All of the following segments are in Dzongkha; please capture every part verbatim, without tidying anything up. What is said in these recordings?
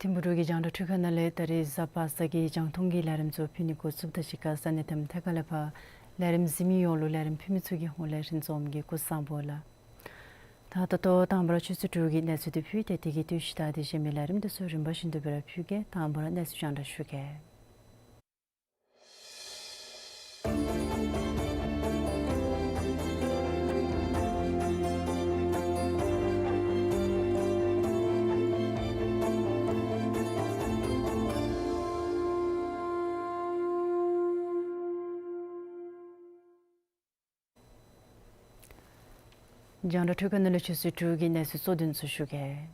ཐིམ་ཕུ་འབྲུག་གི་རྒྱང་བསྒྲགས་འཕྲུལ་ཁང་ནང་ལས་ད་རིས་གཟའ་པ་སངས་ཀྱི་རྒྱང་མཐོང་གི་ལས་རིམ་ཚུ་ཕུལ་ནི་འགོ་བཙུགསཔ་ད་གཅིག་ཁར་ས་གནས་དང་ཐད་ཀར་ལས་ཕར་ལས་རིམ་གཟིགས་མི་ཡོངས་ལུ་ལས་རིམ་ཕུལ་མི་ཚུ་གི་ཧོངས་ལས་ཧིང་སངས་ཀྱི་སྐུ་གཟུགས་བཟང་པོ་ལགས། ད་ད་ལྟོ་དང་པ་ར་ཆུ་ཚོད་དྲུག་གི་གནས་ཚུལ་དེ་ཕུལ་ཏེ་དེ་གི་དུས་ཅི་དང་དེ་གཞན་མི་ལས་རིམ་དེ་ཚུ་རིམ་པ་བཞིན་དུ་སྦེ་ར་ཕུལ་གེ། དང་པ་ར་གནས་ཚུལ་རྒྱང་བསྒྲགས་ཞུ་གེ། རྒྱང་བསྒྲགས་འཕྲུལ་ཁང་ནང་ལས་ཆུ་ཚོད་དྲུག་གི་གནས་ཚུལ་གཙོ་དོན་ཚུ་ཞུ་གེ།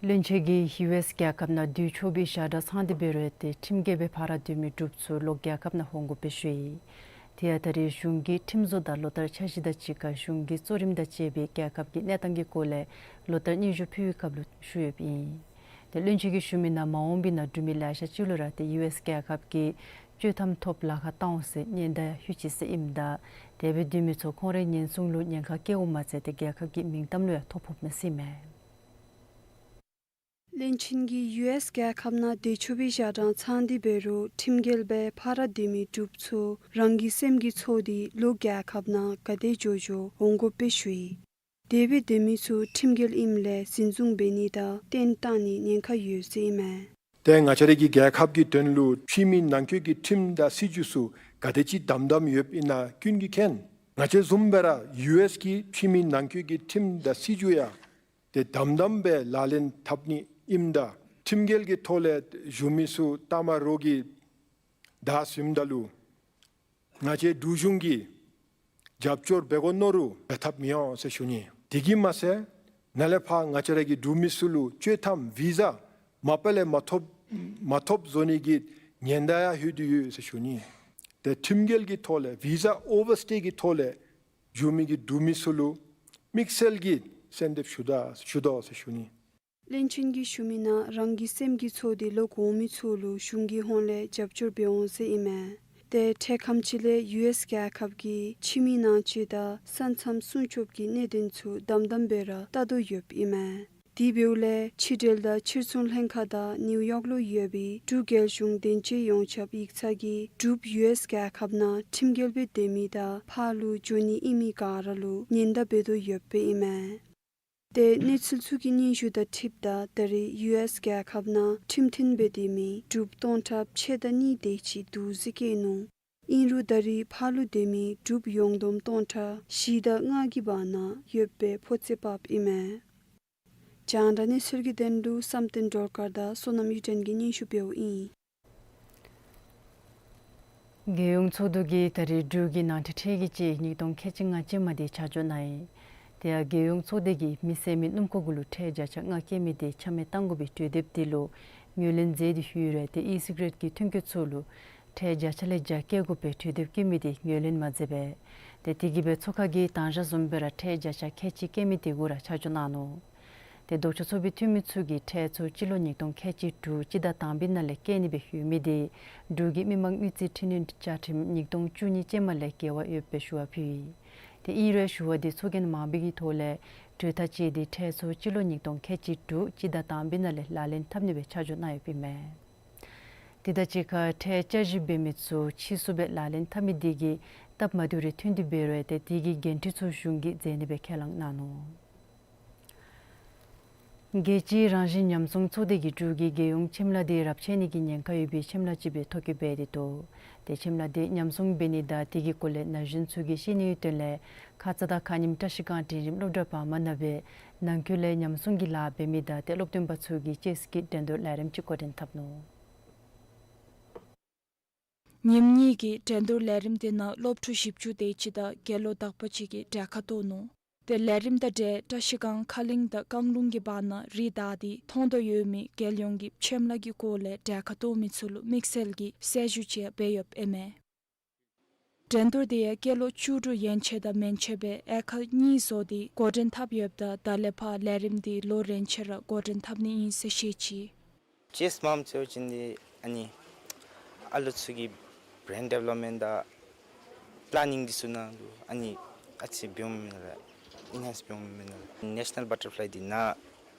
བློན་ཆེན་གྱིས་ཡུ་ཨེསི་རྒྱལ་ཁབ་ནང་སྡོད་ཆོག་པའི་ཞག་གྲངས་ཚང་སྟེ་འབད་རུང་ཏེ་ཁྲིམས་འགལ་སྦེ་ཕར་སྡོད་མི་འབྲུགཔ་ཚུ་ལོག་རྒྱལ་ཁབ་ནང་འོང་དགོཔ་སྦེ་ཞུ་ཡི། དེ་ཡང་ད་རིས་གཞུང་གི་ཁྲིམས་བཟོ་དང་ལོ་བསྟར་འཆར་གཞི་དང་གཅིག་ཁར་གཞུང་གི་གཙོ་རིམ་དང་བཅས་པའི་རྒྱལ་ཁབ་ཀྱི་གནས་སྟངས་ཀྱི་སྐོར་ལས་ལོ་བསྟར་སྙན་ཞུ་ཕུལ་བའི་སྐབས་ལུ་ཞུ་ཡོདཔ་ཨིན། ཏེ་བློན་ཆེན་གྱིས་ཞུ་མི་ནང་མ་འོངས་པའི་ནང་འབྲུག་མི་ལེ་ཤ་ཅིག་ལུ་ར་ཏེ་ཡུ་ཨེསི་རྒྱལ་ཁབ་ཀྱི་ཆོག་ཐམ་ཐོབ་ལཱ་ཁག་བཏང་འོང་ཟེར་ཉེན་བརྡ་ལྷོད་ཅི་ཟེར་ཨིནམ་ད་དེ་སྦེ་སྡོད་མི་ཚུ་ཁོང་རའི་ཉེན་སྲུང་ལུ་ཉེན་ཁ་བཀལཝ་མ་ཚད་ཏེ་རྒྱལ་ཁབ་ཀྱི་མིང་གཏམ་ལུ་ཡང་ཐོ་ཕོགཔ་མས་ཟེར་ཨིན་མས། བློན་ཆེན་གྱིས་ཡུ་ཨེསི་རྒྱལ་ཁབ་ནང་སྡོད་ཆོག་པའི་ཞག་གྲངས་ཚང་སྟེ་འབད་རུང་ཁྲིམས་འགལ་སྦེ་ཕར་སྡོད་མི་འབྲུགཔ་ཚུ་རང་གི་སེམས་ཀྱི་ཚོགས་ཏེ་ལོག་རྒྱལ་ཁབ་ནང་ག་དེ་འགྱོ་འགྱོ་འོང་དགོཔ་སྦེ་ཞུ་ཡི། དེ་སྦེ་སྡོད་མི་ཚུ་ཁྲིམས་འགལ་ཨིནམ་ལས་འཛིན་བཟུང་འབད་ནི་དང་བཏོན་བཏང་ནི་ཉེན་ཁ་ཡོད་ཟེར་ཨིན་མས། ཏེ་ང་བཅས་ར་གི་རྒྱལ་ཁབ་ཀྱི་དོན་ལུ་ཕྱི་མི་ནང་འཁོད་ཀྱི་ཁྲིམས་དང་སྲིད་བྱུས་ཚུ་ག་དེ་ཅིག་དམ་དམ་ཡོདཔ་ཨིན་ན་ཀུན་གྱིས་མཁྱེན། ང་བཅས་བཟུམ་སྦེ་ར་ཡུ་ཨེསི་གི་ཕྱི་མི་ནང་འཁོད་ཀྱི་ཁྲིམས་དང་སྲིད་བྱུས་ཡང་ཏེ་དམ་དམ་སྦེ་ལག་ལེན་འཐབ་ནི་ཨིནམ་ད་ཁྲིམས་འགལ་གྱི་ཐོག་ལས་བཞུགས་མི་ཚུ་ལྟ་མ་རོགས་ཀྱིས་བདའ་ཟུནམ་ད་ལུ་ང་བཅས་འབྲུག་གཞུང་གིས་རྒྱབ་སྐྱོར་འབད་དགོ་མནོ་རུང་འབད་ཐབས་མི་འོང་ཟེར་ཞུ་ནི། དེ་གིས་མ་ཚད་ནཱ་ལས་ཕར་ང་བཅས་ར་གི་འབྲུག་མི་ཚུ་ལུ་ཆོག་ཐམ་བི་ཟ་མ་པ་ལས་མ་ཐོབ་མ་ཐོབ་བཟོ་ནི་གི་ཉེན་བརྡ་ཡང་ལྷོད་དེ་ཡོད་ཟེར་ཞུ་ནི། ཏེ་ཁྲིམས་འགལ་གྱི་ཐོག་ལས་བི་ཟ་ཨོ་བར་སི་ཊེ་གི་ཐོག་ལས་བཞུགས་མི་གི་འབྲུག་མི་ཚུ་ལུ་དམིགས་བསལ་གྱི་གསོལ་འདེབས་ཞུ་ད་ཞུ་དོ་ཟེར་ཞུ་ནི། བློན་ཆེན་གྱིས་ཞུ་མི་ནང་རང་གི་སེམས་ཀྱི་ཚོགས་ཏེ་ལོག་འོང་མི་ཚུ་ལུ་གཞུང་གི་ཧོངས་ལས་རྒྱབ་སྐྱོར་འབད་འོང་ཟེར་ཨིན་མས། ཏེ་འཕྲལ་ཁམས་ཅིག་ལས་ཡུ་ཨེསི་རྒྱལ་ཁབ་ཀྱིས་ཕྱི་མི་ནང་འཁོད་དང་ས་མཚམས་སྲུང་སྐྱོབ་ཀྱི་གནད་དོན་ཚུ་དམ་དམ་སྦེ་ར་བལྟ་དོ་ཡོདཔ་ཨིན་མས། དེ་འབདཝ་ལས་ཕྱི་འབྲེལ་དང་ཕྱིར་ཚོང་ལྷན་ཁག་དང་ནིའུ་ཡོག་ལུ་ཡོད་པའི་འབྲུག་རྒྱལ་གཞུང་དོན་གཅོད་ཡོངས་ཁྱབ་ཡིག་ཚང་གིས་འབྲུགཔ་ཡུ་ཨེསི་རྒྱལ་ཁབ་ནང་ཁྲིམས་འགལ་སྦེ་སྡོད་མི་དང་ཕར་ལུ་འགྱོ་ནི་ཨིན་མི་ག་ར་ལུ་ཉེན་བརྡ་འབད་དོ་ཡོདཔ་ཨིན་མས། ཏེ་གནས་ཚུལ་ཚུ་གི་སྙན་ཞུ་དང་འཁྲིལཝ་ད་ད་རིས་ཡུ་ཨེསི་རྒྱལ་ཁབ་ནང་ཁྲིམས་མཐུན་སྦེ་སྡོད་མི་འབྲུགཔ་སྟོང་ཕྲག་ཕྱེད་དང་གཉིས་དེ་ཅིག་འདུག་ཟེར་བཀོད་ནུག། ཨིན་རུང་ད་རིས་ཕར་ལུ་སྡོད་མི་འབྲུགཔ་ཡོངས་བསྡོམས་སྟོང་ཕྲག་བཞི་དང་ལྔ་གི་བར་ན་ཡོདཔ་སྦེ་ཕོ་ཚོད་དཔགཔ་ཨིན་མས། རྒྱང་བསྒྲགས་གནས་ཚུལ་གྱི་དོན་ལུ་བསམ་གཏན་སྒྲོལ་དཀར་དང་བསོད་ནམས་གཡུ་སྒྲོན་གྱིས་སྙན་ཞུ་འབདཝ་ཨིན། རྒྱལ་ཡོངས་ཚོགས་འདུ་གིས་ད་རིས་འབྲུག་གི་ནང་ཁྲལ་ཁྲལ་གྱི་དཔྱད་ཡིག་ཉིས་སྟོང་ཁལ་གཅིག་ལྔ་ཅན་མ་དེ་ཆ་འཇོག་གནང་ཡི། དེ་ཡང་རྒྱལ་ཡོངས་ཚོགས་སྡེ་གིས་མི་བསད་མི་སྣུམ་འཁོར་གུ་ལུ་ཁྲལ་བརྒྱ་ཆ་ལྔ་བཀལ་མི་དེ་ཆ་མེད་གཏང་དགོ་པའི་གྲོས་འདེབས་དེ་ལུ་ངོས་ལེན་མཛད་དེ་ཡོད་རུང་ཏེ་ཨི་སི་ག་རེཊ་ཀྱི་ཐོན་སྐྱེད་ཚུ་ལུ་ ཁྲལ་བརྒྱ་ཆ་ལས་བརྒྱ་བཀལ་དགོ་པའི་གྲོས་འདེབས་བཀོད་མི་དེ་ངོས་ལེན་མ་མཛད་པས། ཏེ་དེ་གིས་སྦེ་ཚོགས་ཁང་གིས་དང་ཞག་བཟུམ་སྦེ་ར་ཁྲལ་བརྒྱ་ཆ་ཁལ་གཅིག་བཀལ་མི་དེ་གུ་ར་ཆ་འཇོག་གནང་ནུག། ཏེ་ལྡོག་ཕྱོགས་ཚོགས་པའི་འཐུས་མི་ཚུ་གིས་ཁྲལ་ཚུ་སྤྱི་ལོ་ཉིས་སྟོང་ཁལ་གཅིག་དྲུག་སྤྱི་ཟླ་དང་པའི་ནང་ལས་བཀལ་ནི་སྦེ་ཡོད་མི་དེ་འབྲུག་གི་མི་དམངས་དངུལ་རྩིས་འཕྲི་སྣོན་བཅའ་ཁྲིམས་ཉིས་སྟོང་བཅུ་གཉིས་ཅན་མ་ལས་འགལ་བ་ཡོདཔ་སྦེ་ཞུ་བ་ཕུལ་ཡི། ཏེ་ཨིན་རུང་ཞུ་བ་དེ་ཚོགས་རྒྱན་མང་པོའི་གི་ཐོག་ལས་གྲོས་ཐག་བཅད་དེ་ཁྲལ་ཚུ་སྤྱི་ལོ་ཉིས་སྟོང་ཁལ་གཅིག་དྲུག་སྤྱི་ཟླ་དང་པའི་ནང་ལས་ལག་ལེན་འཐབ་ནི་སྦེ་ཆ་འཇོག་གནང་ཡོདཔ་ཨིན་མས། དེ་དང་གཅིག་ཁར་ཁྲལ་བསྐྱར་ཞིབ་འབད་མི་ཚུ་ཕྱིས་སུ་སྦེ་ལག་ལེན་འཐབ་མི་དེ་གིས་སྟབས་མ་བདེཝ་རེ་ཐོན་ཏེ་འབད་རུང་ཏེ་དེ་གི་འགན་འཁྲི་ཚུ་གཞུང་གིས་འཛེམ་ནི་སྦེ་ཁས་བླངས་གནང་ནུག། རྒྱལ་སྤྱིའི་རང་བཞིན་ཉམས་སྲུང་ཚོགས་སྡེ་གིས་འབྲུག་གི་རྒྱལ་ཡོངས་ཆེམ་ལ་དེ་རབས་ཆད་ནི་གི་ཉེན་ཁ་ཡོད་པའི་ཆེམ་ལ་ཅིག་སྦེ་ཐོ་བཀོད་འབད་དེ་འདུག། ཏེ་ཆེམ་ལ་དེ་ཉམས་སྲུང་འབད་ནི་དང་དེ་གི་སྐོར་ལས་ན་གཞོན་ཚུ་གིས་ཤེས་ནིའི་དོན་ལས་ཁ་ཙ་དང་ཁ་ཉིནམ་བཀྲ་ཤིས་སྒང་འབྲིང་རིམ་སློབ་གྲྭ་བར་མ་ནང་སྦེ་ནང་འཁོད་ལས་ཉམས་སྲུང་གི་ལཱ་འབད་མི་དང་ཏེ་སློབ་སྟོན་པ་ཚུ་གིས་ཅེསི་ཀྱི་འགྲན་བསྡུར་ལས་རིམ་ཅིག་འགོ་འདྲེན་འཐབ་ནུག། ཉིནམ་གཉིས་ཀྱི་འགྲན་བསྡུར་ལས་རིམ་དེ་ནང་སློབ་ཕྲུག་བཞི་བཅུ་དེ་ཅིག་དང་དགེ་སློབ་དག་པ་ཅིག་གིས་གྲལ་ཁར་གཏོགས་ནུག། ཏེ་ལས་རིམ་དང་འབྲེལ་བཀྲ་ཤིས་སྒང་ཁ་གླིང་དང་རྐང་ལུང་གི་བར་ན་རི་བདའ་སྟེ་མཐོང་དོ་ཡོད་མི་རྒྱལ་ཡོངས་ཀྱི་ཆེམ་ལ་གི་སྐོར་ལས་གྲལ་ཁར་གཏོགས་མི་ཚུ་ལུ་དམིགས་བསལ་གྱི་གསལ་ཞུ་ཅིག་འབད་ཡོདཔ་ཨིན་མས། འགྲན་བསྡུར་དེ་ཡང་སྐྱེས་ལོ་བཅུ་དྲུག་ཡན་ཆད་དང་མན་ཆད་པའི་དབྱེ་ཁག་གཉིས་བཟོ་སྟེ་འགོ་འདྲེན་འཐབ་ཡོདཔ་ད་ད་ལས་ཕར་ལས་རིམ་དེ་ལོ་རེ་ཆད་ར་འགོ་འདྲེན་འཐབ་ནི་ཨིན་ཟེར་བཤད་ཅི། ཅེསི་མངམ་འཚོལ་བ་ཅིན་འདི་ཨ་ནི་ཨ་ལོ་ཚུ་གི་བེརེན་ཌི་བེ་ལོབ་མེནཊ་དང་པི་ལེ་ནིང་འདི་ཚུ་ནང་ལུ་ཨ་ནི་ཨ་ཙི་འབད་འོང་མེན་ན་ལགས། ཨེན་ཧེནསི་འབད་འོང་མེན་ན་ལགས། ནེ་ཤ་ནཱལ་བ་ཊར་ཕི་ལའི་འདི་ནཱ་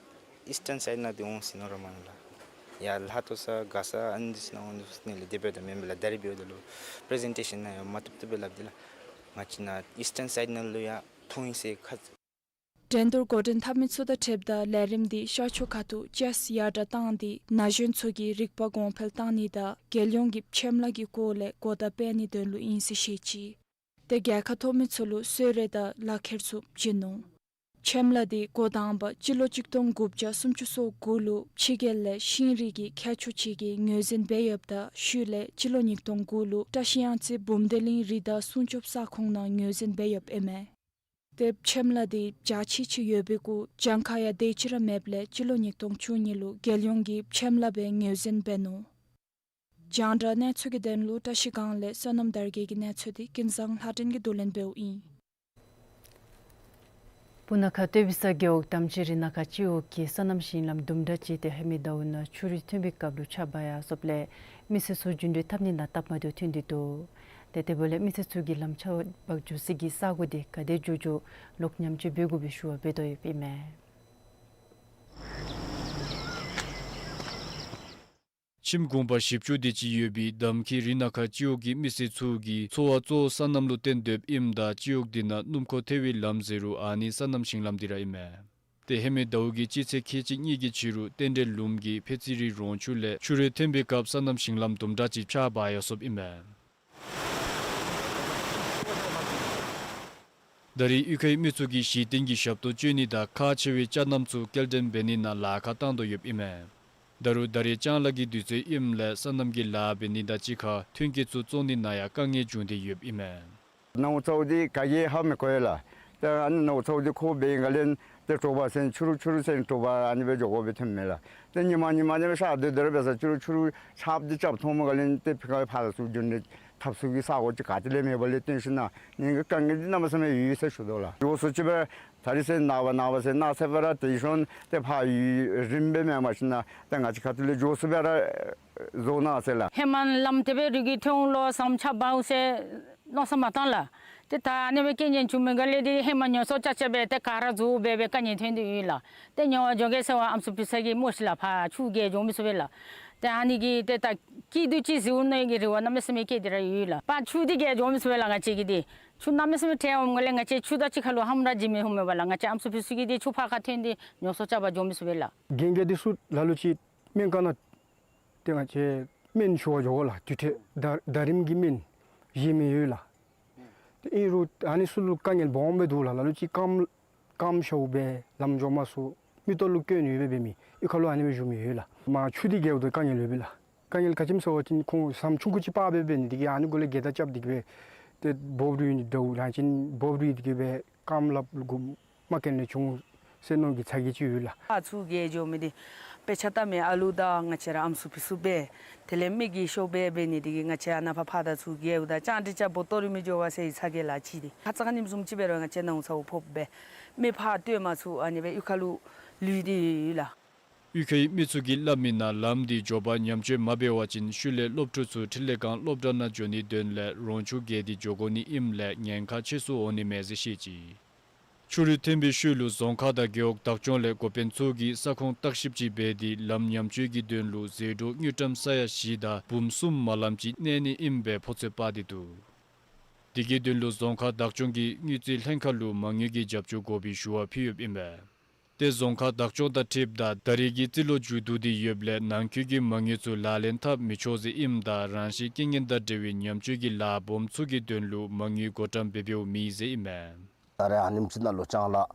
ཨིསི་ཊརན་སའིཌ་ནང་འདི་འོང་ཟེར་མནོ་ར་མ་མནོ་ལགས། ཡར་ལྷ་ཐོ་ས་མགར་ས་ཨ་ནི་འདི་ཚུ་ནང་འོང་ཟེར་མནོ་ལགས། དེ་འབདཝ་ད་མེན་པ་ལགས། ད་རིས་འབདཝ་ད་ལུ་པི་རི་ཟེན་ཊེ་ཤཱན་ནང་ཡང་མ་བཏུབ་བཏུབ་སྦེ་སླབ་དེས་ལགས། ང་བཅས་ནཱ་ཨིསི་ཊརན་སའིཌ་ནང་ལུ་ཡང་མཐོང་ཡི་ཟེར་ཁ་འགྲན་བསྡུར་འགོ་འདྲེན་འཐབ་མི་ཚུ་དང་འཁྲིལཝ་ད་ལས་རིམ་འདི་ཤར་ཕྱོགས་ཁ་ཐུག་ཅེསི་ཡར་དྲག་བཏང་སྟེ་ན་གཞོན་ཚུ་གི་རིག་པ་གོང་འཕེལ་བཏང་ནི་དང་རྒྱལ་ཡོངས་ཀྱི་ཆེམ་ལ་གི་སྐོར་ལས་གོ་བརྡ་སྤེལ་ནིའི་དོན་ལུ་ཨིན་ཟེར་བཤད་ཅི། ཏེ་རྒྱལ་ཁ་ཐོབ་མི་ཚུ་ལུ་གསོལ་རས་དང་ལག་ཁྱེར་ཚུ་བྱིན་ནུག། ཆེམ་ལ་དེ་འགོ་དང་པ་སྤྱི་ལོ་གཅིག་སྟོང་དགུ་བརྒྱ་སུམ་ཅུ་སོ་དགུ་ལུ་ཕྱི་རྒྱལ་ལས་ཤིང་རིགས་ཀྱི་མཁས་མཆོག་ཅིག་གིས་ངོས་འཛིན་འབད་ཡོདཔ་ད་ཤུལ་ལས་སྤྱི་ལོ་ཉིས་སྟོང་དགུ་ལུ་བཀྲ་ཤིས་གཡང་རྩེ་བུམ་སྡེ་གླིང་རི་དྭགས་སྲུང་སྐྱོབ་ས་ཁོངས་ནང་ངོས་འཛིན་འབད་ཡོདཔ་ཨིན་མས། ཏེ་ཆེམ་ལ་དེ་འཇའ་ཆི་ཆི་ཡོད་པའི་གུ་གྱངས་ཁ་ཡང་དེ་ཅིག་ར་མེདཔ་ལས་སྤྱི་ལོ་ཉིས་སྟོང་བཅུ་གཉིས་ལུ་རྒྱལ་ཡོངས་ཀྱི་ཆེམ་ལ་སྦེ་ངོས་འཛིན་འབད་ནུག། རྒྱང་བསྒྲགས་གནས་ཚུལ་གྱི་དོན་ལུ་བཀྲ་ཤིས་སྒང་ལས་བསོད་ནམས་དར་རྒྱས་ཀྱི་གནས་ཚུལ་དེ་ཀུན་བཟང་ལྷ་སྒྲོན་གྱིས་བསྡུ་ལེན་འབདཝ་ཨིན། སྤུ་ན་ཁ་སྟོད་པའི་ས་རྒེད་འོག་དམ་ཅན་རི་ནང་ཁ་སྤྱི་འོག་གི་སོ་ནམ་ཞིང་ལམ་དུམ་གྲ་ཅིག་ཏེ་ཧེ་མའི་ཟླཝ་ནང་ཆུ་རུད་ཐོན་པའི་སྐབས་ལུ་ཆརཔ་འབབ་ཡར་སོངམ་ལས་མི་སེར་ཚུ་རྒྱུན་འགྲུལ་འཐབ་ནི་ནང་སྟབས་མ་བདེཝ་ཐོན་ཏེ་འདུག། ཏེ་དེ་འབདཝ་ལས་མི་སེར་ཚུ་གིས་ལམ་ཆརཔ་འབབ་འགྱོ་སའི་གི་ས་གོ་དེ་ག་དེ་མགྱོགས་མགྱོགས་ལོག་ཉམས་བཅོས་འབད་དགོ་པའི་ཞུ་བ་འབད་དོ་ཡོདཔ་ཨིན་མས། ཁྱིམ་གུང་པ་བཞི་བཅུ་དེ་ཅིག་ཡོད་པའི་འདམ་ཁའི་རི་ནང་ཁ་སྤྱི་འོག་གི་མི་སེར་ཚུ་གི་འཚོ་བ་གཙོ་བོ་སོ་ནམ་ལུ་བརྟེན་སྡོདཔ་ཨིནམ་ད་སྤྱི་འོག་དེ་ནང་སྣུམ་འཁོར་ཐལ་བའི་ལམ་ཟེར་རུང་ཨ་ནི་སོ་ནམ་ཞིང་ལམ་དེ་ར་ཨིན་མས། ཏེ་ཧེ་མའི་ཟླཝ་གི་སྤྱི་ཚེས་ཁལ་གཅིག་གཉིས་ཀྱི་ཕྱི་རུ་རྟེན་འབྲེལ་ལུངམ་གི་ཕེ་ཙི་རི་རོང་ཆུ་ལས་ཆུ་རུད་ཐོན་པའི་སྐབས་སོ་ནམ་ཞིང་ལམ་དུམ་གྲ་ཅིག་ཆརཔ་འབབ་ཡར་སོངམ་ཨིན་མས། ད་རེས་གཡུས་ཁའི་མི་ཚུ་གིས་གཞི་རྟེན་གྱི་ཞབས་ཏོག་སྤྱོད་ནི་དང་ཁག་ཆེ་བའི་ཅ་རྣམ་ཚུ་སྐྱེལ་འདྲེན་འབད་ནི་ནང་ལཱ་ཁག་བཏང་དོ་ཡོདཔ་ཨིན་མས། ད་རུང་ད་རེས་ལྕང་ལཱ་གི་དུས་ཚོད་ཨིནམ་ལས་སོ་ནམ་གྱི་ལཱ་འབད་ནི་དང་གཅིག་ཁར་ཐོན་སྐྱེད་ཚུ་བཙོང་ནི་ནང་ཡང་དཀའ་ངལ་བྱུང་སྟེ་ཡོདཔ་ཨིན་མས། ནཝ་ཚཝ་འདི་ག་གིས་ཧ་མི་གོ་ཡི་ལགས། ཏེ་ཨ་ནི་ནཝ་ཚཝ་འདི་ཁོ་འབད་བའི་སྒང་ལས་ཏེ་དྲོ་པ་ཚུན་ཕྱི་རུ་ཕྱི་རུ་ཚུན་དྲོ་པ་ཨ་ནི་སྦེ་འགྱོ་དགོཔ་སྦེ་ཐོནམ་མས་ལགས། ཏེ་ཉིནམ་ཉིནམ་ཨ་ནི་སྦེ་ཤར་སྡོད་སྡོད་ར་འབད་ས་ཕྱི་རུ་ཕྱི་རུ་ཆརཔ་འདི་རྐྱབ་ཐོན་པའི་སྒང་ལས་ཏེ་ཕི་ཁ་ཕར་ཚུར་རྒྱུན་འགྲུལ་འཐབ་ས་གི་ས་གོ་ཅིག་ག་ཏེ་ལས་མེད་པ་ལས་བརྟེན་ཞིན་ན་ནི་གི་དཀའ་ངལ་འདི་གནམ་མེད་ས་མེད་ཡོད་ཟེར་ཞུ་དོ་ལགས། འགྱོ་ས་ཅིག་སྦེ་ད་རིས་ཚེ་ནངས་པ་ནངས་པ་ཚེ་ནངས་ཚེ་སྦེ་ར་ཏེ་ཤོང་ཏེ་ཕར་ཡུན་རིངམོ་སྦེ་མེན་པར་ཞིན་ན་ཏེ་ང་བཅས་ཁ་ཐུག་ལས་འགྱོ་ས་སྦེ་ར་བཟོ་གནང་ཟེར་ལགས། ཧེ་མ་ལམ་དེ་སྦེ་རི་གི་ཐོན་ལོ་སམ་ཆརཔ་འབབ་ཟེར་མནོ་བསམ་མ་བཏང་ལགས། ཏེ་ད་ཨ་ནི་སྦེ་རྐྱེན་ངན་བྱུང་མི་སྒང་ལས་ཏེ་ཧེ་མ་ཉོ་ཚོང་རྐྱབ་རྐྱབ་སྦེ་ཏེ་ག་ར་རྫོགས་སྦེ་སྦེ་དཀའ་ངལ་ཐོན་ཏེ་ཡོད་ལགས། ཏེ་ཉོ་བར་འགྱོ་གེ་ཟེར་བ་ཨམ་སྲུ་ཕུལ་ས་གི་མོ་ཤི་ལགས། ཕར་ཆུ་བརྒལ་འགྱོ་མི་ཚུགས་པས་ལགས། ཏེ་ཨ་ནི་གིས་ཏེ་ད་སྐྱིད་སྡུག་ཅིག་གཟིགས་འོང་མནོ་བའི་གི་རེ་བ་གནམ་མེད་ས་མེད་བསྐྱེད་དེ་ར་ཡོད་ལགས། ཕར་ཆུ་འདི་བརྒལ་འགྱོ་མི་ཚུགས་པས་ལགས། ང་བཅས་ཀྱིས་ཏེ་ཆུ་གནམ་མེད་ས་མེད་ཐལ་འོངམ་སྒང་ལས་ང་བཅས་ཆུ་དང་གཅིག་ཁར་ལུ་ཧམ་ར་བྱིན་མི་ཧོ་མེད་པ་ལགས། ང་བཅས་ཨམ་སྲུ་ཕུལ་ས་གིས་ཏེ་ཆུ་ཕར་ཁར་ཐོན་ཏེ་ཉོ་ཚོང་རྐྱབ་པར་འགྱོ་མི་ཚུགས་པས་ལགས། རྒན་རྒས་འདི་ཚུ་ལ་ལུ་ཅིག་སྨན་ཁང་ནང་ཏེ་ང་བཅས་སྨན་ཞུ་བར་འགྱོ་དགོ་ལགས། དུས་ཐོག་ད་ད་རིམ་གྱི་སྨན་བཞེས་མི་ཡོད་ལགས། ཏེ་ཨིན་རུང་ཨ་ནི་ཚུ་ལུ་དཀའ་ངལ་སྦོམ་སྦེ་འདུག་ལགས། ལ་ལུ་ཅིག་རྐངམ་རྐངམ་ཤཝ་སྦེ་ལམ་འགྱོ་མ་ཚུགས། མིག་ཏོ་ལུ་སྐྱོན་ཡོདཔ་སྦེ་འབད་མི་གཡུས་ཁ་ལུ་ཨ་ནི་སྦེ་བཞུགས་མི་ཡོད་ལགས། མར་ཆུ་འདི་བརྒལཝ་ད་དཀའ་ངལ་ཡོད་པས་ལགས། དཀའ་ངལ་ག་ཅི་སྨོ་ཟེར་བ་ཅིན་ཁོང་ཟམ་ཆུང་ཀུ་ཅིག་ཕར་སྦེ་འབད་ནི་དེ་གིས་ཨ་ནི་གུ་ལས་སྒལ་ཏ་རྐྱབ་སྟེ་གི་སྦེ་ཏེ་སྦོབ་རིལ་འདྲཝ་རང་བཞིན་སྦོབ་རིལ་དེ་གིས་སྦེ་རྐངམ་ལགཔ་ལུ་གུ་མ་ཀེན་ལས་བྱུང་ ཟེར་མནོ་གི་ཚ་གྱང་ཅིག་ཡོད་ལགས། ཨ་ཚུ་གི་འགྱོ་མི་འདི་དཔེ་ཆ་ལྟ་མི་ཨ་ལུ་དང་ང་བཅས་ར་ཨམ་སྲུ་ཕི་སྲུ་འབད་དེ་ལས་མི་གི་ཤོབ་འབད་འབད་ནི་འདི་གིས་ང་བཅས་ཨ་ནཱ་ཕར་ཕར་དང་ཚུར་འགྱོཝ་ད་ཅང་ཏི་ཅ་བོ་ཏོ་རི་མི་འགྱོ་བ་ཟེར་ཚ་གྱང་ལ་ཅིག་འདི་ཁ་ཙ་ཁ་ཉིནམ་བཟུམ་ཅིག་འབད་རུང་ང་བཅས་ནཝ་ཚཝ་ཕོགཔ་སྦེ་མི་ཕར་སྟོན་མ་ཚུགས། ཨ་ནི་སྦེ་གཡུས་ཁ་ལུ་ལུས་ཏེ་ཡོད་ལགས། གཡུས་ཁའི་མི་ཚུ་གིས་སླབ་མི་ནང་ལམ་འདི་མགྱོགས་པར་ཉམས་བཅོས་མ་འབད་བ་ཅིན་ཤུལ་ལས་སློབ་ཕྲུག་ཚུ་འཕྲིན་ལས་ཁང་སློབ་གྲྭ་ནང་འགྱོ་ནིའི་དོན་ལས་རོང་ཆུ་བརྒལ་ཏེ་འགྱོ་དགོ་ནི་ཨིནམ་ལས་ཉེན་ཁ་ཆེ་སུ་འོང་ནི་མས་ཟེར་བཤད་ཅི། ཆུ་རུད་ཐོན་པའི་ཤུལ་ལུ་རྫོང་ཁག་དང་རྒེད་འོག་བདག་སྐྱོང་ལས་འགོ་དཔོན་ཚུ་གིས་ས་ཁོངས་བརྟག་ཞིབ་ཅིག་འབད་དེ་ལམ་ཉམས་བཅོས་ཀྱི་དོན་ལུ་ཟད་འགྲོ་དངུལ་ཀྲམ་ས་ཡ་བཞི་དང་འབུམ་གསུམ་མ་ལམ་ཅིག་གནས་ནི་ཨིནམ་སྦེ་ཕོ་ཚོད་དཔག་སྟེ་འདུག། དེ་གི་དོན་ལུ་རྫོང་ཁག་བདག་སྐྱོང་གིས་དངུལ་རྩིས་ལྷན་ཁག་ལུ་མ་དངུལ་གྱི་རྒྱབ་སྐྱོར་དགོ་པའི་ཞུ་བ་ཕུལ་ཡོདཔ་ཨིན་པས། ཏེ་རྫོང་ཁག་བདག་སྐྱོང་དང་འཁྲིལཝ་ད་ད་རེས་ཀྱི་རྩིས་ལོ་མཇུག་བསྡུ་སྟེ་ཡོདཔ་ལས་ནང་འཁོད་ཀྱི་མ་དངུལ་ཚུ་ལག་ལེན་འཐབ་མི་ཆོག་ཟེར་ཨིནམ་ད་རང་བཞིན་རྐྱེན་ངན་དང་འབྲེལ་བའི་ཉམས་བཅོས་ཀྱི་ལཱ་སྦོམ་ཚུ་གི་དོན་ལུ་མ་དངུལ་བགོ་བཀྲམ་འབད་འབདཝ་མེད་ཟེར་ཨིན་མས། ད་རེས་ཨ་ནེམ་ཅིག་ནང་ལུ་ཅང་ལཱ་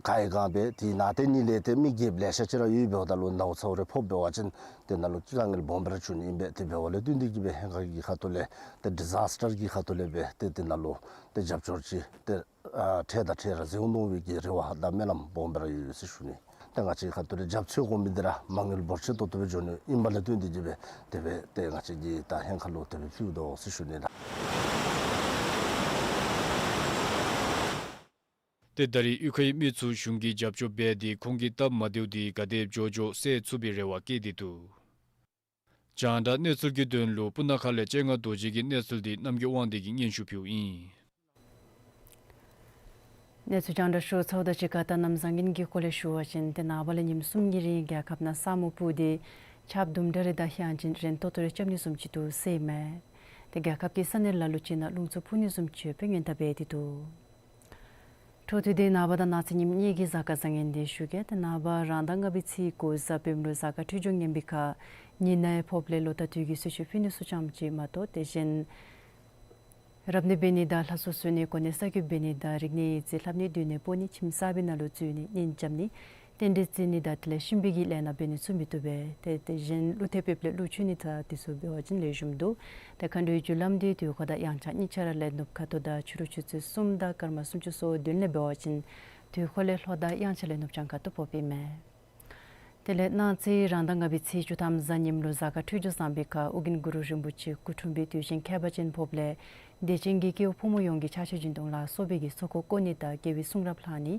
ག་ཡི་ག་འབད་དེ་ནང་ཏེ་ནི་ལས་ཏེ་མི་རྒསཔ་ལེ་ཤ་ཅིག་ར་ཡོད། འབདཝ་ད་ལུ་ནཝ་ཚཝ་རེ་ཕོགཔ་འབད་བ་ཅིན་ཏེ་ནཱ་ལུ་དཀའ་ངལ་སྦོམ་སྦེ་ར་འབྱུང་ནི་ཨིན་པས། དེ་འབདཝ་ལས་བརྟེན་ཏེ་གིས་སྦེ་ཧེང་ཁ་གི་ཁ་ཐུག་ལས་ཏེ་ཌི་ཛཱས་ཊར་གྱི་ཁ་ཐུག་ལས་སྦེ་ཏེ་དེ་ནང་ལུ་ཏེ་རྒྱབ་སྐྱོར་ཅིག་ཏེ་ཨ་འཕྲལ་དང་འཕྲལ་ར་མཛད་འོང་མནོ་བའི་གི་རེ་བ་དང་སྨོན་ལམ་སྦོམ་སྦེ་ར་ཡོད་ཟེར་ཞུ་ནི། ཏེ་ང་བཅས་ཁ་ཐུག་ལས་རྒྱབ་སྐྱོར་དགོ་མི་འདི་ར་མ་དངུལ་འབོར་ཆེ་ཏོག་ཏོ་སྦེ་འགྱོ་ནི་ཨིན་པ་ལས་བརྟེན་ཏེ་གིས་སྦེ་དེ་སྦེ་ཏེ་ང་བཅས་ཀྱིས་ད་ཧེང་ཁ་ལུ་དེ་སྦེ་ཕུལཝ་དོ་ཟེར་ཞུ་ནི་ལགས། ཏེ་ད་རེས་གཡུས་ཁའི་མི་ཚུ་གཞུང་གིས་རྒྱབ་སྐྱོར་འབད་དེ་ཁོང་གི་སྟབས་མ་བདེཝ་འདི་ག་དེ་མགྱོགས་མགྱོགས་སེལ་ཚུགས་པའི་རེ་བ་བསྐྱེད་དེ་འདུག། རྒྱང་བསྒྲགས་གནས་ཚུལ་གྱི་དོན་ལུ་སྤུ་ན་ཁ་ལས་སྤྱན་སྔ་རྡོ་རྗེ་གི་གནས་ཚུལ་འདི་རྣམ་རྒྱལ་དབང་འདུས་ཀྱིས་སྙན་ཞུ་ཕུལཝ་ཨིན། གནས་ཚུལ་རྒྱང་བསྒྲགས་ཞུ་ཚརཝ་དང་གཅིག་ཁར་ད་གནམ་བཟང་ངན་གྱི་སྐོར་ལས་ཞུ་བ་ཅིན་ཏེ་ནངས་པ་ལས་ཉིནམ་གསུམ་གྱི་རིང་རྒྱལ་ཁབ་ནང་ས་སྨུག་སྤུབས་ཏེ་ཆརཔ་དུམ་གྲ་རེ་དང་ཡང་ཅིན་རན་ཏོག་ཏོ་རེ་རྐྱབ་ནི་བཟུམ་ཅིག་འདུག་ཟེར་ཨིན་མས། ཏེ་རྒྱལ་ཁབ་ཀྱི་ས་གནས་ལ་ལུ་ཅིག་ནང་རླུང་འཚུབ་འཕུ་ནི་བཟུམ་ཅིག་ཡོདཔ་སྦེ་སྔོན་བརྡ་འབད་དེ་འདུག། འཕྲོ་མཐུད་དེ་ནངས་པ་དང་གནངས་ཚེ་ཉིནམ་གཉིས་ཀྱི་གཟའ་སྐར་བཟང་ངན་འདི་ཞུ་གེ། ཏེ་ནངས་པ་རང་ཟླ་ལྔ་པའི་ཚེས་དགུ་གཟའ་སྤེནམ་ལུ་གཟའ་སྐར་འཕྲོད་སྦྱོར་ངན་པའི་ཁར་ཉི་ནའི་ཕོགཔ་ལས་ལོ་ཟླ་དུས་ཀྱི་གསོལ་མཆོད་ཕུལ་ནི་ཚུ་ཙམ་ཅིག་མ་གཏོགས་ཏེ་གཞན་རབ་གནས་འབད་ནི་དང་ལྷ་གསོལ་གསོལ་ནི་གོ་གནས་གསར་བསྐོ་འབད་ནི་དང་རིག་གནས་ཡིག་རྩིས་ལྷབ་ནི་སྡོད་གནས་སྤོ་ནི་ཁྱིམ་གསརཔ་ནང་ལུ་འཛུལ་ནི་གཉེན་རྐྱབ་ནི་རྟེན་འབྲེལ་བརྩི་ནི་དང་དེ་ལས་གཤིན་པོའི་གི་ལས་སྣ་འབད་ནི་ཚུ་མི་བཏུབ་པས། ཏེ་དེ་གཞན་ཀླུ་ཐེབས་འབདཝ་ལས་ཀླུ་ཆུ་ནི་ད་དེ་ཚུ་འབད་བ་ཅིན་ལེགས་ཤོམ་འདུག། ཏེ་མཁའ་འགྲོའི་རྒྱུ་ལམ་འདི་དུས་འཁོར་དང་དབྱངས་འཆར་གཉིས་ཆ་ར་ལས་ནུབ་ཁ་ཐུག་དང་ཕྱི་རུ་ཆུ་ཚོད་གསུམ་དང་སྐར་མ་སུམ་ཅུ་སོ་བདུན་ལས་འབད་བ་ཅིན་དུས་འཁོར་ལས་ལྷོ་དང་དབྱངས་འཆར་ལས་ནུབ་བྱང་ཁ་ཐུག་ཕོགཔ་ཨིན་མས། དེ་ལས་གནངས་ཚེ་རང་ཟླ་ལྔ་པའི་ཚེས་བཅུ་ཐམ་གཟའ་ཉིམ་ལུ་གཟའ་སྐར་འཕྲོད་སྦྱོར་བཟང་པའི་ཁར་ཨོ་རྒྱན་གུ་རུ་རིན་པོ་ཆེ་སྐུ་འཁྲུངས་པའི་དུས་ཆེན་ཁྱད་པར་ཅན་ཕོགཔ་ལས་དད་ཅན་གྱི་སྐྱེ་བོ་ཕོ་མོ་ཡོངས་ཀྱིས་ཕྱག་མཆོད་སྦྱིན་གཏོང་ལ་སོགས་པའི་གི་ཚོགས་འཁོར་བསྐོར་ནི་དང་དགེ་བའི་གསུང་རབ་ལྷག་ནི་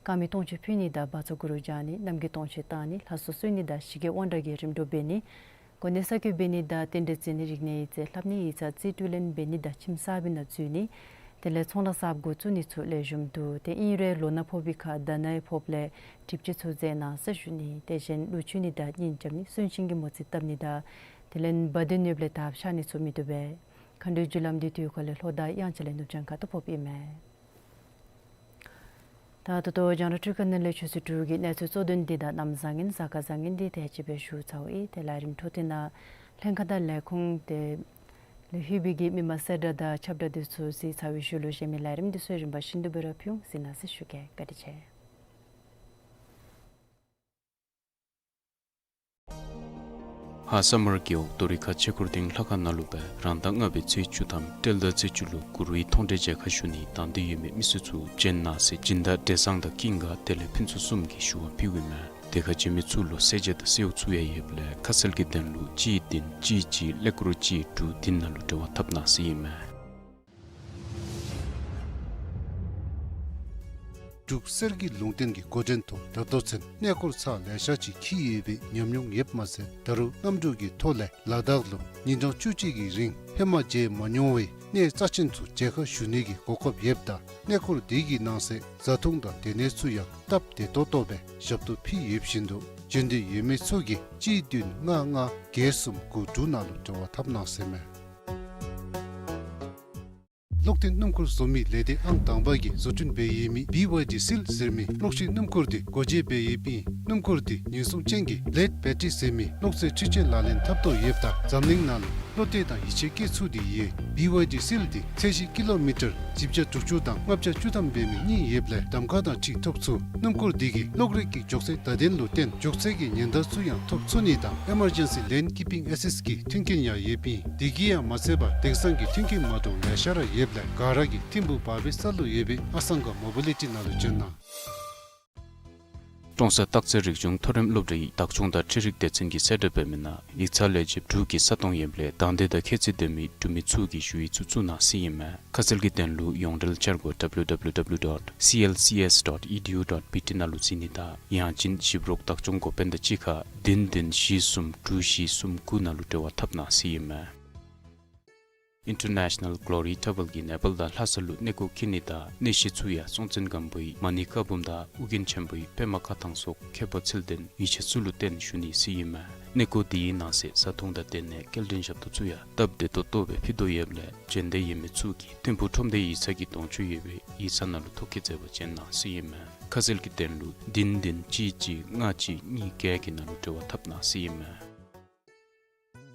དཀར་མེ་སྟོང་མཆོད་ཕུལ་ནི་དང་བ་ཚོ་གུ་རུ་སྦྱང་ནི་རྣམ་རྒྱལ་སྟོང་མཆོད་བཏང་ནི་ལྷ་གསོལ་གསོལ་ནི་དང་ཞི་རྒྱས་དབང་དྲག་གི་རིམ་གྲོ་འབད་ནི་གོ་གནས་གསར་བསྐོ་འབད་ནི་དང་རྟེན་འབྲེལ་བརྩི་ནི་རིག་གནས་ཡིག་རྩིས་ལྷབ་ནི་ཡིག་ཚང་རྩིས་སྤྲོད་ལེན་འབད་ནི་དང་ཁྱིམ་གསརཔ་ནང་འཛུལ་ནི་དེ་ལས་ཚོང་ལཱ་གསརཔ་འགོ་བཙུགས་ནི་ཚུ་ལེགས་ཤོམ་འདུག། ཏེ་ཨིན་རུང་ལོ་ན་ཕོག་པའི་ཁར་ཟླ་ནའི་ཕོགཔ་ལས་གྲིབ་ཅན་ཚུ་མཛད་གནང་ཟེར་ཞུ་ནི། དེ་གཞན་ཀླུ་ཆུ་ནི་དང་གཉེན་རྐྱབ་ནི་གསོན་ཅན་གྱི་མོ་རྩིས་བཏབ་ནི་དང་དེ་ལས་བ་དན་ནོར་བུ་ལས་དར་ཤར་ནི་ཚུ་མི་བཏུབ་པས། མཁའ་འགྲོའི་རྒྱུ་ལམ་འདི་དུས་འཁོར་ལས་ལྷོ་དང་དབྱངས་འཆར་ལས་ནུབ་བྱང་ཁ་ཐུག་ཕོགཔ་ཨིན་མས། ད་ད་ལྟོ་རྒྱང་བསྒྲགས་འཕྲུལ་ཁང་ནང་ལས་ཆུ་ཚོད་དྲུག་གི་གནས་ཚུལ་གཙོ་དོན་འདི་དང་གནམ་བཟང་ངན་གཟའ་སྐར་བཟང་ངན་འདི་དེ་ཅིག་སྦེ་ཞུ་ཚརཝ་ཨིན། ཏེ་ལས་རིམ་འཕྲོ་མཐུད་ནང་ལྷན་ཁག་དང་ལས་ཁུངས་དེ་ལས་ལྷོད་པའི་གི་མི་མང་གསལ་བསྒྲགས་དང་ཁྱབ་བསྒྲགས་འདི་ཚུ་གཟིགས་ཚར་བའི་ཤུལ་ལུ་གཞན་མི་ལས་རིམ་འདི་ཚུ་རིམ་པ་བཞིན་དུ་སྦེ་ར་ཕུལ་འོང་གཟིགས་གནང་ཟེར་ཞུ་གེ། བཀའ་དྲིན་ཆེ། ཧཱ་ས་མར་རྒེད་འོག་རྡོ་རིང་ཁ་ཆས་འཁོར་སྡིངས་ལྷ་ཁང་ནང་ལུ་སྦེ་རང་ཟླ་ལྔ་པའི་ཚེས་བཅུ་ཐམ་སྤྲེལ་ཟླ་ཚེས་བཅུ་ལུ་གུ་རུའི་མཐོང་གྲོལ་མཇལ་ཁ་ཞུ་ནི་དང་འདོད་ཡོད་མི་མི་སེར་ཚུ་བྱོན་གནང་ཟེར་སྦྱིན་བདག་བགྲེས་གཙང་དང་ཀུན་དགའ་དེ་ལས་ཕུན་ཚོགས་གསུམ་གྱིས་ཞུ་བ་ཕུལཝ་ཨིན་མས། དེ་ཁར་བྱོན་མི་ཚུ་ལུ་གསོལ་ཇ་དང་གསོལཝ་ཚུ་ཡང་ཡོདཔ་ལས་ཁ་གསལ་གྱི་དོན་ལུ་གཅིག་བདུན་གཅིག་གཅིག་ཀླད་ཀོར་གཅིག་དྲུག་བདུན་ནང་ལུ་འབྲེལ་བ་འཐབ་གནང་ཟེར་ཨིན་མས། འབྲུག་གསེར་གྱི་ལུང་བསྟན་གྱི་འགོ་འདྲེན་ཐོག་ད་ལྟོ་ཚུན་གནས་སྐོར་ཚར་ལེ་ཤ་ཅིག་འཁྱིད་ཡོད་པའི་ཉམས་མྱོང་ཡོདཔ་མ་ཚད་ད་རུང་གནམ་གྲུ་གི་ཐོག་ལས་ལ་དྭགས་ལུ་ཉིན་གྲངས་བཅུ་གཅིག་གི་རིང་ཧེ་མ་མཇལ་མ་མྱོང་བའི་གནས་རྩ་ཆེན་ཚུ་མཇལ་ཁ་ཞུ་ནི་གི་གོ་སྐབས་ཡོདཔ་ད་གནས་སྐོར་འདི་གི་ནང་གསེས་བཟའ་འཐུང་དང་སྡོད་གནས་ཚུ་ཡང་སྟབས་བདེ་ཏོག་ཏོ་སྦེ་ཞབས་ཏོག་ཕུལ་ཡོད་བཞིན་དུ་བྱོན་འདོད་ཡོད་མི་ཚུ་གིས་གཅིག་བདུན་ལྔ་ལྔ་བརྒྱད་གསུམ་དགུ་དྲུག་ནང་ལུ་འབྲེལ་བ་འཐབ་གནང་ཟེར་ཨིན་མས། གློག་འཐེན་སྣུམ་འཁོར་བཟོ་མི་ལས་སྡེ་ཨང་དང་པ་གིས་བཟོ་སྐྲུན་འབད་ཡོད་མི་བི་ཝའི་ཌི་སིལ་ཟེར་མི་གློག་ཤིང་སྣུམ་འཁོར་འདི་སྒོ་འབྱེད་འབད་ཡོདཔ་ཨིན། སྣུམ་འཁོར་འདི་ཉེན་སྲུང་ཅན་གྱི་བི་ལེཌ་བེ་ཊི་རི་ཟེར་མི་གློག་རྫས་འཕྲུལ་ཆས་ལག་ལེན་འཐབ་ཐོག་ཡོདཔ་ད་འཛམ་གླིང་ནང་ལུ་བློ་གཏད་དང་ཡིད་ཆེས་བསྐྱེད་ཚུགས་ཏེ་ཡོད། བི་ཝའི་ཌི་སིལ་འདི་ཚད་གཞི་ཀི་ལོ་མི་ཊར་བཞི་བརྒྱ་དྲུག་ཅུ་དང་ལྔ་བརྒྱ་བཅུ་ཐམ་འབད་མི་གཉིས་ཡོདཔ་ལས་གདམ་ཁ་དང་འཁྲིལ་ཐོབ་ཚུགས། སྣུམ་འཁོར་འདི་གིས་གློག་རིག་གི་མགྱོགས་ཚད་བརྡ་དོན་ལུ་བརྟེན་མགྱོགས་ཚད་ཀྱི་ཉེན་བརྡ་ཚུ་ཡང་ཐོབ་ཚུགས་ནི་དང་ཨེ་མར་ཇེན་སི་ལེན་ཀིཔ་པིང་ཨེ་སིསཊ་གི་མཐུན་རྐྱེན་ཡང་ཡོདཔ་ཨིན། དེ་གིས་ཡང་མ་ཚད་པར་དེང་སང་གི་མཐུན་རྐྱེན་མ་འདྲཝ་ལེ་ཤ་ར་ཡོདཔ་ལས་ག་ར་གིས་ཐིམ་ཕུག་བར་པའི་ས་ལུ་ཡོད་པའི་ཨ་སང་ག་མོ་བི་ལི་ཊི་ནང་ལུ་བྱོན་གནང་། ཀྲོང་གསར་སྟག་རྩེ་རིག་གཞུང་མཐོ་རིམ་སློབ་གྲྭའི་བདག་སྐྱོང་དང་འཕྲུལ་རིག་སྡེ་ཚན་གྱིས་གསལ་བསྒྲགས་འབད་མི་ནང་ཡིག་ཚང་ལས་བྱེདཔ་དྲུག་གིས་ས་སྟོང་ཡོདཔ་ལས་དང་འདོད་དང་ཁྱད་ཚད་ལྡན་མི་འབྲུག་མི་ཚུ་གིས་ཞུ་ཡིག་ཚུ་བཙུགས་གནང་ཟེར་ཨིན་མས། ཁ་གསལ་གྱི་དོན་ལུ་ཡོངས་འབྲེལ་འཆར་སྒོ་W W W dot C L C S dot E D U dot B T ནང་ལུ་གཟིགས་ནི་དང་ཡང་ཅིན་ཞིབ་རོགས་བདག་སྐྱོང་འགོ་དཔོན་དང་གཅིག་ཁར་བདུན་བདུན་བཞི་གསུམ་དྲུག་བཞི་གསུམ་དགུ་ནང་ལུ་འབྲེལ་བ་འཐབ་གནང་ཟེར་ཨིན་མས། International Glory Travel གིས་ནེ་པཱལ་དང་ལྷ་ས་ལུ་གནས་སྐོར་འཁྱིད་ནི་དང་གནས་གཞི་ཚུ་ཡང་སྲོང་བཙན་སྒམ་པོའི་མ་ཎི་བཀའ་འབུམ་དང་ཨོ་རྒྱན་ཆེན་པོའི་པདྨ་བཀའ་ཐང་སོགས་ཁྱད་པར་ཚད་ལྡན་ཡིད་ཆེས་ཚུ་ལུ་བརྟེན་ཞུ་ནི་ཟེར་ཨིན་མས། གནས་སྐོར་འདི་ཡི་ནང་གསེས་བཟའ་འཐུང་དང་སྡོད་གནས་སྐྱེལ་འདྲེན་ཞབས་ཏོག་ཚུ་ཡང་སྟབས་བདེ་ཏོག་ཏོ་སྦེ་ཕུལ་དོ་ཡོདཔ་ལས་འབྱོན་འདོད་ཡོད་མི་ཚུ་གིས་ཐིམ་ཕུག་ཁྲོམ་སྡེ་ཡིག་ཚང་གི་གདོང་ཅུ་ཡོད་པའི་ཡིག་ཚང་ནང་ལུ་ཐོ་བཀོད་མཛད་པར་བྱོན་གནང་ཟེར་ཨིན་མས། ཁ་གསལ་གྱི་དོན་ལུ་བདུན་བདུན་གཅིག་གཅིག་ལྔ་གཅིག་གཉིས་བརྒྱད་ཀྱི་ནང་ལུ་འབྲེལ་བ་འཐབ་གནང་ཟེར་ཨིན་མས།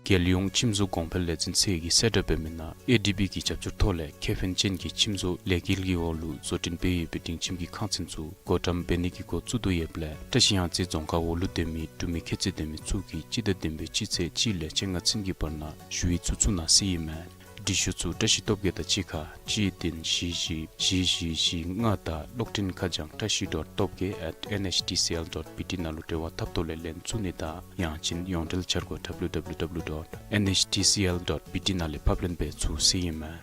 རྒྱལ་ཡོངས་ཁྱིམ་བཟོ་གོང་འཕེལ་ལས་འཛིན་ཚད་ཀྱིས་གསལ་བསྒྲགས་འབད་མི་ནང་ཨེ་ཌི་བི་གི་རྒྱབ་སྐྱོར་ཐོག་ལས་ཁེ་ཕན་ཅན་གྱི་ཁྱིམ་བཟོ་ལས་འགུལ་གྱི་འོག་ལུ་བཟོ་སྐྲུན་འབད་ཡོད་པའི་སྒྲིང་ཁྱིམ་གྱི་ཁང་ཚན་ཚུ་བགོ་བཀྲམ་འབད་ནི་གི་འགོ་བཙུགས་དོ་ཡོདཔ་ལས་བཀྲ་ཤིས་གཡང་རྩེ་རྫོང་ཁག་འོག་ལུ་སྡོད་མི་འབྲུག་མི་ཁྱད་ཚད་ལྡན་མི་ཚུ་གིས་སྤྱི་ཟླ་བདུན་པའི་སྤྱི་ཚེས་གཅིག་ལས་བཅོ་ལྔ་ཚུན་གྱི་བར་ན་ཞུ་ཡིག་ཚུ་བཙུགས་གནང་ཟེར་ཨིན་མས། འབྲི་ཤོག་ཚུ་བཀྲ་ཤིས་སྟོབས་རྒྱས་དང་གཅིག་ཁར་གཅིག་བདུན་བཞི་བཞི་བཞི་བཞི་བཞི་ལྔ་དང་གློག་འཕྲིན་ཁ་བྱང་བཀྲ་ཤིས་dot top gay at N H T C L dot B T ནང་ལུ་འབྲེལ་བ་འཐབ་ཐོག་ལས་ལན་བཙུགས་ནི་དང་ཡང་ཅིན་ཡོངས་འབྲེལ་འཆར་སྒོ་W W W dot N H T C L dot B T ནང་ལས་ཕབ་ལེན་འབད་ཚུགས་ཟེར་ཨིན་མས།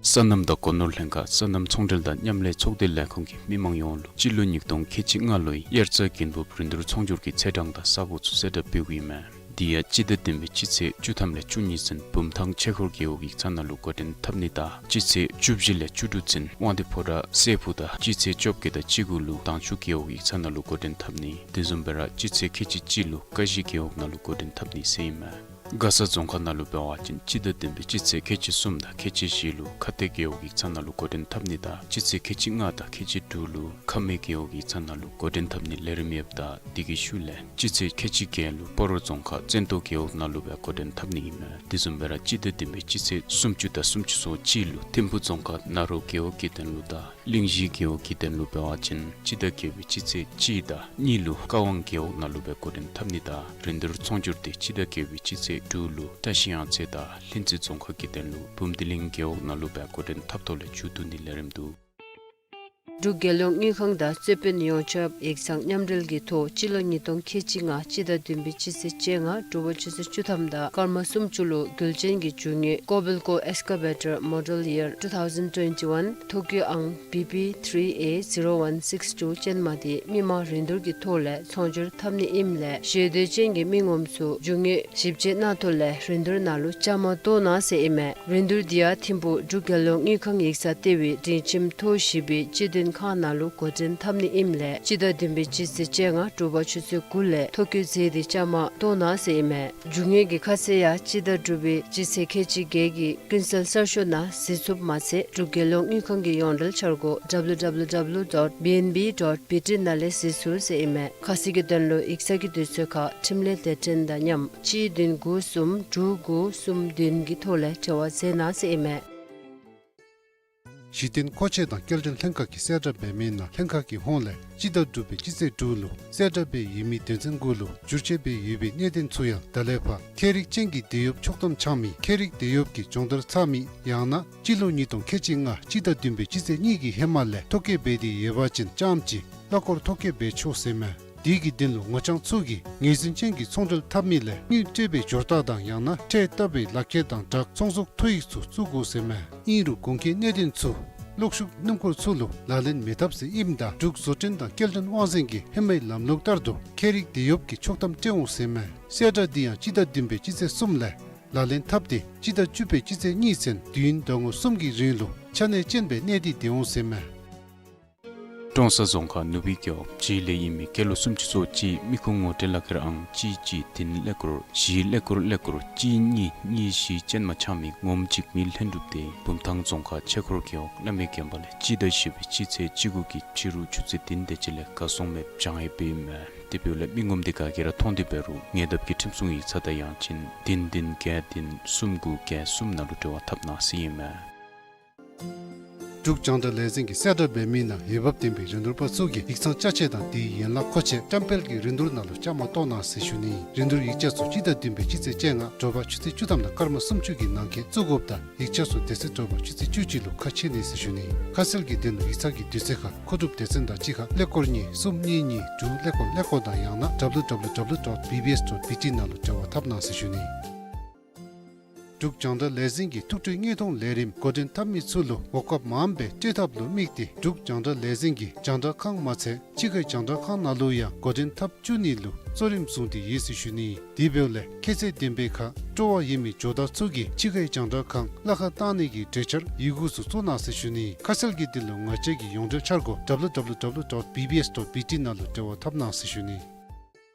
སོ་ནམ་དང་སྒོ་ནོར་ལྷན་ཁག་སོ་ནམ་ཚོང་འབྲེལ་དང་མཉམ་ལས་ཚོགས་སྡེ་ལས་ཁུངས་ཀྱིས་མི་མང་ཡོངས་ལུ་སྤྱི་ལོ་ཉིས་སྟོང་ཁལ་གཅིག་ལྔ་ལོའི་དབྱར་རྩྭ་དགུན་འབུབ་རིན་བསྡུར་ཚོང་སྒྱུར་གྱི་ཚེས་གྲངས་དང་ས་གོ་ཚུ་གསལ་བསྒྲགས་འབདཝ་ཨིན་མས། དེ་ཡང་སྤྱི་ཟླ་བདུན་པའི་སྤྱི་ཚེས་བཅུ་ཐམ་ལས་བཅུ་གཉིས་ཚུན་བུམ་ཐང་ཆོས་འཁོར་རྒེད་འོག་ཡིག་ཚང་ནང་ལུ་འགོ་འདྲེན་འཐབ་ནི་དང་སྤྱི་ཚེས་བཅུ་བཞི་ལས་བཅུ་དྲུག་ཚུན་དབང་འདུས་ཕོ་བྲང་སྲས་ཕུག་དང་སྤྱི་ཚེས་བཅོ་བརྒྱད་དང་བཅུ་དགུ་ལུ་དྭངས་ཆུ་རྒེད་འོག་ཡིག་ཚང་ནང་ལུ་འགོ་འདྲེན་འཐབ་ནི། དེ་བཟུམ་སྦེ་ར་སྤྱི་ཚེས་ཁལ་གཅིག་གཅིག་ལུ་ཀ་གཞི་རྒེད་འོག་ནང་ལུ་འགོ་འདྲེན་འཐབ་ནི་ཟེར་ཨིན་མས། མགར་ས་རྫོང་ཁག་ནང་ལུ་འབད་བ་ཅིན་སྤྱི་ཟླ་བདུན་པའི་སྤྱི་ཚེས་ཁལ་གཅིག་གསུམ་དང་ཁལ་གཅིག་བཞི་ལུ་ཁ་གཏད་རྒེད་འོག་ཡིག་ཚང་ནང་ལུ་འགོ་འདྲེན་འཐབ་ནི་དང་སྤྱི་ཚེས་ཁལ་གཅིག་ལྔ་དང་ཁལ་གཅིག་དྲུག་ལུ་ཁ་སྨད་རྒེད་འོག་ཡིག་ཚང་ནང་ལུ་འགོ་འདྲེན་འཐབ་ནི་ལས་རིམ་ཡོདཔ་ད་དེ་གི་ཤུལ་ལས་སྤྱི་ཚེས་ཁལ་གཅིག་བརྒྱད་ལུ་སྤ་རོ་རྫོང་ཁག་བཙན་ཏོ་རྒེད་འོག་ནང་ལུ་སྦེ་འགོ་འདྲེན་འཐབ་ནི་ཨིན་མས། དེ་བཟུམ་སྦེ་ར་སྤྱི་ཟླ་བདུན་པའི་སྤྱི་ཚེས་སུམ་ཅུ་དང་སུམ་ཅུ་སོ་གཅིག་ལུ་ཐིམ་ཕུ་རྫོང་ཁག་ནཱ་རོ་རྒེད་འོག་གི་དོན་ལུ་དང་གླིང་བཞི་རྒེད་འོག་གི་དོན་ལུ་འབད་བ་ཅིན་སྤྱི་ཟླ་བརྒྱད་པའི་སྤྱི་ཚེས་གཅིག་དང་གཉིས་ལུ་ཀ་ཝང་རྒེད་འོག་ནང་ལུ་སྦེ་འགོ་འདྲེན་འཐབ་ནི་དང་རིན་བསྡུར་ཚོང་སྒྱུར་དེ་སྤྱི་ཟླ་བརྒྱད་པའི་སྤྱི་ཚེས་དྲུག་ལུ་བཀྲ་ཤིས་གཡང་རྩེ་དང་ལྷུན་རྩེ་རྫོང་ཁག་གི་དོན་ལུ་བུམ་སྡེ་གླིང་རྒེད་འོག་ནང་ལུ་སྦེ་འགོ་འདྲེན་འཐབ་ཐོག་ལས་མཇུག་བསྡུ་ནི་ལས་རིམ་འདུག། འབྲུག་རྒྱལ་ཡོངས་དངུལ་ཁང་དང་རྩོད་དཔོན་ཡོངས་ཁྱབ་ཡིག་ཚང་མཉམ་འབྲེལ་གྱི་ཐོག་སྤྱི་ལོ་ཉིས་སྟོང་ཁལ་གཅིག་ལྔ་སྤྱི་ཟླ་བདུན་པའི་སྤྱི་ཚེས་བཅོ་ལྔ་དྲོ་པ་ཆུ་ཚོད་བཅུ་ཐམ་དང་སྐར་མ་སུམ་ཅུ་ལུ་རྒྱུ་ཆེན་གྱི་རྒྱུ་དངོས་Kobelco Excavator Model Year two thousand twenty-one ཐོ་བཀོད་ཨང་B P three A zero one six two ཅན་མ་དེ་མི་མང་རིན་བསྡུར་གྱི་ཐོག་ལས་ཚོང་སྒྱུར་འཐབ་ནི་ཨིནམ་ལས་ཞེ་འདོད་ཅན་གྱི་མི་ངོམ་ཚུ་རྒྱུ་དངོས་ཞིབ་དཔྱད་གནང་ཐོག་ལས་རིན་བསྡུར་ནང་ལུ་བཅའ་མར་གཏོགས་གནང་ཟེར་ཨིན་མས། རིན་བསྡུར་འདི་ཡང་ཐིམ་ཕུག་འབྲུག་རྒྱལ་ཡོངས་དངུལ་ཁང་ཡིག་ཚང་ལྟེ་བའི་སྒྲིང་ཁྱིམ་ཐོག་བཞི་པའི་སྤྱི་མཐུན་ཁང་ནང་ལུ་འགོ་འདྲེན་འཐབ་ནི་ཨིནམ་ལས་སྤྱི་ཟླ་བདུན་པའི་སྤྱི་ཚེས་བཅོ་ལྔ་དྲོ་པ་ཆུ་ཚོད་དགུ་ལས་ཐོ་བཀོད་མཛད་དེ་བཅའ་མར་གཏོགས་གནང་ཟེར་ཨིན་མས། རྒྱུ་དངོས་ཀྱི་ཁ་གསལ་ཡང་སྤྱི་ཟླ་དྲུག་པའི་སྤྱི་ཚེས་ཁལ་གཅིག་བརྒྱད་ཀྱི་ཀུན་གསལ་གསར་ཤོག་ནང་གཟིགས་ཚུགསཔ་མ་ཚད་འབྲུག་རྒྱལ་ཡོངས་དངུལ་ཁང་གི་ཡོངས་འབྲེལ་འཆར་སྒོ་W W W dot B N B dot B T ནང་ལས་གཟིགས་ཚུགས་ཟེར་ཨིན་མས། ཁ་གསལ་གྱི་དོན་ལུ་ཡིག་ཚང་གི་དུས་ཚོད་ཁར་འཕྲིན་ལས་སྡེ་ཚན་དང་མཉམ་གཅིག་བདུན་དགུ་གསུམ་དྲུག་དགུ་གསུམ་བདུན་གྱི་ཐོག་ལས་འབྲེལ་བ་མཛད་གནང་ཟེར་ཨིན་མས། གཞི་རྟེན་མཁོ་ཆས་དང་སྐྱེལ་འདྲེན་ལྷན་ཁག་གིས་གསལ་བསྒྲགས་འབད་མི་ནང་ལྷན་ཁག་གི་ཧོངས་ལས་སྤྱི་ཟླ་དྲུག་པའི་སྤྱི་ཚེས་དྲུག་ལུ་གསལ་བསྒྲགས་འབད་ཡོད་མི་དོན་ཚན་དགུ་ལུ་བསྒྱུར་བཅོས་འབད་ཡོད་པའི་གནད་དོན་ཚུ་ཡང་ད་ལས་ཕར་ཁྱད་རིག་ཅན་གྱི་དེད་གཡོགཔ་ཆོག་ཐམ་འཆང་མི་ཁྱད་རིག་དེད་གཡོགཔ་གི་སྦྱོང་བརྡར་ཚར་མི་ཡང་ན་སྤྱི་ལོ་ཉིས་སྟོང་ཁལ་གཅིག་ལྔ་སྤྱི་ཟླ་བདུན་པའི་སྤྱི་ཚེས་གཉིས་ཀྱི་ཧེ་མ་ལས་ཐོ་བཀོད་འབད་དེ་ཡོད་པ་ཅིན་རྐྱངམ་གཅིག་གླ་འཁོར་ཐོ་བཀོད་འབད་ཆོག་ཟེར་མས། དེ་གི་དོན་ལུ་ངོ་རྐྱང་ཚུ་གིས་ངོས་འཛིན་ཅན་གྱི་ཚོང་འབྲེལ་འཐབ་མི་ལས་དངུལ་སྤྲོད་པའི་སྦྱོར་རྟགས་དང་ཡང་ན་ཁྲལ་བཏབ་པའི་ལག་ཁྱེར་དང་སྦྲགས་ཚོང་ཟོག་ཐོ་ཡིག་ཚུ་བཙུགས་དགོ་ཟེར་མས། ཨིན་རུང་གོང་གི་གནད་དོན་ཚུ་གློག་ཤུགས་སྣུམ་འཁོར་ཚུ་ལུ་ལག་ལེན་མི་འཐབ་ཟེར་ཨིནམ་ད་འབྲུག་བཟོ་སྐྲུན་དང་སྐྱེལ་འདྲེན་དབང་འཛིན་གྱིས་ཧེ་མའི་ལམ་ལུགས་ལྟར་དུ་ཁྱད་རིག་དེད་གཡོགཔ་གི་ཆོག་ཐམ་སྤྲོད་འོང་ཟེར་མས། གསལ་བསྒྲགས་འདི་ཡང་སྤྱི་ཟླ་བདུན་པའི་སྤྱི་ཚེས་གསུམ་ལས་ལག་ལེན་འཐབ་སྟེ་སྤྱི་ཟླ་བཅུ་པའི་སྤྱི་ཚེས་གཉིས་ཚུན་དུས་ཡུན་ཟླ་ངོ་གསུམ་གྱི་རིང་ལུ་ཆ་གནས་ཅན་སྦེ་གནས་ཏེ་སྡོད་འོང་ཟེར་མས། ཀྲོང་གསར་རྫོང་ཁག་ནུབ་སྦིས་རྒེད་འོག་བྱེས་ལས་ཨིན་མི་སྐྱེས་ལོ་སུམ་ཅུ་སོ་གཅིག་མི་ཁུངས་ངོ་སྤྲོད་ལག་ཁྱེར་ཨང་གཅིག་གཅིག་བདུན་ཀླད་ཀོར་བཞི་ཀླད་ཀོར་ཀླད་ཀོར་གཅིག་གཉིས་གཉིས་བཞི་ཅན་མ་འཆང་མི་ངོམ་གཅིག་མི་ལྷན་གྲུབ་སྟེ་བུམ་ཐང་རྫོང་ཁག་ཆོས་འཁོར་རྒེད་འོག་བླ་མའི་དགོན་པ་ལས་སྤྱི་ཟླ་བཞི་པའི་སྤྱི་ཚེས་བཅུ་དགུ་གི་ཕྱི་རུ་ཆུ་ཚོད་བདུན་དེ་ཅིག་ལས་གར་སོང་མི་སྦེ་བྱང་ཡོདཔ་ཨིན་མས། དེ་འབདཝ་ལས་མི་ངོམ་དེ་ག་གིས་ར་མཐོང་སྟེ་འབད་རུང་ཉེ་འདབས་ཀྱི་ཁྲིམས་སྲུང་ཡིག་ཚང་དང་ཡང་ཅིན་བདུན་བདུན་བརྒྱད་བདུན་གསུམ་དགུ་བརྒྱད་གསུམ་ནང་ལུ་འབྲེལ་བ་འཐབ་གནང་ཟེར་ཨིན་མས། འབྲུག་རྒྱང་བསྒྲགས་ལས་འཛིན་གྱི་གསལ་བསྒྲགས་འབད་མི་ནང་འོས་འབབ་ལྡན་པའི་རིན་བསྡུར་པ་ཚུ་གིས་ཡིག་ཚང་ཅ་ཆས་དང་དེའི་ཡན་ལག་མཁོ་ཆས་བཀྲམ་སྤེལ་གྱི་རིན་བསྡུར་ནང་ལུ་བཅའ་མར་གཏོགས་གནང་ཟེར་ཞུ་ནི། རིན་བསྡུར་ཡིག་ཆ་ཚུ་སྤྱི་ཟླ་བདུན་པའི་སྤྱི་ཚེས་བཅོ་ལྔ་དྲོ་པ་ཆུ་ཚོད་བཅུ་ཐམ་དང་སྐར་མ་སུམ་ཅུ་གི་ནང་འཁོད་བཙུགས་དགོཔ་དང་ཡིག་ཆ་ཚུ་དེ་ཚེ་དྲོ་པ་ཆུ་ཚོད་བཅུ་གཅིག་ལུ་ཁ་ཕྱེ་ནི་ཟེར་ཞུ་ནི། ཁ་གསལ་གྱི་དོན་ལུ་ཡིག་ཚང་གི་དུས་ཚོད་ཁར་མཁོ་སྒྲུབ་སྡེ་ཚན་དང་གཅིག་ཁར་ཀླད་ཀོར་གཉིས་གསུམ་གཉིས་གཉིས་དྲུག་ཀླད་ཀོར་ཀླད་ཀོར་དང་ཡང་ན་www dot bbs dot bt ནང་ལུ་འབྲེལ་བ་འཐབ་གནང་ཟེར་ཞུ་ནི། འབྲུག་རྒྱང་བསྒྲགས་ལས་འཛིན་གྱིས་ཐུགས་སྤྲོའི་དངོས་མཐོང་ལས་རིམ་འགོ་འདྲེན་འཐབ་མི་ཚུ་ལུ་འགོག་ཁབ་མངམ་སྦེ་སྤྲོད་ཐབས་ལུ་དམིགས་ཏེ་འབྲུག་རྒྱང་བསྒྲགས་ལས་འཛིན་གྱི་རྒྱང་བསྒྲགས་ཁང་མ་ཚད་ཕྱི་ཁའི་རྒྱང་བསྒྲགས་ཁང་ནང་ལུ་ཡང་འགོ་འདྲེན་འཐབ་བཅུག་ནི་ལུ་གཙོ་རིམ་བཟུང་སྟེ་ཡོད་ཟེར་ཞུ་ནི། དེ་འབདཝ་ལས་ཁྱད་ཚད་ལྡན་པའི་ཁར་སྤྲོ་བ་ཡོད་མི་ཇོ་བདག་ཚུ་གིས་ཕྱི་ཁའི་རྒྱང་བསྒྲགས་ཁང་གླ་ཁར་བཏང་ནི་གི་གྲོས་འཆར་ཡི་གུ་ཚུ་བཙུགས་གནང་ཟེར་ཞུ་ནི། ཁ་གསལ་གྱི་དོན་ལུ་ང་བཅས་ཀྱི་ཡོངས་འབྲེལ་འཆར་སྒོ་www dot bbs dot bt ནང་ལུ་འབྲེལ་བ་འཐབ་གནང་ཟེར་ཞུ་ནི།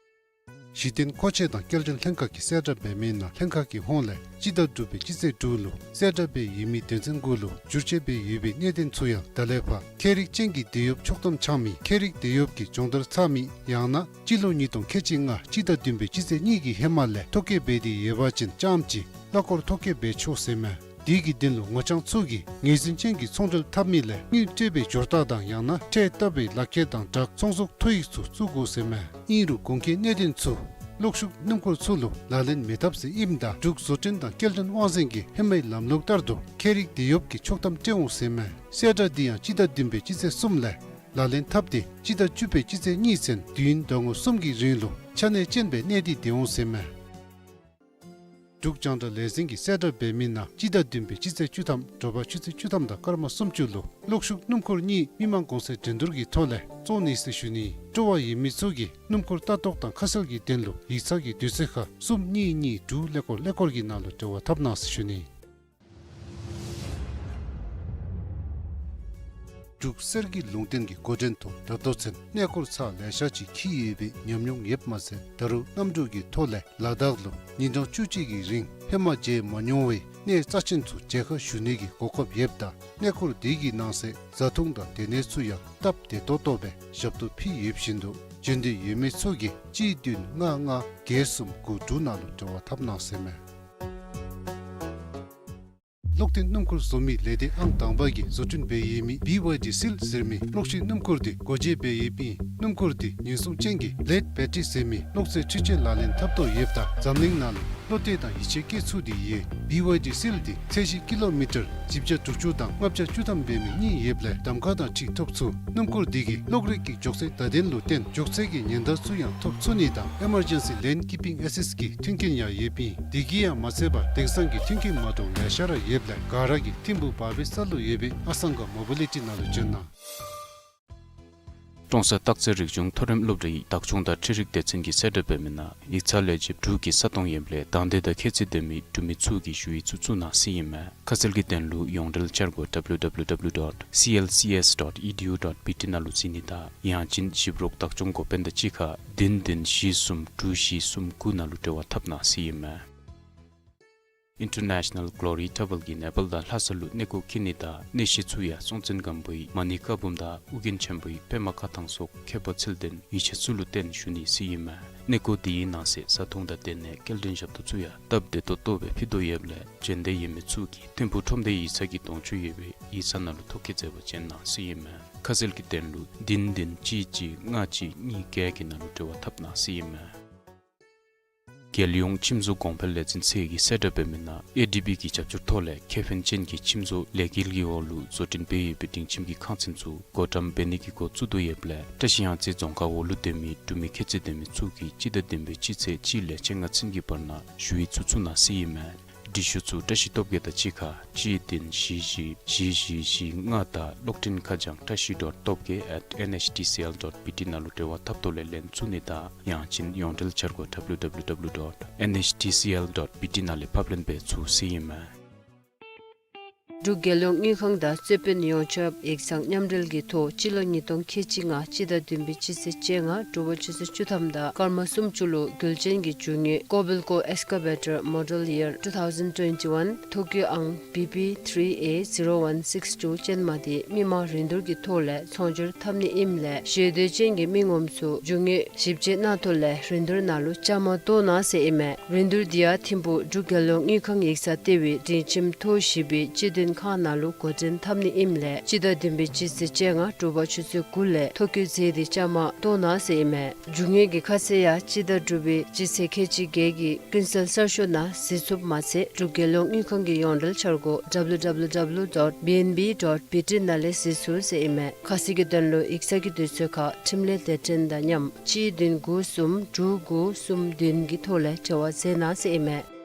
གཞི་རྟེན་མཁོ་ཆས་དང་སྐྱེལ་འདྲེན་ལྷན་ཁག་གི་གསལ་བསྒྲགས་འབད་མི་ནང་ལྷན་ཁག་གི་ཧོངས་ལས་སྤྱི་ཟླ་དྲུག་པའི་སྤྱི་ཚེས་དྲུག་ལུ་གསལ་བསྒྲགས་འབད་ཡོད་མི་དོན་ཚན་དགུ་ལུ་བསྒྱུར་བཅོས་འབད་ཡོད་པའི་གནད་དོན་ཚུ་ཡང་ད་ལས་ཕར་ཁྱད་རིག་ཅན་གྱི་དེད་གཡོགཔ་ཆོག་ཐམ་འཆང་མི་ཁྱད་རིག་དེད་གཡོགཔ་གི་སྦྱོང་བརྡར་ཚར་མི་ཡང་ན་སྤྱི་ལོ་ཉིས་སྟོང་ཁལ་གཅིག་ལྔ་སྤྱི་ཟླ་བདུན་པའི་སྤྱི་ཚེས་གཉིས་ཀྱི་ཧེ་མ་ལས་ཐོ་བཀོད་འབད་དེ་ཡོད་པ་ཅིན་རྐྱངམ་གཅིག་གླ་འཁོར་ཐོ་བཀོད་འབད་ཆོག་ཟེར་མས། དེ་གི་དོན་ལུ་ངོ་རྐྱང་ཚུ་གིས་ངོས་འཛིན་ཅན་གྱི་ཚོང་འབྲེལ་འཐབ་མི་ལས་དངུལ་སྤྲོད་པའི་འབྱོར་རྟགས་དང་ཡང་ན་ཁྲལ་བཏབ་པའི་ལག་ཁྱེར་དང་སྦྲགས་ཚོང་ཟོག་ཐོ་ཡིག་ཚུ་བཙུགས་དགོ་ཟེར་མས། ཨིན་རུང་གོང་གི་གནད་དོན་ཚུ་གློག་ཤུགས་སྣུམ་འཁོར་ཚུ་ལུ་ལག་ལེན་མི་འཐབ་ཟེར་ཨིནམ་ད་འབྲུག་བཟོ་སྐྲུན་དང་སྐྱེལ་འདྲེན་དབང་འཛིན་གྱིས་ཧེ་མའི་ལམ་ལུགས་ལྟར་དུ་ཁྱད་རིག་དེད་གཡོགཔ་གི་ཆོག་ཐམ་སྤྲོད་འོང་ཟེར་མས། གསལ་བསྒྲགས་འདི་ཡང་སྤྱི་ཟླ་བདུན་པའི་སྤྱི་ཚེས་གསུམ་ལས་ལག་ལེན་འཐབ་སྟེ་སྤྱི་ཟླ་བཅུ་པའི་སྤྱི་ཚེས་གཉིས་ཚུན་དུས་ཡུན་ཟླ་ངོ་གསུམ་གྱི་རིང་ལུ་ཆ་གནས་ཅན་སྦེ་གནས་ཏེ་སྡོད་འོང་ཟེར་མས། འབྲུག་རྒྱང་བསྒྲགས་ལས་འཛིན་གྱི་གསལ་བསྒྲགས་འབད་མི་ནང་སྤྱི་ཟླ་བདུན་པའི་སྤྱི་ཚེས་བཅུ་ཐམ་དྲོ་པ་ཆུ་ཚོད་བཅུ་ཐམ་དང་སྐར་མ་སུམ་ཅུ་ལུ་གློག་ཤུགས་སྣུམ་འཁོར་གཉིས་མི་མང་གོང་ཚད་འགྲན་བསྡུར་གྱི་ཐོག་ལས་བཙོང་ནི་ཟེར་ཞུ་ནི། སྤྲོ་བ་ཡོད་མི་ཚུ་གིས་སྣུམ་འཁོར་ལྟ་རྟོག་དང་ཁ་གསལ་གྱི་དོན་ལུ་ཡིག་ཚང་གི་དུས་ཚོད་ཁར་གསུམ་གཉིས་གཉིས་དྲུག་ཀླད་ཀོར་ཀླད་ཀོར་གྱི་ནང་ལུ་འབྲེལ་བ་འཐབ་གནང་ཟེར་ཞུ་ནི། འབྲུག་གསེར་གྱི་ལུང་བསྟན་གྱི་འགོ་འདྲེན་ཐོག་ད་ལྟོ་ཚུན་གནས་སྐོར་ཚར་ལེ་ཤ་ཅིག་འཁྱིད་ཡོད་པའི་ཉམས་མྱོང་ཡོདཔ་མ་ཚད་ད་རུང་གནམ་གྲུ་གི་ཐོག་ལས་ལ་དྭགས་ལུ་ཉིན་གྲངས་བཅུ་གཅིག་གི་རིང་ཧེ་མ་མཇལ་མ་མྱོང་བའི་གནས་རྩ་ཆེན་ཚུ་མཇལ་ཁ་ཞུ་ནི་གི་གོ་སྐབས་ཡོདཔ་ད་གནས་སྐོར་དེ་གི་ནང་གསེས་བཟའ་འཐུང་དང་སྡོད་གནས་ཚུ་ཡང་སྟབས་བདེ་ཏོག་ཏོ་སྦེ་ཞབས་ཏོག་ཕུལ་ཡོདཔ་བཞིན་དུ་འབྱོན་འདོད་ཡོད་མི་ཚུ་གིས་གཅིག་བདུན་ལྔ་ལྔ་བརྒྱད་གསུམ་དགུ་དྲུག་ནང་ལུ་འབྲེལ་བ་འཐབ་གནང་ཟེར་མས། གློག་འཕྲིན་སྣུམ་འཁོར་བཟོ་མི་ལས་སྡེ་ཨང་དང་པ་གིས་བཟོ་སྐྲུན་འབད་ཡོད་མི་བི་ཝའི་ཌི་སིལ་ཟེར་མི་གློག་ཤིང་སྣུམ་འཁོར་དེ་སྒོ་འབྱེད་འབད་ཡོདཔ་ཨིན། སྣུམ་འཁོར་དེ་ཉེན་སྲུང་ཅན་གྱི་ལེཌ་བེ་ཊི་རི་ཟེར་མི་གློག་རྫས་འཕྲུལ་ཆས་ལག་ལེན་འཐབ་དོ་ཡོདཔ་ད་འཛམ་གླིང་ནང་ལུ་བློ་གཏད་དང་ཡིད་ཆེས་བསྐྱེད་ཚུགས་ཏེ་ཡོད། བི་ཝའི་ཌི་སིལ་དེ་ཚད་གཞི་ཀི་ལོ་མི་ཊར་བཞི་བརྒྱ་དྲུག་ཅུ་དང་ལྔ་བརྒྱ་བཅུ་ཐམ་འབད་མི་གཉིས་ཡོདཔ་ལས་གདམ་ཁ་དང་འཁྲིལ་ཐོབ་ཚུགས། སྣུམ་འཁོར་དེ་གིས་གློག་རིག་གི་མགྱོགས་ཚད་བརྡ་དོན་ལུ་བརྟེན་མགྱོགས་ཚད་ཀྱི་ཉེན་བརྡ་ཚུ་ཡང་ཐོབ་ཚུགས་ནི་དང་ཨི་མར་ཇེན་སི་ལེན་ཀིཔ་པིང་ཨེ་སིསཊ་གི་མཐུན་རྐྱེན་ཡང་ཡོདཔ་ཨིན། དེ་གིས་ཡང་མ་ཚད་པར་དེང་སང་གི་མཐུན་རྐྱེན་མ་འདྲཝ་ལེ་ཤ་ར་ཡོདཔ་ལས་ག་ར་གིས་ཐིམ་ཕུག་བར་བའི་ས་ལུ་ཡོད་པའི་ཨ་སང་ག་མོ་བི་ལི་ཊི་ནང་ལུ་བྱོན་གནང་། ཀྲོང་གསར་སྟག་རྩེ་རིག་གཞུང་མཐོ་རིམ་སློབ་གྲྭའི་བདག་སྐྱོང་དང་འཕྲུལ་རིག་སྡེ་ཚན་གྱི་གསལ་བསྒྲགས་འབད་མི་ནང་ཡིག་ཚང་ལས་བྱེདཔ་དྲུག་གི་ས་སྟོང་ཡོདཔ་ལས་དང་འདོད་དང་ཁྱད་ཚད་ལྡན་མི་འབྲུག་མི་ཚུ་གིས་ཞུ་ཡིག་ཚུ་བཙུགས་གནང་ཟེར་ཨིན་མས། ཁ་གསལ་གྱི་དོན་ལུ་ཡོངས་འབྲེལ་འཆར་སྒོ་www dot C L C S dot E D U dot B T ནང་ལུ་གཟིགས་ནི་དང་ཡང་ཅིན་ཞིབ་རོགས་བདག་སྐྱོང་འགོ་དཔོན་དང་གཅིག་ཁར་བདུན་བདུན་བཞི་གསུམ་དྲུག་བཞི་གསུམ་དགུ་ནང་ལུ་འབྲེལ་བ་འཐབ་གནང་ཟེར་ཨིན་མས། International Glory Travel གིས་ནེ་པཱལ་དང་ལྷ་ས་ལུ་གནས་སྐོར་འཁྱིད་ནི་དང་གནས་གཞི་ཚུ་ཡང་སྲོང་བཙན་སྒམ་པོའི་མ་ཎི་བཀའ་འབུམ་དང་ཨོ་རྒྱན་ཆེན་པོའི་པདྨ་བཀའ་ཐང་སོགས་མཁས་པ་ཚུལ་ལྡན་ཡིད་ཆེས་ཚུ་ལུ་བརྟེན་ཞུ་ནི་ཟེར་ཨིན་མས། གནས་སྐོར་དེའི་ནང་གསེས་བཟའ་འཐུང་དང་སྡོད་གནས་སྐྱེལ་འདྲེན་ཞབས་ཏོག་ཚུ་ཡང་སྟབས་བདེ་ཏོག་ཏོ་སྦེ་ཕུལ་དོ་ཡོདཔ་ལས་འབྱོན་འདོད་ཡོད་མི་ཚུ་གིས་ཐིམ་ཕུག་ཁྲོམ་སྡེའི་ཡིག་ཚང་གི་གདོང་ཅུང་ཡོད་པའི་ཡིག་ཚང་ནང་ལུ་ཐོ་བཀོད་མཛད་པར་བྱོན་གནང་ཟེར་ཨིན་མས། ཁ་གསལ་གྱི་དོན་ལུ་བདུན་བདུན་གཅིག་གཅིག་ལྔ་གཅིག་གཉིས་བརྒྱད་ཀྱི་ནང་ལུ་འབྲེལ་བ་འཐབ་གནང་ཟེར་ཨིན་མས། རྒྱལ་ཡོངས་ཁྱིམ་བཟོ་གོང་འཕེལ་ལས་འཛིན་ཚད་ཀྱི་གསལ་བསྒྲགས་འབད་མི་ནང་ཨེ་ཌི་བི་གི་རྒྱབ་སྐྱོར་ཐོག་ལས་ཁེ་ཕན་ཅན་གྱི་ཁྱིམ་བཟོ་ལས་འགུལ་གྱི་འོག་ལུ་བཟོ་སྐྲུན་འབད་ཡོད་པའི་སྒྲིང་ཁྱིམ་གྱི་ཁང་ཚན་ཚུ་བགོ་བཀྲམ་འབད་ནི་གི་འགོ་བཙུགས་དོ་ཡོདཔ་ལས་བཀྲ་ཤིས་གཡང་རྩེ་རྫོང་ཁག་འོག་ལུ་སྡོད་མི་འབྲུག་མི་ཁྱད་ཚད་ལྡན་མི་ཚུ་གིས་སྤྱི་ཟླ་བདུན་པའི་སྤྱི་ཚེས་གཅིག་ལས་བཅོ་ལྔ་ཚུན་གྱི་བར་ན་ཞུ་ཡིག་ཚུ་བཙུགས་གནང་ཟེར་ཨིན་མས། འབྲི་ཤོག་ཚུ་བཀྲ་ཤིས་སྟོབས་རྒྱས་དང་གཅིག་ཁར་གཅིག་བདུན་བཞི་བཞི་བཞི་བཞི་ལྔ་དང་གློག་འཕྲིན་ཁ་བྱང་བཀྲ་ཤིས་dot top gay at N H T C L dot B T ནང་ལུ་འབྲེལ་བ་འཐབ་ཐོག་ལས་ལེན་ཚུགས་ནི་དང་ཡང་ཅིན་ཡོངས་འབྲེལ་འཆར་སྒོ་www dot N H T C L dot B T ནང་ལས་ཕབ་ལེན་འབད་ཚུགས་ཟེར་ཨིན་མས། འབྲུག་རྒྱལ་ཡོངས་དངུལ་ཁང་དང་རྩོད་དཔོན་ཡོངས་ཁྱབ་ཡིག་ཚང་མཉམ་འབྲེལ་གྱི་ཐོག་སྤྱི་ལོ་ཉིས་སྟོང་ཁལ་གཅིག་ལྔ་སྤྱི་ཟླ་བདུན་པའི་སྤྱི་ཚེས་བཅོ་ལྔ་དྲོ་པ་ཆུ་ཚོད་བཅུ་ཐམ་དང་སྐར་མ་སུམ་ཅུ་ལུ་རྒྱུན་ལྡན་གྱི་རྒྱུ་དངོས་Kobelco Excavator Model Year two thousand twenty-one ཐོ་བཀོད་ཨང་B P three A zero one six two ཅན་མ་དེ་མི་མང་རིན་བསྡུར་གྱི་ཐོག་ལས་ཚོང་སྒྱུར་འཐབ་ནི་ཨིནམ་ལས་ཞེ་འདོད་ཅན་གྱི་མི་ངོམ་ཚུ་རྒྱུ་དངོས་ཞིབ་དཔྱད་གནང་ཐོག་ལས་རིན་བསྡུར་ནང་ལུ་བཅའ་མར་གཏོགས་གནང་ཟེར་ཨིན་མས། རིན་བསྡུར་འདི་ཡང་ཐིམ་ཕུག་འབྲུག་རྒྱལ་ཡོངས་དངུལ་ཁང་ཡིག་ཚང་ལྟེ་བའི་སྒྲིང་ཁྱིམ་ཐོག་བཞི་པའི་སྤྱི་དོན་ ཁང་ནང་ལུ་འགོ་འདྲེན་འཐབ་ནི་ཨིནམ་ལས་སྤྱི་ཟླ་བདུན་པའི་སྤྱི་ཚེས་བཅོ་ལྔ་དྲོ་པ་ཆུ་ཚོད་དགུ་ལས་ཐོ་བཀོད་མཛད་དེ་བཅའ་མར་གཏོགས་གནང་ཟེར་ཨིན་མས། རྒྱུ་དངོས་ཀྱི་ཁ་གསལ་ཡང་སྤྱི་ཟླ་དྲུག་པའི་སྤྱི་ཚེས་ཁལ་གཅིག་བརྒྱད་ཀྱི་ཀུན་གསལ་གསར་ཤོག་ནང་གཟིགས་ཚུགསཔ་མ་ཚད་འབྲུག་རྒྱལ་ཡོངས་དངུལ་ཁང་གི་ཡོངས་འབྲེལ་འཆར་སྒོ་W W W dot B N B dot B T ནང་ལས་གཟིགས་ཚུགས་ཟེར་ཨིན་མས། ཁ་གསལ་གྱི་དོན་ལུ་ཡིག་ཚང་གི་དུས་ཚོད་ཁར་འཕྲིན་ལས་སྡེ་ཚན་དང་མཉམ་གཅིག་བདུན་དགུ་གསུམ་དྲུག་དགུ་གསུམ་བདུན་གྱི་ཐོག་ལས་འབྲེལ་བ་མཛད་གནང་ཟེར་ཨིན་མས།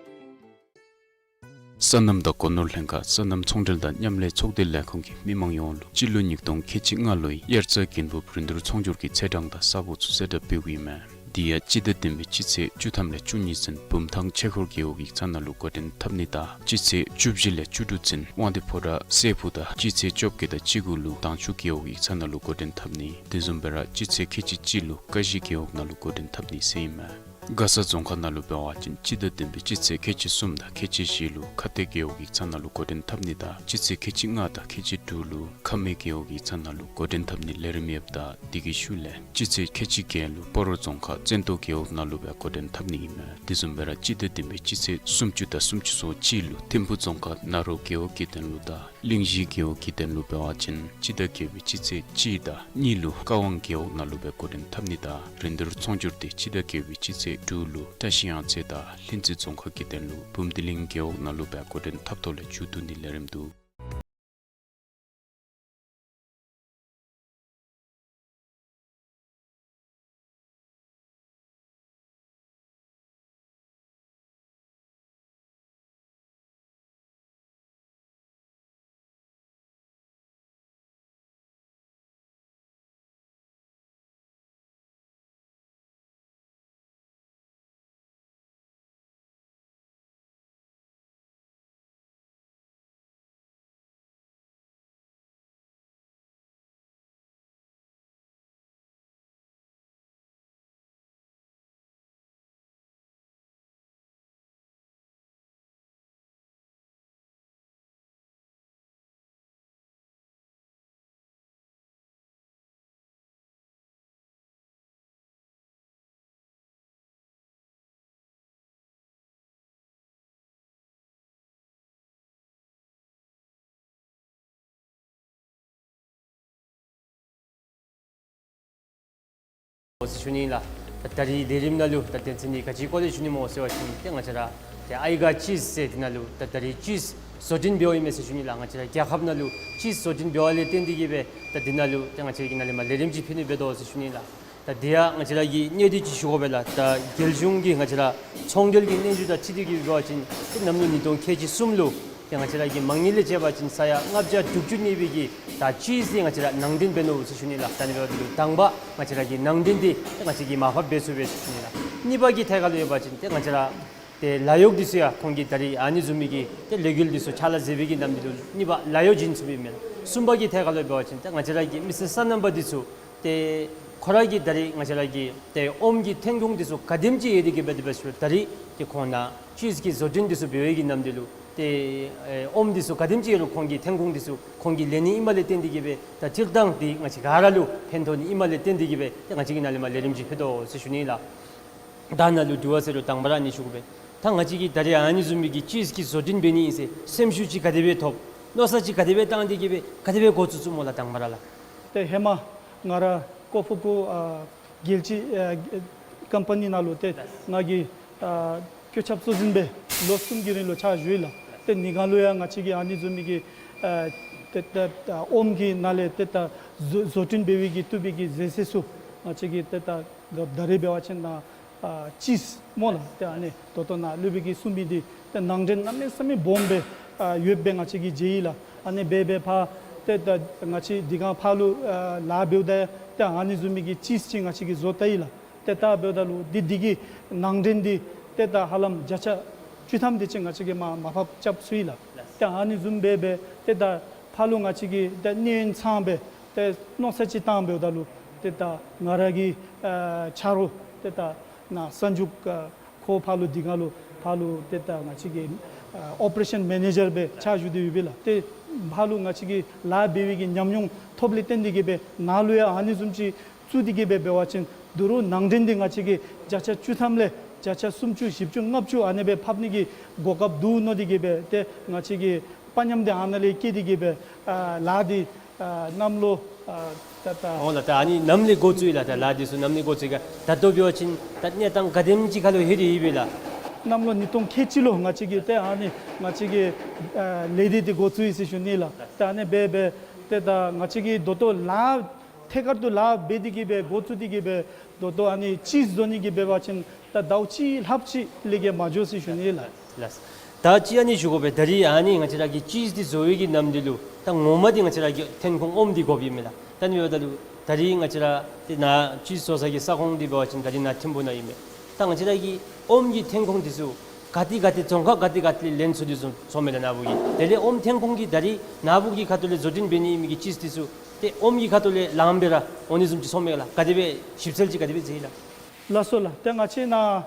སོ་ནམ་དང་སྒོ་ནོར་ལྷན་ཁག་སོ་ནམ་ཚོང་འབྲེལ་དང་མཉམ་ལས་ཚོགས་སྡེ་ལས་ཁུངས་ཀྱིས་མི་མང་ཡོངས་ལུ་སྤྱི་ལོ་ཉིས་སྟོང་ཁལ་གཅིག་ལྔ་ལོའི་དབྱར་རྩྭ་དགུན་འབུབ་རིན་བསྡུར་ཚོང་སྒྱུར་གྱི་ཚེས་གྲངས་དང་ས་སྦུག་ཚུ་གསལ་བསྒྲགས་འབདཝ་ཨིན་མས། དེ་ཡང་སྤྱི་ཟླ་བདུན་པའི་སྤྱི་ཚེས་བཅུ་ཐམ་ལས་བཅུ་གཉིས་ཚུན་བུམ་ཐང་ཆོས་འཁོར་རྒེད་འོག་ཡིག་ཚང་ནང་ལུ་འགོ་འདྲེན་འཐབ་ནི་དང་སྤྱི་ཚེས་བཅུ་བཞི་ལས་བཅུ་དྲུག་ཚུན་དབང་འདུས་ཕོ་བྲང་སྲས་ཕུག་དང་སྤྱི་ཚེས་བཅོ་བརྒྱད་དང་བཅུ་དགུ་ལུ་དྭངས་ཆུ་རྒེད་འོག་ཡིག་ཚང་ནང་ལུ་འགོ་འདྲེན་འཐབ་ནི། དེ་བཟུམ་སྦེ་ར་སྤྱི་ཚེས་ཁལ་གཅིག་གཅིག་ལུ་ཀ་གཞི་རྒེད་འོག་ནང་ལུ་འགོ་འདྲེན་འཐབ་ནི་ཟེར་ཨིན་མས། མགར་ས་རྫོང་ཁག་ནང་ལུ་འབད་བ་ཅིན་སྤྱི་ཟླ་བདུན་པའི་སྤྱི་ཚེས་ཁལ་གཅིག་གསུམ་དང་ཁལ་གཅིག་བཞི་ལུ་ཁ་གཏད་རྒེད་འོག་ཡིག་ཚང་ནང་ལུ་འགོ་འདྲེན་འཐབ་ནི་དང་སྤྱི་ཚེས་ཁལ་གཅིག་ལྔ་དང་ཁལ་གཅིག་དྲུག་ལུ་ཁ་སྨད་རྒེད་འོག་ཡིག་ཚང་ནང་ལུ་འགོ་འདྲེན་འཐབ་ནི་ལས་རིམ་ཡོདཔ་ད་དེ་གི་ཤུལ་ལས་སྤྱི་ཚེས་ཁལ་གཅིག་བརྒྱད་ལུ་སྤ་རོ་རྫོང་ཁག་བཙན་ཏོ་རྒེད་འོག་ནང་ལུ་སྦེ་འགོ་འདྲེན་འཐབ་ནི་ཨིན་མས། དེ་བཟུམ་སྦེ་ར་སྤྱི་ཟླ་བདུན་པའི་སྤྱི་ཚེས་སུམ་ཅུ་དང་སུམ་ཅུ་སོ་གཅིག་ལུ་ཐིམ་ཕུག་རྫོང་ཁག་ནཱ་རོ་རྒེད་འོག་གི་དོན་ལུ་དང་གླིང་བཞི་རྒེད་འོག་གི་དོན་ལུ་འབད་བ་ཅིན་སྤྱི་ཟླ་བརྒྱད་པའི་སྤྱི་ཚེས་གཅིག་དང་གཉིས་ལུ་ཀ་ཝང་རྒེད་འོག་ནང་ལུ་སྦེ་འགོ་འདྲེན་འཐབ་ནི་དང་རིན་བསྡུར་ཚོང་སྒྱུར་དེ་སྤྱི་ཟླ་བརྒྱད་པའི་སྤྱི་ཚེས་དྲུག་ལུ་བཀྲ་ཤིས་གཡང་རྩེ་དང་ལྷུན་རྩེ་རྫོང་ཁག་གི་དོན་ལུ་བུམ་སྡེ་གླིང་རྒེད་འོག་ནང་ལུ་སྦེ་འགོ་འདྲེན་འཐབ་ཐོག་ལས་མཇུག་བསྡུ་ནི་ལས་རིམ་འདུག། འོ་ཟེར་ཞུ་ནི་ལགས། ད་ད་རིས་ལས་རིམ་ནང་ལུ་ད་དོན་ཚན་འདི་ག་ཅི་སྐོར་ལས་ཞུ་ནི་སྨོ་ཟེར་བ་ཅིན་ཏེ་ང་བཅས་ར་ཏེ་ཨའི་གྷ་ཅིསི་ཟེར་འདི་ནང་ལུ་ད་ད་རིས་ཅིསི་བཟོ་སྐྲུན་འབདཝ་ཨིན་མས་ཟེར་ཞུ་ནི་ལགས། ང་བཅས་ར་རྒྱལ་ཁབ་ནང་ལུ་ཅིསི་བཟོ་སྐྲུན་འབདཝ་ལས་བརྟེན་ཏེ་གིས་སྦེ་ད་འདི་ནང་ལུ་ཏེ་ང་བཅས་ཀྱིས་ནཱ་ལས་མར་ལས་རིམ་ཅིག་ཕུལ་ནི་འབད་དོ་ཟེར་ཞུ་ནི་ལགས། ད་དེ་ཡང་ང་བཅས་ར་གི་གནད་དོན་ཅིག་ཞུ་དགོ་པས་ལགས། ད་རྒྱལ་གཞུང་གི་ང་བཅས་ར་ཚོང་འབྲེལ་གྱི་སྙན་ཞུ་དང་འཁྲིལ་ཏེ་གིས་འབད་བ་ཅིན་ཏེ་གནམ་ལོ་ཉིས་སྟོང་ཁལ་གཅིག་གསུམ་ལུ་ཏེ་ང་བཅས་ར་གི་མ་དངུལ་ལས་བྱས་པ་ཅིན་ས་ཡ་ལྔ་བརྒྱ་དྲུག་ཅུ་གནས་པའི་གི་ད་ཅིསི་འདི་ང་བཅས་ར་ནང་འདྲེན་འབད་ནུག་ཟེར་ཞུ་ནི་ལགས། ད་ཨ་ནི་འབདཝ་ད་ལུ་དང་པ་ང་བཅས་ར་གི་ནང་འདྲེན་འདི་ཏེ་ང་བཅས་ཀྱིས་མར་ཕབ་འབད་ཚུགས་པས་ཟེར་ཞུ་ནི་ལགས། གཉིས་པ་གི་ཐད་ཁར་ལུ་ཡོད་པ་ཅིན་ཏེ་ང་བཅས་ར་ཏེ་ལཱ་གཡོག་འདི་ཚུ་ཡང་ཁོང་གིས་ད་རིས་ཨ་ནི་བཟུམ་མའི་གི་ཏེ་ལས་འགུལ་འདི་ཚུ་ཕྱག་ལཱ་མཛད་པའི་གི་ནམ་འདི་ལུ་གཉིས་པ་ལཱ་གཡོག་བྱིན་ཚུགས་པས་མེན་ན། གསུམ་པ་གི་ཐད་ཁར་ལུ་འབད་བ་ཅིན་ཏེ་ང་བཅས་ར་གི་མི་སེར་སོ་ནམ་པ་འདི་ཚུ་ཏེ་ཁོང་ར་གི་ད་རིས་ང་བཅས་ར་གི་ཏེ་ཨོམ་གྱི་ཐོན་ཁུངས་འདི་ཚུ་ག་དེམ་ཅིག་ཡོད་དེ་གིས་སྦེ་དེ་སྦེ་ཞུ་ད་རིས་ཏེ་ཁོང་ནཱ་ཅིསི་གི་བཟོ་སྐྲུན་འདི་ཚུ་འབད་བའི་གི་ནམ་འདི་ལུ་ཏེ་ཨེ་ཨོམ་འདི་ཚུ་ག་དེམ་ཅིག་ཡོད་རུང་ཁོང་གི་ཐོན་ཁུངས་འདི་ཚུ་ཁོང་གིས་ལེན་ནི་ཨིནམ་ལས་བརྟེན་ཏེ་གིས་སྦེ་ད་སྤྱིར་བཏང་འདི་ང་བཅས་ག་ར་ལུ་ཕན་ཐོགས་ནི་ཨིནམ་ལས་བརྟེན་ཏེ་གིས་སྦེ་ཏེ་ང་བཅས་ཀྱིས་ནཱ་ལས་མར་ལས་རིམ་ཅིག་ཕུལ་དོ་ཟེར་ཞུ་ནི་ལགས། ད་ནཱ་ལུ་དྲི་བ་ཟེར་རུང་དང་པ་ར་ཨ་ནི་ཞུ་དགོ་པས། ད་ང་བཅས་ཀྱིས་ད་རིས་ཨ་ནི་བཟུམ་མའི་གི་ཅིསི་གི་བཟོ་སྐྲུན་འབད་ནི་ཨིན་ཟེར་སེམས་ཤུགས་ཅིག་ག་དེ་སྦེ་ཐོབ། མནོ་བསམ་ཅིག་ག་དེ་སྦེ་བཏང་སྟེ་གིས་སྦེ་ག་དེ་སྦེ་འགོ་བཙུགས་བཙུགསཔ་སྨོ་ལགས་དང་པ་ར་ལགས། ཏེ་ཧེ་མ་ང་ར་ཀོ་ཕུ་ཀུ་ཨ་རྒྱལ་སྤྱི་ཨ་ཀམ་པ་ནི་ནང་ལུ་ཏེ་ང་གིས་ཨ་བཀོད་ཁྱབ་གཙོ་འཛིན་སྦེ་ལོ་གསུམ་གྱི་རིང་ལུ་ཕྱག་ཞུ་ཡི་ལགས། ཏེ་ནི་ག་ལུ་ཡང་ང་བཅས་ཀྱིས་ཨ་ནི་བཟུམ་མའི་གི་ཨ་ཏེ་ད་ཨོམ་གྱི་ནང་ལས་ཏེ་ད་བཟོ་བཟོ་སྐྲུན་འབད་བའི་གི་བཏུབ་པའི་གི་ཟས་ཟས་ཚུ་ང་བཅས་ཀྱིས་ཏེ་ད་ད་རིས་འབད་བ་ཅིན་ནཱ་ཨ་ཅིསི་སྨོ་ལགས། ཏེ་ཨ་ནི་ད་ལྟོ་ནཱ་སློབ་དཔོན་གྱིས་གསུངས་མི་འདི་ཏེ་ནང་འདྲེན་གནམ་མེད་ས་མེད་སྦོམ་སྦེ་ཨ་ཡོདཔ་སྦེ་ང་བཅས་ཀྱིས་མཇལ་ཡི་ལགས། ཨ་ནི་སྦེ་སྦེ་ཕར་ཏེ་ད་ང་བཅས་འདི་ག་ཕར་ལུ་ཨ་ལཱ་འབདཝ་ད་ཏེ་ཨ་ནི་བཟུམ་མའི་གི་ཅིསི་ཅིག་ང་བཅས་ཀྱིས་བཟོ་བལྟ་ཡི་ལགས། ཏེ་བལྟ་འབདཝ་ད་ལུ་འདི་འདི་གི་ནང་འདྲེན་འདི་ཏེ་ད་ཧ་ལམ་བརྒྱ་ཆ་བཅུ་ཐམ་དེ་ཅིག་ང་བཅས་ཀྱིས་མར་མར་ཕབ་རྐྱབ་ཚུགས་ཡི་ལགས། ཏེ་ཨ་ནི་བཟུམ་སྦེ་སྦེ་ཏེ་ད་ཕར་ལུ་ང་བཅས་ཀྱིས་ཏེ་གནས་ཡུན་ཚང་སྦེ་ཏེ་མནོ་བསམ་ཅིག་བཏང་འབདཝ་ད་ལུ་ཏེ་ད་ང་ར་གི་ཨ་ཆ་རོགས་ཏེ་ད་ནཱ་གསར་འཇུག་ཨ་ཁོ་ཕར་ལུ་འདི་ག་ལུ་ཕར་ལུ་ཏེ་ད་ང་བཅས་ཀྱི་ཨ་ཨོ་པ་རེ་ཤཱན་མེ་ནེ་ཇར་སྦེ་ཕྱག་ཞུ་སྟེ་ཡོད་པས་ལགས། ཏེ་ཕར་ལུ་ང་བཅས་ཀྱིས་ལཱ་འབད་བའི་གི་ཉམས་མྱོང་ཐོབ་ལས་བརྟེན་ཏེ་གིས་སྦེ་ནཱ་ལུ་ཡང་ཨ་ནི་བཟུམ་ཅིག་བཙུགས་ཏེ་གིས་སྦེ་འབད་བ་ཅིན་ད་རུང་ནང་འདྲེན་འདི་ང་བཅས་ཀྱིས་བརྒྱ་ཆ་བཅུ་ཐམ་ལས་བརྒྱ་ཆ་སུམ་ཅུ་བཞི་བཅུ་ལྔ་བཅུ་ཨ་ནི་སྦེ་ཕབ་ནི་གི་གོ་སྐབས་འདུག་མནོ་སྟེ་གིས་སྦེ་ཏེ་ང་བཅས་ཀྱིས་ དཔའ་ཉམས་འདི་ཨ་ནཱ་ལས་སྐྱེས་ཏེ་གི་སྦེ་ཨ་ལཱ་འདི་ཨ་གནམ་ལོ་ཨ་ད་ད་འོང་ལགས། ད་ཨ་ནི་གནམ་ལས་འགོ་བཙུགས་ཡི་ལགས། ད་ལཱ་འདི་ཚུ་གནམ་ལས་འགོ་བཙུགས་ཡི་ག། ད་ལྟོ་འབད་བ་ཅིན་ད་གནས་སྟངས་ག་དེམ་ཅིག་ཁར་ལུ་ལྷོད་དེ་ཡོད་པས་ལགས། གནམ་ལོ་ཉིས་སྟོང་ཁལ་གཅིག་ལུ་ང་བཅས་ཀྱིས་ཏེ་ཨ་ནི་ང་བཅས་ཀྱིས་ཨ་ལས་སྡེ་འདི་འགོ་བཙུགས་ཡི་ཟེར་ཞུ་ནི་ལགས། ད་ཨ་ནི་སྦེ་སྦེ་ཏེ་ད་ང་བཅས་ཀྱིས་ད་ལྟོ་ལཱ་ཐད་ཀར་དུ་ལཱ་འབད་དེ་གི་སྦེ་འགོ་བཙུགས་ཏེ་གི་སྦེ་ད་ལྟོ་ཨ་ནི་ཅིསི་བཟོ་ནི་གི་འབད་བ་ཅིན་ད་ཟླཝ་གཅིག་ལྷགཔ་ཅིག་ལས་བརྒལ་མ་འགྱོ་ཟེར་ཞུ་ནི་ལགས། ལགས། ད་ཅི་ཨ་ནི་ཞུ་དགོ་པས། ད་རིས་ཨ་ནི་ང་བཅས་ར་གི་ཅིསི་འདི་བཟོ་བའི་གི་ནམ་འདི་ལུ་ད་ངོ་མ་འདི་ང་བཅས་ར་གི་ཐོན་ཁུངས་ཨོམ་འདི་དགོཔ་ཨིན་མས་ལགས། ད་ཨ་ནི་འབདཝ་ད་ལུ་ད་རིས་ང་བཅས་ར་ཏེ་ནཱ་ཅིསི་བཟོ་ས་གི་ས་ཁོངས་འདི་འབད་བ་ཅིན་ད་རིས་ནཱ་ཐིམ་ཕུ་ནང་ཨིན་མས། ད་ང་བཅས་ར་གི་ཨོམ་གྱི་ཐོན་ཁུངས་འདི་ཚུ་ག་ཏེ་ག་ཏེ་རྫོང་ཁག་ག་ཏེ་ག་ཏེ་ལས་ལེན་ཚུགས་ཏེ་སོང་སོངམ་མས་ལགས་ནཱ་བུ་གི། དེ་ལས་ཨོམ་ཐོན་ཁུངས་ཀྱི་ད་རིས་ནཱ་བུ་གི་ཁ་ཐུག་ལས་བཟོ་སྐྲུན་འབད་ནི་ཨིན་མི་གི་ཅིསི་འདི་ཚུ་ཏེ་ཨོམ་གྱི་ཁ་ཐུག་ལས་ལངམ་སྦེ་ར་འོང་ནི་བཟུམ་ཅིག་སོངམ་མས་ལགས། ག་དེ་སྦེ་ཞིབ་འཚོལ་ཅིག་ག་དེ་སྦེ་མཛད་ཡི་ལགས། ལགས་སོ་ལགས། ཏེ་ང་བཅས་ནཱ་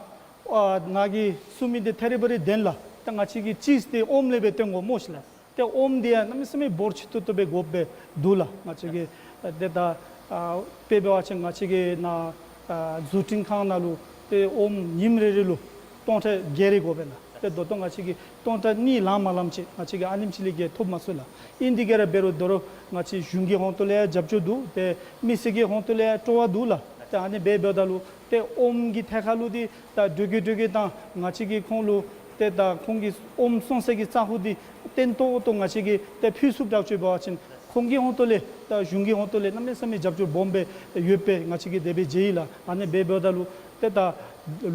ཨ་ནཱ་གིས་གསུང་མི་འདི་ཐད་རི་བ་རི་བདེན་ལགས། ཏེ་ང་བཅས་ཀྱིས་ཅིསི་འདི་ཨོམ་ལས་སྦེ་བཏོན་དགོ་སྨོ་ཤེས་ལགས། ཏེ་ཨོམ་འདི་ཡང་གནམ་མེད་ས་མེད་འབོར་ཆེ་ཏོག་ཏོ་སྦེ་དགོཔ་སྦེ་འདུག་ལགས། ང་བཅས་ཀྱིས་ཨ་ཏེ་ད་ཨ་དཔེ་འབད་བ་ཅིན་ང་བཅས་ཀྱི་ནཱ་ཨ་བཟོ་སྐྲུན་ཁང་ནང་ལུ་ཏེ་ཨོམ་ཉིནམ་རེ་རེ་ལུ་སྟོང་ཕྲག་བརྒྱད་རེ་དགོ་པས་ལགས། ཏེ་ད་ལྟོ་ང་བཅས་ཀྱིས་སྟོང་ཕྲག་གཉིས་ལང་མ་ལངམ་ཅིག་ང་བཅས་ཀྱིས་ཨ་ནེམ་ཅིག་ལས་བརྒལ་ཐོབ་མ་ཚུགས་ལགས། ཨིན་དེ་གིས་ར་འབད་རུང་དོ་རུང་ང་བཅས་གཞུང་གི་ཧོང་ཏོ་ལས་ཡང་རྒྱབ་སྐྱོར་འདུག། ཏེ་མི་སེར་གྱི་ཧོང་ཏོ་ལས་ཡང་སྤྲོ་བ་འདུག་ལགས། ཏེ་ཨ་ནི་སྦེ་འབདཝ་ད་ལུ་ཏེ་ཨོམ་གྱི་ཐད་ཁར་ལུ་འདི་ད་འགྲོ་གི་འགྲོ་གི་དང་ང་བཅས་ཀྱིས་ཁོང་ལུ་ཏེ་ད་ཁོང་གི་ཨོམ་སོང་ས་གི་ས་ཁོངས་འདི་བརྟན་ཏོག་ཏོ་ང་བཅས་ཀྱིས་ཏེ་ཕུལ་ཚུགསཔ་དྲག་ཅིག་འབད་བ་ཅིན་ཁོང་གི་ཧོང་ཏོ་ལས་ད་གཞུང་གི་ཧོང་ཏོ་ལས་གནམ་མེད་ས་མེད་རྒྱབ་སྐྱོར་སྦོམ་སྦེ་ཡོདཔ་སྦེ་ང་བཅས་ཀྱིས་དེ་སྦེ་མཇལ་ཡི་ལགས། ཨ་ནི་སྦེ་འབདཝ་ད་ལུ་ཏེ་ད་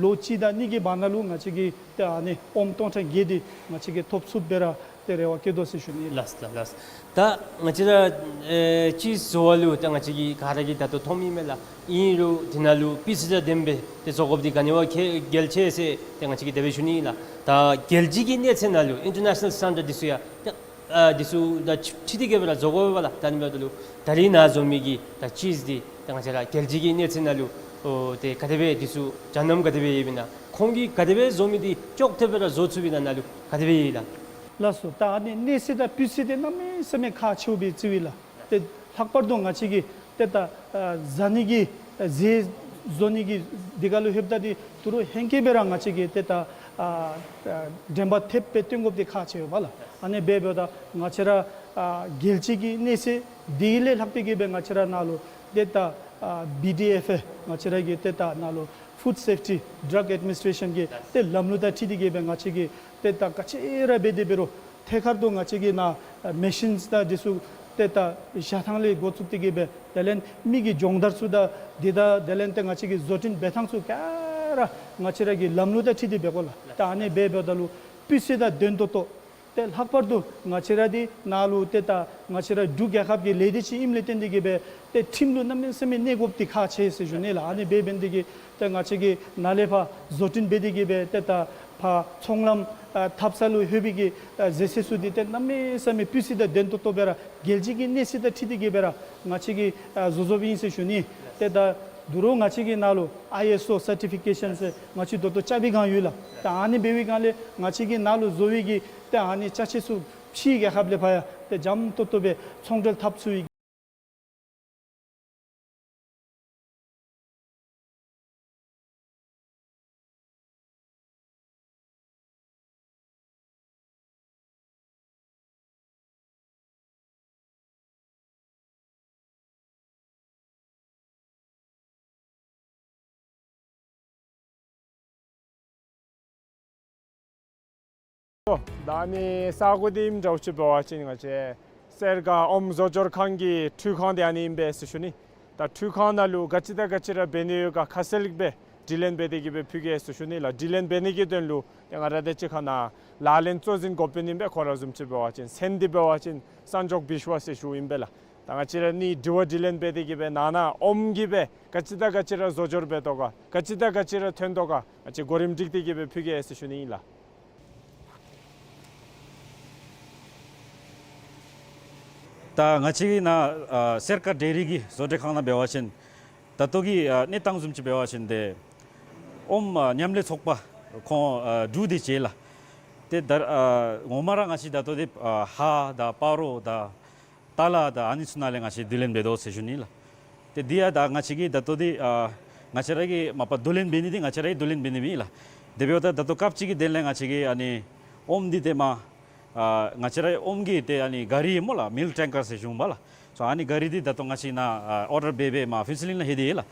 ལོ་གཅིག་དང་གཉིས་ཀྱི་བར་ན་ལུ་ང་བཅས་ཀྱིས་ཏེ་ཨ་ནི་ཨོམ་སྟོང་ཕྲག་བརྒྱད་འདི་ང་བཅས་ཀྱིས་ཐོབ་ཚུགསཔ་སྦེ་ར་ཏེ་རེ་བ་བསྐྱེད་དོ་ཟེར་ཞུ་ནི། ལགས་ལགས་ལགས། ད་ང་བཅས་ར་ཨེ་ཅིསི་བཟོ་བ་ལུ་ད་ང་བཅས་ཀྱིས་ག་ར་གིས་ད་ལྟོ་མཐོངམ་ཨིན་མས་ལགས། ཨིན་རུང་དེ་ནང་ལུ་སྤུས་ཚད་དང་ལྡནམ་སྦེ་ཏེ་བཟོ་དགོཔ་འདི་ག་ནི་བ་གལ་གལ་ཆེ་ཟེར་ཏེ་ང་བཅས་ཀྱིས་དེ་སྦེ་ཞུ་ནི་ལགས། ད་རྒྱལ་སྤྱི་གི་གནས་ཚད་ནང་ལུ་ཨིན་ཊར་ནེ་ཤ་ནལ་སི་ཊེན་ཌརཌ་འདི་ཚུ་ཡང་ད་ཨ་འདི་ཚུ་དང་འཁྲིལ་ཏེ་གི་སྦེ་ར་བཟོ་དགོ་པས་ལགས། ད་ཨ་ནི་འབདཝ་ད་ལུ་ད་རིས་ནཱ་བཟོ་མི་གི་ད་ཅིསི་འདི་ད་ང་བཅས་ར་རྒྱལ་སྤྱི་གི་གནས་ཚད་ནང་ལུ་ཨོ་ཏེ་ག་དེ་སྦེ་འདི་ཚུ་འཇའ་སྣུམ་ག་དེ་སྦེ་ཡོདཔ་ཨིན་ན། ཁོང་གིས་ག་དེ་སྦེ་བཟོ་མི་འདི་ཅོག་འཐདཔ་སྦེ་ར་བཟོ་ཚུགས་པས་ན་ནཱ་ལུ་ག་དེ་སྦེ་ཡོད་ལགས། ལགས་སོ། ད་ཨ་ནི་གནས་ཚད་དང་སྤུས་ཚད་འདི་གནམ་མེད་ས་མེད་ཁག་ཆེཝ་སྦེ་བརྩིཝ་ཨིན་ལགས། ཏེ་ལྷག་པར་དུ་ང་བཅས་ཀྱིས་ཏེ་ད་ཨ་བཟའ་ནི་གི་ཨ་ཟས་བཟོ་ནི་གི་འདི་ཁར་ལུ་ལྷོདཔ་ད་འདི་དོ་རུང་ཧེང་སྐལ་སྦེ་ར་ང་བཅས་ཀྱིས་ཏེ་ད་ཨ་ཨ་དྲན་པ་ཐེབས་སྦེ་བཏོན་དགོཔ་འདི་ཁག་ཆེ་བས་ལགས། ཨ་ནི་སྦེ་འབདཝ་ད་ང་བཅས་ར་ཨ་རྒྱལ་སྤྱི་གི་གནས་ཚད་འདི་ལས་ལྷག་སྟེ་གི་སྦེ་ང་བཅས་ར་ནཱ་ལུ་ཏེ་ད་ཨ་བི་ཌི་ཨེཕ་ཨེ་ང་བཅས་ར་གི་ཏེ་ད་ནཱ་ལུ་ཕུཌ་སེཕ་ཊི་ཌྲག་ཨེཌ་མི་ནིསི་ཊེ་ཤཱན་གྱི་ཏེ་ལམ་ལུགས་དང་འཁྲིལ་ཏེ་གི་སྦེ་ང་བཅས་ཀྱིས་ཏེ་ད་ག་ཅི་ར་འབད་དེ་འབད་རུང་ཐད་ཀར་དུ་ང་བཅས་ཀྱིས་ནཱ་ཨ་མེ་ཤིནསི་དང་འདི་ཚུ་ཏེ་ད་བཞག་ཐངས་ལས་འགོ་བཙུགས་ཏེ་གི་སྦེ་དེ་ལས་མི་གི་སྦྱོང་བརྡར་ཚུ་དང་འདི་དང་དེ་ལས་ཏེ་ང་བཅས་ཀྱི་བཟོ་སྐྲུན་འབད་ཐངས་ཚུ་ག་ར་ང་བཅས་ར་གི་ལམ་ལུགས་དང་འཁྲིལ་ཏེ་འབད་དགོ་ལགས། ད་ཨ་ནི་སྦེ་འབདཝ་ད་ལུ་སྤུས་ཚད་དང་ལྡན་ཏོག་ཏོ་ཏེ་ལྷག་པར་དུ་ང་བཅས་ར་འདི་ནཱ་ལུ་ཏེ་ད་ང་བཅས་ར་འབྲུག་རྒྱལ་ཁབ་ཀྱི་ལས་སྡེ་ཅིག་ཨིནམ་ལས་བརྟེན་ཏེ་གི་སྦེ་ཏེ་ཁྲིམས་ལུ་གནམ་མེད་ས་མེད་གནས་དགོཔ་འདི་ཁག་ཆེ་ཟེར་ཞུ་ནི་ལགས། ཨ་ནི་སྦེ་འབད་ནི་དེ་གིས་ཏེ་ང་བཅས་ཀྱིས་ནཱ་ལས་ཕར་བཟོ་སྐྲུན་འབད་དེ་གི་སྦེ་ཏེ་ད་ཕར་ཚོང་ལམ་ཨ་འཐབ་ས་ལུ་ལྷོད་པའི་གི་ཨ་ཟས་ཟས་ཚུ་འདི་ཏེ་གནམ་མེད་ས་མེད་སྤུས་ཚད་དང་ལྡན་ཏོག་ཏོ་སྦེ་ར་རྒྱལ་སྤྱི་གི་གནས་ཚད་དང་འཁྲིལ་ཏེ་གི་སྦེ་ར་ང་བཅས་ཀྱིས་ཨ་བཟོ་བཟོཝ་ཨིན་ཟེར་ཞུ་ནི། ཏེ་ད་དོ་རུང་ང་བཅས་ཀྱི་ནཱ་ལུ་ཨའི་ཨེསི་ཨོ་སར་ཊི་ཕི་ཀེ་ཤཱན་ཟེར་ང་བཅས་ད་ལྟོ་རྐྱབ་པའི་སྒང་ཡོད་ལགས། ད་ཨ་ནི་འབད་བའི་སྒང་ལས་ང་བཅས་ཀྱིས་ནཱ་ལུ་བཟོ་བའི་གི་ཏེ་ཨ་ནི་ཅ་ཆས་ཚུ་ཕྱིའི་རྒྱལ་ཁབ་ལས་ཕར་ཡང་ཏེ་འཇམ་ཏོག་ཏོ་སྦེ་ཚོང་འབྲེལ་འཐབ་ཚུགས་པའི་ད་ཨ་ནི་ས་གོ་འདི་ཨིནམ་འདྲཝ་ཅིག་འབད་བ་ཅིན་ང་བཅས་སེར་སྒ་ཨོམ་བཟོ་སྦྱོར་ཁང་གི་འཕྲུལ་ཁང་འདི་ཨ་ནི་ཨིན་པས་ཟེར་ཞུ་ནི། ད་འཕྲུལ་ཁང་ནང་ལུ་ག་ཅི་དང་ག་ཅི་ར་འབད་ནི་ཡོད་ག་ཁ་གསལ་སྦེ་དྲི་ལན་འབད་དེ་གི་སྦེ་ཕུལ་གེ་ཟེར་ཞུ་ནི་ལགས། དྲི་ལན་འབད་ནི་གི་དོན་ལུ་ཏེ་ང་ར་དང་གཅིག་ཁར་ནཱ་ལག་ལེན་གཙོ་འཛིན་འགོ་དཔོན་ཨིན་པས། ཁོ་ར་བཟུམ་ཅིག་འབད་བ་ཅིན་མཚན་འདི་འབད་བ་ཅིན་སན་ཇོག་བིཤ་ཝ་ཟེར་ཞུཝ་ཨིན་པས་ལགས། ད་ང་བཅས་ར་ཨ་ནི་དྲི་བ་དྲི་ལན་འབད་དེ་གི་སྦེ་ནང་ན་ཨོམ་གྱིས་སྦེ་ག་ཅི་དང་ག་ཅི་ར་བཟོ་སྦྱོར་འབད་དོ་ག་ག་ཅི་དང་ག་ཅི་ར་ཐོན་དོ་ག་ང་བཅས་གོ་རིམ་སྒྲིག་སྟེ་གི་སྦེ་ཕུལ་གེ་ཟེར་ཞུ་ནི་ཨིན་ལགས། ད་ང་བཅས་ཀྱི་ནཱ་ཨ་སེར་སྒ་ཌེ་རི་གི་བཟོ་གྲྭའི་ཁང་ནང་འབད་བ་ཅིན་ད་ལྟོ་གི་ཨ་གནས་སྟངས་བཟུམ་ཅིག་འབད་བ་ཅིན་ཏེ་ཨོམ་ཨ་མཉམ་ལས་ཚོགས་པ་ཁོང་ཨ་དྲུག་འདི་བྱེད་ལགས། ཏེ་ད་ཨ་ངོ་མ་ར་ང་བཅས་ད་ལྟོ་འདི་ཨ་ཧ་དང་སྤ་རོ་དང་ཏ་ལ་དང་ཨ་ནི་ཚུ་ནང་ལས་ང་བཅས་བསྡུ་ལེན་འབད་དོ་ཟེར་ཞུ་ནི་ལགས། ཏེ་འདི་ཡང་ད་ང་བཅས་ཀྱིས་ད་ལྟོ་འདི་ཨ་ང་བཅས་ར་གིས་མ་པ་བསྡུ་ལེན་འབད་ནི་འདི་ང་བཅས་ར་གིས་བསྡུ་ལེན་འབད་ནི་མེན་ལགས། དེ་འབདཝ་ད་ད་ལྟོ་སྐབས་ཅིག་གི་དོན་ལས་ང་བཅས་ཀྱིས་ཨ་ནི་ཨོམ་འདི་ཏེ་མ་ ཨ་ང་བཅས་ར་ཨོམ་གྱི་ཏེ་ཨ་ནི་ག་རི་མོ་ལགས་མིལཀ་ཊེང་ཀར་ཟེར་ཞུཝ་མས་ལགས། སོ་ཨ་ནི་ག་རི་འདི་ད་ལྟོ་ང་བཅས་ནཱ་ཨ་ཨོར་ཌར་འབད་སྦེ་མར་ཕུན་ཚོགས་གླིང་ལུ་ལྷོད་དེ་ཡོད་ལགས།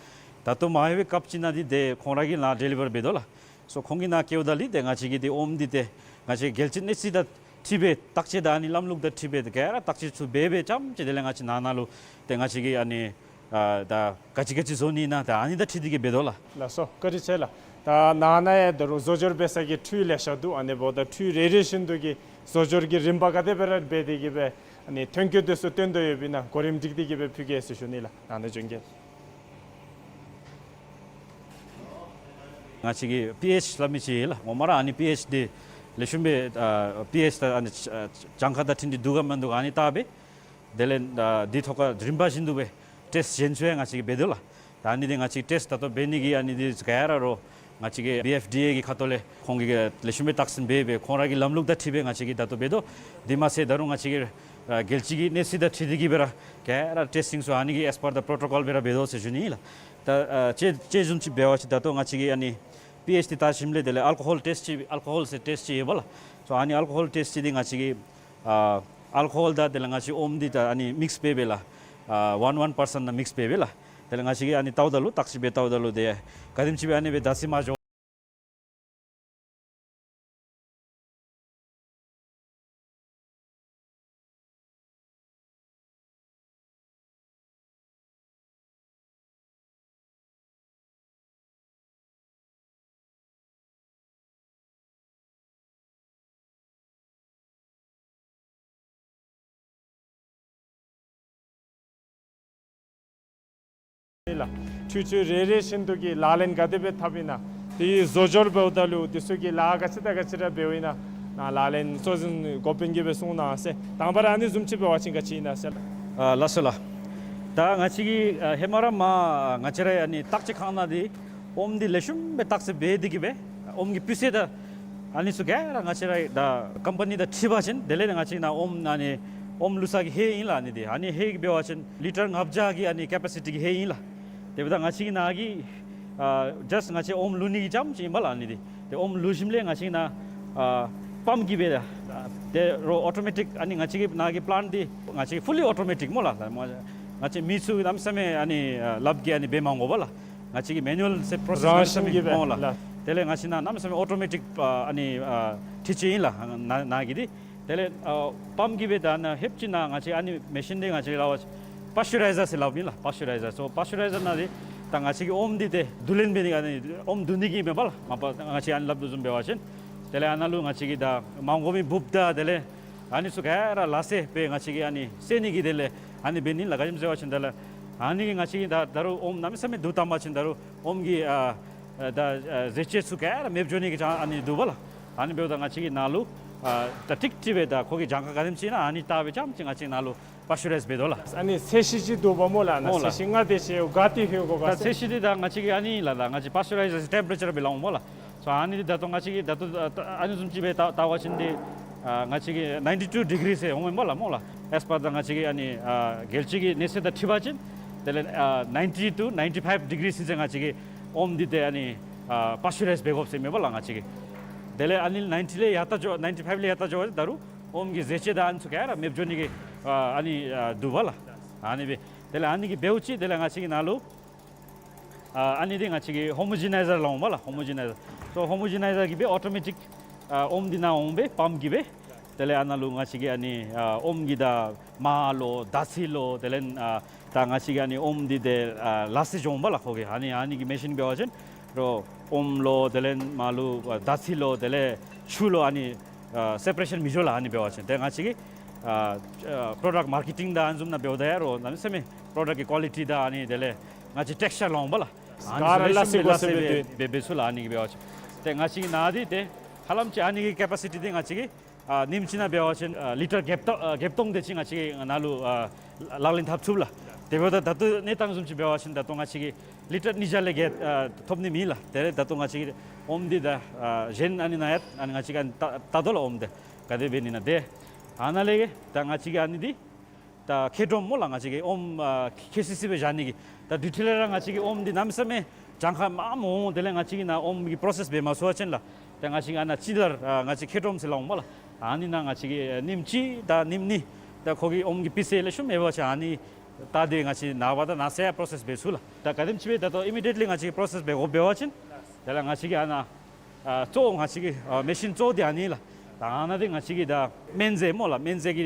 ད་ལྟོ་མར་ལྷོད་པའི་སྐབས་ཅིག་ནང་འདི་ཏེ་ཁོང་ར་གིས་ནཱ་ཌེ་ལི་བར་འབད་དོ་ལགས། སོ་ཁོང་གིས་ནཱ་བསྐྱལཝ་ད་ལུ་ཏེ་ང་བཅས་ཀྱིས་ཏེ་ཨོམ་འདི་ཏེ་ང་བཅས་རྒྱལ་སྤྱིའི་གནས་ཚད་དང་འཁྲིལ་སྦེ་བརྟག་དཔྱད་དང་ཨ་ནི་ལམ་ལུགས་དང་འཁྲིལ་སྦེ་ཏེ་ག་ར་བརྟག་དཔྱད་ཚུ་འབད་སྦེ་རྐྱངམ་ཅིག་དེ་ལས་ང་བཅས་ནཱ་ནཱ་ལུ་ཏེ་ང་བཅས་ཀྱིས་ཨ་ནི་ཨ་ད་ག་ཅི་ག་ཅི་བཟོ་ནི་ཨིན་ན་ད་ཨ་ནི་དང་འཁྲིལ་ཏེ་གིས་འབད་དོ་ལགས། ལགས་སོ་བཀའ་དྲིན་ཆེ་ལགས། ད་ནཱ་ནཱ་ཡང་ད་རུང་བཟོ་སྦྱོར་འབད་ས་གི་འཕྲུལ་ལེ་ཤ་འདུག། ཨ་ནི་འབདཝ་ད་འཕྲུལ་རེ་རེ་བཞིན་དུ་གི་བཟོ་སྦྱོར་གྱི་རིམ་པ་ག་དེ་སྦེ་ར་འབད་དེ་གིས་སྦེ་ཨ་ནི་ཐོན་སྐྱེད་དེ་ཚུ་བཏོན་དོ་ཡོདཔ་ཨིན་ན་གོ་རིམ་སྒྲིག་སྟེ་གིས་སྦེ་ཕུལ་གེ་ཟེར་ཞུ་ནི་ལགས། ནཱ་ནཱ་བྱོན་གེ། ང་བཅས་ཀྱིས་པི་ཨེཆ་སླབ་མི་ཅིག་ཡོད་ལགས། ངོ་མ་ར་ཨ་ནི་པི་ཨེཆ་འདི་ལེགས་ཤོམ་སྦེ་ཨ་པི་ཨེཆ་དང་ཨ་ནི་ཨ་གྱངས་ཁ་དང་འཁྲིལ་ཏེ་འདུག་ག་མིན་འདུག་ག་ཨ་ནི་བལྟ་སྦེ་དེ་ལས་ཨ་འདི་ཐོག་ཁར་རིམ་པ་བཞིན་དུ་སྦེ་ཊེསཊ་གཞན་ཚུ་ཡང་ང་བཅས་ཀྱིས་འབད་དོ་ལགས། ད་ཨ་ནི་འདི་ང་བཅས་ཊེསཊ་ད་ལྟོ་འབད་ནི་གི་ཨ་ནི་འདི་ག་ར་རོགས་ང་བཅས་ཀྱི་བི་ཨེཕ་ཌི་ཨེ་གི་ཁ་ཐུག་ལས་ཁོང་གིས་ལེགས་ཤོམ་སྦེ་བརྟག་ཞིབ་འབད་སྦེ་ཁོང་ར་གི་ལམ་ལུགས་དང་འཁྲིལ་སྦེ་ང་བཅས་ཀྱིས་ད་ལྟོ་འབད་དོ། དེ་མ་ཚད་ད་རུང་ང་བཅས་ཀྱིས་ཨ་རྒྱལ་སྤྱི་གི་གནས་ཚད་དང་འཁྲིལ་ཏེ་གིས་སྦེ་ར་ག་ར་ཊེསི་ཊིང་ཚུ་ཨ་ནི་གི་ཨེས་པར་ད་པྲོ་ཊོ་ཀོལ་སྦེ་ར་འབད་དོ་ཟེར་ཞུ་ནི་ཨིན་ལགས། ད་ཨ་དཔྱེ་དཔྱེ་བཟུམ་ཅིག་འབད་བ་ཅིན་ད་ལྟོ་ང་བཅས་ཀྱིས་ཨ་ནི་པི་ཨེཆ་འདི་བལྟ་ཞིནམ་ལས་དེ་ལས་ཨལ་ཀོ་ཧོལ་ཊེསཊ་ཅིག་ཨལ་ཀོ་ཧོལ་ཟེར་ཊེསཊ་ཅིག་ཡོད་པ་ལགས། སོ་ཨ་ནི་ཨལ་ཀོ་ཧོལ་ཊེསཊ་ཅིག་འདི་ང་བཅས་ཀྱིས་ཨ་ཨལ་ཀོ་ཧོལ་དང་དེ་ལས་ང་བཅས་ཨོམ་འདི་ད་ཨ་ནི་མིགསི་འབད་སྦེ་ལགས། ཨ་ཝན་ཝན་པར་སེནཊ་ནང་མིགསི་འབད་སྦེ་ལགས། དེ་ལས་ང་བཅས་ཀྱིས་ཨ་ནི་བལྟཝ་ད་ལུ་བརྟག་ཞིབ་འབད་བལྟཝ་ད་ལུ་ཏེ་ག་དེམ་ཅིག་སྦེ་ཨ་ནི་སྦེ་ད་སི་མ་འགྱོ་ལགས། འཕྲུལ་ཆས་རེ་རེ་བཞིན་དུ་གི་ལག་ལེན་ག་དེ་སྦེ་འཐབ་ཨིན་ན། དེའི་བཟོ་སྦྱོར་འབདཝ་ད་ལུ་དེ་ཚུ་གི་ལཱ་ག་ཅི་དང་ག་ཅི་ར་འབདཝ་ཨིན་ན། ནཱ་ལག་ལེན་གཙོ་འཛིན་འགོ་དཔོན་གྱིས་སྦེ་གསུང་གནང་ཟེར། དང་པ་ར་ཨ་ནི་བཟུམ་ཅིག་འབད་བ་ཅིན་ག་ཅི་ཨིན་ན་ཟེར་ལགས། ཨ་ལགས་སོ་ལགས། ད་ང་བཅས་ཀྱིས་ཨ་ཧེ་མ་ར་མར་ང་བཅས་ར་ཨ་ནི་བརྟག་དཔྱད་ཁང་ནང་འདི་ཨོམ་འདི་ལེགས་ཤོམ་སྦེ་བརྟག་དཔྱད་འབད་དེ་གིས་སྦེ་ཨོམ་གྱི་སྤུས་ཚད་དང་ཨ་ནི་ཚུ་ག་ར་ང་བཅས་ར་ད་ཀམ་པ་ནི་དང་འཁྲིལ་བ་ཅིན་དེ་ལས་ང་བཅས་ནཱ་ཨོམ་ཨ་ནི་ཨོམ་བླུག་ས་གི་ཧེ་ཨིན་ལགས། ཨ་ནི་འདི་ཨ་ནི་ཧེ་གི་འབད་བ་ཅིན་ལི་ཊར་ལྔ་བརྒྱ་གི་ཨ་ནི་ཀེ་པ་སི་ཊི་གི་ཧེ་ཨིན་ལགས། དེ་འབདཝ་ད་ང་བཅས་ཀྱིས་ནཱ་གི་ཨ་ཇཱསཊ་ང་བཅས་ཨོམ་བླུག་ནི་གི་རྐྱངམ་ཅིག་ཨིན་པ་ལགས། ཨ་ནི་འདི་ཏེ་ཨོམ་བླུག་ཞིནམ་ལས་ང་བཅས་ནཱ་ཨ་པམཔ་གིས་སྦེ་ད་ཏེ་རོགས་ཨོ་ཊོ་མེ་ཊིཀ་ཨ་ནི་ང་བཅས་ཀྱི་ནཱ་གི་པི་ལེནཊ་འདི་ང་བཅས་ཀྱི་ཕུ་ལི་ཨོ་ཊོ་མེ་ཊིཀ་སྨོ་ལགས། ང་བཅས་མི་ཚུ་གནམ་མེད་ས་མེད་ཨ་ནི་ཨ་ལགཔ་གིས་ཨ་ནི་འབད་མ་དགོ་པ་ལགས། ང་བཅས་ཀྱི་མེ་ནུ་ཨལ་ཟེར་པྲོ་སེསི་རང་བཞིན་གྱིས་སྦེ་སྨོ་ལགས། ལགས། དེ་ལས་ང་བཅས་ནཱ་གནམ་མེད་ས་མེད་ཨོ་ཊོ་མེ་ཊིཀ་ཨ་ནི་ཨ་འཕྲུལ་ཆས་ཨིན་ལགས། ནཱ་ནཱ་གི་འདི་དེ་ལས་ཨ་པམཔ་གིས་སྦེ་ད་ནཱ་ཧེབ་ཅིག་ནཱ་ང་བཅས་ཨ་ནི་མེ་ཤིན་འདི་ང་བཅས་ལགས་པར་ཅུ་རའི་ཛར་ཟེར་སླབ་ཨིན་ལགས། པར་ཅུ་རའི་ཛར། སོ་པར་ཅུ་རའི་ཛར་ནང་འདི་ད་ང་བཅས་ཀྱིས་ཨོམ་འདི་ཏེ་བསྡུ་ལེན་འབད་ནི་ཨ་ནི་ཨོམ་བསྡུ་ནི་གི་མེན་པ་ལགས། མ་པ་ང་བཅས་ཨ་ནི་སླབ་དོ་བཟུམ་འབད་བ་ཅིན་དེ་ལས་ཨ་ནཱ་ལུ་ང་བཅས་ཀྱིས་ད་མ་དགོ་མི་འབུཔ་དང་དེ་ལས་ཨ་ནི་ཚུ་ག་ར་ལག་སེ་སྦེ་ང་བཅས་ཀྱིས་ཨ་ནི་བསལ་ནི་གི་དེ་ལས་ཨ་ནི་འབད་ནི་ལགས། ག་ཅི་སྨོ་ཟེར་བ་ཅིན་དེ་ལས་ཨ་ནི་གིས་ང་བཅས་ཀྱིས་ད་ད་རུང་ཨོམ་གནམ་མེད་ས་མེད་བསྡུ་བཏང་པ་ཅིན་ད་རུང་ཨོམ་གྱི་ཨ་ཨ་ད་ཨ་རྫས་ཆས་ཚུ་ག་ར་མེདཔ་འགྱོ་ནི་གི་ཅང་ཨ་ནི་འདུག་པ་ལགས། ཨ་ནི་འབདཝ་ད་ང་བཅས་ཀྱིས་ནཱ་ལུ་ཨ་ད་ཀྲིག་ཀྲི་སྦེ་ད་ཁོ་གི་གྱངས་ཁ་ག་དེམ་ཅིག་ཨིན་ན་ཨ་ནི་བལྟ་སྦེ་རྐྱངམ་ཅིག་ང་བཅས་ནཱ་ལུ་པར་ཅུ་རའིཛ་འབད་དོ་ལགས། ཨ་ནི་ཚད་གཞི་ཅིག་འདུག་པ་སྨོ་ལགས། ནཱ་སྨོ་ལགས། ཚད་གཞི་ལྔ་དེ་ཅིག་ག་ཏེ་ལྷོད་དགོ་ག་ད་ཟེར། ཚད་གཞི་འདི་ད་ང་བཅས་ཀྱིས་ཨ་ནི་ལགས་ད་ང་བཅས་པར་ཅུ་རའིཛ་ཟེར་ཊེམ་པ་རེ་ཅར་སྦེ་སླབ་འོང་སྨོ་ལགས། སོ་ཨ་ནི་འདི་ད་ལྟོ་ང་བཅས་ཀྱིས་ད་ལྟོ་ཨ་ཨ་ནི་བཟུམ་ཅིག་སྦེ་བལྟ་བལྟ་བ་ཅིན་འདི་ཨ་ང་བཅས་ཀྱིས་ནའིན་ཊི་ཊུ་ཌི་གི་རི་ཟེར་འོང་སྨོ་ལགས་སྨོ་ལགས། ཨེས་པར་ད་ང་བཅས་ཀྱི་ཨ་ནི་ཨ་རྒྱལ་སྤྱི་གི་གནས་ཚད་དང་འཁྲིལ་བ་ཅིན་དེ་ལས་ཨ་ནའིན་ཊི་ཊུ་ནའིན་ཊི་ཕའིབ་ཌི་གི་རི་ཟེར་ང་བཅས་ཀྱིས་ཨོམ་འདི་ཏེ་ཨ་ནི་ཨ་པར་ཅུ་རའིཛ་འབད་དགོཔ་ཟེར་མེན་པ་ལགས། ང་བཅས་ཀྱིས་དེ་ལས་ཨ་ནི་ནའིན་ཊི་ལས་ཡར་ལྟ་འགྱོ་ནའིན་ཊི་ཕའིབ་ལས་ཡར་ལྟ་འགྱོ་བ་ཅིན་ད་རུང་ཨོམ་གྱི་རྫས་ཆས་དང་ཨ་ནི་ཚུ་ག་ར་མེདཔ་འགྱོ་ནི་གི་ཨ་ཨ་ནི་ཨ་འདུག་པ་ལགས། ཨ་ནི་སྦེ་དེ་ལས་ཨ་ནི་གིས་འབདཝ་ཅིག་དེ་ལས་ང་བཅས་ཀྱིས་ནཱ་ལུ་ཨ་ཨ་ནི་འདི་ང་བཅས་ཀྱིས་ཧོ་མོ་ཇི་ནའི་ཛར་སླབ་འོང་སྨོ་ལགས། ཧོ་མོ་ཇི་ནའི་ཛར། སོ་ཧོ་མོ་ཇི་ནའི་ཛར་གྱིས་སྦེ་ཨོ་ཊོ་མེ་ཊིཀ་ཨ་ཨོམ་འདི་ནཱ་འོང་སྦེ་པམཔ་གིས་སྦེ་དེ་ལས་ཨ་ནཱ་ལུ་ང་བཅས་ཀྱིས་ཨ་ནི་ཨ་ཨོམ་གྱི་ད་མར་ལོ་དར་ཚིལ་ལོ་དེ་ལས་ཨ་ད་ང་བཅས་ཀྱིས་ཨ་ནི་ཨོམ་འདི་ཏེ་ཨ་ལག་སེ་འགྱོ་འོང་སྨོ་ལགས། ཁོ་གིས་ཨ་ནི་ཨ་ནི་གི་མེ་ཤིན་འབད་བ་ཅིན་རོགས་ཨོམ་ལོ་དེ་ལས་མར་ལུ་ཨ་དར་ཚིལ་ལོ་དེ་ལས་ཆུ་ལོ་ཨ་ནི་ཨ་སེ་པ་རེ་ཤཱན་མི་འགྱོ་ལགས། ཨ་ནི་འབད་བ་ཅིན་ཏེ་ང་བཅས་ཀྱིས་ཨ་ཨ་པྲོ་ཌགཊ་མར་ཀེ་ཊིང་དང་ཨ་ནི་བཟུམ་ནང་འབདཝ་ད་ཡང་རོགས་གནམ་མེད་ས་མེད་པྲོ་ཌགཊ་ཀྱི་ཀོ་ལི་ཊི་དང་ཨ་ནི་དེ་ལས་ང་བཅས་ཊེག་སི་ཅར་སླབ་འོང་སྨོ་ལགས། ཨ་ནི་ག་ར་ཚུ་ལེགས་ཤོམ་སྦེ་ལག་སེ་སྦེ་ལག་སེ་སྦེ་འབད་འབད་འབད་ཚུགས་ལགས། ཨ་ནི་གིས་འབད་བ་ཅིན་ཏེ་ང་བཅས་ཀྱིས་ནཱ་འདི་ཏེ་ཧ་ལམ་ཅིག་ཨ་ནི་གི་ཀེ་པ་སི་ཊི་འདི་ང་བཅས་ཀྱིས་ཨ་ཉིནམ་གཅིག་ནང་འབད་བ་ཅིན་ཨ་ལི་ཊར་བརྒྱད་སྟོང་ཨ་བརྒྱད་སྟོང་དེ་ཅིག་ང་བཅས་ཀྱིས་ནཱ་ལུ་ཨ་ལག་ལེན་འཐབ་ཚུགས་ལགས། དེ་འབདཝ་ད་ད་ལྟོ་གནས་སྟངས་བཟུམ་ཅིག་འབད་བ་ཅིན་ད་ལྟོ་ང་བཅས་ཀྱིས་ལི་ཊར་ཉིས་བརྒྱ་ལས་བརྒལ་ཨ་ཐོབ་ནི་མེད་ལགས། དེ་ལས་ད་ལྟོ་ང་བཅས་ཀྱིས་ཨོམ་འདི་ད་ཨ་གཞན་ཨ་ནི་ནཱ་ཡང་ཨ་ནི་ང་བཅས་ཀྱིས་ཨ་ནི་བལྟ་བལྟ་དོ་ལགས། ཨོམ་འདི་ག་དེ་འབད་ནི་ཨིན་ན་ཏེ་ཨ་ནཱ་ལས་ད་ང་བཅས་ཀྱིས་ཨ་ནི་འདི་ད་ཁེ་ཌོམ་སྨོ་ལགས། ང་བཅས་ཀྱིས་ཨོམ་ཨ་ཁེ་སི་སི་སྦེ་བཞག་ནི་གི་ད་དུས་ཐོག་ལས་ར་ང་བཅས་ཀྱིས་ཨོམ་འདི་གནམ་མེད་ས་མེད་གྱངས་ཁ་མངམ་འོང་། དེ་ལས་ང་བཅས་ཀྱིས་ནཱ་ཨོམ་གྱི་པྲོ་སེསི་འབད་མ་ཚུགས་པ་ཅིན་ལགས། ད་ང་བཅས་ཀྱིས་ཨ་ནཱ་ཅི་ལྟར་ཨ་ང་བཅས་ཁེ་ཌོམ་ཟེར་སླབ་འོང་སྨོ་ལགས། ཨ་ནི་ནང་ང་བཅས་ཀྱིས་ཨ་ཉིནམ་གཅིག་དང་ཉིནམ་གཉིས་ད་ཁོ་གི་ཨོམ་གྱི་སྤུས་ཚད་ལེགས་ཤོམ་ཡོད་པ་ཅིན་ཨ་ནི་ད་དེ་ང་བཅས་ནངས་པ་དང་གནངས་ཚེ་ཡང་པོ་རོ་སེསི་འབད་ཚུགས་ལགས། ད་ག་དེམ་ཅིག་སྦེ་ད་ལྟོ་ཨི་མི་ཌི་ཡེཊ་ལི་ང་བཅས་ཀྱིས་པོ་རོ་སེསི་འབད་དགོ་འབད་བ་ཅིན་དེ་ལས་ང་བཅས་ཀྱིས་ཨ་ནཱ་ཨ་གཙོ་བོ་ང་བཅས་ཀྱི་ཨ་མེ་ཤིན་གཙོ་བོ་འདི་ཨ་ནི་ལགས། ད་ཨ་ནཱ་འདི་ང་བཅས་ཀྱིས་ད་སྨན་རྫས་སྨོ་ལགས། སྨན་རྫས་ཀྱི་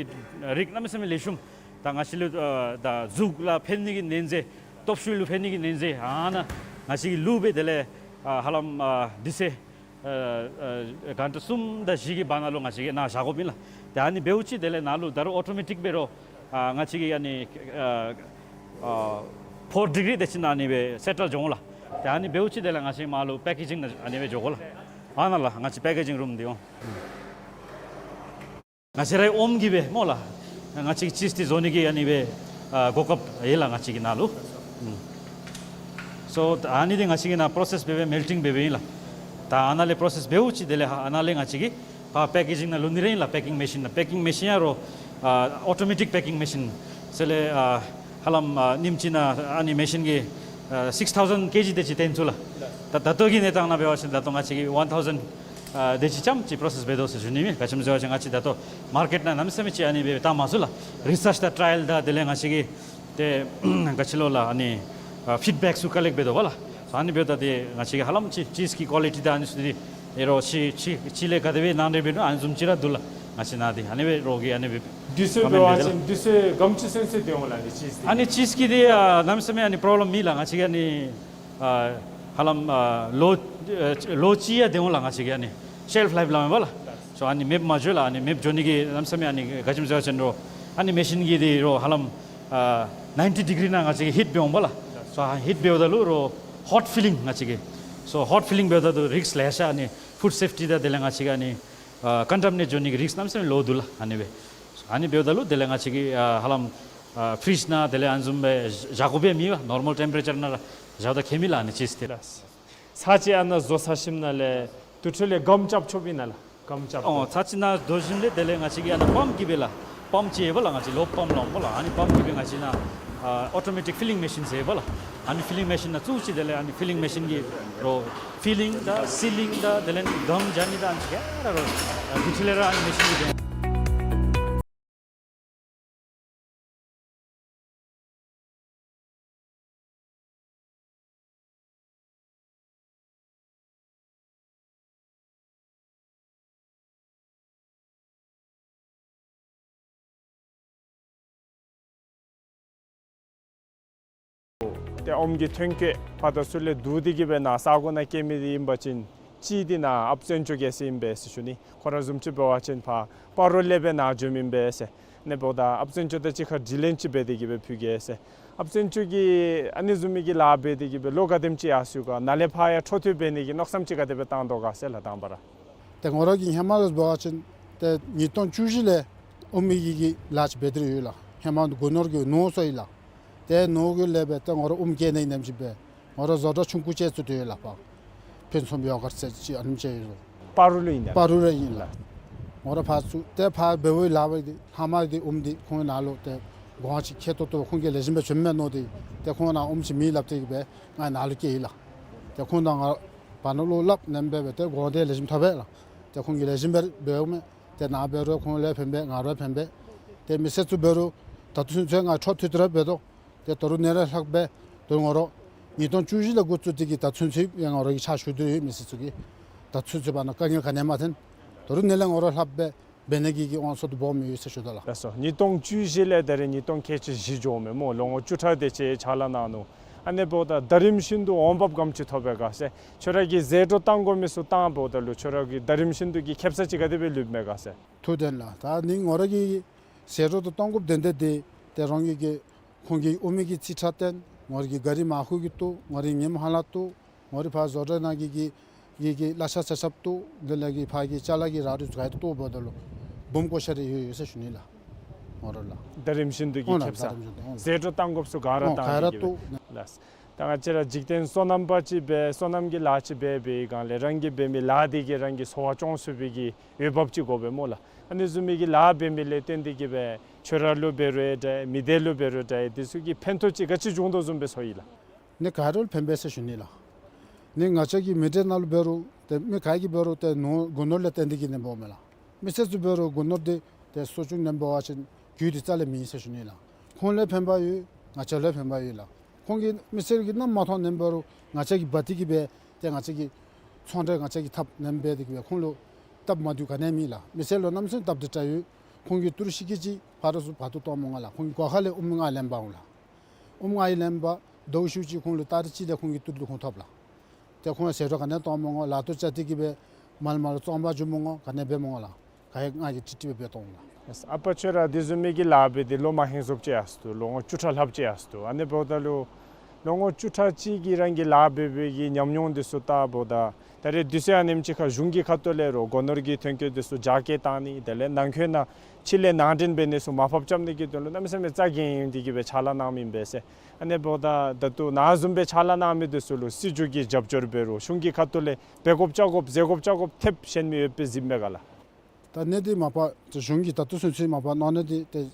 རིགས་གནམ་མེད་ས་མེད་ལེགས་ཤོམ། ད་ང་བཅས་ལུ་ཨ་ད་གཟུགས་ལུ་ཕན་ནི་གི་ནན་ཟས། སྟོབས་ཤུགས་ལུ་ཕན་ནི་གི་ནན་ཟས་ཨ་ནཱ་ང་བཅས་ཀྱིས་བླུགས་སྦེ་དེ་ལས་ཨ་ཧ་ལམ་ཨ་དུས་ཚོད་ཨ་ཨ་གྷན་ཊ་གསུམ་དང་བཞི་གི་བར་ན་ལུ་ང་བཅས་ཀྱིས་ནཱ་བཞག་དགོཔ་ཨིན་ལགས། ཏེ་ཨ་ནི་འབདཝ་ཅིག་དེ་ལས་ནཱ་ལུ་ད་རུང་ཨོ་ཊོ་མེ་ཊིཀ་འབད་རུང་ཨ་ང་བཅས་ཀྱིས་ཨ་ནི་ཨ་ཨ་ཕོར་ཌི་གི་རི་དེ་ཅིག་ནང་ཨ་ནི་སྦེ་སེ་ཊལ་འགྱོ་འོང་ལགས། ཏེ་ཨ་ནི་འབདཝ་ཅིག་དེ་ལས་ང་བཅས་མར་ལུ་པེ་ཀེ་ཇིང་ནང་ཨ་ནི་སྦེ་འགྱོ་དགོ་ལགས། ཨ་ནཱ་ལགས་ང་བཅས་པེ་ཀེ་ཇིང་རུམ་འདི་འོང་། ང་བཅས་རའི་ཨོམ་གྱིས་སྦེ་སྨོ་ལགས། ང་བཅས་ཀྱིས་ཅིསི་འདི་བཟོ་ནི་གི་ཨ་ནི་སྦེ་ཨ་གོ་སྐབས་ཡོད་ལགས་ང་བཅས་ཀྱི་ནང་ལུ། ཨུམ། སོ་ཨ་ནི་འདི་ང་བཅས་ཀྱིས་ནཱ་པོ་རོ་སེསི་འབད་སྦེ་མེལ་ཊིང་འབད་སྦེ་ཨིན་ལགས། ད་ཨ་ནཱ་ལས་པོ་རོ་སེསི་འབདཝ་ཅིག་དེ་ལས་ཨ་ནཱ་ལས་ང་བཅས་ཀྱིས་ཕར་པེ་ཀེ་ཇིང་ནང་བླུག་ནི་ར་ཨིན་ལགས། པེ་ཀིང་མེ་ཤིན་ནང་། པེ་ཀིང་མེ་ཤིན་ཡང་རོགས་ཨ་ཨོ་ཊོ་མེ་ཊིཀ་པེ་ཀིང་མེ་ཤིན་ཟེར་ལས་ཨ་ཧ་ལམ་ཨ་ཉིནམ་གཅིག་ནང་ཨ་ནི་མེ་ཤིན་གྱིས་ཨ་སིགསི་ཐའུ་ཟེན་ཀེ་ཇི་དེ་ཅིག་བཏོན་ཚུགས་ལགས། ད་ད་ལྟོ་གི་གནས་སྟངས་ནང་འབད་བ་ཅིན་ད་ལྟོ་ང་བཅས་ཀྱིས་ཝན་ཐའུ་ཟེན་ཨ་དེ་ཅིག་ཙམ་ཅིག་པོ་རོ་སེསི་འབད་དོ་ཟེར་ཞུ་ནི་ཨིན། ག་ཅི་སྨོ་ཟེར་བ་ཅིན་ང་བཅས་ད་ལྟོ་མར་ཀེཊ་ནང་གནམ་མེད་ས་མེད་ཅིག་ཨ་ནི་སྦེ་བཏང་མ་ཚུགས་ལགས། རི་སརཆ་དང་ཊ་རའི་ཡལ་དང་དེ་ལས་ང་བཅས་ཀྱིས་ཏེ་ག་ཅི་ལོ་ལགས་ཨ་ནི་ཨ་ཕིཌ་བེཀ་ཚུ་ཀ་ལེཀཊ་འབད་དོ་བ་ལགས། ཨ་ནི་འབདཝ་ད་ཏེ་ང་བཅས་ཀྱིས་ཧ་ལམ་ཅིག་ཅིསི་གི་ཀོ་ལི་ཊི་དང་ཨ་ནི་ཚུ་འདི་ཨེ་རོགས་ཅིག་ཅིག་ཅིག་ལས་ག་དེ་སྦེ་ནང་འདྲེན་འབད་ནུག་ཨ་ནི་བཟུམ་ཅིག་ར་འདུག་ལགས། ང་བཅས་ནང་འདི་ཨ་ནི་སྦེ་རོགས་ཀྱིས་ཨ་ནི་སྦེ་དུས་ཚོད་འབད་བ་ཅིན་དུས་ཚོད་ག་དེམ་ཅིག་ཚུན་ཚོད་སྡོད་འོང་ལགས་ཨ་ནི་ཅིསི་འདི། ཨ་ནི་ཅིསི་གི་འདི་ཨ་གནམ་མེད་ས་མེད་ཨ་ནི་པོ་རོབ་ལེམ་མེད་ལགས། ང་བཅས་ཀྱིས་ཨ་ནི་ཨ་ཧ་ལམ་ཨ་ལོ་ཨ་ལོ་གཅིག་ཡང་སྡོད་འོང་ལགས། ང་བཅས་ཀྱིས་ཨ་ནི་ཤེལཕ་ལའིཕ་སླབ་མས་པ་ལགས། སོ་ཨ་ནི་མེདཔ་མ་འགྱོ་ལགས། ཨ་ནི་མེདཔ་འགྱོ་ནི་གི་གནམ་མེད་ས་མེད་ཨ་ནི་ག་ཅི་སྨོ་ཟེར་བ་ཅིན་རོགས་ཨ་ནི་མེ་ཤིན་གྱི་འདི་རོགས་ཧ་ལམ་ཨ་ནའིན་ཊི་ཌི་གི་རི་ནང་ང་བཅས་ཀྱིས་ཧིཊ་འབད་འོང་པ་ལགས། སོ་ཧིཊ་འབདཝ་ད་ལུ་རོགས་ཧོཊ་ཕི་ལིང་ང་བཅས་ཀྱིས། སོ་ཧོཊ་ཕི་ལིང་འབདཝ་ད་ལུ་རིསཀ་ལེ་ཤ་ཨ་ནི་ཕུཌ་སེཕ་ཊི་དང་དེ་ལས་ང་བཅས་ཀྱིས་ཨ་ནི་ཨ་ཀོན་ཊ་མི་ནེཊ་འགྱོ་ནི་གི་རིསཀ་གནམ་མེད་ས་མེད་ལོ་འདུག་ལགས། ཨ་ནི་སྦེ་ཨ་ནི་འབདཝ་ད་ལུ་དེ་ལས་ང་བཅས་ཀྱིས་ཨ་ཧ་ལམ་ཨ་ཕི་རིཇ་ནང་དེ་ལས་ཨ་ནི་བཟུམ་སྦེ་བཞག་དགོཔ་ཡང་མེད་པ། ནོར་མལ་ཊེམ་པ་རེ་ཅར་ནང་ར་བཞགཔ་ད་ཁྱད་མེད་ལགས་ཨ་ནི་ཅིསི་འདི་ལགས། ཚར་གཅིག་ཨ་ནཱ་བཟོ་ཚར་ཞིནམ་ལས་དེ་འཕྲོ་ལས་སྒམ་རྐྱབ་ཆོགཔ་ཨིན་ན་ལགས། སྒམ་རྐྱབ། ཨོ་ཚར་གཅིག་ནཱ་བཟོ་ཞིནམ་ལས་དེ་ལས་ང་བཅས་ཀྱིས་ཨ་ནཱ་པམཔ་གིས་སྦེ་ལགས། པམཔ་ཅིག་ཡོད་པ་ལགས། ང་བཅས་ལོ་པམཔ་སླབ་མས་པ་ལགས། ཨ་ནི་པམཔ་གིས་སྦེ་ང་བཅས་ནཱ་ཨ་ཨོ་ཊོ་མེ་ཊིཀ་ཕི་ལིང་མེ་ཤིན་ཟེར་པ་ལགས། ཨ་ནི་ཕི་ལིང་མེ་ཤིན་ནང་བཙུགས་ཅི། དེ་ལས་ཨ་ནི་ཕི་ལིང་མེ་ཤིན་གྱིས་རོགས་ཕི་ལིང་དང་སི་ལིང་དང་དེ་ལས་སྒམ་རྐྱབ་ནི་དང་ཨ་ནི་ཚུ་ག་ར་རོགས་ཨ་དེ་འཕྲོ་ལས་ར་ཨ་ནི་མེ་ཤིན་གྱིས་འབད། ཏེ་ཨོམ་གྱི་ཐོན་སྐྱེད་ཕར་དང་ཚུར་ལས་བསྡུ་སྟེ་གིས་སྦེ་ནཱ་ས་གོ་ནང་སྐྱེལ་མི་འདི་ཨིན་པ་ཅིན་གཅིག་འདི་ནཱ་ཨཔ་བཙན་སྐྱོགས་རྒྱལ་མཚན་ཨིན་པས་ཟེར་ཞུ་ནི། ཁོ་ར་བཟུམ་ཅིག་འབད་བ་ཅིན་ཕར་སྤ་རོ་ལས་སྦེ་ནཱ་འབྱོནམ་ཨིན་པས་ཟེར། ཨ་ནི་འབདཝ་ད་ཨཔ་བཙན་སྐྱོགས་དང་གཅིག་ཁར་དྲི་ལན་ཅིག་འབད་དེ་གིས་སྦེ་ཕུལ་གེ་ཟེར། ཨཔ་བཙན་སྐྱོགས་ཀྱིས་ཨ་ནི་བཟུམ་མའི་གི་ལཱ་འབད་དེ་གིས་སྦེ་ལོ་ག་དེམ་ཅིག་ཡར་སོ་ཡི་ག། ནཱ་ལས་ཕར་ཡང་འཕྲོ་མཐུད་འབད་ནི་གི་མནོ་བསམ་ཅིག་ག་དེ་སྦེ་བཏང་དོ་ག་ཟེར་ལགས་དང་པ་ར། ཏེ་ང་ར་གིས་ཧེ་མ་ལས་འབད་བ་ཅིན་ཏེ་ཉིས་སྟོང་བཅུ་བཞི་ལས་ཨོམ་གྱི་གི་ལཱ་ཅིག་འབད་དེ་ར་ཡོད་ལགས། ཧེ་མ་སྒོ་ནོར་གྱི་ནོར་སོང་ཡི་ལགས། ཏེ་ནོར་གྱི་ལས་སྦེ་ཏེ་ང་ར་ཨོམ་སྐྱེལ་ནི་ཨིནམ་ཅིག་སྦེ་ང་ར་བཟོ་གྲྭ་ཆུང་ཀུ་ཅིག་བཙུགས་ཏེ་ཡོད་ལགས། ཕར་ཕུན་སུམ་ཡོ་གརཊ་ཟེར་ཅིག་ཨ་ནེམ་ཅིག་ཡོད་ལགས། སྤ་རོ་ལུ་ཨིན་ལགས། སྤ་རོ་ལུ་ཨིན་ལགས། ང་ར་ཕར་བཙུགས་ཏེ་ཕར་འབད་བའི་ལཱ་འབད་དེ་ལྷག་མ་འདི་ཨོམ་འདི་ཁོང་ནཱ་ལུ་ཏེ་གོང་ཅིག་ཁེ་ཏོག་ཏོ་ཁོང་གིས་ལེགས་ཤོམ་སྦེ་བྱིནམ་མས་མནོ་སྟེ་ཏེ་ཁོང་ནཱ་ཨོམ་ཅིག་མེད་སླབ་སྟེ་གིས་སྦེ་ང་ནཱ་ལུ་བསྐྱལ་ཡི་ལགས། ཏེ་ཁོང་དང་ང་བར་ན་བློ་སླབ་ནེམ་སྦེ་སྦེ་ཏེ་གོང་ཏེ་ལེགས་ཤོམ་ཐོབ་པས་ལགས། ཏེ་ཁོང་གིས་ལེགས་ཤོམ་སྦེ་འབདཝ་མས། ཏེ་ནཱ་འབད་རུང་ཁོང་ལུ་ཡང་ཕན་པས་ང་ར་ཡང་ཕན་པས། ཏེ་མི་སེར་ཚུ་འབད་རུང་ད་ལྟོ་ཚུན་ཚོད་ང་འཕྲོ་མཐུད་དེ་ར་འབད་དོ། ཏེ་ད་རུང་ནཱ་ལས་ལྷག་སྦེ་ད་རུང་ང་ར་ཉིས་སྟོང་བཅུ་བཞི་ལས་འགོ་བཙུགས་ཏེ་གིས་ད་ལྟོ་ཚུན་ཚོད་ཡང་ང་ར་གིས་ཕྱག་ཞུ་སྟེ་ཡོད། མི་སེར་ཚུ་གིས་ད་ལྟོ་ཚུན་ཚོད་བར་ན་དཀའ་ངལ་ག་ནི་ཡང་མ་ཐོན། ད་རུང་ནཱ་ལས་ང་ར་ལྷག་སྦེ་འབད་ནི་གི་གི་དབང་ཚད་དེ་སྦོམ་ཡོད་ཟེར་ཞུ་དོ་ལགས། ལགས་སོ། ཉིས་སྟོང་བཅུ་བཞི་ལས་ད་རེས་ཉིས་སྟོང་ཁལ་གཅིག་བཞི་འགྱོཝ་མས་སྨོ། ལོ་ངོ་བཅུ་ཕྲག་དེ་ཅིག་ཕྱག་ལཱ་གནང་ནུག། ཨ་ནི་འབདཝ་ད་ད་རིམ་བཞིན་དུ་འོང་འབབ་ག་དེམ་ཅིག་ཐོབ་པས་ག་ཟེར། ཁྱོད་ར་གིས་ཟད་འགྲོ་བཏང་དགོ་མི་ཚུ་བཏང་འབདཝ་ད་ལུ་ཁྱོད་ར་གི་ད་རིམ་བཞིན་དུ་གི་ཁེབ་ས་ཅིག་ག་དེ་སྦེ་ལུསཔ་མས་ག་ཟེར། ཐུགས་བདེན་ལགས། ད་ནི་ང་ར་གིས་ཟད་འགྲོ་དེ་གཏང་དགོཔ་དོན་དག་དེ་ཏེ་རང་གི་གི་ཁོང་གི་ཨོམ་གི་རྩིས་ཁྲ་བཏོན། ང་ར་གི་ག་རི་མར་ཁུ་གི་བཏོག། ང་ར་གི་ཉིམ་ཧ་ལ་བཏོག། ང་ར་ཕར་བཟོ་གྲྭ་ནང་གི་གི་གི་གི་གླ་ཆ་ཆ་ཁྱབ་བཏོག། དེ་ལས་གི་ཕར་གི་ཅ་ལ་གི་རག་རིགས་ག་ཡོད་བཏོག་འབདཝ་ད་ལུ་སྦོམ་བཀོ་བཞག་རེ་ཡོད་ཡོད་ཟེར་ཞུ་ནི་ལགས། ང་ར་ལགས། ད་རིམ་བཞིན་དུ་གི་ཨོ་ལགས། ཁེབ་ས། ད་རིམ་བཞིན་དུ་ཨོ་ལགས། ཟད་འགྲོ་བཏང་དགོཔ་ཚུ་ག་ར་ཨོ་བཏང་ག་ར་གི་གི་བཏོག། ལགས། ད་ང་བཅས་ར་འཇིག་རྟེན་སོ་ནམ་པ་ཅིག་སྦེ་སོ་ནམ་གྱི་ལཱ་ཅིག་འབད་བའི་སྒང་ལས་རང་གིས་འབད་མི་ལཱ་དེ་གིས་རང་གི་འཚོ་བ་སྐྱོང་ཚུགས་པའི་གི་འོས་འབབ་ཅིག་དགོ་པས་སྨོ་ལགས། ཨ་ནི་བཟུམ་མའི་གི་ལཱ་འབད་མི་ལས་བརྟེན་ཏེ་གིས་སྦེ་ཁྱོད་ར་ལུ་འབད་རུང་འདྲ་མི་སྡེ་ལུ་འབད་རུང་འདྲ་དེ་ཚུ་གིས་ཕན་ཐོགས་ཅིག་ག་ཅི་བྱུང་དོ་བཟུམ་སྦེ་ཚོར་ཡི་ལགས། ནི་ག་ར་ལུ་ཕན་པས་ཟེར་ཞུ་ནི་ལགས། ནི་ང་བཅས་ཀྱི་མི་སྡེ་ནང་ལུ་འབད་རུང་ཏེ་མི་ག་གིས་འབད་རུང་ཏེ་ནོར་སྒོ་ནོར་ལས་བརྟེན་ཏེ་གིས་ནི་འབདཝ་མས་ལགས། མི་སེར་ཚུ་འབད་རུང་སྒོ་ནོར་འདི་ཏེ་གསོ་སྐྱོང་ནེམ་འབད་བ་ཅིན་རྒུད་འདི་རྩ་ལས་མེད་ཟེར་ཞུ་ནི་ལགས། ཁོང་ལུ་ཕན་པ་ཡོད། ང་བཅས་ལུ་ཕན་པ་ཡོད་ལགས། ཁོང་གིས་མི་སེར་གྱིས་ནམ་མ་མཐོང་ནེམ་འབད་རུང་ང་བཅས་ཀྱིས་འབག་སྟེ་གི་སྦེ་ཏེ་ང་བཅས་ཀྱི་ཚོང་འབྲེལ་ང་བཅས་ཀྱིས་འཐབ་ནེམ་འབད་དེ་གི་སྦེ་ཁོང་ལུ་སྟབས་མ་བདེཝ་ག་ནི་ཡང་མེད་ལགས། མི་སེར་ལུ་གནམ་མེད་ས་མེད་སྟབས་བདེ་དྲགས་ཡོད། ཁོང་གིས་ཏི་རུ་ཤིག་ཀེ་ཅིག་ཕར་ར་ཚུར་འབག་སྟེ་གཏང་མི་དགོ་ལགས། ཁོང་གིས་སྒོ་ཁ་ལས་ཨུམ་ལྔ་ལེན་འབག་འོང་ལགས། ཨུམ་ལྔ་ལེན་འབག་ཟླཝ་ཤུལ་ཅིག་ཁོང་ལུ་ཏ་རིག་གཅིག་ལས་ཁོང་གི་ཏི་རུ་འདི་ཁོང་ཐོབ་ལགས། ཏེ་ཁོང་ཟད་འགྲོ་ག་ནི་ཡང་གཏང་མི་དགོ། ལག་ཏོ་བཅད་དེ་གི་སྦེ་མར་མར་ལུ་བཙོང་པར་འགྱོ་མི་དགོ། ག་ནི་འབད་མི་དགོ་ལགས། ག་ཡང་ང་གིས་ཀྲིག་ཀྲི་སྦེ་འབད་གཏང་འོང་ལགས། ཨ་པ་ཁྱོད་ར་དེ་བཟུམ་མའི་གི་ལཱ་འབད་དེ་ལོ་མ་ཧིང་སོབ་ཅིག་ཡར་སོ་ནུག། ལོ་ངོ་བཅུ་ཕྲག་ལྷགཔ་ཅིག་ཡར་སོ་ནུག། ཨ་ནི་འབདཝ་ད་ལུ་ལོ་ངོ་བཅུ་ཕྲག་གཅིག་གི་རང་གི་ལཱ་འབད་བའི་གི་ཉམས་མྱོང་འདི་ཚུ་བལྟཝ་ད་ད་རེས་དུས་ཚོད་ཨ་ནེམ་ཅིག་ཁར་གཞུང་གི་ཁ་ཐུག་ལས་ར་སྒོ་ནོར་གྱི་ཐོན་སྐྱེད་འདི་ཚུ་རྒྱ་སྐྱེད་བཏང་ནི་དེ་ལས་ནང་འཁོད་ནང་ཕྱི་ལས་ནང་འདྲེན་འབད་ནི་ཚུ་མར་ཕབ་རྐྱབ་ནི་གི་དོན་ལུ་གནམ་མེད་ས་མེད་རྩ་འགེངས་ཏེ་གི་སྦེ་ཕྱག་ལཱ་གནང་མི་ཨིན་པས་ཟེར། ཨ་ནི་འབདཝ་ད་ད་ལྟོ་ནཱ་བཟུམ་སྦེ་ཕྱག་ལཱ་གནང་མི་འདི་ཚུ་ལུ་སྲིད་བྱུས་ཀྱི་རྒྱབ་སྐྱོར་འབད་རུང་གཞུང་གི་ཁ་ཐུག་ལས་འབད་དགོཔ་རྐྱབ་དགོཔ་ཟེར་དགོཔ་རྐྱབ་དགོཔ་ཐེབས་གཞན་མི་ཡོདཔ་སྦེ་གཟིགསཔ་མས་ག་ལགས། ད་ཨ་ནི་འདི་མ་པ་ཏེ་གཞུང་གིས་ད་ལྟོ་ཚུན་ཚོད་མ་པ་གནང་ནི་འདི་ཏེ་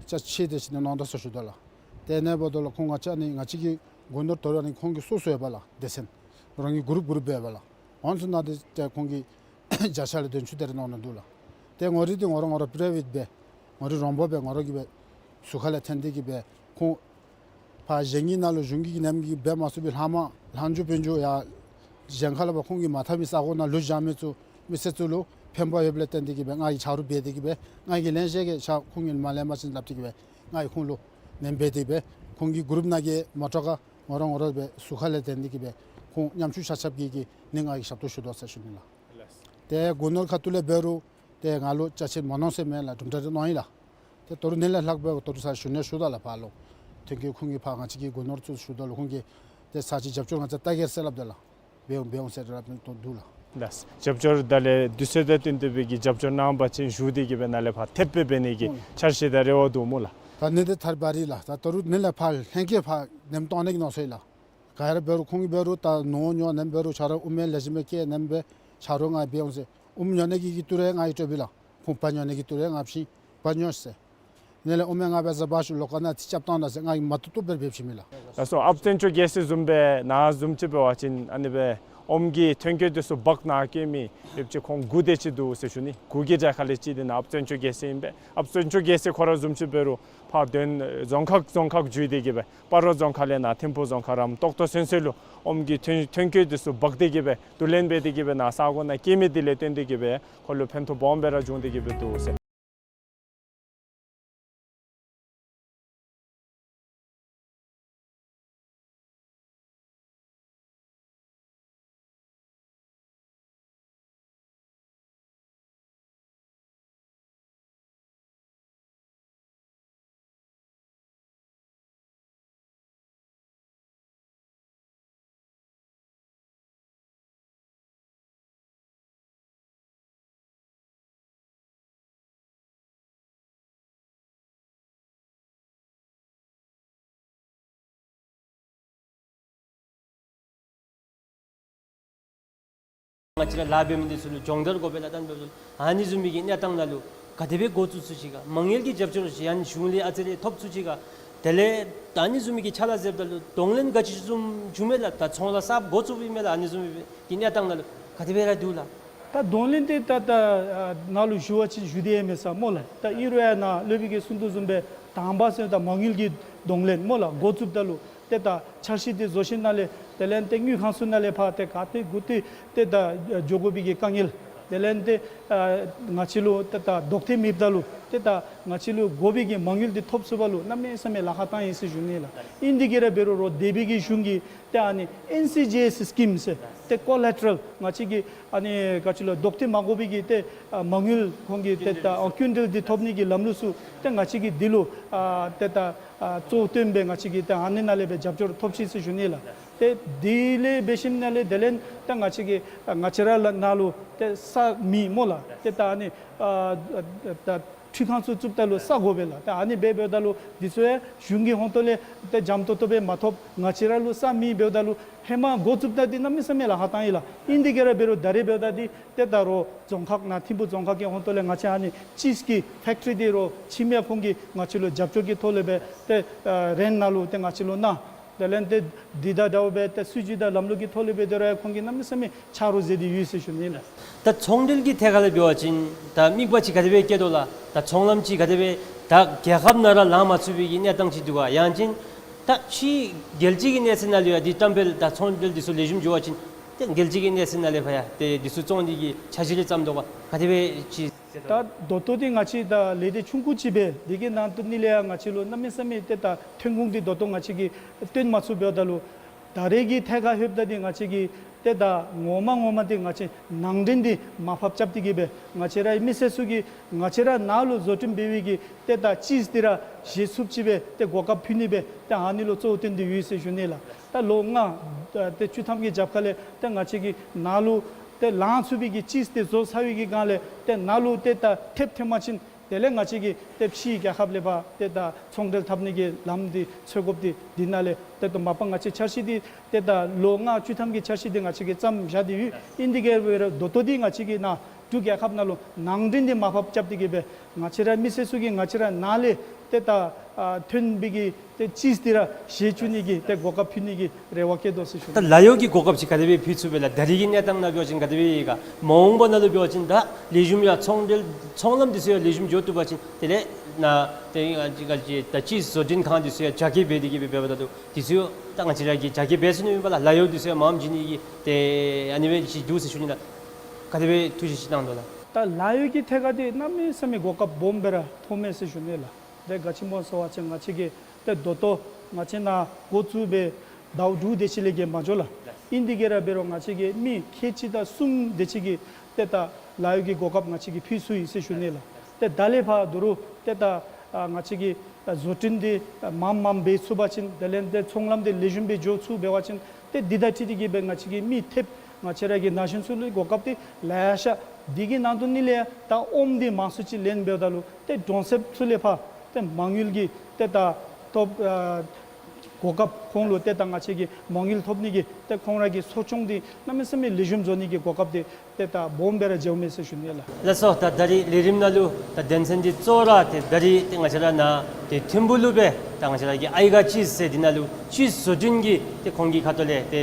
ཅ་ཆས་དེ་ཅིག་ནི་གནང་དོ་ཟེར་ཞུ་དོ་ལགས། ཏེ་ཨ་ནི་འབདཝ་ད་ལུ་ཁོང་ང་བཅས་ནི་ང་བཅས་ཀྱི་སྒོ་ནོར་དོ་རུང་ཨ་ནི་ཁོང་གི་སོ་སོ་ཡོད་པ་ལགས། སྡེ་ཚན་རང་གི་གུ་རུབ་གུ་རུབ་སྦེ་ཡོད་པ་ལགས། འོང་ཚུ་ནང་འདི་ཏེ་ཁོང་གིས་བརྒྱ་ཆ་ལས་དོན་ཅུ་དེ་རེ་གནང་ནི་འདུག་ལགས། ཏེ་ངོ་རིས་འདི་ངོ་ར་ངོ་ར་པི་རའི་ཝེཊ་སྦེ་ངོ་རིས་རོང་པ་སྦེ་ངོ་ར་གིས་སྦེ་ཟུར་ཁ་ལས་འཐེན་ཏེ་གི་སྦེ་ཁོང་ཕར་གཞན་གྱི་ནང་ལུ་གཞུང་གི་ནེམ་གི་འབད་མ་ཚུགས་པའི་ལྷག་མ་ལྷག་འགྱོ་འབག་འགྱོ་ཡར་གཞན་ཁ་ལས་ཕར་ཁོང་གིས་མ་འཐབ་མི་ས་གོ་ནང་ལུ་བཞག་མི་ཚུ་མི་སེར་ཚུ་ལུ་ཕན་པ་ཡོདཔ་ལས་བརྟེན་ཏེ་གི་སྦེ་ང་གིས་ཆ་རོགས་འབད་དེ་གི་སྦེ་ང་གིས་ལེན་ཤེས་གི་ཆ་ཁོང་གིས་མ་ལེན་པ་ཅིན་སླབ་སྟེ་གི་སྦེ་ང་གིས་ཁོང་ལུ་ནེམ་འབད་དེ་སྦེ་ཁོང་གི་གུ་རུབ་ནང་གི་མོ་ཊ་ཁར་ངོ་ར་ངོ་ར་སྦེ་ཟུར་ཁ་ལས་འཐེན་ཏེ་གི་སྦེ་ཁོང་ཉམ་ཆུང་ཆ་ཁྱབ་ཀྱི་གི་ནི་ང་གིས་ཞབས་ཏོག་ཞུ་དོ་ཟེར་ཞུ་ནི་ལགས། ཏེ་སྒོ་ནོར་ཁ་ཐུག་ལས་འབད་རུང་ཏེ་ང་ལུ་ཅ་ཆས་མ་གནང་ཟེར་མེད་ལགས། གྲུབ་འབྲས་རེ་གནང་ཡི་ལགས། ཏེ་ད་རུང་ནི་ལས་ལྷག་སྦེ་ད་རུང་ས་ཞུ་ནི་ཞུ་དོ་ལགས། ཕར་ལུ་ཐོན་སྐྱེད་ཁོང་གིས་ཕར་ང་བཅས་ཀྱི་སྒོ་ནོར་ཚུ་ཞུ་དོ་ལགས། ཁོང་གིས་ཏེ་ས་ཅིག་རྒྱབ་སྐྱོར་ང་བཅས་བལྟ་གེ་ཟེར་སླབ་དོ་ལགས། འབད་འོང་འབད་འོང་ཟེར་སླབ་དོ་འདུག་ལགས། ལགས། རྒྱབ་སྐྱོར་ད་ལས་དུས་ཚོད་དང་བསྟུན་ཏེ་སྦེ་གི་རྒྱབ་སྐྱོར་གནང་བ་ཅིན་ཞུ་སྟེ་གི་སྦེ་ནཱ་ལས་ཕར་ཐེབས་སྦེ་འབད་ནི་གི་འོང་། འཆར་གཞི་དང་རེ་བ་འདུག་སྨོ་ལགས། ད་ནི་འདི་ཐར་བ་རི་ལགས། ད་ད་རུང་ནི་ལས་ཕར་ལྷན་རྒྱས་ཕར་ནེམ་གཏང་ནི་གི་མནོ་བསམ་ཡོད་ལགས། ག་ར་འབད་རུང་ཁོང་གིས་འབད་རུང་ད་ནོར་ཉོ་ནེམ་འབད་རུང་ཆ་རོགས་ཨུ་མེ་ལེགས་ཤོམ་སྦེ་བསྐྱལ་ནེམ་སྦེ་ཆ་རོགས་ང་འབད་འོང་ཟེར། ཨུམ་ཉོ་ནི་གི་གི་ཏི་རུ་ང་གིས་སྤྲོད་པས་ལགས། ཁོང་བ་ཉོ་ནི་གི་ཏི་རུ་ང་བྱིན་བ་ཉོ་ཟེར། ནི་ལས་ཨུ་མེ་ང་འབད་ཟ་བ་ཤུ་ལོག་ཁ་ནང་ཏེ་རྐྱབ་བཏང་ད་ཟེར་ང་གིས་མ་བཏུབ་བཏུབ་སྦེ་འབད་བྱིན་མས་ལགས། ལགས་སོ། ཨཔ་བཙན་སྐྱོགས་རྒྱལ་མཚན་བཟུམ་སྦེ་ནཱ་བཟུམ་ཅིག་འབད་བ་ཅིན་ཨ་ནི་སྦེ་ཨོམ་གྱི་ཐོན་སྐྱེད་འདི་ཚུ་འབག་ནཱ་བསྐྱལ་མི་ཡོདཔ་ཅིག་ཁོང་དགུ་དེ་ཅིག་འདུག་ཟེར་ཞུ་ནི། དགུ་གི་གྲས་ཁ་ལས་གཅིག་འདི་ནཱ་ཨཔ་བཙན་སྐྱོགས་རྒྱལ་མཚན་ཨིན་པས། ཨཔ་བཙན་སྐྱོགས་རྒྱལ་མཚན་ཁོ་ར་བཟུམ་ཅིག་འབད་རུང་ཕར་དོན་རྫོང་ཁག་རྫོང་ཁག་བརྒྱུད་དེ་གི་སྦེ་སྤ་རོ་རྫོང་ཁག་ལས་ནཱ་ཐིམ་ཕུ་རྫོང་ཁག་རམ་ཏོག་ཏོ་ཚུན་ཚོད་ལུ་ཨོམ་གྱི་ཐོན་ཐོན་སྐྱེད་འདི་ཚུ་འབག་སྟེ་གི་སྦེ་བསྡུ་ལེན་འབད་དེ་གི་སྦེ་ནཱ་ས་གོ་ནང་བསྐྱལ་མི་འདི་ལས་བརྟེན་ཏེ་གི་སྦེ་ཁོ་ལུ་ཕན་ཐོགས་སྦོམ་སྦེ་ར་བྱུང་སྟེ་གི་སྦེ་འདུག་ཟེར། ང་བཅས་ར་ལཱ་འབད་མི་འདི་ཚུ་ལུ་སྦྱོང་བརྡར་དགོ་པས་ལགས། ད་ཨ་ནི་བཟུམ་མའི་གི་གནས་སྟངས་ནང་ལུ་ག་དེ་སྦེ་འགོ་བཙུགས་ཚུགས་ཅི་ག། མ་དངུལ་གྱི་རྒྱབ་སྐྱོར་ཅིག་ཡང་གཞུང་ལས་ཨ་ཙི་རེ་ཐོབ་ཚུགས་ཅི་ག། དེ་ལས་ད་ཨ་ནི་བཟུམ་མའི་གི་ཕྱག་ལཱ་མཛདཔ་ད་ལུ་གདོང་ལེན་ག་ཅི་བཟུམ་བྱུང་མས་ལགས། ད་ཚོང་ལཱ་གསརཔ་འགོ་བཙུགསཔ་ཨིན་མས་ལགས། ཨ་ནི་བཟུམ་མའི་གི་གནས་སྟངས་ནང་ལུ་ག་དེ་སྦེ་ར་འདུག་ལགས། ད་གདོང་ལེན་འདི་ད་ད་ནཱ་ལུ་ཞུ་བ་ཅིན་ཞུ་སྟེ་ཡང་མེད་ས་སྨོ་ལགས། ད་ཨིན་རུང་ཡང་ནཱ་སློབ་དཔོན་གྱིས་གསུང་དོ་བཟུམ་སྦེ་དང་པ་ཟེར་ད་མ་དངུལ་གྱི་གདོང་ལེན་སྨོ་ལགས། འགོ་བཙུགསཔ་ད་ལུ་ཏེ་ད་འཆར་གཞི་འདི་བཟོ་ཞིནམ་ལས་དེ་ལས་ཏེ་དངུལ་ཁང་ཚུ་ནང་ལས་ཕར་ཏེ་ག་ཏེ་གུ་ཏེ་ཏེ་ད་འགྱོ་དགོ་པའི་གི་དཀའ་ངལ། དེ་ལས་ཏེ་ཨ་ང་བཅས་ལུ་ཏེ་ད་ལྡོག་ཐེངས་མེདཔ་ད་ལུ་ཏེ་ད་ང་བཅས་ལུ་དགོ་པའི་གི་མ་དངུལ་འདི་ཐོབ་ཚུགས་པ་ལུ་གནམ་མེད་ས་མེད་ལཱ་ཁག་བཏང་ཡི་ཟེར་ཞུ་ནི་ལགས། ཨིན་དེ་གིས་ར་འབད་རུང་རོགས་སྡེ་པའི་གི་གཞུང་གིས་ཏེ་ཨ་ནི་ཨེན་སི་ཇི་ཨེསི་སི་ཀིམ་ཟེར་ཏེ་ཀོ་ལེ་ཊ་རལ་ང་བཅས་ཀྱི་ཨ་ནི་ག་ཅི་ལོ་ལྡོག་ཐེངས་མ་དགོ་པའི་གི་ཏེ་ཨ་མ་དངུལ་ཁོང་གི་ཏེ་ད་ཨ་ཀུན་འདེད་འདི་ཐོབ་ནི་གི་ལམ་ལུགས་ཚུ་ཏེ་ང་བཅས་ཀྱིས་འདི་ལུ་ཨ་ཏེ་ད་ཨ་གཙོ་བོ་བཏོན་སྦེ་ང་བཅས་ཀྱིས་ཏེ་ཨ་ནི་ནང་ལས་སྦེ་རྒྱབ་སྐྱོར་ཐོབ་ཅི་ཟེར་ཞུ་ནི་ལགས། ཏེ་དེ་ལས་འབད་ཞིནམ་ལས་དེ་ལས་ད་ང་བཅས་ཀྱི་ཨ་ང་བཅས་ར་ལུ་ནཱ་ལུ་ཏེ་ས་མེད་སྨོ་ལགས། ཏེ་ད་ཨ་ནི་ཨ་ད་ཁྲུས་ཁང་ཚུ་བཙུགསཔ་ད་ལུ་ས་དགོ་པས་ལགས། ད་ཨ་ནི་འབད་འབདཝ་ད་ལུ་འདི་ཚུ་ཡང་གཞུང་གི་ཧོང་ཏོ་ལས་ཏེ་འཇམ་ཏོང་ཏོ་སྦེ་མ་ཐོབ། ང་བཅས་ར་ལུ་ས་མེད་འབདཝ་ད་ལུ་ཧེ་མ་འགོ་བཙུགསཔ་ད་འདི་གནམ་མེད་ས་མེད་ལཱ་ཁག་བཏང་ཡི་ལགས། ཨིན་དེ་གིས་ར་འབད་རུང་ད་རེས་འབདཝ་ད་འདི་ཏེ་ད་རོགས་རྫོང་ཁག་ནཱ་ཐིམ་ཕུ་རྫོང་ཁག་གི་ཧོང་ཏོ་ལས་ང་བཅས་ཨ་ནི་ཅིསི་ཀི་ཕེཀ་ཊི་རི་འདི་རོགས་ཁྱིམ་ཡ་ཁོང་གིས་ང་བཅས་ལུ་རྒྱབ་སྐྱོར་གྱི་ཐོག་ལས་སྦེ་ཏེ་ཨ་རེནཊ་ནང་ལུ་ཏེ་ང་བཅས་ལུ་གནང་། དེ་ལས་ཏེ་འདི་དང་འདྲཝ་སྦེ་ཏེ་སྲིད་བྱུས་དང་ལམ་ལུགས་ཀྱི་ཐོག་ལས་འབད་དེ་ར་ཁོང་གིས་གནམ་མེད་ས་མེད་ཆ་རོགས་མཛད་དེ་ཡོད་ཟེར་ཞུ་ནི་ལགས། ད་ཚོང་འབྲེལ་གྱི་ཐད་ཁར་ལས་འབད་བ་ཅིན་ད་དམིགས་པ་ཅིག་ག་དེ་སྦེ་བསྐྱེད་དོ་ལགས། ད་ཚོང་ལམ་ཅིག་ག་དེ་སྦེ་ད་རྒྱལ་ཁབ་ནང་ར་ལང་མ་ཚུགས་པའི་གི་གནས་སྟངས་ཅིག་འདུག་ག། ཡང་ཅིན་ད་ཕྱི་རྒྱལ་སྤྱི་གི་གནས་ཚད་ནང་ལུ་ཡང་འདི་བཀྲམ་སྤེལ་ད་ཚོང་འབྲེལ་འདི་ཚུ་ལེགས་ཤོམ་འགྱོ་བ་ཅིན་ཏེ་རྒྱལ་སྤྱི་གི་གནས་ཚད་ནང་ལས་ཕར་ཡང་ཏེ་འདི་ཚུ་བཙོང་ནི་གི་འཆར་གཞི་རེ་བརྩམས་དོ་ག། ག་དེ་སྦེ་ཅིག། ད་ད་ལྟོ་འདི་ང་བཅས་ད་ལས་སྡེ་ཆུང་ཀུ་ཅིག་སྦེ་འདི་གི་ནང་དོན་ནི་ལས་ཡང་ང་བཅས་ལུ་གནམ་མེད་ས་མེད་ཏེ་ད་ཐོན་ཁུངས་འདི་ད་ལྟོ་ང་བཅས་ཀྱིས་བཏོན་མ་ཚུགས་འབདཝ་ད་ལུ་ད་རེས་ཀྱི་ཐད་ཁར་ལྷོདཔ་ད་འདི་ང་བཅས་ཀྱིས་ཏེ་ད་ངོ་མ་ངོ་མ་འདི་ང་བཅས་ནང་འདྲེན་འདི་མར་ཕབ་རྐྱབ་སྟེ་གི་སྦེ་ང་བཅས་རའི་མི་སེར་ཚུ་གིས་ང་བཅས་ར་ནང་ལུ་བཟོ་སྐྲུན་འབད་བའི་གི་ཏེ་ད་ཅིས་འདི་ར་བཞེས་ཚུགསཔ་ཅིག་སྦེ་ཏེ་གོ་སྐབས་ཕུལ་ནི་སྦེ་ཏེ་ཨ་ནི་ལུ་གཙོ་བོ་བཏོན་ཏེ་ཡོད་ཟེར་ཞུ་ནི་ལགས། ད་ལོ་ལྔ་ཏེ་བཅུ་ཐམ་གྱི་རྒྱབ་ཁ་ལས་ཏེ་ང་བཅས་ཀྱིས་ནང་ལུ་ཏེ་ལང་ཚུགས་པའི་གི་ཅིས་འདི་བཟོ་ཚར་བའི་གི་སྒང་ལས་ཏེ་ནང་ལུ་ཏེ་ད་ཐེབས་ཐོན་པ་ཅིན་དེ་ལས་ང་བཅས་ཀྱིས་ཏེ་ཕྱིའི་རྒྱལ་ཁབ་ལས་ཕར་ཏེ་ད་ཚོང་འབྲེལ་འཐབ་ནི་གི་ལམ་འདི་འཚོལ་དགོཔ་འདི་འདི་ནང་ལས་ཏེ་ད་མ་པ་ང་བཅས་འཆར་གཞི་འདི་ཏེ་ད་ལོ་ལྔ་བཅུ་ཐམ་གྱི་འཆར་གཞི་འདི་ང་བཅས་ཀྱིས་བརྩམས་བཞག་སྟེ་ཡོད། ཨིན་དེ་གིས་འབད་རུང་ད་ལྟོ་འདི་ང་བཅས་ཀྱིས་ནཱ་འབྲུག་རྒྱལ་ཁབ་ནང་ལུ་ནང་འདྲེན་འདི་མར་ཕབ་རྐྱབ་སྟེ་གི་སྦེ་ང་བཅས་ར་མི་སེར་ཚུ་གིས་ང་བཅས་ར་ནང་ལས་ཏེ་ད་ཨ་ཐོན་པའི་གི་ཏེ་ཅིས་འདི་ར་བཞེས་བཅུག་ནི་གི་ཏེ་གོ་སྐབས་ཕུལ་ནི་གི་རེ་བ་བསྐྱེད་དོ་ཟེར་ཞུ་ནི། ད་ལཱ་གཡོག་གི་གོ་སྐབས་ཅིག་ག་དེ་སྦེ་ཕུལ་ཚུགས་པས་ལགས། ད་རེས་ཀྱི་གནས་སྟངས་ནང་འབད་བ་ཅིན་ག་དེ་སྦེ་ཡོད་ག། མ་འོངས་པ་ནང་ལུ་འབད་བ་ཅིན་ད་ལེགས་ཤོམ་ཡང་ཚོང་འབྲེལ་ཚོང་ལམ་འདི་ཚུ་ཡང་ལེགས་ཤོམ་འགྱོ་བཏུབ་པ་ཅིན་དེ་ལས་ནཱ་ཏེ་ད་ཅིས་བཟོ་སྐྲུན་ཁང་འདི་ཚུ་ཡང་རྒྱ་སྐྱེད་འབད་དེ་གི་སྦེ་འབདཝ་ད་ལུ་འདི་ཚུ་ད་ང་བཅས་ར་གིས་རྒྱ་སྐྱེད་འབད་ཚུགས་ནི་མས་པ་ལགས། ལཱ་གཡོག་འདི་ཚུ་ཡང་མངམ་བྱིན་ནི་གི་ཏེ་ཨ་ནི་སྦེ་ཅིག་འདུག་ཟེར་ཞུ་ནི་ལགས། ག་དེ་སྦེ་ཐུགས་བཞེད་ཅིག་གནང་དོ་ལགས། ད་ལཱ་གཡོག་གི་ཐད་ཁར་འདི་གནམ་མེད་ས་མེད་གོ་སྐབས་སྦོམ་སྦེ་ར་མཐོངམ་མས་ཟེར་ཞུ་ནི་ལགས། ཏེ་ག་ཅི་སྨོ་ཟེར་བ་ཅིན་ང་བཅས་ཀྱིས་ཏེ་ད་ལྟོ་ང་བཅས་ནཱ་འགོ་བཙུགས་སྦེ་ཟླཝ་དྲུག་དེ་ཅིག་ལས་བརྒལ་མ་འགྱོ་ལགས། ཨིན་དེ་གིས་ར་འབད་རུང་ང་བཅས་ཀྱིས་མི་ཁལ་གཅིག་དང་གསུམ་དེ་ཅིག་གི་ཏེ་ད་ལཱ་གཡོག་གི་གོ་སྐབས་ང་བཅས་ཀྱིས་ཕུལ་ཚུགས་ཡི་ཟེར་ཞུ་ནི་ལགས། ཏེ་ད་ལས་ཕར་ད་རུང་ཏེ་ད་ཨ་ང་བཅས་ཀྱིས་ཨ་བཟོ་སྐྲུན་འདི་ཨ་མངམ་མངམ་འབད་ཚུགས་པ་ཅིན་དེ་ལས་ཏེ་ཚོང་ལམ་འདི་ལེགས་ཤོམ་སྦེ་འགྱོ་ཚུགས་འབད་བ་ཅིན་ཏེ་འདི་དང་འཁྲིལ་ཏེ་གི་སྦེ་ང་བཅས་ཀྱིས་མི་ཐེབས་ང་བཅས་ར་གི་ན་གཞོན་ཚུ་ལུ་གོ་སྐབས་འདི་ལེ་ཤ། འདི་གི་ནང་དོན་ནི་ལས་ད་ཨོམ་འདི་མང་སུ་ཅིག་ལེན་འབདཝ་ད་ལུ་ཏེ་གྲོང་གསེབ་ཚུ་ལས་ཕར་ཏེ་མ་དངུལ་གྱི་ཏེ་ད་ཐོབ་ཨ་གོ་སྐབས་ཁོང་ལུ་ཏེ་ད་ང་བཅས་ཀྱིས་མ་དངུལ་ཐོབ་ནི་གི་ཏེ་ཁོང་ར་གི་གསོ་སྐྱོང་འདི་གནམ་མེད་ས་མེད་ལེགས་ཤོམ་བཟོ་ནི་གི་གོ་སྐབས་འདི་ཏེ་ད་སྦོམ་སྦེ་ར་འཇལཝ་མས་ཟེར་ཞུ་ནི་ལགས། ལགས་སོ། ད་ད་རིས་ལས་རིམ་ནང་ལུ་ད་དོན་ཚན་འདི་གཙོ་བོ་ར་ཏེ་ད་རིས་ཏེ་ང་བཅས་ར་ནཱ་ཏེ་ཐིམ་ཕུག་ལུ་སྦེ་ད་ང་བཅས་ར་གི་ཨའི་ག་ཅིས་ཟེར་འདི་ནང་ལུ་ཅིས་བཟོ་སྐྲུན་གྱི་ཏེ་ཁོང་གི་ཁ་ཐུག་ལས་ཏེ་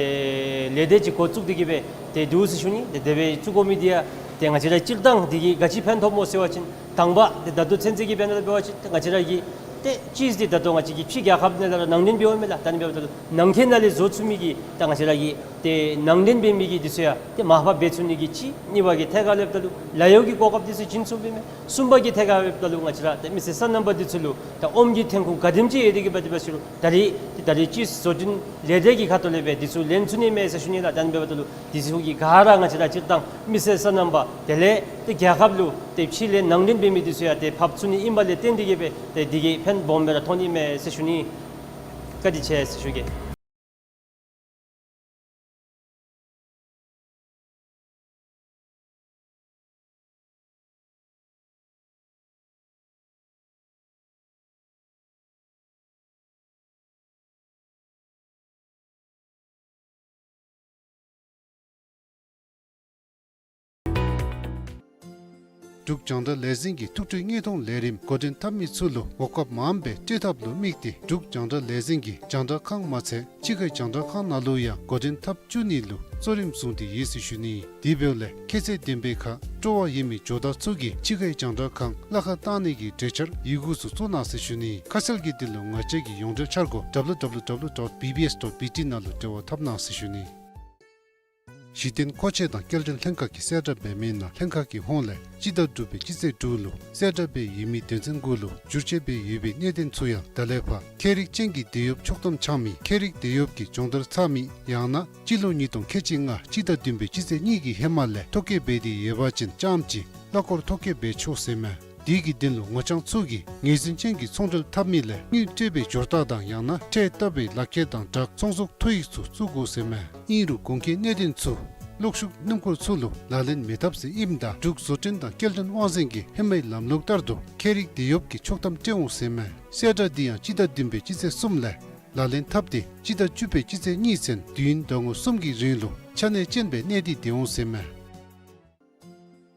ལས་སྡེ་ཅིག་འགོ་བཙུགས་ཏེ་གི་སྦེ་ཏེ་འདུག་ཟེར་ཞུ་ནི། ཏེ་དེ་སྦེ་བཙུགས་དགོ་མི་འདི་ཡང་ཏེ་ང་བཅས་ར་སྤྱིར་བཏང་འདི་གིས་ག་ཅི་ཕན་ཐོགས་སྨོ་ཟེར་བ་ཅིན་དང་པ་ཏེ་ད་ལྟོ་ཚུན་ཚོད་ཀྱི་དཔེར་ན་འབད་བ་ཅིན་ཏེ་ང་བཅས་ར་གི་ཏེ་ཅིས་འདི་ད་ལྟོ་ང་བཅས་ཀྱིས་ཕྱི་རྒྱལ་ཁབ་ནང་ལས་ར་ནང་འདྲེན་འབདཝ་མས་ལགས། ད་ནི་འབདཝ་ད་ལུ་ནང་འཁོད་ནང་ལས་བཟོ་ཚུགས་མི་གི་ད་ང་བཅས་ར་གི་ཏེ་ནང་འདྲེན་འབད་མི་གི་འདི་ཚུ་ཡང་ཏེ་མར་ཕབ་འབད་ཚུགས་ནི་གི་གཅིག། གཉིས་པ་གི་ཐད་ཁར་སླབ་ད་ལུ་ལཱ་གཡོག་གི་གོ་སྐབས་འདི་ཚུ་བྱིན་ཚུགསཔ་མས། གསུམ་པ་གི་ཐད་ཁར་སླབ་ད་ལུ་ང་བཅས་ར་ཏེ་མི་སེར་སོ་ནམ་པ་འདི་ཚུ་ལུ་ད་ཨོམ་གྱི་ཐོན་ཁུངས་ག་དེམ་ཅིག་ཡོད་དེ་གི་འབད་དེ་འབད་ཞུ་རུང་ད་རིས་ཏེ་ད་རིས་ཅིས་བཟོ་སྐྲུན་ལས་སྡེ་གི་ཁ་ཐུག་ལས་སྦེ་འདི་ཚུ་ལེན་ཚུགས་ནི་མས་ཟེར་ཞུ་ནི་ལགས། ད་ནི་འབདཝ་ད་ལུ་འདི་ཚུ་གི་ག་ར་ང་བཅས་ར་སྤྱིར་བཏང་མི་སེར་སོ་ནམ་པ་དེ་ལས་ཏེ་རྒྱལ་ཁབ་ལུ་ཏེ་ཕྱི་ལས་ནང་འདྲེན་འབད་མི་འདི་ཚུ་ཡང་ཏེ་ཕབ་ཚུགས་ནི་ཨིན་པ་ལས་བརྟེན་ཏེ་གི་སྦེ་ཏེ་འདི་གིས་ཕན་སྦོམ་སྦེ་ར་ཐོགས་ནི་མས་ཟེར་ཞུ་ནི། བཀའ་དྲིན་ཆེ་ཟེར་ཞུ་གེ། འབྲུག་རྒྱང་བསྒྲགས་ལས་འཛིན་གྱི་ཐུགས་སྤྲོའི་དངོས་མཐོང་ལས་རིམ་འགོ་འདྲེན་འཐབ་མི་ཚུ་ལུ་གོ་སྐབས་མངམ་སྦེ་སྤྲོད་ཐབས་ལུ་དམིགས་ཏེ་འབྲུག་རྒྱང་བསྒྲགས་ལས་འཛིན་གྱིས་རྒྱང་བསྒྲགས་ཁང་མ་ཚད་ཕྱི་ཁའི་རྒྱང་བསྒྲགས་ཁང་ནང་ལུ་ཡང་འགོ་འདྲེན་འཐབ་བཅུག་ནི་ལུ་གཙོ་རིམ་བཟུང་སྟེ་ཡོད་ཟེར་ཞུ་ནི། དེ་འབདཝ་ལས་ཁྱད་ཚད་ལྡན་པའི་ཁར་སྤྲོ་བ་ཡོད་མི་ཇོ་བདག་ཚུ་གིས་ཕྱི་ཁའི་རྒྱང་བསྒྲགས་ཁང་གླ་ཁར་བཏང་ནི་གི་གྲོས་འཆར་ཡི་གུ་ཚུ་བཙུགས་གནང་ཟེར་ཞུ་ནི། ཁ་གསལ་གྱི་དོན་ལུ་ང་བཅས་ཀྱི་ཡོངས་འབྲེལ་འཆར་སྒོ་W W W dot B B S dot B T ནང་ལུ་འབྲེལ་བ་འཐབ་གནང་ཟེར་ཞུ་ནི། གཞི་རྟེན་མཁོ་ཆས་དང་སྐྱེལ་འདྲེན་ལྷན་ཁག་གིས་གསལ་བསྒྲགས་འབད་མི་ནང་ལྷན་ཁག་གི་ཧོངས་ལས་སྤྱི་ཟླ་དྲུག་པའི་སྤྱི་ཚེས་དྲུག་ལུ་གསལ་བསྒྲགས་འབད་ཡོད་མི་དོན་ཚན་དགུ་ལུ་བསྒྱུར་བཅོས་འབད་ཡོད་པའི་གནད་དོན་ཚུ་ཡང་ད་ལས་ཕར་ཁྱད་རིག་ཅན་གྱི་འདེད་གཡོགཔ་ཆོག་ཐམ་འཆང་མི་ཁྱད་རིག་འདེད་གཡོགཔ་གི་སྦྱོང་བརྡར་ཚར་མི་ཡང་ན་སྤྱི་ལོ་ཉིས་སྟོང་ཁལ་གཅིག་ལྔ་སྤྱི་ཟླ་བདུན་པའི་སྤྱི་ཚེས་གཉིས་ཀྱི་ཧེ་མ་ལས་ཐོ་བཀོད་འབད་དེ་ཡོད་པ་ཅིན་རྐྱངམ་གཅིག་གླ་འཁོར་ཐོ་བཀོད་འབད་ཆོག་ཟེར་མས། དེ་གི་དོན་ལུ་ངོ་རྐྱང་ཚུ་གིས་ངོས་འཛིན་ཅན་གྱི་ཚོང་འབྲེལ་འཐབ་མི་ལས་དངུལ་སྤྲོད་པའི་འབྱོར་རྟགས་དང་ཡང་ན་ཁྲལ་བཏབ་པའི་ལག་ཁྱེར་དང་སྦྲགས་ཚོང་ཟོག་ཐོ་ཡིག་ཚུ་བཙུགས་དགོ་ཟེར་མས། ཨིན་རུང་གོང་གི་གནད་དོན་ཚུ་གློག་ཤུགས་སྣུམ་འཁོར་ཚུ་ལུ་ལག་ལེན་མི་འཐབ་ཟེར་ཨིནམ་ད་འབྲུག་བཟོ་སྐྲུན་དང་སྐྱེལ་འདྲེན་དབང་འཛིན་གྱིས་ཧེ་མའི་ལམ་ལུགས་ལྟར་དུ་ཁྱད་རིག་འདེད་གཡོགཔ་གི་ཆོག་ཐམ་སྤྲོད་འོང་ཟེར་མས། གསལ་བསྒྲགས་འདི་ཡང་སྤྱི་ཟླ་བདུན་པའི་སྤྱི་ཚེས་གསུམ་ལས་ལག་ལེན་འཐབ་སྟེ་སྤྱི་ཟླ་བཅུ་པའི་སྤྱི་ཚེས་གཉིས་ཚུན་དུས་ཡུན་ཟླ་ངོ་གསུམ་གྱི་རིང་ལུ་ཆ་གནས་ཅན་སྦེ་གནས་ཏེ་སྡོད་འོང་ཟེར་མས།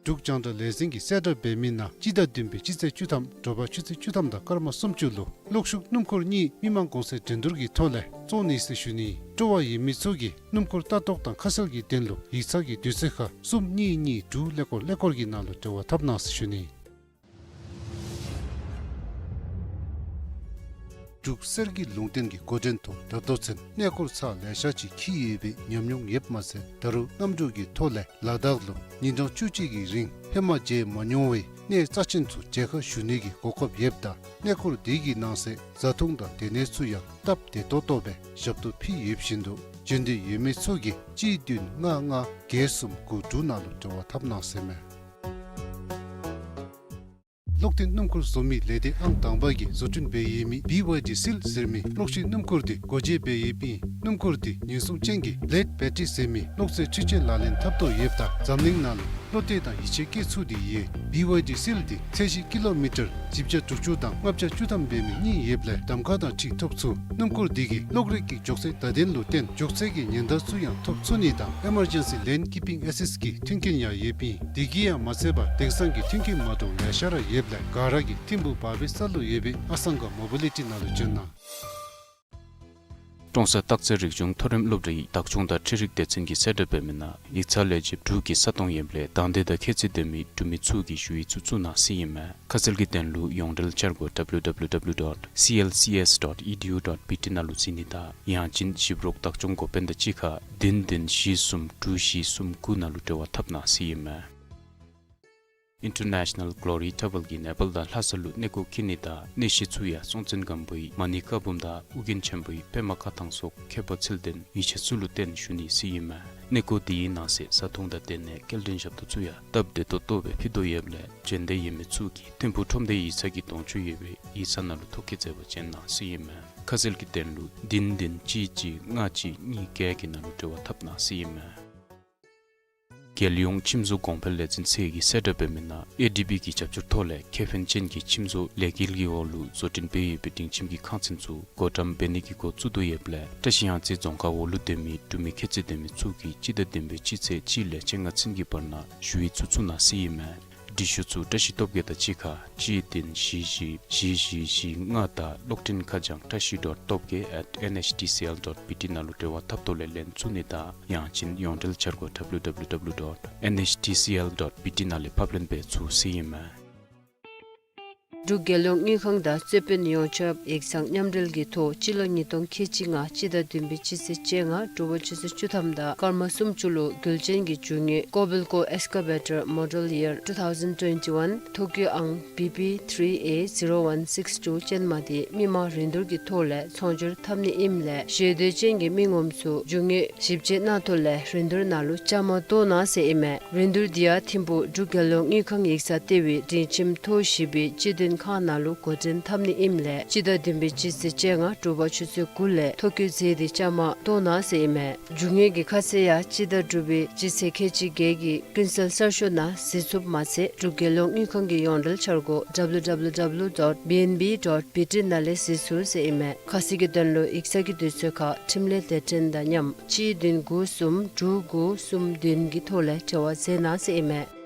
འབྲུག་རྒྱང་བསྒྲགས་ལས་འཛིན་གྱིས་གསལ་བསྒྲགས་འབད་མི་ནང་སྤྱི་ཟླ་བདུན་པའི་སྤྱི་ཚེས་བཅུ་ཐམ་དྲོ་པ་ཆུ་ཚོད་བཅུ་ཐམ་དང་སྐར་མ་སུམ་ཅུ་ལུ་གློག་ཤུགས་སྣུམ་འཁོར་གཉིས་མི་མང་གོང་ཚད་འགྲན་བསྡུར་གྱི་ཐོག་ལས་བཙོང་ནི་ཟེར་ཞུ་ནི། སྤྲོ་བ་ཡོད་མི་ཚུ་གིས་སྣུམ་འཁོར་ལྟ་རྟོག་དང་ཁ་གསལ་གྱི་དོན་ལུ་ཡིག་ཚང་གི་དུས་ཚོད་ཁར་གསུམ་གཉིས་གཉིས་དྲུག་ཀླད་ཀོར་ཀླད་ཀོར་གྱི་ནང་ལུ་འབྲེལ་བ་འཐབ་གནང་ཟེར་ཞུ་ནི། འབྲུག་གསེར་གྱི་ལུང་བསྟན་གྱི་འགོ་འདྲེན་ཐོག་ད་ལྟོ་ཚུན་གནས་སྐོར་ཚར་ལེ་ཤ་ཅིག་འཁྱིད་ཡོད་པའི་ཉམས་མྱོང་ཡོདཔ་མ་ཚད་ད་རུང་གནམ་གྲུ་གི་ཐོག་ལས་ལ་དྭགས་ལུ་ཉིན་གྲངས་བཅུ་གཅིག་གི་རིང་ཧེ་མ་མཇལ་མ་མྱོང་བའི་གནས་རྩ་ཆེན་ཚུ་མཇལ་ཁ་ཞུ་ནི་གི་གོ་སྐབས་ཡོདཔ་ད་གནས་སྐོར་དེ་གི་ནང་གསེས་བཟའ་འཐུང་དང་སྡོད་གནས་ཚུ་ཡང་སྟབས་བདེ་ཏོག་ཏོ་སྦེ་ཞབས་ཏོག་ཕུལ་ཡོད་བཞིན་དུ་འབྱོན་འདོད་ཡོད་མི་ཚུ་གིས་གཅིག་བདུན་ལྔ་ལྔ་བརྒྱད་གསུམ་དགུ་དྲུག་ནང་ལུ་འབྲེལ་བ་འཐབ་གནང་ཟེར་མས། གློག་འཐེན་སྣུམ་འཁོར་བཟོ་མི་ལས་སྡེ་ཨང་དང་པ་གིས་བཟོ་སྐྲུན་འབད་ཡོད་མི་བི་ཝའི་ཌི་སིལ་ཟེར་མི་གློག་ཤིང་སྣུམ་འཁོར་དེ་སྒོ་འབྱེད་འབད་ཡོདཔ་ཨིན། སྣུམ་འཁོར་དེ་ཉེན་སྲུང་ཅན་གྱི་ལེཌ་བེ་ཊི་རི་ཟེར་མི་གློག་རྫས་འཕྲུལ་ཆས་ལག་ལེན་འཐབ་དོ་ཡོདཔ་ད་འཛམ་གླིང་ནང་ལུ་བློ་གཏད་དང་ཡིད་ཆེས་བསྐྱེད་ཚུགས་ཏེ་ཡོད། བི་ཝའི་ཌི་སིལ་དེ་ཚད་གཞི་ཀི་ལོ་མི་ཊར་བཞི་བརྒྱ་དྲུག་ཅུ་དང་ལྔ་བརྒྱ་བཅུ་ཐམ་འབད་མི་གཉིས་ཡོདཔ་ལས་གདམ་ཁ་དང་འཁྲིལ་ཐོབ་ཚུགས། སྣུམ་འཁོར་དེ་གིས་གློག་རིག་གི་མགྱོགས་ཚད་བརྡ་དོན་ལུ་བརྟེན་མགྱོགས་ཚད་ཀྱི་ཉེན་བརྡ་ཚུ་ཡང་ཐོབ་ཚུགས་ནི་དང་ཨི་མར་ཇེན་སི་ལེན་ཀིཔ་པིང་ཨེ་སིསཊ་གི་མཐུན་རྐྱེན་ཡང་ཡོདཔ་ཨིན། དེ་གིས་ཡང་མ་ཚད་པར་དེང་སང་གི་མཐུན་རྐྱེན་མ་འདྲཝ་ལེ་ཤ་ར་ཡོདཔ་ལས་ག་ར་གིས་ཐིམ་ཕུག་བར་བའི་ས་ལུ་ཡོད་པའི་ཨ་སང་ག་མོ་བི་ལི་ཊི་ནང་ལུ་འབྱོན་གནང་། ཀྲོང་གསར་སྟག་རྩེ་རིག་གཞུང་མཐོ་རིམ་སློབ་གྲྭའི་བདག་སྐྱོང་དང་འཕྲུལ་རིག་སྡེ་ཚན་གྱིས་གསལ་བསྒྲགས་འབད་མི་ནང་ཡིག་ཚང་ལས་བྱེདཔ་དྲུག་གི་ས་སྟོང་ཡོདཔ་ལས་དང་འདོད་དང་ཁྱད་ཚད་ལྡན་མི་འབྲུག་མི་ཚུ་གིས་ཞུ་ཡིག་ཚུ་བཙུགས་གནང་ཟེར་ཨིན་མས། ཁ་གསལ་གྱི་དོན་ལུ་ཡོངས་འབྲེལ་འཆར་སྒོ་W W W dot C L C S dot E D U dot B T ནང་ལུ་གཟིགས་ནི་དང་ཡང་ཅིན་ཞིབ་རོགས་བདག་སྐྱོང་འགོ་དཔོན་དང་གཅིག་ཁར་བདུན་བདུན་བཞི་གསུམ་དྲུག་བཞི་གསུམ་དགུ་ནང་ལུ་འབྲེལ་བ་འཐབ་གནང་ཟེར་ཨིན་མས། International Glory Travel གིས་ནེ་པཱལ་དང་ལྷ་ས་ལུ་གནས་སྐོར་འཁྱིད་ནི་དང་གནས་གཞི་ཚུ་ཡང་སྲོང་བཙན་སྒམ་པོའི་མ་ཎི་བཀའ་འབུམ་དང་ཨོ་རྒྱན་ཆེན་པོའི་པདྨ་བཀའ་ཐང་སོགས་མཁས་པ་ཚུལ་ལྡན་ཡིད་ཆེས་ཚུ་ལུ་བརྟེན་ཞུ་ནི་ཟེར་ཨིན་མས། གནས་སྐོར་དེའི་ནང་གསེས་བཟའ་འཐུང་དང་སྡོད་གནས་སྐྱེལ་འདྲེན་ཞབས་ཏོག་ཚུ་ཡང་སྟབས་བདེ་ཏོག་ཏོ་སྦེ་ཕུལ་དོ་ཡོདཔ་ལས་འབྱོན་འདོད་ཡོད་མི་ཚུ་གིས་ཐིམ་ཕུག་ཁྲོམ་སྡེ་ཡིག་ཚང་གི་གདོང་ཅུང་ཡོད་པའི་ཡིག་ཚང་ནང་ལུ་ཐོ་བཀོད་མཛད་པར་འབྱོན་གནང་ཟེར་ཨིན་མས། ཁ་གསལ་གྱི་དོན་ལུ་བདུན་བདུན་གཅིག་གཅིག་ལྔ་གཅིག་གཉིས་བརྒྱད་ཀྱི་ནང་ལུ་འབྲེལ་བ་འཐབ་གནང་ཟེར་ཨིན་མས། རྒྱལ་ཡོངས་ཁྱིམ་བཟོ་གོང་འཕེལ་ལས་འཛིན་ཚད་ཀྱིས་གསལ་བསྒྲགས་འབད་མི་ནང་ཨེ་ཌི་བི་གི་རྒྱབ་སྐྱོར་ཐོག་ལས་ཁེ་ཕན་ཅན་གྱི་ཁྱིམ་བཟོ་ལས་འགུལ་གྱི་འོག་ལུ་བཟོ་སྐྲུན་འབད་ཡོད་པའི་སྒྲིང་ཁྱིམ་གྱི་ཁང་ཚན་ཚུ་བགོ་བཀྲམ་འབད་ནི་གི་འགོ་བཙུགས་དོ་ཡོདཔ་ལས་བཀྲ་ཤིས་གཡང་རྩེ་རྫོང་ཁག་འོག་ལུ་སྡོད་མི་འབྲུག་མི་ཁྱད་ཚད་ལྡན་མི་ཚུ་གིས་སྤྱི་ཟླ་བདུན་པའི་སྤྱི་ཚེས་གཅིག་ལས་བཅོ་ལྔ་ཚུན་གྱི་བར་ན་ཞུ་ཡིག་ཚུ་བཙུགས་གནང་ཟེར་ཨིན་མས། འབྲི་ཤོག་ཚུ་བཀྲ་ཤིས་སྟོབས་རྒྱས་དང་གཅིག་ཁར་གཅིག་བདུན་བཞི་བཞི་བཞི་བཞི་བཞི་ལྔ་དང་གློག་འཕྲིན་ཁ་བྱང་བཀྲ་ཤིས་dot ཐོབ་རྒྱལ་at N H T C L dot B T ནང་ལུ་འབྲེལ་བ་འཐབ་ཐོག་ལས་ལེན་ཚུགས་ནི་དང་ཡང་ཅིན་ཡོངས་འབྲེལ་འཆར་སྒོ་W W W dot N H T C L dot B T ནང་ལས་ཕབ་ལེན་འབད་ཚུགས་ཟེར་ཨིན་མས། འབྲུག་རྒྱལ་ཡོངས་དངུལ་ཁང་དང་རྩོད་དཔོན་ཡོངས་ཁྱབ་ཡིག་ཚང་མཉམ་འབྲེལ་གྱི་ཐོག་སྤྱི་ལོ་ཉིས་སྟོང་ཁལ་གཅིག་ལྔ་སྤྱི་ཟླ་བདུན་པའི་སྤྱི་ཚེས་བཅོ་ལྔ་དྲོ་པ་ཆུ་ཚོད་བཅུ་ཐམ་དང་སྐར་མ་སུམ་ཅུ་ལུ་རྒྱུན་ལས་ཀྱི་རྒྱུ་དངོས་Kobelco Excavator Model Year two thousand twenty-one ཐོ་བཀོད་ཨང་B P three A zero one six two ཅན་མ་དེ་མི་མང་རིན་བསྡུར་གྱི་ཐོག་ལས་ཚོང་སྒྱུར་འཐབ་ནི་ཨིནམ་ལས་ཞེ་འདོད་ཅན་གྱི་མི་ངོམ་ཚུ་རྒྱུ་དངོས་ཞིབ་དཔྱད་གནང་ཐོག་ལས་རིན་བསྡུར་ནང་ལུ་བཅའ་མར་གཏོགས་གནང་ཟེར་ཨིན་མས། རིན་བསྡུར་དེ་ཡང་ཐིམ་ཕུག་འབྲུག་རྒྱལ་ཡོངས་དངུལ་ཁང་ཡིག་ཚང་ལྟེ་བའི་སྒྲིང་ཁྱིམ་ཐོག་བཞི་པའི་སྤྱི་དོན་ཁང་ནང་ལུ་འགོ་འདྲེན་འཐབ་ནི་ཨིནམ་ལས་སྤྱི་ཟླ་བདུན་པའི་སྤྱི་ཚེས་བཅོ་ལྔ་དྲོ་པ་ཆུ་ཚོད་དགུ་ལས་ཐོ་བཀོད་མཛད་དེ་བཅའ་མར་གཏོགས་གནང་ཟེར་ཨིན་མས། རྒྱུ་དངོས་ཀྱི་ཁ་གསལ་ཡང་སྤྱི་ཟླ་དྲུག་པའི་སྤྱི་ཚེས་ཁལ་གཅིག་བརྒྱད་ཀྱི་ཀུན་གསལ་གསར་ཤོག་ནང་གཟིགས་ཚུགསཔ་མ་ཚད་འབྲུག་རྒྱལ་ཡོངས་དངུལ་ཁང་གི་ཡོངས་འབྲེལ་འཆར་སྒོ W W W dot B N B dot B T ནང་ལས་གཟིགས་ཚུགས་ཟེར་ཨིན་མས། ཁ་གསལ་གྱི་དོན་ལུ་ཡིག་ཚང་གི་དུས་ཚོད་ཁར་འཕྲིན་ལས་སྡེ་ཚན་དང་མཉམ་གཅིག་བདུན་དགུ་གསུམ་དྲུག་དགུ་གསུམ་བདུན་གྱི་ཐོག་ལས་འབྲེལ་བ་མཛད་གནང་ཟེར་ཨིན་མས།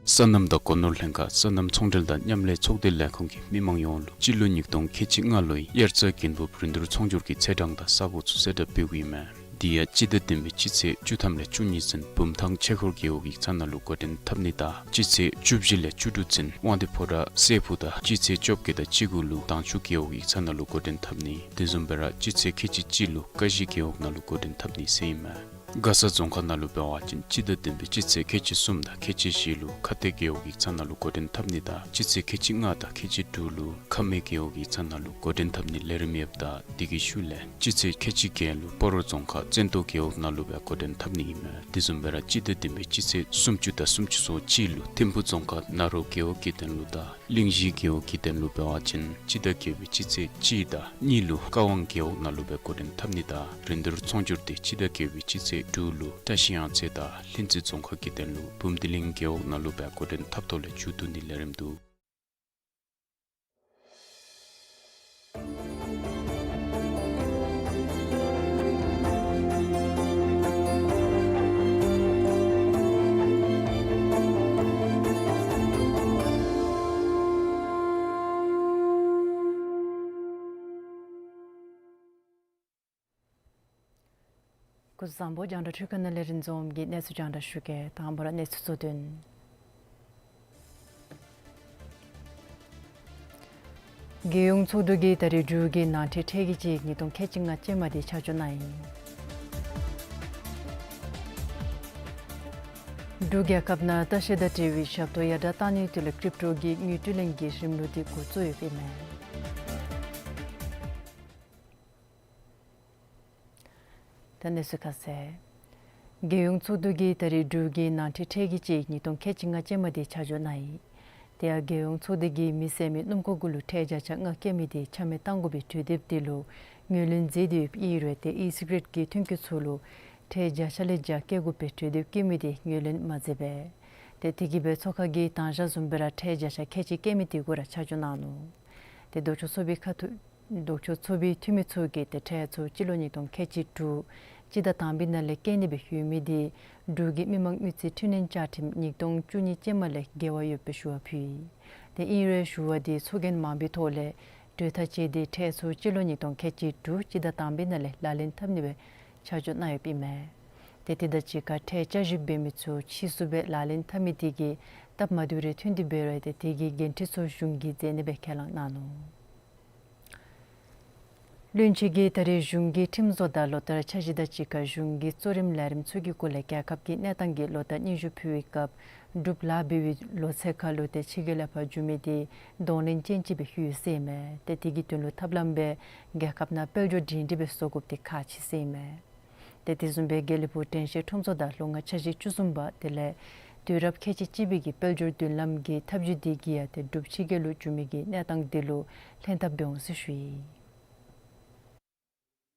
སོ་ནམ་དང་སྒོ་ནོར་ལྷན་ཁག་སོ་ནམ་ཚོང་འབྲེལ་དང་མཉམ་ལས་ཚོགས་སྡེ་ལས་ཁུངས་ཀྱིས་མི་མང་ཡོངས་ལུ་སྤྱི་ལོ་ཉིས་སྟོང་ཁལ་གཅིག་ལྔ་ལོའི་དབྱར་རྩྭ་དགུན་འབུབ་རིན་བསྡུར་ཚོང་སྒྱུར་གྱི་ཚེས་གྲངས་དང་ས་སྒོ་ཚུ་གསལ་བསྒྲགས་འབདཝ་ཨིན་མས། དེ་ཡང་སྤྱི་ཟླ་བདུན་པའི་སྤྱི་ཚེས་བཅུ་ཐམ་ལས་བཅུ་གཉིས་ཚུན་བུམ་ཐང་ཆོས་འཁོར་རྒེད་འོག་ཡིག་ཚང་ནང་ལུ་འགོ་འདྲེན་འཐབ་ནི་དང་སྤྱི་ཚེས་བཅུ་བཞི་ལས་བཅུ་དྲུག་ཚུན་དབང་འདུས་ཕོ་བྲང་སྲས་ཕུག་དང་སྤྱི་ཚེས་བཅོ་བརྒྱད་དང་བཅུ་དགུ་ལུ་དྭངས་ཆུ་རྒེད་འོག་ཡིག་ཚང་ནང་ལུ་འགོ་འདྲེན་འཐབ་ནི། དེ་བཟུམ་སྦེ་ར་སྤྱི་ཚེས་ཁལ་གཅིག་གཅིག་ལུ་ཀ་གཞི་རྒེད་འོག་ནང་ལུ་འགོ་འདྲེན་འཐབ་ནི་ཟེར་ཨིན་མས། མགར་ས་རྫོང་ཁག་ནང་ལུ་འབད་བ་ཅིན་སྤྱི་ཟླ་བདུན་པའི་སྤྱི་ཚེས་ཁལ་གཅིག་གསུམ་དང་ཁལ་གཅིག་བཞི་ལུ་ཁ་གཏད་རྒེད་འོག་ཡིག་ཚང་ནང་ལུ་འགོ་འདྲེན་འཐབ་ནི་དང་སྤྱི་ཚེས་ཁལ་གཅིག་ལྔ་དང་ཁལ་གཅིག་དྲུག་ལུ་ཁ་སྨད་རྒེད་འོག་ཡིག་ཚང་ནང་ལུ་འགོ་འདྲེན་འཐབ་ནི་ལས་རིམ་ཡོདཔ་ད་དེ་གི་ཤུལ་ལས་སྤྱི་ཚེས་ཁལ་གཅིག་བརྒྱད་ལུ་སྤ་རོ་རྫོང་ཁག་བཙན་ཏོ་རྒེད་འོག་ནང་ལུ་སྦེ་འགོ་འདྲེན་འཐབ་ནི་ཨིན་མས། དེ་བཟུམ་སྦེ་ར་སྤྱི་ཟླ་བདུན་པའི་སྤྱི་ཚེས་སུམ་ཅུ་དང་སུམ་ཅུ་སོ་གཅིག་ལུ་ཐིམ་ཕུག་རྫོང་ཁག་ན་རོ་རྒེད་འོག་གི་དོན་ལུ་དང་གླིང་བཞི་རྒེད་འོག་གི་དོན་ལུ་འབད་བ་ཅིན་སྤྱི་ཟླ་བརྒྱད་པའི་སྤྱི་ཚེས་གཅིག་དང་གཉིས་ལུ་ཀ་ཝང་རྒེད་འོག་ནང་ལུ་སྦེ་འགོ་འདྲེན་འཐབ་ནི་དང་རིན་བསྡུར་ཚོང་སྒྱུར་དེ་སྤྱི་ཟླ་བརྒྱད་པའི་སྤྱི་ཚེས་དྲུག་ལུ་བཀྲ་ཤིས་གཡང་རྩེ་དང་ལྷུན་རྩེ་རྫོང་ཁག་གི་དོན་ལུ་བུམ་སྡེ་གླིང་རྒེད་འོག་ནང་ལུ་སྦེ་འགོ་འདྲེན་འཐབ་ཐོག་ལས་མཇུག་བསྡུ་ནི་ལས་རིམ་འདུག། སྐུ་གཟུགས་བཟང་པོ། རྒྱང་བསྒྲགས་འཕྲུལ་ཁང་ནང་ལས་རིན་འཛོམས་ཀྱིས་གནས་ཚུལ་རྒྱང་བསྒྲགས་ཞུ་གེ། དང་པ་ར་གནས་ཚུལ་གཙོ་དོན། རྒྱལ་ཡོངས་ཚོགས་འདུ་གིས་ད་རིས་འབྲུག་གི་ནང་འཁྲུག་ཐེངས་གཅིག་ཉིས་སྟོང་ཁལ་གཅིག་ལྔ་ཅན་མ་དེ་ཆ་འཇོག་གནང་ཡི། འབྲུག་རྒྱལ་ཁབ་ནང་ལྟ་བཤལ་དང་འབྲེལ་བའི་ཞབས་ཏོག་ཡར་དྲགས་གཏང་ནིའི་དོན་ལས་ཀྲིབ་ཊོ་གི་དངུལ་སྤྲོད་ལེན་གྱི་རིམ་ལུགས་དེ་འགོ་བཙུགས་ཡོདཔ་ཨིན་མས། ད་གནས་ཚུལ་ཁ་གསལ། རྒྱལ་ཡོངས་ཚོགས་འདུ་གིས་ད་རིས་འབྲུག་གི་ནང་འཁྲུག་ཐེངས་གཅིག་ཉིས་སྟོང་ཁལ་གཅིག་ལྔ་ཅན་མ་དེ་ཆ་འཇོག་གནང་ཡི། དེ་ཡང་རྒྱལ་ཡོངས་ཚོགས་འདུ་གིས་མི་བསད་མི་སྣུམ་འཁོར་གུ་ལུ་ཁྲལ་བརྒྱ་ཆ་ལྔ་བཀལ་མི་དེ་ཆ་མེད་གཏང་དགོ་པའི་གྲོས་འདེབས་དེ་ལུ་ངོས་ལེན་མཛད་དེ་ཡོདཔ་ཨིན་རུང་ཏེ་ཨི་སི་ག་རེཊ་གི་ཐོན་སྐྱེད་ཚུ་ལུ་ཁྲལ་བརྒྱ་ཆ་ལས་བརྒྱ་བཀལ་དགོ་པའི་གྲོས་འདེབས་བཀོད་མི་དེ་ངོས་ལེན་མ་མཛད་པས། ཏེ་དེ་གིས་སྦེ་ཚོགས་ཁང་གིས་དང་ཞག་བཟུམ་སྦེ་ར་ཁྲལ་བརྒྱ་ཆ་ཁལ་གཅིག་བཀལ་མི་དེ་གུ་ར་ཆ་འཇོག་གནང་ནུག། ཏེ་ལྡོག་ཕྱོགས་ཚོགས་པའི་ཁ་ཐུག་ལྡོག་ཕྱོགས་ཚོགས་པའི་འཐུས་མི་ཚུ་གིས་ཏེ་ཁྲལ་ཚུ་སྤྱི་ལོ་ཉིས་སྟོང་ཁལ་གཅིག་དྲུག་སྤྱི་ཟླ་དང་པའི་ནང་ལས་བཀལ་ནི་སྦེ་ཡོད་མི་དེ་འབྲུག་གི་མི་མང་དངུལ་རྩིས་འཕྲི་སྣོན་བཅའ་ཁྲིམས་ཉིས་སྟོང་བཅུ་གཉིས་ཅན་མ་ལས་འགལ་བ་ཡོདཔ་སྦེ་ཞུ་བ་ཕུལ་ཡི། ཏེ་ཨིན་རུང་ཞུ་བ་དེ་ཚོགས་རྒྱན་མང་པོའི་ཐོག་ལས་གྲོས་ཐག་བཅད་དེ་ཁྲལ་ཚུ་སྤྱི་ལོ་ཉིས་སྟོང་ཁལ་གཅིག་དྲུག་སྤྱི་ཟླ་དང་པའི་ནང་ལས་ལག་ལེན་འཐབ་ནི་སྦེ་ཆ་འཇོག་གནང་ཡོདཔ་ཨིན་མས། ཏེ་དེ་དང་གཅིག་ཁར་ཁྲལ་བསྐྱར་ཞིབ་འབད་མི་ཚུ་ཕྱིས་སུ་སྦེ་ལག་ལེན་འཐབ་མི་དེ་གིས་སྟབས་མ་བདེཝ་རེ་ཐོན་ཏེ་འབད་རུང་ཏེ་དེ་གི་འགན་འཁྲི་ཚུ་གཞུང་གིས་འཛེམ་ནི་སྦེ་ཁས་བླངས་གནང་ནུག། བློན་ཆེན་གྱིས་ད་རིས་གཞུང་གི་ཁྲིམས་བཟོ་དང་ལོ་ལྟར་འཆར་གཞི་དང་གཅིག་ཁར་གཞུང་གི་གཙོ་རིམ་ལས་རིམ་ཚུ་གི་སྐོར་ལས་རྒྱལ་ཁབ་ཀྱི་གནས་སྟངས་ཀྱི་ལོ་ལྟར་སྙན་ཞུ་ཕུལ་བའི་སྐབས་འབྲུགཔ་ལཱ་འབད་བའི་ལོ་ཚད་ཁར་ལུ་ཏེ་ཕྱི་རྒྱལ་ལས་ཕར་འགྱོ་མི་དེ་གདོང་ལེན་ཅན་ཅིག་སྦེ་ཞུ་ཡི་ཟེར་ཨིན་མས། ཏེ་དེ་གི་དོན་ལུ་ཐབས་ལམ་སྦེ་རྒྱལ་ཁབ་ནང་དཔལ་འབྱོར་སྒྲིང་སྒྲིང་སྦེ་བཟོ་དགོཔ་དེ་ཁག་ཆེ་ཟེར་ཨིན་མས། ཏེ་དེ་བཟུམ་སྦེ་དགེ་ལེགས་ཕུག་དྲན་ཤེས་ཁྲོམ་ཚོགས་དང་ལྷོ་མོན་འཆར་གཞི་བཅུ་གསུམ་པ་དེ་ལས་དུས་རབས་ཁལ་གཅིག་གཅིག་པའི་གི་དཔལ་འབྱོར་མདུན་ལམ་གྱི་ཐབས་བྱུས་དེ་གིས་ཡང་ཏེ་འབྲུགཔ་ཕྱི་རྒྱལ་ལུ་འགྱོ་མི་གི་གནས་སྟངས་དེ་ལུ་ལྷན་ཐབས་འབད་འོང་ཟེར་ཞུ་ཡི།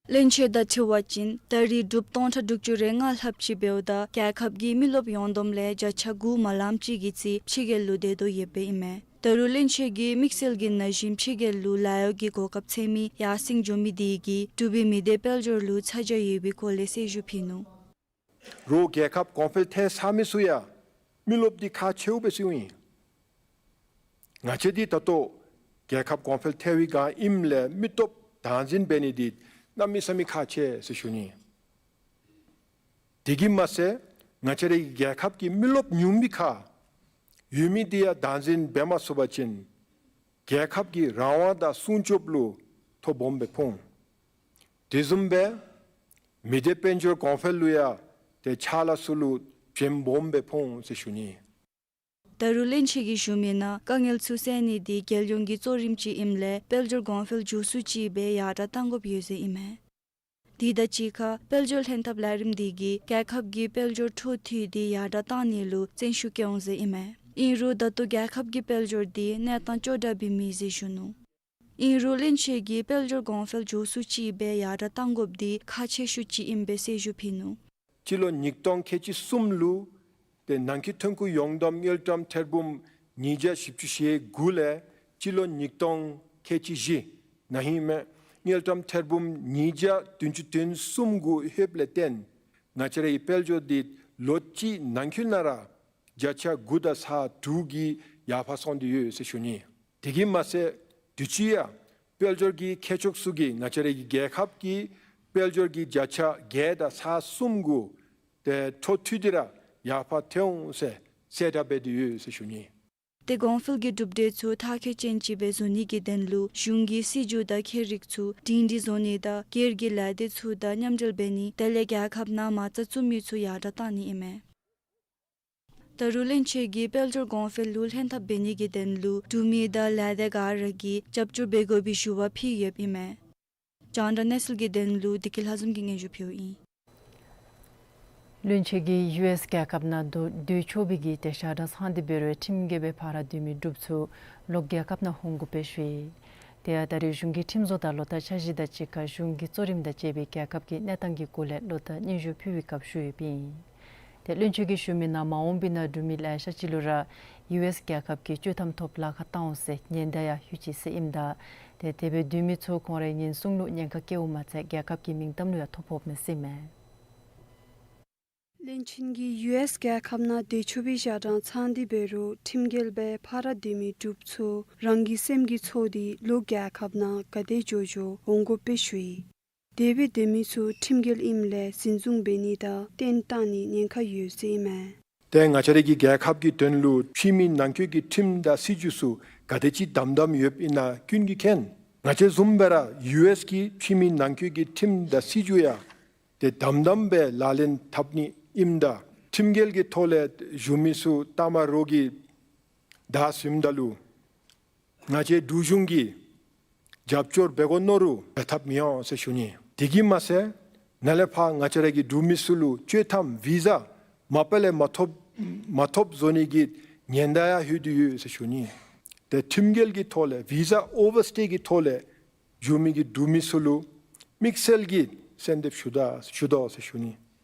བློན་ཆེན་དང་འཁྲིལ་བ་ཅིན་ད་རིས་འབྲུགཔ་སྟོང་ཕྲག་དྲུག་ཅུ་རེ་ལྔ་ལྷགཔ་ཅིག་འབདཝ་ད་རྒྱལ་ཁབ་ཀྱི་མི་རློབས་ཡོངས་བསྡོམས་ལས་བརྒྱ་ཆ་དགུ་མ་ལངམ་ཅིག་གི་རྩིས་ཕྱི་རྒྱལ་ལུ་སྡོད་དོ་ཡོདཔ་ཨིན་མས། ད་རུང་བློན་ཆེན་གྱིས་དམིགས་བསལ་གྱི་ན་གཞོན་ཕྱི་རྒྱལ་ལུ་ལཱ་གཡོག་གི་གོ་སྐབས་འཚོལ་མི་ཡར་སེང་འགྱོ་མི་དེ་གིས་འབྲུག་པའི་མི་སྡེ་དཔལ་འབྱོར་ལུ་ཚ་གྱང་ཡོད་པའི་སྐོར་ལས་གསལ་ཞུ་ཕུལ་ནུག། རོགས་རྒྱལ་ཁབ་གོང་འཕེལ་ཐལ་ཚར་མི་ཚུ་ཡང་མི་རློབས་འདི་ཁག་ཆེཝ་སྦེ་ཟེརཝ་ཨིན། ང་བཅས་འདི་ད་ལྟོ་རྒྱལ་ཁབ་གོང་འཕེལ་ཐལ་བའི་སྒང་ཨིནམ་ལས་མི་སྟོབས་དར་འཛིན་འབད་ནི་འདི་གནམ་མེད་ས་མེད་ཁག་ཆེ་ཟེར་ཞུ་ནི། དེ་གིས་མ་ཚད་ང་བཅས་རའི་རྒྱལ་ཁབ་ཀྱི་མི་རློབས་ཉུང་མི་ཁར་ཡོད་མི་འདི་ཡང་དར་འཛིན་འབད་མ་ཚུགས་པ་ཅིན་རྒྱལ་ཁབ་ཀྱི་རང་དབང་དང་སྲུང་སྐྱོབ་ལུ་ཐོ་སྦོམ་སྦེ་ཕོག། དེ་བཟུམ་སྦེ་མི་སྡེ་དཔལ་འབྱོར་གོང་འཕེལ་ལུ་ཡང་ཏེ་ཕྱག་ལཱ་ཚུ་ལུ་བྱེམ་སྦོམ་སྦེ་ཕོག་ཟེར་ཞུ་ནི། ད་རུང་བློན་ཆེན་གྱིས་ཞུ་མི་ནང་དཀའ་ངལ་ཚུ་སེལ་ནི་འདི་རྒྱལ་ཡོངས་ཀྱི་གཙོ་རིམ་ཅིག་ཨིནམ་ལས་དཔལ་འབྱོར་གོང་འཕེལ་མགྱོགས་སུ་ཅིག་སྦེ་ཡར་དྲགས་གཏང་དགོཔ་ཡོད་ཟེར་ཨིན་མས། དེ་དང་གཅིག་ཁར་དཔལ་འབྱོར་ལྷན་ཐབས་ལས་རིམ་འདི་གིས་རྒྱལ་ཁབ་ཀྱི་དཔལ་འབྱོར་འཕྲོ་མཐུད་དེ་ཡར་དྲགས་གཏང་ནི་ལུ་བརྩོན་ཤུགས་བསྐྱེད་འོང་ཟེར་ཨིན་མས། ཨིན་རུང་ད་ལྟོ་རྒྱལ་ཁབ་ཀྱི་དཔལ་འབྱོར་འདི་གནས་སྟངས་སྐྱོ་དྲགས་སྦེ་མེད་ཟེར་ཞུ་ནུག། ཨིན་རུང་བློན་ཆེན་གྱིས་དཔལ་འབྱོར་གོང་འཕེལ་མགྱོགས་སུ་ཅིག་སྦེ་ཡར་དྲགས་གཏང་དགོཔ་འདི་ཁག་ཆེ་ཤོས་ཅིག་ཨིན་པའི་གསལ་ཞུ་ཕུལ་ནུག། སྤྱི་ལོ་ཉིས་སྟོང་ཁལ་གཅིག་གསུམ་ལུ་ཏེ་ནང་འཁོད་ཐོན་ཁུངས་ཡོངས་བསྡོམས་དངུལ་ཀྲམ་ཐེར་འབུམ་ཉིས་བརྒྱ་བཞི་བཅུ་ཞེ་དགུ་ལས་སྤྱི་ལོ་ཉིས་སྟོང་ཁལ་གཅིག་བཞི་ནང་ཧེ་མ་དངུལ་ཀྲམ་ཐེར་འབུམ་ཉིས་བརྒྱ་བདུན་ཅུ་དོན་གསུམ་གུ་ལྷོདཔ་ལས་བརྟེན་ང་བཅས་རའི་དཔལ་འབྱོར་འདི་ལོ་གཅིག་ནང་འཁོད་ནང་ར་བརྒྱ་ཆ་དགུ་དང་ཚག་དྲུག་གི་ཡར་འཕར་སོང་སྟེ་ཡོད་ཟེར་ཞུ་ནི། དེ་གིས་མ་ཚད་དུས་ཅི་ཡང་དཔལ་འབྱོར་གྱི་མཁས་མཆོག་ཚུ་གིས་ང་བཅས་རའི་རྒྱལ་ཁབ་ཀྱི་དཔལ་འབྱོར་གྱི་བརྒྱ་ཆ་བརྒྱད་དང་ཚག་གསུམ་གུ་ཏེ་འཕྲོ་མཐུད་དེ་ར་ཡར་འཕར་ཐལ་འོང་ཟེར་གསལ་བསྒྲགས་འབད་དེ་ཡོད་ཟེར་ཞུ་ནི། ཏེ་གོང་འཕེལ་གྱི་གྲུབ་འབྲས་ཚུ་མཐར་འཁྱོལ་ཅན་ཅིག་སྦེ་བཟོ་ནི་གི་དོན་ལུ་གཞུང་གིས་སྲིད་བྱུས་དང་ཁྱད་རིག་ཚུ་སྒྲིང་སྒྲིང་བཟོ་ནི་དང་སྒེར་གྱི་ལས་སྡེ་ཚུ་དང་མཉམ་འབྲེལ་འབད་ནི་དེ་ལས་རྒྱལ་ཁབ་ནང་མ་རྩ་བཙུགས་མི་ཚུ་ཡར་དྲགས་གཏང་ནི་ཨིན་མས། ད་རུང་བློན་ཆེན་གྱིས་དཔལ་འབྱོར་གོང་འཕེལ་ལུ་ལྷན་ཐབས་འབད་ནི་གི་དོན་ལུ་འབྲུག་མི་དང་ལས་སྡེ་ག་ར་གིས་རྒྱབ་སྐྱོར་འབད་དགོ་པའི་ཞུ་བ་ཕུལ་ཡོདཔ་ཨིན་མས། རྒྱང་བསྒྲགས་གནས་ཚུལ་གྱི་དོན་ལུ་བདེ་སྐྱིད་ལྷ་འཛོམས་ཀྱིས་སྙན་ཞུ་ཕུལཝ་ཨིན། བློན་ཆེན་གྱིས་ཡུ་ཨེསི་རྒྱལ་ཁབ་ནང་སྡོད་སྡོད་ཆོག་པའི་གི་ཏེ་ཞག་གྲངས་ཚང་སྟེ་འབད་རུང་ཁྲིམས་འགལ་སྦེ་ཕར་ར་སྡོད་མི་འབྲུགཔ་ཚུ་ལོག་རྒྱལ་ཁབ་ནང་འོང་དགོ་པའི་ཞུ་ཡི། དེ་ཡང་ད་རིས་གཞུང་གི་ཁྲིམས་བཟོ་དང་ལོ་ལྟར་འཆར་གཞི་དང་གཅིག་ཁར་གཞུང་གི་གཙོ་རིམ་དང་བཅས་པའི་རྒྱལ་ཁབ་ཀྱི་གནས་སྟངས་ཀྱི་སྐོར་ལས་ལོ་ལྟར་སྙན་ཞུ་ཕུལ་བའི་སྐབས་ཞུ་ཡོདཔ་ཨིན། ཏེ་བློན་ཆེན་གྱིས་ཞུ་མི་ནང་མ་འོངས་པའི་ནང་འབྲུག་མི་ལེ་ཤ་ཅིག་ལུ་ར་ཡུ་ཨེསི་རྒྱལ་ཁབ་ཀྱི་གཅོད་གཏམ་ཐོབ་ལཱ་ཁག་བཏང་འོང་ཟེར་ཉེན་བརྡ་ཡང་ཡོད་ཅི་ཟེར་ཨིནམ་ད་ཏེ་དེ་སྦེ་སྡོད་མི་ཚུ་ཁོང་རའི་ཉེན་སྲུང་ལུ་ཉེན་ཁ་བཀལཝ་མ་ཚད་རྒྱལ་ཁབ་ཀྱི་མིང་གཏམ་ལུ་ཡང་ཐོ་ཕོགཔ་མས་ཟེར་ཨིན་མས། བློན་ཆེན་གྱིས་ཡུ་ཨེསི་རྒྱལ་ཁབ་ནང་སྡོད་ཆོག་པའི་ཞག་གྲངས་ཚང་སྟེ་འབད་རུང་ཁྲིམས་འགལ་སྦེ་ཕར་ར་སྡོད་མི་འབྲུགཔ་ཚུ་རང་གི་སེམས་ཀྱིས་ཚོར་ཏེ་ལོག་རྒྱལ་ཁབ་ནང་ག་དེ་མགྱོགས་མགྱོགས་འོང་དགོ་པའི་ཞུ་ཡི། དེ་སྦེ་སྡོད་མི་ཚུ་ཁྲིམས་འགལ་ཨིནམ་ལས་འཛིན་བཟུང་འབད་ནི་དང་བཏོན་བཏང་ནི་ཉེན་ཁ་ཡོད་ཟེར་ཨིན་མས། ཏེ་ང་བཅས་རའི་གི་རྒྱལ་ཁབ་ཀྱི་དོན་ལུ་ཕྱི་མི་ནང་འཁོད་ཀྱི་ཁྲིམས་དང་སྲིད་བྱུས་ཚུ་ག་དེ་ཅིག་དམ་དམ་ཡོདཔ་ཨིན་ན་ཀུན་གྱིས་མཁྱེན། ང་བཅས་བཟུམ་སྦེ་ར་ཡུ་ཨེསི་གི་ཕྱི་མི་ནང་འཁོད་ཀྱི་ཁྲིམས་དང་སྲིད་བྱུས་ཡང་ཏེ་དམ་དམ་སྦེ་ལག་ལེན་འཐབ་ནི་ཨིནམ་ད་ཁྲིམས་འགལ་གྱི་ཐོག་ལས་བཞུགས་མི་ཚུ་ལྟ་མ་རོགས་ཀྱིས་བདའ་ཟུནམ་ད་ལུ་ང་བཅས་འབྲུག་གཞུང་གིས་རྒྱབ་སྐྱོར་འབད་དགོ་མནོ་རུང་འབད་ཐབས་མི་འོང་ཟེར་ཞུ་ནི། དེ་གིས་མ་ཚད་ནཱ་ལས་ཕར་ང་བཅས་ར་གི་འབྲུག་མི་ཚུ་ལུ་སྤྱོད་ཐངས་བི་ཟ་མ་པ་ལས་མ་ཐོབ་མ་ཐོབ་བཟོ་ནི་གི་ཉེན་བརྡ་ཡང་ལྷོད་དེ་ཡོད་ཟེར་ཞུ་ནི། ཏེ་ཁྲིམས་འགལ་གྱི་ཐོག་ལས་བི་ཟ་ཨོ་ཝར་སི་ཊེ་གི་ཐོག་ལས་བཞུགས་མི་གི་འབྲུག་མི་ཚུ་ལུ་དམིགས་བསལ་གྱི་གསོལ་འདེབས་ཞུ་ད་ཞུ་དོ་ཟེར་ཞུ་ནི།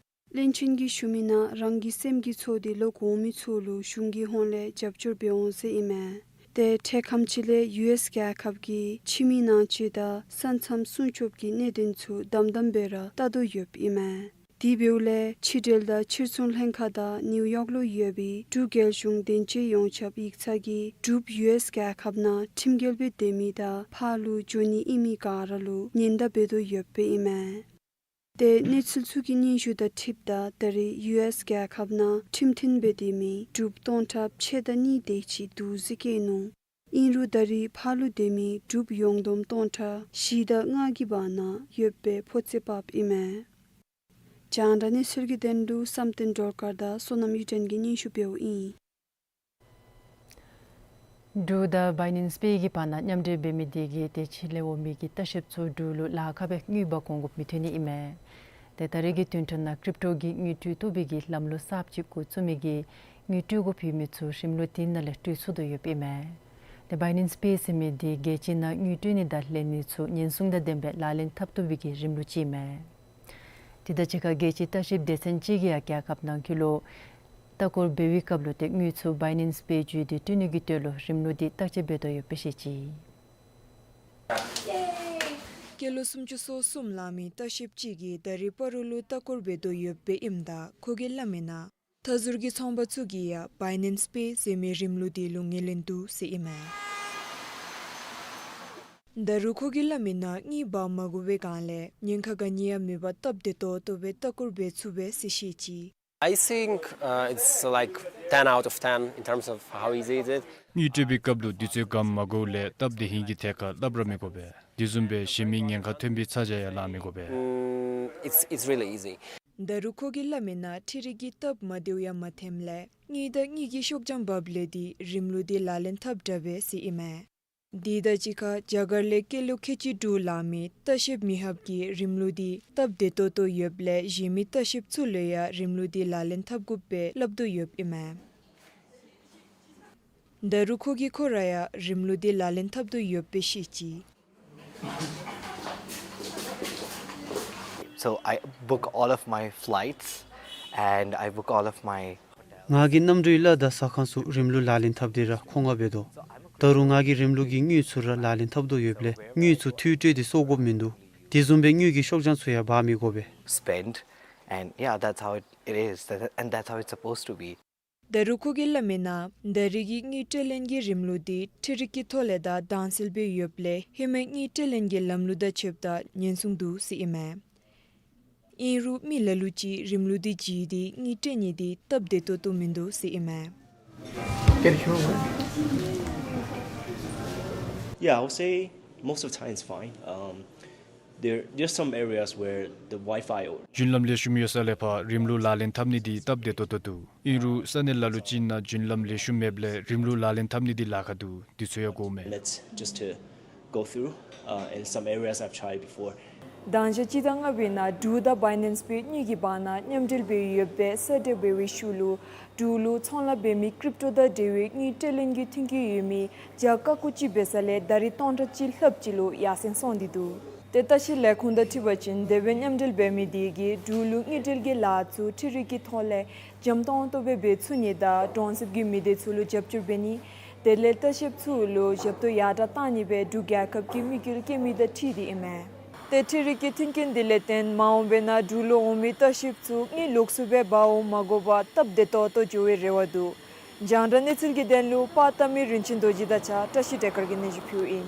བློན་ཆེན་གྱིས་ཞུ་མི་ནང་རང་གི་སེམས་ཀྱི་ཚོར་དེ་ལོག་འོང་མི་ཚུ་ལུ་གཞུང་གི་ཧོངས་ལས་རྒྱབ་སྐྱོར་འབད་འོང་ཟེར་ཨིན་མས། ཏེ་འཕྲལ་ཁམས་ཅིག་ལས་ཡུ་ཨེསི་རྒྱལ་ཁབ་ཀྱིས་ཕྱི་མི་ནང་འཛུལ་དང་ས་མཚམས་སྲུང་སྐྱོབ་ཀྱི་གནད་དོན་ཚུ་དམ་དམ་སྦེ་ར་བལྟ་དོ་ཡོདཔ་ཨིན་མས། དེ་འབདཝ་ལས་ཕྱི་འབྲེལ་དང་ཕྱིར་ཚོང་ལྷན་ཁག་དང་ནིའུ་ཡོག་ལུ་ཡོད་པའི་འབྲུག་རྒྱལ་གཞུང་དོན་གཅོད་ཡོངས་ཁྱབ་ཡིག་ཚང་གིས་འབྲུག་ཡུ་ཨེསི་རྒྱལ་ཁབ་ནང་ཁྲིམས་འགལ་སྦེ་སྡོད་མི་དང་ཕར་ལུ་འགྱོ་ནི་ཨིན་མི་ག་ར་ལུ་ཉེན་བརྡ་འབད་དོ་ཡོདཔ་ཨིན་མས། ཏེ་གནས་ཚུལ་ཚུ་གི་སྙན་ཞུ་དང་འཁྲིལཝ་ད་ད་རེས་ཡུ་ཨེསི་རྒྱལ་ཁབ་ནང་ཁྲིམས་མཐུན་སྦེ་སྡོད་མི་འབྲུགཔ་སྟོང་ཕྲག་ཕྱེད་དང་གཉིས་དེ་ཅིག་འདུག་ཟེར་བཀོད་ནུག། ཨིན་རུང་ད་རེས་ཕར་ལུ་སྡོད་མི་འབྲུགཔ་ཡོངས་བསྡོམས་སྟོང་ཕྲག་བཞི་དང་ལྔ་གི་བར་ན་ཡོདཔ་སྦེ་ཕོ་ཚོད་དཔགཔ་ཨིན་མས། རྒྱང་བསྒྲགས་གནས་ཚུལ་གྱི་དོན་ལུ་བསམ་གཏན་སྒྲོལ་དཀར་དང་བསོད་ནམས་གཡུ་སྒྲོན་གྱིས་སྙན་ཞུ་འབདཝ་ཨིན། འབྲུག་དང་བའི་ནེནསི་པེ་གི་བར་ན་མཉམ་འབྲེལ་འབད་མི་དེ་གིས་དེ་ཅིག་ལས་འོང་མི་གི་ལྟ་བཤལཔ་ཚུ་འབྲུག་ལུ་ལཱ་ཁག་སྦེ་དངུལ་འབག་འོང་དགོཔ་མི་ཐོན་ནི་ཨིན་མས། ཏེ་ད་རེས་ཀྱི་དུས་ཚོད་ནང་ཀྲིབ་ཊོ་གི་དངུལ་སྤྲོད་བཏུབ་པའི་གི་ལམ་ལུགས་གསརཔ་ཅིག་འགོ་བཙུགས་མི་གིས་དངུལ་སྤྲོད་དགོཔ་ཡོད་མི་ཚུ་རིམ་ལུགས་དེ་ནང་ལས་སྤྲོད་ཚུགས་དོ་ཡོདཔ་ཨིན་མས། ཏེ་བའི་ནེནསི་པེ་ཟེར་མི་དེ་རྒྱལ་སྤྱི་ནང་དངུལ་སྤྲོད་ནི་དང་ལེན་ནི་ཚུ་ཉེན་སྲུང་དང་ལྡནམ་སྦེ་ལག་ལེན་འཐབ་བཏུབ་པའི་གི་རིམ་ལུགས་ཅིག་ཨིན་མས། དེ་དང་གཅིག་ཁར་རྒྱལ་སྤྱིའི་ལྟ་བཤལཔ་སྡེ་ཚན་ཅིག་གིས་ཡང་རྒྱལ་ཁབ་ནང་འཁོད་ལུ་ལྟ་སྐོར་འབད་བའི་སྐབས་ལུ་ཏེ་དངུལ་ཚུ་བའི་ནེནསི་པེ་བརྒྱུད་དེ་སྤྲོད་ནི་གི་དོན་ལུ་རིམ་ལུགས་དེ་བརྟག་དཔྱད་འབད་དོ་ཡོདཔ་སྦེ་བཤད་ཅི། སྐྱེས་ལོ་སུམ་ཅུ་སོ་གསུམ་ལང་མི་ལྟ་བཤལཔ་ཅིག་གིས་ད་རེས་སྤ་རོ་ལུ་ལྟ་སྐོར་འབད་དོ་ཡོདཔ་སྦེ་ཨིནམ་ད་ཁོ་གིས་སླབ་མི་ནང་མཐའ་ཟུར་གྱི་ཚོང་པ་ཚུ་གིས་ཡང་བའི་ནེནསི་པེ་ཟེར་མི་རིམ་ལུགས་དེ་ལུ་ངོས་ལེན་འདུག་ཟེར་ཨིན་མས། ད་རུང་ཁོ་གིས་སླབ་མི་ནང་དངུལ་འབག་མ་དགོ་པའི་སྒང་ལས་ཉེན་ཁ་ག་ནི་ཡང་མེད་པར་སྟབས་བདེ་ཏོག་ཏོ་སྦེ་ལྟ་སྐོར་འབད་ཚུགས་པས་ཟེར་བཤད་ཅི། I think, uh, it's like ten out of ten in terms of how easy is it. དངུལ་སྤྲོད་པའི་སྐབས་ལུ་དུས་ཚོད་ག་མ་དགོཔ་ལས་སྟབས་བདེ་ཧིང་གི་ཐད་ཁར་སླབ་ར་མི་དགོ་པས། དེ་བཟུམ་སྦེ་གཞན་མི་ཉེན་ཁ་ཐོན་པའི་ཚ་གྱང་ཡང་ལང་མི་དགོ་པས། Mm, it's, it's really easy. ད་རུང་ཁོ་གིས་སླབ་མི་ནང་འཕྲུལ་རིག་གི་སྟབས་མ་བདེཝ་ཡང་མ་ཐོནམ་ལས་དངུལ་དང་དངུལ་གྱི་ཤོག་བྱང་འབགཔ་ལས་དེ་རིམ་ལུགས་དེ་ལག་ལེན་འཐབ་དྲག་པས་ཟེར་ཨིན་མས། དེ་དང་གཅིག་ཁར་རྒྱ་གར་ལས་སྐྱེས་ལོ་ཁལ་གཅིག་དྲུག་ལང་མི་ལྟ་བཤལཔ་མི་ཧབ་ཀྱིས་རིམ་ལུགས་དེ་སྟབས་བདེ་ཏོག་ཏོ་ཡོདཔ་ལས་གཞན་མི་ལྟ་བཤལཔ་ཚུ་ལུ་ཡང་རིམ་ལུགས་དེ་ལག་ལེན་འཐབ་དགོཔ་སྦེ་སླབ་དོ་ཡོདཔ་ཨིན་མས། ད་རུང་ཁོ་གིས་ཁོ་ར་ཡང་རིམ་ལུགས་དེ་ལག་ལེན་འཐབ་དོ་ཡོདཔ་སྦེ་བཤད་ཅི། So I book all of my flights and I book all of my ང་གི་གནམ་གྲུའི་གླ་དང་ཟ་ཁང་ཚུ་རིམ་ལུགས་ལག་ལེན་འཐབ་སྟེ་ར་མཁོ་མངགས་འབད་དོ། ད་རུང་ང་གི་རིམ་ལུགས་ཀྱི་དངུལ་ཚུ་ར་ལག་ལེན་འཐབ་དོ་ཡོདཔ་ལས་དངུལ་ཚུ་འཐུས་སྤྲོད་དེ་བཙོང་དགོཔ་མིན་འདུག། དེ་བཟུམ་སྦེ་དངུལ་གྱི་ཤོག་བྱང་ཚུ་ཡང་འབག་མི་དགོ་པས། Spend, and yeah, that's how it, it is, and that's how it's supposed to be. ད་རུང་ཁོ་གིས་སླབ་མི་ནང་ད་རེས་ཀྱི་དངུལ་སྤྲོད་ལེན་གྱི་རིམ་ལུགས་དེ་འཕྲུལ་རིག་གི་ཐོག་ལས་ད་དྭངས་གསལ་སྦེ་ཡོདཔ་ལས་ཧེ་མའི་དངུལ་སྤྲོད་ལེན་གྱི་ལམ་ལུགས་དང་ཕྱདཔ་ད་ཉེན་སྲུང་འདུག་ཟེར་ཨིན་མས། ཨིན་རུང་མི་ལ་ལུ་ཅིག་རིམ་ལུགས་དེ་བརྗེད་དེ་དངུལ་སྤྲོད་ནི་དེ་སྟབས་བདེ་ཏོག་ཏོ་མིན་འདུག་ཟེར་ཨིན་མས། Get a camera. Yeah, I would say most of the time it's fine. Um, there, there's some areas where the Wi-Fi or རྒྱུན་ལམ་ལེགས་ཤོམ་ཡོད་ས་ལས་ཕར་རིམ་ལུགས་ལག་ལེན་འཐབ་ནི་དེ་སྟབས་བདེ་ཏོག་ཏོ་འདུག། ཨིན་རུང་ས་གནས་ལ་ལུ་ཅིག་ནང་རྒྱུན་ལམ་ལེགས་ཤོམ་མེདཔ་ལས་རིམ་ལུགས་ལག་ལེན་འཐབ་ནི་དེ་ལཱ་ཁག་འདུག། དེ་ཚུ་ཡང་དགོ་མས། Minutes just to go through, uh, in some areas I've tried before. གདངས་ཞག་སྤྱི་ཟླ་ལྔ་པའི་ནང་འབྲུག་དང་བའི་ནེནསི་པེ་གཉིས་ཀྱི་བར་ན་མཉམ་འབྲེལ་འབད་ཡོདཔ་སྦེ་གསལ་བསྒྲགས་འབད་བའི་ཤུལ་ལུ་འབྲུག་ལུ་ཚོང་ལཱ་འབད་མི་ཀྲིབ་ཊོ་དང་འབྲེལ་བའི་དངུལ་སྤྲོད་ལེན་གྱི་མཐུན་རྐྱེན་ཡོད་མི་བརྒྱ་ཀ་ཁོ་གཅིག་འབད་ས་ལས་ད་རེས་སྟོང་ཕྲག་གཅིག་ལྷགཔ་ཅིག་ལུ་ཡར་སེང་སོང་སྟེ་འདུག། ཏེ་ལྟ་བཤལ་ལས་ཁུངས་དང་འཁྲིལ་བ་ཅིན་དེ་སྦེ་མཉམ་འབྲེལ་འབད་མི་དེ་གིས་འབྲུག་ལུ་དངུལ་སྤྲོད་ཀྱི་ལཱ་ཚུ་འཕྲུལ་རིག་གི་ཐོག་ལས་འཇམ་ཏོང་ཏོ་སྦེ་འབད་ཚུགས་ནི་དང་གྲོང་གསེབ་ཀྱི་མི་སྡེ་ཚུ་ལུ་རྒྱབ་སྐྱོར་འབད་ནི། དེ་ལས་ལྟ་བཤལཔ་ཚུ་ལུ་ཞབས་ཏོག་ཡར་དྲག་གཏང་ནི་སྦེ་འབྲུག་རྒྱལ་ཁབ་ཀྱི་དམིགས་ཡུལ་བསྐྱེད་མི་དང་འཁྲིལ་ཏེ་ཨིན་མས། ཏེ་འཕྲུལ་རིག་གི་མཐུན་རྐྱེན་དེ་ལས་བརྟེན་མ་འོངས་པའི་ནང་འབྲུག་ལུ་འོང་མི་ལྟ་བཤལཔ་ཚུ་དངུལ་ལོགས་སུ་སྦེ་འབག་འོང་མ་དགོ་པར་སྟབས་བདེ་ཏོག་ཏོ་འགྱོ་བའི་རེ་བ་འདུག། རྒྱང་བསྒྲགས་གནས་ཚུལ་གྱི་དོན་ལུ་པར་བཏབ་མི་རིན་ཆེན་རྡོ་རྗེ་དང་གཅིག་ཁར་བཀྲ་ཤིས་བདེ་དཀར་གྱིས་སྙན་ཞུ་ཕུལཝ་ཨིན།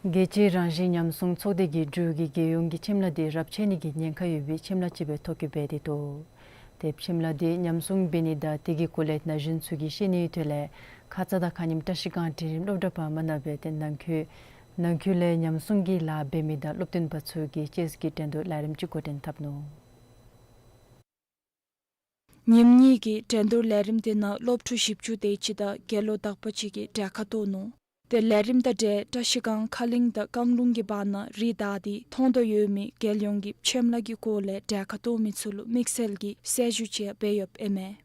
རྒྱལ་སྤྱིའི་རང་བཞིན་ཉམས་སྲུང་ཚོགས་སྡེ་གིས་འབྲུག་གི་རྒྱལ་ཡོངས་ཀྱི་ཁྱིམ་ལཱ་དེ་རབས་ཆད་ནི་གི་ཉེན་ཁ་ཡོད་པའི་ཁྱིམ་ལཱ་ཅིག་སྦེ་ཐོ་བཀོད་འབད་དེ་འདུག། ཏེ་ཁྱིམ་ལཱ་དེ་ཉམས་སྲུང་འབད་ནི་དང་དེ་གི་སྐོར་ལས་ན་གཞོན་ཚུ་གིས་ཤེས་ནི་ཡོད་དོ་ལས་ཁ་ཙ་དང་ཁ་ཉིནམ་བཀྲ་ཤིས་སྒང་འབྲིང་རིམ་སློབ་གྲྭ་པ་མ་ནང་སྦེ་ཏེ་ནང་འཁོད་ནང་འཁོད་ལས་ཉམས་སྲུང་གི་ལཱ་འབད་མི་དང་སློབ་སྟོན་པ་ཚུ་གིས་ཅེསི་གི་འགྲན་བསྡུར་ལས་རིམ་ཅིག་འགོ་འདྲེན་འཐབ་ནུག། ཉིནམ་གཉིས་ཀྱི་འགྲན་བསྡུར་ལས་རིམ་དེ་ནང་སློབ་ཕྲུག་བཞི་བཅུ་དེ་ཅིག་དང་དགེ་སློང་དག་པ་ཅིག་གིས་གྲལ་ཁར་གཏོགས་ནུག། ཏེ་ལས་རིམ་དང་འབྲེལ་བཀྲ་ཤིས་སྒང་ཁ་གླིང་དང་རྐང་ལུང་གི་བར་ན་རི་དྭགས་དེ་མཐོང་དོ་ཡོད་མི་རྒྱལ་ཡོངས་ཀྱི་ཁྱིམ་ལཱ་གི་སྐོར་ལས་གྲལ་ཁར་གཏོགས་མི་ཚུ་ལུ་དམིགས་བསལ་གྱི་གསལ་ཞུ་ཅིག་འབད་ཡོདཔ་ཨིན་མས།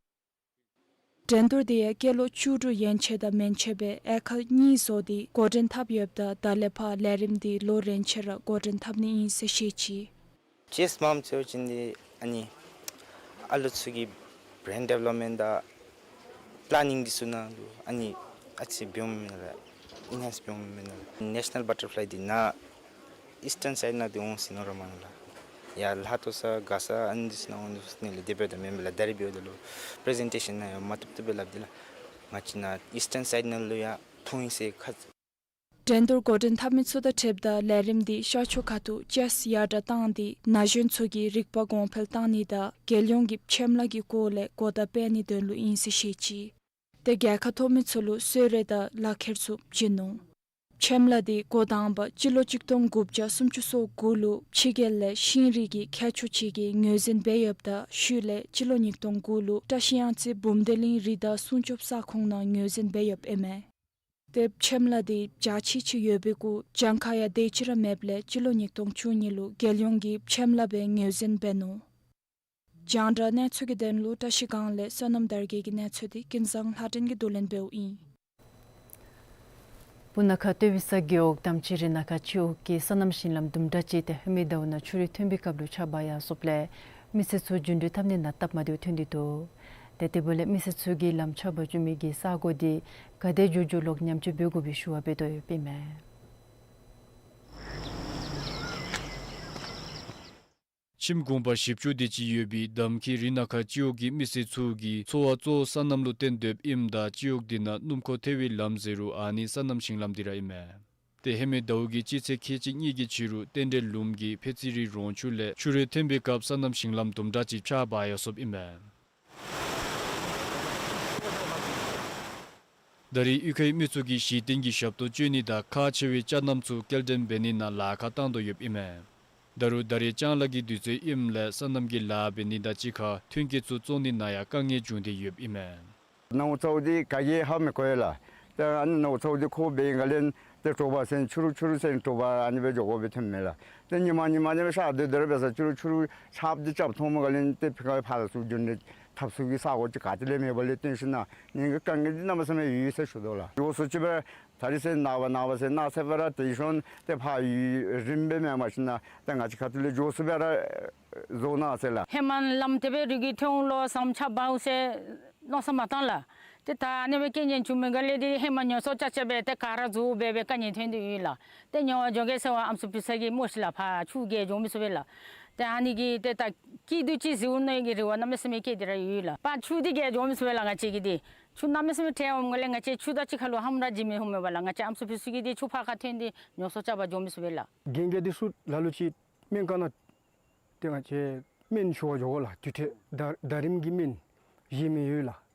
འགྲན་བསྡུར་དེ་ཡང་སྐྱེས་ལོ་བཅུ་དྲུག་ཡན་ཆད་དང་མན་ཆད་པའི་དབྱེ་ཁག་གཉིས་བཟོ་སྟེ་འགོ་འདྲེན་འཐབ་ཡོདཔ་ད་ད་ལས་ཕར་ལས་རིམ་དེ་ལོ་རེ་ཆད་ར་འགོ་འདྲེན་འཐབ་ནི་ཨིན་ཟེར་བཤད་ཅི། ཅེསི་མངམ་འཚོལ་ཅིན་འདི་ཨ་ནི་ཨ་ལུ་ཚུ་གི་བེརེན་ཌི་བེ་ལོབ་མེནཊ་དང་པི་ལེ་ནིང་འདི་ཚུ་ནང་ལུ་ཨ་ནི་ཨ་ཙི་འབད་འོང་མེན་ན་ལགས། ཨེན་ཧེནསི་འབད་འོང་མེན་ན་ལགས། ནེ་ཤ་ནཱལ་བ་ཊར་ཕི་ལའི་འདི་ནཱ་ཨིསི་ཊརན་སའིཌ་ནང་འདི་འོང་ཟེར་མནོ་ར་མ་འོང་ལགས། ཡར་ལྷ་ཐོ་ས་ག་ས་ཨ་ནི་འདི་ཚུ་ནང་འོང་ཟེར་ནི་ལས་དེ་འབདཝ་ད་མེན་པས་ལགས། ད་རིས་འབདཝ་ད་ལུ་པི་རི་ཟེན་ཊེ་ཤཱན་ནང་ཡང་མ་བཏུབ་བཏུབ་སྦེ་སླབ་སྟེ་ལགས། ང་བཅས་ནཱ་ཨིསི་ཊརན་སའིཌ་ནང་ལུ་ཡང་མཐོང་ཡི་ཟེར་ཁ་འགྲན་བསྡུར་འགོ་འདྲེན་འཐབ་མི་ཚུ་དང་འཁྲིལཝ་ད་ལས་རིམ་འདི་ཤར་ཕྱོགས་ཁ་ཐུག་ཅེསི་ཡར་དྲག་བཏང་སྟེ་ན་གཞོན་ཚུ་གིས་རིག་པ་གོང་འཕེལ་བཏང་ནི་དང་རྒྱལ་ཡོངས་ཀྱི་ཁྱིམ་ལཱ་གི་སྐོར་ལས་གོ་བརྡ་སྤེལ་ནིའི་དོན་ལུ་ཨིན་ཟེར་བཤད་ཅི། ཏེ་གྲལ་ཁར་གཏོགས་མི་ཚུ་ལུ་གསོལ་རས་དང་ལག་ཁྱེར་ཚུ་བྱིན་ནུག། ཁྱིམ་ལཱ་འདི་འགོ་དང་པ་སྤྱི་ལོ་གཅིག་སྟོང་དགུ་བརྒྱ་སུམ་ཅུ་སོ་དགུ་ལུ་ཕྱི་རྒྱལ་ལས་ཤིང་རིགས་ཀྱི་མཁས་མཆོག་ཅིག་གིས་ངོས་འཛིན་འབད་ཡོདཔ་ད་ཤུལ་ལས་སྤྱི་ལོ་ཉིས་སྟོང་དགུ་ལུ་བཀྲ་ཤིས་གཡང་རྩེ་འབུམ་སྡེ་གླིང་རི་དྭགས་སྲུང་སྐྱོབ་ས་ཁོངས་ནང་ངོས་འཛིན་འབད་ཡོདཔ་ཨིན་མས། ཏེ་ཁྱིམ་ལཱ་འདི་རྒྱ་ཆེ་ཅིག་ཡོད་པའི་གུ་གྱངས་ཁ་ཡང་དེ་ཅིག་ར་མེདཔ་ལས་སྤྱི་ལོ་ཉིས་སྟོང་བཅུ་གཉིས་ལུ་རྒྱལ་ཡོངས་ཀྱི་ཁྱིམ་ལཱ་སྦེ་ངོས་འཛིན་འབད་ནུག། རྒྱང་བསྒྲགས་གནས་ཚུལ་གྱི་དོན་ལུ་བཀྲ་ཤིས་སྒང་ལས་བསོད་ནམས་དར་རྒྱས་ཀྱི་གནས་ཚུལ་འདི་ཀུན་བཟང་ལྷ་སྒྲོན་གྱིས་བསྡུ་ལེན་འབདཝ་ཨིན། སྤུ་ན་ཁ་སྟོད་ཝི་ས་རྒེད་འོག་དམ་ཆི་རི་ན་ཁ་སྤྱི་འོག་གི་སོ་ནམ་ཞིང་ལམ་དུམ་གྲ་ཅིག་ཏེ་ཧེ་མའི་ཟླཝ་ནང་ཆུ་རུད་ཐོན་པའི་སྐབས་ལུ་ཆག་འབག་ཡར་སོངམ་ལས་མི་སེར་ཚུ་རྒྱུན་འགྲུལ་འཐབ་ནི་ནང་སྟབས་མ་བདེཝ་ཐོན་ཏེ་འདུག། ཏེ་དེ་འབདཝ་ལས་མི་སེར་ཚུ་གིས་ལམ་ཆག་འབག་བཅུག་མི་གི་ས་གོ་འདི་ག་དེ་མགྱོགས་མགྱོགས་ལོག་ཉམས་བཅོས་འབད་དགོ་པའི་ཞུ་བ་འབད་དོ་ཡོདཔ་ཨིན་མས། ཁྱིམ་གུང་པ་བཞི་བཅུ་དེ་ཅིག་ཡོད་པའི་དམ་ཁི་རི་ན་ཁ་སྤྱི་འོག་གི་མི་སེར་ཚུ་གི་འཚོ་བ་གཙོ་བོ་སོ་ནམ་ལུ་བརྟེན་སྡོདཔ་ཨིནམ་ད་སྤྱི་འོག་འདི་ནང་སྣུམ་འཁོར་ཐལ་བའི་ལམ་ཟེར་རུང་ཨ་ནི་སོ་ནམ་ཞིང་ལམ་འདི་ར་ཨིན་མས། ཏེ་ཧེ་མའི་ཟླཝ་གི་སྤྱི་ཚེས་ཁལ་གཅིག་གཉིས་ཀྱི་ཕྱི་རུ་རྟེན་འབྲེལ་ལུངམ་གི་ཕེ་ཙི་རི་རོང་ཆུ་ལས་ཆུ་རུད་ཐོན་པའི་སྐབས་སོ་ནམ་ཞིང་ལམ་དུམ་གྲ་ཅིག་ཆག་འབག་ཡར་སོངམ་ཨིན་མས། ད་རེས་གཡུས་ཁའི་མི་ཚུ་གིས་གཞི་རྟེན་གྱི་ཞབས་ཏོག་སྤྱོད་ནི་དང་ཁག་ཆེ་བའི་ཅ་རྣམས་ཚུ་སྐྱེལ་འདྲེན་འབད་ནི་ནང་ལཱ་ཁག་བཏང་དོ་ཡོདཔ་ཨིན་མས། ད་རུང་ད་རེས་ལྕང་ལཱ་གི་དུས་ཚོད་ཨིནམ་ལས་སོ་ནམ་གྱི་ལཱ་འབད་ནི་དང་གཅིག་ཁར་ཐོན་སྐྱེད་ཚུ་བཙོང་ནི་ནང་ཡང་དཀའ་ངལ་བྱུང་སྟེ་ཡོདཔ་ཨིན་མས། ནཝ་ཚཝ་འདི་ག་གིས་ཧ་མི་གོ་ཡི་ལགས། ཏེ་ཨ་ནི་ནཝ་ཚཝ་འདི་ཁོ་འབད་བའི་སྒང་ལས་ཏེ་དྲོ་པ་ཚུན་ཆུ་རུད་ཆུ་རུད་ཟེར་དྲོ་པ་ཨ་ནི་སྦེ་འགྱོ་དགོཔ་སྦེ་ཐོནམ་མས་ལགས། ཏེ་ཉི་མ་ཉི་མ་ཨ་ནི་སྦེ་ཤར་སྡོད་སྡོད་ར་འབད་ས་ཆུ་རུད་ཆུ་རུད་ཆརཔ་འདི་རྐྱབ་ཐོནམ་སྒང་ལས་ཏེ་ཕར་ཁ་ཕར་ཚུར་རྒྱུན་འགྲུལ་འཐབ་ས་གི་ས་གོ་ཅིག་ག་ཏེ་ལས་མེད་པ་ལས་བརྟེན་ཞིན་ན་ངེ་གི་དཀའ་ངལ་འདི་གནམ་མེད་ས་མེད་ཡོད་ཟེར་ཞུ་དོ་ལགས། འགྱོ་སུ་ཅིག་སྦེ་ད་རིས་ཟེར་ནངས་པ་ནངས་པ་ཟེར་གནངས་ཚེ་སྦེ་ར་ཏེ་ཤོང་ཏེ་ཕར་ཡུན་རིངམོ་སྦེ་མེན་པར་ཞིན་ན་ཏེ་ང་བཅས་ཁ་ཐུག་ལས་མགྱོགས་སུ་སྦེ་ར་རྫོགས་གནང་ཟེར་ལགས། ཧེ་མ་ལམ་དེ་སྦེ་རི་གི་ཐོན་ལོ་སམ་ཆག་འབག་ཟེར་མནོ་བསམ་མ་བཏང་ལགས། ཏེ་ད་ཨ་ནི་སྦེ་རྐྱེན་ངན་བྱུང་མི་སྒང་ལས་འདི་ཧེ་མ་ཉོ་ཚོང་རྐྱབ་རྐྱབ་སྦེ་ཏེ་ག་ར་རྫོགས་སྦེ་སྦེ་དཀའ་ངལ་ཐོན་ཏེ་ཡོད་ལགས། ཏེ་ཉོ་བ་འགྱོ་གེ་ཟེར་བ་ཨམ་སྲུ་ཕུན་ཚོགས་ཀྱིས་སྨོ་ཤིག་ལགས། ཕར་ཆུ་བརྒལ་འགྱོ་མི་ཚུགས་པས་ལགས། ཏེ་ཨ་ནི་གིས་ཏེ་ད་སྐྱིད་སྡུག་ཅིག་གཟིགས་འོང་མནོ་བའི་རེ་བ་གནམ་མེད་ས་མེད་བསྐྱེད་དེ་ར་ཡོད་ལགས། ཕར་ཆུ་འདི་བརྒལ་འགྱོ་མི་ཚུགས་པས་ལགས། ང་བཅས་ཀྱིས་འདི་ཆུ་གནམ་མེད་ས་མེད་ཐལ་འོངམ་སྒང་ལས་ང་བཅས་ཆུ་དང་གཅིག་ཁར་ལུ་ཧམ་ར་བྱིན་མི་ཧོ་མེད་པས་ལགས། ང་བཅས་ཨམ་སྲུ་ཕུན་ཚོགས་ཀྱིས་འདི་ཆུ་ཕར་ཁ་ཐོན་ཏེ་ཉོ་ཚོང་རྐྱབ་པར་འགྱོ་མི་ཚུགས་པས་ལགས། རྒན་རྒས་འདི་ཚུ་ལ་ལུ་ཅིག་སྨན་ཁང་ནང་ཏེ་ང་བཅས་སྨན་ཞུ་བར་འགྱོ་དགོ་ལགས། དུས་ཐེངས་ཟླ་ཟླ་རིམ་གྱི་སྨན་བཞེས་མི་ཡོད་ལགས།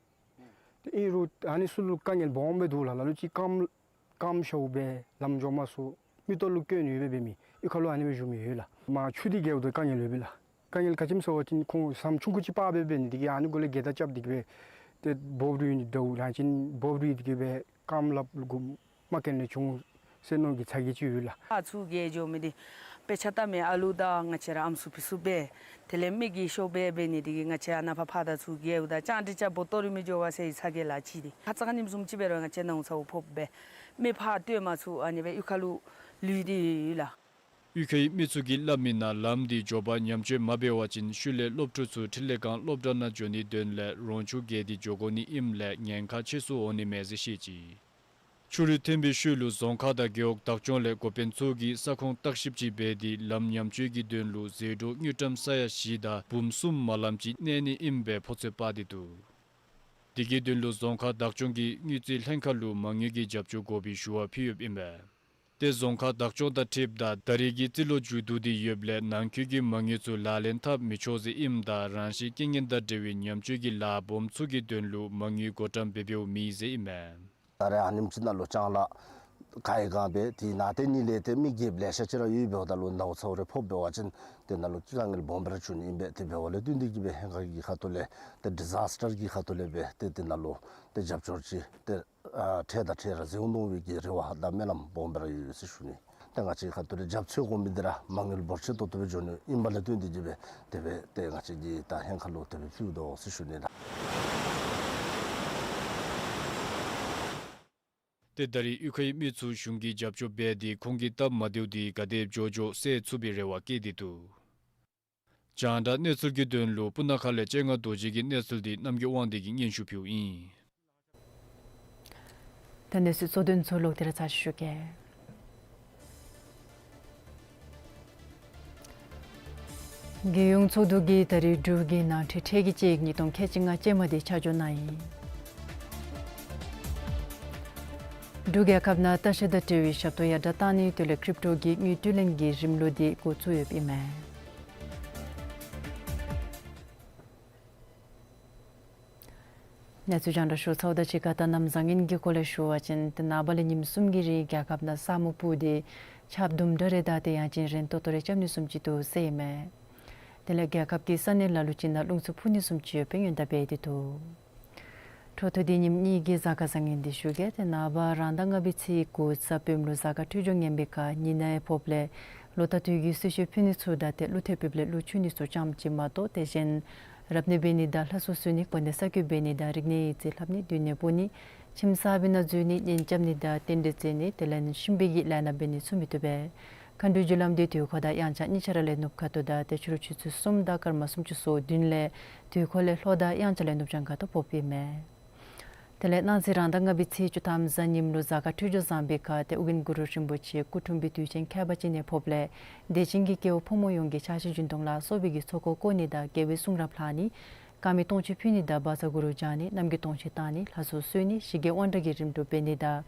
ཏེ་ཨིན་རུང་ཨ་ནི་ཚུ་ལུ་དཀའ་ངལ་སྦོམ་སྦེ་འདུག་ལགས། ལ་ལུ་ཅིག་རྐངམ་རྐངམ་ཤཝ་སྦེ་ལམ་འགྱོ་མ་ཚུགས། མིག་ཏོ་ལུ་སྐྱོན་ཡོདཔ་སྦེ་འབད་མི་གཡུས་ཁ་ལུ་ཨ་ནི་སྦེ་བཞུགས་མི་ཡོད་ལགས། མར་ཆུ་འདི་བརྒལཝ་ད་དཀའ་ངལ་ཡོདཔ་ལགས། དཀའ་ངལ་ག་ཅི་སྨོ་ཟེར་བ་ཅིན་ཁོང་ཟམ་ཆུང་ཀུ་ཅིག་ཕར་སྦེ་འབད་ནི་དེ་གིས་ཨ་ནི་གུ་ལས་སྒལ་ཏ་རྐྱབ་སྟེ་གི་སྦེ་ཏེ་བོཝ་རུང་ཨིན་འདྲཝ་རང་བཞིན་བོཝ་རུང་ཨིན་དེ་གིས་སྦེ་རྐངམ་ལགཔ་གུ་རྨ་སྐྱོན་ལས་བྱུང་ཟེར་མནོ་གི་ཚ་གྱང་ཅིག་ཡོད་ལགས། ཨ་ཆུ་བརྒལ་འགྱོ་མི་འདི་དཔེ་ཆ་ལྟ་མི་ཨ་ལུ་དང་ང་བཅས་ར་ཨམ་སྲུ་ཕུན་ཚོགས་སྦེ་དེ་ལས་མི་གིས་ཤོབ་སྦེ་འབད་ནི་དེ་གིས་ང་བཅས་ཨ་ནཱ་ཕར་ཕར་དང་ཚུར་བརྒལཝ་ད་ཅང་ཏེ་ཅ་བོ་ཏོ་རི་མི་འགྱོ་བ་ཟེར་བའི་ཚ་གྱང་ལ་ཅིག་འདི་ཁ་ཙ་ཁ་ཉིནམ་བཟུམ་ཅིག་འབད་རུང་ང་བཅས་ནཝ་ཚཝ་ཕོགཔ་སྦེ་མི་ཕར་སྡོད་མ་ཚུགས། ཨ་ནི་སྦེ་གཡུས་ཁ་ལུ་ལུས་ཏེ་ཡོད་ལགས། གཡུས་ཁའི་མི་ཚུ་གིས་སླབ་མི་ནང་ལམ་འདི་མགྱོགས་པར་ཉམས་བཅོས་མ་འབད་བ་ཅིན་ཤུལ་ལས་སློབ་ཕྲུག་ཚུ་འཕྲིན་ལས་སྒང་སློབ་གྲྭ་ནང་འགྱོ་ནིའི་དོན་ལས་རོང་ཆུ་བརྒལ་ཏེ་འགྱོ་དགོ་ནི་ཨིནམ་ལས་ཉེན་ཁ་ཆེ་སུ་འོང་ནི་མས་ཟེར་བཤད་ཅི། ཆུ་རུད་ཐོན་པའི་ཤུལ་ལུ་རྫོང་ཁག་དང་རྒེད་འོག་བདག་སྐྱོང་ལས་འགོ་དཔོན་ཚུ་གིས་ས་ཁོངས་བརྟག་ཞིབ་ཅིག་འབད་དེ་ལམ་ཉམས་བཅོས་ཀྱི་དོན་ལུ་ཟད་འགྲོ་དངུལ་ཀྲམ་ས་ཡ་བཞི་དང་འབུམ་གསུམ་མ་ལམ་ཅིག་གནས་ནི་ཨིན་པའི་ཕོ་ཚོད་དཔག་སྟེ་འདུག། དེ་གི་དོན་ལུ་རྫོང་ཁག་བདག་སྐྱོང་གིས་དངུལ་རྩིས་ལྷན་ཁག་ལུ་མ་དངུལ་གྱི་རྒྱབ་སྐྱོར་དགོ་པའི་ཞུ་བ་ཕུལ་ཡོདཔ་ཨིན་པས། ཏེ་རྫོང་ཁག་བདག་སྐྱོང་དང་འཁྲིལཝ་ད་ད་རེས་ཀྱི་རྩིས་ལོ་མཇུག་བསྡུ་སྟེ་ཡོདཔ་ལས་ནང་འཁོད་ཀྱི་མ་དངུལ་ཚུ་ལག་ལེན་འཐབ་མི་ཆོག་ཟེར་ཨིནམ་ད་རང་བཞིན་རྐྱེན་ངན་དང་འབྲེལ་བའི་ཉམས་བཅོས་ཀྱི་ལཱ་སྦོམ་ཚུ་གི་དོན་ལུ་མ་དངུལ་བགོ་བཀྲམ་འབད་འབདཝ་མེད་ཟེར་ཨིན་མས། ད་རེས་ཨ་ནེམ་ཅིག་ནང་ལུ་ལྕང་ལཱ་ག་ཡི་ག་འབད་དེ་ནང་དེ་ནི་ལས་ཏེ་མི་རྒས་ལེ་ཤ་ཅིག་ར་ཡོད་འབདཝ་ད་ལུ་ནཝ་ཚཝ་རེ་ཕོག་འབད་བ་ཅིན་དེ་ནང་ལུ་དཀའ་ངལ་སྦོམ་སྦེ་ར་འབྱུང་ནི་ཨིན་པས། དེ་འབདཝ་ལས་བརྟེན་ཏེ་གིས་སྦེ་ཧེང་ཁ་གི་ཁ་ཐུག་ལས་ཏེ་ཌི་ཛཱས་ཊར་གྱི་ཁ་ཐུག་ལས་སྦེ་ཏེ་དེ་ནང་ལུ་ཏེ་རྒྱབ་སྐྱོར་ཅིག་ཏེ་ཨ་འཕྲལ་དང་འཕྲལ་ར་མཛད་འོང་མནོ་བའི་གི་རེ་བ་དང་སྨོན་ལམ་སྦོམ་སྦེ་ར་ཡོད་ཟེར་ཞུ་ནི། ཏེ་ང་བཅས་ཁ་ཐུག་ལས་རྒྱབ་འཚོལ་དགོ་མི་འདི་ར་མ་དངུལ་འབོར་ཆེ་ཏོག་ཏོ་སྦེ་འགྱོ་ནི་ཨིན་པ་ལས་བརྟེན་ཏེ་གིས་སྦེ་དེ་སྦེ་ཏེ་ང་བཅས་ཀྱིས་ད་ཧེང་ཁ་ལུ་དེ་སྦེ་ཕུལཝ་དོ་ཟེར་ཞུ་ནི་ལགས། ཏེ་ད་རེས་གཡུས་ཁའི་མི་ཚུ་གཞུང་གིས་རྒྱབ་སྐྱོར་འབད་དེ་ཁོང་གི་སྟབས་མ་བདེཝ་འདི་ག་དེ་མགྱོགས་མགྱོགས་སེལ་ཚུགས་པའི་རེ་བ་བསྐྱེད་དེ་འདུག། རྒྱང་བསྒྲགས་གནས་ཚུལ་གྱི་དོན་ལུ་སྤུ་ན་ཁ་ལས་སྤྱན་སྔ་རྡོ་རྗེ་གི་གནས་ཚུལ་འདི་རྣམ་རྒྱལ་དབང་འདུས་ཀྱིས་སྙན་ཞུ་ཕུལཝ་ཨིན། ད་གནས་ཚུལ་གཙོ་དོན་ཚུ་ལོག་སྟེ་ར་ཚར་ཅིག་ཞུ་གེ། རྒྱལ་ཡོངས་ཚོགས་འདུ་གིས་ད་རེས་འབྲུག་གི་ནང་འཁྲུག་ཁྲལ་གྱི་དཔྱད་ཡིག་ཉིས་སྟོང་ཁལ་གཅིག་ལྔ་ཅན་མ་འདི་ཆ་འཇོག་གནང་ཡི། འབྲུག་རྒྱལ་ཁབ་ནང་ལྟ་བཤལ་དང་འབྲེལ་བའི་ཞབས་ཏོག་ཡར་དྲག་བཏང་ནི་དེ་ལས་ཀྲིབ་ཊོ་གི་དངུལ་སྤྲོད་ལེན་གྱི་རིམ་ལུགས་འདི་འགོ་བཙུགས་ཡོདཔ་ཨིན་མས། གནས་ཚུལ་རྒྱང་བསྒྲགས་ཞུ་ཚརཝ་དང་གཅིག་ཁར་ད་གནམ་བཟང་ངན་གྱི་སྐོར་ལས་ཞུ་བ་ཅིན་ཏེ་ནངས་པ་ལས་ཉིནམ་གསུམ་གྱི་རིང་རྒྱལ་ཁབ་ནང་ས་སྨུག་སྤུབས་ཏེ་ཆརཔ་དུམ་གྲ་རེ་དང་ཏེ་ཡང་ཅིན་རན་ཏོག་ཏོ་རེ་རྐྱབ་ནི་བཟུམ་ཅིག་འདུག་ཟེར་ཨིན་མས། དེ་ལས་རྒྱལ་ཁབ་ཀྱི་ས་གནས་ལ་ལུ་ཅིག་ནང་རླུང་འཚུབ་འཕུ་ནི་བཟུམ་ཅིག་ཡོདཔ་སྦེ་སྔོན་བརྡ་འབད་དེ་འདུག། འཕྲོ་མཐུད་དེ་ཉིནམ་གཉིས་ཀྱི་གཟའ་སྐར་བཟང་ངན་འདི་ཞུ་གེ། ཏེ་ནངས་པ་རང་ཟླ་ལྔ་པའི་ཚེས་དགུ་གཟའ་སྤེནམ་ལུ་གཟའ་སྐར་འཕྲོད་སྦྱོར་ངན་པའི་ཁར་ཉི་ནག་ཡང་ཕོགཔ་ལས་ལོ་ཟླ་དུས་ཀྱི་གསོལ་མཆོད་ཕུལ་ནི་ཚུ་དང་ཏེ་ཀླུ་ཐེབས་ཕུལཝ་ལས་ཀླུ་མཆོད་ནི་ཚུ་ཙམ་ཅིག་མ་གཏོགས་ཏེ་གཞན་རབ་གནས་འབད་ནི་དང་ལྷ་གསོལ་གསོལ་ནི་གོ་གནས་གསར་བསྐོ་འབད་ནི་དང་རིག་གནས་ཡིག་རྩིས་ལྷབ་ནི་མདུན་ནས་འབོ་ནི་ཁྱིམ་གསརཔ་ནང་འཛུལ་ནི་གཉེན་རྐྱབ་ནི་དང་རྟེན་འབྲེལ་བརྩི་ནི་དེ་ལས་གཤིན་པོའི་གི་ལས་སྣ་འབད་ནི་ཚུ་མི་བཏུབ་པས། མཁའ་འགྲོའི་རྒྱུ་ལམ་འདི་དུས་འཁོར་དང་དབྱངས་འཆར་གཉིས་ཆ་ར་ལས་ནུབ་ཁ་ཐུག་དང་ཏེ་ཕྱི་རུ་ཆུ་ཚོད་གསུམ་དང་སྐར་མ་སུམ་ཅུ་སོ་བདུན་ལས་དུས་འཁོར་ལས་ལྷོ་དང་དབྱངས་འཆར་ལས་ནུབ་བྱང་ཁ་ཐུག་ཕོགཔ་ཨིན་མས། དེ་ལས་གནངས་ཚེ་རང་ཟླ་ལྔ་པའི་ཚེས་བཅུ་ཐམ་གཟའ་ཉིམ་ལུ་གཟའ་སྐར་འཕྲོད་སྦྱོར་བཟང་པའི་ཁར་ཏེ་ཨོ་རྒྱན་གུ་རུ་རིན་པོ་ཆེ་སྐུ་འཁྲུངས་པའི་དུས་ཆེན་ཁྱད་པར་ཅན་ནང་ཕོགཔ་ལས་དད་ཅན་གྱི་སྐྱེ་བོ་ཕོ་མོ་ཡོངས་ཀྱིས་ཕྱག་ཕྱི་སྦྱིན་གཏོང་ལ་སོགས་པའི་གི་ཚོགས་འཁོར་བསྐོར་ནི་དང་དགེ་བའི་གསུང་རབ་ལྷག་ནི་དཀར་མེ་སྟོང་མཆོད་ཕུལ་ནི་དང་བཛྲ་གུ་རུ་བགྱང་ནི་རྣམ་རྒྱལ་སྟོང་མཆོད་བཏང་ནི་ལྷ་གསོལ་གསོལ་ནི་ཞི་རྒྱས་དབང་དྲག་གི་རིམ་གྲོ་འབད་ནི་དང་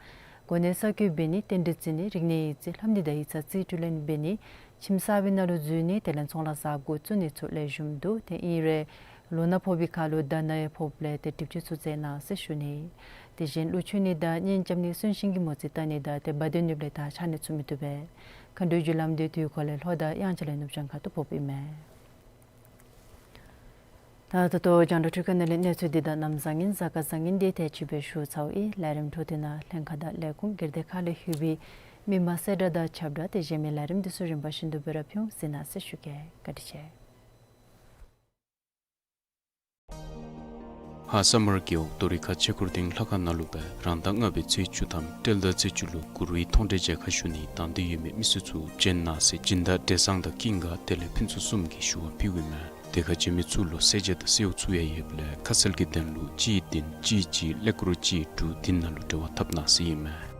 གོ་གནས་གསར་བསྐོ་འབད་ནི་རྟེན་འབྲེལ་བརྩི་ནི་རིག་གནས་ཡིག་རྩིས་ལྷབ་ནི་དང་ཡིག་ཚང་རྩིས་སྤྲོད་ལེན་འབད་ནི་ཁྱིམ་གསར་པའི་ནང་ལུ་འཛུལ་ནི་དེ་ལས་ཚོང་ལཱ་གསརཔ་འགོ་བཙུགས་ནི་ཚུ་ལེགས་ཤོམ་འདུག། ཏེ་ཨིན་རུང་ལོ་ནག་ཕོག་པའི་ཁར་ལུ་ཟླ་ནག་ཡང་ཕོགཔ་ལས་ཏེ་སྒྲིབ་སྤྱོད་ཚུ་བཅད་གནང་ཟེར་ཞུ་ནི། དེ་བཞིན་ཀླུ་མཆོད་ནི་དང་གཉེན་རྐྱབ་ནི་གསོན་གཤིན་གྱི་མོ་རྩིས་བལྟ་ནི་དང་ཏེ་བ་དན་ནུབ་ལས་ད་ཆ་ནི་ཚུ་མི་བཏུབ་པས། མཁའ་འགྲོའི་རྒྱུ་ལམ་འདི་དུས་འཁོར་ལས་ལྷོ་དང་དབྱངས་འཆར་ལས་ནུབ་བྱང་ཁ་ཐུག་ཕོགཔ་ཨིན་མས། ད་ད་ལྟོ་རྒྱང་བསྒྲགས་འཕྲུལ་ཁང་ནང་ལས་གནས་ཚུལ་འདི་དང་གནམ་བཟང་ངན་གཟའ་སྐར་བཟང་ངན་འདི་ཏེ་ཅིག་སྦེ་ཞུ་ཚརཝ་ཨིན། ལས་རིམ་འཕྲོ་མཐུད་ནང་ལྷན་ཁག་དང་ལས་ཁུངས་སྒེར་སྡེ་ཁག་ལས་ལྷོད་པའི་མི་མང་གསལ་བསྒྲགས་དང་ཁྱབ་བསྒྲགས་དེ་གཞན་མི་ལས་རིམ་འདི་ཚུ་རིམ་པ་བཞིན་དུ་སྦེ་ར་ཕུལ་འོང་ཟེར་གནང་ཟེར་ཞུ་གེ། བཀའ་དྲིན་ཆེ། ཧཱ་ས་མར་རྒེད་འོག་རྡོ་རི་ཁ་ཆས་འཁོར་ལྡིང་ལྷ་ཁང་ནང་ལུ་སྦེ་རང་ཟླ་ལྔ་པའི་ཚེས་བཅུ་ཐམ་སྤྲེལ་ཟླ་ཚེས་བཅུ་ལུ་གུ་རུའི་མཐོང་གྲོལ་མཇལ་ཁ་ཞུ་ནི་དང་འདོད་ཡོད་མི་མི་སེར་ཚུ་བྱོན་གནང་ཟེར་སྦྱིན་བདག་བགྲེས་གཙང་དང་ཀུན་དགའ་དེ་ལས་ཕུན་ཚོགས་གསུམ་གྱིས་ཞུ་བ་ཕུལཝ་ཨིན་མས། དེ་ཁར་བྱོན་མི་ཚུ་ལུ་གསལ་བྱེད་དང་གསལ་འོག་ཚུ་ཡང་ཡོདཔ་ལས་ཁ་གསལ་གྱི་དོན་ལུ་གཅིག་བདུན་གཅིག་གཅིག་ཀླད་ཀོར་གཅིག་དྲུག་བདུན་ནང་ལུ་འབྲེལ་བ་འཐབ་གནང་ཟེར་ཨིན་མས།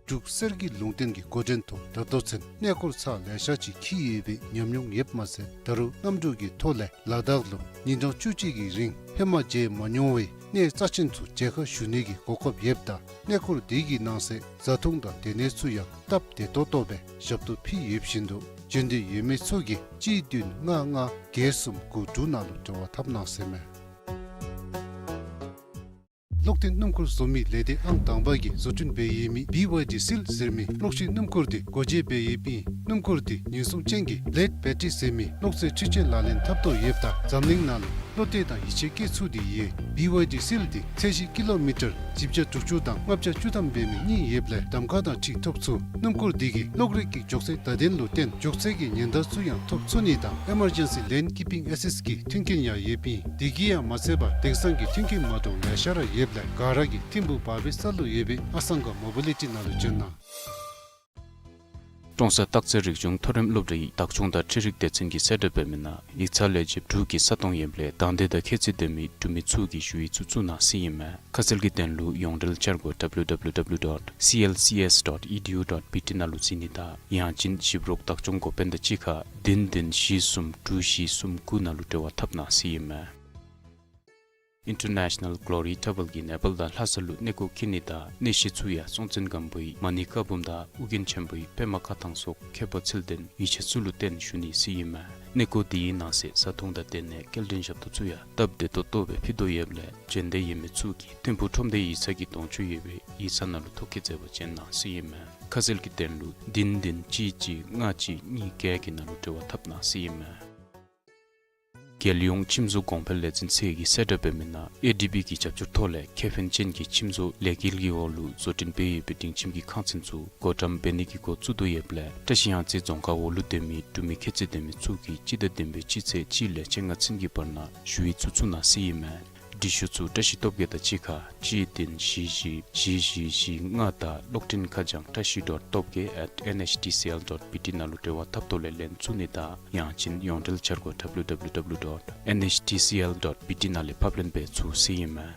འབྲུག་གསེར་གྱི་ལུང་བསྟན་གྱི་འགོ་འདྲེན་ཐོག་ད་ལྟོ་ཚུན་གནས་སྐོར་ཚར་ལེ་ཤ་ཅིག་འཁྱིད་ཡོད་པའི་ཉམས་མྱོང་ཡོདཔ་མ་ཚད་ད་རུང་གནམ་གྲུ་གི་ཐོག་ལས་ལ་དྭགས་ལུ་ཉིན་གྲངས་བཅུ་གཅིག་གི་རིང་ཧེ་མ་མཇལ་མ་མྱོང་བའི་གནས་རྩ་ཆེན་ཚུ་མཇལ་ཁ་ཞུ་ནི་གི་གོ་སྐབས་ཡོདཔ་ད་གནས་སྐོར་འདི་གི་ནང་གསེས་བཟའ་འཐུང་དང་སྡོད་གནས་ཚུ་ཡང་སྟབས་བདེ་ཏོག་ཏོ་སྦེ་ཞབས་ཏོག་ཕུལ་ཡོད་བཞིན་དུ་བྱོན་འདོད་ཡོད་མི་ཚུ་གིས་གཅིག་བདུན་ལྔ་ལྔ་བརྒྱད་གསུམ་དགུ་དྲུག་ནང་ལུ་འབྲེལ་བ་འཐབ་གནང་ཟེར་མས། གློག་འཕྲིན་སྣུམ་འཁོར་བཟོ་མི་ལས་སྡེ་ཨང་དང་པ་གིས་བཟོ་སྐྲུན་འབད་ཡོད་མི་བི་ཝའི་ཌི་སིལ་ཟེར་མི་གློག་ཤིང་སྣུམ་འཁོར་འདི་སྒོ་འབྱེད་འབད་ཡོདཔ་ཨིན། སྣུམ་འཁོར་འདི་ཉེན་སྲུང་ཅན་གྱི་བླེཌ་བེ་ཊི་རི་ཟེར་མི་གློག་རྩེད་འཕྲུལ་ཆས་ལག་ལེན་འཐབ་ཐོག་ཡོདཔ་ད་འཛམ་གླིང་ནང་ལུ་བློ་གཏད་དང་ཡིད་ཆེས་བསྐྱེད་ཚུགས་ཏེ་ཡོད། བི་ཝའི་ཌི་སིལ་འདི་ཚད་གཞི་ཀི་ལོ་མི་ཊར་བཞི་བརྒྱ་དྲུག་ཅུ་དང་ལྔ་བརྒྱ་བཅུ་ཐམ་འབད་མི་གཉིས་ཡོདཔ་ལས་གདམ་ཁ་དང་འཁྲིལ་ཐོབ་ཚུགས། སྣུམ་འཁོར་འདི་གིས་གློག་རིག་གི་མགྱོགས་ཚད་བརྡ་དོན་ལུ་བརྟེན་མགྱོགས་ཚད་ཀྱི་ཉེན་བརྡ་ཚུ་ཡང་ཐོབ་ཚུགས་ནི་དང་ཨི་མར་ཇེན་སི་ལེན་ཀིཔ་པིང་ཨེ་སིསཊ་གི་མཐུན་རྐྱེན་ཡང་ཡོདཔ་ཨིན། དེ་གིས་ཡང་མ་ཚད་པར་དེང་སང་གི་མཐུན་རྐྱེན་མ་འདྲཝ་ལེ་ཤ་ར་ཡོདཔ་ལས་ག་ར་གིས་ཐིམ་ཕུག་བར་པའི་ས་ལུ་ཡོད་པའི་ཨ་སང་ག་མོ་བི་ལི་ཊི་ནང་ལུ་བྱོན་གནང་། ཀྲོང་གསར་སྟག་རྩེ་རིག་གཞུང་མཐོ་རིམ་སློབ་གྲྭའི་བདག་སྐྱོང་དང་འཕྲུལ་རིག་སྡེ་ཚན་གྱིས་གསལ་བསྒྲགས་འབད་མི་ནང་ཡིག་ཚང་ལས་བྱེདཔ་དྲུག་གི་ས་སྟོང་ཡོདཔ་ལས་དང་འདོད་དང་ཁྱད་ཚད་ལྡན་མི་འབྲུག་མི་ཚུ་གིས་ཞུ་ཡིག་ཚུ་བཙུགས་གནང་ཟེར་ཨིན་མས། ཁ་གསལ་གྱི་དོན་ལུ་ཡོངས་འབྲེལ་འཆར་སྒོ་W W W dot C L C S dot E D U dot B T ནང་ལུ་གཟིགས་ནི་དང་ཡང་ཅིན་ཞིབ་རོགས་བདག་སྐྱོང་འགོ་དཔོན་དང་གཅིག་ཁར་བདུན་བདུན་བཞི་གསུམ་དྲུག་བཞི་གསུམ་དགུ་ནང་ལུ་འབྲེལ་བ་འཐབ་གནང་ཟེར་ཨིན་མས། International Glory Travel གིས་ནེ་པཱལ་དང་ལྷ་ས་ལུ་གནས་སྒོ་ཁྱིད་ནི་དང་གནས་གཞི་ཚུ་ཡང་སྲོང་བཙན་སྒམ་པོའི་མ་ཎི་བཀའ་འབུམ་དང་ཨོ་རྒྱན་ཆེན་པོའི་པདྨ་བཀའ་ཐང་སོགས་མཁས་པ་ཚུལ་ལྡན་ཡིད་ཆེས་ཚུ་ལུ་བརྟེན་ཞུ་ནི་ཟེར་ཨིན་མས། གནས་སྒོ་དེའི་ནང་གསེས་བཟའ་འཐུང་དང་སྡོད་གནས་སྐྱེལ་འདྲེན་ཞབས་ཏོག་ཚུ་ཡང་སྟབས་བདེ་ཏོག་ཏོ་སྦེ་ཕུལ་དོ་ཡོདཔ་ལས་འབྱོན་འདོད་ཡོད་མི་ཚུ་གིས་ཐིམ་ཕུག་ཁྲོམ་སྡེའི་ཡིག་ཚང་གི་གདོང་ཅུ་ཡོད་པའི་ཡིག་ཚང་ནང་ལུ་ཐོ་བཀོད་མཛད་པར་བྱོན་གནང་ཟེར་ཨིན་མས། ཁ་གསལ་གྱི་དོན་ལུ་བདུན་བདུན་གཅིག་གཅིག་ལྔ་གཅིག་གཉིས་བརྒྱད་ཀྱི་ནང་ལུ་འབྲེལ་བ་འཐབ་གནང་ཟེར་ཨིན་མས། རྒྱལ་ཡོངས་ཁྱིམ་བཟོ་གོང་འཕེལ་ལས་འཛིན་ཚད་ཀྱིས་གསལ་བསྒྲགས་འབད་མི་ནང་ཨེ་ཌི་བི་གི་རྒྱབ་སྐྱོར་ཐོག་ལས་ཁེ་ཕན་ཅན་གྱི་ཁྱིམ་བཟོ་ལས་འགུལ་གྱི་འོག་ལུ་བཟོ་སྐྲུན་འབད་ཡོད་པའི་སྒྲིང་ཁྱིམ་གྱི་ཁང་ཚན་ཚུ་བགོ་བཀྲམ་འབད་ནི་གི་འགོ་བཙུགས་དོ་ཡོདཔ་ལས་བཀྲིས་གཡང་རྩེ་རྫོང་ཁག་འོག་ལུ་སྡོད་མི་འབྲུག་མི་ཁྱད་ཚད་ལྡན་མི་ཚུ་གིས་སྤྱི་ཟླ་བདུན་པའི་སྤྱི་ཚེས་གཅིག་ལས་བཅོ་ལྔ་ཚུན་གྱི་བར་ན་ཞུ་ཡིག་བཙུགས་ཚུགས་གནང་ཟེར་ཨིན་མས། འབྲི་ཤུགས་ཚུ་བཀྲིས་སྟོབས་རྒྱས་དང་གཅིག་ཁར་གཅིག་བདུན་བཞི་བཞི་བཞི་བཞི་བཞི་ལྔ་དང་གློག་འཕྲིན་ཁ་བྱང་བཀྲིས་སྟོབས་རྒྱས་at N H T C L dot B T ནང་ལུ་འབྲེལ་བ་འཐབ་ཐོག་ལས་ལེན་ཚུགས་ནི་དང་ཡང་ཅིན་ཡོངས་འབྲེལ་འཆར་སྒོ་W W W dot N H T C L dot B T ནང་ལས་ཕབ་ལེན་འབད་ཚུགས་ཟེར་ཨིན་མས།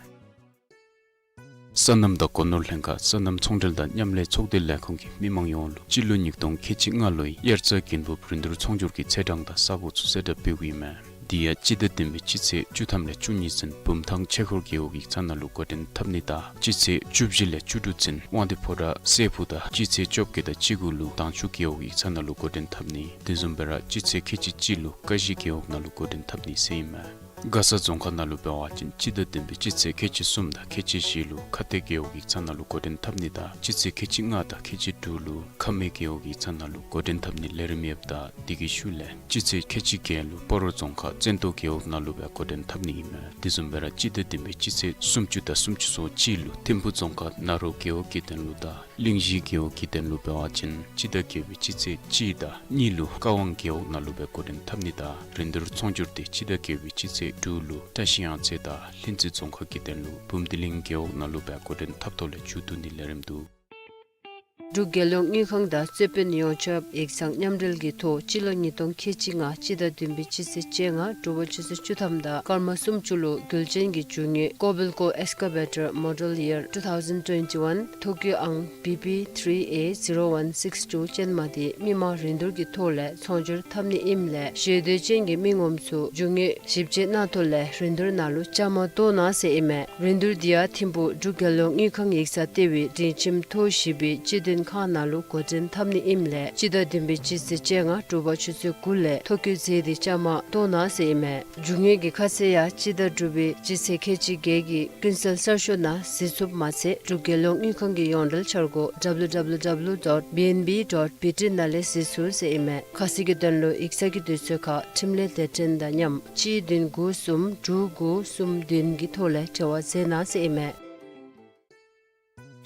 སོ་ནམ་དང་སྒོ་ནོར་ལྷན་ཁག་སོ་ནམ་ཚོང་འབྲེལ་དང་མཉམ་ལས་ཚོགས་སྡེ་ལས་ཁུངས་ཀྱིས་མི་མང་ཡོངས་ལུ་སྤྱི་ལོ་ཉིས་སྟོང་ཁལ་གཅིག་ལྔ་ལོའི་དབྱར་རྩྭ་དགུན་འབུབ་རིན་བསྡུར་ཚོང་སྒྱུར་གྱི་ཚེས་གྲངས་དང་ས་སྒོ་ཚུ་གསལ་བསྒྲགས་འབདཝ་ཨིན་མས། དེ་ཡང་སྤྱི་ཟླ་བདུན་པའི་སྤྱི་ཚེས་བཅུ་ཐམ་ལས་བཅུ་གཉིས་ཚུན་བུམ་ཐང་ཆོས་འཁོར་རྒེད་འོག་ཡིག་ཚང་ནང་ལུ་འགོ་འདྲེན་འཐབ་ནི་དང་སྤྱི་ཚེས་བཅུ་བཞི་ལས་བཅུ་དྲུག་ཚུན་དབང་འདུས་ཕོ་བྲང་སྲས་ཕུག་དང་སྤྱི་ཚེས་བཅོ་བརྒྱད་དང་གཅིག་དགུ་ལུ་དྭངས་ཆུ་རྒེད་འོག་ཡིག་ཚང་ནང་ལུ་འགོ་འདྲེན་འཐབ་ནི། དེ་བཟུམ་སྦེ་ར་སྤྱི་ཚེས་ཁལ་གཅིག་གཅིག་ལུ་ཀ་གཞི་རྒེད་འོག་ནང་ལུ་འགོ་འདྲེན་འཐབ་ནི་ཟེར་ཨིན་མས། མགར་ས་རྫོང་ཁག་ནང་ལུ་འབད་བ་ཅིན་སྤྱི་ཟླ་བདུན་པའི་སྤྱི་ཚེས་ཁལ་གཅིག་གསུམ་དང་ཁལ་གཅིག་བཞི་ལུ་ཁ་གཏད་རྒེད་འོག་ཡིག་ཚང་ནང་ལུ་འགོ་འདྲེན་འཐབ་ནི་དང་སྤྱི་ཚེས་ཁལ་གཅིག་ལྔ་དང་ཁལ་གཅིག་དྲུག་ལུ་ཁ་སྨད་རྒེད་འོག་ཡིག་ཚང་ནང་ལུ་འགོ་འདྲེན་འཐབ་ནི་ལས་རིམ་ཡོདཔ་ད་དེ་གི་ཤུལ་ལས་སྤྱི་ཚེས་ཁལ་གཅིག་བརྒྱད་ལུ་སྤ་རོ་རྫོང་ཁག་བཙན་ཏོ་རྒེད་འོག་ནང་ལུ་སྦེ་འགོ་འདྲེན་འཐབ་ནི་ཨིན་མས། དེ་བཟུམ་སྦེ་ར་སྤྱི་ཟླ་བདུན་པའི་སྤྱི་ཚེས་སུམ་ཅུ་དང་སུམ་ཅུ་སོ་གཅིག་ལུ་ཐིམ་ཕུག་རྫོང་ཁག་ནཱ་རོ་རྒེད་འོག་གི་དོན་ལུ་དང་གླིང་བཞི་རྒེད་འོག་གི་དོན་ལུ་འབད་བ་ཅིན་སྤྱི་ཟླ་བརྒྱད་པའི་སྤྱི་ཚེས་གཅིག་དང་གཉིས་ལུ་ཀ་ཝང་རྒེད་འོག་ནང་ལུ་སྦེ་འགོ་འདྲེན་འཐབ་ནི་དང་རིན་བསྡུར་ཚོང་སྒྱུར་དེ་སྤྱི་ཟླ་བརྒྱད་པའི་སྤྱི་ཚེས་དྲུག་ལུ་བཀྲིས་གཡང་རྩེ་དང་ལྷུན་རྩེ་རྫོང་ཁག་གི་དོན་ལུ་བུམ་སྡེ་གླིང་རྒེད་འོག་ནང་ལུ་སྦེ་འགོ་འདྲེན་འཐབ་ཐོག་ལས་མཇུག་བསྡུ་ནི་ལས་རིམ་འདུག། འབྲུག་རྒྱལ་ཡོངས་དངུལ་ཁང་དང་རྩོད་དཔོན་ཡོངས་ཁྱབ་ཡིག་ཚང་མཉམ་འབྲེལ་གྱི་ཐོག་སྤྱི་ལོ་ཉིས་སྟོང་ཁལ་གཅིག་ལྔ་སྤྱི་ཟླ་བདུན་པའི་སྤྱི་ཚེས་བཅོ་ལྔ་དྲོ་པ་ཆུ་ཚོད་བཅུ་ཐམ་དང་སྐར་མ་སུམ་ཅུ་ལུ་རྒྱུད་ཆེན་གྱི་རྒྱུ་དངོས་Kobelco Excavator Model Year two thousand twenty-one ཐོ་བཀོད་ཨང་B P three A zero one six two ཅན་མ་དེ་མི་མང་རིན་བསྡུར་གྱི་ཐོག་ལས་ཚོང་སྒྱུར་འཐབ་ནི་ཨིནམ་ལས་ཞེ་འདོད་ཅན་གྱི་མི་ངོམ་ཚུ་རྒྱུ་དངོས་ཞིབ་དཔྱད་གནང་ཐོག་ལས་རིན་བསྡུར་ནང་ལུ་བཅའ་མར་གཏོགས་གནང་ཟེར་ཨིན་མས། རིན་བསྡུར་འདི་ཡང་ཐིམ་ཕུག་འབྲུག་རྒྱལ་ཡོངས་དངུལ་ཁང་ཡིག་ཚང་ལྟེ་བའི་སྒྲིང་ཁྱིམ་ཐོག་བཞི་པའི་སྤྱི་དོན་ཁང་ནང་ལུ་འགོ་འདྲེན་འཐབ་ནི་ཨིནམ་ལས་སྤྱི་ཟླ་བདུན་པའི་སྤྱི་ཚེས་བཅོ་ལྔ་དྲོ་པ་ཆུ་ཚོད་དགུ་ལས་ཐོ་བཀོད་མཛད་དེ་བཅའ་མར་གཏོགས་གནང་ཟེར་ཨིན་མས། རྒྱུ་དངོས་ཀྱི་ཁ་གསལ་ཡང་སྤྱི་ཟླ་དྲུག་པའི་སྤྱི་ཚེས་ཁལ་གཅིག་བརྒྱད་ཀྱི་ཀུན་གསལ་གསར་ཤོག་ནང་གཟིགས་ཚུགསཔ་མ་ཚད་འབྲུག་རྒྱལ་ཡོངས་དངུལ་ཁང་གི་ཡོངས་འབྲེལ་འཆར་སྒོ W W W dot B N B dot B T ནང་ལས་གཟིགས་ཚུགས་ཟེར་ཨིན་མས། ཁ་གསལ་གྱི་དོན་ལུ་ཡིག་ཚང་གི་དུས་ཚོད་ཁར་འཕྲིན་ལས་སྡེ་ཚན་དང་མཉམ་གཅིག་བདུན་དགུ་གསུམ་དྲུག་དགུ་གསུམ་བདུན་གྱི་ཐོག་ལས་འབྲེལ་བ་མཛད་གནང་ཟེར་ཨིན་མས།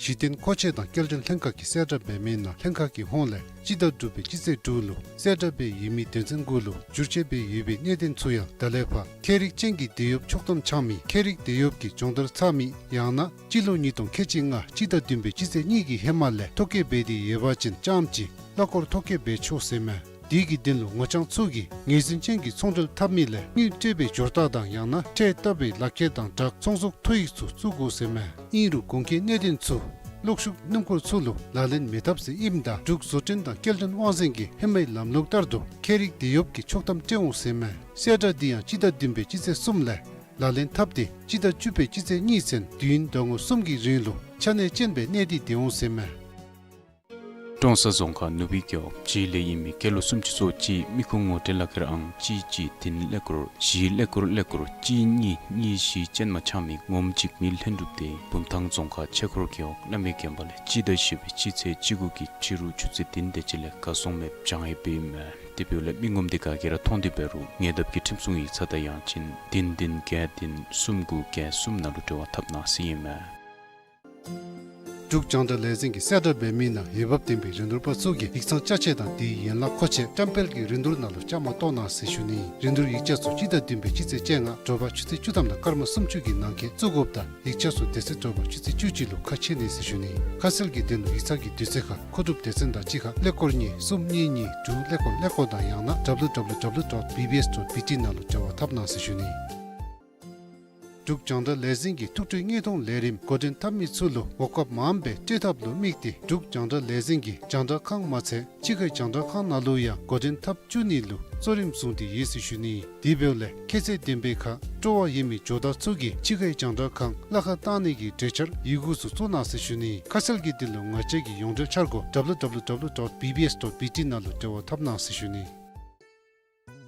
གཞི་རྟེན་མཁོ་ཆས་དང་སྐྱེལ་འདྲེན་ལྷན་ཁག་གིས་གསལ་བསྒྲགས་འབད་མི་ནང་ལྷན་ཁག་གི་ཧོངས་ལས་སྤྱི་ཟླ་དྲུག་པའི་སྤྱི་ཚེས་དྲུག་ལུ་གསལ་བསྒྲགས་འབད་ཡོད་མི་དོན་ཚན་དགུ་ལུ་བསྒྱུར་བཅོས་འབད་ཡོད་པའི་གནད་དོན་ཚུ་ཡང་ད་ལས་ཕར་ཁྱད་རིག་ཅན་གྱི་དེད་གཡོགཔ་ཆོག་ཐམ་འཆང་མི་ཁྱད་རིག་དེད་གཡོགཔ་གི་སྦྱོང་བརྡར་ཚར་མི་ཡང་ན་སྤྱི་ལོ་ཉིས་སྟོང་ཁལ་གཅིག་ལྔ་སྤྱི་ཟླ་བདུན་པའི་སྤྱི་ཚེས་གཉིས་ཀྱི་ཧེ་མ་ལས་ཐོ་བཀོད་འབད་དེ་ཡོད་པ་ཅིན་རྐྱངམ་གཅིག་གླ་འཁོར་ཐོ་བཀོད་འབད་ཆོག་ཟེར་མས། དེ་གི་དོན་ལུ་ངོ་རྐྱང་ཚུ་གིས་ངོས་འཛིན་ཅན་གྱི་ཚོང་འབྲེལ་འཐབ་མི་ལས་དངུལ་སྤྲོད་པའི་སྦྱོར་རྟགས་དང་ཡང་ན་ཁྲལ་བཏབ་པའི་ལག་ཁྱེར་དང་སྦྲགས་ཚོང་ཟོག་ཐོ་ཡིག་ཚུ་བཙུགས་དགོ་ཟེར་མས། ཨིན་རུང་གོང་གི་གནད་དོན་ཚུ་གློག་ཤུགས་སྣུམ་འཁོར་ཚུ་ལུ་ལག་ལེན་མི་འཐབ་ཟེར་ཨིནམ་ད་འབྲུག་བཟོ་སྐྲུན་དང་སྐྱེལ་འདྲེན་དབང་འཛིན་གྱིས་ཧེ་མའི་ལམ་ལུགས་ལྟར་དུ་ཁྱད་རིག་དེད་གཡོགཔ་གི་ཆོག་ཐམ་སྤྲོད་འོང་ཟེར་མས། གསལ་བསྒྲགས་འདི་ཡང་སྤྱི་ཟླ་བདུན་པའི་སྤྱི་ཚེས་གསུམ་ལས་ལག་ལེན་འཐབ་སྟེ་སྤྱི་ཟླ་བཅུ་པའི་སྤྱི་ཚེས་གཉིས་ཚུན་དུས་ཡུན་ཟླ་ངོ་གསུམ་གྱི་རིང་ལུ་ཆ་གནས་ཅན་སྦེ་གནས་ཏེ་སྡོད་འོང་ཟེར་མས། ཀྲོང་གསར་རྫོང་ཁག་ནུབ་སྦིས་རྒེད་འོག་གཞིས་ལས་ཨིན་མི་སྐྱེས་ལོ་སུམ་ཅུ་སོ་གཅིག་མི་ཁུངས་ངོ་སྤྲོད་ལག་ཁྱེར་ཨང་གཅིག་གཅིག་བདུན་ཀླད་ཀོར་བཞི་ཀླད་ཀོར་ཀླད་ཀོར་གཅིག་གཉིས་གཉིས་བཞི་ཅན་མ་འཆང་མི་ངོམ་འཇིགས་མེད་ལྷུན་གྲུབ་དེ་བུམ་ཐང་རྫོང་ཁག་ཆོས་འཁོར་རྒེད་འོག་བླ་མའི་དགོན་པ་ལས་སྤྱི་ཟླ་བཞི་པའི་སྤྱི་ཚེས་བཅུ་དགུ་གི་ཕྱི་རུ་ཆུ་ཚོད་བདུན་དེ་ཅིག་ལས་གར་སོང་མེདཔ་བྱང་ཡོདཔ་ཨིན་མས། དེ་འབདཝ་ལས་མི་ངོམ་དེ་ག་གིས་ར་མཐོང་སྟེ་འབད་རུང་ཉེ་འདབས་ཀྱི་ཁྲིམས་སྲུང་ཡིག་ཚང་དང་ཡང་ཅིན་བདུན་བདུན་བརྒྱད་བདུན་གསུམ་དགུ་བརྒྱད་གསུམ་ནང་ལུ་འབྲེལ་བ་འཐབ་གནང་ཟེར་ཨིན་མས། འབྲུག་རྒྱང་བསྒྲགས་ལས་འཛིན་གྱིས་གསལ་བསྒྲགས་འབད་མི་ནང་འོས་འབབ་ལྡན་པའི་རིན་བསྡུར་པ་ཚུ་གིས་ཡིག་ཚང་ཅ་ཆས་དང་དེའི་ཡན་ལག་མཁོ་ཆས་བཀྲམ་སྤེལ་གྱི་རིན་བསྡུར་ནང་ལུ་བཅའ་མར་གཏོགས་གནང་ཟེར་ཞུ་ནི། རིན་བསྡུར་ཡིག་ཆ་ཚུ་སྤྱི་ཟླ་བདུན་པའི་སྤྱི་ཚེས་བཅོ་ལྔ་དྲོ་པ་ཆུ་ཚོད་བཅུ་ཐམ་དང་སྐར་མ་སུམ་ཅུ་གི་ནང་འཁོད་བཙུགས་དགོཔ་དང་ཡིག་ཆ་ཚུ་དེ་ཚེ་དྲོ་པ་ཆུ་ཚོད་བཅུ་གཅིག་ལུ་ཁ་ཕྱེ་ནི་ཟེར་ཞུ་ནི། ཁ་གསལ་གྱི་དོན་ལུ་ཡིག་ཚང་གི་དུས་ཚོད་ཁར་མཁོ་སྒྲུབ་སྡེ་ཚན་དང་གཅིག་ཁར་ཀླད་ཀོར་གཉིས་གསུམ་གཉིས་གཉིས་དྲུག་ཀླད་ཀོར་ཀླད་ཀོར་དང་ཡང་ན་W W W dot B B S dot B T ནང་ལུ་འབྲེལ་བ་འཐབ་གནང་ཟེར་ཞུ་ནི། འབྲུག་རྒྱང་བསྒྲགས་ལས་འཛིན་གྱིས་ཐུགས་སྤྲོའི་དངོས་མཐོང་ལས་རིམ་འགོ་འདྲེན་འཐབ་མི་ཚུ་ལུ་གོ་སྐབས་མངམ་སྦེ་སྤྲོད་ཐབས་ལུ་དམིགས་ཏེ་འབྲུག་རྒྱང་བསྒྲགས་ལས་འཛིན་གྱི་རྒྱང་བསྒྲགས་ཁང་མ་ཚད་ཕྱི་ཁའི་རྒྱང་བསྒྲགས་ཁང་ནང་ལུ་ཡང་འགོ་འདྲེན་འཐབ་བཅུག་ནི་ལུ་གཙོ་རིམ་བཟུང་སྟེ་ཡོད་ཟེར་ཞུ་ནི། དེ་འབདཝ་ལས་ཁྱད་ཚད་ལྡན་པའི་ཁར་ སྤྲོ་བ་ཡོད་མི་ཇོ་བདག་ཚུ་གིས་ཕྱི་ཁའི་རྒྱང་བསྒྲགས་ཁང་གླ་ཁར་བཏང་ནི་གི་གྲོས་འཆར་ཡི་གུ་ཚུ་བཙུགས་གནང་ཟེར་ཞུ་ནི། ཁ་གསལ་གྱི་དོན་ལུ་ང་བཅས་ཀྱི་ཡོངས་འབྲེལ་འཆར་སྒོ་W W W dot B B S dot B T ནང་ལུ་འབྲེལ་བ་འཐབ་གནང་ཟེར་ཞུ་ནི།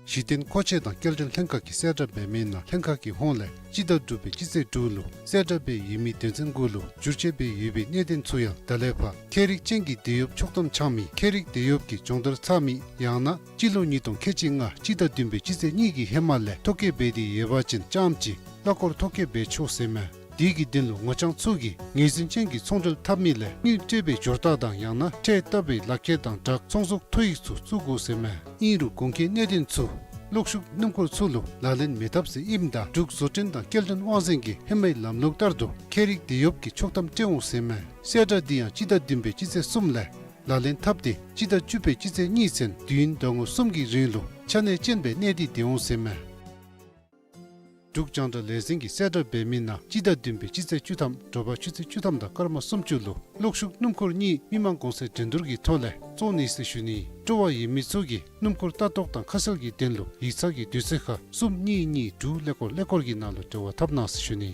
གཞི་རྟེན་མཁོ་ཆས་དང་སྐྱེལ་འདྲེན་ལྷན་ཁག་གིས་གསལ་བསྒྲགས་འབད་མི་ནང་ལྷན་ཁག་གི་ཧོངས་ལས་སྤྱི་ཟླ་དྲུག་པའི་སྤྱི་ཚེས་དྲུག་ལུ་གསལ་བསྒྲགས་འབད་ཡོད་མི་དོན་ཚན་དགུ་ལུ་བསྒྱུར་བཅོས་འབད་ཡོད་པའི་གནད་དོན་ཚུ་ཡང་ད་ལས་ཕར་ཁྱད་རིག་ཅན་གྱི་དེད་གཡོགཔ་ཆོག་ཐམ་འཆང་མི་ཁྱད་རིག་དེད་གཡོགཔ་ཀྱིས་སྦྱོང་བརྡར་ཚར་མི་ཡང་ན་སྤྱི་ལོ་ཉིས་སྟོང་ཁལ་གཅིག་ལྔ་སྤྱི་ཟླ་བདུན་པའི་སྤྱི་ཚེས་གཉིས་ཀྱི་ཧེ་མ་ལས་ཐོ་བཀོད་འབད་དེ་ཡོད་པ་ཅིན་རྐྱངམ་གཅིག་གླ་འཁོར་ཐོ་བཀོད་འབད་ཆོག་ཟེར་མས། དེ་གི་དོན་ལུ་ངོ་རྐྱང་ཚུ་གིས་ངོས་འཛིན་ཅན་གྱི་ཚོང་འབྲེལ་འཐབ་མི་ལས་དངུལ་སྤྲོད་པའི་འབྱོར་རྟགས་དང་ཡང་ན་ཁྲལ་བཏབ་པའི་ལག་ཁྱེར་དང་སྦྲགས་ཚོང་ཟོག་ཐོ་ཡིག་ཚུ་བཙུགས་དགོ་ཟེར་མས། ཨིན་རུང་གོང་གི་གནད་དོན་ཚུ་གློག་ཤུགས་སྣུམ་འཁོར་ཚུ་ལུ་ལག་ལེན་མི་འཐབ་ཟེར་ཨིནམ་ད་འབྲུག་བཟོ་སྐྲུན་དང་སྐྱེལ་འདྲེན་དབང་འཛིན་གྱིས་ཧེ་མའི་ལམ་ལུགས་ལྟར་དུ་ཁྱད་རིག་དེད་གཡོགཔ་ཀྱི་ཆོག་ཐམ་སྤྲོད་འོང་ཟེར་མས། གསལ་བསྒྲགས་འདི་ཡང་སྤྱི་ཟླ་བདུན་པའི་སྤྱི་ཚེས་གསུམ་ལས་ལག་ལེན་འཐབ་སྟེ་སྤྱི་ཟླ་བཅུ་པའི་སྤྱི་ཚེས་གཉིས་ཚུན་དུས་ཡུན་ཟླ་ངོ་གསུམ་གྱི་རིང་ལུ་ཆ་གནས་ཅན་སྦེ་གནས་ཏེ་སྡོད་འོང་ཟེར་མས། འབྲུག་རྒྱང་བསྒྲགས་ལས་འཛིན་གྱིས་གསལ་བསྒྲགས་འབད་མི་ནང་སྤྱི་ཟླ་བདུན་པའི་སྤྱི་ཚེས་བཅུ་ཐམ་དྲོ་པ་ཆུ་ཚོད་བཅུ་ཐམ་དང་སྐར་མ་སུམ་ཅུ་ལུ་གློག་ཤུགས་སྣུམ་འཁོར་གཉིས་མི་མང་གོང་ཚད་འགྲན་བསྡུར་གྱི་ཐོག་ལས་བཙོང་ནི་ཟེར་ཞུ་ནི། སྤྲོ་བ་ཡོད་མི་ཚུ་གིས་སྣུམ་འཁོར་ལྟ་རྟོག་དང་ཁ་གསལ་གྱི་དོན་ལུ་ཡིག་ཚང་གི་དུས་ཚོད་ཁར་གསུམ་གཉིས་གཉིས་དྲུག་ཀླད་ཀོར་ཀླད་ཀོར་གྱི་ནང་ལུ་འབྲེལ་བ་འཐབ་གནང་ཟེར་ཞུ་ནི།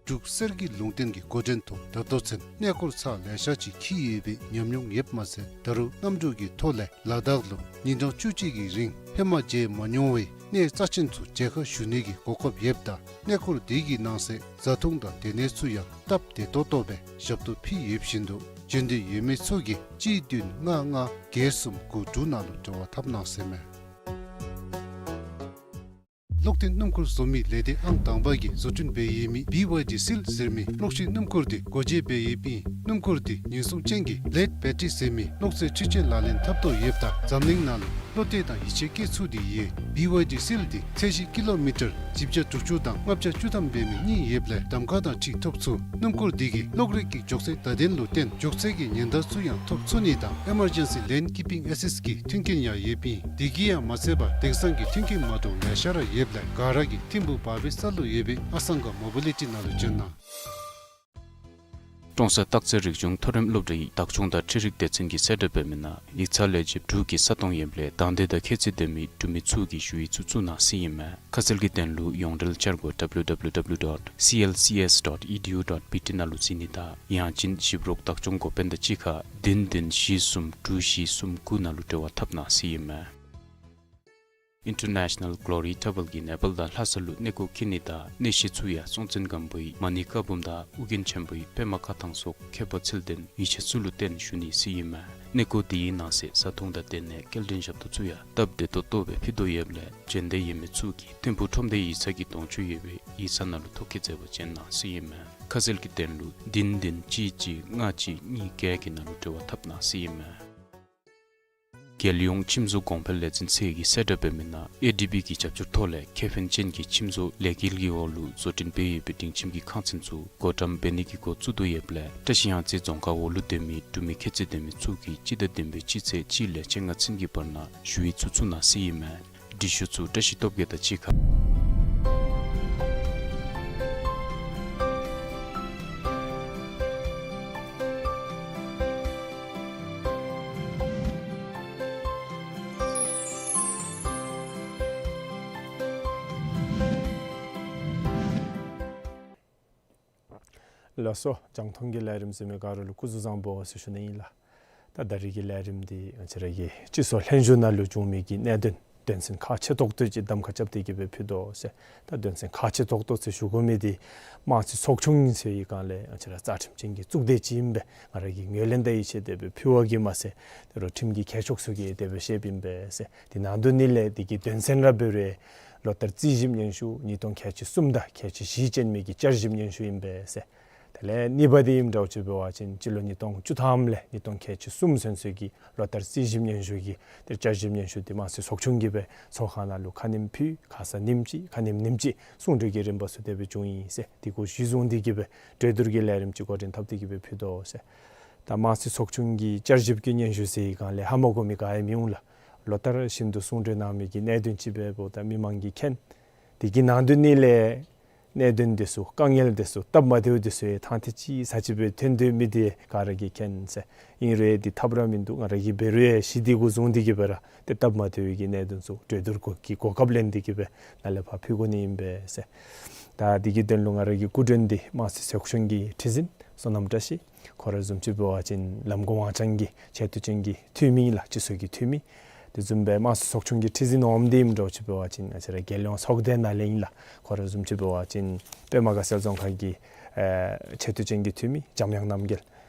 འབྲུག་གསེར་གྱི་ལུང་བསྟན་གྱི་འགོ་འདྲེན་ཐོག་ད་ལྟོ་ཚུན་གནས་སྐོར་ཚར་ལེ་ཤ་ཅིག་འཁྱིད་ཡོད་པའི་ཉམས་མྱོང་ཡོདཔ་མ་ཚད་ད་རུང་གནམ་གྲུ་གི་ཐོག་ལས་ལ་དྭགས་ལུ་ཉིན་གྲངས་བཅུ་གཅིག་གི་རིང་ཧེ་མ་མཇལ་མ་མྱོང་བའི་གནས་རྩ་ཆེན་ཚུ་མཇལ་ཁ་ཞུ་ནི་གི་གོ་སྐབས་ཡོདཔ་ད་གནས་སྐོར་དེ་གི་ནང་གསེས་བཟའ་འཐུང་དང་སྡོད་གནས་ཚུ་ཡང་སྟབས་བདེ་ཏོག་ཏོ་སྦེ་ཞབས་ཏོག་ཕུལ་ཡོདཔ་བཞིན་དུ་འབྱོན་འདོད་ཡོད་མི་ཚུ་གིས་གཅིག་བདུན་ལྔ་ལྔ་བརྒྱད་གསུམ་དགུ་དྲུག་ནང་ལུ་འབྲེལ་བ་འཐབ་གནང་ཟེར་མས། གློག་འདོན་སྣུམ་འཁོར་བཟོ་མི་ལས་སྡེ་ཨང་དང་པ་གིས་བཟོ་སྐྲུན་འབད་ཡོད་མི་བི་ཝའི་ཌི་སིལ་ཟེར་མི་གློག་ཤིང་སྣུམ་འཁོར་དེ་སྒོ་འབྱེད་འབད་ཡོདཔ་ཨིན། སྣུམ་འཁོར་དེ་ཉེན་སྲུང་ཅན་གྱི་ལེཌ་བེ་ཊི་རི་ཟེར་མི་གློག་རྫས་འཕྲུལ་ཆས་ལག་ལེན་འཐབ་དོ་ཡོདཔ་ད་འཛམ་གླིང་ནང་ལུ་བློ་གཏད་དང་ཡིད་ཆེས་བསྐྱེད་ཚུགས་ཏེ་ཡོད། བི་ཝའི་ཌི་སིལ་དེ་ཚད་གཞི་ཀི་ལོ་མི་ཊར་བཞི་བརྒྱ་དྲུག་ཅུ་དང་ལྔ་བརྒྱ་བཅུ་ཐམ་འབད་མི་གཉིས་ཡོདཔ་ལས་གདམ་ཁ་དང་འཁྲིལ་ཐོབ་ཚུགས། སྣུམ་འཁོར་དེ་གིས་གློག་རིག་གི་མགྱོགས་ཚད་བརྡ་དོན་ལུ་བརྟེན་མགྱོགས་ཚད་ཀྱི་ཉེན་བརྡ་ཚུ་ཡང་ཐོབ་ཚུགས་ནི་དང་ཨེ་མར་ཇེན་སི་ལེན་ཀིཔ་པིང་ཨེ་སིསཊ་གི་མཐུན་རྐྱེན་ཡང་ཡོདཔ་ཨིན། དེ་གིས་ཡང་མ་ཚད་པར་དེང་སང་གི་མཐུན་རྐྱེན་མ་འདྲཝ་ལེ་ཤ་ར་ཡོདཔ་ལས་ག་ར་གིས་ཐིམ་ཕུག་བར་བའི་ས་ལུ་ཡོད་པའི་ཨ་སང་ག་མོ་བི་ལི་ཊི་ནང་ལུ་བྱོན་གནང་། ཀྲོང་གསར་སྟག་རྩེ་རིག་གཞུང་མཐོ་རིམ་སློབ་གྲྭའི་བདག་སྐྱོང་དང་འཕྲུལ་རིག་སྡེ་ཚན་གྱིས་གསལ་བསྒྲགས་འབད་མི་ནང་ཡིག་ཚང་ལས་བྱེདཔ་དྲུག་གི་ས་སྟོང་ཡོདཔ་ལས་དང་འདོད་དང་ཁྱད་ཚད་ལྡན་མི་འབྲུག་མི་ཚུ་གིས་ཞུ་ཡིག་ཚུ་བཙུགས་གནང་ཟེར་ཨིན་མས། ཁ་གསལ་གྱི་དོན་ལུ་ཡོངས་འབྲེལ་འཆར་སྒོ་W W W dot C L C S dot E D U dot B T ནང་ལུ་གཟིགས་ནི་དང་ཡང་ཅིན་ཞིབ་རོགས་བདག་སྐྱོང་འགོ་དཔོན་དང་གཅིག་ཁར་བདུན་བདུན་བཞི་གསུམ་དྲུག་བཞི་གསུམ་དགུ་ནང་ལུ་འབྲེལ་བ་འཐབ་གནང་ཟེར་ཨིན་མས། International Glory Travel གིས་ནེ་པཱལ་དང་ལྷ་ས་ལུ་གནས་སྐོར་འཁྱིད་ནི་དང་གནས་བཤད་ཚུ་ཡང་སྲོང་བཙན་སྒམ་པོའི་མ་ཎི་བཀའ་འབུམ་དང་ཨོ་རྒྱན་ཆེན་པོའི་པདྨ་བཀའ་ཐང་སོགས་མཁས་པ་ཚུལ་ལྡན་ཡིད་ཆེས་ཚུ་ལུ་བརྟེན་ཞུ་ནི་ཟེར་ཨིན་མས། གནས་སྐོར་དེའི་ནང་གསེས་བཟའ་འཐུང་དང་སྡོད་གནས་སྐྱེལ་འདྲེན་ཞབས་ཏོག་ཚུ་ཡང་སྟབས་བདེ་ཏོག་ཏོ་སྦེ་ཕུལ་དོ་ཡོདཔ་ལས་འབྱོན་འདོད་ཡོད་མི་ཚུ་གིས་ཐིམ་ཕུག་ཁྲོམ་སྡེ་ཡིག་ཚང་གི་གདོང་ཅུ་ཡོད་པའི་ཡིག་ཚང་ནང་ལུ་ཐོ་བཀོད་མཛད་པར་བྱོན་གནང་ཟེར་ཨིན་མས། ཁ་གསལ་གྱི་དོན་ལུ་བདུན་བདུན་གཅིག་གཅིག་ལྔ་གཅིག་གཉིས་བརྒྱད་ཀྱི་ནང་ལུ་འབྲེལ་བ་འཐབ་གནང་ཟེར་ཨིན་མས། རྒྱལ་ཡོངས་ཁྱིམ་བཟོ་གོང་འཕེལ་ལས་འཛིན་ཚད་ཀྱིས་གསལ་བསྒྲགས་འབད་མི་ནང་ཨེ་ཌི་བི་གི་རྒྱབ་སྐྱོར་ཐོག་ལས་ཁེ་ཕན་ཅན་གྱི་ཁྱིམ་བཟོ་ལས་འགུལ་གྱི་འོག་ལུ་བཟོ་སྐྲུན་འབད་ཡོད་པའི་སྒྲིང་ཁྱིམ་གྱི་ཁང་ཚན་ཚུ་བགོ་བཀྲམ་འབད་ནི་གི་འགོ་བཙུགས་དོ་ཡོདཔ་ལས་བཀྲ་ཤིས་གཡང་རྩེ་རྫོང་ཁག་འོག་ལུ་སྡོད་མི་འབྲུག་མི་ཁྱད་ཚད་ལྡན་མི་ཚུ་གིས་སྤྱི་ཟླ་བདུན་པའི་སྤྱི་ཚེས་གཅིག་ལས་བཅོ་ལྔ་ཚུན་གྱི་བར་ན་ཞུ་ཡིག་ཚུ་བཙུགས་གནང་ཟེར་ཨིན་མས། འབྲི་ཤོག་ཚུ་བཀྲ་ཤིས་སྟོབས་རྒྱས་དང་གཅིག་ཁར། ལགས་སོ། རྒྱང་མཐོང་གི་ལས་རིམ་གཟིགས་མི་ག་ར་ལུ་སྐུ་གཟུགས་བཟང་པོ་ཟེར་ཞུ་ནི་ཨིན་ལགས། ད་ད་རིས་ཀྱི་ལས་རིམ་འདི་ང་བཅས་ར་གི་སྤྱི་ཚོགས་ལྷན་བཞུགས་ནང་ལུ་བྱུང་མི་གི་གནད་དོན་དོན་ཚན་ཁག་ཆེ་ཏོག་ཏོ་ཅིག་གདམ་ཁ་རྐྱབ་སྟེ་གི་སྦེ་ཕུལ་དོ་ཟེར། ད་དོན་ཚན་ཁག་ཆེ་ཏོག་ཏོ་ཟེར་ཞུ་དགོ་མི་འདི་དམངས་གཙོའི་ཚོགས་ཆུང་ཟེར་བའི་སྒང་ལས་ང་བཅས་ར་རྩ་ཁྲིམས་ཅན་གྱི་གཙུག་སྡེ་ཅིག་ཨིན་པས། ང་ར་གིས་ངོས་ལེན་དང་ཡིད་ཆེས་དེ་སྦེ་ཕུལ་བ་གིས་མ་ཚད་དེ་རུང་ཁྲིམས་ཀྱི་མཁས་མཆོག་ཚུ་གིས་དེ་སྦེ་བཤདཔ་ཨིན་པས་ཟེར། དེ་ནང་དོན་ནི་ལས་དེ་གི་དོན་ཚན་ར་འབད་རུང་ལོ་ལྟར་རྩིས་ཞིབ་སྙན་ཞུ་ཉིས་སྟོང་ཁལ་གཅིག་གསུམ་དང་ཁལ་གཅིག་བཞི་ཅན་མི་གི་བསྐྱར་ཞིབ་སྙན་ཞུ་ཨིན་པས་ཟེར། དེ་ལས་གཉིས་པ་དེ་ཨིནམ་འདྲཝ་ཅིག་འབད་བ་ཅིན་སྤྱི་ལོ་ཉིས་སྟོང་བཅུ་ཐམ་ལས་ཉིས་སྟོང་ཁལ་གཅིག་གསུམ་ཚུན་ཚོད་ཀྱི་ལོ་ལྟར་རྩིས་ཞིབ་སྙན་ཞུ་གི་དེ་བསྐྱར་ཞིབ་སྙན་ཞུ་དེ་དམངས་གཙོའི་ཚོགས་ཆུང་གིས་སྦེ་ཚོགས་ཁང་ནང་ལུ་ཁ་ཉིནམ་ཕུལ། ཁ་ཙ་ཉིནམ་གཅིག་ཁ་ཉིནམ་ཉིནམ་གཅིག་གསུང་གྲོས་ཀྱི་རིམ་པ་ཚུ་དེ་སྦེ་བྱུང་ཡི་ཟེར། དེ་གུ་གཞི་བཟུང་སྟེ་གི་སྦེ་གྲོས་བསྡུར་གྱི་ལས་རིམ་ཅིག་འགོ་འདྲེན་འཐབ་སྟེ་གི་སྦེ་ཕུལ་དོ་ཟེར། ད་དམངས་གཙོའི་ཚོགས་ཆུང་གི་བསྐྱར་ཞིབ་ཀྱི་སྙན་ཞུ་ཟེར་བའི་སྒང་ལས་ཧ་མ་གོ་མི་ག་ཡང་མི་འོང་ལགས། ལོ་ལྟར་བཞིན་དུ་གསུང་གྲོས་གནང་མི་གི་གནད་དོན་ཅིག་འབདཝ་ད་མི་མང་གིས་མཁྱེན། དེ་གི་ནང་དོན་ནི་ལས་ གནད་དོན་འདི་ཚུ་དཀའ་ངལ་འདི་ཚུ་སྟབས་མ་བདེཝ་འདི་ཚུ་ཡང་ཐང་ཐེ་ཅིག་ས་ཅིག་སྦེ་ཐོན་དོ་མི་འདི་ག་ར་གིས་མཁྱེན་ཟེར། ཨིན་རུང་ཡང་འདི་ཐབས་ར་མིན་འདུག། ང་ར་གིས་འབད་རུང་ཡང་ཞི་བདེ་གུ་བཟུང་སྟེ་གི་སྦེ་ར་ཏེ་སྟབས་མ་བདེཝ་གི་གནད་དོན་ཚུ་གྲོས་བསྡུར་གྱི་གོ་སྐབས་ལེན་ཏེ་གི་སྦེ་ནཱ་ལས་ཕར་ཕུལ་དགོ་ནི་ཨིན་པས་ཟེར། ད་འདི་གི་དོན་ལུ་ང་ར་གི་སྐུ་མགྲོན་འདི་དམངས་གཙོའི་ཚོགས་ཆུང་གི་ཁྲི་འཛིན་བསོད་ནམས་བཀྲ་ཤིས། ཁོ་ར་བཟུམ་ཅིག་འབད་བ་ཅིན་ལམ་གོང་ཨང་ཅང་གི་ཆེ་བསྟོད་ཅན་གྱི་འཐུས་མི་ལགས། སྤྱི་ཚོགས་ཀྱི་འཐུས་མི། དེ་བཟུམ་སྦེ་དམངས་གཙོའི་ཚོགས་ཆུང་གི་ཁྲི་འཛིན་འོགམ་འདི་ཨིནམ་འདྲཝ་ཅིག་འབད་བ་ཅིན་ང་བཅས་ར་རྒྱལ་ཡོངས་ཚོགས་སྡེ་ནང་ལས་ཨིན་ལགས། ཁོ་ར་བཟུམ་ཅིག་འབད་བ་ཅིན་པདྨ་དགའ་ཚལ་རྫོང་ཁག་གི་ཨེ་ཆེ་བསྟོད་ཅན་གྱི་འཐུས་མི་འཇམ་དབྱངས་རྣམ་རྒྱལ།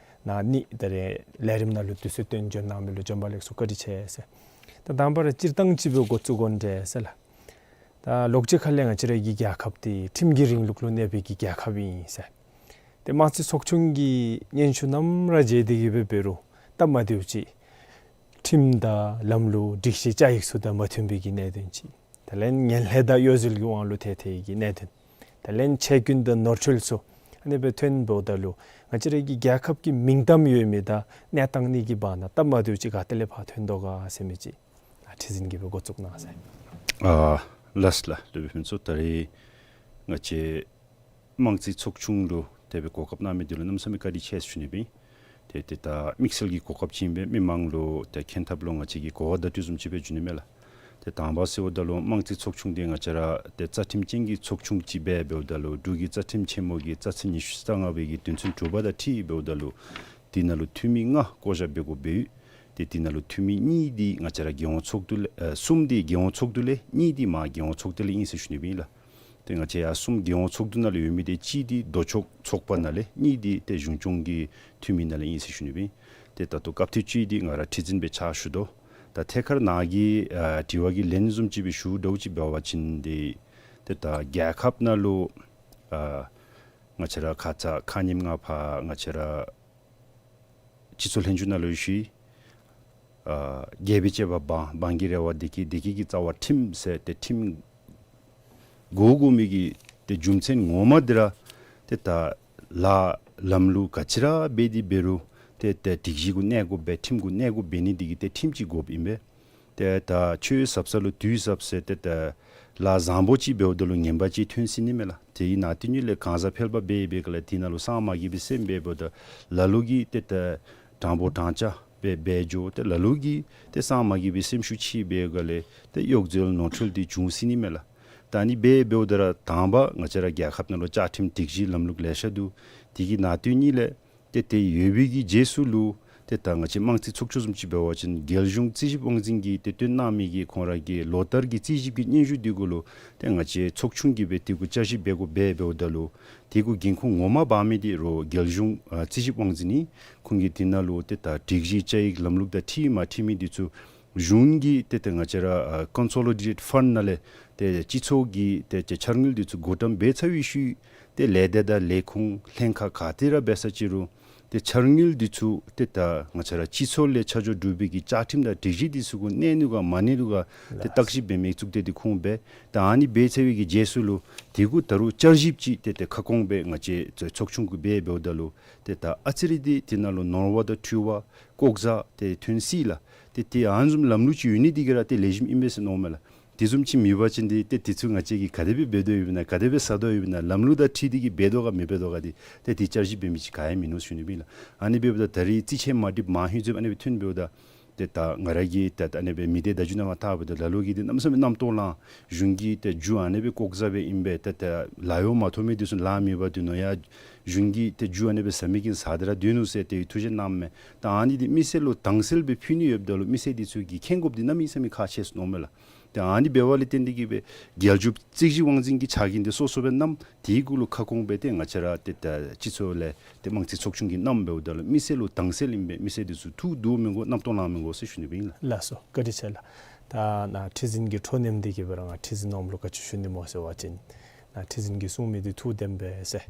ན་ནི་ད་རེས་ལས་རིམ་ནང་ལུ་དུས་ཚོད་བཏོན་འབྱོན་གནང་མི་ལུ་བྱོན་པ་ལེགས་སོ་བཀའ་དྲིན་ཆེ་ཟེར། ད་དང་པ་ར་སྤྱིར་བཏང་ཅིག་སྦེ་འགོ་བཙུགས་དགོ་འདྲས་ཟེར་ལགས། ད་ལོག་ཅི་ཁ་ལས་ང་བཅས་ར་གི་རྒྱལ་ཁབ་འདི་ཁྲིམས་ཀྱི་རིང་ལུགས་ལུ་གནས་པའི་གི་རྒྱལ་ཁབ་ཨིན་ཟེར། ཏེ་དམངས་གཙོའི་ཚོགས་ཆུང་གི་སྙན་ཞུ་ནམ་ར་མཇལ་ཏེ་གི་སྦེ་འབད་རུང་སྟབས་མ་བདེཝ་ཅིག། ཁྲིམས་དང་ལམ་ལུགས་སྒྲིག་གཞི་བཅའ་ཡིག་ཚུ་དང་མ་མཐུན་པའི་གི་གནད་དོན་ཅིག། དེ་ལས་ངན་ལྷད་དང་གཡོ་ཟོལ་གྱི་དབང་ལུ་ཐལ་ཐལ་གྱི་གནད་དོན། དེ་ལས་ཆད་སྐྱོན་དང་ནོར་འཁྲུལ་ཚུ་ཨ་ནི་སྦེ་ཐོན་འབདཝ་ད་ལུ་ང་བཅས་ར་གི་རྒྱལ་ཁབ་ཀྱི་མིང་གཏམ་ཡོད་མི་དང་གནས་སྟངས་གཉིས་ཀྱི་བར་ན་སྟབས་མ་བདེཝ་ཅིག་ག་ཏེ་ལས་ཕར་ཐོན་དོ་ག་ཟེར་མི་ཅིག་ཁྲི་འཛིན་གྱིས་སྦེ་འགོ་བཙུགས་གནང་ཟེར། ཨ་ལགས་ལགས། སློབ་དཔོན་ཕུན་ཚོགས། ད་རེས་ང་བཅས་དམངས་གཙོའི་ཚོགས་ཆུང་ལུ་དེ་སྦེ་གོ་སྐབས་གནང་མི་འདི་ལུ་གནམ་མེད་ས་མེད་བཀའ་དྲིན་ཆེ་ཟེར་ཞུ་ནི་སྦེ་ཨིན། ཏེ་ཏེ་ད་དམིགས་བསལ་གྱི་གོ་སྐབས་ཅིག་ཨིན་པས། མི་མང་ལུ་ཏེ་མཁྱེན་ཐབས་ལུ་ང་བཅས་ཀྱིས་གོ་བ་བརྡ་སྤྲོད་བཟུམ་ཅིག་སྦེ་ཞུ་ནི་མས་ལགས། ཏེ་དང་པ་ཟེརཝ་ད་ལུ་དམངས་གཙོའི་ཚོགས་ཆུང་འདི་ང་བཅས་ར་ཏེ་རྩ་ཁྲིམས་ཅན་གྱི་ཚོགས་ཆུང་ཅིག་སྦེ་འབདཝ་ད་ལུ་འབྲུག་གི་རྩ་ཁྲིམས་ཆེན་མོ་གི་རྩ་ཚིག་ཉི་ཤུ་རྩ་ལྔ་པའི་གི་དོན་ཚན་དྲུག་པ་དང་འཁྲིལ་འབདཝ་ད་ལུ་དེ་ནང་ལུ་འཐུས་མི་ལྔ་བསྐོ་བཞག་འབད་དགོཔ་སྦེ་ཡོད། ཏེ་དེ་ནང་ལུ་འཐུས་མི་གཉིས་འདི་ང་བཅས་ར་རྒྱལ་ཡོངས་ཚོགས་འདུ་ལས་ཨ་གསུམ་འདི་རྒྱལ་ཡོངས་ཚོགས་འདུ་ལས་གཉིས་འདི་མ་རྒྱལ་ཡོངས་ཚོགས་སྡེ་ལས་ཨིན་ཟེར་ཞུ་ནི་སྦེ་ཨིན་ལགས། ཏེ་ང་བཅས་ཡར་གསུམ་རྒྱལ་ཡོངས་ཚོགས་འདུ་ནང་ལུ་ཡོད་མི་འདི་གཅིག་འདི་ལྡོག་ཕྱོགས་ཚོགས་པ་ནང་ལས་གཉིས་འདི་ཏེ་གཞུང་སྐྱོང་གི་འཐུས་མི་ནང་ལས་ཨིན་ཟེར་ཞུ་ནི་སྦེ་ཨིན། ཏེ་ད་ལྟོ་སྐབས་ཐེངས་གཅིག་འདི་ང་ར་ཁྲི་འཛིན་སྦེ་ཕྱག་ཞུ་དོ། ད་ཐད་ཀར་ནཱ་གི་ཨ་དྲི་བ་གི་ལན་བཟུམ་ཅིག་སྦེ་ཞུ་དོ་ཅིག་འབད་བ་ཅིན་འདི་ཏེ་ད་རྒྱལ་ཁབ་ནང་ལུ་ཨ་ང་བཅས་ར་ཁ་ཙ་ཁ་ཉིནམ་ལྔ་ཕར་ང་བཅས་ར་སྤྱི་ཚོགས་ལྷན་བཅོས་ནང་ལུ་ཞུ་ཡི། ཨ་རྒྱལ་པོའི་བཅས་པ་འབངས། འབངས་ཀྱི་རེ་བ་བདེ་སྐྱིད། བདེ་སྐྱིད་ཀྱི་རྩ་བ་ཁྲིམས་ཟེར་ཏེ་ཁྲིམས་དགོ་དགོ་མི་གི་ཏེ་རྒྱུ་མཚན་ངོ་མ་འདི་ར་ཏེ་ད་ལཱ་ལམ་ལུགས་ག་ཅི་ར་འབད་དེ་འབད་རུང་ཏེ་ཏེ་སྒྲིག་གཞི་གུ་གནས་དགོཔ་སྦེ་ཁྲིམས་གུ་གནས་དགོཔ་འབད་ནི་འདི་གིས་ཏེ་ཁྲིམས་ཅིག་དགོཔ་ཨིན་པས། ཏེ་ད་ཆོས་ཟབ་ས་ལུ་དུས་ཟབ་ཟེར་ཏེ་ད་ལཱ་བཟང་པོ་ཅིག་འབདཝ་ད་ལུ་ངན་པ་ཅིག་ཐོན་སྲིད་ནི་མས་ལགས། དེ་གི་ནང་དོན་ཉིད་ལས་གང་ཟག་ཕལ་པ་འབད་འབད་ག་ལས་དེ་ནང་ལུ་གསང་མ་དགེ་བའི་སེམས་འབདཝ་ད་ལ་ལུ་གིས་ཏེ་ད་དྲང་པོ་དྲང་བཞག་སྦེ་འབད་འགྱོ། ཏེ་ལ་ལུ་གིས་ཏེ་གསང་མ་དགེ་བའི་སེམས་ཤུགས་ཆེ་འབད་ག་ལས་ཏེ་གཡོ་ཟོལ་ནོར་འཁྲུལ་འདི་བྱུང་སྲིད་ནི་མས་ལགས། ད་ཨ་ནི་སྦེ་འབདཝ་ད་ར་དང་པ་ང་བཅས་ར་རྒྱལ་ཁབ་ནང་ལུ་བཅའ་ཁྲིམས་སྒྲིག་གཞི་ལམ་ལུགས་ལེ་ཤ་འདུག། དེ་གི་ནང་དོན་ཉིད་ལས་ཏེ་དེ་ཡོད་པའི་གི་རྗེས་སུ་ལུ་ཏེ་ད་ང་བཅས་དམངས་གཙོའི་ཚོགས་ཆུང་བཟུམ་ཅིག་འབད་བ་ཅིན་རྒྱལ་གཞུང་རྩིས་ཞིབ་དབང་འཛིན་གྱིས་ཏེ་བཏོན་གནང་མི་གི་ཁོང་ར་གི་ལོ་ལྟར་གྱི་རྩིས་ཞིབ་ཀྱི་སྙན་ཞུ་འདི་གུ་ལུ་ཏེ་ང་བཅས་ཚོགས་ཆུང་གིས་སྦེ་དེ་གུ་བསྐྱར་ཞིབ་འབད་དགོཔ་སྦེ་འབདཝ་ད་ལུ་དེ་གུ་འགན་ཁུར་ངོ་མ་འབག་མི་འདི་རོགས་རྒྱལ་གཞུང་ཨ་རྩིས་ཞིབ་དབང་འཛིན་ཨིན། ཁོང་གིས་དེ་ནང་ལུ་ཏེ་ད་སྒྲིག་གཞི་བཅའ་ཡིག་ལམ་ལུགས་དང་འཁྲིལ་མ་འཁྲིལ་མི་འདི་ཚུ་གཞུང་གིས་ཏེ་ད་ང་བཅས་ར་ཨ་ཀོན་སོ་ལི་ཌེཊ་ཕཱནཌ་ནང་ལས་ཏེ་སྤྱི་ཚོགས་ཀྱི་ཏེ་ཏེ་འཆར་དངུལ་འདི་ཚུ་བགོ་བཀྲམ་འབད་ཚར་བའི་ཤུལ་ཏེ་ལས་སྡེ་དང་ལས་ཁུངས་ལྷན་ཁག་ག་ཏེ་ར་འབད་ས་ཅི་རུང་ཏེ་འཆར་དངུལ་འདི་ཚུ་ཏེ་ད་ང་བཅས་ར་སྤྱི་ཚོགས་ལས་ཆ་འཇོག་གྲུབ་པའི་གི་བཅའ་ཁྲིམས་དང་སྒྲིག་གཞི་འདི་ཚུ་གུ་གནས་ནུག་ག་མ་གནས་ནུག་ག་ཏེ་བརྟག་ཞིབ་འབད་མི་གཙུག་སྡེ་འདི་ཁོང་འབད། ད་ཨ་ནི་འབད་ཚར་བའི་གི་རྗེས་སུ་ལུ་དེ་གུ་ད་རུང་བསྐྱར་ཞིབ་ཅིག་ཏེ་ཏེ་ཁ་སྐོང་སྦེ་ང་བཅས་ཚོགས་ཆུང་གིས་འབད་འབདཝ་ད་ལུ་ཏེ་ད་ཨ་ཙི་རེ་འདི་དེ་ནང་ལུ་ནོར་བ་དང་འཁྲུལ་བ་ལྐོག་ཟ་ཏེ་ཐོན་སྲིད་ལགས། ཏེ་ཏེ་ཨ་ནི་བཟུམ་ལམ་ལུགས་ཅིག་ཡོད་ནི་འདི་གིས་ར་ཏེ་ལེགས་ཤོམ་ཨིན་པས་ཟེར་མནོཝ་མས་ལགས། དེ་བཟུམ་ཅིག་མེད་པ་ཅིན་འདི་ཏེ་དེ་ཚུ་ང་བཅས་ཀྱིས་ག་དེ་སྦེ་འབད་དོ་ཡོདཔ་ཨིན་ན་ག་དེ་སྦེ་ཟ་དོ་ཡོདཔ་ཨིན་ན་ལམ་ལུགས་དང་འཁྲིལ་ཏེ་གིས་འབད་དོ་ག་མི་འབད་དོ་ག་འདི་ཏེ་ཏེ་བསྐྱར་ཞིབ་འབད་མི་ཅིག་ག་ཡང་མིན་ནུག་ཟེར་ཞུ་ནི་སྦེ་ཨིན་ལགས། ཨ་ནི་འབདཝ་ད་ད་རེས་རྩིས་ཆད་མ་འགྲིགཔ་མ་ཧེ་ཙམ་ཨ་ནི་སྦེ་ཐོན་འབདཝ་ད་ཏེ་ད་ང་ར་གིས་ཏེ་ད་ཨ་ནི་སྦེ་མི་སྡེ་བརྡ་བརྒྱུད་ནང་མར་བལྟཝ་ད་ལ་ལུ་གིས་འདི་གནམ་མེད་ས་མེད་རྣམ་རྟོག་ལང་། གཞུང་གིས་ཏེ་རྒྱུ་ཨ་ནི་སྦེ་ལྐོག་ཟ་སྦེ་ཨིན་པས། ཏེ་ཏེ་ལཱ་གཡོག་མ་ཐོབ་མི་འདི་ཚུ་ལཱ་མེད་པར་སྡོད་ནུག་ཡ། གཞུང་གིས་ཏེ་རྒྱུ་ཨ་ནི་སྦེ་ཟ་མི་གིས་ཟ་སྟེ་ར་སྡོད་ནུག་ཟེར་ཏེ་ཐུགས་བཞེད་གནངམ་མས། ད་ཨ་ནི་འདི་མི་སེར་ལུ་དྭངས་གསལ་སྦེ་ཕུལ་ནི་ཡོདཔ་ད་ལུ་མི་སེར་འདི་ཚུ་གིས་མཁྱེན་དགོཔ་འདི་གནམ་མེད་ས་མེད་ཁག་ཆེ་ཟེར་མནོཝ་མས་ལགས། ཏེ་ཨ་ནི་འབདཝ་ལས་བརྟེན་ཏེ་གིས་སྦེ་རྒྱལ་གཞུང་རྩིས་ཞིབ་དབང་འཛིན་གྱི་ཕྱག་འགན་འདི་སོ་སོ་སྦེ་བསྣམས། དེ་གུ་ལུ་ཁ་སྐོང་སྦེ་ཏེ་ང་བཅས་ར་ཏེ་ད་སྤྱི་ཚོགས་ལས་ཏེ་དམངས་གཙོའི་ཚོགས་ཆུང་གིས་བསྣམས་འབདཝ་ད་ལུ་མི་སེར་ལུ་དྭངས་གསལ་ཨིན་པས། མི་སེར་འདི་ཚུ་ཐུགས་སྡུག་མི་དགོ་རྣམ་རྟོག་ལང་མི་དགོ་ཟེར་ཞུ་ནི་སྦེ་ཨིན་ལགས། ལགས་སོ་བཀའ་དྲིན་ཆེ་ལགས། ད་ནཱ་ཁྲི་འཛིན་གྱི་འཕྲོ་མཉམ་འདི་གིས་སྦེ་ར་ང་ཁྲི་འཛིན་ནོམ་ལུ་བཀའ་ཆོས་ཞུ་ནི་སྨོ་ཟེར་བ་ཅིན་ནཱ་ཁྲི་འཛིན་གྱིས་གསུང་མི་འདི་ཐུགས་བདེན་པས་ཟེར།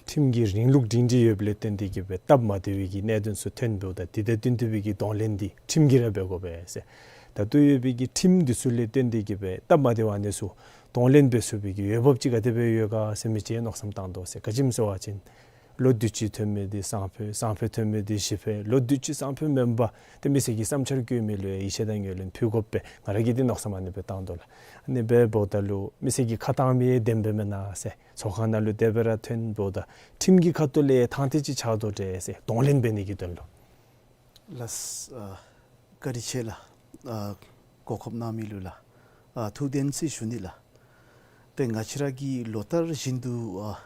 ཁྲིམས་ཀྱི་རིང་ལུགས་སྒྲིང་སྒྲི་ཡོདཔ་ལས་བརྟེན་ཏེ་གིས་སྦེ་སྟབས་མ་བདེ་བའི་གི་གནད་དོན་ཚུ་ཐོན་འབདཝ་ད་དེ་དང་བསྟུན་ཏེ་སྦེ་གི་གདོང་ལེན་འདི་ཁྲིམས་ཀྱིས་ར་འབད་དགོ་པས་ཟེར། ད་ལྟོ་ཡོད་པའི་གི་ཁྲིམས་འདི་ཚུ་ལས་བརྟེན་ཏེ་གིས་སྦེ་སྟབས་མ་བདེཝ་ཨ་ནི་ཚུ་གདོང་ལེན་འབད་ཚུགས་པའི་གི་འོས་འབབ་ཅིག་ག་དེ་སྦེ་ཡོད་ག་ཟེར་མི་ཅིག་མནོ་བསམ་བཏང་དོ་ཟེར། ག་ཅི་སྨོ་ཟེར་བ་ཅིན་ ལོ་དུས་ཅི་ཐོན་མི་འདི་སང་ཕོད་སང་ཕོད་ཐོན་མི་འདི་ཞི་ཕོད་ལོ་དུས་ཅི་སང་ཕོད་མེན་པར་ཏེ་མི་སེར་གྱི་བསམ་འཆར་བཀོད་མི་ལུ་ཡིད་ཆེས་དང་ངོས་ལེན་ཕུལ་དགོ་པས། ང་ར་གིས་འདི་མནོ་བསམ་ཨ་ནི་སྦེ་བཏང་དོ་ལགས། ཨ་ནི་སྦེ་འབདཝ་ད་ལུ་མི་སེར་གྱིས་ཁ་བཏང་མི་བདེན་པས་མེན་ན་ཟེར། ཚོགས་ཁང་ནང་ལུ་དེ་སྦེ་ར་ཐོན་འབདཝ་ད་ཁྲིམས་ཀྱི་ཁ་ཐུག་ལས་ཐང་ཐད་ཅིག་ཆགས་དོ་འདྲས་ཟེར་གདོང་ལེན་འབད་ནི་གི་དོན་ལུ། ལགས། ཨ་བཀའ་དྲིན་ཆེ་ལགས། ཨ་གོ་སྐབས་གནང་མི་ལུ་ལགས། ཨ་ཐུགས་བདེན་ཟེར་ཞུ་ནི་ལགས། ཏེ་ང་བཅས་ར་གི་ལོ་ལྟར་བཞིན་དུ་ཨ་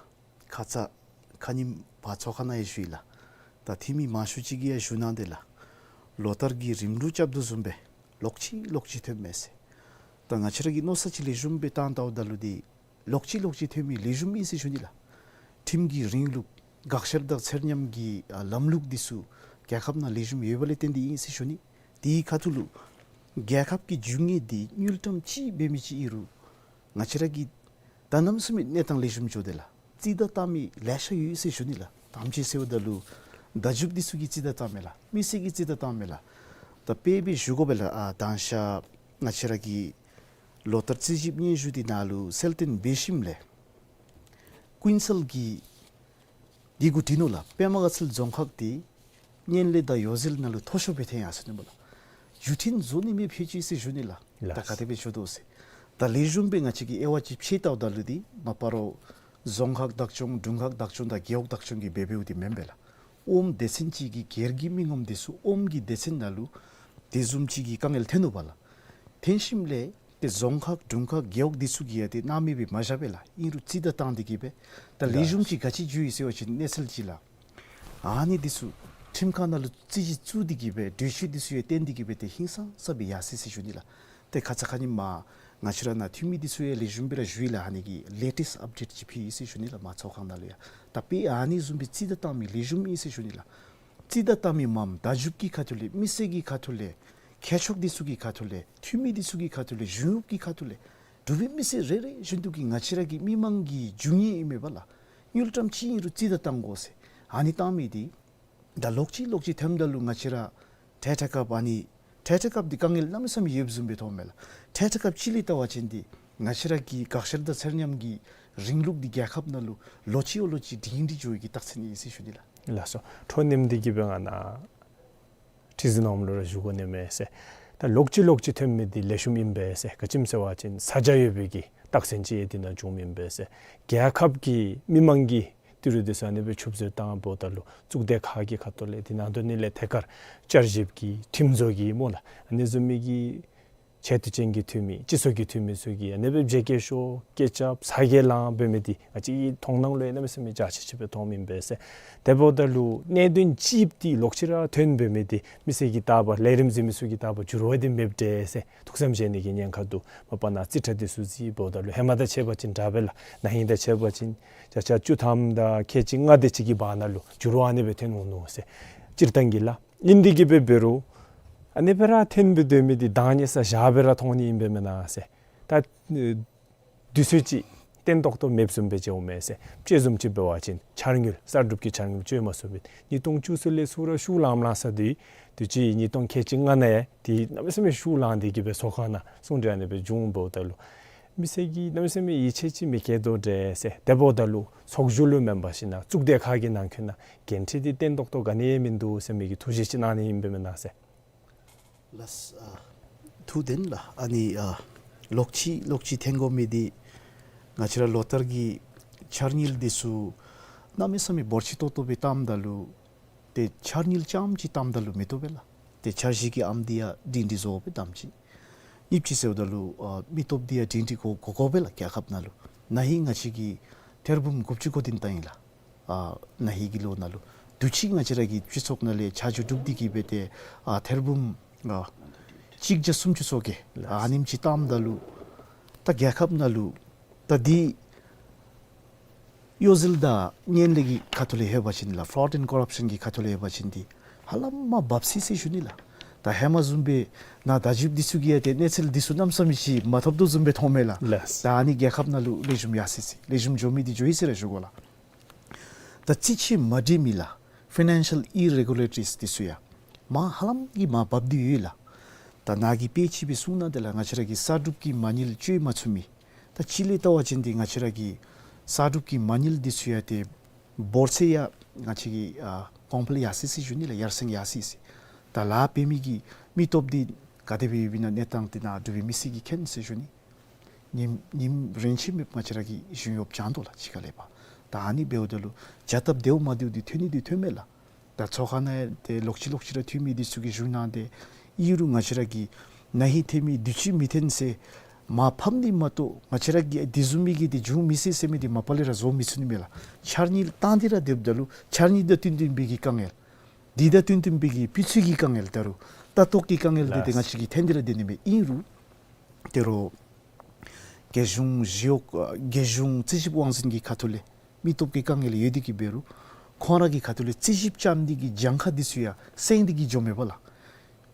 ཁ་ཙ་ཁ་ཉིནམ་ཕར་ཚོགས་ཁང་ནང་ཡང་ཞུ་ཡི་ལགས། ད་འཐུས་མི་མང་ཤོས་ཅིག་གིས་ཡང་ཞུ་གནང་དེས་ལགས། ལོ་ལྟར་གྱི་རིམ་ལུགས་རྐྱབ་དོ་བཟུམ་སྦེ་ལོག་ཅི་ལོག་ཅི་ཐོནམ་མས་ཟེར། ད་ང་བཅས་ར་གིས་མནོ་བསམ་ཅིག་ལེགས་ཤོམ་སྦེ་བཏང་བལྟཝ་ད་ལུ་འདི་ལོག་ཅི་ལོག་ཅི་ཐོན་མི་ལེགས་ཤོམ་ཨིན་ཟེར་ཞུ་ནི་ལགས། ཁྲིམས་ཀྱི་རིང་ལུགས་དགག་བཤེར་དང་ཚད་མཉམ་གྱི་ཨ་ལམ་ལུགས་འདི་ཚུ་རྒྱལ་ཁབ་ནང་ལེགས་ཤོམ་ཡོད་པ་ལས་བརྟེན་ཏེ་ཨིན་ཟེར་ཞུ་ནི། དེའི་ཁ་ཐུག་ལུ་རྒྱལ་ཁབ་ཀྱི་རྒྱུ་དངོས་འདི་དངུལ་ཀྲམ་གཅིག་འབད་མི་ཅིག་ཨིན་རུང་ང་བཅས་ར་གི་ད་གནམ་མེད་ས་མེད་གནས་སྟངས་ལེགས་ཤོམ་འགྱོ་དེས་ལགས། རྩིས་བརྡ་བཏང་མི་ལེ་ཤ་ཡོད་ཟེར་ཞུ་ནི་ལགས། དམ་ཅིག་ཟེརཝ་ད་ལུ་བརྡ་བརྒྱུདཔ་འདི་ཚུ་གིས་རྩིས་བརྡ་བཏངམ་མས་ལགས། མི་སེར་གྱིས་རྩིས་བརྡ་བཏངམ་མས་ལགས། ད་དཔེ་སྦེ་ཞུ་དགོ་པས་ལགས། ཨ་དང་ཤ་ང་བཅས་ར་གི་ལོ་ལྟར་རྩིས་ཞིབ་སྙན་ཞུ་འདི་ནང་ལུ་གསལ་སྟོན་འབད་ཞིནམ་ལས་ཀུན་གསལ་གྱི་འདི་གུ་བྲིས་ནུག་ལགས། པདྨ་དགའ་ཚལ་རྫོང་ཁག་འདི་སྔོན་ལས་དང་འོག་འཛིན་ནང་ལུ་མཐོ་ཤོས་སྦེ་ཐོན་ཡར་སོ་ནུག་ལགས། བརྒྱུད་འཕྲིན་བཟོ་ནི་མེདཔ་ཅིག་ཟེར་ཞུ་ནི་ལགས། ལགས། ད་ག་དེ་སྦེ་འགྱོ་དོ་ཟེར། ད་ལེགས་ཤོམ་སྦེ་ང་བཅས་ཀྱིས་དབྱེ་བ་ཅིག་ཕྱེ་བལྟཝ་ད་ལུ་འདི་མ་པ་རོ་རྫོང་ཁག་བདག་སྐྱོང་དྲུང་ཁག་བདག་སྐྱོང་དང་རྒེད་འོག་བདག་སྐྱོང་གིས་འབད་འབདཝ་འདི་མེན་པས་ལགས། ཨོམ་སྡེ་ཚན་ཅིག་གི་སྒེར་གྱི་མི་ངོམ་འདི་ཚུ་ཨོམ་གྱི་སྡེ་ཚན་ནང་ལུ་དེ་བཟུམ་ཅིག་གི་དཀའ་ངལ་ཐོན་ནུག་པ་ལགས། ཐོན་ཞིནམ་ལས་ཏེ་རྫོང་ཁག་དྲུང་ཁག་རྒེད་འོག་འདི་ཚུ་གིས་ཡང་ཏེ་སྣང་མེད་སྦེ་མ་བཞག་པས་ལགས། ཨིན་རུང་རྩིས་བརྡ་བཏང་སྟེ་གིས་སྦེ་ད་ལེགས་ཤོམ་ཅིག་ག་ཅི་འགྱོ་ཡི་ཟེར་བ་ཅིན་གནས་ཚུལ་ཅིག་ལགས། ཨ་ནི་འདི་ཚུ་ཁྲིམས་ཁང་ནང་ལུ་རྩོད་གཞི་བཙུགས་ཏེ་གིས་སྦེ་འགྲེལ་བཤད་འདི་ཚུ་ཡང་བཏོན་ཏེ་གིས་སྦེ་ཏེ་ཧིང་སངས་ས་སྦེ་ཡར་སོ་ཡི་ཟེར་ཞུ་ནི་ལགས། ཏེ་ཁ་ཙ་ཁ་ཉིནམ་ང་བཅས་ར་ནཱ་འཐུས་མི་འདི་ཚུ་ཡང་ལེགས་ཤོམ་སྦེ་ར་ཞུ་ཡི་ལགས། ཨ་ནི་གི་ལེ་ཊེསཊ་ཨཔ་ཌེཊ་ཅིག་ཕུལ་ཡི་ཟེར་ཞུ་ནི་ལགས། མར་ཚོགས་ཁང་ནང་ལུ་ཡང་ད་དཔེ་ཨ་ནི་བཟུམ་སྦེ་རྩིས་བརྡ་བཏང་མི་ལེགས་ཤོམ་ཨིན་ཟེར་ཞུ་ནི་ལགས། རྩིས་བརྡ་བཏང་མི་མམ་བརྡ་བརྒྱུདཔ་གི་ཁ་ཐུག་ལས་མི་སེར་གྱི་ཁ་ཐུག་ལས་མཁས་མཆོག་འདི་ཚུ་གི་ཁ་ཐུག་ལས་འཐུས་མི་འདི་ཚུ་གི་ཁ་ཐུག་ལས་གཞུང་གཡོགཔ་གི་ཁ་ཐུག་ལས་འབྲུག་པའི་མི་སེར་རེ་རེ་བཞིན་དུ་གིས་ང་བཅས་ར་གི་མི་མང་གི་རྒྱུ་དངོས་ཨིན་མས་པ་ལགས། དངུལ་ཀྲམ་གཅིག་ཨིན་རུང་རྩིས་བརྡ་བཏང་དགོ་ཟེར། ཨ་ནི་བཏང་མི་འདི་ད་ལོག་ཅི་ལོག་ཅི་ཐོནམ་ད་ལུ་ང་བཅས་ར་ཏེ་ཏེ་སྐབས་ཨ་ནི་ཏེ་ཏེ་སྐབས་འདི་དཀའ་ངལ་གནམ་མེད་ས་མེད་ཡོདཔ་བཟུམ་སྦེ་མཐོངམ་མས་ལགས། ཏེ་ཏེ་སྐབས་ཅིག་ལས་བལྟ་བ་ཅིན་འདི་ང་བཅས་ར་གི་དགག་བཤེར་དང་ཚད་མཉམ་གྱི་རིང་ལུགས་འདི་རྒྱལ་ཁབ་ནང་ལུ་ལོག་ཅི་ལོག་ཅི་སྒྲིང་སྒྲི་འགྱོ་བའི་གི་རྟགས་མཚན་ཨིན་ཟེར་ཞུ་ནི་ལགས། ལགས་སོ། འཕྲོ་མཐུད་དེ་གིས་སྦེ་ང་ནཱ་ཁྲི་འཛིན་ནོར་བུ་ལུ་ར་ཞུ་དགོ་ནི་མས་ཟེར། ད་ལོག་ཅི་ལོག་ཅི་ཐོན་མི་འདི་ལེགས་ཤོམ་ཨིན་པས་ཟེར། ག་ཅི་སྨོ་ཟེར་བ་ཅིན་ས་ཆ་ཡོད་པའི་གི་རྟགས་མཚན་ཅིག་ཡང་འདི་ནང་བྱུངམ་ཨིན་པས་ཟེར། རྒྱལ་ཁབ་ཀྱི་མི་མང་གིས་ཏི་རུ་འདི་ཚུ་ཨ་ནི་སྦེ་ཕྱུགཔ་བཟོ་བཏངམ་ད་ལུ་གཙུག་སྡེ་ཁག་གི་ཁ་ཐུག་ལས་འདི་ནང་དོ་ནི་ལས་ཐད་ཀར་བསྐྱར་ཞིབ་ཀྱི་ཁྲིམས་བཟོ་གི་སྨོ་ལགས། ཨ་ནི་བཟུམ་མའི་གི་ཆེ་བསྟོད་ཅན་གྱི་འཐུས་མི་སྤྱི་ཚོགས་ཀྱི་འཐུས་མི་ཚུ་གིས་ཨ་ནི་སྦེ་བརྗེད་སྐྱེལ་ཤོར་སྐད་རྐྱབ་ས་གི་ལང་འབད་མི་འདི་ང་བཅས་ཀྱི་མཐོང་སྣང་ལུ་ཡང་གནམ་མེད་ས་མེད་འཇའ་ཆི་ཆི་སྦེ་མཐོངམ་ཨིན་པས་ཟེར། དེ་འབདཝ་ད་ལུ་གནད་དོན་ཅིག་འདི་ལོག་ཅི་ར་ཐོན་འབད་མི་འདི་མི་སེར་གྱིས་བལྟ་བ་ལས་རིམ་གཟིགས་མི་ཚུ་གིས་བལྟ་བ་འགྱུར་བ་འདི་མེདཔ་འདྲས་ཟེར་ཐུགས་བསམ་བཞེས་ནི་གི་ཉེན་ཁ་འདུག། མ་པ་ནཱ་རྩིས་ཁྲ་འདི་ཚུ་གཟིགས་འབདཝ་ད་ལུ་ཧེ་མ་དང་ཕྱད་པ་ཅིན་དྲག་པས་ལགས། ན་ཧིང་དང་ཕྱད་པ་ཅིན་བརྒྱ་ཆ་བཅུ་ཐམ་དང་ཁལ་གཅིག་ལྔ་དེ་ཅིག་གི་བར་ན་ལུ་འགྱུར་བ་ཨ་ནི་སྦེ་ཐོན་འོང་ནུག་ཟེར། སྤྱིར་བཏང་གི་ལགས། ཨིན་ཏེ་གིས་སྦེ་འབད་རུང་ཨ་ནི་སྦེ་ར་ཐོན་སྦེ་སྡོད་མི་འདི་བདག་ཉིད་ས་བཞག་སྦེ་ར་མཐོང་ནི་ཨིན་པས་མེན་ན་ཟེར། ད་དུས་ཚོད་ཅིག་བརྟན་ཏོག་ཏོ་མེདཔ་བཟུམ་སྦེ་འགྱོཝ་མས་ཟེར། དཔྱེ་བཟུམ་ཅིག་འབད་བ་ཅིན་འཆར་དངུལ་གསར་སྒྲུབ་ཀྱི་འཆར་དངུལ་བཅོས་མ་ཚུགས་པས། ཉིས་སྟོང་བཅུ་གསུམ་ལས་ཚུར་ར་ཤུགས་ལངམ་ལངས་ས་འདི་དུས་ཅི་ཉིས་སྟོང་ཁལ་གཅིག་ལྔ་ནང་ཡང་འདི་གནམ་མེད་ས་མེད་ཤུགས་ལངས་ཏེ་གིས་སྦེ་ཚོགས་ཁང་ནང་གསུང་གྲོས་ཨ་ནི་སྦེ་བྱུང་འབདཝ་ད་ལུ་མི་སེར་གྱིས་གནམ་མེད་ས་མེད་ཡིད་ཆེས་ཅིག་མི་བསྐྱེད་དོ་འདྲས་ཟེར། དེ་འབདཝ་ད་ལུ་ཚོགས་བཞུགས་ལུ་མེན་པར་ཞིན་ན་གཙུག་སྡེ་ཁག་གི་ནང་འཁོད་ནང་འགན་འཁྲི་འདི་བརྟན་ཏོག་ཏོ་ག་ནི་ཡང་མིན་འདུག་ཟེར་མི་གི་ཐུགས་བཞེད་ཅིག་གནང་ནི་ཨིན་པས་མེན་ན་ཟེར། ལགས། ཨ་ཐུགས་བདེན་ལགས། ཨ་ནི་ཨ་ལོག་ཅི་ལོག་ཅི་ཐོན་དགོ་མི་འདི་ང་བཅས་ར་ལོ་ལྟར་གྱི་འཆར་དངུལ་འདི་ཚུ་གནམ་མེད་ས་མེད་འབོར་ཆེ་ཏོག་ཏོ་སྦེ་བཏངམ་ད་ལུ་ཏེ་འཆར་དངུལ་རྐྱངམ་ཅིག་བཏངམ་ད་ལུ་མི་བཏུབ་པས་ལགས། ཏེ་འཆར་གཞི་གི་ཨམ་འདི་ཡང་སྒྲིང་སྒྲི་བཟོ་དགོ་པས་དམ་ཅིག། གཉིས་པ་ཅིག་ཟེརཝ་ད་ལུ་ཨ་མི་སྟོབས་འདི་ཡང་སྒྲིང་སྒྲི་དགོ་དགོ་དགོ་པས་ལགས། རྒྱལ་ཁབ་ནང་ལུ་ན་ཧིང་ང་བཅས་ཀྱིས་ཐེར་འབུམ་དགུ་བཅུ་གོ་བདུན་བཏང་ཡི་ལགས། ཨ་ན་ཧིང་གི་ལོ་ནང་ལུ་དུས་ཅི་ང་བཅས་ར་གི་སྤྱི་ཚོགས་ནང་ལས་ཆ་འཇོག་གྲུབ་སྟེ་གིས་སྦེ་ཏེ་ཨ་ཐེར་འབུམ་ཨ་གཅིག་བརྒྱ་སུམ་ཅུ་སོ་བརྒྱད་ཨ་ནེམ་ཅིག་བཏངམ་ད་ལུ་ད་རྒྱལ་ཁབ་ནང་ལུ་ད་འདི་གཡོ་ཟོལ་དང་ངན་ལྷད་ཀྱི་ཁ་ཐུག་ལས་ལྷོད་པ་ཅིན་ལགས། ཕྲོཌ་ཨེནཌ་ཀོ་རབ་ཤཱན་གྱི་ཁ་ཐུག་ལས་ལྷོད་པ་ཅིན་འདི་ཧ་ལམ་མར་བབས་སོ་ཡི་ཟེར་ཞུ་ནི་ལགས། ད་ཧེ་མ་བཟུམ་སྦེ་ནཱ་བརྡ་བརྒྱུདཔ་འདི་ཚུ་གིས་ཡང་ཏེ་གནས་ཚུལ་འདི་ཚུ་གནམ་མེད་ས་མེད་ཅིག་མ་ཐོབ་དོ་བཟུམ་སྦེ་མཐོངམ་མས་ལགས། ལགས། ད་ཨ་ནི་རྒྱལ་ཁབ་ནང་ལུ་ལེགས་ཤོམ་ཡར་སོ་ཡི་ཟེར། ལེགས་ཤོམ་འགྱོ་མི་འདི་འགྱོ་ཡི་ཟེར་ར་ཞུ་དགོ་ལགས། ད་རྩིས་ཆད་མ་སྒྲིག་མི་ལགས། ཕའི་ནན་ཤཱལ་ཨི་རེ་གུ་ལེ་ཊ་རིས་འདི་ཚུ་ཡང་མར་ཧ་ལམ་གྱིས་མར་བབས་ཏེ་ཡོད་ལགས། ད་ནཱ་གིས་དཔེ་ཅིག་སྦེ་གསུང་གནང་དེས་ལགས། ང་བཅས་ར་གི་གསར་སྒྲུབ་ཀྱི་མ་དངུལ་བཅོལ་མ་ཚུགས་མི། ད་ཅི་ལས་བལྟ་བ་ཅིན་འདི་ང་བཅས་ར་གི་གསར་སྒྲུབ་ཀྱི་མ་དངུལ་འདི་ཚུ་ཡང་ཏེ་འབོར་ཚད་ཡང་ ང་བཅས་ཀྱི་ཨ་གོང་འཕེལ་ཡར་སོ་ཡི་ཟེར་ཞུ་ནི་ལགས། ཡར་སེང་ཡར་སོ་ཡི་ཟེར། ད་ལཱ་འབད་མི་གི་མི་སྟོབས་འདི་ག་དེ་སྦེ་ཡོདཔ་ཨིན་ན་གནས་སྟངས་འདི་ནཱ་འབྲུག་པའི་མི་སེར་གྱིས་མཁྱེན་ཟེར་ཞུ་ནི། ཉིནམ་ཉིནམ་རེ་ཆད་མེདཔ་ང་བཅས་ར་གིས་གཞུང་གཡོགཔ་བྱིན་དོ་ལགས། ཕྱི་ཁ་ལས་ཕར། ད་ཨ་ནི་འབདཝ་ད་ལུ་བྱ་སྟབས་བདེཝ་མ་བདེཝ་འདི་ཐོན་ནི་འདི་ཐོནམ་མས་ལགས། ད་ཚོགས་ཁང་ནང་ཡང་ཏེ་ལོག་ཅི་ལོག་ཅི་ར་འཐུས་མི་འདི་ཚུ་གིས་ཞུ་གནང་སྟེ་ཨིན་རུང་ང་བཅས་ར་གིས་ན་ཧིང་ཐོན་མི་དུས་ཅི་མི་ཐོན་ཟེར་མར་ཕམ་ནི་མ་གཏོགས་ང་བཅས་ར་གིས་དེ་བཟུམ་མའི་གི་འདི་འབྱུང་མི་སྲིད་ཟེར་མི་འདི་མ་པ་ལས་ར་བཟོ་མི་ཚུགས་ནི་མས་ལགས། འཆར་དངུལ་བཏང་སྟེ་ར་སྡོདཔ་ད་ལུ་འཆར་དངུལ་དང་བསྟུན་བསྟུན་པའི་གི་དཀའ་ངལ། འདི་དང་བསྟུན་བསྟུན་པའི་གི་སྤུས་ཚད་ཀྱི་དཀའ་ངལ་ད་རུང་ལྟ་རྟོག་གི་དཀའ་ངལ་འདི་ཏེ་ལགས། ང་བཅས་ཀྱིས་ཐོན་ཏེ་ར་སྡོད་ནི་མས། ཨིན་རུང་ད་རུང་རྒྱལ་གཞུང་ཞི་གཡོག་ཨ་རྒྱལ་གཞུང་རྩིས་ཞིབ་དབང་འཛིན་གྱི་ཁ་ཐུག་ལས་མི་སྟོབས་ཀྱི་དཀའ་ངལ་ཡོད་དེ་གིས་འབད་རུང་ཁོང་ར་གི་ཁ་ཐུག་ལས་རྩིས་ཞིབ་རྐྱབ་ནི་གི་གྱངས་ཁ་འདི་ཚུ་ཡང་སེང་སྟེ་གིས་འགྱོཝ་མས་པ་ལགས།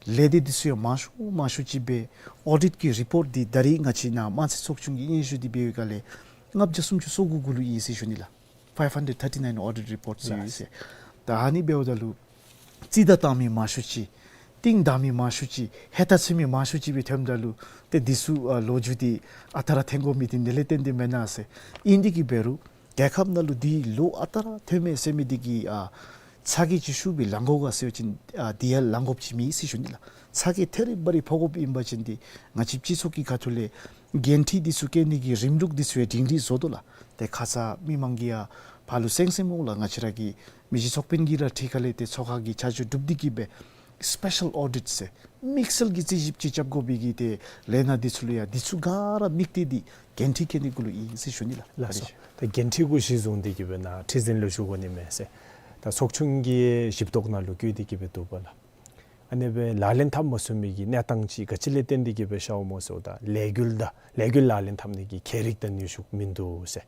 ལས་སྡེ་འདི་ཚུ་ཡང་མང་ཤོས་མང་ཤོས་ཅིག་སྦེ་ཨོ་ཌིཊ་ཀྱི་རི་པོརཊ་འདི་ད་རེས་ང་བཅས་ནཱ་དམངས་རྩིས་ཚོགས་ཆུང་གིས་སྙན་ཞུ་འདི་འབད་བའི་སྒང་ལས་ལྔ་བརྒྱ་སུམ་ཅུ་སོ་དགུ་གུ་ལུ་ཨིན་ཟེར་ཞུ་ནི་ལགས། Five hundred thirty nine audit reports ཨིན་ཟེར། ད་ཨ་ནི་འབདཝ་ད་ལུ་རྩིས་བདའ་བཏང་མི་མང་ཤོས་ཅིག་རྟིང་བདའ་མི་མང་ཤོས་ཅིག་ཧེ་ཏ་ཚུད་མི་མང་ཤོས་ཅིག་སྦེ་ཐོནམ་ད་ལུ་ཏེ་འདི་ཚུ་ཨ་ལོ་རྒྱུས་འདི་ཨ་རྟག་ར་ཐོན་དགོ་མི་འདི་ནཱ་ལས་བརྟེན་ཏེ་མེན་ན་ཟེར། ཨིན་དེ་གིས་འབད་རུང་རྒྱལ་ཁབ་ནང་ལུ་འདི་ལོ་ཨ་རྟག་ར་ཐོན་མས་ཟེར་མི་འདི་གིས་ཨ་ཚ་གྱང་ཅིག་ཤུགས་སྦེ་ལང་དགོ་ག་ཟེར་བ་ཅིན་ཨ་འདི་ཡང་ལང་དགོཔ་ཅིག་མེད་ཟེར་ཞུ་ནི་ལགས། ཚ་གྱང་ཐད་རི་བ་རི་ཕོག་དགོཔ་ཨིན་པ་ཅིན་འདི་ང་བཅས་སྤྱི་ཚོགས་ཀྱི་ཁ་ཐུག་ལས་འགན་འཁྲི་འདི་ཚུ་བཀལ་ནི་གི་རིམ་ལུགས་འདི་ཚུ་ཡང་སྒྲིང་སྒྲིང་བཟོ་དོ་ལགས། ཏེ་ཁ་ཙ་མི་མང་གིས་ཡང་ཕར་ལུ་སེང་སེང་སྨོ་ལགས། ང་བཅས་ར་གི་མི་རྗེ་ཚོགས་དཔོན་གྱིས་ར་འཁྲིལ་ཁ་ལས་ཏེ་ཚོགས་ཁང་གི་ཆ་འཇོག་གྲུབ་སྟེ་གིས་སྦེ་སི་པེ་ཤལ་ཨོ་ཌིཊ་ཟེར་དམིགས་བསལ་གྱི་རྩིས་ཞིབ་ཅིག་རྐྱབ་དགོ་པའི་གི་ཏེ་ལས་སྣ་འདི་ཚུ་ལུ་ཡང་འདི་ཚུ་ག་ར་དམིགས་ཏེ་འདི་འགན་འཁྲི་བཀལ་ནི་གུ་ལུ་ཨིན་ཟེར་ཞུ་ནི་ལགས། ལགས་སོ། ད་འགན་འཁྲི་གུ་གཞི་བཟུང་སྟེ་གིས་སྦེ་ནཱ་ཁྲི་འཛིན་ལུ་ཞུ་དགོ་ནི་མས་ཟེར། ད་ཚོགས་ཆུང་གི་ཞིབ་རྟོག་ནང་ལུ་བཀོད་དེ་གིས་སྦེ་འདུག་པ་ལགས། ཨ་ནི་སྦེ་ལག་ལེན་འཐབ་མ་ཚུགས་མི་གི་གནས་སྟངས་ཅིག་ག་ཅི་ལས་བརྟེན་ཏེ་གིས་སྦེ་ཤརཝ་སྨོ་ཟེརཝ་ད་ལས་འགུལ་དང་ལས་འགུལ་ལག་ལེན་འཐབ་ནི་གི་མཁས་རིག་དང་ནུས་ཤུགས་མིན་འདུག་ཟེར།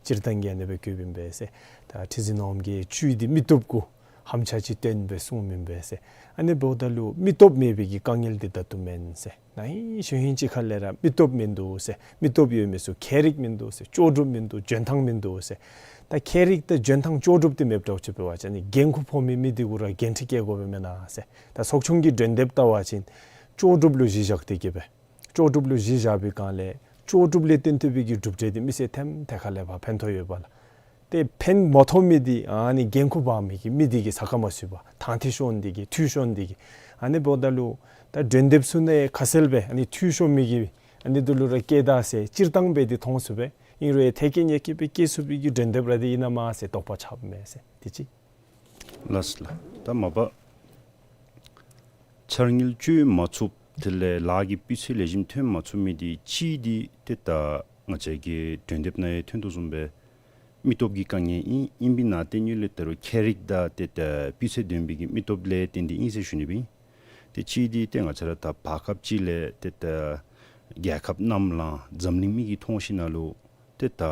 སྤྱིར་བཏང་གི་ཨ་ནི་སྦེ་བཀོདཔ་ཨིན་པས་ཟེར། ད་ཁྲི་འཛིན་འོགམ་གྱིས་བཅུད་འདི་མི་སྟོབས་གུ་ཧམ་ཆ་ཅིག་བཏོན་སྦེ་གསུངམ་ཨིན་པས་ཟེར། ཨ་ནི་འབདཝ་ད་ལུ་མི་སྟོབས་མེད་པའི་གི་དཀའ་ངལ་འདི་ད་ལྟོ་མེན་ཟེར། ན་ཧིང་གཞེས་ཧིང་ཅིག་ཁ་ལས་ར་མི་སྟོབས་མིན་འདུག་ཟེར། མི་སྟོབས་ཡོད་མི་ཚུ་མཁས་རིག་མིན་འདུག་ཟེར། ལྕོགས་གྲུབ་མིན་འདུག། འཇོན་ཐང་མིན་འདུག་ཟེར། ད་མཁས་རིག་དང་འཇོན་ཐང་ལྕོགས་གྲུབ་འདི་མེདཔ་འདྲཝ་ཅིག་འབད་བ་ཅིན་ཨ་ནི་འགན་ཁུར་ཕོག་མི་མི་འདི་གུ་ར་འགན་འཁྲི་བཀལ་དགོ་པས་མེན་ན་ཟེར། ད་ཚོགས་ཆུང་གི་གྲོས་འདེབས་བལྟ་བ་ཅིན་ལྕོགས་གྲུབ་ལུ་གཞི་བཞག་སྟེ་གིས་སྦེ་ལྕོགས་གྲུབ་ལུ་གཞི་བཞག་པའི་སྒང་ལས་ལྕོགས་གྲུབ་ལས་བརྟེན་ཐོབ་པའི་གི་གྲུབ་འབྲས་འདི་མི་སེར་ཐམས་ཅད་ཁ་ལས་ཕར་ཕན་ཐོགས་ཡོདཔ་ལགས། ཏེ་ཕན་མ་ཐོགས་མི་འདི་ཨ་ནི་འགན་ཁུར་འབག་མི་གི་མི་འདི་གིས་ས་ཁ་མ་ཚུད་པར་ཐང་ཐིག་ཤོར་ནི་འདི་གིས་འཐུས་ཤོར་ནི་འདི་གིས། ཨ་ནི་འབདཝ་ད་ལུ་ད་གྲོས་འདེབས་ཚུ་ནང་ཁ་གསལ་སྦེ་ཨ་ནི་འཐུས་ཤོར་མི་གི་ཨ་ནི་འདི་ལུ་ར་བཀལ་ད་ཟེར་སྤྱིར་བཏང་སྦེ་འདི་མཐོང་ཚུགས་པས། ཨིན་རུང་ཡང་ཐད་ཀར་ཉེ་སྐྱེས་སྦེ་བཀལ་ཚུགས་པའི་གི་གྲོས་འདེབས་ར་འདི་ཨིན་ན་མས་ཟེར་དོགས་པ་ཆགསཔ་མས་ཟེར། དེ་ཅིག། ལགས་སོ་ལགས། ད་མ་པ་འཆར་དངུལ་བཅོལ་མ་ཚུགསཔ་དེ་ལས་ལཱ་གི་སྤུས་ཚད་ལེགས་ཤོམ་ཐོན་མ་ཚུགས་མི་འདི་གཅིག་འདི་ཏེ་ད་ང་བཅས་ཀྱི་གྲོས་འདེབས་ནང་ཡང་ཐོན་དོ་བཟུམ་སྦེ་མི་སྟོབས་ཀྱི་དཀའ་ངལ་ཨིན། ཨིན་པའི་ནང་དེ་ཉིད་ལས་ད་རུང་མཁས་རིག་དང་ཏེ་ད་སྤུས་ཚད་ལྡན་པའི་གི་མི་སྟོབས་ལས་བརྟེན་ཏེ་ཨིན་ཟེར་ཞུ་ནི་སྦེ་ཨིན། ཏེ་གཅིག་འདི་ཏེ་ང་བཅས་ར་ད་བར་སྐབས་ཅིག་ལས་ཏེ་ད་རྒྱལ་ཁབ་ནང་ལུ་འཛམ་གླིང་མི་གིས་མཐོང་ཞིནམ་ལས་ཏེ་ད་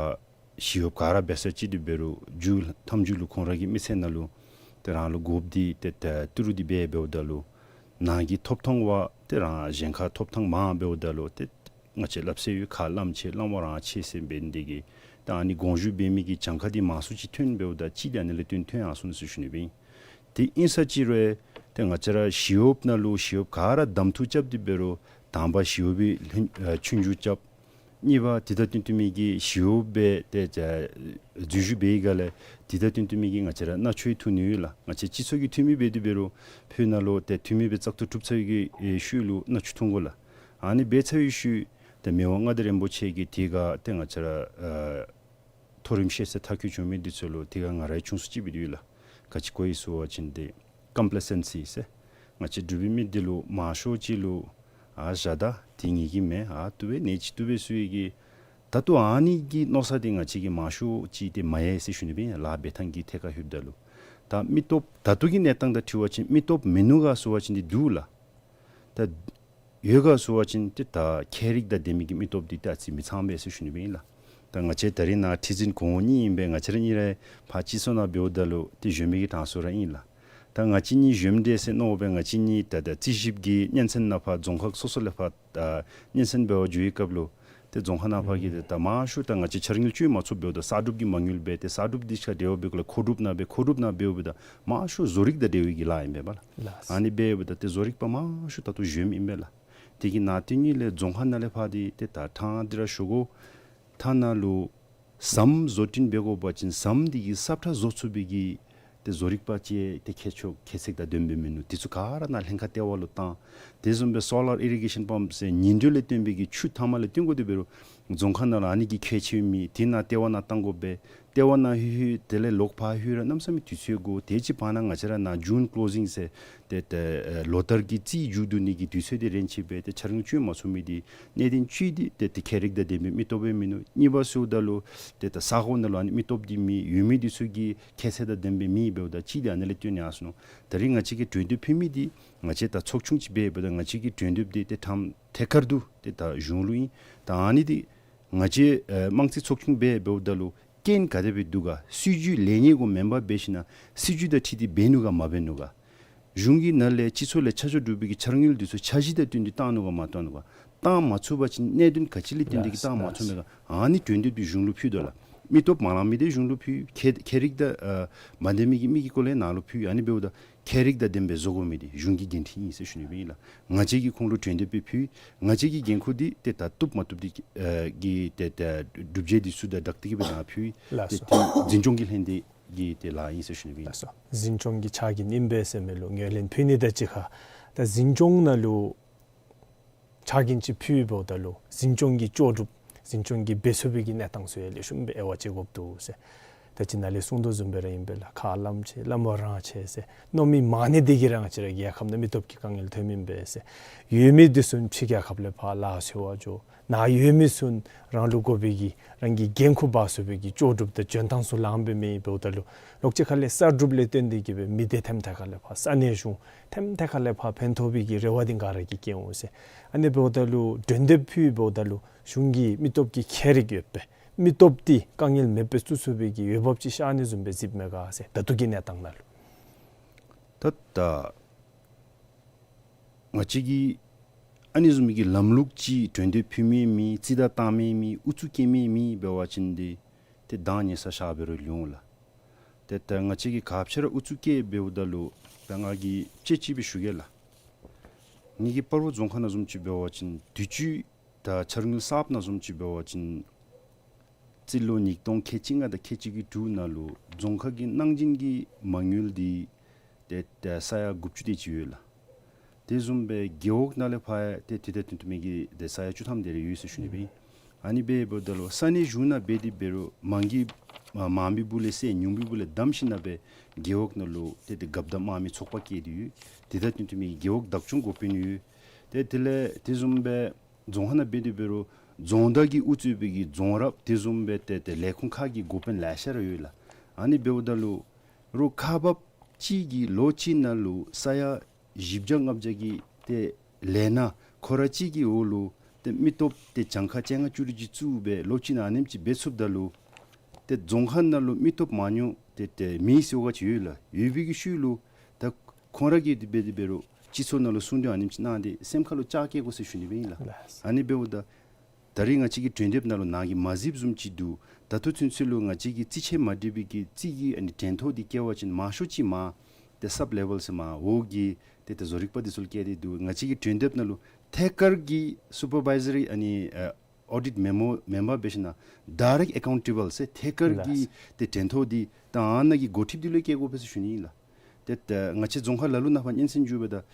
ཞི་གཡོགཔ་ག་ར་འབད་ས་ཅིག་འདི་འབད་རུང་མཇུག་མཐའ་མཇུག་ལུ་ཁོང་ར་གི་མི་ཚེ་ནང་ལུ་ཏེ་རང་ལུ་དགོཔ་འདི་ཏེ་ད་ཏི་རུ་འདི་འབད་འབདཝ་ད་ལུ་ནང་གི་ཐོབ་ཐང་བ་ཏེ་རང་གཞན་ཁར་ཐོབ་ཐང་མང་འབདཝ་ད་ལུ་ཏེ་ང་བཅས་སླབ་སྲོལ་ཡོད། ཁ་སློང་ཆེ་སློང་བ་རང་ཆེ་ཟེར་འབད་ནི་འདི་གིས་ད་ཨ་ནི་དགོངས་ཞུ་འབད་མི་གི་གྱངས་ཁ་འདི་མང་སུ་ཅིག་ཐོན་འབདཝ་ད་གཅིག་འདི་ཨ་ནི་ལས་བརྟེན་ཐོན་ཡར་སོང་ནུག་ཟེར་ཞུ་ནི་སྦེ་ཨིན། དེ་ཨིན་ས་ཅིག་རུང་ཏེ་ང་བཅས་ར་ཞི་གཡོགཔ་ནང་ལུ་ཞི་གཡོགཔ་ག་ར་གདམ་འཐུ་རྐྱབ་སྟེ་འབད་རུང་དང་པ་ཞི་གཡོག་པའི་ལྷན་ཨ་ཆོས་རྒྱུགས་རྐྱབ། གཉིས་པ་དེ་དང་བསྟུན་ཏེ་མི་གི་ཞི་གཡོགཔ་སྦེ་ཏེ་ཨ་འཛུལ་ཞུགས་འབད་བའི་སྒང་ལས་དེ་དང་བསྟུན་ཏེ་མི་གི་ང་བཅས་ར་མནར་གཅོད་ཐུག་ནི་ཡོད་ལགས། ང་བཅས་སྤྱི་ཚོགས་ཀྱི་འཐུས་མི་འབད་དེ་འབད་རུང་བོད་ནང་ལུ་ཏེ་འཐུས་མི་སྦེ་བཙག་འཐུ་གྲུབ་ཚར་བའི་གི་ཨེ་ཤུལ་ལུ་མནར་གཅོད་ཐུག་དགོ་ལགས། ཨ་ནི་འབད་ཚར་བའི་ཤུལ་ཏེ་མི་དབང་མངའ་བདག་རིན་པོ་ཆེ་གིས་དེ་ཁར་ཏེ་ང་བཅས་ར་ཨ་མཐོ་རིམ་ཤེས་ཚད་མཐར་འཁྱོལ་བྱུང་མི་འདི་ཚུ་ལུ་དེ་ཁར་ང་རའི་ཆུང་སུ་ཅིག་འབད་དེ་ཡོད་ལགས། ག་ཅི་གོ་ཡི་ཟེར་བ་ཅིན་ཏེ་ཀམ་པ་ལེ་སེན་སི་ཟེར། ང་བཅས་འབྲུག་པའི་མི་འདི་ལུ་མང་ཤོས་ཅིག་ལུ་ཨ་བཞག་ད་དེ་ངེ་གི་མེན། ཨ་བཏུབ་པས་ནི་ཅིག་བཏུབ་པས་ཟེར་བའི་གི། ད་ལྟོ་ཨ་ནི་གི་མནོ་བསམ་འདི་ང་བཅས་ཀྱི་མང་ཤོས་ཅིག་ཏེ་མ་ཡལ་ཟེར་ཞུ་ནི་སྦེ་ལཱ་འབད་ཐངས་ཀྱི་ཐད་ཁར་ལྷོདཔ་ད་ལུ། ད་མི་སྟོབས་ད་ལྟོ་གི་གནས་སྟངས་དང་འཁྲིལ་བ་ཅིན་མི་སྟོབས་མིན་ནུག་ག་ཟེར་བ་ཅིན་འདི་འདུག་ལགས། ད་ཡོད་ག་ཟེར་བ་ཅིན་ཏེ་ད་མཁས་རིག་དང་ལྡན་མི་གི་མི་སྟོབས་འདི་ད་ཨ་ཙི་མི་ཚང་པས་ཟེར་ཞུ་ནི་སྦེ་ཨིན་ལགས། ད་ང་བཅས་ད་རིས་ནཱ་ཁྲི་འཛིན་གོང་འོག་གཉིས་ཨིན་པས། ང་བཅས་ར་གཉིས་ར་ཕར་སྤྱི་ཚོགས་ནང་འབདཝ་ད་ལུ་ཏེ་གཞོན་མི་གི་གྲངས་སུ་ར་ཨིན་ལགས། ད་ང་བཅས་གཉིས་གཞོནམ་འདྲས་ཟེར་མནོ་བས། ང་བཅས་གཉིས་ད་ད་རྩིས་ཞིབ་ཀྱི་སྙན་གསན་ནང་ཕར་རྫོང་ཁག་སོ་སོ་ལས་ཕར་ད་སྙན་གསན་འབད་བར་འགྱོ་བའི་སྐབས་ལུ་ཏེ་རྫོང་ཁག་ནང་ཕར་གྱི་ཏེ་ད་མང་ཤོས་ད་ང་བཅས་འཆར་དངུལ་བཅོལ་མ་ཚུགསཔ་འབདཝ་ད་གསར་སྒྲུབ་ཀྱི་མ་དངུལ་སྦེ་ཏེ་གསར་སྒྲུབ་འདི་ཁར་འབྲེལ་བ་འབད་དགོ་ལགས། མཁོ་སྒྲུབ་ནང་སྦེ་མཁོ་སྒྲུབ་ནང་འབདཝ་ད་མང་ཤོས་བཟོ་རིག་དང་འབྲེལ་བའི་གི་ལཱ་ཨིན་པས་ལགས། ལགས། ཨ་ནི་འབདཝ་ད་ཏེ་བཟོ་རིག་པ་མང་ཤོས་ད་ལྟོ་གཞོནམ་ཨིན་པས་ལགས། དེ་གི་ནང་དེ་གཉིས་ལས་རྫོང་ཁག་ནང་ལས་ཕར་འདི་ཏེ་ད་ཐང་འདི་ར་ཞུ་དགོ། ཐང་ནང་ལུ་ཟམ་བཟོ་སྐྲུན་འབད་དགོ་པ་ཅིན་ཟམ་འདི་གི་སབ་ཁྲ་བཟོ་ཚུགས་པའི་གི་ ཏེ་བཟོ་རིག་པ་ཅིག་ཏེ་ཁྱད་ཆོས་ཁྱད་ཚད་དང་ལྡནམ་སྦེ་མིན་ནུག། དེ་ཚུ་ག་ར་ནཱ་ལྷན་ཁག་ལྟེ་བ་ལུ་བཏང་། དེ་བཟུམ་སྦེ་སོ་ལར་ཨི་རི་གེ་ཤཱན་པམཔ་ཟེར་ཉི་དྲོད་ལས་བཏོན་པའི་གི་ཆུ་མཐའ་མ་ལས་བཏོན་དགོ། དེ་འབད་རུང་རྫོང་ཁག་ནང་ལུ་ཨ་ནི་གི་ཁྱད་ཆོས་མེད། དེ་ནང་ལྟེ་བ་ནང་བཏང་དགོ་པས། ལྟེ་བ་ནང་ལྷོད་ལྷོད་དེ་ལས་ལོག་ཕར་ལྷོད་ར་གནམ་མེད་ས་མེད་དུས་ཚོད་འགོར། དེ་ཅིག་བར་ན་ང་བཅས་ར་ནཱ་ཇུན་ཀློ་ཟིང་ཟེར་ཏེ་ཏེ་ཨེ་ལོ་ལྟར་གྱི་རྩིས་མཇུག་བསྡུ་ནི་གི་དུས་ཚོད་འདི་རན་ཆི་སྦེ་ཏེ་འཆར་དངུལ་བཅོལ་མ་ཚུགས་མི་འདི་གནད་དོན་གཅིག་འདི་ཏེ་ཏེ་ཁྱད་རིག་དང་ལྡན་པའི་མི་སྟོབས་སྦེ་མིན་ནུག། གཉིས་པ་ཟེརཝ་ད་ལུ་ཏེ་ད་ས་གོ་ནང་ལུ་ཨ་ནི་མི་སྟོབས་འདི་མེད། ཡོད་མི་འདི་ཚུ་གི་ཁྱད་ཚད་དང་ལྡན་པའི་མི་འབདཝ་ད་གཅིག་འདི་ཨ་ནི་ལས་བཏོན་ཡར་སོང་ནུག། ད་རིས་ང་བཅས་ཀྱིས་གྲོས་འདེབས་ཕུལ་མི་འདི་ང་བཅས་ད་ཚོགས་ཆུང་ཅིག་འབད་འབདཝ་ད་ང་བཅས་ཀྱི་གྲོས་འདེབས་འདི་ཏེ་ཐམ་ཐད་ཀར་དུ་ཏེ་ད་གཞུང་ལུ་ཨིན། ད་ཨ་ནི་འདི་ང་བཅས་ཨེ་དམངས་རྩིས་ཚོགས་ཆུང་འབད་འབདཝ་ད་ལུ་རྐྱེན་ག་དེ་སྦེ་འདུག་ག། སྲིད་བྱུས་ལེགས་ཉེས་གུ་མེན་པར་འབད་ཞིན་ན་སྲིད་བྱུས་དང་འཁྲིལ་ཏེ་འབད་ནུག་ག་མ་འབད་ནུག་ག། གཞུང་གི་ནང་ལས་སྤྱི་ཚོགས་ལས་ཆ་འཇོག་གྲུབ་པའི་གི་འཆར་དངུལ་འདི་ཚུ་འཆར་གཞི་དང་བསྟུན་ཏེ་བཏང་ནུག་ག་མ་བཏང་ནུག་ག། བཏང་མ་ཚུགས་པ་ཅིན་གནད་དོན་ག་ཅི་ལས་བརྟེན་ཏེ་གིས་བཏང་མ་ཚུགས་མས་ག། ཨ་ནི་གྲོས་འདེབས་འདི་གཞུང་ལུ་ཕུལ་དོ་ལགས། མི་སྟོབས་མ་ལང་མི་འདི་གཞུང་ལུ་ཕུལ། ཁྱད་ཁྱད་རིག་དང་ཨ་མ་ལྡན་མི་གི་མི་གི་སྐོར་ལས་ནཱ་ལུ་ཕུལ། ཨ་ནི་འབདཝ་ད་ཁྱད་རིག་དང་ལྡནམ་སྦེ་བཟོ་དགོ་མི་འདི་གཞུང་གི་འགན་འཁྲི་ཨིན་ཟེར་ཞུ་ནི་སྦེ་ཨིན་ལགས། ང་བཅས་ཀྱིས་ཁོང་ལུ་གྲོས་འདེབས་སྦེ་ཕུལ། ང་བཅས་ཀྱི་འགན་ཁུར་འདི་ཏེ་ད་བཏུབ་མ་བཏུབ་འདི་ཨ་གི་ཏེ་ད་སྒྲུབ་བྱེད་འདི་ཚུ་དང་སྦྲགས་ཏེ་གིས་སྦེ་ནཱ་ཕུལ། ལགས་སོ། ཏེ་འཛིན་སྐྱོང་གི་ལྷན་སྡེ་གི་ཏེ་ལཱ་ཨིན་ཟེར་ཞུ་ནི་སྦེ་ཨིན། ལགས་སོ། འཛིན་སྐྱོང་གི་ཕྱག་འགན་ཨིན་པས་ཟེར་མི་ལུ་ངོས་ལེན་ཕུལ་ནི་དང་གཅིག་ཁར་ད་འཛིན་སྐྱོང་ནང་ལུ་ཕྱག་འགན་ཅིག་ཕུལ་འབདཝ་ད་ལུ་འཛིན་སྐྱོང་གི་ལྕོགས་གྲུབ་འཛིན་སྐྱོང་གིས་འབད་ཚུགས་པའི་གི་གནས་སྟངས་ཚུ་ཡང་ལེགས་ཤོམ་སྦེ་དབྱེ་བ་དཔྱད་དགོཔ་འདུག་ཟེར། ད་ཅི་ནཱ་ལས་གསུངས་དོ་བཟུམ་སྦེ་ར་ཨིན་པས་ལགས། ཁ་སླབ་ཆེ་སླབ་མ་རང་ཆེ་ཟེར་མནོ་མི་མང་ནི་འདི་གིས་ར་ང་བཅས་ར་རྒྱལ་ཁབ་ནང་མི་སྟོབས་ཀྱི་དཀའ་ངལ་ཐོནམ་ཨིན་པས་ཟེར། ཡོད་མི་འདི་ཚུ་ཕྱི་རྒྱལ་ཁབ་ལས་ཕར་ལཱ་འཚོལ་བར་འགྱོ། ནཱ་ཡོད་མི་ཚུ་རང་ལུ་དགོ་པའི་གི་རང་གི་འགན་ཁུར་འབག་ཚུགས་པའི་གི་ལྕོགས་གྲུབ་དང་འཇོན་ཐང་ཚུ་ལངམ་སྦེ་མེད་འབདཝ་ད་ལུ་ལོགས་ཅིག་ཁ་ལས་གསར་སྒྲུབ་ལས་བརྟེན་ཏེ་གིས་སྦེ་མི་སྡེ་ཐེམ་ཐད་ཁ་ལས་ཕར་ས་གནས་གཞུང་ཐེམ་ཐད་ཁ་ལས་ཕར་ཕན་ཐོགས་པའི་གི་རེ་བ་འདི་ག་ར་གིས་བསྐྱེད་འོང་ཟེར། ཨ་ནི་འབདཝ་ད་ལུ་གྲོས་འདེབས་ཕུལ་འབདཝ་ད་ལུ་གཞུང་གིས་མི་སྟོབས་ཀྱི་ཁྱད་རིག་ཡོད་པའི་མི་སྟོབས་འདི་དཀའ་ངལ་མེདཔ་སྦེ་བཙུགས་ཚུགས་པའི་གི་འོས་འབབ་ཅིག་ཤར་ནི་བཟུམ་སྦེ་གཟིགསཔ་མས་ག་ཟེར། ད་ལྟོ་གི་གནས་སྟངས་ནང་ལུ། ད་ད་ང་བཅས་ཀྱིས་ཨ་ནི་བཟུམ་མའི་གི་ལམ་ལུགས་ཅིག་གྲོས་འདེབས་ཕུལ་མི་མེད། རྩིས་ད་བཏང་མི་མེད། ཨུ་ཚུགས་བསྐྱེད་མི་མེད་འབད་བ་ཅིན་འདི་ཏེ་གདངས་ཉེ་ས་ཤར་འབད་རུང་ལོང་ལགས། ཏེ་ད་ང་བཅས་ཀྱིས་ག་ཅི་ར་ཨུ་ཚུགས་བསྐྱེད་འབདཝ་ད་ལུ་ད་ང་གིས་དཔྱེ་ཅིག་སྦེ་ཞུ་གེ་ལགས། ངེ་གི་སྤ་རོ་རྫོང་ཁག་ནང་བཟུམ་ཅིག་འབད་བ་ཅིན་དུས་ཅི་ད་འཆར་དངུལ་གསརཔ་ནང་བཟུམ་ཅིག་འབད་བ་ཅིན་རྩིས་ལོ་ཉིས་སྟོང་ཁལ་གཅིག་ལྔ་དང་ཁལ་གཅིག་གི་དྲུག་ནང་ལུ་རྫོང་ཁག་གི་གནང་སྦྱིན་གྱི་མ་དངུལ་འདི་ཏེ་ཏེ་ས་ཡ་དགུ་བཅུ་དེ་ཅིག་ཡོད་ལགས། དེ་བཟུམ་སྦེ་རྒེད་འོག་ནང་ལས་ཕར་ཡང་ཏེ་དེ་དང་བསྟུན་ཏེ་མི་གི་ཏེ་ས་ཡ་བཅུ་ཐམ་དེ་རེ་ཡོད་ཟེར་ཞུ་ནི་སྦེ་ཨིན། ཨ་ནི་སྦེ་འབདཝ་ད་ལུ་ས་གནས་གཞུང་ནང་འབད་དེ་འབད་རུང་མང་གི་མང་པའི་སྦུག་ལས་བསད་ཉུང་པའི་སྦུག་ལས་བསྡམས་ཞིནམ་ལས་སྦེ་རྒེད་འོག་ནང་ལུ་ཏེ་ཏེ་རྒཔོ་དང་དམངས་མི་ཚོགས་པ་བསྐྱེད་དེ་ཡོད། དེ་དང་བསྟུན་ཏེ་མི་གི་རྒེད་འོག་བདག་སྐྱོང་འགོ་དཔོན་ཡོད། ཏེ་དེ་ལས་དེ་བཟུམ་སྦེ་རྫོང་ཁག་ནང་འབད་དེ་འབད་རུང་རྫོང་བདག་གིས་དབུ་གཙོས་པའི་གི་རྫོང་རཔ་དེ་བཟུམ་སྦེ་ཏེ་ཏེ་ལས་ཁུངས་ཁག་གི་འགོ་དཔོན་ལེ་ཤ་ར་ཡོད་ལགས། ཨ་ནི་འབདཝ་ད་ལུ་རོགས་ཁག་འབགཔ་གཅིག་གིས་ལོ་གཅིག་ནང་ལུ་ས་ཡ་བཞི་བརྒྱ་ལྔ་བརྒྱ་གི་ཏེ་ལས་སྣ་ཁོ་ར་གཅིག་གི་འོག་ལུ་ཏེ་མི་སྟོབས་ཏེ་གྱངས་ཁ་བཅོ་ལྔ་བཅུ་དྲུག་ཅིག་བཙུགས་སྦེ་ལོ་གཅིག་ནང་ཨ་ནེམ་ཅིག་འབད་ཚུགསཔ་ད་ལུ་ཏེ་རྫོང་ཁག་ནང་ལུ་མི་སྟོབས་མ་ཉུང་ཏེ་ཏེ་མེད་ཟེར་བ་ཅིན་ཡོད་ལགས། ཡོད་པའི་གི་ཤུལ་ལུ་ད་ཁོང་ར་གིས་དེ་སྦེ་དེ་འབད་རུང་སྤྱི་ཚོགས་ནང་ལུ་གསུང་དོན་ཨ་ནེམ་ཅིག་གནང་སྟེ་སེམས་ཁ་ལུ་ལྕགས་བཀལ་དགོ་ཟེར་ཞུ་ནི་སྦེ་ཨིན་ལགས། ལགས། ཨ་ནི་འབདཝ་ད་ད་རིས་ང་བཅས་ཀྱི་གྲོས་འདེབས་ནང་ལུ་ནཱ་གིས་མ་གཟིགསཔ་བཟུམ་ཅིག་འདུག། ད་ལྟོ་ཚུན་ཚོད་ལུ་ང་བཅས་ཀྱི་རྩིས་ཆད་མ་འགྲིག་པའི་གི་རྩིས་ཀྱི་ཨ་ནི་དྲན་ཐོ་འདི་བཀལ་བ་ཅིན་མང་ཤོས་ཅིག་མར་ཏེ་སབ་ལེ་ཝལ་ཟེར་མར་འོག་གི་ཏེ་ཏེ་བཟོ་རིག་པ་འདི་ཚུ་ལུ་བཀལ་ཏེ་འདུག། ང་བཅས་ཀྱི་གྲོས་འདེབས་ནང་ལུ་ཐད་ཀར་གྱི་སུ་པར་བའི་ཟ་རི་ཨ་ནི་ཨ་ཨོ་ཌིཊ་མེ་མོ་མེན་པར་འབད་ཞིན་ན་ཌའི་རེཀཊ་ཨེ་ཀའུན་ཊེ་བཱལ་ཟེར་ཐད་ཀར་གྱི་ལགས། ཏེ་དྲན་ཐོ་འདི་ད་ཨ་ནཱ་གི་འགོ་ཁྲིདཔ་འདི་ལུ་བཀལ་དགོ་པས་ཟེར་ཞུ་ནི་ཨིན་ལགས། ཏེ་ད་ང་བཅས་རྫོང་ཁག་ལ་ལུ་ནང་ཕར་སྙན་གསན་འགྱོ་བ་ད་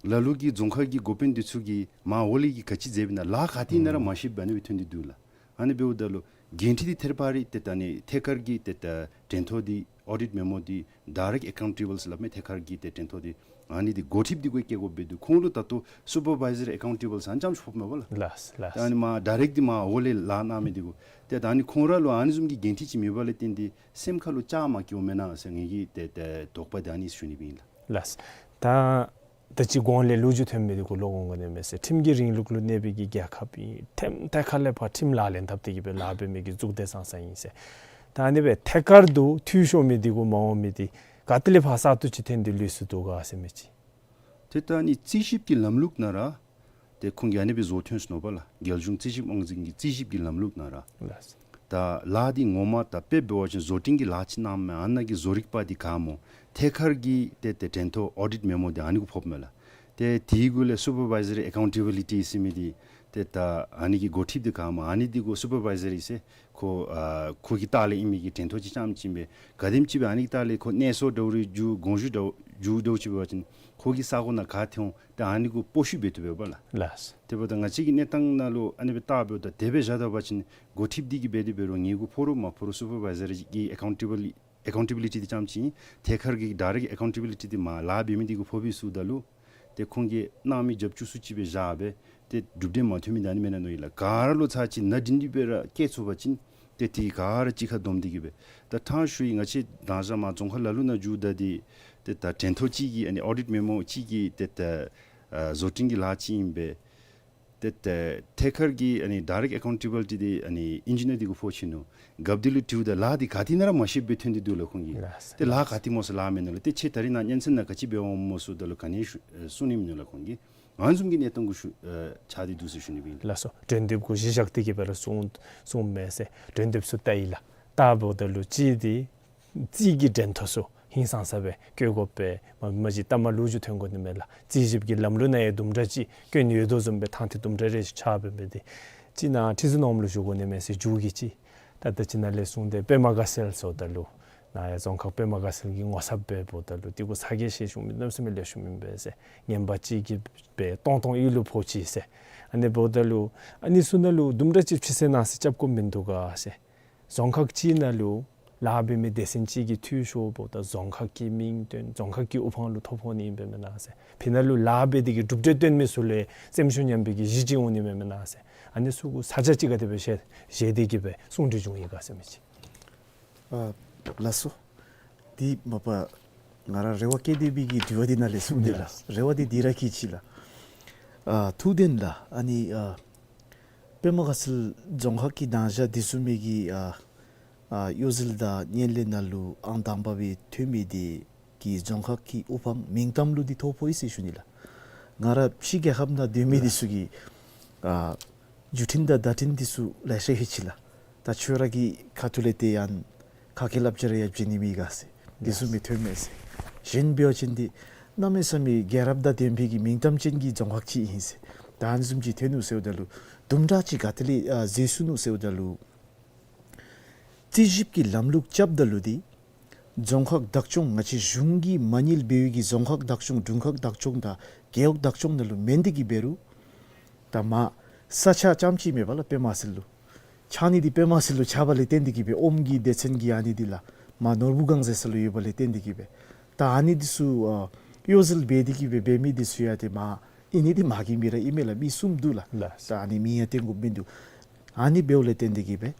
ལ་ལུ་གིས་རྫོང་ཁག་གི་འགོ་དཔོན་འདི་ཚུ་གིས་མར་འོག་ལས་ཀྱི་ག་ཅི་མཛད་པས་ན་ལཱ་ག་ཏེ་ཨིན་ན་ར་མ་ཤེསཔ་ཨ་ནི་སྦེ་ཐོན་ཏེ་འདུག་ལགས། ཨ་ནི་འབདཝ་ད་ལུ་འགན་འཁྲི་འདི་ཐད་པ་རི་ཏེ་ད་ཨ་ནི་ཐད་ཀར་གྱི་ཏེ་ད་དྲན་ཐོ་འདི་ཨོ་ཌིཊ་མེ་མོ་འདི་ཌའི་རེཀཊ་ཨེ་ཀའུན་ཊེ་བཱལ་ཟེར་སླབ་མས། ཐད་ཀར་གྱི་ཏེ་དྲན་ཐོ་འདི་ཨ་ནི་འདི་འགོ་ཁྲིདཔ་འདི་གུ་བཀལ་དགོཔ་སྦེ་འདུག། ཁོང་ལུ་ད་ལྟོ་སུ་པར་བའི་ཟ་རི་ཨེ་ཀའུན་ཊེ་བཱལ་ཟེར་ཨ་ནི་ཙམ་ཅིག་ཕོགཔ་མས་པ་ལགས། ལགས་ལགས། ད་ཨ་ནི་མར་ཌའི་རེཀཊ་འདི་མར་འོག་ལས་ལཱ་གནང་མི་འདི་གུ་ཏེ་ད་ཨ་ནི་ཁོང་ར་ལུ་ཨ་ནི་བཟུམ་གྱི་འགན་འཁྲི་ཅིག་མེད་པ་ལས་བརྟེན་ཏེ་སེམས་ཁ་ལུ་ལྕགས་མ་བཀལཝ་མེན་ན་ཟེར་ངེ་གི་ཏེ་ཏེ་དོགས་པ་འདི་ཨ་ནི་ཞུ་ནི་སྦེ་ཨིན་ལགས། ལགས། ད་ད་ཅི་གོང་ལས་ལོ་རྒྱུས་ཐོན་མི་འདི་གུ་ལོག་འོང་ག་ནི་མས་ཟེར། ཁྲིམས་ཀྱི་རིང་ལུགས་ལུ་གནས་པའི་གི་རྒྱལ་ཁབ་ཨིན། ཐེམ་ཐད་ཁ་ལས་ཕར་ཁྲིམས་ལག་ལེན་འཐབ་སྟེ་གིས་སྦེ་ལཱ་འབད་མི་གི་གཙུག་སྡེ་ཙང་ཙང་ཨིན་ཟེར། ད་ཨ་ནི་སྦེ་ཐད་ཀར་དུ་འཐུས་ཤོར་མི་འདི་གུ་མ་འོང་མི་འདི་ག་ཏེ་ལས་ཕར་གསར་གཏོད་ཅིག་ཐོན་ཏེ་ལུས་སུ་འདུག་ག་ཟེར་མི་ཅིག། ཏེ་ད་ཨ་ནི་རྩིས་ཞིབ་ཀྱི་ལམ་ལུགས་ནང་ར་ཏེ་ཁོང་གིས་ཨ་ནི་སྦེ་བཟོ་ཐོན་སོ་ནུག་པ་ལགས། རྒྱལ་གཞུང་རྩིས་ཞིབ་དབང་འཛིན་གྱི་རྩིས་ཞིབ་ཀྱི་ལམ་ལུགས་ནང་ར། ལགས། ད་ལཱ་འདི་ངོ་མ་ད་དཔེ་འབད་བ་ཅིན་བཟོ་སྐྲུན་གྱི་ལཱ་ཅིག་གནངམ་མས། ཨ་ནཱ་གི་བཟོ་རིག་པ་འདི་ག་སྨོ། ཐད་ཀར་གྱི་ཏེ་ཏེ་དྲན་ཐོ་ཨོ་ཌིཊ་མེ་མོ་འདི་ཨ་ནི་གུ་ཕོགཔ་མས་ལགས། ཏེ་དེ་གུ་ལས་སུ་པར་བའི་ཟ་རི་ཨེ་ཀའུན་ཊེ་བི་ལི་ཊི་ཟེར་མི་འདི་ ཏེ་ད་ཨ་ནི་གི་འགོ་ཁྲིདཔ་འདི་ག་མ་ཨ་ནི་འདི་གུ་སུ་པར་བའི་ཟར་ཟེར་ཁོ་ཨ་ཁོ་གི་ལྟག་ལས་ཨིན་མི་གི་འགྲན་ཐོ་ཅིག་རྐྱངམ་ཅིག་ཨིན་པས། ག་དེམ་ཅིག་སྦེ་ཨ་ནི་གི་ལྟག་ལས་ཁོ་གནས་སོ་འདྲཝ་རེ་འགྱོ་དགོངས་ཞུ་འདྲཝ་འགྱོ་འདྲཝ་ཅིག་འབད་བ་ཅིན་ཁོ་གི་ས་གོ་ནང་ག་ཐོན་འོང་ད་ཨ་ནི་གུ་སྤོ་བཤུད་འབད་བཏུབ་པས་པ་ལགས། ལགས། དེ་འབདཝ་ད་ང་བཅས་ཀྱི་གནས་སྟངས་ནང་ལུ་ཨ་ནི་སྦེ་བལྟ་འབདཝ་ད་དེ་སྦེ་བཞག་ད་པ་ཅིན་འགོ་ཁྲིདཔ་འདི་གིས་འབད་དེ་འབད་རུང་ངེ་གུ་ཕོག་རུང་མ་ཕོག་རུང་སུ་པར་བའི་ཟར་གྱི་ཨེ་ཀའུན་ཊེ་བི་ལི་ཨེ་ཀའུན་ཊེ་བི་ལི་ཊི་འདི་རྐྱངམ་ཅིག་ཨིན། ཐད་ཀར་གྱི་ཌའི་རེཀཊ་ཨེ་ཀའུན་ཊེ་བི་ལི་ཊི་འདི་མར་ལཱ་འབད་མི་འདི་གུ་ཕོག་པའི་ཚུ་ད་ལུ་ཏེ་ཁོང་གིས་གནང་མི་རྒྱབ་སྐྱོར་ཚུ་ཅིག་སྦེ་བཞག་སྦེ་ཏེ་གྲུབ་འབྲས་མ་ཐོན་མི་ད་ཨ་ནི་མེན་ན་མནོ་ཡི་ལགས། ག་ར་ལུ་ཚར་གཅིག་ན་སྒྲིང་སྒྲི་སྦེ་ར་བཀལ་ཚུགས་པ་ཅིན་ཏེ་དེ་ག་ར་གཅིག་ཁར་བསྡོམས་ཏེ་གི་སྦེ་ད་ཐང་ཤུལ་ང་བཅས་དང་ཞག་མར་རྫོང་ཁག་ལ་ལུ་ནང་འགྱོཝ་ད་འདི་ཏེ་ད་འགྲན་ཐོ་ཅིག་གི་ཨ་ནི་ཨོ་ཌིཊ་མེ་མོ་ཅིག་གི་ཏེ་ད་ཨ་བཟོ་སྐྲུན་གྱི་ལཱ་ཅིག་ཨིན་པས། ཏེ་ད་ཐད་ཀར་གྱི་ཨ་ནི་ཌའི་རེཀཊ་ཨེ་ཀའུན་ཊེ་བི་ལི་ཊི་འདི་ཨ་ནི་ཨིན་ཇི་ནིར་འདི་གུ་ཕོག་ཅི་ནུག། རྒཔོ་འདི་ལུ་དྲིཝ་ད་ལཱ་འདི་ག་ཏེ་ནང་ར་མ་ཤེསཔ་སྦེ་ཐོན་ཏེ་འདུག་ལགས་ཁོང་གིས། ལགས། ཏེ་ལཱ་ག་ཏེ་སྨོ་ཟེར་ལཱ་མེད་ནུག་ལགས། ཏེ་ཁྱོད་ད་རིས་ནཱ་སྙན་གསན་ནང་ག་ཅི་འབད་འོང་སྨོ་ཟེརཝ་ད་ལུ་ག་ནི་ཞུ་ཨེ་གསུང་ནི་མིན་ནུག་ལགས་ཁོང་གིས། ང་བཟུམ་གྱི་གནས་སྟངས་གུ་ཞུ་ཨེ་ཆགས་ཏེ་འདུག་ཟེར་ཞུ་ནི་ཨིན་ལགས། ལགས་སོ། འགྲན་བསྡུར་གུ་གཞི་བཞག་སྟེ་གི་སྦེ་ར་གསུང་གསུངམ་མས་ཟེར། འགྲན་བསྡུརཔ་ཚུ་བལྟ་ཡི་ལགས། བལྟ་འབདཝ་ད་ལུ་ཅིག་འདི་རྩིས་ཀྱི་འགྲན་ཐོ་ཚུ་ཧིང་སངས་ས་སྦེ་བཀོད་དགོ་པས། མ་མ་གཞི་ལྟ་མ་ལུ་ཅིག་ཐོན་དགོ་ནི་མས་ལགས། རྩིས་ཞིབ་ཀྱི་ལམ་ལུགས་ནང་ཡང་དུམ་གྲ་ཅིག་སྐྱོན་ཡོད་དོ་བཟུམ་སྦེ་ཐང་འདི་དུམ་གྲ་རེ་ཆགས་སྦེ་འབད་དེ་ཅིག་ནཱ་ཁྲི་ཟུར་ནོར་བུ་ལུ་ཞུ་དགོ་ནི་མས་ཟེར་མཇུག་གི་ཅིག། ད་ད་ཅི་ནཱ་ལས་གསུངས་ཏེ་པདྨ་དགའ་ཚལ་ཟེརཝ་ད་ལུ་ནཱ་ཡང་རྫོང་ཁག་པདྨ་དགའ་ཚལ་གྱི་ངོ་ཚབ་སྦེ་འབདཝ་ད་ལུ་འདི་གུ་ཚ་གྱང་བཞེས་ཞུ་མི་གནམ་མེད་ས་མེད་ལེགས་ཤོམ་ཨིན་པས་ཟེར། ངན་པ་ཅིག་གིས་སྦེ་སྟོང་སྟོང་ཡུལ་ལུ་ཕོག་ཅི་ཟེར། ཨ་ནི་འབདཝ་ད་ལུ་ཨ་ནི་ཚུ་ནང་ལུ་དུམ་གྲ་ཅིག་ཕྱི་སེལ་ནང་སེལ་རྐྱབ་དགོཔ་མིན་འདུག་ག་ཟེར། རྫོང་ཁག་ཅིག་ནང་ལུ་ལཱ་འབད་མི་སྡེ་ཚན་ཅིག་གིས་འཐུས་ཤོར་འབདཝ་ད་རྫོང་ཁག་གི་མིང་བཏོན། རྫོང་ཁག་གི་དབུ་འཕང་ལུ་ཐོ་ཕོག་ནི་ཨིན་པས་མེན་ན་ཟེར། ཕི་ནང་ལུ་ལཱ་འབད་དེ་གི་གྲུབ་འབྲས་སྟོན་མི་ཚུ་ལས་སེམས་ཤུགས་ཉམས་པའི་གི་གཞི་ཅིག་འོང་ནི་མས་མེན་ན་ཟེར། ཨ་ནི་ཚུ་གུ་ཚ་གྱང་ཅིག་ག་དེ་སྦེ་བཞེས་བཞེས་ཏེ་གི་སྦེ་གསུང་གྲོས་བྱུང་ཡི་ག་ཟེར་མི་ཅིག། ཨ་ལགས་སོ། འདི་མ་པ་ང་ར་རེ་བ་བསྐྱེད་དེ་སྦེ་གི་དྲི་བ་འདི་ནཱ་ལས་གསུངས་ཏེ་ལགས། རེ་བ་འདི་འདི་ར་གིས་ཅིག་ལགས། ཨ་ཐུགས་བདེན་ལགས། ཨ་ནི་ཨ་པདྨ་དགའ་ཚལ་རྫོང་ཁག་གི་དང་ཞག་འདི་ཚུ་མི་གི་ཨ་ཨ་གཡོ་ཟོལ་དང་ངན་ལྷད་ནང་ལུ་ཨང་དང་པ་སྦེ་ཐོན་མི་འདི་གིས་རྫོང་ཁག་གི་དབུ་འཕང་མིང་གཏམ་ལུ་འདི་ཐོ་ཕོག་ཡི་ཟེར་ཞུ་ནི་ལགས། ང་ར་ཕྱི་རྒྱལ་ཁབ་ནང་སྡོད་མི་འདི་ཚུ་གིས་ཨ་བརྒྱུད་འཕྲིན་དང་བརྡ་འཕྲིན་འདི་ཚུ་ལེ་ཤ་ལྷོད་ཅི་ལགས། ད་ཁྱོད་ར་གི་ཁ་ཐུག་ལས་ཏེ་ཡང་ཁ་སྐད་སླབ་ཅི་ར་ཡང་བྱིན་ནི་མེད་ག་ཟེར། འདི་ཚུ་མི་ཐོན་མས་ཟེར། གཞན་འབད་བ་ཅིན་འདི་གནམ་མེད་ས་མེད་རྒྱལ་རབས་དང་ལྡན་པའི་གི་མིང་གཏམ་ཅན་གྱི་རྫོང་ཁག་ཅིག་ཨིན་ཟེར། ད་ཨ་ནི་བཟུམ་ཅིག་ཐོན་ནུག་ཟེརཝ་ད་ལུ་དུམ་གྲ་ཅིག་ག་ཏེ་ལས་ཨ་བཟོ་ཚུགས་ནུག་ཟེརཝ་ད་ལུ་རྩིས་ཞིབ་ཀྱི་ལམ་ལུགས་རྐྱབ་ད་ལུ་འདི་རྫོང་ཁག་བདག་སྐྱོང་ང་བཅས་གཞུང་གིས་མ་དངུལ་འབད་བའི་གི་རྫོང་ཁག་བདག་སྐྱོང་དྲུང་ཁག་བདག་སྐྱོང་དང་རྒེད་འོག་བདག་སྐྱོང་ནང་ལུ་མེན་ཏེ་གི་འབད་རུང་ད་མར་ས་ཆ་རྐྱངམ་ཅིག་མེན་པ་ལགས། པདྨ་དགའ་ཚལ་ལུ་ཆགས་ནི་འདི་པདྨ་དགའ་ཚལ་ལུ་ཆགས་པ་ལས་བརྟེན་ཏེ་གི་སྦེ་ཨོམ་གྱི་སྡེ་ཚན་གྱི་ཨ་ནི་འདི་ལགས་མར་ནོར་བུ་སྒང་ཟེར་ས་ལུ་ཡོད་པ་ལས་བརྟེན་ཏེ་གི་སྦེ་ད་ཨ་ནི་འདི་ཚུ་ཨ་གཡོ་ཟོལ་འབད་དེ་གི་སྦེ་འབད་མི་འདི་ཚུ་ཡང་ཏེ་མར་ཨིན་ནི་འདི་མ་གི་མི་ར་ཨིན་མས་ལགས། མི་གསུམ་འདུག་ལགས། ལགས། ད་ཨ་ནི་མིང་ཡང་བཏོན་དགོཔ་མིན་འདུག། ཨ་ནི་འབདཝ་ལས་བརྟེན་ཏེ་གི་སྦེ་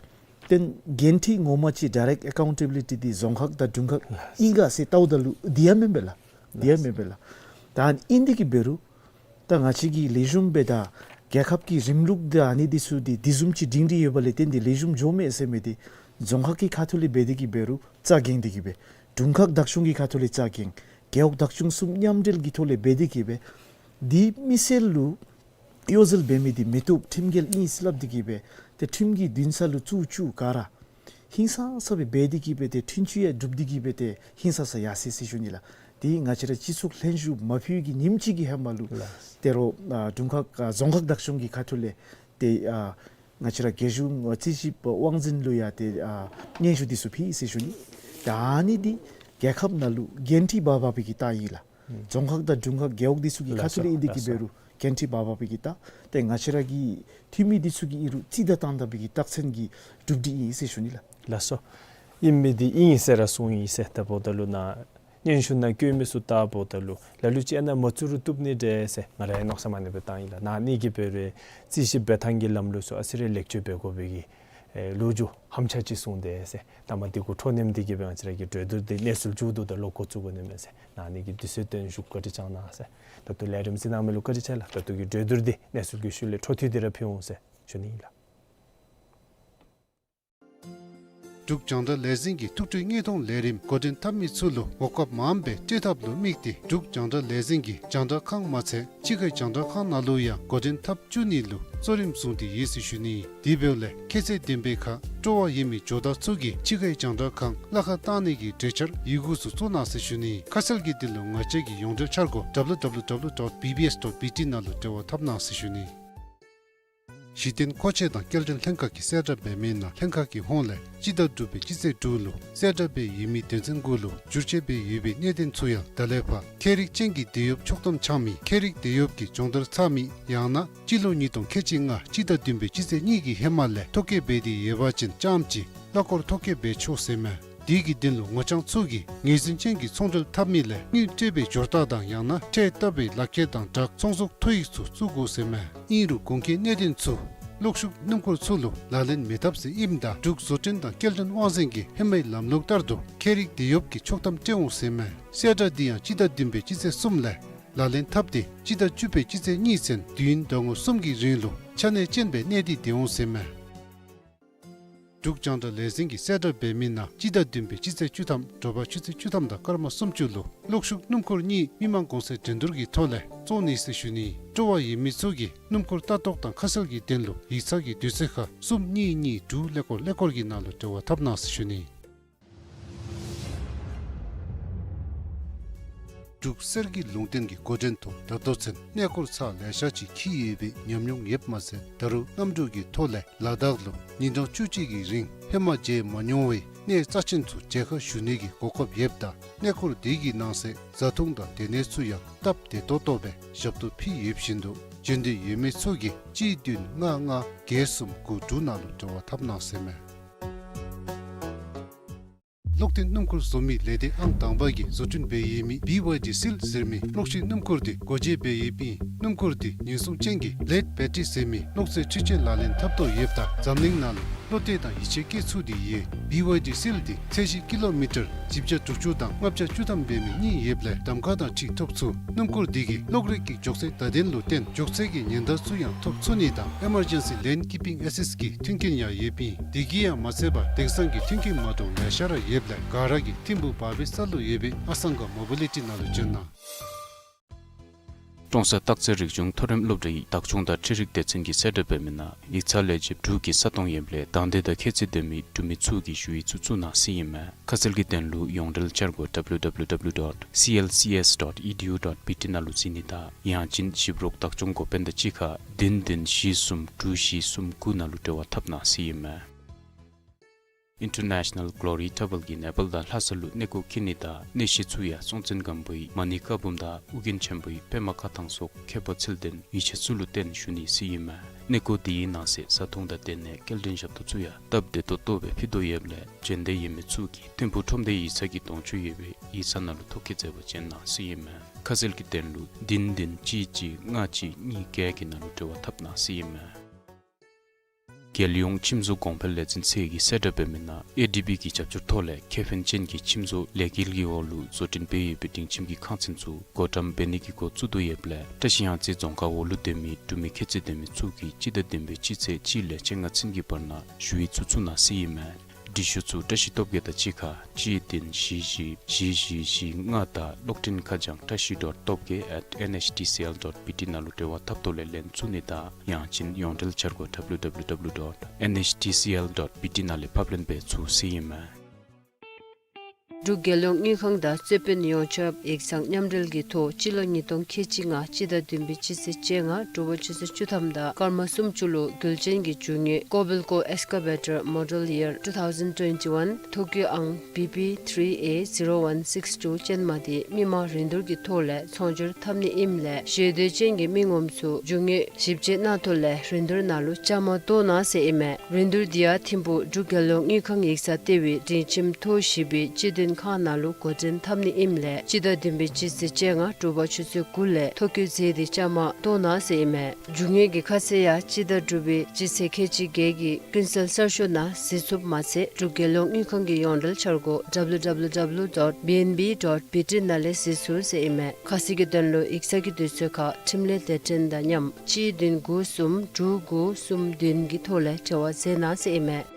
ཏེ་འགན་འཁྲི་ངོ་མ་ཅིག་ཌའི་རེཀཊ་ཨེ་ཀའུན་ཊེ་བི་ལི་ཊི་འདི་རྫོང་ཁག་དང་དྲུང་ཁག་ཨིན་ག་ཟེར་བལྟཝ་ད་ལུ་འདི་ཡང་མེན་པས་ལགས། འདི་ཡང་མེན་པས་ལགས། ད་ཨིན་ཏེ་གི་འབད་རུང་ད་ང་བཅས་ཀྱི་ལེགས་ཤོམ་སྦེ་ད་རྒྱལ་ཁབ་ཀྱི་རིམ་ལུགས་དང་ཨ་ནི་འདི་ཚུ་འདི་འདི་བཟུམ་ཅིག་སྒྲིང་སྒྲི་ཡོད་པ་ལས་བརྟེན་ཏེ་ལེགས་ཤོམ་འགྱོཝ་མས་ཟེར་མི་འདི་རྫོང་ཁག་གི་ཁ་ཐུག་ལས་འབད་དེ་གི་འབད་རུང་རྩ་འགེངས་ཏེ་གི་སྦེ་དྲུང་ཁག་བདག་སྐྱོང་གི་ཁ་ཐུག་ལས་རྩ་འགེངས་རྒེད་འོག་བདག་སྐྱོང་གསུམ་མཉམ་འབྲེལ་གྱི་ཐོག་ལས་འབད་དེ་གི་སྦེ་འདི་མི་སེར་ལུ་གཡོ་ཟོལ་འབད་མི་འདི་མི་བཏུབ། ཁྲིམས་འགལ་ཨིན་ཟེར་སླབ་སྟེ་གི་སྦེ་ཏེ་ཁྲིམས་ཀྱི་འདུན་ས་ལུ་བཙུགས་བཅུག་ག་ར་ཧིང་སངས་ས་སྦེ་འབད་དེ་གི་སྦེ་ཏེ་འཁྲུན་ཆོད་ཡང་སྒྲུབ་སྟེ་གི་སྦེ་ཏེ་ཧིང་སངས་ས་ཡར་སོ་ཡི་ཟེར་ཞུ་ནི་ལགས། འདི་ང་བཅས་ར་སྤྱི་ཚོགས་ལྷན་བཞུགས་མ་ཕུལ་གྱི་ཉིནམ་གཅིག་གི་ཧེ་མ་ལུ་ལགས། ཏེ་རོགས་ཨ་དྲུང་ཁག་ཨ་རྫོང་ཁག་བདག་སྐྱོང་གི་ཁ་ཐུག་ལས་ཏེ་ཨ་ང་བཅས་ར་རྒྱལ་གཞུང་ཨ་རྩིས་ཞིབ་དབང་འཛིན་ལུ་ཡང་ཏེ་ཨ་སྙན་ཞུ་འདི་ཚུ་ཕུལ་ཡི་ཟེར་ཞུ་ནི། ད་ཨ་ནི་འདི་རྒྱལ་ཁབ་ནང་ལུ་འགན་འཁྲི་འབག་འབག་པའི་གི་རྟགས་ཨིན་ལགས། རྫོང་ཁག་དང་དྲུང་ཁག་རྒེད་འོག་འདི་ཚུ་གི་ཁ་ཐུག་ལས་ཨིན་ཏེ་གི་འབད་རུང་འགན་འཁྲི་འབག་འབག་པའི་གི་རྟགས། ཏེ་ང་བཅས་ར་གི་འཐུས་མི་འདི་ཚུ་གིས་ཨིན་རུང་རྩིས་དང་བཏང་བཏང་པའི་གི་རྟགས་མཚན་གྱི་གྲུབ་འབྲས་ཨིན་ཟེར་ཞུ་ནི་ལགས། ལགས་སོ། ཨིན་མི་འདི་ཨིན་ཟེར་ར་གསུངས་ཡི་ཟེར། ད་འབདཝ་ད་ལུ་ནཱ་སྙན་ཞུ་ནང་བཀོད་མི་ཚུ་ལྟ་འབདཝ་ད་ལུ་ལ་ལུ་ཅིག་ཨ་ནཱ་མ་བཙུགས་རུང་བཏུབ་ནི་འདྲས་ཟེར་ང་ར་ཡང་མནོ་བསམ་ཨ་ནི་སྦེ་བཏང་ཡི་ལགས། ནཱ་ཨ་ནི་གི་འབད་རུང་རྩིས་ཞིབ་འབད་ཐངས་ཀྱི་ལམ་ལུགས་ཚུ་ཨ་ཙི་རེ་ལེགས་བཅོས་འབད་དགོ་པའི་གི་ཨེ་ལོ་རྒྱུས་ཧམ་ཆ་ཅིག་གསུངས་ཏེ་ཟེར། ད་མ་འདི་གུ་འཕྲོ་མཉམ་འདི་གིས་སྦེ་ང་བཅས་ར་གི་གྲོས་བསྡུར་འདི་གནས་ཚུལ་མཇུག་བསྡུ་ད་ལོག་འགོ་བཙུགས་དགོ་ནི་མས་ཟེར། ནཱ་ཨ་ནི་གི་དུས་ཚོད་བཏོན་བཞུགས། བཀའ་དྲིན་བསྐྱང་གནང་ཟེར། ད་ལྟོ་ལས་རིམ་གཟིགས་གནང་མི་ལུ་བཀའ་དྲིན་ཆེ་ལགས། ད་ལྟོ་གི་གྲོས་བསྡུར་འདི་གནས་ཚུལ་གྱི་ཤུལ་ལས་འཕྲོ་མཐུད་དེ་ར་ཕུལ་འོང་ཟེར་ཞུ་ནི་ཨིན་ལགས། འབྲུག་རྒྱང་བསྒྲགས་ལས་འཛིན་གྱི་ཐུགས་སྤྲོའི་དངོས་མཐོང་ལས་རིམ་འགོ་འདྲེན་འཐབ་མི་ཚུ་ལུ་འོང་སྐབས་མངམ་སྦེ་སྤྲོད་ཐབས་ལུ་དམིགས་ཏེ་འབྲུག་རྒྱང་བསྒྲགས་ལས་འཛིན་གྱི་རྒྱང་བསྒྲགས་ཁང་མ་ཚད་ཕྱི་ཁའི་རྒྱང་བསྒྲགས་ཁང་ནང་ལུ་ཡང་འགོ་འདྲེན་འཐབ་བཅུག་ནི་ལུ་གཙོ་རིམ་བཟུང་སྟེ་ཡོད་ཟེར་ཞུ་ནི། དེ་འབདཝ་ལས་ཁྱད་ཚད་ལྡན་པའི་ཁར་སྤྲོ་བ་ཡོད་མི་ཇོ་བདག་ཚུ་གིས་ཕྱི་ཁའི་རྒྱང་བསྒྲགས་ཁང་གླ་ཁར་བཏང་ནི་གི་གྲོས་འཆར་ཡི་གུ་ཚུ་བཙུགས་གནང་ཟེར་ཞུ་ནི། ཁ་གསལ་གྱི་དོན་ལུ་ང་བཅས་ཀྱི་ཡོངས་འབྲེལ་འཆར་སྒོ་W W W dot B B S dot B T ནང་ལུ་འབྲེལ་བ་འཐབ་གནང་ཟེར་ཞུ་ནི། གཞི་རྟེན་མཁོ་ཆས་དང་སྐྱེལ་འདྲེན་ལྷན་ཁག་གིས་གསལ་བསྒྲགས་འབད་མི་ནང་ལྷན་ཁག་གི་ཧོངས་ལས་སྤྱི་ཟླ་དྲུག་པའི་སྤྱི་ཚེས་དྲུག་ལུ་གསལ་བསྒྲགས་འབད་ཡོད་མི་དོན་ཚན་དགུ་ལུ་བསྒྱུར་བཅོས་འབད་ཡོད་པའི་གནད་དོན་ཚུ་ཡང་ད་ལས་ཕར་ཁྱད་རིག་ཅན་གྱི་དེད་གཡོགཔ་ཆོག་ཐམ་འཆང་མི་ཁྱད་རིག་དེད་གཡོགཔ་གི་སྦྱོང་བརྡར་ཚར་མི་ཡང་ན་སྤྱི་ལོ་ཉིས་སྟོང་ཁལ་གཅིག་ལྔ་སྤྱི་ཟླ་བདུན་པའི་སྤྱི་ཚེས་གཉིས་ཀྱི་ཧེ་མ་ལས་ཐོ་བཀོད་འབད་དེ་ཡོད་པ་ཅིན་རྐྱངམ་གཅིག་གླ་འཁོར་ཐོ་བཀོད་འབད་ཆོག་ཟེར་མས། དེ་གི་དོན་ལུ་ངོ་རྐྱང་ཚུ་གིས་ངོས་འཛིན་ཅན་གྱི་ཚོང་འབྲེལ་འཐབ་མི་ལས་དངུལ་སྤྲོད་པའི་འབྱོར་རྟགས་དང་ཡང་ན་ཁྲལ་བཏབ་པའི་ལག་ཁྱེར་དང་སྦྲགས་ཚོང་ཟོག་ཐོ་ཡིག་ཚུ་བཙུགས་དགོ་ཟེར་མས། ཨིན་རུང་གོང་གི་གནད་དོན་ཚུ་གློག་ཤུགས་སྣུམ་འཁོར་ཚུ་ལུ་ལག་ལེན་མི་འཐབ་ཟེར་ཨིནམ་ད་འབྲུག་བཟོ་སྐྲུན་དང་སྐྱེལ་འདྲེན་དབང་འཛིན་གྱི་ཧེ་མའི་ལམ་ལུགས་ལྟར་དུ་ཁྱད་རིག་དེད་གཡོགཔ་གི་ཆོག་ཐམ་སྤྲོད་འོང་ཟེར་མས། གསལ་བསྒྲགས་འདི་ཡང་སྤྱི་ཟླ་བདུན་པའི་སྤྱི་ཚེས་གསུམ་ལས་ལག་ལེན་འཐབ་སྟེ་སྤྱི་ཟླ་བཅུ་པའི་སྤྱི་ཚེས་གཉིས་ཚུན་དུས་ཡུན་ཟླ་ངོ་གསུམ་གྱི་རིང་ལུ་ཆ་གནས་ཅན་སྦེ་གནས་ཏེ་སྡོད་འོང་ཟེར་མས། འབྲུག་རྒྱང་བསྒྲགས་ལས་འཛིན་གྱིས་གསལ་བསྒྲགས་འབད་མི་ནང་སྤྱི་ཟླ་བདུན་པའི་སྤྱི་ཚེས་བཅུ་ཐམ་དྲོ་པ་ཆུ་ཚོད་བཅུ་ཐམ་དང་སྐར་མ་སུམ་ཅུ་ལུ་གློག་ཤུགས་སྣུམ་འཁོར་གཉིས་མི་མང་གོང་ཚད་འགྲན་བསྡུར་གྱི་ཐོག་ལས་བཙོང་ནི་ཟེར་ཞུ་ནི། སྤྲོ་བ་ཡོད་མི་ཚུ་གིས་སྣུམ་འཁོར་ལྟ་རྟོག་དང་ཁ་གསལ་གྱི་དོན་ལུ་ཡིག་ཚང་གི་དུས་ཚོད་ཁར་གསུམ་གཉིས་གཉིས་དྲུག་ཀླད་ཀོར་ཀླད་ཀོར་གྱི་ནང་ལུ་འབྲེལ་བ་འཐབ་གནང་ཟེར་ཞུ་ནི། འབྲུག་གསེར་གྱི་ལུང་བསྟན་གྱི་འགོ་འདྲེན་ཐོག་ད་ལྟོ་ཚུན་གནས་སྐོར་ཚར་ལེ་ཤ་ཅིག་འཁྱིད་ཡོད་པའི་ཉམས་མྱོང་ཡོདཔ་མ་ཚད་ད་རུང་གནམ་གྲུ་གི་ཐོག་ལས་ལ་དྭགས་ལུ་ཉིན་གྲངས་བཅུ་གཅིག་གི་རིང་ཧེ་མ་མཇལ་མ་མྱོང་བའི་གནས་རྩ་ཆེན་ཚུ་མཇལ་ཁ་ཞུ་ནི་གི་གོ་སྐབས་ཡོདཔ་ད་གནས་སྐོར་དེ་གི་ནང་གསེས་བཟའ་འཐུང་དང་སྡོད་གནས་ཚུ་ཡང་སྟབས་བདེ་ཏོག་ཏོ་སྦེ་ཞབས་ཏོག་ཕུལ་ཡོདཔ་བཞིན་དུ་འབྱོན་འདོད་ཡོད་མི་ཚུ་གིས་གཅིག་བདུན་ལྔ་ལྔ་བརྒྱད་གསུམ་དགུ་དྲུག་ནང་ལུ་འབྲེལ་བ་འཐབ་གནང་ཟེར་མས། གློག་འཐེན་སྣུམ་འཁོར་བཟོ་མི་ལས་སྡེ་ཨང་དང་པ་གིས་བཟོ་སྐྲུན་འབད་ཡོད་མི་བི་ཝའི་ཌི་སིལ་ཟེར་མི་གློག་ཤིང་སྣུམ་འཁོར་དེ་སྒོ་འབྱེད་འབད་ཡོདཔ་ཨིན། སྣུམ་འཁོར་དེ་ཉེན་སྲུང་ཅན་གྱི་ལེཌ་བེ་ཊི་རི་ཟེར་མི་གློག་རྫས་འཕྲུལ་ཆས་ལག་ལེན་འཐབ་དོ་ཡོདཔ་ད་འཛམ་གླིང་ནང་ལུ་བློ་གཏད་དང་ཡིད་ཆེས་བསྐྱེད་ཚུགས་ཏེ་ཡོད། བི་ཝའི་ཌི་སིལ་དེ་ཚད་གཞི་ཀི་ལོ་མི་ཊར་བཞི་བརྒྱ་དྲུག་ཅུ་དང་ལྔ་བརྒྱ་བཅུ་ཐམ་འབད་མི་གཉིས་ཡོདཔ་ལས་གདམ་ཁ་དང་འཁྲིལ་ཐོབ་ཚུགས། སྣུམ་འཁོར་དེ་གིས་གློག་རིག་གི་མགྱོགས་ཚད་བརྡ་དོན་ལུ་བརྟེན་མགྱོགས་ཚད་ཀྱི་ཉེན་བརྡ་ཚུ་ཡང་ཐོབ་ཚུགས་ནི་དང་ཨེ་མར་ཇེན་སི་ལེན་ཀིཔ་པིང་ཨེ་སིསཊ་གི་མཐུན་རྐྱེན་ཡང་ཡོདཔ་ཨིན། དེ་གིས་ཡང་མ་ཚད་པར་དེང་སང་གི་མཐུན་རྐྱེན་མ་འདྲཝ་ལེ་ཤ་ར་ཡོདཔ་ལས་ག་ར་གིས་ཐིམ་ཕུ་བར་བའི་ས་ལུ་ཡོད་པའི་ཨ་སང་ག་མོ་བི་ལི་ཊི་ནང་ལུ་འབྱོན་གནང་། ཀྲོང་གསར་སྟག་རྩེ་རིག་གཞུང་མཐོ་རིམ་སློབ་གྲྭའི་བདག་སྐྱོང་དང་འཕྲུལ་རིག་སྡེ་ཚན་གྱིས་གསལ་བསྒྲགས་འབད་མི་ནང་ཡིག་ཚང་ལས་བྱེདཔ་དྲུག་གི་ས་སྟོང་ཡོདཔ་ལས་དང་འདོད་དང་ཁྱད་ཚད་ལྡན་མི་འབྲུག་མི་ཚུ་གིས་ཞུ་ཡིག་ཚུ་བཙུགས་གནང་ཟེར་ཨིན་མས། ཁ་གསལ་གྱི་དོན་ལུ་ཡོངས་འབྲེལ་འཆར་སྒོ་W W W dot C L C S dot E D U dot B T ནང་ལུ་གཟིགས་ནི་དང་ཡང་ཅིན་ཞིབ་རོགས་བདག་སྐྱོང་འགོ་དཔོན་དང་གཅིག་ཁར་བདུན་བདུན་བཞི་གསུམ་དྲུག་བཞི་གསུམ་དགུ་ནང་ལུ་འབྲེལ་བ་འཐབ་གནང་ཟེར་ཨིན་མས། International Glory Travel གིས་ནེ་པཱལ་དང་ལྷ་ས་ལུ་གནས་སྐོར་འཁྱིད་ནི་དང་གནས་གཞི་ཚུ་ཡང་སྲོང་བཙན་སྒམ་པོའི་མ་ཎི་བཀའ་འབུམ་དང་ཨོ་རྒྱན་ཆེན་པོའི་པདྨ་བཀའ་ཐང་སོགས་ཁྱད་པར་ཚད་ལྡན་ཡིད་ཆེས་ཚུ་ལུ་བརྟེན་ཞུ་ནི་ཟེར་ཨིན་མས། གནས་སྐོར་དེའི་ནང་གསེས་བཟའ་འཐུང་དང་སྡོད་གནས་སྐྱེལ་འདྲེན་ཞབས་ཏོག་ཚུ་ཡང་སྟབས་བདེ་ཏོག་ཏོ་སྦེ་ཕུལ་དོ་ཡོདཔ་ལས་འབྱོན་འདོད་ཡོད་མི་ཚུ་གིས་ཐིམ་ཕུག་ཁྲོམ་སྡེའི་ཡིག་ཚང་གི་གདོང་ཅུ་ཡོད་པའི་ཡིག་ཚང་ནང་ལུ་ཐོ་བཀོད་མཛད་པར་འབྱོན་གནང་ཟེར་ཨིན་མས། ཁ་གསལ་གྱི་དོན་ལུ་བདུན་བདུན་གཅིག་གཅིག་ལྔ་གཅིག་གཉིས་བརྒྱད་ཀྱི་ནང་ལུ་འབྲེལ་བ་འཐབ་གནང་ཟེར་ཨིན་མས། རྒྱལ་ཡོངས་ཁྱིམ་བཟོ་གོང་འཕེལ་ལས་འཛིན་ཚད་ཀྱིས་གསལ་བསྒྲགས་འབད་མི་ནང་ཨེ་ཌི་བི་གི་རྒྱབ་སྐྱོར་ཐོག་ལས་ཁེ་ཕན་ཅན་གྱི་ཁྱིམ་བཟོ་ལས་འགུལ་གྱི་འོག་ལུ་བཟོ་སྐྲུན་འབད་ཡོད་པའི་སྒྲིང་ཁྱིམ་གྱི་ཁང་ཚན་ཚུ་བགོ་བཀྲམ་འབད་ནི་གི་འགོ་བཙུགས་དོ་ཡོདཔ་ལས་བཀྲ་ཤིས་གཡང་རྩེ་རྫོང་ཁག་འོག་ལུ་སྡོད་མི་འབྲུག་མི་ཁྱད་ཚད་ལྡན་མི་ཚུ་གིས་སྤྱི་ཟླ་བདུན་པའི་སྤྱི་ཚེས་གཅིག་ལས་བཅོ་ལྔ་ཚུན་གྱི་བར་ན་ཞུ་ཡིག་ཚུ་བཙུགས་གནང་ཟེར་ཨིན་མས། འབྲི་ཤོག་ཚུ་བཀྲ་ཤིས་སྟོབས་རྒྱས་དང་གཅིག་ཁར་གཅིག་བདུན་བཞི་བཞི་བཞི་བཞི་བཞི་ལྔ་དང་གློག་འཕྲིན་ཁ་བྱང་བཀྲ་ཤིས་dot topgay at N H T C L dot B T ནང་ལུ་འབྲེལ་བ་འཐབ་ཐོག་ལས་ལེན་ཚུགས་ནི་དང་ཡང་ཅིན་ཡོངས་འབྲེལ་འཆར་སྒོ་W W W dot N H T C L dot B T ནང་ལས་ཕབ་ལེན་འབད་ཚུགས་ཟེར་ཨིན་མས། འབྲུག་རྒྱལ་ཡོངས་དངུལ་ཁང་དང་རྩོད་དཔོན་ཡོངས་ཁྱབ་ཡིག་ཚང་མཉམ་འབྲེལ་གྱི་ཐོག་སྤྱི་ལོ་ཉིས་སྟོང་ཁལ་གཅིག་ལྔ་སྤྱི་ཟླ་བདུན་པའི་སྤྱི་ཚེས་བཅོ་ལྔ་དྲོ་པ་ཆུ་ཚོད་བཅུ་ཐམ་དང་སྐར་མ་སུམ་ཅུ་ལུ་རྒྱུ་ཆེན་གྱི་རྒྱུ་དངོས་Kobelco Excavator Model Year two thousand twenty-one ཐོ་བཀོད་ཨང་B P three A zero one six two ཅན་མ་དེ་མི་མང་རིན་བསྡུར་གྱི་ཐོག་ལས་ཚོང་སྒྱུར་འཐབ་ནི་ཨིནམ་ལས་ཞེ་འདོད་ཅན་གྱི་མི་ངོམ་ཚུ་རྒྱུ་དངོས་ཞིབ་དཔྱད་གནང་ཐོག་ལས་རིན་བསྡུར་ནང་ལུ་བཅའ་མར་གཏོགས་གནང་ཟེར་ཨིན་མས། རིན་བསྡུར་འདི་ཡང་ཐིམ་ཕུག་འབྲུག་རྒྱལ་ཡོངས་དངུལ་ཁང་ཡིག་ཚང་ལྟེ་བའི་སྒྲིང་ཁྱིམ་ཐོག་བཞི་པའི་སྤྱི་དོན་ཁང་ནང་ལུ་འགོ་འདྲེན་འཐབ་ནི་ཨིནམ་ལས་སྤྱི་ཟླ་བདུན་པའི་སྤྱི་ཚེས་བཅོ་ལྔ་དྲོ་པ་ཆུ་ཚོད་དགུ་ལས་ཐོ་བཀོད་མཛད་དེ་བཅའ་མར་གཏོགས་གནང་ཟེར་ཨིན་མས། རྒྱུ་དངོས་ཀྱི་ཁ་གསལ་ཡང་སྤྱི་ཟླ་དྲུག་པའི་སྤྱི་ཚེས་ཁལ་གཅིག་བརྒྱད་ཀྱི་ཀུན་གསལ་གསར་ཤོག་ནང་གཟིགས་ཚུགསཔ་མ་ཚད་འབྲུག་རྒྱལ་ཡོངས་དངུལ་ཁང་གི་ཡོངས་འབྲེལ་འཆར་སྒོ W W W dot B N B dot B T ནང་ལས་གཟིགས་ཚུགས་ཟེར་ཨིན་མས། ཁ་གསལ་གྱི་དོན་ལུ་ཡིག་ཚང་གི་དུས་ཚོད་ཁར་འཕྲིན་ལས་སྡེ་ཚན་དང་མཉམ་གཅིག་བདུན་དགུ་གསུམ་དྲུག་དགུ་གསུམ་བདུན་གྱི་ཐོག་ལས་འབྲེལ་བ་མཛད་གནང་ཟེར་ཨིན་མས།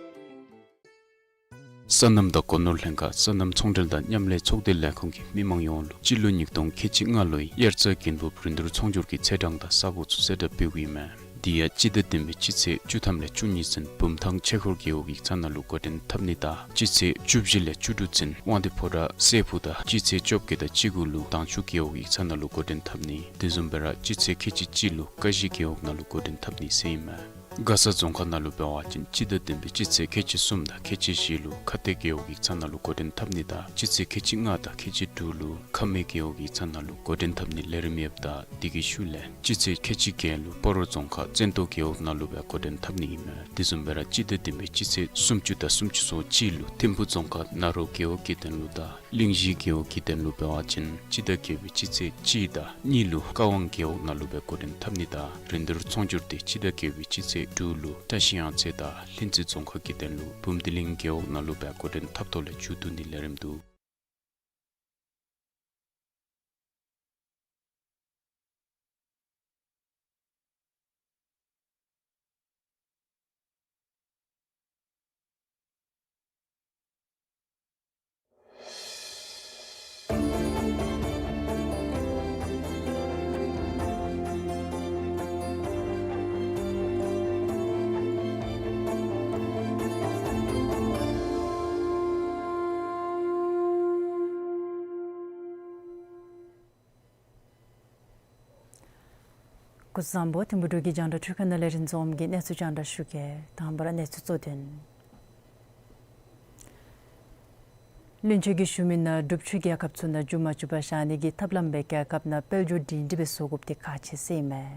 སོ་ནམ་དང་སྒོ་ནོར་ལྷན་ཁག་སོ་ནམ་ཚོང་འབྲེལ་དང་མཉམ་ལས་ཚོགས་སྡེ་ལས་ཁུངས་ཀྱིས་མི་མང་ཡོངས་ལུ་སྤྱི་ལོ་ཉིས་སྟོང་ཁལ་གཅིག་ལྔ་ལོའི་དབྱར་རྩྭ་དགུན་འབུབ་རིན་བསྡུར་ཚོང་སྒྱུར་གྱི་ཚེས་གྲངས་དང་ས་སྒོ་ཚུ་གསལ་བསྒྲགས་འབདཝ་ཨིན་མས། དེ་ཡང་སྤྱི་ཟླ་བདུན་པའི་སྤྱི་ཚེས་བཅུ་ཐམ་ལས་བཅུ་གཉིས་ཚུན་བུམ་ཐང་ཆོས་འཁོར་རྒེད་འོག་ཡིག་ཚང་ནང་ལུ་འགོ་འདྲེན་འཐབ་ནི་དང་སྤྱི་ཚེས་བཅུ་བཞི་ལས་བཅུ་དྲུག་ཚུན་དབང་འདུས་ཕོ་བྲང་སྲས་ཕུག་དང་སྤྱི་ཚེས་བཅོ་བརྒྱད་དང་བཅུ་དགུ་ལུ་དྭངས་ཆུ་རྒེད་འོག་ཡིག་ཚང་ནང་ལུ་འགོ་འདྲེན་འཐབ་ནི། དེ་བཟུམ་སྦེ་ར་སྤྱི་ཚེས་ཁལ་གཅིག་གཅིག་ལུ་ཀ་གཞི་རྒེད་འོག་ནང་ལུ་འགོ་འདྲེན་འཐབ་ནི་ཟེར་ཨིན་མས། མགར་ས་རྫོང་ཁག་ནང་ལུ་འབད་བ་ཅིན་སྤྱི་ཟླ་བདུན་པའི་སྤྱི་ཚེས་ཁལ་གཅིག་གསུམ་དང་ཁལ་གཅིག་བཞི་ལུ་ཁ་གཏད་རྒེད་འོག་གི་ས་ནང་ལུ་འགོ་འདྲེན་འཐབ་ནི་དང་སྤྱི་ཚེས་ཁལ་གཅིག་ལྔ་དང་ཁལ་གཅིག་དྲུག་ལུ་ཁ་སྨད་རྒེད་འོག་གི་ས་ནང་ལུ་འགོ་འདྲེན་འཐབ་ནི་ལས་རིམ་ཡོདཔ་ད་དེ་གི་ཤུལ་ལས་སྤྱི་ཚེས་ཁལ་གཅིག་བརྒྱད་ལུ་སྤ་རོ་རྫོང་ཁག་བཙན་ཏོ་རྒེད་འོག་ནང་ལུ་སྦེ་འགོ་འདྲེན་འཐབ་ནི་ཨིན་མས། དེ་བཟུམ་སྦེ་ར་སྤྱི་ཟླ་བདུན་པའི་སྤྱི་ཚེས་སུམ་ཅུ་དང་སུམ་ཅུ་སོ་གཅིག་ལུ་ཐིམ་ཕུ་རྫོང་ཁག་ན་རོ་རྒེད་འོག་གི་དོན་ལུ་དང་གླིང་བཞི་རྒེད་འོག་གི་དོན་ལུ་འབད་བ་ཅིན་སྤྱི་ཟླ་བརྒྱད་པའི་སྤྱི་ཚེས་གཅིག་དང་གཉིས་ལུ་ཀ་ཝང་རྒེད་འོག་ནང་ལུ་སྦེ་འགོ་འདྲེན་འཐབ་ནི་དང་རིན་བསྡུར་ཚོང་སྒྱུར་དེ་སྤྱི་ཟླ་བརྒྱད་པའི་སྤྱི་ཚེས་དྲུག་ལུ་བཀྲ་ཤིས་གཡང་རྩེ་དང་ལྷུན་རྩེ་རྫོང་ཁག་གི་དོན་ལུ་བུམ་སྡེ་གླིང་རྒེད་འོག་ནང་ལུ་སྦེ་འགོ་འདྲེན་འཐབ་ཐོག་ལས་མཇུག་བསྡུ་ནི་ལས་རིམ་འདུག། སྐུ་གཟུགས་བཟང་པོ། ཐིམ་ཕུ་འབྲུག་གི་རྒྱང་བསྒྲགས་འཕྲུལ་ཁང་ནང་ལས་རིན་འཛོམས་ཀྱིས་གནས་ཚུལ་རྒྱང་བསྒྲགས་ཞུ་གེ། དང་པ་ར་གནས་ཚུལ་གཙོ་དོན། བློན་ཆེན་གྱིས་ཞུ་མི་ནང་འབྲུག་ཆུ་རྒྱལ་ཁབ་ཚུ་ནང་འགྱུར་མ་བཅུག་པར་བཞག་ནི་གི་ཐབས་ལམ་སྦེ་རྒྱལ་ཁབ་ནང་དཔལ་འབྱོར་སྒྲིང་སྒྲི་སྦེ་བཟོ་དགོཔ་དེ་ཁག་ཆེ་ཟེར་ཨིན་མས།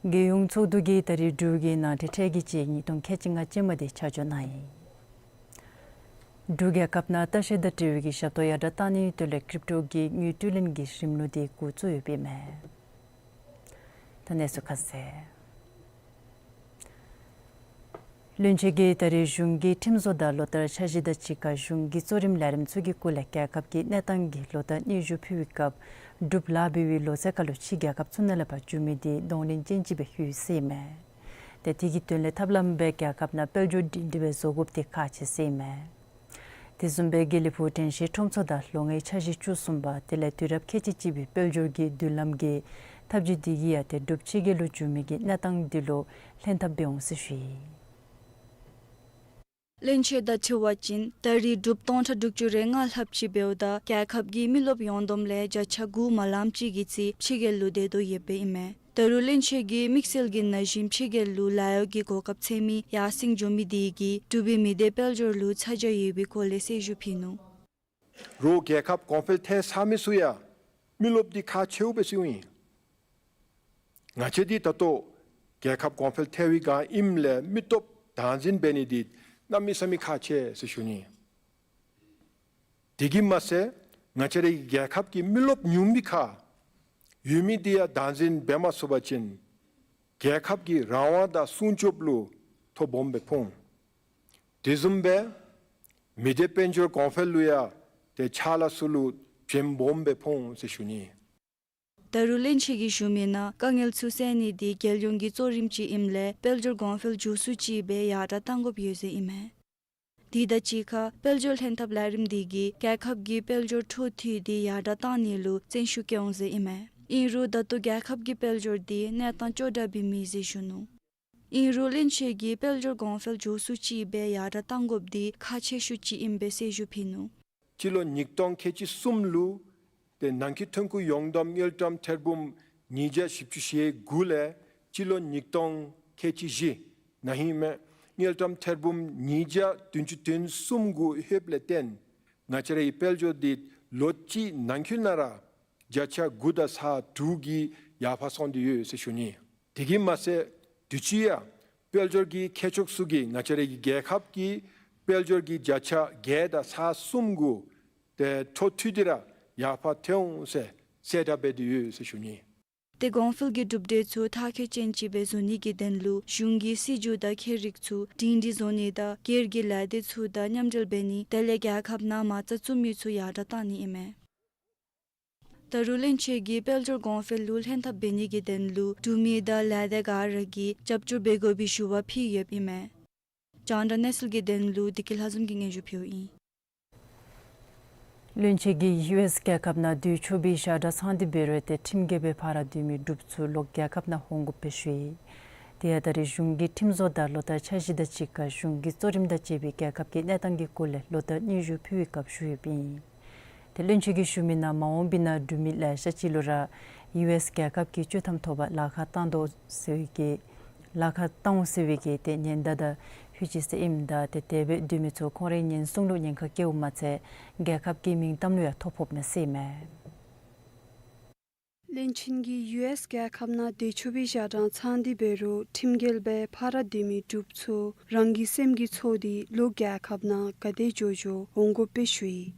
རྒྱལ་ཡོངས་ཚོགས་འདུ་གིས་ད་རིས་འབྲུག་གི་ནང་འཁྲུག་འཕྲལ་གྱི་དཔྱད་ཡིག་ཉིས་སྟོང་ཁལ་གཅིག་ལྔ་ཅན་མ་དེ་ཆ་འཇོག་གནང་ཡི། འབྲུག་རྒྱལ་ཁབ་ནང་ལྟ་བཤལ་དང་འབྲེལ་བའི་གི་ཞབས་ཏོག་ཡར་དྲགས་བཏང་ནིའི་དོན་ལས་ཀྲིབ་ཊོ་གི་དངུལ་སྤྲོད་ལེན་གྱི་རིམ་ལུགས་དེ་འགོ་བཙུགས་ཡོདཔ་ཨིན་མས། ད་གནས་ཚུལ་ཁ་གསལ། བློན་ཆེན་གྱིས་ད་རིས་གཞུང་གི་ཁྲིམས་བཟོ་དང་ལོ་ལྟར་འཆར་གཞི་དང་གཅིག་ཁར་གཞུང་གི་གཙོ་རིམ་ལས་རིམ་ཚུ་གི་སྐོར་ལས་རྒྱལ་ཁབ་ཀྱི་གནས་སྟངས་ཀྱི་ལོ་ལྟར་སྙན་ཞུ་ཕུལ་བའི་སྐབས་འབྲུག་ལཱ་འབད་བའི་ལོ་ཚད་ཁར་ལུ་ཕྱི་རྒྱལ་ཁབ་ཚུ་ནང་ལས་ཕར་འགྱུར་མི་དེ་གདོང་ལེན་ཅན་ཅིག་སྦེ་ལྷོད་ཡི་ཟེར་ཨིན་མས། ཏེ་དེ་གི་དོན་ལས་ཐབས་ལམ་སྦེ་རྒྱལ་ཁབ་ནང་དཔལ་འབྱོར་སྒྲིང་སྒྲི་སྦེ་བཟོ་དགོཔ་དེ་ཁག་ཆེ་ཟེར་ཨིན་མས། དེ་བཟུམ་སྦེ་དགེ་ལེགས་ཕུག་དྲན་ཤེས་ཁྲོམ་ཚོགས་དང་ལོ་ལྔའི་འཆར་གཞི་བཅུ་གསུམ་པ་དེ་ལས་དུས་རབས་ཁལ་གཅིག་གཅིག་པའི་དཔལ་འབྱོར་གྱི་མདུན་ལམ་གྱི་ཐབས་ཇུས་དེ་གིས་ཡང་ཏེ་འབྲུག་ཕྱི་རྒྱལ་ལུ་འགྱུར་མི་གི་གནས་སྟངས་དེ་ལུ་ལྷན་ཐབས་འབད་འོང་ཟེར་ཞུ་ཡི། བློན་ཆེན་དང་འཁྲིལ་བ་ཅིན་ད་རིས་འབྲུགཔ་སྟོང་ཕྲག་དྲུག་ཅུ་རེ་ལྔ་ལྷགཔ་ཅིག་འབདཝ་ད་རྒྱལ་ཁབ་ཀྱི་མི་རློབས་ཡོངས་བསྡོམས་ལས་བརྒྱ་ཆ་དགུ་མ་ལངམ་ཅིག་གི་རྩིས་ཕྱི་རྒྱལ་ལུ་སྡོད་དོ་ཡོདཔ་ཨིན་མས། ད་རུང་བློན་ཆེན་གྱིས་དམིགས་བསལ་གྱི་ན་གཞོན་ཕྱི་རྒྱལ་ལུ་ལཱ་གཡོག་གི་གོ་སྐབས་འཚོལ་མི་ཡར་སེང་འགྱོ་མི་དེ་གིས་འབྲུག་པའི་མི་སྡེ་དཔལ་འབྱོར་ལུ་ཚ་གྱང་ཡོད་པའི་སྐོར་ལས་གསལ་ཞུ་ཕུལ་ནུག། རོགས་རྒྱལ་ཁབ་གོང་འཕེལ་ཐལ་ཚར་མི་ཚུ་ཡང་མི་རློབས་འདི་ཁག་ཆེཝ་སྦེ་ཟེརཝ་ཨིན། ང་བཅས་འདི་ད་ལྟོ་རྒྱལ་ཁབ་གོང་འཕེལ་ཐལ་བའི་སྒང་ཨིནམ་ལས་མི་སྟོབས་དར་འཛིན་འབད་ནི་འདི་གནམ་མེད་ས་མེད་ཁག་ཆེ་ཟེར་ཞུ་ནི། དེ་གིས་མ་ཚད་ང་བཅས་རའི་རྒྱལ་ཁབ་ཀྱི་མི་རློབས་ཉུང་མི་ཁར་ཡོད་མི་འདི་ཡང་དར་འཛིན་འབད་མ་ཚུགས་པ་ཅིན་རྒྱལ་ཁབ་ཀྱི་རང་དབང་དང་སྲུང་སྐྱོབ་ལུ་ཐོ་སྦོམ་སྦེ་ཕོག། དེ་བཟུམ་སྦེ་མི་སྡེ་དཔལ་འབྱོར་གོང་འཕེལ་ལུ་ཡང་ཏེ་ཕྱག་ལཱ་ཚུ་ལུ་བྱེམ་སྦོམ་སྦེ་ཕོག་ཟེར་ཞུ་ནི། ད་རུང་བློན་ཆེན་གྱིས་ཞུ་མི་ནང་དཀའ་ངལ་ཚུ་སེལ་ནི་འདི་རྒྱལ་ཡོངས་ཀྱི་གཙོ་རིམ་ཅིག་ཨིནམ་ལས་དཔལ་འབྱོར་གོང་འཕེལ་མགྱོགས་སུ་ཅིག་སྦེ་ཡར་དྲགས་གཏང་དགོཔ་ཡོད་ཟེར་ཨིན་མས། དེ་དང་གཅིག་ཁར་དཔལ་འབྱོར་ལྷན་ཐབས་ལས་རིམ་འདི་གིས་རྒྱལ་ཁབ་ཀྱི་དཔལ་འབྱོར་འཕྲོ་མཐུད་དེ་ཡར་དྲགས་གཏང་ནི་ལུ་བརྩོན་ཤུགས་བསྐྱེད་འོང་ཟེར་ཨིན་མས། ཨིན་རུང་ད་ལྟོ་རྒྱལ་ཁབ་ཀྱི་དཔལ་འབྱོར་འདི་གནས་སྟངས་སྐྱོ་དྲགས་སྦེ་མེད་ཟེར་ཞུ་ནུག། ཨིན་རུང་བློན་ཆེན་གྱིས་དཔལ་འབྱོར་གོང་འཕེལ་མགྱོགས་སུ་ཅིག་སྦེ་ཡར་དྲགས་གཏང་དགོཔ་འདི་ཁག་ཆེ་ཤོས་ཅིག་ཨིན་པའི་གསལ་ཞུ་ཕུལ་ནུག། སྤྱི་ལོ་ཉིས་སྟོང་ཁལ་གཅིག་གསུམ་ལུ་ཏེ་ནང་འཁོད་ཐོན་ཁུངས་ཡོངས་བསྡོམས་དངུལ་ཀྲམ་ཐེར་འབུམ་ཉིས་བརྒྱ་བཞི་བཅུ་ཞེ་དགུ་ལས་སྤྱི་ལོ་ཉིས་སྟོང་ཁལ་གཅིག་བཞི་ན་ཧིང་མས་དངུལ་ཀྲམ་ཐེར་འབུམ་ཉིས་བརྒྱ་བདུན་ཅུ་དོན་གསུམ་གུ་ལྷོདཔ་ལས་བརྟེན་ང་བཅས་རའི་དཔལ་འབྱོར་འདི་ལོ་གཅིག་ནང་འཁོད་ནང་ར་བརྒྱ་ཆ་དགུ་དང་ཚག་དྲུག་གི་ཡར་འཕར་སོང་སྟེ་ཡོད་ཟེར་ཞུ་ནི། དེ་གིས་མ་ཚད་དུས་ཅི་ཡང་དཔལ་འབྱོར་གྱི་མཁས་མཆོག་ཚུ་གིས་ང་བཅས་རའི་རྒྱལ་ཁབ་ཀྱི་དཔལ་འབྱོར་གྱི་བརྒྱ་ཆ་བརྒྱད་དང་ཚག་གསུམ་གུ་ཏེ་འཕྲོ་མཐུད་དེ་ར་ཡར་འཕར་ཐལ་འོང་ཟེར་གསལ་བསྒྲགས་འབད་དེ་ཡོད་ཟེར་ཞུ་ནི། ཏེ་གོང་འཕེལ་གྱི་གྲུབ་འབྲས་ཚུ་མཐར་འཁྱོལ་ཅན་ཅིག་སྦེ་བཟོ་ནི་གི་དོན་ལུ་གཞུང་གིས་སྲིད་བྱུས་དང་ཁྱད་རིག་ཚུ་སྒྲིང་སྒྲི་བཟོ་ནི་དང་སྒེར་གྱི་ལས་སྡེ་ཚུ་དང་མཉམ་འབྲེལ་འབད་ནི་དེ་ལས་རྒྱལ་ཁབ་ནང་མ་རྩ་བཙུགས་མི་ཚུ་ཡར་དྲགས་གཏང་ནི་ཨིན་མས། ད་རུང་བློན་ཆེན་གྱིས་དཔལ་འབྱོར་གོང་འཕེལ་ལུ་ལྷན་ཐབས་འབད་ནི་གི་དོན་ལུ་འབྲུག་མི་དང་ལས་སྡེ་ག་ར་གིས་རྒྱབ་སྐྱོར་འབད་དགོ་པའི་ཞུ་བ་ཕུལ་ཡོདཔ་ཨིན་མས། རྒྱང་བསྒྲགས་གནས་ཚུལ་གྱི་དོན་ལུ་བདེ་སྐྱིད་ལྷ་འཛོམས་ཀྱིས་སྙན་ཞུ་ཕུལཝ་ཨིན། བློན་ཆེན་གྱིས་ཡུ་ཨེསི་རྒྱལ་ཁབ་ནང་དུས་ཆོག་པའི་ཞག་གྲངས་ཚང་སྟེ་འབད་རུང་ཏེ་ཁྲིམས་འགལ་སྦེ་ཕར་ར་སྡོད་མི་འབྲུགཔ་ཚུ་ལོག་རྒྱལ་ཁབ་ནང་འོང་དགོཔ་སྦེ་ཞུ་ཡི། དེ་ཡང་ད་རིས་གཞུང་གི་ཁྲིམས་བཟོ་དང་ལོ་ལྟར་འཆར་གཞི་དང་གཅིག་ཁར་གཞུང་གི་གཙོ་རིམ་དང་བཅས་པའི་རྒྱལ་ཁབ་ཀྱི་གནས་སྟངས་ཀྱི་སྐོར་ལས་ལོ་ལྟར་སྙན་ཞུ་ཕུལ་བའི་སྐབས་ཞུ་ཡོདཔ་ཨིན། ཏེ་བློན་ཆེན་གྱིས་ཞུ་མི་ནང་མ་འོངས་པའི་ནང་འབྲུག་མི་ལེ་ཤ་ཅིག་ལུ་ར་ཡུ་ཨེསི་རྒྱལ་ཁབ་ཀྱི་བཅོས་ཐམ་ཐོབ་པར་ལཱ་ཁག་བཏང་དོ་ཟེར་བའི་གི་ ལཱ་ཁག་བཏང་འོང་ཟེར་བའི་གི་ཏེ་ཉེན་བརྡ་དང་ལྷོད་ཅི་ཟེར་ཨིནམ་ད་ཏེ་དེ་སྦེ་སྡོད་མི་ཚུ་ཁོང་རའི་ཉེན་སྲུང་ལུ་ཉེན་ཁ་བཀལཝ་མ་ཚད་རྒྱལ་ཁབ་ཀྱི་མིང་གཏམ་ལུ་ཡང་ཐོ་ཕོགཔ་མས་ཟེར་ཨིན་མས། བློན་ཆེན་གྱིས་ཡུ་ཨེསི་རྒྱལ་ཁབ་ནང་སྡོད་ཆོག་པའི་ཞག་གྲངས་ཚང་སྟེ་འབད་རུང་ཁྲིམས་འགལ་སྦེ་ཕར་སྡོད་མི་འབྲུགཔ་ཚུ་རང་གི་སེམས་ཀྱིས་ཚོར་ཏེ་ལོག་རྒྱལ་ཁབ་ནང་ག་དེ་མགྱོགས་མགྱོགས་འོང་དགོཔ་སྦེ་ཞུ་ཡི།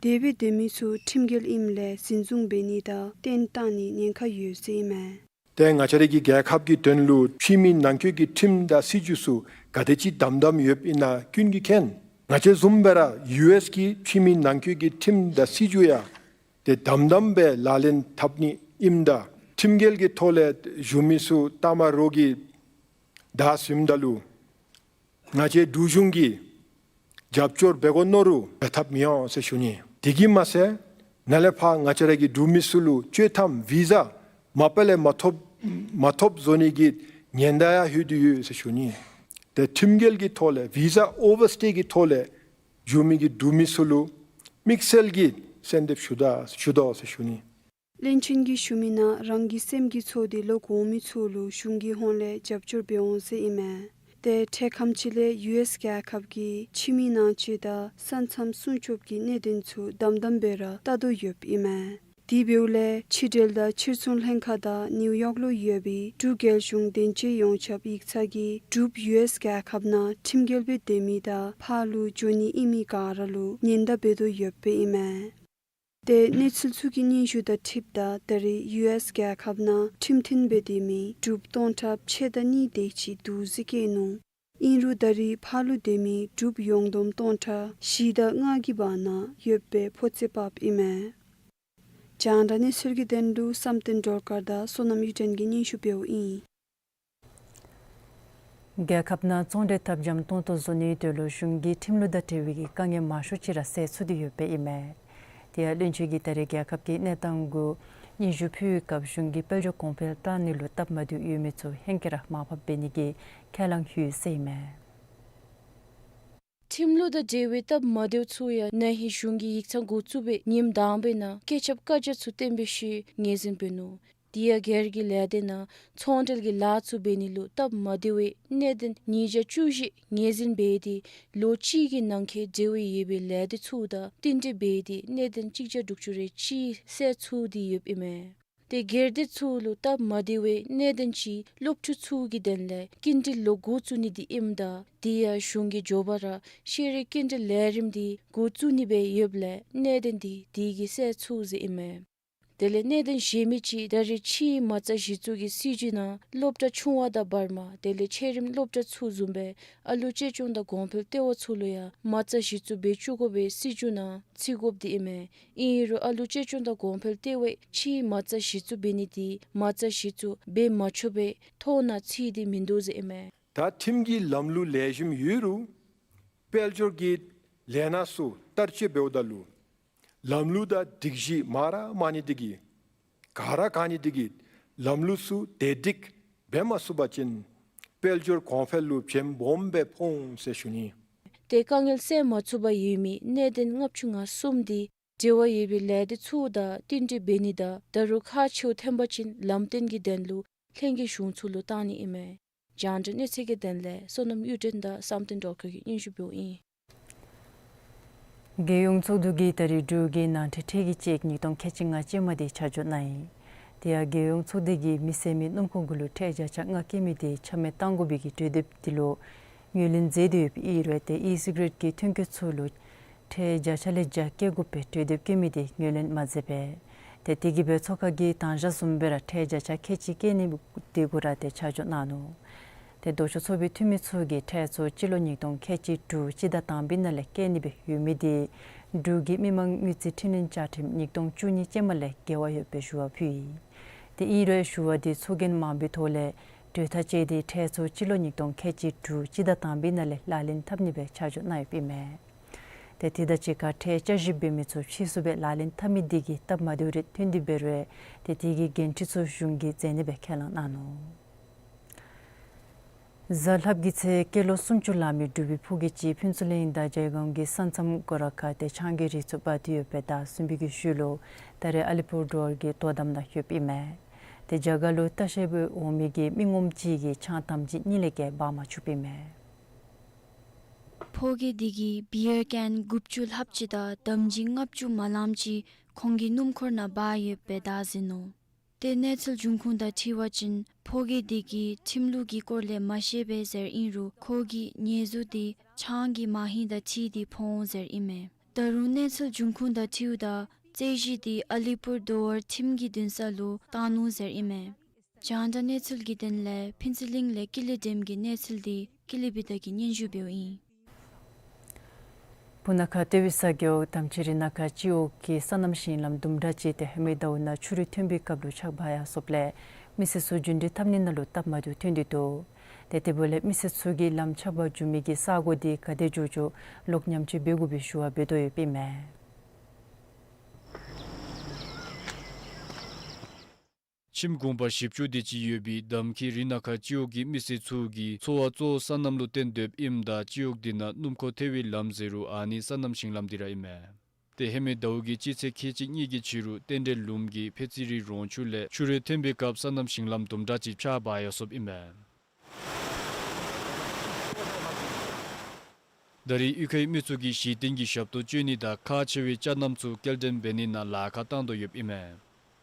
དེ་སྦེ་སྡོད་མི་ཚུ་ཁྲིམས་འགལ་ཨིནམ་ལས་འཛིན་བཟུང་འབད་ནི་དང་བཏོན་བཏང་ནི་ཉེན་ཁ་ཡོད་ཟེར་ཨིན་མས། ཏེ་ང་བཅས་རའི་གི་རྒྱལ་ཁབ་ཀྱི་དོན་ལུ་ཕྱི་མི་ནང་འཁོད་ཀྱི་ཁྲིམས་དང་སྲིད་བྱུས་ཚུ་ག་དེ་ཅིག་དམ་དམ་ཡོདཔ་ཨིན་ན་ཀུན་གྱིས་མཁྱེན། ང་བཅས་བཟུམ་སྦེ་ར་ཡུ་ཨེསི་གི་ཕྱི་མི་ནང་འཁོད་ཀྱི་ཁྲིམས་དང་སྲིད་བྱུས་ཡང་ཏེ་དམ་དམ་སྦེ་ལག་ལེན་འཐབ་ནི་ཨིནམ་ད་ཁྲིམས་འགལ་གྱི་ཐོག་ལས་བཞུགས་མི་ཚུ་ལྟ་མ་རོགས་ཀྱིས་བདའ་ཟུནམ་ད་ལུ་ང་བཅས་འབྲུག་གཞུང་གིས་རྒྱབ་སྐྱོར་འབད་དགོ་མནོ་རུང་འབད་ཐབས་མི་འོང་ཟེར་ཞུ་ནི། དེ་གིས་མ་ཚད་ནཱ་ལས་ཕར་ང་བཅས་ར་གི་འབྲུག་མི་ཚུ་ལུ་ཆོག་ཐམ་བི་ཟ་མ་པ་ལས་མ་ཐོབ་མ་ཐོབ་བཟོ་ནི་གི་ཉེན་བརྡ་ཡང་ལྷོད་དེ་ཡོད་ཟེར་ཞུ་ནི། ཏེ་ཁྲིམས་འགལ་གྱི་ཐོག་ལས་བི་ཟ་ཨོ་ཝར་སི་ཊེ་གི་ཐོག་ལས་བཞུགས་མི་གི་འབྲུག་མི་ཚུ་ལུ་དམིགས་བསལ་གྱི་གསོལ་འདེབས་ཞུ་ད་ཞུ་དོ་ཟེར་ཞུ་ནི། བློན་ཆེན་གྱིས་ཞུ་མི་ནང་རང་གི་སེམས་ཀྱིས་ཚོར་ཏེ་ལོག་འོང་མི་ཚུ་ལུ་གཞུང་གི་ཧོངས་ལས་རྒྱབ་སྐྱོར་འབད་འོང་ཟེར་ཨིན་མས། ཏེ་འཕྲལ་ཁམས་ཅིག་ལས་ཡུ་ཨེསི་རྒྱལ་ཁབ་ཀྱིས་ཕྱི་མི་ནང་ཆོས་དང་ས་མཚམས་སྲུང་སྐྱོབ་ཀྱི་གནད་དོན་ཚུ་དམ་དམ་སྦེ་ར་བལྟ་དོ་ཡོདཔ་ཨིན་མས། དེ་འབདཝ་ལས་ཕྱི་འབྲེལ་དང་ཕྱིར་ཚོང་ལྷན་ཁག་དང་ནིའུ་ཡོག་ལུ་ཡོད་པའི་འབྲུག་རྒྱལ་གཞུང་དོན་གཅོད་ཡོངས་ཁྱབ་ཡིག་ཚང་གིས་འབྲུགཔ་ཡུ་ཨེསི་རྒྱལ་ཁབ་ནང་ཁྲིམས་འགལ་སྦེ་སྡོད་མི་དང་ཕར་ལུ་འགྱོ་ནི་ཨིན་མི་ག་ར་ལུ་ཉེན་བརྡ་འབད་དོ་ཡོདཔ་ཨིན་མས། ཏེ་གནས་ཚུལ་ཚུ་གི་སྙན་ཞུ་དང་འཁྲིལཝ་ད་ད་རེས་ཡུ་ཨེསི་རྒྱལ་ཁབ་ནང་ཁྲིམས་མཐུན་སྦེ་སྡོད་མི་འབྲུགཔ་སྟོང་ཕྲག་ཕྱེད་དང་གཉིས་དེ་ཅིག་འདུག་ཟེར་བཀོད་ནུག། ཨིན་རུང་ད་རེས་ཕར་ལུ་སྡོད་མི་འབྲུགཔ་ཡོངས་བསྡོམས་སྟོང་ཕྲག་བཞི་དང་ལྔ་གི་བར་ན་ཡོདཔ་སྦེ་ཕོ་ཚོད་དཔགཔ་ཨིན་མས། རྒྱང་བསྒྲགས་གནས་ཚུལ་གྱི་དོན་ལུ་བསམ་གཏན་སྒྲོལ་དཀར་དང་བསོད་ནམས་གཡུ་སྒྲོན་གྱིས་སྙན་ཞུ་འབདཝ་ཨིན། རྒྱལ་ཁབ་ནང་ཚོང་འབྲེལ་འཐབ་འཇམ་ཏོང་ཏོ་བཟོ་ནིའི་དོན་ལུ་གཞུང་གིས་ཁྲིམས་ལུགས་དང་འབྲེལ་བའི་གི་དཀའ་ངལ་མང་ཤོས་ཅིག་ར་སེལ་ཚུགས་ཏེ་ཡོདཔ་ཨིན་མས། དེ་ཡང་བློན་ཆེན་གྱིས་ད་རེས་རྒྱལ་ཁབ་ཀྱི་གནས་སྟངས་གུ་སྙན་ཞུ་ཕུལ་བའི་སྐབས་གཞུང་གིས་དཔལ་འབྱོར་གོང་འཕེལ་བཏང་ནི་ལུ་སྟབས་མ་བདེཝ་ཡོད་མི་ཚུ་ཧེང་སྐལ་ར་མར་ཕབ་འབད་ནི་གི་ཁས་བླངས་ཡོད་ཟེར་ཨིན་མས། ཁྲིམས་ལུགས་དང་འབྲེལ་བའི་སྟབས་མ་བདེཝ་ཚུ་ཡང་ན་ཧིང་གཞུང་གིས་ཡིག་ཚང་འགོ་བཙུགས་པའི་ཉིནམ་དང་པའི་ནང་བཀོད་ཁྱབ་བཀའ་རྒྱ་ཚུ་གཏན་འབེབས་ཞུ་ངོས་འཛིན་འབད་ནུག། དེ་ཡང་སྒེར་གྱི་ལས་སྡེ་ནང་ཚོང་འབྲེལ་གྱི་ལཱ་ཚུ་འབད་ནི་ལུ་སྟབས་མ་བདེ་བའི་གནད་དོན་ཉིས་བརྒྱ་བཅུ་བཞི་ངོས་འཛིན་འབད་དེ་ལོ་གཅིག་གི་ནང་འཁོད་འབྲེལ་བ་ཡོད་པའི་ལས་སྡེ་ཚུ་དང་བསྟུན་གྲོས་འབད་དེ་གནད་དོན་གཅིག་བརྒྱ་དྲུག་ཅུ་རེ་གཅིག་སེལ་ཚུགས་ཏེ་ཡོདཔ་ཨིན་མས། ཏེ་སྒེར་སྡེ་ཚུ་ལུ་སྟབས་མ་བདེ་བའི་གནད་དོན་ཅིག་སློབ་ཕྲུག་ཚུ་གི་དོན་ལས་སྐྱིན་འགྲུལ་ལོག་འགོ་བཙུགས་ནི་འདི་ཨིནམ་ད་དེ་ཡང་གཞུང་གིས་མགྱོགས་པ་ར་ཤེས་རིག་སྐྱིན་འགྲུལ་ལས་རིམ་འདི་འགོ་བཙུགས་ནི་སྦེ་ཡོདཔ་ལས་གནད་དོན་འདི་དེ་གིས་སེལ་ཚུགས་ཟེར་ཨིན་མས། དེ་ལས་གནད་དོན་གཞན་མི་ཅིག་ད་རེས་ཕྱིའི་མ་རྩ་གཞི་བཙུགས་ཀྱི་སྲིད་བྱུས་ནང་སློབ་གྲྭ་ཆུང་བ་དང་བར་མ་དེ་ལས་ཆེ་རིམ་སློབ་གྲྭ་ཚུ་བཟུམ་སྦེ་ཨ་ལུ་གཅེས་སྐྱོང་དང་གོང་འཕེལ་ལྟེ་བ་ཚུ་ལུ་ཡང་མ་རྩ་གཞི་བཙུགས་འབད་བཅུག་དགོ་པའི་སྲིད་བྱུས་ནང་བརྩི་དགོཔ་འདི་ཨིན་མས། ཨིན་རུང་ཨ་ལུ་གཅེས་སྐྱོང་དང་གོང་འཕེལ་ལྟེ་བས་ཕྱིའི་མ་རྩ་གཞི་བཙུགས་འབད་ནི་འདི་མ་རྩ་གཞི་བཙུགས་འབད་མ་ཆོག་པའི་ཐོ་ནང་བརྩི་སྟེ་མིན་འདུག་ཟེར་ཨིན་མས། ད་ཁྲིམས་ཀྱི་ལམ་ལུགས་ལེགས་ཤོམ་ཡོད་རུང་དཔལ་འབྱོར་གྱི་ལས་སྣ་ཚུ་བསྟར་སྤྱོད་འབདཝ་ད་ལུ་ལམ་ལུགས་དང་སྒྲིག་གཞི་མང་ར་མང་ནི་འདི་གིས་ག་ར་ག་ནི་འདི་གིས་ལམ་ལུགས་ཚུ་བདེ་སྒྲིག་འབད་མ་ཚུགས་པ་ཅིན་དཔལ་འབྱོར་གོང་འཕེལ་ལུ་བྱེམ་སྦོམ་སྦེ་ཕོག་འོང་ཟེར་ཞུ་ནི། ཏེ་དཀའ་ངལ་སེལ་མ་ཚུགས་པར་ཡོད་མི་གནད་དོན་ལྔ་བཅུ་ང་གསུམ་འདི་འབྲེལ་བ་ཡོད་པའི་ལས་སྡེ་ཚུ་དང་བསྟུན་གྲོས་འབད་ནི་དང་ད་རུང་ཁག་ཆེཝ་ཐོན་པ་ཅིན་ལམ་སྟོན་གྱི་དོན་ལུ་ལྷན་རྒྱས་གཞུང་ཚོགས་ལུ་བཏང་ནི་ཨིན་མས། རྒྱང་བསྒྲགས་གནས་ཚུལ་གྱི་དོན་ལས་བསོད་ནམས་གཡུ་སྒྲོན་དང་བསམ་གཏན་སྒྲོལ་དཀར་གྱིས་སྙན་ཞུ་འབདཝ་ཨིན། རྒྱལ་ཡོངས་ཚོགས་འདུ་གིས་ད་རེས་འབྲུག་གི་ནང་འཁྲུག་ཁྲལ་གྱི་ཅེཀ་ཉིས་སྟོང་ཁལ་གཅིག་ལྔ་ཅན་མ་དེ་ཆ་འཇོག་གནང་ཡི། དེ་ཡང་རྒྱལ་ཡོངས་ཚོགས་སྡེ་གིས་མི་སེར་མི་སྣུམ་འཁོར་གུ་ལུ་ཁྲལ་བརྒྱ་ཆ་ལྔ་བཀལ་མི་དེ་ཆ་མེད་གཏང་དགོ་པའི་གི་གྲོས་འདེབས་དེ་ལུ་ངོས་ལེན་མཛད་དེ་ཡོདཔ་ཨིན་རུང་ཏེ་ཨི་སི་ག་རེཊ་གི་ཐོན་སྐྱེད་ཚུ་ལུ་ཁྲལ་བརྒྱ་ཆ་ལས་བརྒྱ་བཀལ་དགོ་པའི་གྲོས་འདེབས་བཀལ་མི་དེ་ངོས་ལེན་མ་མཛད་པས། ཏེ་དེ་གིས་སྦེ་ཚོགས་ཁང་གིས་དང་ཞག་བཟུམ་སྦེ་ར་ཁྲལ་བརྒྱ་ཆ་ཁལ་གཅིག་བཀལ་ནི་དེ་གུ་ར་ཏེ་ཆ་འཇོག་གནང་ནུག། ཏེ་ལྡོག་ཕྱོགས་ཚོགས་པའི་འཐུས་མི་ཚུ་གིས་ཁྲལ་ཚུ་སྤྱི་ལོ་ཉིས་སྟོང་ཁལ་གཅིག་དྲུག་སྤྱི་ཟླ་དང་པའི་ནང་ལས་བཀལ་ནི་སྦེ་ཡོད་མི་དེ་འབྲུག་གི་མི་དམངས་དངུལ་རྩིས་འཕྲི་སྣོན་བཅའ་ཁྲིམས་ཉིས་སྟོང་བཅུ་གཉིས་ཅན་མ་ལས་འགལ་བ་ཡོད་པའི་ཞུ་བ་ཕུལ་ཡི། ཏེ་ཨིན་རུང་ཞུ་བ་དེ་ཚོགས་རྒྱན་མང་པོའི་ཐོག་ལས་གྲོས་ཐག་བཅད་དེ་ཁྲལ་ཚུ་སྤྱི་ལོ་ཉིས་སྟོང་ཁལ་གཅིག་དྲུག་སྤྱི་ཟླ་དང་པའི་ནང་ལས་ལག་ལེན་འཐབ་ནི་སྦེ་ཆ་འཇོག་གནང་ཡོདཔ་ཨིན་མས། ཏེ་དེ་དང་གཅིག་ཁར་ཁྲལ་བསྐྱར་ཞིབ་འབད་མི་ཚུ་ཕྱིས་སུ་སྦེ་ལག་ལེན་འཐབ་མི་དེ་གིས་སྟབས་མ་བདེཝ་རེ་ཐོན་ཏེ་འབད་རུང་ཏེ་དེ་གི་འགན་འཁྲི་ཚུ་གཞུང་གིས་བཙན་ནི་སྦེ་ཁས་བླངས་གནང་ནུག། གཟའ་ལྷགཔ་གི་ཚེས་སྐྱེས་ལོ་སུམ་ཅུ་ལང་མི་འབྲུག་པའི་ཕོ་སྐྱེས་ཅིག་ཕུན་ཚོགས་གླིང་དང་ཇའི་སྒང་གི་ས་མཚམས་སྐོར་ར་ཁ་ཏེ་ཆང་གི་རིགས་ཚུ་སྤར་ཏེ་ཡོད་པའི་བདའ་ཟུན་པའི་གི་ཤུལ་ལུ་ད་རེས་ཨ་ལི་པུར་རྡོ་གི་དོ་དམ་ནང་ཡོདཔ་ཨིན་མས། ཏེ་རྒྱ་གར་ལུ་ལྟ་བཤལ་འབད་འོང་མི་གི་མི་ངོམ་ཅིག་གིས་ཆང་དམ་ཅིག་གཉིས་ལས་བརྒལ་འབག་མ་ཚུགསཔ་ཨིན་མས། ཕོ་སྐྱེས་འདི་གིས་བི་ཡར་ཀེན་དགུ་བཅུ་ལྷགཔ་ཅིག་དང་དམ་སྦྱིས་ལྔ་བཅུ་མ་ལངམ་ཅིག་ཁོང་གི་སྣུམ་འཁོར་ནང་འབག་ཡོདཔ་སྦེ་བདའ་ཟིན་ནུག། ཏེ་གནས་ཚུལ་འབྱུང་ཁུངས་དང་འཁྲིལ་བ་ཅིན་ཕོ་སྐྱེས་འདི་གིས་ཁྲིམས་ལུགས་ཀྱི་སྐོར་ལས་མ་ཤེས་པས་ཟེར་ཨིན་རུང་ཁོ་གིས་ཉེས་འཛུགས་འདི་ཆང་གི་མ་ཧིང་དང་འཁྲིལ་ཏེ་ཕོག་འོང་ཟེར་ཨིན་མས། ད་རུང་གནས་ཚུལ་འབྱུང་ཁུངས་དང་འཁྲིལཝ་ད་རྩོད་གཞི་འདི་ཨ་ལི་པུར་དུ་ཝར་ཁྲིམས་ཀྱི་འདུན་ས་ལུ་བཏང་ནུག་ཟེར་ཨིན་མས། རྒྱང་བསྒྲགས་གནས་ཚུལ་གྱི་དོན་ལས་ཕུན་ཚོགས་གླིང་ལས་ཀུན་ལེགས་སྒྲོལམ་གྱི་གནས་ཚུལ་འདི་ཀུན་ལེགས་བི་དྷ་གིས་སྙན་ཞུ་འབདཝ་ཨིན། སྤུ་ན་ཁ་ཏེ་བི་ས་རྒེད་འོག་དམ་ཅི་རི་ན་ཁ་སྤྱི་འོག་གི་སོ་ནམ་ཞིང་ལམ་དུམ་གྲ་ཅིག་ཏེ་ཧེ་མའི་ཟླཝ་ནང་ཆུ་རུད་ཐོན་པའི་སྐབས་ལུ་ཆག་འབག་ཡར་སོངམ་ལས་མི་སེར་ཚུ་རྒྱུན་འགྲུལ་འཐབ་ནི་ནང་ལུ་སྟབས་མ་བདེཝ་ཐོན་ཏེ་འདུག། ཏེ་དེ་འབདཝ་ལས་མི་སེར་ཚུ་གིས་ལམ་ཆག་འབག་འགྱོ་མི་གི་ས་གོ་འདི་ག་དེ་མགྱོགས་མགྱོགས་ལོག་ཉམས་བཅོས་འབད་དགོ་པའི་ཞུ་བ་འབད་དོ་ཡོདཔ་ཨིན་མས། ཁྱིམ་གུང་པ་བཞི་བཅུ་དེ་ཅིག་ཡོད་པའི་དམ་ཁི་རི་ན་ཁ་སྤྱི་འོག་གི་མི་སེར་ཚུ་གི་འཚོ་བ་གཙོ་བོ་སོ་ནམ་ལུ་བརྟེན་སྡོདཔ་ཨིནམ་ད་སྤྱི་འོག་འདི་ནང་སྣུམ་འཁོར་ཐལ་བའི་ལམ་ཟེར་རུང་ཨ་ནི་སོ་ནམ་ཞིང་ལམ་འདི་ར་ཨིན་མས། ཏེ་ཧེ་མའི་ཟླཝ་གི་སྤྱི་ཚེས་ཁལ་གཅིག་གཉིས་ཀྱི་ཕྱི་རུ་རྟེན་འབྲེལ་ལུངམ་གི་ཕེ་ཙི་རི་རོང་ཆུ་ལས་ཆུ་རུད་ཐོན་པའི་སྐབས་སོ་ནམ་ཞིང་ལམ་དུམ་གྲ་ཅིག་ཆག་འབག་ཡར་སོངམ་ཨིན་མས། ད་རེས་གཡུས་ཁའི་མི་ཚུ་གིས་གཞི་རྟེན་གྱི་ཞབས་ཏོག་སྤྱོད་ནི་དང་ཁག་ཆེ་བའི་ཅ་རྣམས་ཚུ་སྐྱེལ་འདྲེན་འབད་ནི་ནང་ལཱ་ཁག་བཏང་དོ་ཡོདཔ་ཨིན་མས།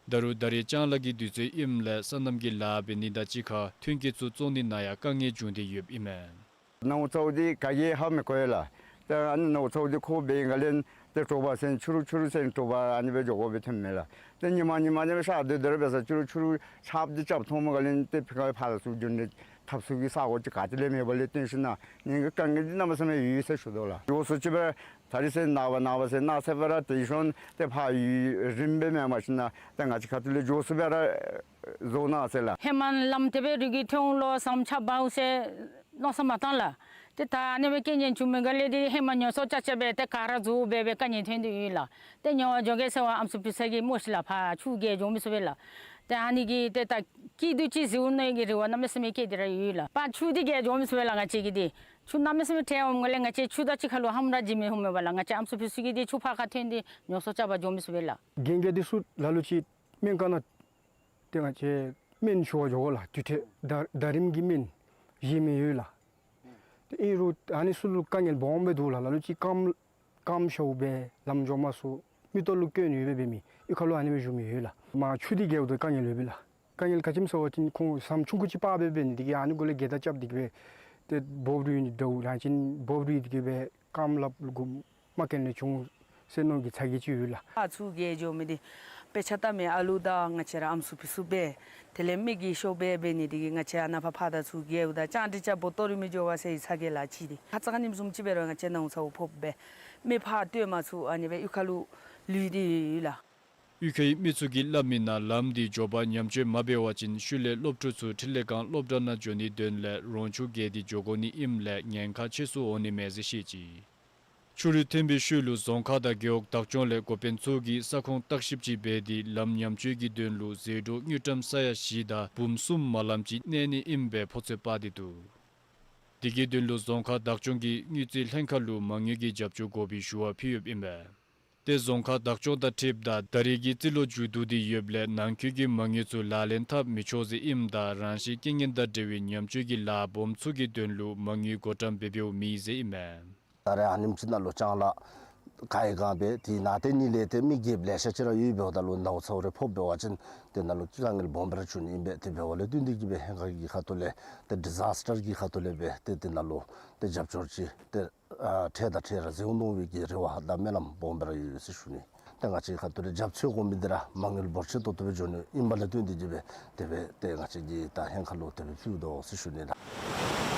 ད་རུང་ད་རེས་ལྕང་ལཱ་གི་དུས་ཚོད་ཨིནམ་ལས་སོ་ནམ་གྱི་ལཱ་འབད་ནི་དང་གཅིག་ཁར་ཐོན་སྐྱེད་ཚུ་བཙོང་ནི་ནང་ཡང་དཀའ་ངལ་བྱུང་སྟེ་ཡོདཔ་ཨིན་མས། ནཝ་ཚཝ་འདི་ག་གིས་ཧ་མི་གོ་ཡི་ལགས། ཏེ་ཨ་ནི་ནཝ་ཚཝ་འདི་ཁོ་འབད་བའི་སྒང་ལས་ཏེ་དྲོ་པ་ཚུན་ཆུ་རུད་ཆུ་རུད་ཟེར་དྲོ་པ་ཨ་ནི་སྦེ་འགྱོ་དགོཔ་སྦེ་ཐོནམ་མས་ལགས། ཏེ་ཉི་མ་ཉི་མ་ཨ་ནི་སྦེ་ཤར་སྡོད་སྡོདཔ་ད་ཆུ་རུད་ཆུ་རུད་ཆརཔ་འདི་རྐྱབ་ཐོནམ་སྒང་ལས་ཏེ་ཕར་ཁ་ཕར་ཚུར་རྒྱུན་འགྲུལ་འཐབ་ས་གི་ས་གོ་ཅིག་ག་ཏེ་ལས་མེད་པ་ལས་བརྟེན་ཞིན་ན་ངེ་གི་དཀའ་ངལ་འདི་གནམ་མེད་ས་མེད་ཡོད་ཟེར་ཞུ་དོ་ལགས། མགྱོགས་སུ་ཅིག་སྦེ་ད་རིས་ཟེར་ནངས་པ་ནངས་པ་ཟེར་གནངས་ཚེ་སྦེ་ར་ཏེ་ཡར་སོང་ཏེ་ཕར་ཡུན་རིངམོ་སྦེ་མེན་པར་ཞིན་ན་ཏེ་ང་བཅས་ཁ་ཐུག་ལས་མགྱོགས་སུ་སྦེ་ར་བཟོ་གནང་ཟེར་ལགས། ཧེ་མ་ལམ་དེ་སྦེ་རི་གི་ཐོན་ལོ་སོ་ནམ་ཆག་འབག་ཟེར་མནོ་བསམ་མ་བཏང་ལགས། ཏེ་ད་ཨ་ནི་སྦེ་རྐྱེན་ངན་བྱུང་མི་སྒང་ལས་ཏེ་ཧེ་མ་ཉོ་ཚོང་རྐྱབ་རྐྱབ་སྦེ་ཏེ་ག་ར་རྫོགས་སྦེ་སྦེ་དཀའ་ངལ་ཐོན་ཏེ་ཡོད་ལགས། ཏེ་ཉོ་བར་འགྱོ་གེ་ཟེར་བ་ཨམ་སྲུ་ཕུན་ཚོགས་ཀྱིས་སྨོ་ཤི་ལགས། ཕར་ཆུ་བརྒལ་འགྱོ་མི་ཚུགས་པས་ལགས། ཏེ་ཨ་ནི་གིས་ཏེ་ད་སྐྱིད་སྡུག་ཅིག་གཟིགས་འོང་མནོ་བའི་རེ་བ་གནམ་མེད་ས་མེད་བསྐྱེད་དེ་ར་ཡོད་ལགས། ཕར་ཆུ་འདི་བརྒལ་འགྱོ་མི་ཚུགས་པས་ལགས། ང་བཅས་ཀྱིས་ཏེ་ཆུ་གནམ་མེད་ས་མེད་ཐལ་འོངམ་སྒང་ལས་ང་བཅས་ཆུ་དང་གཅིག་ཁར་ལུ་ཧམ་ར་བྱིན་མི་ཧོ་མས་པ་ལགས། ང་བཅས་ཨམ་སྲུ་ཕུན་ཚོགས་ཀྱིས་ཏེ་ཆུ་ཕར་ཁར་ཐོན་ཏེ་ཉོ་ཚོང་རྐྱབ་པར་འགྱོ་མི་ཚུགས་པས་ལགས། རྒན་རྒས་འདི་ཚུ་ལ་ལུ་ཅིག་སྨན་ཁང་ནང་ཏེ་ང་བཅས་སྨན་ཞུ་བར་འགྱོ་དགོ་ལགས། དུས་ཐེངས་ཟླ་ཟླ་རིམ་གྱི་སྨན་བཞེས་མི་ཡོད་ལགས། ཏེ་ཨིན་རུང་ཨ་ནི་ཚུ་ལུ་དཀའ་ངལ་སྦོམ་སྦེ་འདུག་ལགས། ལ་ལུ་ཅིག་སྐམ་སྐམ་ཤོས་སྦེ་ལམ་འགྱོ་མ་ཚུགས། མིག་ཏོ་ལུ་སྐྱོན་ཡོད་པའི་འབད་མི་གཡུས་ཁ་ལུ་ཨ་ནི་སྦེ་བཞུགས་མི་ཡོད་ལགས། མར་ཆུ་འདི་བརྒལཝ་ད་དཀའ་ངལ་ཡོད་པས་ལགས། དཀའ་ངལ་ག་ཅི་སྨོ་ཟེར་བ་ཅིན་ཁོང་ཟམ་ཆུང་ཀུ་ཅིག་ཕར་སྦེ་འབད་ནི་དེ་གིས་ཨ་ནི་གུ་ལས་བརྒལ་དང་རྐྱབ་སྟེ་གི་སྦེ་ཏེ་འབོབ་རིལ་ནི་འདྲཝ་རང་བཞིན་འབོབ་རིལ་ཏེ་གི་སྦེ་རྐངམ་ལགཔ་ལུ་གུ་རྨ་སྐྱོན་ལས་བྱུང་ཟེར་མནོ་གི་ཚ་གྱང་ཅིག་ཡོད་ལགས། ཨ་ཆུ་བརྒལ་འགྱོ་མི་འདི་དཔེ་ཆ་ལྟ་མི་ཨ་ལུ་དང་ང་བཅས་ར་ཨམ་སྲུ་ཕུན་ཚོགས་སྦེ་དེ་ལས་མི་གིས་ཤོར་སྦེ་འབད་ནི་དེ་གིས་ང་བཅས་ཨ་ནཱ་ཕར་ཕར་དང་ཚུར་བརྒལཝ་ད་ལྕང་དྲི་ཅ་བོ་ཏོ་རི་མི་འགྱོ་བ་ཟེར་བའི་ཚ་གྱང་ལ་ཅིག་འདི་ཁ་ཙ་ཁ་ཉིནམ་བཟུམ་ཅིག་འབད་རུང་ང་བཅས་ནཝ་ཚཝ་ཕོགཔ་སྦེ་མི་ཕར་སྟོན་མ་ཚུགས། ཨ་ནི་སྦེ་གཡུས་ཁ་ལུ་ལུས་ཏེ་ཡོད་ལགས། གཡུས་ཁའི་མི་ཚུ་གིས་སླབ་མི་ནང་ལམ་འདི་མགྱོགས་པར་ཉམས་བཅོས་མ་འབད་བ་ཅིན་ཤུལ་ལས་སློབ་ཕྲུག་ཚུ་འཕྲིན་ལས་ཁང་སློབ་གྲྭ་ནང་འགྱོ་ནིའི་དོན་ལས་རོང་ཆུ་བརྒལ་ཏེ་འགྱོ་དགོ་ནི་ཨིནམ་ལས་ཉེན་ཁ་ཆེ་སུ་འོང་ནི་མས་ཟེར་བཤད་ཅི། ཆུ་རུད་ཐོན་པའི་ཤུལ་ལུ་རྫོང་ཁག་དང་རྒེད་འོག་བདག་སྐྱོང་ལས་འགོ་དཔོན་ཚུ་གིས་ས་ཁོངས་བརྟག་ཞིབ་ཅིག་འབད་དེ་ལམ་ཉམས་བཅོས་ཀྱི་དོན་ལུ་ཟད་འགྲོ་དངུལ་ཀྲམ་ས་ཡ་བཞི་དང་འབུམ་གསུམ་མ་ལངམ་ཅིག་གནས་ནི་ཨིནམ་སྦེ་ཕོ་ཚོད་དཔག་སྟེ་འདུག། དེ་གི་དོན་ལུ་རྫོང་ཁག་བདག་སྐྱོང་གིས་དངུལ་རྩིས་ལྷན་ཁག་ལུ་མ་དངུལ་གྱི་རྒྱབ་སྐྱོར་དགོ་པའི་ཞུ་བ་ཕུལ་ཡོདཔ་ཨིན་པས། ཏེ་རྫོང་ཁག་བདག་སྐྱོང་དང་འཁྲིལཝ་ད་ད་རེས་ཀྱི་རྩིས་ལོ་མཇུག་བསྡུ་སྟེ་ཡོདཔ་ལས་ནང་འཁོད་ཀྱི་མ་དངུལ་ཚུ་ལག་ལེན་འཐབ་མི་ཆོག་ཟེར་ཨིནམ་ད་རང་བཞིན་རྐྱེན་ངན་དང་འབྲེལ་བའི་ཉམས་བཅོས་ཀྱི་ལཱ་སྦོམ་ཚུ་གི་དོན་ལུ་མ་དངུལ་བགོ་བཀྲམ་འབད་འབདཝ་མེད་ཟེར་ཨིན་མས། ད་རེས་ཨ་ནེམ་ཅིག་ནང་ལུ་ལྕང་ལཱ་ག་ཡི་ག་འབད་དེ་ནང་དེ་ནི་ལས་ཏེ་མི་རྒསཔ་ལེ་ཤ་ཅིག་ར་ཡོད་འབདཝ་ད་ལུ་ནཝ་ཚཝ་རེ་ཕོགཔ་འབད་བ་ཅིན་དེ་ནང་ལུ་དཀའ་ངལ་སྦོམ་སྦེ་ར་བྱུང་ནི་ཨིན་པས། དེ་འབདཝ་ལས་བརྟེན་ཏེ་གི་སྦེ་ལྷན་ཁག་གི་ཁ་ཐུག་ལས་ཏེ་ཌི་ཛཱས་ཊར་གྱི་ཁ་ཐུག་ལས་སྦེ་ཏེ་དེ་ནང་ལུ་ཏེ་རྒྱབ་སྐྱོར་ཅིག་ཏེ་ཨ་འཕྲལ་དང་འཕྲལ་ར་མཛད་འོང་མནོ་བའི་གི་རེ་བ་དང་སྨོན་ལམ་སྦོམ་སྦེ་ར་ཡོད་ཟེར་ཞུ་ནི། ཏེ་ང་བཅས་ཁ་ཐུག་ལས་རྒྱབ་འཚོལ་དགོ་མི་འདི་ར་མ་དངུལ་འབོར་ཆེ་ཏོག་ཏོ་སྦེ་འགྱོ་ནི་ཨིན་པ་ལས་བརྟེན་ཏེ་གི་སྦེ་དེ་སྦེ་ཏེ་ང་བཅས་ཀྱིས་ད་ལྷན་ཁག་ལུ་དེ་སྦེ་ཕུལ་དོ་ཟེར་ཞུ་ནི་ལགས།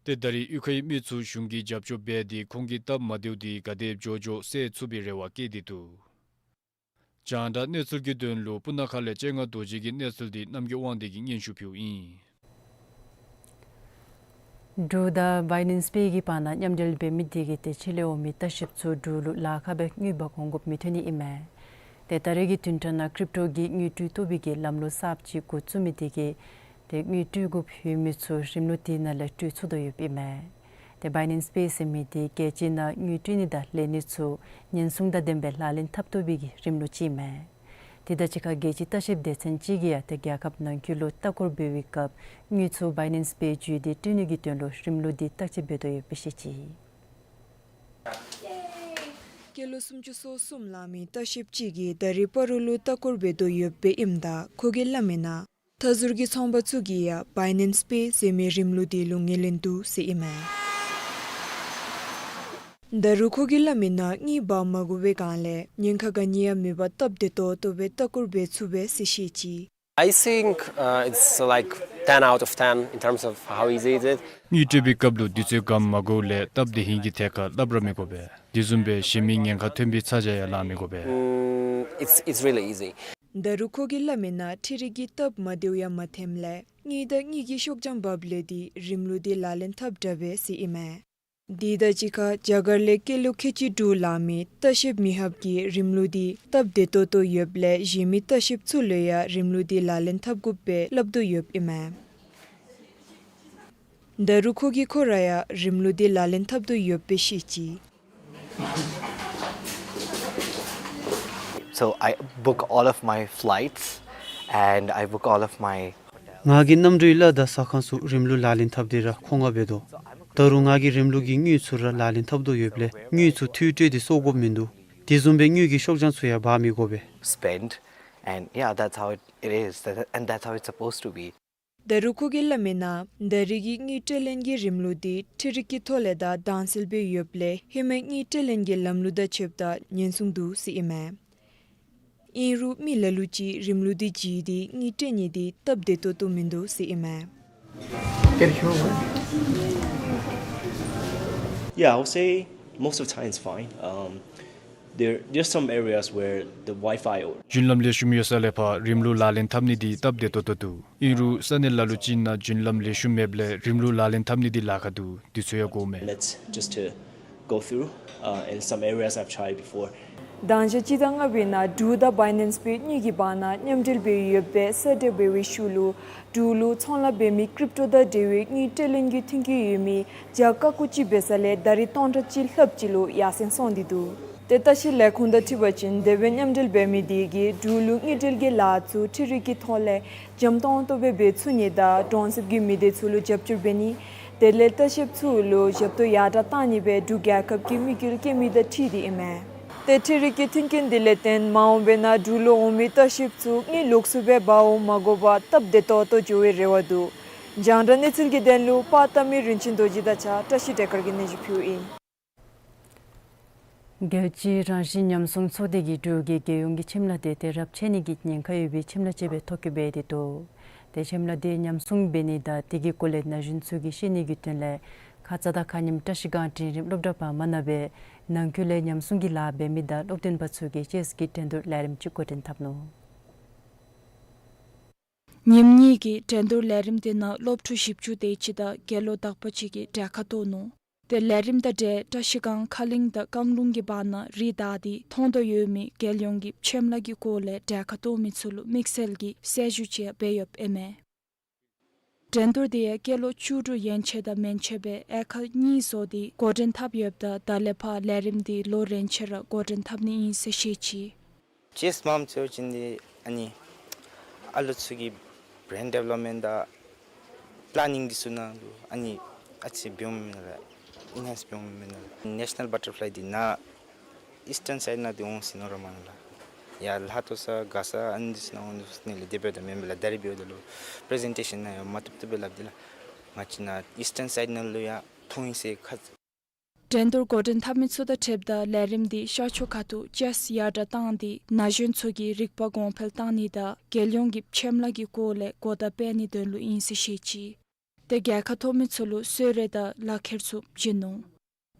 ཏེ་ད་རེས་གཡུས་ཁའི་མི་ཚུ་གཞུང་གིས་རྒྱབ་སྐྱོར་འབད་དེ་ཁོང་གི་སྟབས་མ་བདེཝ་འདི་ག་དེ་མགྱོགས་མགྱོགས་སེལ་ཚུགས་པའི་རེ་བ་བསྐྱེད་དེ་འདུག། རྒྱང་བསྒྲགས་གནས་ཚུལ་གྱི་དོན་ལུ་སྤུ་ན་ཁ་ལས་སྤྱན་སྔ་རྡོ་རྗེ་གི་གནས་ཚུལ་འདི་རྣམ་རྒྱལ་དབང་འདུས་ཀྱིས་སྙན་ཞུ་ཕུལཝ་ཨིན། འབྲུག་དང་བའི་ནེན་སི་པེ་གི་བར་ན་མཉམ་འབྲེལ་འབད་མི་དེ་གིས་ཏེ་ཕྱི་ལས་འོང་མི་ལྟ་བཤལཔ་ཚུ་འབྲུག་ལུ་ལཱ་ཁག་སྦེ་དངུལ་འབག་འོང་དགོཔ་མི་ཐོན་ནི་ཨིན་མས། ཏེ་ད་རེས་ཀྱི་བདུན་ཕྲག་ནང་ཀྲིབ་ཊོ་གི་དངུལ་སྤྲོད་བཏུབ་པའི་གི་ལམ་ལུགས་གསརཔ་ཅིག་འགོ་བཙུགས་མི་དེ་གིས་ཏེ་དངུལ་སྤྲོད་དགོཔ་ཡོད་མི་ཚུ་རིམ་ལུགས་དེ་ནང་ལས་སྤྲོད་ཚུགས་དོ་ཡོདཔ་ཨིན་མས། ཏེ་བའི་ནེནསི་པེ་ཟེར་མི་འདི་རྒྱལ་སྤྱི་ནང་དངུལ་སྤྲོད་ནི་དང་ལེན་ནི་ཚུ་ཉེན་སྲུང་དང་ལྡན་པའི་ལག་ལེན་འཐབ་བཏུབ་པའི་གི་རིམ་ལུགས་ཅིག་ཨིན་མས། དེ་དང་གཅིག་ཁར་རྒྱལ་སྤྱིའི་ལྟ་བཤལ་སྡེ་ཚན་ཅིག་གིས་ཡང་ཏེ་རྒྱལ་ཁབ་ནང་འཁོད་ལུ་ལྟ་སྐོར་འབད་བའི་སྐབས་དངུལ་ཚུ་བའི་ནེནསི་པེ་བརྒྱུད་དེ་སྤྲོད་ནི་གི་དོན་ལུ་རིམ་ལུགས་འདི་བརྟག་དཔྱད་འབད་དོ་ཡོདཔ་སྦེ་བཤད་ཅི། སྐྱེས་ལོ་སུམ་ཅུ་སོ་གསུམ་ལང་མི་ལྟ་བཤལཔ་ཅིག་གིས་ད་རིས་སྤ་རོ་ལུ་ལྟ་སྐོར་འབད་དོ་ཡོདཔ་སྦེ་ཨིནམ་ད་ཁོ་གིས་སླབ་མི་ནང་མཐའ་ཟུར་གྱི་ཚོང་པ་ཚུ་གིས་ཡང་བའི་ནེནསི་པེ་ཟེར་མི་རིམ་ལུགས་འདི་ལུ་ངོས་ལེན་འདུག་ཟེར་ཨིན་མས། ད་རུང་ཁོ་གིས་སླབ་མི་ནང་དངུལ་འབག་མ་དགོ་པའི་སྒང་ལས་ཉེན་ཁ་ག་ནི་ཡང་མེད་པར་སྟབས་བདེ་ཏོག་ཏོ་སྦེ་ལྟ་སྐོར་འབད་ཚུགས་པས་ཟེར་བཤད་ཅི། I think, uh, it's like ten out of ten in terms of how easy is it. དངུལ་སྤྲོད་པའི་སྐབས་ལུ་དུས་ཚོད་གང་མ་འགོརཝ་ལས་སྟབས་བདེ་ཧིང་གི་ཐད་ཁར་སླབ་ར་མི་དགོ་པས། དེ་བཟུམ་སྦེ་གཞན་མི་ཉེན་ཁ་ཐོན་པའི་ཚ་གྱང་ཡང་ལང་མི་དགོ་པས། Mm, it's, it's really easy. ད་རུང་ཁོ་གིས་སླབ་མི་ནང་འཕྲུལ་རིག་གི་སྟབས་མ་བདེཝ་ཡང་མ་ཐོནམ་ལས་དངུལ་དང་དངུལ་གྱི་ཤོག་བྱང་འབགཔ་ལས་འདི་རིམ་ལུགས་འདི་ལག་ལེན་འཐབ་དྲག་པས་ཟེར་ཨིན་མས། དེ་དང་གཅིག་ཁར་རྒྱ་གར་ལས་སྐྱེས་ལོ་ཁལ་གཅིག་དྲུག་ལང་མི་ལྟ་བཤལཔ་མི་ཧབ་ཀྱིས་རིམ་ལུགས་འདི་སྟབས་བདེ་ཏོག་ཏོ་ཡོདཔ་ལས་གཞན་མི་ལྟ་བཤལཔ་ཚུ་ལུ་ཡང་རིམ་ལུགས་འདི་ལག་ལེན་འཐབ་དགོཔ་སྦེ་སླབ་དོ་ཡོདཔ་ཨིན་མས། ད་རུང་ཁོ་གིས་ཁོ་ར་ཡང་རིམ་ལུགས་འདི་ལག་ལེན་འཐབ་དོ་ཡོདཔ་སྦེ་བཤད་ཅི། So I book all of my flights and I book all of my ང་གིས་གནམ་གྲུའི་གླ་དང་ཟ་ཁང་ཚུ་རིམ་ལུགས་ལག་ལེན་འཐབ་སྟེ་ར་མཁོ་མངགས་འབད་དོ། ད་རུང་ང་གིས་རིམ་ལུགས་ཀྱི་དངུལ་ཚུ་ར་ལག་ལེན་འཐབ་དོ་ཡོདཔ་ལས་དངུལ་ཚུ་འཐུས་སྤྲོད་དེ་གསོག་དགོཔ་མིན་འདུག། དེ་བཟུམ་སྦེ་དངུལ་གྱི་ཤོག་བྱང་ཚུ་ཡང་འབག་མི་དགོ་པས། Spend, and yeah, that's how it, it is, and that's how it's supposed to be. ད་རུང་ཁོ་གིས་སླབ་མི་ནང་ད་རེས་ཀྱི་དངུལ་སྤྲོད་ལེན་གྱི་རིམ་ལུགས་འདི་འཕྲུལ་རིག་གི་ཐོག་ལས་དང་དྭངས་གསལ་སྦེ་ཡོདཔ་ལས་ཧེ་མའི་དངུལ་སྤྲོད་ལེན་གྱི་ལམ་ལུགས་དང་ཕྱདཔ་ད་ཉེན་སྲུང་འདུག་ཟེར་ཨིན་མས། ཨིན་རུང་མི་ལ་ལུ་ཅིག་རིམ་ལུགས་འདི་བརྒྱུད་དེ་དངུལ་སྤྲོད་ནི་འདི་སྟབས་བདེ་ཏོག་ཏོ་མིན་འདུག་ཟེར་ཨིན་མས། Get it over. Yeah, I would say most of the time it's fine. Um, there, there's some areas where the Wi-Fi or རྒྱུན་ལམ་ལེགས་ཤོམ་ཡོད་ས་ལས་ཕར་རིམ་ལུགས་ལག་ལེན་འཐབ་ནི་འདི་སྟབས་བདེ་ཏོག་ཏོ་འདུག། ཨིན་རུང་ས་གནས་ལ་ལུ་ཅིག་ནང་རྒྱུན་ལམ་ལེགས་ཤོམ་མེདཔ་ལས་རིམ་ལུགས་ལག་ལེན་འཐབ་ནི་འདི་ལཱ་ཁག་འདུག། དུས་ཚོད་ཡང་འགོརཝ་མས། Minutes just to go through, uh, in some areas I've tried before. གདངས་ཞག་སྤྱི་ཟླ་ལྔ་པའི་ནང་འབྲུག་དང་བའི་ནེནསི་པེ་གཉིས་ཀྱི་བར་ན་མཉམ་འབྲེལ་འབད་ཡོདཔ་སྦེ་གསལ་བསྒྲགས་འབད་བའི་ཤུལ་ལུ་འབྲུག་ལུ་ཚོང་ལཱ་འབད་མི་ཀྲིབ་ཊོ་དང་འབྲེལ་བའི་དངུལ་སྤྲོད་ལེན་གྱི་མཐུན་རྐྱེན་ཡོད་མི་བརྒྱ་ཀ་ཀུ་ཅིག་འབད་ས་ལས་ད་རེས་སྟོང་ཕྲག་གཅིག་ལྷགཔ་ཅིག་ལུ་ཡར་སེང་སོང་སྟེ་འདུག། ཏེ་ལྟ་བཤལ་ལས་ཁུངས་དང་འཁྲིལ་བ་ཅིན་དེ་སྦེ་མཉམ་འབྲེལ་འབད་མི་དེ་གིས་འབྲུག་ལུ་དངུལ་སྤྲོད་ཀྱི་ལཱ་ཚུ་འཕྲུལ་རིག་གི་ཐོག་ལས་འཇམ་ཏོང་ཏོ་སྦེ་འབད་ཚུགས་ནི་དང་གྲོང་གསེབ་ཀྱི་མི་སྡེ་ཚུ་ལུ་རྒྱབ་སྐྱོར་འབད་ནི། དེ་ལས་ལྟ་བཤལཔ་ཚུ་ལུ་ཞབས་ཏོག་ཡར་དྲགས་གཏང་ནི་སྦེ་འབྲུག་རྒྱལ་ཁབ་ཀྱི་དམིགས་ཡུལ་བསྐྱེད་མི་དང་འཁྲིལ་ཏེ་ཨིན་མས། ཏེ་འཕྲུལ་རིག་གི་མཐུན་རྐྱེན་འདི་ལས་བརྟེན་མ་འོངས་པའི་ནང་འབྲུག་ལུ་འོང་མི་ལྟ་བཤལཔ་ཚུ་དངུལ་ལོགས་སུ་སྦེ་འབག་འོང་མ་དགོ་པར་སྟབས་བདེ་ཏོག་ཏོ་འགྱོ་བའི་རེ་བ་འདུག། རྒྱང་བསྒྲགས་གནས་ཚུལ་གྱི་དོན་ལུ་པར་བཏབ་མི་རིན་ཆེན་རྡོ་རྗེ་དང་གཅིག་ཁར་བཀྲ་ཤིས་བདེ་དཀར་གྱིས་སྙན་ཞུ་ཕུལཝ་ཨིན། རྒྱལ་སྤྱིའི་རང་བཞིན་ཉམས་སྲུང་ཚོགས་སྡེ་གིས་འབྲུག་གི་རྒྱལ་ཡོངས་ཀྱི་ཁྱིམ་ལྷ་འདི་ཏེ་རབས་ཆད་ནི་གི་ཉེན་ཁ་ཡོད་པའི་ཁྱིམ་ལྷ་ཅིག་སྦེ་ཐོ་བཀོད་འབད་དེ་འདུག། ཏེ་ཁྱིམ་ལྷ་འདི་ཉམས་སྲུང་འབད་ནི་དང་དེ་གི་སྐོར་ལས་ན་གཞོན་ཚུ་གིས་ཤེས་ནི་གི་དོན་ལས་ཁ་ཙ་དང་ཁ་ཉིནམ་བཀྲ་ཤིས་སྒང་འབྲིང་རིམ་སློབ་གྲྭ་བར་མ་ནང་སྦེ་ནང་འཁོད་ལས་ཉམས་སྲུང་གི་ལཱ་འབད་མི་དང་སློབ་སྟོན་པ་ཚུ་གིས་ཅེསི་གི་འགྲན་བསྡུར་ལས་རིམ་ཅིག་འགོ་འདྲེན་འཐབ་ནུག། ཉིནམ་གཉིས་ཀྱི་འགྲན་བསྡུར་ལས་རིམ་དེ་ནང་སློབ་ཕྲུག་བཞི་བཅུ་དེ་ཅིག་དང་དགེ་སློང་དག་པ་ཅིག་གིས་གྲལ་ཁར་གཏོགས་ནུག། ཏེ་ལས་རིམ་དང་འབྲེལ་བཀྲ་ཤིས་སྒང་ཁ་གླིང་དང་རྐང་ལུང་གི་བར་ན་རི་དྭགས་འདི་མཐོང་དོ་ཡོད་མི་རྒྱལ་ཡོངས་ཀྱི་ཁྱིམ་ལྷ་གི་སྐོར་ལས་གྲལ་ཁར་གཏོགས་མི་ཚུ་ལུ་དམིགས་བསལ་གྱི་གསལ་ཞུ་ཅིག་འབད་ཡོདཔ་ཨིན་མས། འགྲན་བསྡུར་དེ་ཡང་སྐྱེས་ལོ་བཅུ་དྲུག་ཡན་ཆད་དང་མན་ཆད་པའི་དབྱེ་ཁག་གཉིས་བཟོ་སྟེ་འགོ་འདྲེན་འཐབ་ཡོདཔ་ད་ད་ལས་ཕར་ལས་རིམ་འདི་ལོ་རེ་ཆད་ར་འགོ་འདྲེན་འཐབ་ནི་ཨིན་ཟེར་བཤད་ཅི། ཅེསི་མ་འབད་བ་ཅིན་འདི་ཨ་ནི་ཨ་ལུ་ཚུ་གི་བེརེན་ཌི་ཝེ་ལོབ་མེནཊ་དང་པི་ལེ་ནིང་འདི་ཚུ་ནང་ལུ་ཨ་ནི་ཨ་ཙི་འབད་འོང་མས་ལགས། ཨེན་ཧེནསི་འབད་འོང་མས་ལགས། ནེ་ཤ་ནཱལ་བ་ཊར་ཕི་ལའི་འདི་ནཱ་ཨིསི་ཊརན་སའིཌ་ནང་འདི་འོང་ཟེར་མནོ་ར་མ་མནོ་ལགས། ཡར་ལྷ་མཐོ་ས་མགར་ས་ཨ་ནི་འདི་ཚུ་ནང་འོང་ཟེར་མནོ་ལགས། དེ་འབདཝ་ད་མེན་པས་ལགས། ད་རེས་འབདཝ་ད་ལུ་པི་རི་ཛེན་ཊེ་ཤཱན་ནང་ཡང་མ་བཏུབ་བཏུབ་སྦེ་སླབ་སྟེ་ལགས། ང་བཅས་ནཱ་ཨིསི་ཊརན་སའིཌ་ནང་ལུ་ཡང་མཐོང་ཡི་ཟེར་ཁ་འགྲན་བསྡུར་འགོ་འདྲེན་འཐབ་མི་ཚུ་དང་འཁྲིལཝ་ད་ལས་རིམ་འདི་ཤར་ཕྱོགས་ཁ་ཐུག་ཅེསི་ཡར་དྲགས་བཏང་སྟེ་ན་གཞོན་ཚུ་གི་རིག་པ་གོང་འཕེལ་བཏང་ནི་དང་རྒྱལ་ཡོངས་ཀྱི་ཁྱིམ་ལྷ་གི་སྐོར་ལས་གོ་བརྡ་སྤེལ་ནིའི་དོན་ལུ་ཨིན་ཟེར་བཤད་ཅི། ཏེ་རྒྱལ་ཁ་ཐོབ་མི་ཚུ་ལུ་གསོལ་རས་དང་ལག་ཁྱེར་ཚུ་བྱིན་ནུག།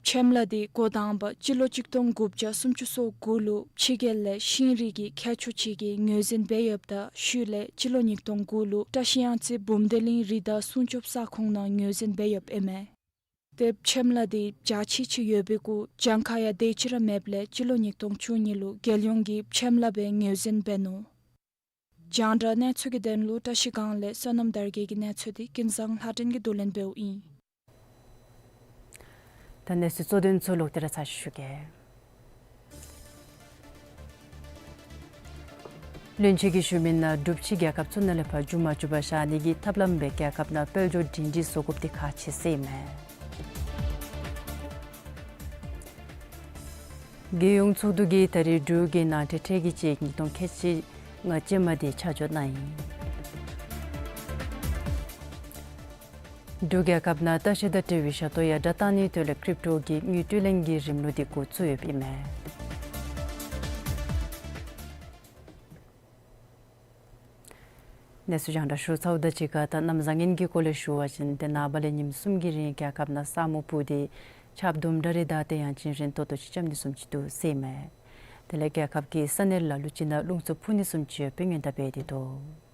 ཁྱིམ་ལྷ་འདི་འགོ་དང་པ་སྤྱི་ལོ་གཅིག་སྟོང་དགུ་བརྒྱ་སུམ་ཅུ་སོ་དགུ་ལུ་ཕྱི་རྒྱལ་ལས་ཤིང་རིགས་ཀྱི་མཁས་མཆོག་ཅིག་གིས་ངོས་འཛིན་འབད་ཡོདཔ་ད་ཤུལ་ལས་སྤྱི་ལོ་ཉིས་སྟོང་དགུ་ལུ་བཀྲ་ཤིས་གཡང་རྩེ་བུམ་སྡེ་གླིང་རི་དྭགས་སྲུང་སྐྱོབ་ས་ཁོངས་ནང་ངོས་འཛིན་འབད་ཡོདཔ་ཨིན་མས། ཏེ་ཁྱིམ་ལྷ་འདི་འཇའ་ཆི་ཆི་ཡོད་པའི་སྐུ་གྱངས་ཁ་ཡང་དེ་ཅིག་ར་མེདཔ་ལས་སྤྱི་ལོ་ཉིས་སྟོང་བཅུ་གཉིས་ལུ་རྒྱལ་ཡོངས་ཀྱི་ཁྱིམ་ལྷ་སྦེ་ངོས་འཛིན་འབད་ནུག། རྒྱང་བསྒྲགས་གནས་ཚུལ་གྱི་དོན་ལུ་བཀྲ་ཤིས་སྒང་ལས་བསོད་ནམས་དར་རྒྱས་ཀྱི་གནས་ཚུལ་འདི་ཀུན་བཟང་ལྷ་སྒྲོན་གྱིས་བསྡུ་ལེན་འབདཝ་ཨིན། ད་གནས་ཚུལ་གཙོ་དོན་ཚུ་ལོག་སྟེ་ར་ཚར་ཞུ་གེ། བློན་ཆེན་གྱིས་ཞུ་མི་ནང་འབྲུག་ཕྱི་རྒྱལ་ཁབ་ཚུ་ནང་ལས་ཕར་རྒྱུ་མ་བཅུག་པར་བཞག་ནི་གི་ཐབས་ལམ་སྦེ་རྒྱལ་ཁབ་ནང་དཔལ་འབྱོར་སྒྲིང་སྒྲིང་བཟོ་དགོཔ་འདི་ཁག་ཆེ་ཟེར་ཨིན་མས། རྒྱལ་ཡོངས་ཚོགས་འདུ་གིས་ད་རིས་འབྲུག་གི་ནང་འཁྲུག་འཕྲལ་གྱི་ཅིག་ཉིས་སྟོང་ཁལ་གཅིག་ལྔ་ཅན་མ་འདི་ཆ་འཇོག་གནང་ཡི། འབྲུག་རྒྱལ་ཁབ་ནང་ལྟ་བཤལ་དང་འབྲེལ་བའི་ཞབས་ཏོག་ཡར་དྲག་གཏང་ནིའི་དོན་ལས་ཀྲིབ་ཊོ་གི་དངུལ་སྤྲོད་ལེན་གྱི་རིམ་ལུགས་འདི་འགོ་བཙུགས་ཡོདཔ་ཨིན་མས། གནས་ཚུལ་རྒྱང་བསྒྲགས་ཞུ་ཚརཝ་དང་གཅིག་ཁར་ད་གནམ་བཟང་ངན་གྱི་སྐོར་ལས་ཞུ་བ་ཅིན་ཏེ་ནངས་པ་ལས་ཉིནམ་གསུམ་གྱི་རིང་རྒྱལ་ཁབ་ནང་ས་སྨུག་སྤུབས་ཏེ་ཆརཔ་དུམ་གྲ་རེ་དང་ཏེ་ཡང་ཅིན་རན་ཏོག་ཏོ་ཅིག་རྐྱབ་ནི་བཟུམ་ཅིག་འདུག་ཟེར་ཨིན་མས། དེ་ལས་རྒྱལ་ཁབ་ཀྱི་ས་གནས་ལ་ལུ་ཅིག་ནང་རླུང་འཚུབ་འཕུ་ནི་བཟུམ་ཅིག་ཡོདཔ་སྦེ་སྔོན་བརྡ་འབད་དེ་འདུག།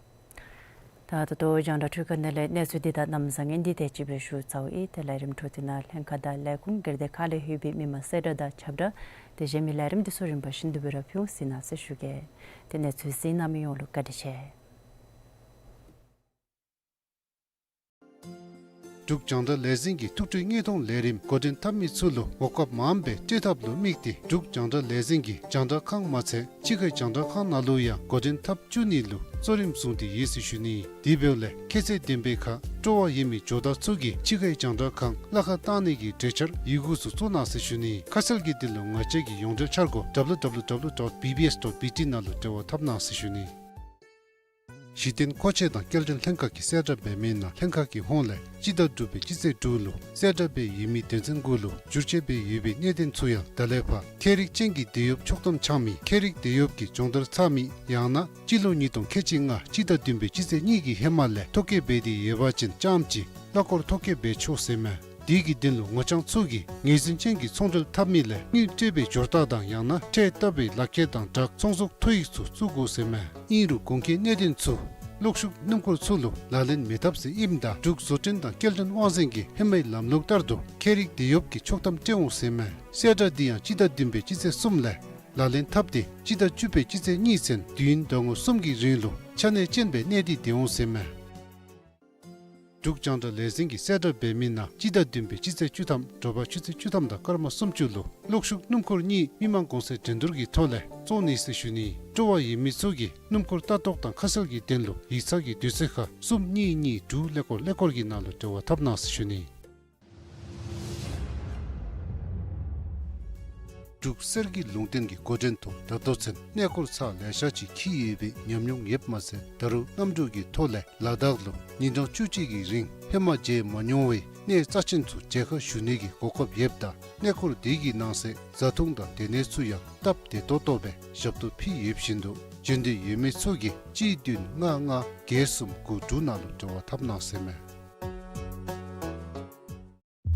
ད་ད་ལྟོ་རྒྱང་བསྒྲགས་འཕྲུལ་ཁང་ནང་ལས་གནས་ཚུལ་འདི་དང་གནམ་བཟང་ངན་འདི་དེ་ཅིག་སྦེ་ཞུ་ཚརཝ་ཨིན། དེ་ལས་རིམ་གྲོ་འདི་ནང་ལྷན་ཁག་དང་ལས་ཁུངས་སྒེར་སྡེ་ཁག་ལས་ལྷོད་པའི་མི་མང་གསལ་བསྒྲགས་དང་ཁྱབ་བསྒྲགས་དེ་གཞན་མི་ལས་རིམ་འདི་ཚུ་རིམ་པ་བཞིན་དུ་སྦེ་ར་ཕུལ་འོང་ཟེར་གནང་ཟེར་ཞུ་གེ། ཏེ་གནས་ཚུལ་གཟིགས་གནང་མི་ཡོངས་ལུ་བཀའ་དྲིན་ཆེ། འབྲུག་རྒྱང་བསྒྲགས་ལས་འཛིན་གྱི་ཐུགས་སྤྲོའི་དངོས་མཐོང་ལས་རིམ་འགོ་འདྲེན་འཐབ་མི་ཚུ་ལུ་གོ་སྐབས་མངམ་སྦེ་སྤྲོད་ཐབས་ལུ་དམིགས་ཏེ་འབྲུག་རྒྱང་བསྒྲགས་ལས་འཛིན་གྱིས་རྒྱང་བསྒྲགས་ཁང་མ་ཚད་ཕྱི་ཁའི་རྒྱང་བསྒྲགས་ཁང་ནང་ལུ་ཡང་འགོ་འདྲེན་འཐབ་བཅུག་ནི་ལུ་གཙོ་རིམ་བཟུང་སྟེ་ཡོད་ཟེར་ཞུ་ནི། དེ་འབདཝ་ལས་ཁྱད་ཚད་ལྡན་པའི་ཁར་སྤྲོ་བ་ཡོད་མི་ཇོ་བདག་ཚུ་གིས་ཕྱི་ཁའི་རྒྱང་བསྒྲགས་ཁང་གླ་ཁར་བཏང་ནི་གི་གྲོས་འཆར་ཡི་གུ་ཚུ་བཙུགས་གནང་ཟེར་ཞུ་ནི། ཁ་གསལ་གྱི་དོན་ལུ་ང་བཅས་ཀྱི་ཡོངས་འབྲེལ་འཆར་སྒོ་W W W dot B B S dot B T ནང་ལུ་འབྲེལ་བ་འཐབ་གནང་ཟེར་ཞུ་ནི། གཞི་རྟེན་མཁོ་ཆས་དང་སྐྱེལ་འདྲེན་ལྷན་ཁག་གིས་གསལ་བསྒྲགས་འབད་མི་ནང་ལྷན་ཁག་གི་ཧོངས་ལས་སྤྱི་ཟླ་དྲུག་པའི་སྤྱི་ཚེས་དྲུག་ལུ་གསལ་བསྒྲགས་འབད་ཡོད་མི་དོན་ཚན་དགུ་ལུ་བསྒྱུར་བཅོས་འབད་ཡོད་པའི་གནད་དོན་ཚུ་ཡང་ད་ལས་ཕར་ཁྱད་རིག་ཅན་གྱི་འདེད་གཡོགཔ་ཆོག་ཐམ་འཆང་མི་ཁྱད་རིག་འདེད་གཡོགཔ་གི་སྦྱོང་བརྡར་ཚར་མི་ཡང་ན་སྤྱི་ལོ་ཉིས་སྟོང་ཁལ་གཅིག་ལྔ་སྤྱི་ཟླ་བདུན་པའི་སྤྱི་ཚེས་གཉིས་ཀྱི་ཧེ་མ་ལས་ཐོ་བཀོད་འབད་དེ་ཡོད་པ་ཅིན་རྐྱངམ་གཅིག་གླ་འཁོར་ཐོ་བཀོད་འབད་ཆོག་ཟེར་མས། དེ་གི་དོན་ལུ་ངོ་རྐྱང་ཚུ་གིས་ངོས་འཛིན་ཅན་གྱི་ཚོང་འབྲེལ་འཐབ་མི་ལས་དངུལ་སྤྲོད་པའི་སྦྱོར་རྟགས་དང་ཡང་ན་ཁྲལ་བཏབ་པའི་ལག་ཁྱེར་དང་སྦྲགས་ཚོང་ཟོག་ཐོ་ཡིག་ཚུ་བཙུགས་དགོ་ཟེར་མས། ཨིན་རུང་གོང་གི་གནད་དོན་ཚུ་གློག་ཤུགས་སྣུམ་འཁོར་ཚུ་ལུ་ལག་ལེན་མི་འཐབ་ཟེར་ཨིནམ་ད་འབྲུག་བཟོ་སྐྲུན་དང་སྐྱེལ་འདྲེན་དབང་འཛིན་གྱིས་ཧེ་མའི་ལམ་ལུགས་ལྟར་དུ་ཁྱད་རིག་འདེད་གཡོགཔ་གི་ཆོག་ཐམ་སྤྲོད་འོང་ཟེར་མས། གསལ་བསྒྲགས་འདི་ཡང་སྤྱི་ཟླ་བདུན་པའི་སྤྱི་ཚེས་གསུམ་ལས་ལག་ལེན་འཐབ་སྟེ་སྤྱི་ཟླ་བཅུ་པའི་སྤྱི་ཚེས་གཉིས་ཚུན་དུས་ཡུན་ཟླ་ངོ་གསུམ་གྱི་རིང་ལུ་ཆ་གནས་ཅན་སྦེ་གནས་ཏེ་སྡོད་འོང་ཟེར་མས། འབྲུག་རྒྱང་བསྒྲགས་ལས་འཛིན་གྱིས་གསལ་བསྒྲགས་འབད་མི་ནང་སྤྱི་ཟླ་བདུན་པའི་སྤྱི་ཚེས་བཅུ་ཐམ་དྲོ་པ་ཆུ་ཚོད་བཅུ་ཐམ་དང་སྐར་མ་སུམ་ཅུ་ལུ་གློག་ཤུགས་སྣུམ་འཁོར་གཉིས་མི་མང་གོང་ཚད་འགྲན་བསྡུར་གྱི་ཐོག་ལས་བཙོང་ནི་ཟེར་ཞུ་ནི། སྤྲོ་བ་ཡོད་མི་ཚུ་གིས་སྣུམ་འཁོར་ལྟ་རྟོག་དང་ཁ་གསལ་གྱི་དོན་ལུ་ཡིག་ཚང་གི་དུས་ཚོད་ཁར་གསུམ་གཉིས་གཉིས་དྲུག་ཀླད་ཀོར་ཀླད་ཀོར་གྱི་ནང་ལུ་འབྲེལ་བ་འཐབ་གནང་ཟེར་ཞུ་ནི། འབྲུག་གསེར་གྱི་ལུང་བསྟན་གྱི་འགོ་འདྲེན་ཐོག་ད་ལྟོ་ཚུན་གནས་སྐོར་ཚར་ལེ་ཤ་ཅིག་འཁྱིད་ཡོད་པའི་ཉམས་མྱོང་ཡོདཔ་མ་ཚད་ད་རུང་གནམ་གྲུ་གི་ཐོག་ལས་ལ་དྭགས་ལུ་ཉིན་གྲངས་བཅུ་གཅིག་གི་རིང་ཧེ་མ་མཇལ་མ་མྱོང་བའི་གནས་རྩ་ཆེན་ཚུ་མཇལ་ཁ་ཞུ་ནི་གི་གོ་སྐབས་ཡོདཔ་ད་གནས་སྐོར་དེ་གི་ནང་གསེས་བཟའ་འཐུང་དང་སྡོད་གནས་ཚུ་ཡང་སྟབས་བདེ་ཏོག་ཏོ་སྦེ་ཞབས་ཏོག་ཕུལ་ཡོད་བཞིན་དུ་འབྱོན་འདོད་ཡོད་མི་ཚུ་གིས་གཅིག་བདུན་ལྔ་ལྔ་བརྒྱད་གསུམ་དགུ་དྲུག་ནང་ལུ་འབྲེལ་བ་འཐབ་གནང་ཟེར་མས།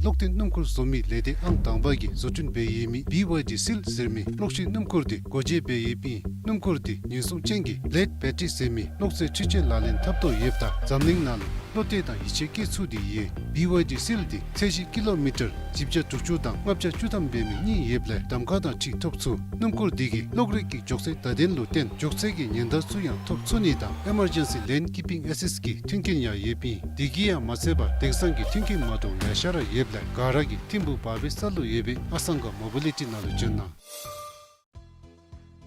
གློག་འཐེན་སྣུམ་འཁོར་བཟོ་མི་ལས་སྡེ་ཨང་དང་པ་གིས་བཟོ་སྐྲུན་འབད་ཡོད་མི་བི་ཝའི་ཌི་སིལ་ཟེར་མི་གློག་ཤིང་སྣུམ་འཁོར་འདི་སྒོ་འབྱེད་འབད་ཡོདཔ་ཨིན། སྣུམ་འཁོར་འདི་ཉེན་སྲུང་ཅན་གྱི་བི་ལེཌ་བེ་ཊི་རི་ཟེར་མི་གློག་རྫས་འཕྲུལ་ཆས་ལག་ལེན་འཐབ་དོ་ཡོདཔ་ད་འཛམ་གླིང་ནང་ལུ་བློ་གཏད་དང་ཡིད་ཆེས་བསྐྱེད་ཚུགས་ཏེ་ཡོད། བི་ཝའི་ཌི་སིལ་འདི་ཚད་གཞི་ཀི་ལོ་མི་ཊར་བཞི་བརྒྱ་དྲུག་ཅུ་དང་ལྔ་བརྒྱ་བཅུ་ཐམ་འབད་མི་གཉིས་ཡོདཔ་ལས་གདམ་ཁ་དང་འཁྲིལ་ཐོབ་ཚུགས། སྣུམ་འཁོར་འདི་གིས་གློག་རིག་གི་མགྱོགས་ཚད་བརྡ་དོན་ལུ་བརྟེན་མགྱོགས་ཚད་ཀྱི་ཉེན་བརྡ་ཚུ་ཡང་ཐོབ་ཚུགས་ནི་དང་ཨི་མར་ཇེན་སི་ལེན་ཀིཔ་པིང་ཨེ་སིསཊ་གི་མཐུན་རྐྱེན་ཡང་ཡོདཔ་ཨིན། དེ་གིས་ཡང་མ་ཚད་པར་དེང་སང་གི་མཐུན་རྐྱེན་མ་འདྲཝ་ལེ་ཤ་ར་ཡོདཔ་ལས་ག་ར་གིས་ཐིམ་ཕུག་བར་པའི་ས་ལུ་ཡོད་པའི་ཨ་སང་ག་མོ་བི་ལི་ཊི་ནང་ལུ་འབྱོན་གནང་།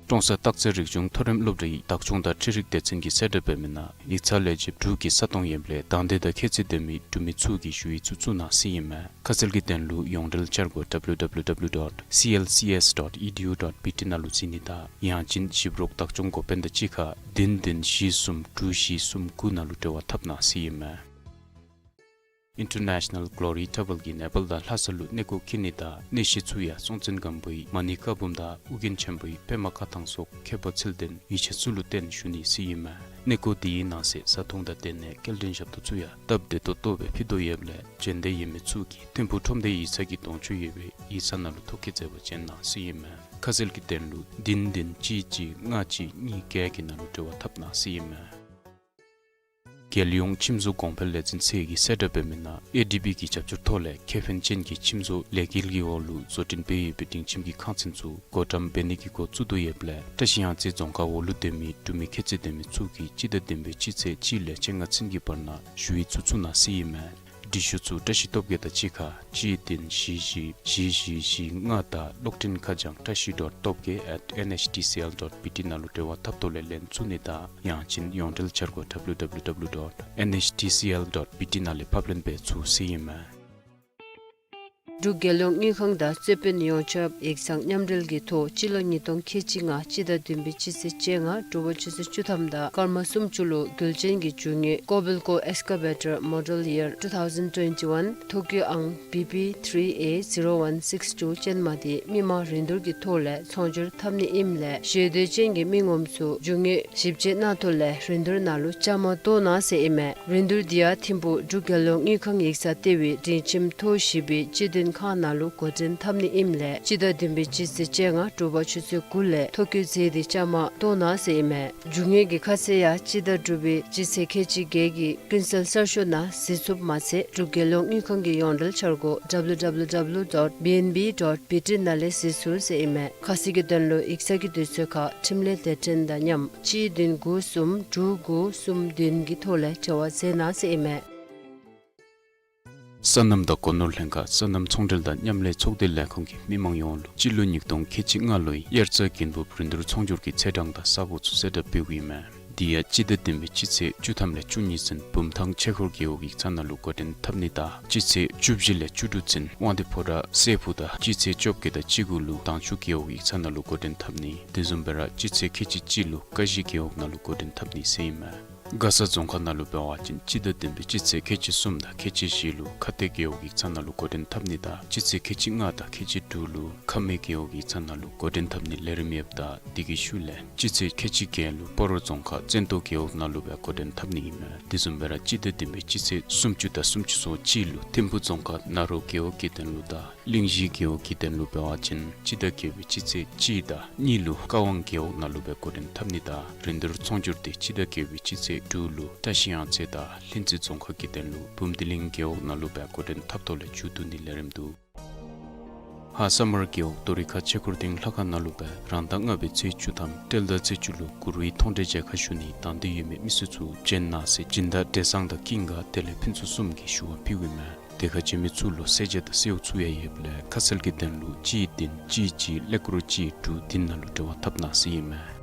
ཀྲོང་གསར་སྟག་རྩེ་རིག་གཞུང་མཐོ་རིམ་སློབ་གྲྭའི་བདག་སྐྱོང་དང་འཕྲུལ་རིག་སྡེ་ཚན་གྱིས་གསལ་བསྒྲགས་འབད་མི་ནང་ཡིག་ཚང་ལས་བྱེདཔ་དྲུག་གི་ས་སྟོང་ཡོདཔ་ལས་དང་འདོད་དང་ཁྱད་ཚད་ལྡན་མི་འབྲུག་མི་ཚུ་གིས་ཞུ་ཡིག་ཚུ་བཙུགས་གནང་ཟེར་ཨིན་མས། ཁ་གསལ་གྱི་དོན་ལུ་ཡོངས་འབྲེལ་འཆར་སྒོ་W W W dot C L C S dot E D U dot B T ནང་ལུ་གཟིགས་ནི་དང་ཡང་ཅིན་ཞིབ་རོགས་བདག་སྐྱོང་འགོ་དཔོན་དང་གཅིག་ཁར་བདུན་བདུན་བཞི་གསུམ་དྲུག་བཞི་གསུམ་དགུ་ནང་ལུ་འབྲེལ་བ་འཐབ་གནང་ཟེར་ཨིན་མས། International Glory Travel གིས་ནེ་པཱལ་དང་ལྷ་ས་ལུ་གནས་སྐོར་འཁྱིད་ནི་དང་གནས་གཞི་ཚུ་ཡང་སྲོང་བཙན་སྒམ་པོའི་མ་ཎི་བཀའ་འབུམ་དང་ཨོ་རྒྱན་ཆེན་པོའི་པདྨ་བཀའ་ཐང་སོགས་ཁྱད་པར་ཚད་ལྡན་ཡིད་ཆེས་ཚུ་ལུ་བརྟེན་ཞུ་ནི་ཟེར་ཨིན་མས། གནས་སྐོར་དེའི་ནང་གསེས་བཟའ་འཐུང་དང་སྡོད་གནས་སྐྱེལ་འདྲེན་ཞབས་ཏོག་ཚུ་ཡང་སྟབས་བདེ་ཏོག་ཏོ་སྦེ་ཕུལ་དོ་ཡོདཔ་ལས་འབྱོན་འདོད་ཡོད་མི་ཚུ་གིས་ཐིམ་ཕུག་ཁྲོམ་སྡེའི་ཡིག་ཚང་གི་གདོང་ཅུ་ཡོད་པའི་ཡིག་ཚང་ནང་ལུ་ཐོ་བཀོད་མཛད་པར་འབྱོན་གནང་ཟེར་ཨིན་མས། ཁ་གསལ་གྱི་དོན་ལུ་བདུན་བདུན་གཅིག་གཅིག་ལྔ་གཅིག་གཉིས་བརྒྱད་ཀྱི་ནང་ལུ་འབྲེལ་བ་འཐབ་གནང་ཟེར་ཨིན་མས། རྒྱལ་ཡོངས་ཁྱིམ་བཟོ་གོང་འཕེལ་ལས་འཛིན་ཚད་ཀྱིས་གསལ་བསྒྲགས་འབད་མི་ནང་ཨེ་ཌི་བི་གི་རྒྱབ་སྐྱོར་ཐོག་ལས་ཁེ་ཕན་ཅན་གྱི་ཁྱིམ་བཟོ་ལས་འགུལ་གྱི་འོག་ལུ་བཟོ་སྐྲུན་འབད་ཡོད་པའི་སྒྲིང་ཁྱིམ་གྱི་ཁང་ཚན་ཚུ་སྒོ་འགྲམ་འབད་ནི་གི་འགོ་བཙུགས་དོ་ཡོདཔ་ལས་བཀྲ་ཤིས་གཡང་རྩེ་རྫོང་ཁག་འོག་ལུ་སྡོད་མི་འབྲུག་མི་ཁྱད་ཚད་ལྡན་མི་ཚུ་གིས་སྤྱི་ཟླ་བདུན་པའི་སྤྱི་ཚེས་གཅིག་ལས་བཅོ་ལྔ་ཚུན་གྱི་བར་ན་ཞུ་ཡིག་ཚུ་བཙུགས་གནང་ཟེར་ཨིན་མས། འབྲི་ཤོག་ཚུ་བཀྲ་ཤིས་སྟོབས་རྒྱས་དང་གཅིག་ཁར་གཅིག་བདུན་བཞི་བཞི་བཞི་བཞི་བཞི་ལྔ་དང་གློག་འཕྲིན་ཁ་བྱང་བཀྲ་ཤིས་dot top gay at N H T C L dot B T ནང་ལུ་འབྲེལ་བ་འཐབ་ཐོག་ལས་ལེན་ཚུགས་ནི་དང་ཡང་ཅིན་ཡོངས་འབྲེལ་འཆར་སྒོ་W W W dot N H T C L dot B T ནང་ལས་ཕབ་ལེན་འབད་ཚུགས་ཟེར་ཨིན་མས། འབྲུག་རྒྱལ་ཡོངས་དངུལ་ཁང་དང་རྩོད་དཔོན་ཡོངས་ཁྱབ་ཡིག་ཚང་མཉམ་འབྲེལ་གྱི་ཐོག་སྤྱི་ལོ་ཉིས་སྟོང་ཁལ་གཅིག་ལྔ་སྤྱི་ཟླ་བདུན་པའི་སྤྱི་ཚེས་བཅོ་ལྔ་དྲོ་པ་ཆུ་ཚོད་བཅུ་ཐམ་དང་སྐར་མ་སུམ་ཅུ་ལུ་རྒྱུན་ལས་ཀྱི་རྒྱུ་དངོས་Kobelco Excavator Model Year two thousand twenty-one ཐོ་བཀོད་ཨང་B P three A zero one six two ཅན་མ་དེ་མི་མང་རིན་བསྡུར་གྱི་ཐོག་ལས་ཚོང་སྒྱུར་འཐབ་ནི་ཨིནམ་ལས་ཞེ་འདོད་ཅན་གྱི་མི་ངོམ་ཚུ་རྒྱུ་དངོས་ཞིབ་དཔྱད་གནང་ཐོག་ལས་རིན་བསྡུར་ནང་ལུ་བཅའ་མར་གཏོགས་གནང་ཟེར་ཨིན་མས། རིན་བསྡུར་འདི་ཡང་ཐིམ་ཕུག་འབྲུག་རྒྱལ་ཡོངས་དངུལ་ཁང་ཡིག་ཚང་ལྟེ་བའི་སྒྲིང་ཁྱིམ་ཐོག་བཞི་པའི་སྤྱི་མདུན་ཁང་ནང་ལུ་འགོ་འདྲེན་འཐབ་ནི་ཨིནམ་ལས་སྤྱི་ཟླ་བདུན་པའི་སྤྱི་ཚེས་བཅོ་ལྔ་དྲོ་པ་ཆུ་ཚོད་དགུ་ལས་ཐོ་བཀོད་མཛད་དེ་བཅའ་མར་གཏོགས་གནང་ཟེར་ཨིན་མས། རྒྱུ་དངོས་ཀྱི་ཁ་གསལ་ཡང་སྤྱི་ཟླ་དྲུག་པའི་སྤྱི་ཚེས་ཁལ་གཅིག་བརྒྱད་ཀྱི་ཀུན་གསལ་གསར་ཤོག་ནང་གཟིགས་ཚུགསཔ་མ་ཚད་འབྲུག་རྒྱལ་ཡོངས་དངུལ་ཁང་གི་ཡོངས་འབྲེལ་འཆར་སྒོ W W W dot B N B dot B T ནང་ལས་གཟིགས་ཚུགས་ཟེར་ཨིན་མས། ཁ་གསལ་གྱི་དོན་ལུ་ཡིག་ཚང་གི་དུས་ཚོད་ཁར་འཕྲིན་ལས་སྡེ་ཚན་དང་མཉམ་གཅིག་བདུན་དགུ་གསུམ་དྲུག་དགུ་གསུམ་བདུན་གྱི་ཐོག་ལས་འབྲེལ་བ་མཛད་གནང་ཟེར་ཨིན་མས། སོ་ནམ་དང་སྒོ་ནོར་ལྷན་ཁག་སོ་ནམ་ཚོང་འབྲེལ་དང་མཉམ་ལས་ཚོགས་སྡེ་ལས་ཁུངས་ཀྱིས་མི་མང་ཡོངས་ལུ་སྤྱི་ལོ་ཉིས་སྟོང་ཁལ་གཅིག་ལྔ་ལོའི་དབྱར་རྩྭ་དགུན་འབུབ་རིན་བསྡུར་ཚོང་སྒྱུར་གྱི་ཚེས་གྲངས་དང་ས་སྒོ་ཚུ་གསལ་བསྒྲགས་འབདཝ་ཨིན་མས། དེ་ཡང་སྤྱི་ཟླ་བདུན་པའི་སྤྱི་ཚེས་བཅུ་ཐམ་ལས་བཅུ་གཉིས་ཚུན་བུམ་ཐང་ཆོས་འཁོར་རྒེད་འོག་ཡིག་ཚང་ནང་ལུ་འགོ་འདྲེན་འཐབ་ནི་དང་སྤྱི་ཚེས་བཅུ་བཞི་ལས་བཅུ་དྲུག་ཚུན་དབང་འདུས་ཕོ་བྲང་སྲས་ཕུག་དང་སྤྱི་ཚེས་བཅོ་བརྒྱད་དང་བཅུ་དགུ་ལུ་དྭངས་ཆུ་རྒེད་འོག་ཡིག་ཚང་ནང་ལུ་འགོ་འདྲེན་འཐབ་ནི། དེ་བཟུམ་སྦེ་ར་སྤྱི་ཚེས་ཁལ་གཅིག་གཅིག་ལུ་ཀ་གཞི་རྒེད་འོག་ནང་ལུ་འགོ་འདྲེན་འཐབ་ནི་ཟེར་ཨིན་མས། མགར་ས་རྫོང་ཁག་ནང་ལུ་འབད་བ་ཅིན་སྤྱི་ཟླ་བདུན་པའི་སྤྱི་ཚེས་ཁལ་གཅིག་གསུམ་དང་ཁལ་གཅིག་བཞི་ལུ་ཁ་གཏད་རྒེད་འོག་ཡིག་ཚང་ནང་ལུ་འགོ་འདྲེན་འཐབ་ནི་དང་སྤྱི་ཚེས་ཁལ་གཅིག་ལྔ་དང་ཁལ་གཅིག་དྲུག་ལུ་ཁ་སྨད་རྒེད་འོག་ཡིག་ཚང་ནང་ལུ་འགོ་འདྲེན་འཐབ་ནི་ལས་རིམ་ཡོདཔ་ད་དེ་གི་ཤུལ་ལས་སྤྱི་ཚེས་ཁལ་གཅིག་བརྒྱད་ལུ་སྤ་རོ་རྫོང་ཁག་བཙན་ཏོ་རྒེད་འོག་ནང་ལུ་སྦེ་འགོ་འདྲེན་འཐབ་ནི་ཨིན་མས། དེ་བཟུམ་སྦེ་ར་སྤྱི་ཟླ་བདུན་པའི་སྤྱི་ཚེས་སུམ་ཅུ་དང་སུམ་ཅུ་སོ་གཅིག་ལུ་ཐིམ་ཕུག་རྫོང་ཁག་ནཱ་རོ་རྒེད་འོག་གི་དོན་ལུ་དང་གླིང་བཞི་རྒེད་འོག་གི་དོན་ལུ་འབད་བ་ཅིན་སྤྱི་ཟླ་བརྒྱད་པའི་སྤྱི་ཚེས་གཅིག་དང་གཉིས་ལུ་ཀ་ཝང་རྒེད་འོག་ནང་ལུ་སྦེ་འགོ་འདྲེན་འཐབ་ནི་དང་རིན་བསྡུར་ཚོང་སྒྱུར་དེ་སྤྱི་ཟླ་བརྒྱད་པའི་སྤྱི་ཚེས་དྲུག་ལུ་བཀྲ་ཤིས་གཡང་རྩེ་དང་ལྷུན་རྩེ་རྫོང་ཁག་གི་དོན་ལུ་བུམ་སྡེ་གླིང་རྒེད་འོག་ནང་ལུ་སྦེ་འགོ་འདྲེན་འཐབ་ཐོག་ལས་མཇུག་བསྡུ་ནི་ལས་རིམ་འདུག། ཧཱ་ས་དམར་རྒེད་འོག་རྡོ་རི་ཁ་ཆོས་འཁོར་སྡིངས་ལྷ་ཁང་ནང་ལུ་སྦེ་རང་ཟླ་ལྔ་པའི་ཚེས་བཅུ་ཐམ་སྤྲེལ་ཟླ་ཚེས་བཅུ་ལུ་གུ་རུའི་མཐོང་གྲོལ་མཇལ་ཁ་ཞུ་ནི་དང་འདོད་ཡོད་མི་མི་སེར་ཚུ་བྱོན་གནང་ཟེར་སྦྱིན་བདག་བགྲེས་གཙང་དང་ཀུན་དགའ་དེ་ལས་ཕུན་ཚོགས་གསུམ་གྱིས་ཞུ་བ་ཕུལཝ་ཨིན་མས། དེ་ཁར་བྱོན་མི་ཚུ་ལུ་གསལ་ཆ་དང་གསལ་འོག་ཚུ་ཡང་ཡོདཔ་ལས་ཁ་གསལ་གྱི་དོན་ལུ་གཅིག་བདུན་གཅིག་གཅིག་ཀླད་ཀོར་གཅིག་དྲུག་བདུན་ནང་ལུ་འབྲེལ་བ་འཐབ་གནང་ཟེར་ཨིན་མས།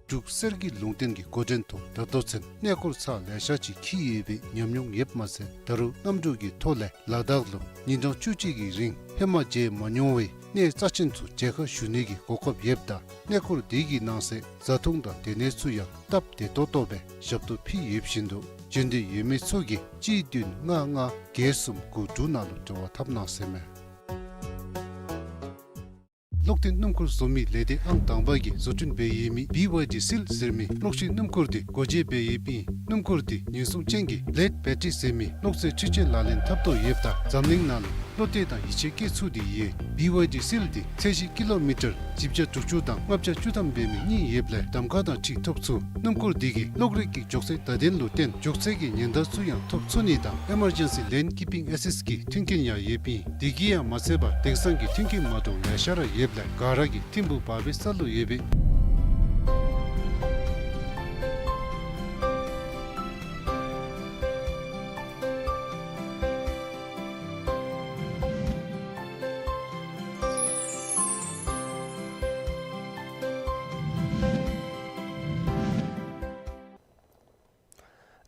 འབྲུག་གསེར་གྱི་ལུང་བསྟན་གྱི་འགོ་འདྲེན་ཐོག་ད་ལྟོ་ཚུན་གནས་སྐོར་ཚར་ལེ་ཤ་ཅིག་འཁྱིད་ཡོད་པའི་ཉམས་མྱོང་ཡོདཔ་མ་ཚད་ད་རུང་གནམ་གྲུ་གི་ཐོག་ལས་ལ་དྭགས་ལུ་ཉིན་གྲངས་བཅུ་གཅིག་གི་རིང་ཧེ་མ་མཇལ་མ་མྱོང་བའི་གནས་རྩ་ཆེན་ཚུ་མཇལ་ཁ་ཞུ་ནི་གི་གོ་སྐབས་ཡོདཔ་ད་གནས་སྐོར་འདི་གི་ནང་གསེས་བཟའ་འཐུང་དང་སྡོད་གནས་ཚུ་ཡང་སྟབས་བདེ་ཏོག་ཏོ་སྦེ་ཞབས་ཏོག་ཕུལ་ཡོད་བཞིན་དུ་བྱོན་འདོད་ཡོད་མི་ཚུ་གིས་གཅིག་བདུན་ལྔ་ལྔ་བརྒྱད་གསུམ་དགུ་དྲུག་ནང་ལུ་འབྲེལ་བ་འཐབ་གནང་ཟེར་མས། གློག་འཕྲིན་སྣུམ་འཁོར་བཟོ་མི་ལས་སྡེ་ཨང་དང་པ་གིས་བཟོ་སྐྲུན་འབད་ཡོད་མི་བི་ཝའི་ཌི་སིལ་ཟེར་མི་གློག་ཤིང་སྣུམ་འཁོར་འདི་སྒོ་འབྱེད་འབད་ཡོདཔ་ཨིན། སྣུམ་འཁོར་འདི་ཉེན་སྲུང་ཅན་གྱི་ལེཌ་བེ་ཊི་རི་ཟེར་མི་གློག་རྩེད་འཕྲུལ་ཆས་ལག་ལེན་འཐབ་ཐོག་ཡོདཔ་ད་འཛམ་གླིང་ནང་ལུ་བློ་གཏད་དང་ཡིད་ཆེས་བསྐྱེད་ཚུགས་ཏེ་ཡོད། བི་ཝའི་ཌི་སིལ་འདི་ཚད་གཞི་ཀི་ལོ་མི་ཊར་བཞི་བརྒྱ་དྲུག་ཅུ་དང་ལྔ་བརྒྱ་བཅུ་ཐམ་འབད་མི་གཉིས་ཡོདཔ་ལས་གདམ་ཁ་དང་འཁྲིལ་ཐོབ་ཚུགས། སྣུམ་འཁོར་འདི་གིས་གློག་རིག་གི་མགྱོགས་ཚད་བརྡ་དོན་ལུ་བརྟེན་མགྱོགས་ཚད་ཀྱི་ཉེན་བརྡ་ཚུ་ཡང་ཐོབ་ཚུགས་ནི་དང་ཨི་མར་ཇེན་སི་ལེན་ཀིཔ་པིང་ཨེ་སིསཊ་གི་མཐུན་རྐྱེན་ཡང་ཡོདཔ་ཨིན། དེ་གིས་ཡང་མ་ཚད་པར་དེང་སང་གི་མཐུན་རྐྱེན་མ་འདྲཝ་ལེ་ཤ་ར་ཡོདཔ་ལས་ག་ར་གིས་ཐིམ་ཕུག་བར་བའི་ས་ལུ་ཡོད་པའི་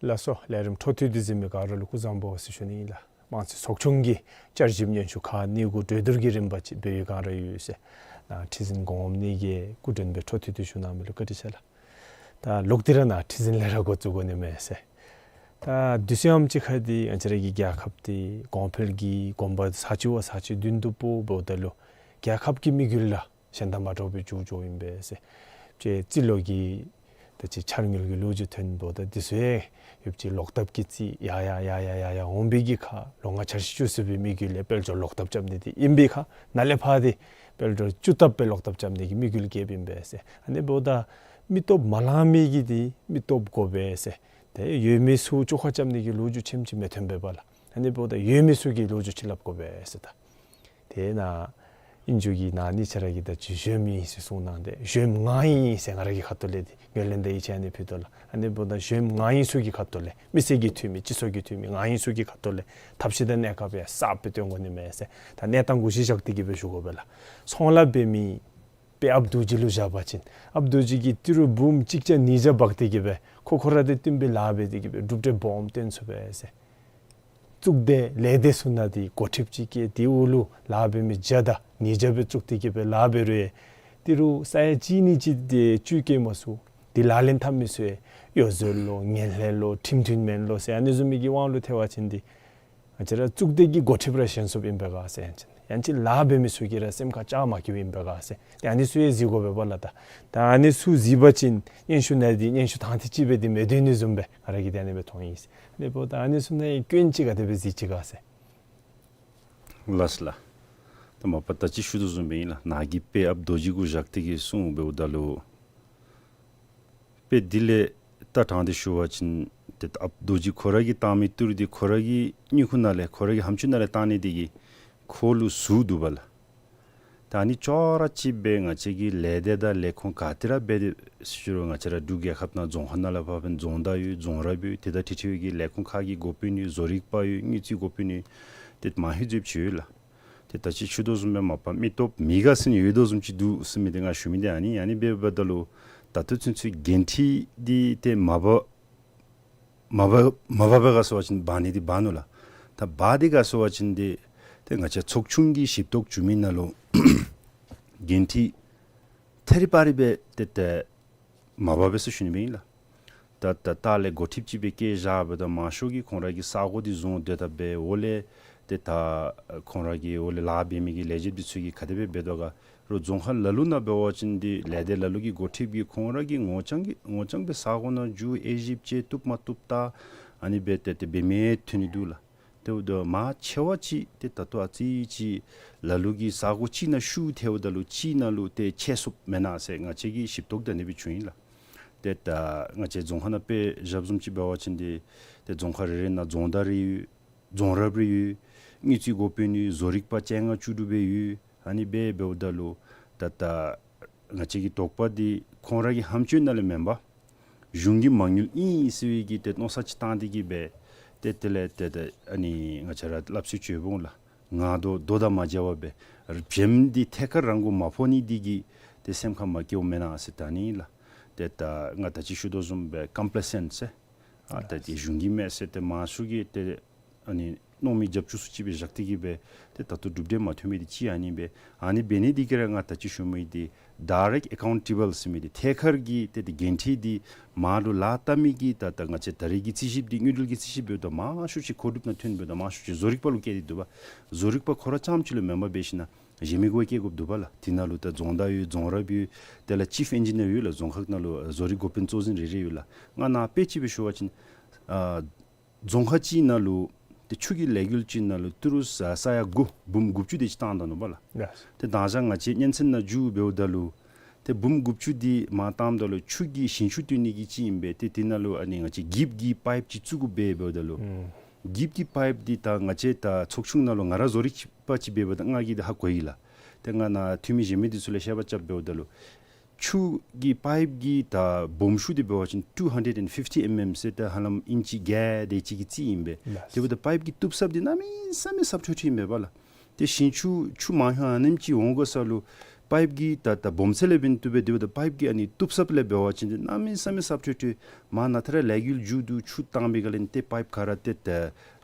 ལགས་སོ། ལས་རིམ་འཕྲོ་མཐུད་དེ་གཟིགས་མི་ག་ར་ལུ་སྐུ་གཟུགས་བཟང་པོ་ཟེར་ཞུ་ནི་ཨིན་ལགས། དམངས་གཙོའི་ཚོགས་ཆུང་གི་བསྐྱར་ཞིབ་སྙན་ཞུ་ཁག་གནས་འགོ་གྲོས་བསྡུར་གྱི་རིམ་པ་ཅིག་འབད་བའི་བསྒང་ར་ཡོད་ཟེར་ནཱ་ཁྲི་འཛིན་གོངམ་གཉིས་ཀྱིས་སྐུ་མགྲོན་སྦེ་འཕྲོ་མཐུད་དེ་ཞུ་གནང་མི་ལུ་བཀའ་དྲིན་ཆེ་ལགས། ད་ལོག་སྟེ་ར་ནཱ་ཁྲི་འཛིན་ལས་ར་འགོ་བཙུགས་དགོ་ནི་མས་ཟེར། ད་དུས་ཚོད་ཨམ་ཅིག་ཁར་འདི་ང་བཅས་ར་གི་རྒྱལ་ཁབ་འདི་གོང་འཕེལ་གྱི་གོམ་པ་ས་ཆ་བ་ས་ཆ་བདུན་དུ་སྤོ་འབདཝ་ད་ལུ་རྒྱལ་ཁབ་ཀྱི་དམིགས་ཡུལ་ལགས་གཞན་དང་མ་འདྲཝ་སྦེ་འགྱོ་འགྱོཝ་ཨིན་པས་ཟེར། ཅིག་རྩིས་ལོ་གི་ད་ཅིག་འཆར་དངུལ་གྱི་ལོ་རྒྱུས་ཐོན་འབདཝ་ད་དེ་ཚུ་ཡང་ཡོདཔ་ཅིག་ལོག་བཏབ་ཀྱི་རྩིས་ཡར་ཡར་ཡར་ཡར་ཡར་ཡར་འོང་བའི་གི་ཁར་ལོ་ལྔ་འཆར་གཞི་བཅུ་གསུམ་པའི་དམིགས་ཡུལ་ལས་དཔལ་འབྱོར་ལོག་བཏབ་རྐྱབ་ནི་འདི་ཨིན་པའི་ཁར་ནཱ་ལས་ཕར་འདི་དཔལ་འབྱོར་བཅུ་བཏབ་སྦེ་ལོག་བཏབ་རྐྱབ་ནི་གི་དམིགས་ཡུལ་བསྐྱེདཔ་ཨིན་པས་ཟེར། ཨ་ནི་འབདཝ་ད་མི་སྟོབས་མ་ལང་མི་གིས་འདི་མི་སྟོབས་དགོ་པས་ཟེར། ཏེ་ཡོད་མི་ཚུ་བཅོ་ཁ་རྐྱབ་ནི་གི་ལོ་རྒྱུས་ཆེམ་ཅིག་མི་ཐོན་པས་པ་ལགས། ཨ་ནི་འབདཝ་ད་ཡོད་མི་ཚུ་གི་ལོ་རྒྱུས་ཅིག་སླབ་དགོ་པས་ཟེར་ད། དེ་ནཱ་ ཨིན་ཇུ་གི་ནང་ནི་ཁྱེད་ར་གིས་ད་ཅི་གཞོནམ་ཨིན་ཟེར་གསུངས་གནང་སྟེ་གཞོནམ་ང་ཨིན་ཟེར་ང་ར་གི་ཁ་ཐུག་ལས་འདི་ངོས་ལེན་ད་ཡིད་ཆེས་ཨ་ནི་ཕུལ་དོ་ལགས། ཨ་ནི་འབདཝ་ད་གཞོནམ་ང་ཨིན་ཟེར་གྱི་ཁ་ཐུག་ལས་མི་སེར་གྱི་འཐུས་མི་སྤྱི་ཚོགས་ཀྱི་འཐུས་མི་ང་ཨིན་ཟེར་གྱི་ཁ་ཐུག་ལས་ཐབས་ཤེས་དང་གནས་སྐབས་ཡང་གསརཔ་སྦེ་སྟོན་དགོ་ནི་མས་ཟེར་ད་གནས་སྟངས་གུ་གཞི་བཞག་སྟེ་གི་སྦེ་ཞུ་དགོ་པས་ལགས། ཚོང་ལཱ་འབད་མི་དཔལ་ཨཔ་རྡོ་རྗེ་ལུ་བཞག་པ་ཅིན་ཨཔ་རྡོ་རྗེ་གིས་ཏི་རུ་འབུམ་གཅིག་བརྒྱ་ཉིས་བརྒྱ་འབག་སྟེ་གི་སྦེ་ཁོ་ཁོ་ར་དང་བསྟུན་པའི་ལཱ་འབད་དེ་གི་སྦེ་གྲུབ་འབྲས་སྦོམ་སྟོན་ཚུགས་པས་ཟེར། གཙུག་སྡེ་ལས་སྡེ་ཚུ་ནང་འདི་འགོ་ཁྲིདཔ་ཅིག་བསྐོ་དེ་འོག་ལུ་ལཱ་འབད་མི་བརྒྱ་དང་ཉིས་བརྒྱ་སྦེ་བཙུགས་ཏེ་གི་སྦེ་ལཱ་འབད་རུང་ཏི་རུ་ས་ཡ་གཅིག་གཉིས་ཅིག་དེ་བཅུད་བསྐྱེད་མ་ཚུགས། དེ་ལག་ལེན་འཐབ་མི་ཚུ་ཡོ་བཟོ་ལོ་ངན་ལྷད་ལོ་ཁྲིམས་མཐུན་མེན་ལོ་ཟེར་ཨ་ནི་བཟུམ་མའི་གི་དབང་ལུ་ཐལ་བ་ཅིན་འདི་ང་བཅས་ར་གཙུག་སྡེ་གི་འགོ་ཁྲིདཔ་ར་ཞན་སོངམ་ཨིན་པས་ག་ཟེར། ཡང་ཅིན་ཡང་ཅིན་ལཱ་འབད་མི་ཚུ་གིས་ར་སེམས་ཁར་བཅའ་མ་བཀལཝ་ཨིན་པས་ག་ཟེར། ཏེ་ཨ་ནི་ཚུ་ཡང་གཟིགས་དགོ་པས་པ་ལགས། ད་ད་ཨ་ནི་ཚུ་གཟིགས་པ་ཅིན་སྙན་ཞུ་ནང་འདི་སྙན་ཞུ་དང་འདོད་ཅིག་སྦེ་འདི་མི་སྡོད་ནི་བཟུམ་སྦེ་ང་ར་གིས་ཏེ་ཨ་ནི་སྦེ་མཐོང་ཡི་ཟེར། ཨ་ནི་འབདཝ་ད་ཨ་ནི་ཚུ་ནང་སྐྱོན་ཅིག་ག་དེ་སྦེ་གཟིགས་ཅི་ག་ཟེར། ལགས་སོ་ལགས། ད་མ་པ་ད་ཅི་ཞུ་དོ་བཟུམ་སྦེ་ཨིན་ལགས། ནཱ་གི་དཔལ་ཨཔ་རྡོ་རྗེ་གུ་བཞག་སྟེ་གི་གསུངས་འབདཝ་ད་ལུ་དཔེ་འདི་ལས་ད་དྲང་སྟེ་ཞུ་བ་ཅིན་ཏེ་ཨཔ་རྡོ་རྗེ་ཁོ་ར་གིས་བཏང་མི་ཏི་རུ་འདི་ཁོ་ར་གི་སྙིང་ཁུང་ནང་ལས་ཁོ་ར་གི་ཧམ་ཆུ་ནང་ལས་བཏང་ནི་འདི་གིས་ཁོ་ལུ་ཟུར་འདུག་པ་ལགས། ད་ཨ་ནི་ཅོག་ར་གཅིག་སྦེ་ང་བཅས་ཀྱི་ལས་སྡེ་དང་ལས་ཁུངས་ག་ཏེ་ར་འབད་དེ་ཟེར་རུང་ང་བཅས་ར་འབྲུག་རྒྱལ་ཁབ་ནང་རྫོང་ཁག་ནང་ལས་ཕར་འབདན་རྫོང་བདག་ཡོད། རྫོང་རབ་ཡོད། དེ་དང་འཁྲིལ་འཁྲིལ་བའི་གི་ལས་ཁུངས་ཁག་གི་འགོ་དཔོན་ཡོད། བཟོ་རིག་པ་ཡོད། དངུལ་རྩིས་འགོ་དཔོན་ཡོད། ཏེ་མང་ཧེང་ཟེར་ཅིག་ཡོད་ལགས། ཏེ་ད་ཅི་ཞུ་དོ་བཟུམ་སྦེ་མ་པ་མི་སྟོབས་མི་དགའ་ཟེར་ནི་ཡོད་དོ་བཟུམ་ཅིག་འདུག་ཟེར་མི་འདི་ང་ཞུ་མི་འདི་ཨ་ནི། ཨ་ནི་འབདཝ་ད་ལུ་ད་ལྟོ་ཚུན་ཚོད་འགན་འཁྲི་འདི་ཏེ་མ་འབག་མ་འབག་མ་འབག་པར་ག་སོང་བ་ཅིན་འབག་ནི་འདི་འབག་ནུག་ལགས། ད་འབག་སྟེ་ག་སོང་བ་ཅིན་འདི་ཏེ་ང་བཅས་ཚོགས་ཆུང་གི་ཞིབ་རྟོག་བྱུང་མི་ནང་ལུ་འགན་འཁྲི་ཐད་རི་བ་རི་སྦེ་ཏེ་ཏེ་མ་འབག་པས་ཟེར་ཞུ་ནི་སྦེ་ཨིན་ལགས། ད་ད་ལྟོ་ལས་འགོ་ཁྲིདཔ་ཅིག་སྦེ་བསྐོ་བཞག་པ་ད་མང་ཤོས་ཀྱིས་ཁོང་ར་གི་ས་གོ་འདི་བཟུང་སྡོད་དཔ་སྦེ་འོག་ལས་ཏེ་ད་ཁོང་ར་གི་འོག་ལས་ལཱ་འབད་མི་གི་ལས་བྱེདཔ་འདི་ཚུ་གིས་ག་དེ་སྦེ་འབད་དོ་ག། རོགས་རྫོང་ཁག་ལ་ལུ་ནང་འབད་བ་ཅིན་འདི་ལས་སྡེ་ལ་ལུ་གི་འགོ་ཁྲིདཔ་གིས་ཁོང་ར་གི་ངོ་རྐྱང་གི་ངོ་རྐྱང་སྦེ་ས་གོ་ནང་འགྱོ་དབྱེ་ཞིབ་དཔྱད་བཏུབ་མ་བཏུབ་བལྟ། ཨ་ནི་སྦེ་ཏེ་ཏེ་འབད་མི་ཐོན་ནི་འདུག་ལགས། དེ་འབདཝ་ད་མང་ཆེ་བ་ཅིག་ཏེ་ད་ལྟོ་ཨ་ཙི་ཅིག་ལ་ལུ་གི་ས་གོ་ཅིག་ནང་ཤུལ་ཐལཝ་ད་ལུ་ཅིག་ནང་ལུ་ཏེ་ཆད་སོངམ་མེན་ན་ཟེར་ང་བཅས་ཀྱི་ཞིབ་རྟོག་ད་ཨ་ནི་སྦེ་བྱུང་ཡི་ལགས། ཏེ་ད་ང་བཅས་རྫོང་ཁག་ནང་དཔེ་བཞགཔ་བཟུམ་ཅིག་འབད་བ་ཅིན་འདི་ཏེ་རྫོང་ཁག་རེ་རེ་ནང་རྫོང་བདག་རེ་ཡོད། རྫོང་རབ་རེ་ཡོད། དངུལ་རྩིས་འགོ་དཔོན་ཡོད། བཟོ་རིག་པ་བཅོ་ལྔ་བཅུ་དྲུག་སྦེ་ཡོད། ཨ་ནི་སྦེ་འབདཝ་ད་ལུ་ད་ད་ང་བཅས་ཀྱི་དོགས་པ་འདི་ཁོང་ར་གི་ཧམ་སྤྱོད་ནང་ལས་མེན་པར་གཞུང་གི་མ་དངུལ་ཨིན་ཟེར་བའི་གི་ཏེ་མནོ་བསམ་ཅིག་བཏང་སྟེ་གི་སྦེ་ཏེ་དེ་ལས་ཏེ་ཏེ་ཨ་ནི་ང་བཅས་ར་སླབ་སྲོལ་ཅིག་ཡོདཔ་འོང་ལགས། ངར་རྡོ་རྡོ་དང་མ་འཇལ་བར་སྦེ་བྱེམ་འདི་ཐད་ཀར་རང་གུ་མ་ཕོག་ནི་འདི་གིས་ཏེ་སེམས་ཁར་མ་བཀལཝ་མེན་ན་ཟེར་ད་ཨ་ནི་ལགས། ཏེ་ད་ང་ད་ཅི་ཞུ་དོ་བཟུམ་སྦེ་ཀམ་པ་ལེ་སེནཊ་ཟེར་ཨ་ད་ཏེ་གཞུང་གི་མས་ཟེར་ཏེ་མང་ཤོས་ཀྱིས་ཏེ་ཨ་ནི་མནོ་མི་རྒྱབ་ཅུག་སུ་ཅིག་སྦེ་བཞག་སྟེ་གི་སྦེ་ཏེ་ད་ལྟོ་གྲུབ་འབྲས་མ་ཐོན་མི་འདི་ཅིག་ཨ་ནི་སྦེ། ཨ་ནི་འབད་ནི་འདི་གིས་ར་ང་ད་ཅི་ཞུ་མི་འདི་ཌའི་རེཀཊ་ཨེ་ཀའུན་ཊེ་བཱལ་ཟེར་མི་འདི་ཐད་ཀར་གྱི་ཏེ་ཏེ་འགན་འཁྲི་འདི་མར་ལུ་ལཱ་བལྟ་མི་གི་ད་ད་ང་བཅས་ད་རེས་ཀྱི་རྩིས་ཞིབ་འདི་དངུལ་འབྲེལ་གྱི་རྩིས་ཞིབ་འབདཝ་ད་མང་ཤོས་ཅིག་མཁོ་སྒྲུབ་ནང་ཐོན་འབདཝ་ད་མང་ཤོས་ཅིག་བཟོ་རིག་པ་ལུ་བཀལ་ཏེ་འདུག་པ། བཟོ་རིག་པ་ཁོ་ར་རྐྱངམ་ཅིག་ལུ་མེན་པར་འབད་ཞིན་ན་གཞན་མི་གུ་བཀལ་དགོཔ་འདུག་པ་ལགས། དེ་ནང་ལུ་ད་རྫོང་བདག་ཡོད། རྫོང་རབ་ཡོད། དེ་ལས་ཅིཕ་ཨིན་ཇི་ནིར་ཡོད་ལགས། རྫོང་ཁག་ནང་ལུ་བཟོ་རིག་འགོ་དཔོན་གཙོ་འཛིན་རེ་རེ་ཡོད་ལགས། ང་ནཱ་དཔེ་ཅིག་སྦེ་ཞུ་བ་ཅིན་ཨ་རྫོང་ཁག་ཅིག་ནང་ལུ་ཏེ་ཆུ་གི་ལས་འགུལ་ཅིག་ནང་ལུ་ཏི་རུ་ས་ས་ཡ་དགུ་འབུམ་དགུ་བཅུ་དེ་ཅིག་བཏང་ད་ནུག་པ་ལགས། ལགས། ཏེ་མདང་ཞག་ང་བཅས་གཉེན་ཚན་ནང་འགྱོ་འབདཝ་ད་ལུ་ཏེ་འབུམ་དགུ་བཅུ་འདི་མར་བཏངམ་ད་ལུ་ཆུ་གི་ཞིང་ཆུ་བཏོན་ནི་གི་ཅིག་ཨིན་པས། ཏེ་དེ་ནང་ལུ་ཨ་ནི་ང་བཅས་འགྱིབ་ཀྱི་པའིཔ་ཅིག་བཙུགས་དགོ་པས་འབདཝ་ད་ལུ་ཨུམ་འགྱིབ་ཀྱི་པའིཔ་འདི་ད་ང་བཅས་ད་ཚོགས་ཆུང་ནང་ལུ་ང་ར་བཟོ་རིག་པ་ཅིག་འབདཝ་ད་ང་གིས་འདི་ཧ་གོ་ཡི་ལགས། ཏེ་ང་ནཱ་འཐུས་མི་གཞན་མི་འདི་ཚུ་ལས་བཤད་པ་རྐྱབ་འབདཝ་ད་ལུ་ཆུ་གི་པའིཔ་གི་ད་སྦོམ་ཤོས་འདི་འབད་བ་ཅིན་ཊུ་ཧན་ཌེཌ་ཨེན་ཌི་ཕིཕ་ཊི་ཨེམ་ཨེམ་ཟེར་ད་ཧ་ལམ་ཨིན་ཅི་བརྒྱད་དེ་ཅིག་གི་རྩིས་ཨིན་པས། ལགས། དེ་འབདཝ་ད་པའིཔ་གི་གཏུབ་ཟབ་འདི་གནམ་མེད་ས་མེད་ཟབ་ཁྲོ་ཁྲོ་ཨིན་པས་པ་ལགས། ཏེ་ཞིང་ཆུ་ཆུ་མང་ཧེང་ཨ་ནེམ་ཅིག་འོང་དགོ་ས་ལུ་པའིཔ་གི་ད་ད་སྦོམ་ཚད་ལས་འབདན་བཏུབ་པས། དེ་འབདཝ་ད་པའིཔ་གི་ཨ་ནི་གཏུབ་ཟབ་ལས་འབད་བ་ཅིན་འདི་གནམ་མེད་ས་མེད་ཟབ་ཁྲོ་ཁྲོ། མར་ནཱ་ཐད་ར་ལས་འགུལ་མཇུག་བསྡུ་ཆུ་བཏང་པའི་སྒང་ལས་ཏེ་པའིཔ་ག་ར་ཏེ་ད་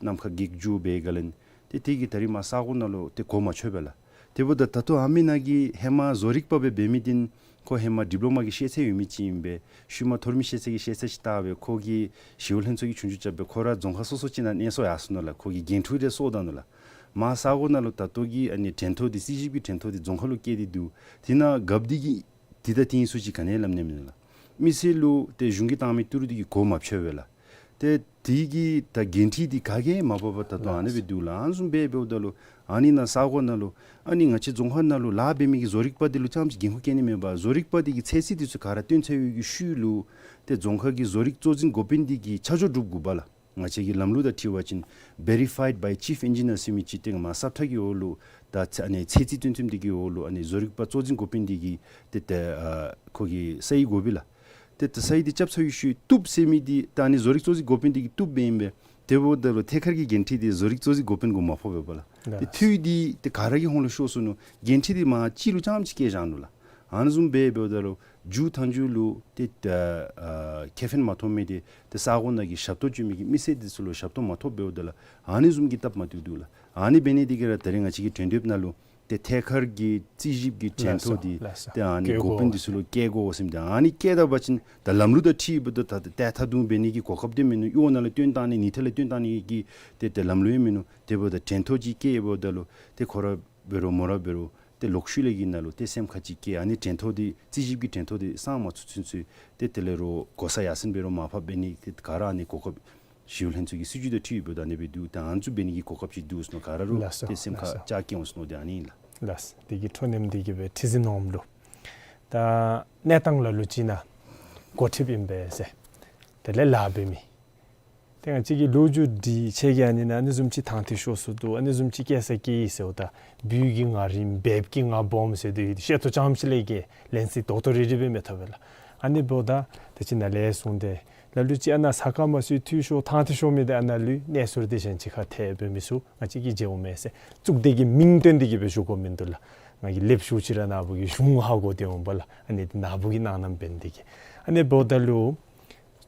གནམ་ཁ་གེགས་འགྱོ་བའི་སྒང་ལས་ཏེ་དེ་གིས་ད་རིས་མར་ས་གོ་ནང་ལུ་ཏེ་གོ་མ་ཆོད་པས་ལགས། དེ་འབདཝ་ད་ད་ལྟོ་ཨ་མི་ནང་གི་ཧེ་མ་བཟོ་རིག་པ་སྦེ་འབད་མི་འདི་ཁོ་ཧེ་མ་ཌིཔ་ལོ་མ་གི་ཤེས་ཚད་ཡོད་མི་ཅིག་ཨིན་པས། ཤུལ་མ་མཐོ་རིམ་ཤེས་ཚད་ཀྱི་ཤེས་ཚད་ཅིག་བཏགས་སྦེ་ཁོ་གིས་ཞི་གཡོག་ལྷན་ཚོགས་ཀྱི་ཆོས་རྒྱུགས་རྐྱབ་སྦེ་ཁོ་ར་རྫོང་ཁག་སོ་སོ་ཅིག་ནང་གནས་སོར་ཡར་སོ་ནུག་ལགས། ཁོ་གིས་འགན་འཁྲི་རེ་སོར་བཏང་ནུག་ལགས། མར་ས་གོ་ནང་ལུ་ད་ལྟོ་གི་ཨ་ནི་འགྲན་ཐོ་འདི་རྩིས་ཞིབ་ཀྱི་འགྲན་ཐོ་འདི་རྫོང་ཁག་ལུ་བཀལ་ཏེ་འདུག། དེ་ནང་རྒཔོ་འདི་གིས་དེ་ད་དེ་ཨིན་ཟེར་ཅིག་ག་ནི་ཡང་སླབ་ནི་མེད་ལགས། མི་སེར་ལུ་ཏེ་གཞུང་གིས་བཏང་མི་ཏི་རུ་འདི་གིས་གོ་མ་ཆོད་པས་ལགས། ཏེ་དེ་གི་ད་འགན་འཁྲི་འདི་ག་གིས་མ་འབག་པར་ད་ལྟོ་ཨ་ནི་སྦེ་འདུག་ལགས། ཨ་ནི་བཟུམ་སྦེ་འབདཝ་ད་ལུ་ཨ་ནི་ནཱ་ས་གོ་ནང་ལུ་ཨ་ནི་ང་བཅས་རྫོང་ཁག་ནང་ལུ་ལཱ་འབད་མི་གི་བཟོ་རིག་པ་འདི་ལུ་རྐྱངམ་ཅིག་འགན་ཁུར་བཀལ་ནི་མེན་པར་བཟོ་རིག་པ་འདི་གིས་ཚོད་བསྲེ་འདི་ཚུ་ག་ར་བཏོན་ཚར་བའི་གི་ཤུལ་ལུ་ཏེ་རྫོང་ཁག་གི་བཟོ་རིག་གཙོ་འཛིན་འགོ་དཔོན་འདི་གིས་ཆ་འཇོག་སྒྲུབ་དགོ་པས་ལགས། ང་བཅས་ཀྱི་ལམ་ལུགས་དང་འཁྲིལ་བ་ཅིན་verified by chief engineer ཟེར་མི་ཅིག་ཏེ་མར་ས་ཁྲ་གི་འོག་ལུ་ད་ཚད་ཨ་ནི་ཚད་རྩིས་སྟོན་ཚུགས་མི་འདི་གི་འོག་ལུ་ཨ་ནི་བཟོ་རིག་པ་གཙོ་འཛིན་འགོ་དཔོན་འདི་གིས་ཏེ་ཏེ་ཨ་ཁོ་གི་ས་ཡིག་དགོ་པས་ལགས། ཏེ་ད་ས་ཡིག་འདི་རྐྱབ་ཚར་བའི་ཤུལ་བཏུབ་ཟེར་མི་འདི་ད་ཨ་ནི་བཟོ་རིག་གཙོ་འཛིན་འགོ་དཔོན་འདི་གིས་བཏུབ་འབདཝ་ཨིན་པས། དེ་འབདཝ་ད་ལུ་ཐད་ཀར་གྱི་འགན་འཁྲི་འདི་བཟོ་རིག་གཙོ་འཛིན་འགོ་དཔོན་གུ་མ་ཕོགཔ་འབདཝ་ལགས། ཏེ་ལགས། འཐུས་འདི་ཏེ་ག་ར་གི་ཧོངས་ལུ་ཤོར་སོ་ནུག། འགན་འཁྲི་འདི་མར་གཅིག་ལུ་རྐྱངམ་ཅིག་བཀལ་བཞག་ནུག་ལགས། ཨ་ནི་བཟུམ་སྦེ་འབདཝ་ད་ལུ་མཇུག་མཐའ་མཇུག་ལུ་ཏེ་ད་ཨ་ཁེ་ཕན་མ་ཐོབ་མི་འདི་ཏེ་ས་གོ་ནང་གི་ཞབས་ཏོག་སྤྱོད་མི་གི་མི་སེར་འདི་ཚུ་ལུ་ཞབས་ཏོག་མ་ཐོབ་འབདཝ་ད་ལུ་ཨ་ནི་བཟུམ་གྱི་སྟབས་མ་བདེཝ་འདུག་ལགས། ཨ་ནི་འབད་ནི་འདི་གིས་ར་ད་རེས་ང་བཅས་ཀྱི་དོན་དེབ་ནང་ལུ་ཏེ་ཐད་ཀར་གྱི་རྩིས་ཞིབ་ཀྱི་ལགས་སོ། གྲངས་ཐོ་འདི་ལགས་སོ། ཏེ་ཨ་ནི་བཀལ་དགོ་འགོ་དཔོན་འདི་ཚུ་ལུ་བཀལ་དགོ་ཟེར་མི་འདི་ཨ་ནི་བཀལ་ད་པ་ཅིན་ད་ལམ་ལུགས་དང་འཁྲིལ་འབདཝ་ད་ད་ཏེ་ད་ད་དུང་འབད་ནི་གི་གོ་སྐབས་འདི་མིན་ནུག། གཡོག་ནང་ལུ་བཏོན་བཏང་ནི་ཉིས་ཐག་ལས་བཏོན་བཏང་ནི་གི་ཏེ་ཏེ་ལམ་ལུགས་ཡང་མིན་ནུག། དེ་འབདཝ་ད་གྲངས་ཐོ་ཅིག་བཀལ་འབདཝ་ད་ལུ་ཏེ་ཁོ་ར་འབད་རུང་མོ་ར་འབད་རུང་ཏེ་ལོག་ཤུལ་ལས་ཀྱི་ནང་ལུ་ཏེ་སེམས་ཁར་ཅིག་བཀལ། ཨ་ནི་གྲངས་ཐོ་འདི་རྩིས་ཞིབ་ཀྱི་གྲངས་ཐོ་འདི་སངས་མ་ཚུགས་ཚུན་ཚོད་ཏེ་དེ་ལས་རོགས་གོ་ས་ཡར་སེང་འབད་རུང་མར་ཕབ་འབད་ནི་ཏེ་ག་ར་ཨ་ནི་གོ་སྐབས་ཞི་གཡོག་ལྷན་ཚོགས་ཀྱི་སྲིད་བྱུས་དང་འཁྲིལ་ཡོདཔ་ད་ཨ་ནི་སྦེ་འདུག། ཏེ་ཨ་ནི་ཚུ་འབད་ནི་གི་གོ་སྐབས་ཅིག་འདུག་ཟེར་མནོ། ག་ར་རོགས་ལགས་སོ། ཏེ་སེམས་ལགས་ཁར་སོ། བཅའ་བཀལ་འོང་ཟེར་མནོ། ཏེ་ཨ་ནི་ལགས། ལགས་སོ། དེ་གི་འཕྲོ་མཉམ་འདི་གིས་སྦེ་ཁྲི་འཛིན་ནོར་བུ་ལུ་ད་གནས་སྟངས་ལ་ལུ་ཅིག་ནང་འགོ་ཁྲིདཔ་ཨིན་པས་ཟེར། དེ་ལས་ལཱ་འབད་མི་ཏེ་ང་བཅས་ཀྱི་ལོ་རྒྱུས་འདི་ཆེ་གི་ཨ་ནི་ནང་ཨ་ནི་བཟུམ་ཅིག་ཐང་ཐིག་ཤོར་སོ་འདུག། ཨ་ནི་བཟུམ་ཅིག་བཀལ་ས་བཀལ་ཡི་ཟེརཝ་ད་འབུ་གིས་ང་རིམ་འབདཝ་གིས་ང་སྦོམ་ཟེར་དེ་ཤེས་ཏོག་ཙམ་ཅིག་ལས་ཀྱི་ལན་རྩིས་རྡོག་རྡོག་རིལ་རི་སྦེ་མི་ཐོབ་པས་ལགས། ཨ་ནི་འབདཝ་ད་ད་ཅི་ནཱ་ལས་གསུངས་ཏེ་ལ་ལུ་ཅིག་ཨ་ནཱ་ས་ཁ་མ་སོ་འཐུས་ཤོར་ཐང་ཐིག་ཤོར་མི་འདི་ཨ་ནཱ་ལུ་གནས་ཚུལ་འདི་གཞན་ཅིག་ཁར་ཐལ་འབད་མི་ཚུ་ང་བཅས་ཀྱིས་མཇལཝ་མས་ཟེར། གཙུག་སྡེ་གི་མིང་བཏོན་ཏེ་གིས་སྦེ་ཞུ་དགོཔ་མིན་འདུག་ལགས། ང་གིས་ལེབ་ཞུ་ཅི་ར་ནཱ་བུ་གིས་གཞུང་ཧ་གོ་སྟེ་འོང་པས་ལགས། ཨ་ནི་འདི་ནཱ་བུ་གིས་གནང་གནངམ་འབད་ནི་འདི་གིས། ཨ་ནི་འབདཝ་ད་ལུ་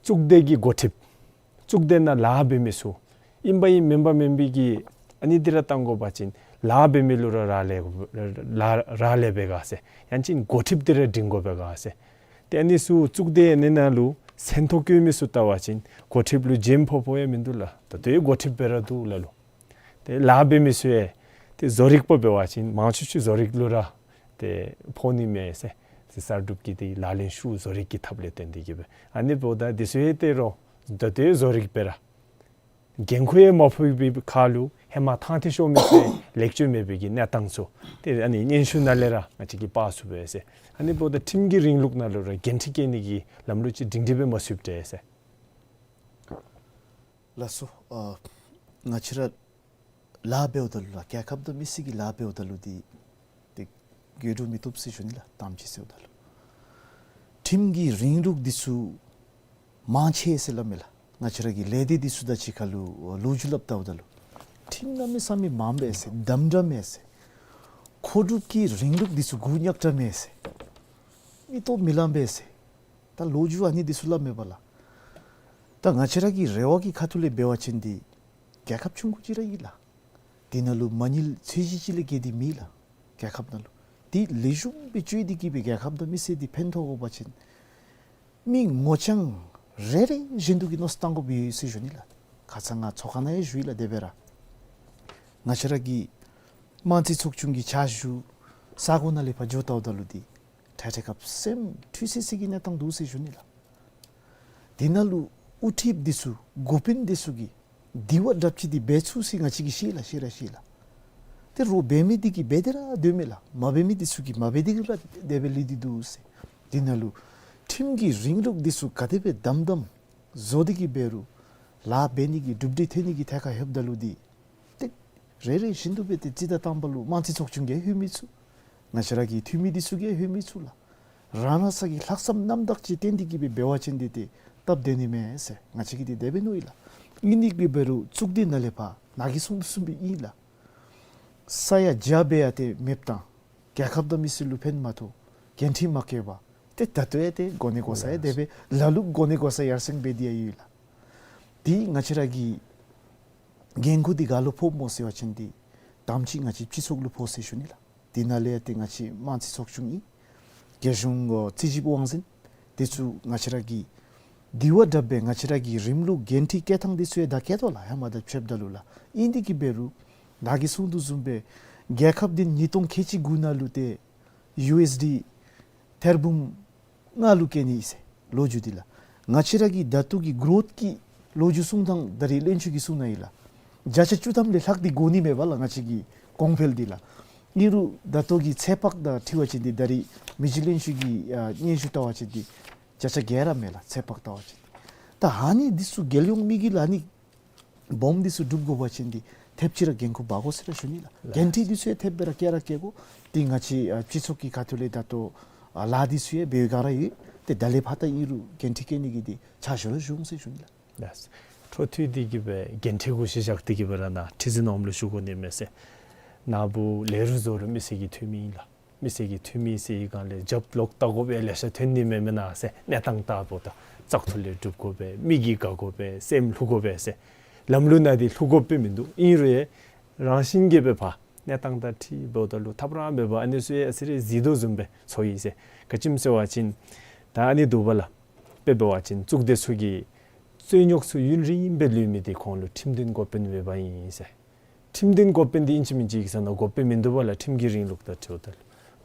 གཙུག་སྡེ་གི་འགོ་ཁྲིདཔ་གཙུག་སྡེ་ནང་ལཱ་འབད་མི་ཚུ་ཨིན་པ་ཨིན་མེན་པ་མེན་པའི་གི་ཨ་ནི་འདི་ར་བཏང་དགོ་པ་ཅིན་ལཱ་འབད་མི་ལུ་ར་རག་ལས་རག་ལས་འབད་ག་ཟེར། ཡང་ཅིན་འགོ་ཁྲིདཔ་འདི་ར་འདྲེན་དགོ་པས་ག་ཟེར། ཏེ་ཨ་ནི་ཚུ་གཙུག་སྡེ་ཨ་ནི་ནང་ལུ་སེམས་ཐོག་བཀོད་མི་ཚུ་བལྟ་བ་ཅིན་འགོ་ཁྲིདཔ་ལུ་འཇོན་ཕོག་ཕོག་ཡང་མིན་འདུག་ལགས། ད་ལྟོ་ཡང་འགོ་ཁྲིདཔ་སྦེ་ར་འདུག་ལགས་ལོ། ཏེ་ལཱ་འབད་མི་ཚུ་ཡང་ཏེ་བཟོ་རིག་པ་འབད་བ་ཅིན་མང་ཆེ་ཤོས་བཟོ་རིག་ལུ་ར་ཏེ་ཕོག་ནི་མས་ཟེར། ཏེ་གསར་སྒྲུབ་ཀྱི་ཏེ་ལག་ལེན་ཤུགས་བཟོ་རིག་གི་ཐབས་ལས་བརྟེན་ཏེ་གིས་སྦེ། ཨ་ནི་འབདཝ་ད་འདི་ཚུ་ཡང་ཏེ་རོགས་ད་ལྟོ་ཡང་བཟོ་རིག་སྦེ་ར་འགན་ཁུར་ཡང་མ་ཕོག་པའི་ཁར་ལུ་ཧེ་མ་ཐང་ཐིག་ཤོར་མི་ཚུ་ཡང་ལེགས་བཅོས་མེད་པའི་གི་གནས་སྟངས་ཚུ་ཏེ་ཨ་ནི་སྙན་ཞུ་ནང་ལས་ར་ང་བཅས་ཀྱིས་པ་ཚུགས་པས་ཟེར། ཨ་ནི་འབདཝ་ད་ཁྲིམས་ཀྱི་རིང་ལུགས་ནང་ལུ་ར་འགན་འཁྲི་བཀལ་ནི་གི་ལམ་ལུགས་ཅིག་སྒྲིང་སྒྲི་སྦེ་མ་ཚུདཔ་འདྲས་ཟེར། ལགས་སོ། ཨ་ང་བཅས་ར་ལཱ་འབདཝ་ད་ལུ་ལགས་རྒྱལ་ཁབ་དང་མི་སེར་གྱི་ལཱ་འབདཝ་ད་ལུ་འདི་ཏེ་དགོད་བྲོ་མི་བཏུབ་ཟེར་ཞུ་ནི་ལགས། དམ་ཅིག་ཟེརཝ་ད་ལུ་ཁྲིམས་ཀྱི་རིང་ལུགས་འདི་ཚུ་མང་ཆེ་ཟེར་སླབ་མས་ལགས། ང་བཅས་ར་གི་ལས་སྡེ་འདི་ཚུ་དང་གཅིག་ཁར་ལུ་ལོ་རྒྱུས་སླབ་བལྟཝ་ད་ལུ་ཁྲིམས་གནམ་མེད་ས་མེད་མངམ་མས་ཟེར། དམ་དྲག་མས་ཟེར། མཁོ་སྒྲུབ་ཀྱི་རིང་ལུགས་འདི་ཚུ་མགུ་ཉག་དྲགས་མས་ཟེར། མི་སྟོབས་མི་ལང་པས་ཟེར། ད་ལོ་རྒྱུས་ཨ་ནི་འདི་ཚུ་སླབ་མས་པ་ལགས། ད་ང་བཅས་ར་གི་རེ་བ་གི་ཁ་ཐུག་ལས་འབད་བ་ཅིན་འདི་རྒྱལ་ཁབ་ཆུང་ཀུ་ཅིག་ར་ཨིན་ལགས། འདི་ནང་ལུ་མ་དངུལ་ཚད་གཞི་ཅིག་ལས་བརྒལ་ཏེ་མེད་ལགས། རྒྱལ་ཁབ་ནང་ལུ་འདི་ལེགས་ཤོམ་སྦེ་སྤྱོད་དེ་གིས་སྦེ་རྒྱལ་ཁབ་དང་མི་སེར་འདི་ཕན་ཐོགས་དགོ་པ་ཅིན་མི་ངོ་རྐྱང་རེ་རེ་བཞིན་དུ་གིས་མནོ་བསམ་བཏང་དགོཔ་ཡོད་ཟེར་ཞུ་ནི་ལགས། ཁ་ཙ་ང་ཚོགས་ཁང་ནང་ཡང་ཞུ་ཡི་ལགས། དེ་སྦེ་ར་ང་བཅས་ར་གི་དམངས་རྩིས་ཚོགས་ཆུང་གི་བཅའ་གཞུང་ས་གོ་ནང་ལས་ཕར་འགྱོ་བལྟཝ་ད་ལུ་འདི་ཁྲ་ཁྲ་ཁ་སེམས་འཁྲུལ་སི་སི་གི་གནས་སྟངས་འདུག་ཟེར་ཞུ་ནི་ལགས། དེ་ནང་ལུ་དབུ་ཁྲིདཔ་འདི་ཚུ་འགོ་དཔོན་འདི་ཚུ་གིས་དེ་བ་དྲགཔ་ཅིག་འདི་འབད་ཚུགས་ཟེར་ང་བཅས་ཀྱིས་ཤེས་ལགས། ཤེས་ར་ཤེས་ལགས། ཏེ་རོགས་འབད་མི་འདི་གིས་འབད་དེ་ར་སྡོད་མས་ལགས། མ་འབད་མི་འདི་ཚུ་གིས་མ་འབད་དེ་ར་དེ་སྦེ་ལུས་ཏེ་འདུག་ཟེར། དེ་ནང་ལུ་ཁྲིམས་ཀྱི་རིང་ལུགས་འདི་ཚུ་ག་དེ་སྦེ་དམ་དམ་བཟོ་སྟེ་གིས་འབད་རུང་ལཱ་འབད་ནི་གི་གྲུབ་འབྲས་ཐོན་ནི་གི་ཐད་ཁར་ལྷོདཔ་ད་ལུ་འདི་ཏེ་རེ་རེ་བཞིན་དུ་སྦེ་ཏེ་རྩིས་དང་བཏང་པ་ལུ་དམངས་རྩིས་ཚོགས་ཆུང་གིས་ལྷོད་མི་ཚུགས། ང་བཅས་ར་གི་འཐུས་མི་འདི་ཚུ་གིས་ལྷོད་མི་ཚུགས་ལགས། རང་རང་སོ་གི་ལྷག་བསམ་རྣམ་དག་ཅིག་བཏོན་ཏེ་གིས་སྦེ་འབད་བ་ཅིན་འདི་ཏེ་སྟབས་བདེ་ནི་མས་ཟེར་ང་བཅས་ཀྱིས་འདི་དེ་སྦེ་མནོ་ཡི་ལགས། ཨིན་ཏེ་གིས་འབད་རུང་གཙུག་སྡེ་ནང་ལས་ཕར་ནཱ་གིས་གསུངས་དོ་བཟུམ་སྦེ་ཨིན་ལགས། ས་ཡ་བརྒྱ་འབད་ཡང་ཏེ་མེདཔ་བཏང་། རྒྱལ་ཁབ་དང་མི་སེར་ལུ་ཕན་མ་ཐོགས། འགན་འཁྲི་མ་བཀལ་བར་ཏེ་ད་ལྟོ་ཡང་ཏེ་གོ་གནས་གོ་ས་ཡང་དེ་སྦེ་ལ་ལུ་གོ་གནས་གོ་ས་ཡར་སེང་འབད་དེ་ཡང་ཡོད་ལགས། འདི་ང་བཅས་ར་གི་འགན་ཁུར་འདི་ག་ལུ་ཕོགཔ་སྨོ་ཟེར་བ་ཅིན་འདི་དམ་ཅིག་ང་བཅས་སྤྱི་ཚོགས་ལུ་ཕོག་ཟེར་ཞུ་ནི་ལགས། འདི་ནང་ལས་ཏེ་ང་བཅས་དམངས་རྩིས་ཚོགས་ཆུང་ཨིན། རྒྱལ་གཞུང་གི་རྩིས་ཞིབ་དབང་འཛིན་འདི་ཚུ་ང་བཅས་ར་གི་དེ་བ་དྲག་སྦེ་ང་བཅས་ར་གི་རིམ་ལུགས་འགན་འཁྲི་བཀལ་ཐངས་འདི་ཚུ་ཡང་ད་བཀལ་དོ་ལགས། ཧེ་མ་དང་ཕྱདཔ་ད་ལུ་ལགས། ཨིན་ཏེ་གིས་འབད་རུང་ནཱ་གིས་གསུངས་དོ་བཟུམ་སྦེ་རྒྱལ་ཁབ་འདི་ཉིས་སྟོང་ཁལ་གཅིག་དགུ་ནང་ལུ་ཏེ་ཡུ་ཨེས་ཌི་ཐེར་འབུམ་ལྔ་ལུ་བཀལ་ནི་ཨིན་ཟེར་ལོ་རྒྱུས་འདི་ལགས། ང་བཅས་ར་གི་ད་ལྟོ་གི་གོ་རོཐ་ཀྱི་ལོ་རྒྱུས་གསུང་ཐངས་ད་རེས་བློན་ཆེན་གྱིས་གསུང་གནང་ཡི་ལགས། བརྒྱ་ཆ་བཅུ་ཐམ་ལས་ལྷག་སྟེ་འགོར་ནི་མས་པ་ལགས། ང་བཅས་ཀྱི་གོང་འཕེལ་འདི་ལགས། ཨིན་རུང་ད་ལྟོ་གི་ཚོད་དཔག་དང་འཁྲིལ་བ་ཅིན་འདི་ད་རེས་མི་རྗེ་བློན་ཆེན་གྱི་ཨ་སྙན་ཞུ་བལྟ་བ་ཅིན་འདི་བརྒྱ་ཆ་བརྒྱད་ར་མས་ལགས། ཚོད་དཔག་བལྟ་བ་ཅིན་འདི། ད་ཨ་ནི་འདི་ཚུ་རྒྱལ་ཡོངས་དམིགས་ཡུལ་ཨ་ནི་ སྦོམ་འདི་ཚུ་སྒྲུབ་དགོ་པ་ཅིན་འདི་ཐེབས་ཅིག་ར་འགན་ཁུར་འབག་དགོ་ཟེར་ར་ཞུ་ནི་ལགས། འགན་འཁྲི་འདི་ཚུ་ཡང་ཐེབས་སྦེ་ར་བཀལ་ར་བཀལ་དགོ། ཏེ་ང་བཅས་ཨ་སྤྱི་ཚོགས་ཀྱི་ཁ་ཐུག་ལས་ད་ལྟོ་ཨ་ལཱ་འདི་ཚུ་ཡང་འབད་བའི་སྒང་ར་ཡོད། ཏེ་ད་ལས་ཕར་ད་ཨིན་རུང་འགན་འཁྲི་བཀལ་ནི་གི་འདི་ཕྱག་ཞུ་ར་ཞུ་འོང་ཟེར་ཞུ་ནི་ལགས། ལགས། འཕྲོ་མཐུད་དེ་གི་སྦེ་འགན་འཁྲི་གུ་གཞི་བཞག་སྟེ་གི་སྦེ་ར་ནཱ་ཁྲི་འཛིན་འོགམ་ལུ་ཞུ་དགོ་ནི་མས་ཟེར། ནཱ་བུ་ལས་རུང་བཟོ་རུང་མི་སེར་གྱི་འཐུས་མི་ཨིན་ལགས། མི་སེར་གྱི་འཐུས་མི་ཟེར་བའི་སྒང་ལས་རྒྱབ་ལོག་བལྟ་དགོ་པའི་ལེ་ཤ་ཐོན་ནི་མས་མེན་ན་ཟེར། གནས་སྟངས་ལྟ་བུ་དང་བཙག་འཐུ་ལས་སྒྲུབ་དགོ་པས། མི་གིས་དགའ་དགོ་པས། སེམས་ལྷོད་དགོ་པས་ཟེར། ལམ་ལུགས་ནང་འདི་ལྷོད་དགོཔ་སྦེ་མིན་འདུག། ཨིན་རུང་ཡང་རང་བཞིན་གྱིས་སྦེ་ཕར་གནས་སྟངས་དང་འཁྲིལ་འབདཝ་ད་ལུ་ཐབས་ར་མེད་པར་ཨ་ནི་ཚུ་ཡང་ཨ་ཙི་རེ་གཟིགས་དོ་བཟུམ་སྦེ་ཚོར་ཡི་ཟེར། ག་ཅི་སྨོ་ཟེར་བ་ཅིན་ད་ཨ་ནི་འདུག་པ་ལགས། དཔེ་འབད་བ་ཅིན་གཙུག་སྡེ་ཚུ་གིས་རྩོད་རྙོགས་ཚུ་ཡུན་རིངམོ་སྦེ་ལུས་མི་འདི་ཁོང་ལུ་ཁྲིམས་དོན་འགོ་དཔོན་མེད་པ་ཨིན་ཟེར། ཁྲིམས་དོན་འགོ་དཔོན་འདི་ཨིན་ཅི་མིན་ཅི་གི་ས་ནང་འགོ་དཔོན་མིན་འདུག་པ་ལགས། ཁྲིམས་ཀྱི་རིང་ལུགས་དང་འཁྲིལཝ་ད་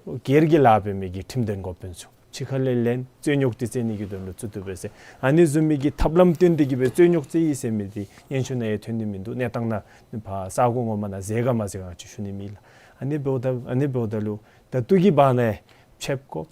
ལུ་སྒེར་གྱི་ལཱ་འབད་མི་གི་ཁྲིམས་དོན་འགོ་དཔོན་ཚུ་ཕྱི་ཁ་ལས་ལེན། རྩོད་རྙོགས་འདི་རྩོད་ནི་གི་དོན་ལུ་བཙུགས་བཏུབ་པས་ཟེར། ཨ་ནི་བཟུམ་མའི་གི་ཐབས་ལམ་བཏོན་ཏེ་གི་སྦེ་རྩོད་རྙོགས་རྩོད་ཡི་ཟེར་མི་འདི་སྙན་ཞུ་ནང་ཡང་ཐོན་ནི་མིན་འདུག། གནས་སྟངས་ནང་ཕར་ས་གོ་ངོ་མ་ནང་གཟིགས་ག་མ་གཟིགས་ག་ང་བཅས་ཞུ་ནི་མེད་ལགས། ཨ་ནི་འབདཝ་ད་ཨ་ནི་འབདཝ་ད་ལུ་ད་ལྟོ་གི་བར་ན་ཡང་ཕྱདཔ་དགོ།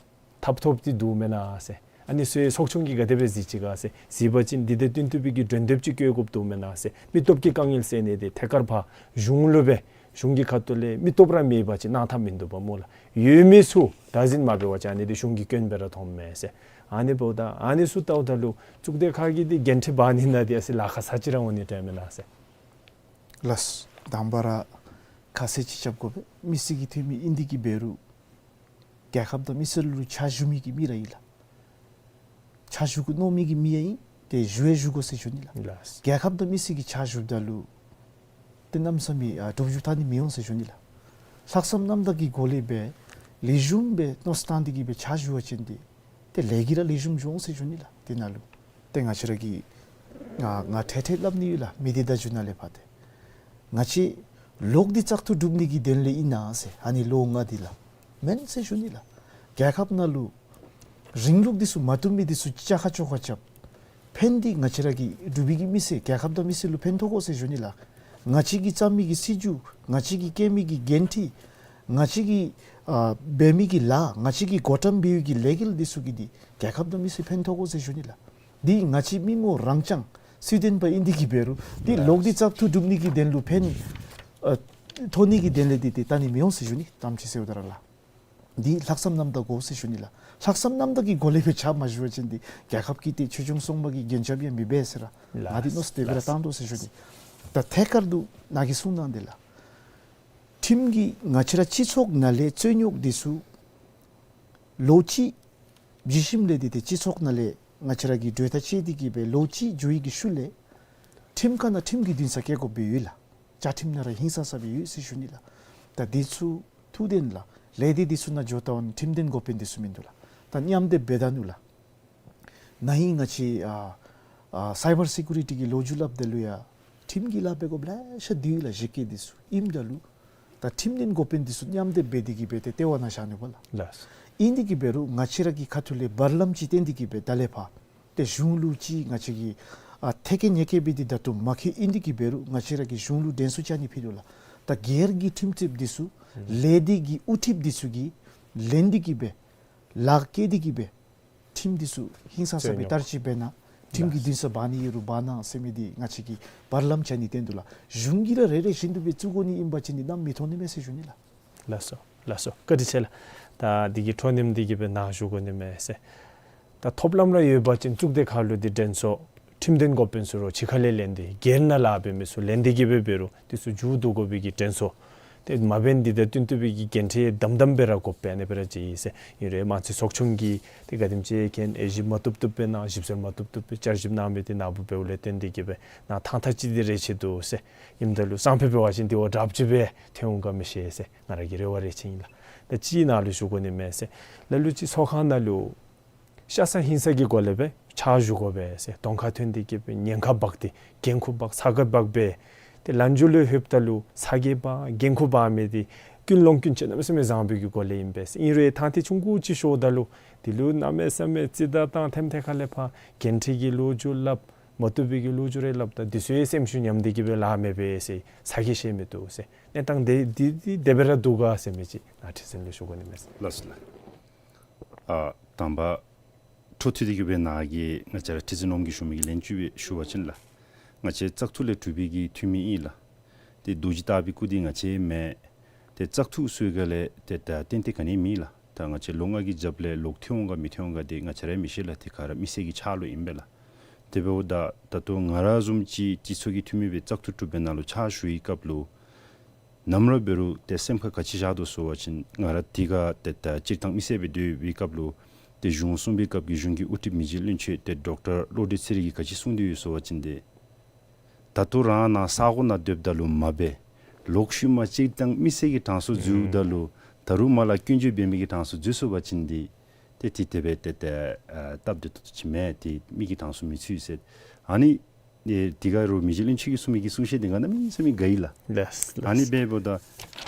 ཐབ་ཐོབ་འདི་འདུག་མེན་ན་ཟེར། ཨ་ནི་ཚུ་ཚོགས་ཆུང་གིས་ག་དེ་སྦེ་གཟིགས་ཅི་ག་ཟེར། གཟིགས་པ་ཅིན་འདི་དང་བསྟུན་བསྟུན་པའི་གི་གྲོས་འདེབས་ཅིག་བཀོད་དགོཔ་འདུག་མེན་ན་ཟེར། མི་སྟོབས་ཀྱི་དཀའ་ངལ་སེལ་ནི་འདི་ཐད་ཀར་ཕར་གཞུང་ལུ་སྦེ་གཞུང་གི་ཁ་ཐུག་ལས་མི་སྟོབས་ར་མེད་པ་ཅིན་གནང་ཐབས་མིན་འདུག་པ་སྨོ་ལགས། ཡོད་མི་ཚུ་བདག་འཛིན་མ་འབད་བ་ཅིན་ཨ་ནི་འདི་གཞུང་གི་སྐྱོན་སྦེ་ར་མཐོངམ་མས་ཟེར། ཨ་ནི་འབདཝ་ད་ཨ་ནི་ཚུ་བལྟཝ་ད་ལུ་གཙུག་སྡེ་ཁག་གིས་འདི་འགན་འཁྲི་འབག་ནི་ནང་འདི་ཨ་ཙི་ལཱ་ཁག་ས་ཅིག་ར་འོང་ནི་འདྲས་མེན་ན་ཟེར། ལགས། དང་པ་ར་ཁ་གསལ་ཅིག་རྐྱབ་དགོ་པས། མི་སེར་གྱི་འཐུས་མི་ཨིན་ཏེ་གི་འབད་རུང་རྒྱལ་ཁབ་དང་མི་སེར་ལུ་ཕྱག་ཞུ་མི་གི་མི་ར་ཨིན་ལགས། ཕྱག་ཞུ་དགོ་མནོ་མི་གི་མི་ཡང་ཨིན། ཏེ་ཞུ་ཡང་ཞུ་དགོ་ཟེར་ཞུ་ནི་ལགས། ལགས། རྒྱལ་ཁབ་དང་མི་སེར་གྱི་ཕྱག་ཞུཝ་ད་ལུ་ཏེ་གནམ་མེད་ས་མེད་ཨ་གྲུབ་འབྲས་ཐོན་ནི་མི་འོང་ཟེར་ཞུ་ནི་ལགས། ལྷག་བསམ་རྣམ་དག་གི་སྒོ་ལས་སྦེ་ལེགས་ཤོམ་སྦེ་མནོ་བསམ་བཏང་སྟེ་གི་སྦེ་ཕྱག་ཞུ་བ་ཅིན་འདི་ཏེ་ལས་ཀྱི་ར་ལེགས་ཤོམ་འབྱུང་ཟེར་ཞུ་ནི་ལགས། དེ་ནང་ལུ་ཏེ་ང་བཅས་ར་གི་ང་ང་ཐད་ཐད་སླབ་ནི་ཡོད་ལགས། མི་སྡེ་བརྡ་བརྒྱུད་ནང་ལས་ཕར་ཏེ་ང་བཅས་ལོག་སྟེ་བཙག་འཐུ་གྲུབ་ནི་གི་དོན་ལས་ཨིན་ན་ཟེར། ཨ་ནི་ལོ་ལྔ་འདི་ལགས། མེན་ཟེར་ཞུ་ནི་ལགས། རྒྱལ་ཁབ་ནང་ལུ་རིང་ལུགས་འདི་ཚུ་མ་བཏུབ་མི་འདི་ཚུ་བཅག་ཁ་བཅོ་ཁ་རྐྱབ། ཕན་འདི་ང་བཅས་ར་གི་འབྲུག་པའི་གི་མི་སེར་རྒྱལ་ཁབ་དང་མི་སེར་ལུ་ཕན་ཐོགས་དགོ་ཟེར་ཞུ་ནི་ལགས། ང་བཅས་ཀྱིས་བརྩམ་མི་གི་སྲིད་བྱུས་ང་བཅས་ཀྱིས་བཀལ་མི་གི་འགན་འཁྲི་ང་བཅས་ཀྱིས་ཨ་འབད་མི་གི་ལཱ་ང་བཅས་ཀྱིས་འགོ་འདྲེན་འབད་བའི་གི་ལས་འགུལ་འདི་ཚུ་གིས་འདི་རྒྱལ་ཁབ་དང་མི་སེར་ཕན་ཐོགས་དགོ་ཟེར་ཞུ་ནི་ལགས། འདི་ང་བཅས་མི་ངོམ་རང་རྐྱང་སུ་བདེན་པ་ཨིན་ཏེ་གི་འབད་རུང་འདི་ལགས། ལོག་སྟེ་བཙག་འཐུ་གྲུབ་ནི་གི་དོན་ལུ་ཕན་ཨ་ཐོགས་ནི་གི་དོན་ལས་འདི་ཏེ་བལྟ་ནི་མི་འོང་ཟེར་ཞུ་ནི། གཏམ་ཅིག་ཟེརཝ་ད་ར་ལགས། འདི་ལྷག་བསམ་རྣམ་དག་དགོ་ཟེར་ཞུ་ནི་ལགས། ལྷག་བསམ་རྣམ་དག་གི་སྒོ་ལས་སྦེ་ཕྱག་མ་ཞུ་བ་ཅིན་འདི་རྒྱལ་ཁབ་ཀྱི་ཏེ་ཆོས་སྐྱོང་སྲུང་མ་གི་རྒྱན་ཆ་ཡང་མི་འབད་ཟེར་ར། ལགས། ང་འདི་མནོ་བསམ་དེ་སྦེ་ར་ལགས། བཏང་དོ་ཟེར་ཞུ་ནི། ད་ཐད་ཀར་དུ་ནཱ་གིས་གསུངས་གནང་དེ་ལགས། ཁྲིམས་ཀྱི་ང་བཅས་ར་སྤྱི་ཚོགས་ནང་ལས་རྩོད་རྙོགས་འདི་ཚུ་ལོ་གཅིག་བརྒྱུད་ཞིནམ་ལས་འདི་ཏེ་སྤྱི་ཚོགས་ནང་ལས་ང་བཅས་ར་གི་གྲོས་ཐག་བཅད་དེ་གི་སྦེ་ལོ་གཅིག་འགྱོ་བའི་གི་ཤུལ་ལས་ཁྲིམས་ཁང་ནང་ཁྲིམས་ཀྱི་འདུན་ས་བཀལ་དགོཔ་སྦེ་ཡོད་ལགས། བཅའ་ཁྲིམས་ནང་ར་ཧིང་སངས་ས་སྦེ་ཡོད་ཟེར་ཞུ་ནི་ལགས། ད་འདི་ཚུ་ཐུགས་བདེན་ལགས། ལས་སྡེ་འདི་ཚུ་ནང་འགྱོ་བལྟ་བ་ན་ཁྲིམས་དོན་འགོ་དཔོན་འདི་ཚུ་མིན་འདུག་ལགས། ད་མཉམ་སྡེབ་འབད་ད་ནུག་ལགས། ན་ཧིང་ང་བཅས་ཨ་ཨ་སའི་བར་སེ་ཀུ་རི་ཊི་གི་ལོ་རྒྱུས་སླབ་ད་ལུ་ཡང་ཁྲིམས་ཀྱི་ལཱ་འབད་དགོཔ་ལེ་ཤ་འདུག་ལགས། གཞི་བཀོད་འདི་ཚུ་ཨིནམ་ད་ལུ་ད་ཁྲིམས་དོན་འགོ་དཔོན་འདི་ཚུ་མཉམ་སྡེབ་འབད་དེ་གི་སྦེ་ཏེ་ལྟེ་བ་ནང་བཞག་ནུག་པ་ལགས། ལགས། ཨིན་དེ་གི་འབད་རུང་ང་བཅས་ར་གི་ཁ་ཐུག་ལས་བར་ལམ་ཅིག་བཏོན་ཏེ་གི་སྦེ་ད་ལས་ཕར་ཏེ་གཞུང་ལུ་ཅིག་ང་བཅས་ཀྱིས་ཨ་ཐད་ཀར་ཉེས་བཀལ་འབད་དེ་ད་ལྟོ་མ་འཁྱོལ། ཨིན་དེ་གི་འབད་རུང་ང་བཅས་ར་གིས་གཞུང་ལུ་དྲན་གསོ་རྐྱབ་ནི་ཕུལ་དོ་ལགས། ད་སྒེར་གྱི་ཁྲིམས་རྩོདཔ་འདི་ཚུ་ལས་སྡེ་གི་དབུ་ཁྲིདཔ་འདི་ཚུ་གིས་ལེན་ཏེ་གི་སྦེ་ལཱ་བཀལ་ཏེ་གི་སྦེ་ཁྲིམས་འདི་ཚུ་ཧིང་སངས་ས་སྦེ་བསྟར་ཅི་འབད་ན་ཁྲིམས་ཀྱི་འདུན་ས་འབག་ནི་ཡོད་རུང་འབག་གནང་ཟེར་མི་འདི་ང་བཅས་ཀྱིས་བར་ལམ་བྱ་ནི་བཏོན་དོ་ལགས། གཞུང་གིས་ར་རེ་རེ་བཞིན་དུ་སྦེ་བཙུགས་དགོ་ནི་ཨིན་པ་ཅིན་འདི་གནམ་མེད་ཐོག་ནི་མེད་ཟེར་ཞུ་ནི་ལགས། ལགས་སོ། ལགས་སོ། བཀའ་དྲིན་ཆེ་ལགས། ད་འདི་གི་འཕྲོ་མཐུད་དེ་གི་སྦེ་ནཱ་ཞུ་དགོ་ནི་མས་ཟེར། ད་ཐོབ་ལམ་ར་ཡོད་པ་ཅིན་གཙུག་སྡེ་ཁག་ལུ་འདི་དྲན་གསོ་ཁྲིམས་དོན་འགོ་དཔོན་ཚུ་ར་ཕྱི་ཁ་ལས་ལེན་ཏེ་སྒེར་ནང་ལཱ་འབད་མི་ཚུ་ལེན་ཏེ་གི་སྦེ་འབད་རུང་འདི་ཚུ་མཇུག་བསྡུ་དགོ་པའི་གི་དྲན་གསོ། ཏེ་མ་འབད་ན་འདི་དང་བསྟུན་བསྟུན་པའི་གི་འགན་འཁྲི་དམ་དམ་སྦེ་ར་དགོཔ་སྦེ་ཨ་ནི་སྦེ་ར་མཛད་ཡི་ཟེར། ཨིན་རུང་མང་ཆེ་ཚོགས་ཆུང་གིས་ཏེ་ག་དེམ་ཅིག་མཁྱེན་ཨེ་ཞིབ་མ་བཏུབ་བཏུབ་སྦེ་གནང་ཞིབ་འཚོལ་མ་བཏུབ་བཏུབ་སྦེ་བསྐྱར་ཞིབ་གནང་མི་འདི་ནཱ་བུ་འབདཝ་ལས་བརྟེན་ཏེ་གི་སྦེ་ནཱ་ཐང་ཐང་ཅིག་འདི་རེ་ཆེ་འདུག་ཟེར། ཨིནམ་ད་ལུ་སང་ཕོད་འབད་བ་ཅིན་འདི་བ་དྲགཔ་ཅིག་སྦེ་ཐོན་འོང་ག་མི་ཤེས་ཟེར་ང་ར་གི་རེ་བ་རེ་ཆེ་ཨིན་ལགས། ད་ཅིག་ནཱ་ལུ་ཞུ་དགོ་ནི་མས་ཟེར། ལ་ལུ་ཅིག་ཚོགས་ཁང་ནང་ལུ་ཤ་ཚ་ཧིང་ཚ་གི་སྒོ་ལས་སྦེ་ཕྱག་ཞུ་དགོ་པས་ཟེར་གདོང་ཁར་ཐོན་ཏེ་གི་སྦེ་ཉེན་ཁ་འབག་སྟེ་འགན་ཁུར་འབག་ཚ་གྱང་འབག་སྦེ་ཏེ་ལན་འཇུ་ལུ་ལྷོདཔ་ད་ལུ་ཚ་གྱང་འབག་འགན་ཁུར་འབག་མི་འདི་ཀུན་སློང་ཀུན་སྤྱོད་གནམ་མེད་ས་མེད་བཟང་པོའི་གི་སྒོ་ལས་ཨིན་པས། ཨིན་རུང་ཐང་ཐིག་ཆུང་ཀུ་ཅིག་ཤོརཝ་ད་ལུ་འདི་ལུ་གནམ་མེད་ས་མེད་རྩིས་བརྡ་བཏང་ཐེམ་ཐེ་ཁ་ལས་ཕར་འགན་འཁྲི་གི་ལོ་རྒྱུས་སླབ་མ་བཏུབ་པའི་གི་ལོ་རྒྱུས་རེ་སླབ་ད་འདི་ཚུ་ཡང་སེམས་ཤུགས་ཉམས་ཏེ་གི་སྦེ་ལཱ་མི་འབད་ཟེར་ཚ་གྱང་བཞེས་མི་འདུག་ཟེར། གནས་སྟངས་འདི་འདི་འདི་དེ་སྦེ་ར་འདུག་ག་ཟེར་མི་ཅིག་ནཱ་ཁྲི་འཛིན་ལུ་ཞུ་དགོ་ནི་མས་ཟེར། ལགས་སོ་ལགས། ཨ་དང་པ་འཕྲོ་མཐུད་དེ་གི་སྦེ་ནཱ་གིས་ང་བཅས་ར་ཁྲི་འཛིན་འོགམ་གིས་ཞུ་མི་གི་ལན་ཅིག་སྦེ་ཞུ་བ་ཅིན་ལགས། ང་བཅས་བཙག་འཐུ་ལས་གྲུབ་པའི་གི་འཐུས་མི་ཨིན་ལགས། ཏེ་རྡོ་རྗེ་ལྟ་བུའི་སྐུ་འདི་ང་བཅས་མེན། ཏེ་བཙག་འཐུ་ཟེར་ག་ལས་ཏེ་ད་ཏན་ཏན་ག་ནི་མེད་ལགས། ད་ང་བཅས་ལོ་ལྔ་གི་རྒྱབ་ལས་ལོག་ཐོན་འོང་ག་མི་ཐོན་འོང་ག་འདི་ང་བཅས་ར་མི་ཤེས་ལགས། ཏེ་ག་ར་མི་སེར་གྱི་ཕྱག་ལུ་ཨིན་པས་ལགས། དེ་འབདཝ་ད་ད་ལྟོ་ང་ར་བཟུམ་ཅིག་སྤྱི་ཚོགས་ཀྱི་འཐུས་མི་སྦེ་བཙག་འཐུ་གྲུབ་པའི་ནང་ལུ་ཕྱག་ཞུ་བའི་སྐབས་ལུ་ནམ་ར་འབད་རུང་ཏེ་སེམས་ཁར་ག་ཅི་བཞག་དོ་ཟེར་བ་ཅིན་ང་ར་དེ་ཁར་ཏེ་ད་སྤྱིར་བཏང་མི་སེར་སྦེ་སྡོད་པའི་སྐབས་ལུ་ཏེ་གཞུང་གསུངས་པའི་སྐབས་ཀྱི་གཞུང་གི་དབུ་ཁྲིདཔ་མི་རྗེ་བློན་ཆེན་ཏེ་ཌོག་ཊར་བློ་གྲོས་ཚེ་རིང་གིས་ག་ཅི་གསུངས་ཏེ་ཡོད་ཟེར་བ་ཅིན་ཏེ་ད་ལྟོ་རང་ནཱ་ས་གོ་ནང་སྡོདཔ་ད་ལུ་མ་འབད། ལོག་ཤུལ་མ་སྤྱིར་བཏང་མི་སེར་གྱི་གྲངས་སུ་འཛུལཝ་ད་ལུ་ད་རུང་མར་ལས་སྐྱོན་བརྗོད་འབད་མི་གི་གྲངས་སུ་འཛུལ་སོང་པ་ཅིན་ཏེ་ཏེ་དེ་དེ་སྦེ་ཏེ་ཏེ་ཨ་སྟབས་བདེ་ཏོག་ཏོ་ཅིག་མེད། ཏེ་མི་གི་གྲངས་སུ་མི་ཚུད་ཟེར། ཨ་ནི་ཨེ་དེ་ག་རུང་མི་རྗེ་བློན་ཆེན་གྱིས་གསུངས་མི་གི་གསུང་བཤད་འདི་ང་གནམ་མེད་ས་མེད་དགའ་ཡི་ལགས། ལགས་ལགས། ཨ་ནི་འབདཝ་ད་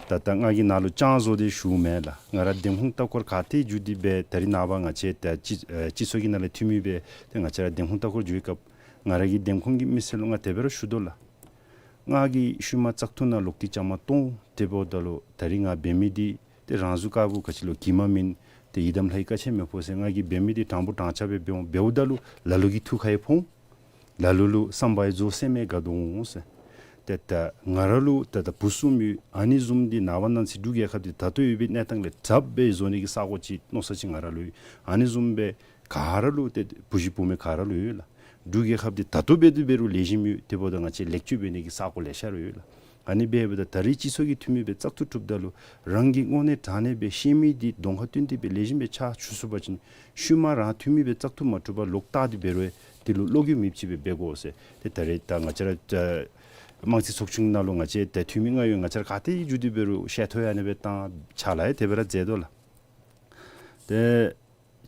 ད་ད་ང་གིས་ནཱ་ལུ་ཅང་བཟོ་སྟེ་ཞུཝ་མེན་ལགས། ང་ར་འདེམས་ཁོངས་ལྟ་སྐོར་ག་ཏེ་འགྱོ་སྟེ་སྦེ་ད་རིས་ནངས་པ་ང་བཅས་ད་སྤྱི་ཨེ་སྤྱི་ཚོགས་ཀྱི་ནང་ལས་འཐུས་མི་སྦེ་ཏེ་ང་བཅས་ར་འདེམས་ཁོངས་ལྟ་སྐོར་འགྱོ་བའི་སྐབས་ང་ར་གི་འདེམས་ཁོངས་ཀྱི་མི་སེར་ལུ་ང་དེ་སྦེ་ར་ཞུ་དོ་ལགས། ང་གིས་ཤུལ་མ་བཙག་འཐུ་ནང་ལོག་སྟེ་བཅའ་མར་གཏོགས་ཏེ་འབདཝ་ད་ལུ་ད་རིས་ང་འབད་མི་འདི་ཏེ་རང་གཟུགས་དཀར་པོ་ག་ཅི་ལོ་གྱིབ་མ་མེན། ཏེ་ཡི་དམ་ལྷའི་བཀའ་ཆད་མེད་པོ་ཟེར། ང་གིས་འབད་མི་འདི་དྲང་པོ་དྲང་ཆ་སྦེ་འབད་འོང་། འབདཝ་ད་ལུ་ལ་ལུ་གི་ཐུགས་ཁར་ཡང་ཕོག་འོང་། ལ་ལུ་ལུ་བསམ་པ་ཡང་རྫོགས་སེམས་ཡང་དགའ་དོ་འོང་ཟེར། ཏེ་ད་ང་ར་ལུ་ད་ད་བུ་གསུམ་ཡོད། ཨ་ནི་བཟུམ་འདི་ནངས་པ་གནངས་ཚེ་འབྲུག་རྒྱལ་ཁབ་འདི་ད་ལྟོ་ཡོད་པའི་གནས་སྟངས་ལས་དྲགཔ་སྦེ་བཟོ་ནི་གི་ས་གོ་ཅིག་མནོ་ས་ཅིག་ང་ར་ལུ་ཡོད། ཨ་ནི་བཟུམ་སྦེ་ག་ར་ལུ་ཏེ་བུ་གཞི་བུ་མེད་ག་ར་ལུ་ཡོད་ལགས། འབྲུག་རྒྱལ་ཁབ་འདི་ད་ལྟོ་འབད་དེ་འབད་རུང་ལེགས་ཤོམ་ཡོད། དེ་འབདཝ་ད་ང་བཅས་ལེགས་བཅོས་འབད་ནི་གི་ས་གོ་ལེ་ཤ་ར་ཡོད་ལགས། ཨ་ནི་འབདཝ་ད་ད་རིས་སྤྱི་ཚོགས་ཀྱི་འཐུས་མི་སྦེ་བཙག་འཐུ་གྲུབ་ད་ལུ་རང་གིས་དངོས་གནས་དྲང་གནས་སྦེ་ཤེས་མི་འདི་གདོང་ཁར་སྟོན་ཏེ་སྦེ་ལེགས་ཤོམ་སྦེ་ཕྱག་ཞུ་ཚུགས་པ་ཅིན་ཤུལ་མ་རང་འཐུས་མི་སྦེ་བཙག་འཐུ་མ་གྲུབ་པར་ལོག་བལྟ་སྟེ་འབད་རུང་དེ་ལུ་བློ་འགྱོད་མེདཔ་ཅིག་སྦེ་འབད་དགོ་ཟེར། ཏེ་ད་རིས་ད་ང་བཅས་ར་ད་དམངས་རྩིས་ཚོགས་ཆུང་ནང་ལུ་ང་བཅས་ད་འཐུས་མི་ལྔ་ཡོད། ང་བཅས་ར་ག་ཏེ་འགྱོ་སྟེ་འབད་རུང་ཤེས་ཐོག་ཡང་ཨ་ནི་སྦེ་བཏང་ཕྱག་ལཱ་ཡང་དེ་སྦེ་ར་མཛད་དོ་ལགས། ཏེ་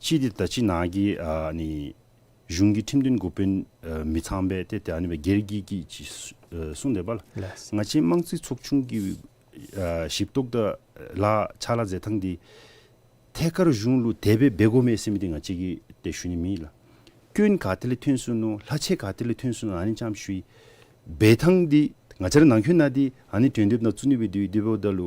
ཅིག་འདི་ད་ཅི་ནཱ་གི་ཨ་ནི་གཞུང་གི་ཁྲིམས་དོན་འགོ་དཔོན་ཨ་མི་ཚངམ་སྦེ་ཏེ་ཏེ་ཨ་ནི་སྦེ་སྒེར་གྱི་གི་ཅིག་ཨ་གསུངས་དེས་པ་ལགས། ལགས། ང་བཅས་དམངས་རྩིས་ཚོགས་ཆུང་གི་ཨ་ཞིབ་རྟོག་དང་ལཱ་ཕྱག་ལཱ་མཛད་ཐངས་འདི་ཐད་ཀར་གཞུང་ལུ་དེ་སྦེ་འབད་དགོ་མས་ཟེར་མི་འདི་ང་བཅས་ཀྱིས་ཏེ་ཞུ་ནི་མེད་ལགས། སྐྱོན་ག་ཏེ་ལས་ཐོན་སོ་ནུག། ལྷག་ཆད་ག་ཏེ་ལས་ཐོན་སོ་ནུག། ཨ་ནི་ཙམ་ཞུ་ཡི། འབད་ཐངས་འདི་ང་བཅས་ར་ནང་འཁོད་ནང་འདི་ཨ་ནི་དོན་དེབ་ནང་བཙུགས་ནི་སྦེ་འདུག། དེ་འབདཝ་ད་ལུ་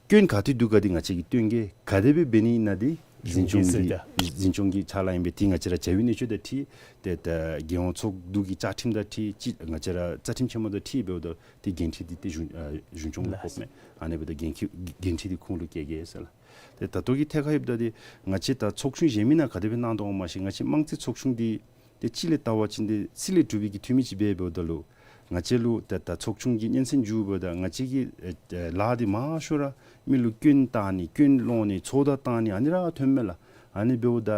སྐྱོན་ག་ཏེ་འདུག་ག་འདི་ང་བཅས་ཀྱིས་སྟོན་གེ། ག་དེ་སྦེ་འབད་ནི་ཨིན་ན་འདི་འཛིན་སྐྱོང་གི་འཛིན་སྐྱོང་གི་ཕྱག་ལཱ་ཨིན་པས། ཏེ་ང་བཅས་ར་བྱ་བའི་གནས་ཚུལ་དང་འཁྲིལ་ཏེ་ད་རྒྱལ་ཡོངས་ཚོགས་འདུ་གི་བཅའ་ཁྲིམས་དང་འཁྲིལ་ཅིག་ང་བཅས་ར་རྩ་ཁྲིམས་ཆེན་མོ་དང་འཁྲིལ་འབདཝ་ད་ཏེ་འགན་འཁྲི་འདི་ཏེ་གཞུང་ཨ་གཞུང་སྐྱོང་ལུ་ཕོགཔ་མས། ཨ་ནི་འབདཝ་ད་འགན་འཁྲི་འགན་འཁྲི་འདི་ཁོང་ལུ་བཀལ་གེ་ཟེར་ལགས། ཏེ་ད་ལྟོ་གི་ཐད་ཁར་ཡོདཔ་ད་འདི་ང་བཅས་ད་ཚོགས་ཆུང་གཞན་མི་ནང་ག་དེ་སྦེ་གནང་དོ་འོང་མ་ཤེས། ང་བཅས་དམངས་རྩིས་ཚོགས་ཆུང་འདི་ཏེ་སྤྱི་ལས་བལྟ་བ་ཅིན་ཏེ་སྲིད་ལས་གྲུབ་པའི་གི་འཐུས་མི་ཅིག་འབད་འབདཝ་ད་ལུ་ང་བཅས་ལུ་ཏེ་ད་ཚོགས་ཆུང་གི་སྙན་གསན་ཞུཝ་ད་ང་བཅས་ཀྱི་ཨེ་ཨེ་ལཱ་འདི་མང་ཤོས་ར་མི་ལུ་སྐྱོན་བཏང་ནི་སྐྱོན་སློང་ནི་ཚོགས་བརྡ་བཏང་ནི་ཨ་ནི་ར་ཐོནམ་མས་ལགས། ཨ་ནི་འབདཝ་ད་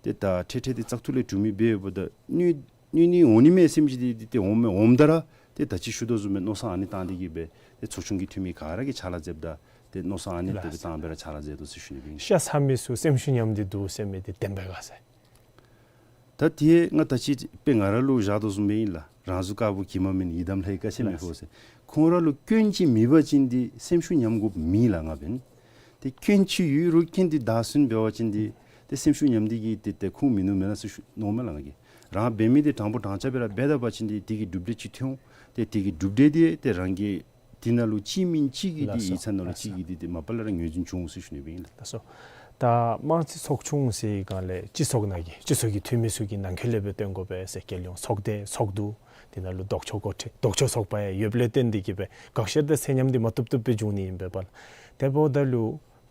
ཏེ་ད་འཕྲལ་འཕྲལ་འདི་བཙག་འཐུ་ལས་གྲུབ་མི་འབད་འབདཝ་ད་གནོད་གནོད་ནི་འོང་ནི་མས་ཟེར་མི་ཅིག་འདི་འདི་ཏེ་འོངམ་མས། འོངམ་ད་ར་ཏེ་ད་ཅི་ཞུ་དོ་བཟུམ་སྦེ་མནོ་བསམ་ཨ་ནི་བཏང་སྟེ་གིས་སྦེ་ཏེ་ཚོགས་ཆུང་གི་འཐུས་མི་ག་ར་གིས་ཕྱག་ལཱ་མཛདཔ་ད་ཏེ་མནོ་བསམ་ཨ་ནི་དེ་སྦེ་བཏང་སྦེ་ར་ཕྱག་ལཱ་མཛད་དོ་ཟེར་ཞུ་ནི་སྦེ་ཨིན། ཤ་ཚ་མི་ཚུ་སེམས་ཤུགས་ཉམས་ཏེ་འདུག་ཟེར་མི་འདི་བདེན་པས་ག་ཟེར། ད་དེ་ང་ད་ཅི་དཔེ་ང་ར་ལུ་བཞག་དོ་བཟུམ་སྦེ་ཨིན་ལགས། རང་གཟུགས་དཀར་པོ་གྱིབ་མ་མེན། ཡི་དམ་ལྷའི་བཀའ་ཆད་མེད་ཕོ་ཟེར། ཁོང་ར་ལུ་སྐྱོན་ཅིག་མེད་པ་ཅིན་འདི་སེམས་ཤུགས་ཉམས་དགོཔ་མེད་ལགས་ང་འབདན། ཏེ་སྐྱོན་ཅིག་ཡོད་རུང་སྐྱོན་འདི་བདའ་ཟུན་འབད་བ་ཅིན་འདི་ཏེ་སེམས་ཤུགས་ཉམས་ཏེ་གིས་ཏེ་ཏེ་ཁུངས་མིན་ནུག་མེན་ན་ཟེར་ཞུ་མནོཝ་མས་ལགས་ང་གིས། རང་འབད་མི་འདི་དྲང་པོ་དྲང་ཆ་སྦེ་ར་འབད་ད་པ་ཅིན་འདི་དེ་གི་གྲུབ་འབྲས་ཅིག་ཐོན་འོང་། ཏེ་དེ་གི་གྲུབ་འབྲས་འདི་ཏེ་རང་གི་དེ་ནང་ལུ་གཅིག་མེན་གཅིག་གིས་འདི་ཡིག་ཚང་ནང་ལུ་གཅིག་གིས་འདི་ཏེ་མ་པ་ལས་ར་ངོས་འཛིན་འབྱུང་ཟེར་ཞུ་ནི་སྦེ་ཨིན་ལགས། ལགས་སོ། ད་དམངས་རྩིས་ཚོགས་ཆུང་ཟེར་བའི་སྒང་ལས་སྤྱི་ཚོགས་ནང་གི་སྤྱི་ཚོགས་ཀྱི་འཐུས་མི་ཚུ་གི་ནང་འཁོད་ལས་སྦེ་བཏོན་དགོ་པས་ཟེར་རྒྱལ་ཡོངས་ཚོགས་སྡེ་ཚོགས་འདུ་དེ་ནང་ལུ་ལྡོག་ཕྱོགས་འགོ་ཁྲིད་ལྡོག་ཕྱོགས་ཚོགས་པ་ཡང་ཡོདཔ་ལས་བརྟེན་ཏེ་གིས་སྦེ་དགག་བཤེར་དང་ཚད་མཉམ་འདི་མ་བཏུབ་བཏུབ་སྦེ་འབྱུང་ནི་ཨིན་པས་པ་ལགས། དེ་འབདཝ་ད་ལུ་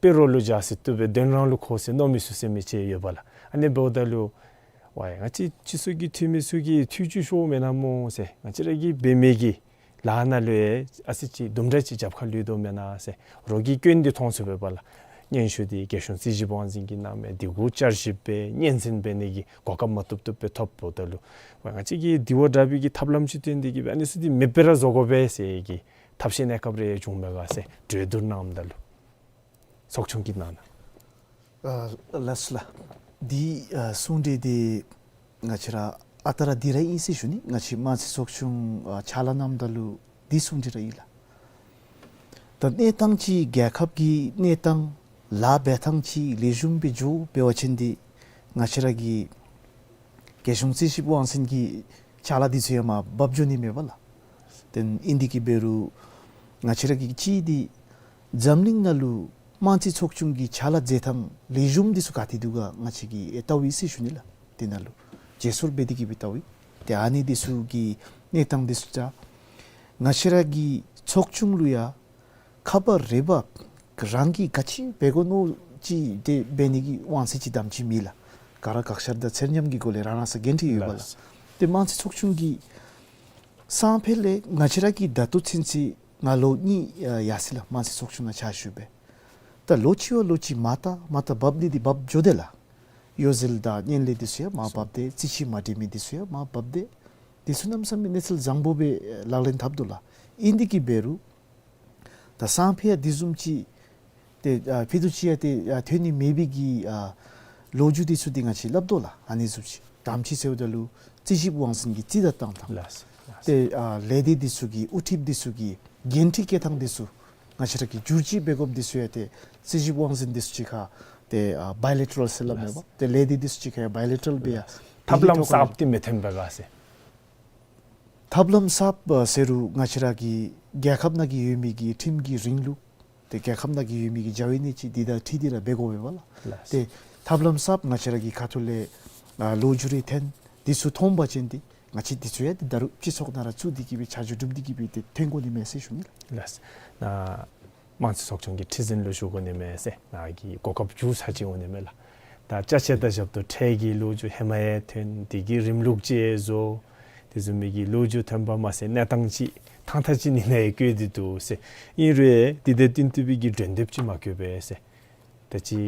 དཔེ་རོགས་ལུ་འཇའ་ཟེར་བཏུབ་པས་དོན་རང་ལུ་ཁོ་ཟེར་མནོ་མི་ཚུ་ཟེར་མི་ཅིག་ཡོད་པ་ལགས། ཨ་ནི་འབདཝ་ད་ལུ་ཝའི་ང་བཅས་སྤྱི་ཚོགས་ཀྱི་འཐུས་མི་ཚུ་གིས་ཐུགས་རྗེ་ཆེ་མེན་ན་སྨོ་ཟེར། ང་བཅས་ར་གིས་འབད་མི་གི་ལཱ་ནང་ལུ་ཡང་ཨ་ཙི་ཅིག་དུམ་གྲ་ཅིག་རྒྱབ་ཁར་ལུས་དོ་མེན་ན་ཟེར། རོགས་ཀྱི་སྐྱོན་འདི་མཐོང་ཚུགས་པས་པ་ལགས། སྙན་ཞུ་འདི་རྒྱལ་གཞུང་རྩིས་ཞིབ་དབང་འཛིན་གྱིས་གནངམ་མས། དེ་གུ་བསྐྱར་ཞིབ་འབད་སྙན་གསན་འབད་ནི་གི་གོ་སྐབས་མ་བཏུབ་བཏུབ་སྦེ་ཐོབ་འབདཝ་ད་ལུ་ཝའི་ང་བཅས་ཀྱིས་དེ་བ་དྲག་པའི་གི་ཐབས་ལམ་ཅིག་བཏོན་ཏེ་གིས་སྦེ་ཨ་ནི་ཚུ་འདི་མེདཔ་སྦེ་ར་བཟོ་དགོ་པས་ཟེར་གྱི་ཐབས་ཤེས་གནས་སྐབས་རེ་ཡང་བྱུངམ་མས་ག་ཟེར་གྲོས་བསྡུར་གནངམ་ད་ལུ་ཚོགས་ཆུང་གི་ནང་ན། ཨ་ལགས་སོ་ལགས། འདི་ཨ་གསུང་གྲོས་འདི་ང་བཅས་ར་ཨ་རྟག་ར་འདི་ར་ཨིན་ཟེར་ཞུ་ནི། ང་བཅས་དམངས་རྩིས་ཚོགས་ཆུང་ཨ་ཕྱག་ལཱ་གནངམ་ད་ལུ་འདི་གསུང་གྲོས་ར་ཨིན་ལགས། ད་གནས་སྟངས་ཅིག་རྒྱལ་ཁབ་ཀྱི་གནས་སྟངས་ལཱ་འབད་ཐངས་ཅིག་ལེགས་ཤོམ་སྦེ་འགྱོ་འབད་བ་ཅིན་འདི་ང་བཅས་ར་གི་རྒྱལ་གཞུང་རྩིས་ཞིབ་དབང་འཛིན་གྱི་ཕྱག་ལཱ་འདི་ཚུ་ཡང་མར་བབས་འགྱོ་ནི་མས་པ་ལགས། དེ་ཨིན་ཏེ་གིས་འབད་རུང་ང་བཅས་ར་གི་གཅིག་འདི་འཛམ་གླིང་ནང་ལུ་དམངས་རྩིས་ཚོགས་ཆུང་གི་ཕྱག་ལཱ་མཛད་ཐངས་ལེགས་ཤོམ་འདི་ཚུ་ག་ཏེ་འདུག་ག་ང་བཅས་ཀྱིས་ཨེ་བལྟཝ་ཨིན་ཟེར་ཞུ་ནི་ལགས། དེ་ནང་ལུ་བརྗེ་སོར་འབད་དེ་གིས་སྦེ་བལྟཝ་ཨིན། ཏེ་ཨ་ནི་འདི་ཚུ་གི་གནས་སྟངས་འདི་ཚུ་ད་ང་བཅས་ར་གི་ཚོགས་ཆུང་ལུ་ཡང་ཁ་པར་རེ་འབག་རང་གིས་ག་ཅི་འབད་དགོ་མནོ་ཅི་དེ་འབད་ནི་གི་དབང་ཚད་ཅིག་དམ་ཅིག་མེད་ལགས། ག་ར་བཀག་ཆ་དང་ཚེར་ཉམས་ཀྱི་སྒོ་ལས་རང་རང་སོ་འགན་འཁྲི་ཡོད་པས་ལགས། ལགས། ཏེ་དམངས་གཙོའི་ཚོགས་ཆུང་གི་སང་ཕོད་ལས་ང་བཅས་ར་གིས་ད་ལྟོ་ཚུན་ཚོད་ང་ལོ་གཉིས་ཡར་སོ་ཡི་ལགས། དམངས་གཙོའི་ཚོགས་ཆུང་ནང་ཕྱག་ཞུ་སྦེ། ད་ལོ་གཅིག་བ་ལོ་གཅིག་མར་ལྟ་མར་ལྟ་འབབ་ནི་འདི་འབབ་འགྱོ་དེས་ལགས། གཡོ་ཟོལ་དང་བརྙན་ལེན་འདི་ཚུ་ཡང་མར་འབབ་སྟེ་རྩིས་ཞིབ་མ་འགྲིག་མི་འདི་ཚུ་ཡང་མར་འབབ་སྟེ་འདི་ཚུ་གནམ་མེད་ས་མེད་གནས་ཚུལ་བཟང་པོ་སྦེ་ལག་ལེན་འཐབ་དོ་ལགས། ཨིན་དེ་གིས་འབད་རུང་ད་སང་ཕོད་ཡང་འདི་བཟུམ་ཅིག་ཏེ་ཨ་ཕྱེད་དུ་ཅིག་ཡང་ཏེ་ཨ་ཐོན་ནི་མེད་པའི་གི་ཨ་ལོ་རྒྱུས་འདི་ཚུ་འདི་ང་བཅས་སླབ་དོ་ལགས། ཨ་ནི་བཟུམ་ཅིག་དམ་ཅིག་ཟེརཝ་ད་ལུ་རྩིས་ཞིབ་དབང་འཛིན་གྱི་རྩིས་ད་བཏང་ཐངས། ལགས། ཏེ་ཨ་ལས་སྡེ་འདི་ཚུ་གི་དབུ་ཁྲིདཔ་འདི་ཚུ་གི་འགན་འཁྲི་བཀལ་ཐངས་འདི་ཚུ་ང་བཅས་ར་གིས་བསྒྱུར་བཅོས་འབད་དགོཔ་འདི་ཚུ་ཡང་ཏེ་རྩིས་ཞིབ་དབང་འཛིན་འདི་ཚུ་གཅིག་ཁར་ཏེ་ཨ་བའི་ལེ་ཊ་རཱལ་ཟེར་སླབ་མས་པ། ཏེ་ལས་སྡེ་འདི་ཚུ་གཅིག་ཁར་ཡང་བའི་ལེ་ཊ་རཱལ་སྦེ་ཡང་ཐབས་ལམ་གསརཔ་འདི་མི་འཐོན་པས་ག་ཟེར། ཐབས་ལམ་གསརཔ་ཟེར་རུང་ང་བཅས་ར་གི་རྒྱལ་ཁབ་ནང་གི་ཡོད་མི་གི་ཁྲིམས་ཀྱི་རིང་ལུགས་ཏེ་རྒྱལ་ཁབ་ནང་གི་ཡོད་མི་གི་བྱ་བའི་གནས་ཚུལ་འདི་དང་འཁྲིལ་ཏེ་ར་འབད་དགོ་པས་ལགས། ལགས། ཏེ་ཐབས་ལམ་གསརཔ་ང་བཅས་ར་གི་ཁ་ཐུག་ལས་ཨ་ལོ་རྒྱུས་རེ་འཐོན་འདི་ཚུ་མཐོང་པ་ཅིན་ཏེ་ང་བཅས་འདི་ཚུ་ཡང་ཏེ་ད་རུང་སྤྱི་ཚོགས་ནང་ར་བཙུགས་ཏེ་གིས་སྦེ་ཆ་འཇོག་གྲུབ་སྟེ་གིས་སྦེ་ཏེ་འཐོན་དགོ་ནི་མས་ཟེར་ཞུ་ནི་ལགས། ལགས། ནཱ་དམངས་གཙོའི་ཚོགས་ཆུང་གི་ཁྲི་འཛིན་ལུ་ཞུ་དགོ་ནི་མས་ཟེར་ནཱ་གི་གོ་སྐབས་བསྒྱུར་ཚར་ཅིག་འོང་ནི་མས་ལགས། ད་ཅ་ཆས་དང་ཞབས་ཏོག་ཁྲལ་གྱི་ལོ་རྒྱུས་ཧེ་མ་ཡང་ཐོན། དེ་གི་རིམ་ལུགས་ཅིག་བཟོ། དེ་བཟུམ་མའི་གི་ལོ་རྒྱུས་ཐོན་པ་མ་ཚད་གནས་སྟངས་ཅིག་ཐང་ཐང་ཅིག་ནི་ནཱ་ཡང་བཀོད་དེ་འདུག་ཟེར། ཨིན་རུང་དེ་དང་བསྟུན་ཏེ་སྦེ་གི་གྲོས་འདེབས་ཅིག་མ་བཀོད་པས་ཟེར། ད་ཅི་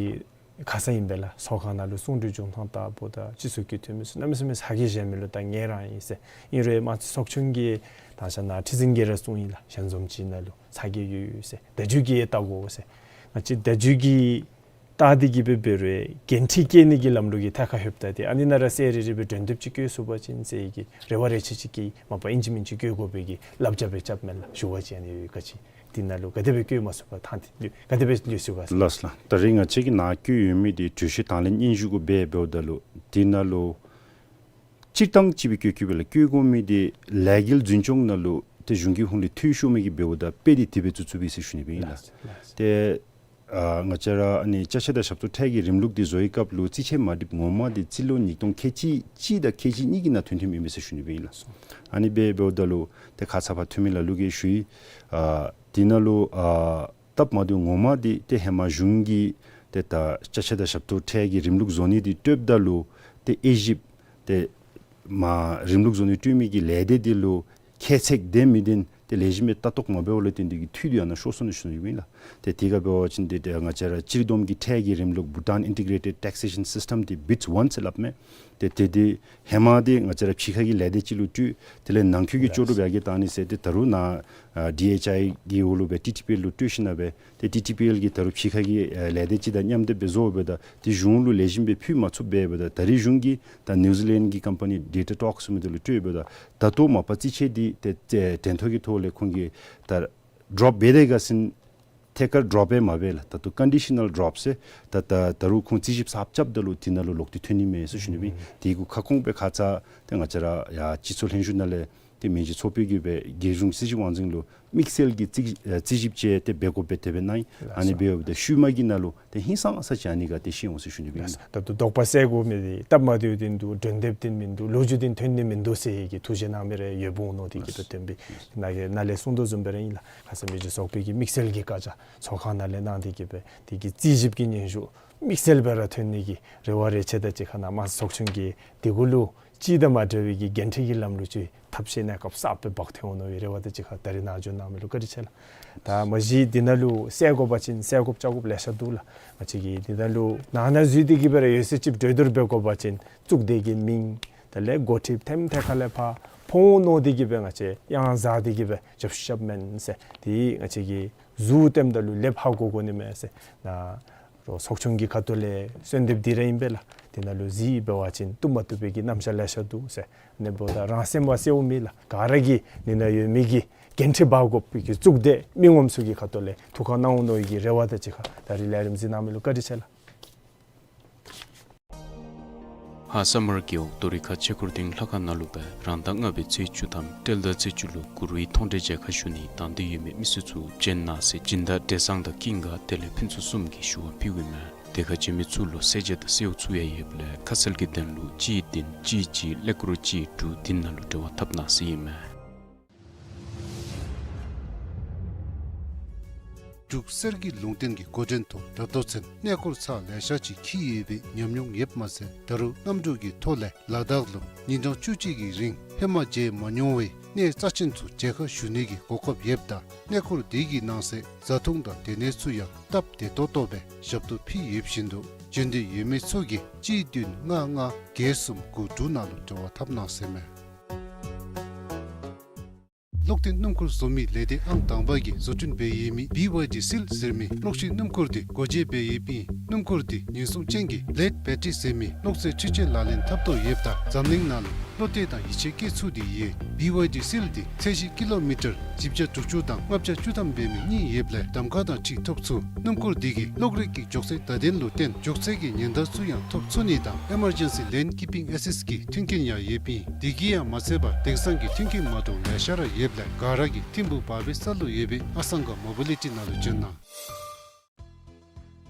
ཁ་ཙ་ཨིན་པས་ལགས། ཚོགས་ཁང་ནང་ལུ་གསུང་གྲོས་བྱུང་ཐངས་ལྟ་བུ་དང་སྤྱི་ཚོགས་ཀྱི་འཐུས་མི་ཚུ་གནམ་མེད་ས་མེད་ཚ་གྱང་བཞེས་མི་ལུ་ད་ངལ་རངས་ཨིན་ཟེར། ཨིན་རུང་དམངས་གཙོའི་ཚོགས་ཆུང་གི་ད་ཆ་ནཱ་ཁྲི་འཛིན་གྱིས་ར་གསུངས་ཡི་ལགས། ཞལ་འཛོམས་ཅིག་ནང་ལུ་ཚ་གྱང་ཡོད་ཟེར། བརྡ་བརྒྱུད་ཀྱིས་ཡང་བལྟ་དགོ་ཟེར། ང་བཅས་བརྡ་བརྒྱུད་ཀྱིས་བལྟ་སྟེ་གིས་སྦེ་འབད་རུང་འགན་འཁྲི་བཀལ་ནི་གི་ལམ་ལུགས་ཀྱི་ཐད་ཁར་ལྷོདཔ་ད་ཏེ་ཨ་ནི་ནང་ར་གསལ་རི་རི་སྦེ་གྲོས་འདེབས་ཅིག་བཀོད་ཚུགས་པ་ཅིན་ཟེར་གྱི་རེ་བ་རེ་ཆེ་ཅིག་གིས་མ་པ་ཨིན་ཅི་མིན་ཅི་བཀོད་དགོ་པའི་གི་བསླབ་བྱ་སྦེ་རྐྱབ་མས་ལགས། ཞུ་བ་ཅིན་ཨ་ནི་ཡོད་ག་ཅི། དེ་ནང་ལུ་ག་དེ་སྦེ་བཀོད་མ་ཚུགས་པར་ཐང་འདི་ག་དེ་སྦེ་ལུས་སོང་ག་ཟེར། ལགས་ལགས། ད་རིས་ང་བཅས་ཀྱིས་ནཱ་བཀོད་ཡོད་མི་འདི་གྲོས་ཆོད་དང་ལེན་སྙན་ཞུ་གུ་སྦེ་འབདཝ་ད་ལུ་དེ་ནང་ལུ་སྤྱིར་བཏང་ཅིག་སྦེ་བཀོད་བཀོདཔ་ལས་བཀོད་དགོ་མི་འདི་ལས་འགུལ་འཛིན་སྐྱོང་ནང་ལུ་ཏེ་གཞུང་གི་ཧོངས་ལས་འཐུས་ཤོར་མི་གིས་འབདཝ་ད་དཔེ་འདི་དེ་སྦེ་བཙུགས་བཙུགསཔ་ཨིན་ཟེར་ཞུ་ནི་སྦེ་ཨིན་ལགས། ལགས་ལགས། ཏེ་ཨ་ང་བཅས་ར་ཨ་ནི་ཅ་ཆས་དང་ཞབས་ཏོག་ཁྲལ་གྱི་རིམ་ལུགས་འདི་བཟོ་བའི་སྐབས་ལུ་རྩིས་ཆད་མ་འགྲིགཔ་ངོ་མ་འདི་རྩིས་ལོ་ཉིས་སྟོང་ཁལ་གཅིག་གཅིག་དང་ཁལ་གཅིག་གཉིས་ཀྱི་ནང་ཐོན་ཐོནམ་ཨིན་མས་ཟེར་ཞུ་ནི་སྦེ་ཨིན་ལགས། ཨ་ནི་སྦེ་འབདཝ་ད་ལུ་ཏེ་ཁ་ཙ་ཕར་འཐུས་མི་ལ་ལུ་གིས་ཞུ་ཡི། ཨ་དེ་ནང་ལུ་ཨ་སྟབས་མ་བདེཝ་ངོ་མ་འདི་ཏེ་ཧེ་མ་གཞུང་གིས་ཏེ་ད་ཅ་ཆས་དང་ཞབས་ཏོག་ཁྲལ་གྱི་རིམ་ལུགས་བཟོ་ནི་འདི་སྤྲོདཔ་ད་ལུ་ཏེ་དབྱེ་ཞིབ་ཏེ་མ་རིམ་ལུགས་བཟོ་ནི་སྤྲོད་མི་གི་ལས་སྡེ་འདི་ལུ་ཁྱད་ཚད་ལྡན་མི་ལྡན་ཏེ་ལེགས་ཤོམ་སྦེ་ལྟ་རྟོག་མ་འབདཝ་ལས་བརྟེན་ཏེ་གིས་འཐུས་འདི་ཨ་ནཱ་ཤོར་སོང་ནི་ཞུ་ནི་ཨིན་ལགས། ཏེ་དེ་ཁར་འབད་བ་ཅིན་ཏེ་ཏེ་ང་བཅས་ར་སྤྱིར་བསྡོམས་ཀྱི་ཁྲལ་གྱི་རིམ་ལུགས་Bhutan Integrated Taxation System འདི་BITS one ཟེར་སླབ་མས། ཏེ་དེ་འདི་ཧེ་མ་འདི་ང་བཅས་ར་ཕྱི་ཁ་གི་ལས་སྡེ་ཅིག་ལུ་སྤྲོད། དེ་ལས་ནང་འཁོད་ཀྱི་ལྕོགས་གྲུབ་ཡར་རྒྱས་བཏང་ནི་ཟེར་ཏེ་ད་རུང་ནཱ་ཨ་ཌི་ཨེཆ་ཨའི་གི་འོག་ལུ་སྦེ་ཊི་ཊི་པི་ཨེལ་ལུ་སྤྲོད་ཞིནམ་སྦེ་ཏེ་ཊི་ཊི་པི་ཨེལ་གྱིས་ད་རུང་ཕྱི་ཁ་གི་ཨེ་ལས་སྡེ་ཅིག་དང་མཉམ་སྡེབ་སྦེ་བཟོ་འབདཝ་ད་ཏེ་གཞུང་ལུ་ལེགས་ཤོམ་སྦེ་ཕུལ་མ་ཚུགསཔ་འབད་འབདཝ་ད་ད་རིས་གཞུང་གིས་ད་ནིའུ་ཛི་ལེནཌ་གི་ཀམ་པ་ནི་Datatalk ཟེར་མི་འདི་ལུ་སྤྲོད་འབདཝ་ད་ད་ལྟོ་མ་པ་རྩིས་ཆད་འདི་ཏེ་ཏེ་དྲན་ཐོ་གི་ཐོག་ལས་ཁོང་གིས་ད་ཌོརོཔ་འབད་དེ་ག་ཟེར་ཐད་ཀར་ཌོརོཔ་སྦེ་མ་འབད་ལགས། ད་ལྟོ་ཀོན་ཌི་ཤ་ནཱལ་ཌོརོཔ་ཟེར་ད་ད་ད་རུང་ཁོང་རྩིས་ཞིབ་གསརཔ་རྐྱབ་ད་ལུ་དེ་ནང་ལུ་ལོག་སྟེ་ཐོན་ནི་མས་ཟེར་ཞུ་ནི་སྦེ། ཨུམ་དེ་གུ་ཁ་སྐོང་སྦེ་ཁ་ཙ་ཏེ་ང་བཅས་ར་ཡར་སྤྱི་ཚོགས་ལྷན་བཞུགས་ནང་ལས་ཏེ་མི་རྗེ་ཚོགས་དཔོན་གྱིས་སྦེ་རྒྱལ་གཞུང་རྩིས་ཞིབ་དབང་འཛིན་ལུ་དམིགས་བསལ་གྱི་རྩིས་ཨེ་རྩིས་ཞིབ་ཅིག་ཏེ་འབད་དགོཔ་སྦེ་དེ་སྦེ་གནང་ཡི། ལགས་སོ། ཨ་ནི་འབདཝ་ད་ཤུལ་མ་གི་ནང་ལུ་ཏེ་ཧིང་སངས་ས་ཅིག་ཨ་ནི་ག་ཏེ་ཤེས་འོང་ཟེར་ཞུ་ནི་སྦེ་ཨིན། ལགས་སོ། ད་ལྟོ་དོགས་པ་སེལ་དགོ་མི་འདི་སྟབས་མ་བདེཝ་འདི་མིན་འདུག། གྲོས་འདེབས་འདི་མིན་འདུག། ལོ་རྒྱུས་འདི་ཐོན་ནི་མིན་འདུག་ཟེར་གྱི་ཐུགས་བཞེད་གནང་མི་རེ་ཡོདཔ་འོང་མནོ་སྟེ་གིས་སྦེ་སྟོན་པས། ནཱ་གིས་ནཱ་ལས་གསུང་དོ་བཟུམ་སྦེ་ར་ཨིན་ལགས། ཁ་ཙ་མི་རྗེ་ཚོགས་དཔོན་གྱིས་དམིགས་བསལ་གྱི་བཀའ་རྒྱ་ཚོགས་ཁང་ནང་ལས་གནང་སྟེ་གིས་སྦེ་དེ་གི་རྩིས་ཞིབ་ཀྱི་སྙན་ཞུ་དམིགས་བསལ་སྦེ་ར་ཐོན་ནི་གི་རེ་བ་རེ་ཆེ། ད་ཅི་ཁ་ནཱ་དམངས་གཙོའི་ཚོགས་ཆུང་གིས་དེ་གུ་ལུ་སྤྱི་དང་མ་འབྲེལ་བའི་གི་འགན་འཁྲི་གི་ལམ་ལུགས་ཅིག་ཐབས་ཤེས་གནས་སྐབས་གསརཔ་སྦེ་འབག་འཐོན་འོང་མནོ་བའི་རེ་བ་ད་ཅི་ཁ་ད་རིས་ནཱ་བྱོན་གནང་མི་ལུ་བཀའ་དྲིན་ཆེ་ལགས། ད་མ་གཞི་འདི་ནང་ལུ་སེལ་དགོ་པ་ཅིན་སེལ་དགོཔ་བཅོ་དགོཔ་ལེ་ཤ་འདུག་ལགས། ང་བཅས་ཀྱིས་འདི་ནང་ལུ་ནང་ན་འཛུལ་ཏེ་གིས་སྦེ་ར་ཡོད་ཚད་ཅིག་གྲོས་བསྡུར་འབད་དགོ་པ་ཅིན་གཙུག་སྡེ་གི་མིང་དེ་ལས་འགོ་ཁྲིདཔ་ཐེམ་ཐད་ཁ་ལས་ཕར་ཕོག་འོང་མནོ་སྟེ་གིས་སྦེ་ང་བཅས་ཡང་ཟ་སྟེ་གིས་སྦེ་རྒྱབ་ཤུལ་རྐྱབ་མེན་ཟེར། དེ་ང་བཅས་ཀྱིས་གཟུགས་བསྟནམ་ད་ལུ་ལེབ་ཧ་གོ་དགོ་ནི་མས་ཟེར། ནཱ་རོགས་ཚོགས་ཆུང་གི་ཁ་ཐུག་ལས་གསོལ་འདེབས་འདི་ར་ཨིན་པས་ལགས། དེ་ནང་ལུ་གཟིགས་འབད་བ་ཅིན་བཏུབ་མ་བཏུབ་པའི་གི་རྣམ་གཞག་ལེ་ཤ་འདུག་ཟེར། ཨ་ནི་འབདཝ་ད་རང་སེམས་ཁར་གསལཝ་མེད་ལགས། ག་ར་གིས་འདི་ནང་ཡོད་མི་གི་འགན་འཁྲི་འབག་དགོ་པའི་གི་གཙུག་སྡེ་མི་ངོམ་ཚུ་གི་ཁ་ཐུག་ལས་ཐུགས་ཁར་གནང་འོང་མནོ་བའི་གི་རེ་བ་ད་ཅི་ཁ། ད་རིས་ལས་རིམ་གཟིགས་གནང་མི་ལུ་བཀའ་དྲིན་ཆེ་ལགས། ཧཱ་ས་མར་རྒེད་འོག་རྡོ་རི་ཁ་ཆས་འཁོར་སྡིངས་ལྷ་ཁང་ནང་ལུ་སྦེ་རང་ཟླ་ལྔ་པའི་ཚེས་བཅུ་དང་སྤྲེལ་ཟླ་ཚེས་བཅུ་ལུ་གུ་རུའི་མཐོང་གྲོལ་མཇལ་ཁ་ཞུ་ནི་དང་འདོད་ཡོད་མི་མི་སེར་ཚུ་བྱོན་གནང་ཟེར་སྦྱིན་བདག་བགྲེས་བཟང་དང་ཀུན་དགའ་དེ་ལས་ཕུན་ཚོགས་གསུམ་གྱིས་ཞུ་བ་ཕུལཝ་ཨིན་མས། དེ་ཁར་བྱོན་མི་ཚུ་ལུ་གསལ་བྱེད་དང་གསོལཝ་ཚུ་ཡང་ཡོདཔ་ལས་ཁ་གསལ་གྱི་དོན་ལུ་གཅིག་བདུན་གཅིག་གཅིག་ཀླད་ཀོར་གཅིག་དྲུག་བདུན་ནང་ལུ་འབྲེལ་བ་འཐབ་གནང་ཟེར་ཨིན་མས། འབྲུག་གསེར་གྱི་ལུང་བསྟན་གྱི་འགོ་འདྲེན་ཐོག་ད་ལྟོ་ཚུན་གནས་སྐོར་ཚར་ལེ་ཤ་ཅིག་འཁྱིད་ཡོད་པའི་ཉམས་མྱོང་ཡོདཔ་མ་ཚད་ད་རུང་གནམ་གྲུ་གི་ཐོག་ལས་ལ་དྭགས་ལུ་ཉིན་གྲངས་བཅུ་གཅིག་གི་རིང་ཧེ་མ་མཇལ་མ་མྱོང་བའི་གནས་རྩ་ཆེན་ཚུ་མཇལ་ཁ་ཞུ་ནི་གི་གོ་སྐབས་ཡོདཔ་ད་གནས་སྐོར་དེ་གི་ནང་གསེས་བཟའ་འཐུང་དང་སྡོད་གནས་ཚུ་ཡང་སྟབས་བདེ་ཏོག་ཏོ་སྦེ་ཞབས་ཏོག་ཕུལ་ཡོད་བཞིན་དུ་བྱོན་འདོད་ཡོད་མི་ཚུ་གིས་གཅིག་བདུན་ལྔ་ལྔ་བརྒྱད་གསུམ་དགུ་དྲུག་ནང་ལུ་འབྲེལ་བ་འཐབ་གནང་ཟེར་མས། གློག་འཕྲིན་སྣུམ་འཁོར་བཟོ་མི་ལས་སྡེ་ཨང་དང་པ་གིས་བཟོ་སྐྲུན་འབད་ཡོད་མི་བི་ཝའི་ཌི་སིལ་ཟེར་མི་གློག་ཤིང་སྣུམ་འཁོར་དེ་སྒོ་འབྱེད་འབད་ཡོདཔ་ཨིན། སྣུམ་འཁོར་དེ་ཉེན་སྲུང་ཅན་གྱི་ལེཌ་བེ་ཊི་རི་ཟེར་མི་གློག་རྫས་འཕྲུལ་ཆས་ལག་ལེན་འཐབ་དོ་ཡོདཔ་ད་འཛམ་གླིང་ནང་ལུ་བློ་གཏད་དང་ཡིད་ཆེས་བསྐྱེད་ཚུགས་ཏེ་ཡོད། བི་ཝའི་ཌི་སིལ་དེ་ཚད་གཞི་ཀི་ལོ་མི་ཊར་བཞི་བརྒྱ་དྲུག་ཅུ་དང་ལྔ་བརྒྱ་བཅུ་ཐམ་འབད་མི་གཉིས་ཡོདཔ་ལས་གདམ་ཁ་དང་འཁྲིལ་ཐོབ་ཚུགས། སྣུམ་འཁོར་དེ་གིས་གློག་རིག་གི་མགྱོགས་ཚད་བརྡ་དོན་ལུ་བརྟེན་མགྱོགས་ཚད་ཀྱི་ཉེན་བརྡ་ཚུ་ཡང་ཐོབ་ཚུགས་ནི་དང་ཨེ་མར་ཇེན་སི་ལེན་ཀིཔ་པིང་ཨེ་སིསཊ་གི་མཐུན་རྐྱེན་ཡང་ཡོདཔ་ཨིན། དེ་གིས་ཡང་མ་ཚད་པར་དེང་སང་གི་མཐུན་རྐྱེན་མ་འདྲཝ་ལེ་ཤ་ར་ཡོདཔ་ལས་ག་ར་གིས་ཐིམ་ཕུག་བར་བའི་ས་ལུ་ཡོད་པའི་ཨ་སང་ག་མོ་བི་ལི་ཊི་ནང་ལུ་བྱོན་གནང་།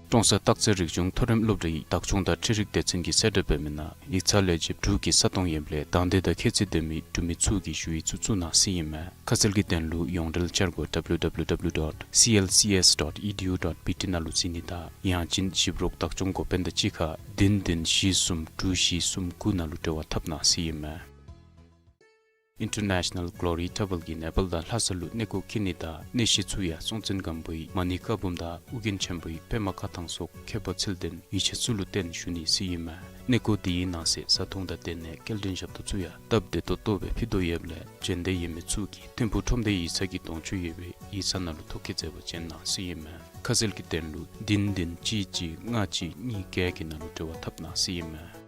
ཀྲོང་གསར་སྟག་རྩེ་རིག་གཞུང་མཐོ་རིམ་སློབ་གྲྭའི་བདག་སྐྱོང་དང་འཕྲུལ་རིག་སྡེ་ཚན་གྱིས་གསལ་བསྒྲགས་འབད་མི་ནང་ཡིག་ཚང་ལས་བྱེདཔ་དྲུག་གི་ས་སྟོང་ཡོདཔ་ལས་དང་འདོད་དང་ཁྱད་ཚད་ལྡན་མི་འབྲུག་མི་ཚུ་གིས་ཞུ་ཡིག་ཚུ་བཙུགས་གནང་ཟེར་ཨིན་མས། ཁ་གསལ་གྱི་དོན་ལུ་ཡོངས་འབྲེལ་འཆར་སྒོ་W W W dot C L C S dot E D U dot B T ནང་ལུ་གཟིགས་ནི་དང་ཡང་ཅིན་ཞིབ་རོགས་བདག་སྐྱོང་འགོ་དཔོན་དང་གཅིག་ཁར་བདུན་བདུན་བཞི་གསུམ་དྲུག་བཞི་གསུམ་དགུ་ནང་ལུ་འབྲེལ་བ་འཐབ་གནང་ཟེར་ཨིན་མས། International Glory Travel གིས་ནེ་པཱལ་དང་ལྷ་ས་ལུ་གནས་སྐོར་འཁྱིད་ནི་དང་གནས་གཞི་ཚུ་ཡང་སྲོང་བཙན་སྒམ་པོའི་མ་ཎི་བཀའ་འབུམ་དང་ཨོ་རྒྱན་ཆེན་པོའི་པདྨ་བཀའ་ཐང་སོགས་མཁས་པ་ཚུལ་ལྡན་ཡིད་ཆེས་ཚུ་ལུ་བརྟེན་ཞུ་ནི་ཟེར་ཨིན་མས། གནས་སྐོར་དེའི་ནང་གསེས་བཟའ་འཐུང་དང་སྡོད་གནས་སྐྱེལ་འདྲེན་ཞབས་ཏོག་ཚུ་ཡང་སྟབས་བདེ་ཏོག་ཏོ་སྦེ་ཕུལ་དོ་ཡོདཔ་ལས་བྱོན་འདོད་ཡོད་མི་ཚུ་གིས་ཐིམ་ཕུག་ཁྲོམ་སྡེ་ཡིག་ཚང་གི་གདོང་ཅོག་ཡོད་པའི་ཡིག་ཚང་ནང་ལུ་ཐོ་བཀོད་མཛད་པར་བྱོན་གནང་ཟེར་ཨིན་མས། ཁ་གསལ་གྱི་དོན་ལུ་བདུན་བདུན་གཅིག་གཅིག་ལྔ་གཅིག་གཉིས་བརྒྱད་ཀྱི་ནང་ལུ་འབྲེལ་བ་འཐབ་གནང་ཟེར་ཨིན་མས།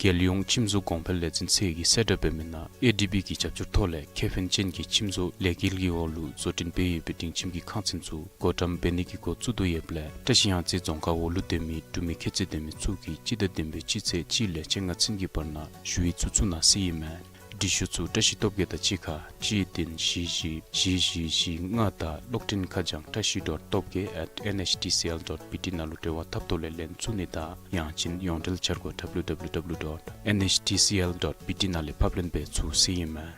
རྒྱལ་ཡོངས་ཁྱིམ་བཟོ་གོང་འཕེལ་ལས་འཛིན་ཚད་ཀྱིས་གསལ་བསྒྲགས་འབད་མི་ནང་ཨེ་ཌི་བི་གི་རྒྱབ་སྐྱོར་ཐོག་ལས་ཁེ་ཕན་ཅན་གྱི་ཁྱིམ་བཟོ་ལས་འགུལ་གྱི་འོག་ལུ་བཟོ་སྐྲུན་འབད་ཡོད་པའི་སྒྲིང་ཁྱིམ་གྱི་ཁང་ཚན་ཚུ་བགོ་བཀྲམ་འབད་ནི་གི་འགོ་བཙུགས་དོ་ཡོདཔ་ལས་བཀྲ་ཤིས་གཡང་རྩེ་རྫོང་ཁག་འོག་ལུ་སྡོད་མི་འབྲུག་མི་ཁྱད་ཚད་ལྡན་མི་ཚུ་གིས་སྤྱི་ཟླ་བདུན་པའི་སྤྱི་ཚེས་གཅིག་ལས་བཅོ་ལྔ་ཚུན་གྱི་བར་ན་ཞུ་ཡིག་ཚུ་བཙུགས་གནང་ཟེར་ཨིན་མས། འབྲི་ཤོག་ཚུ་བཀྲ་ཤིས་སྟོབས་རྒྱས་དང་གཅིག་ཁར་གཅིག་བདུན་བཞི་བཞི་བཞི་བཞི་བཞི་ལྔ་དང་གློག་འཕྲིན་ཁ་བྱང་བཀྲ་ཤིས་dot top gay at N H T C L dot B T ནང་ལུ་འབྲེལ་བ་འཐབ་ཐོག་ལས་ལེན་ཚུགས་ནི་དང་ཡང་ཅིན་ཡོངས་འབྲེལ་འཆར་སྒོ་W W W dot N H T C L dot B T ནང་ལས་ཕབ་ལེན་འབད་ཚུགས་ཟེར་ཨིན་མས།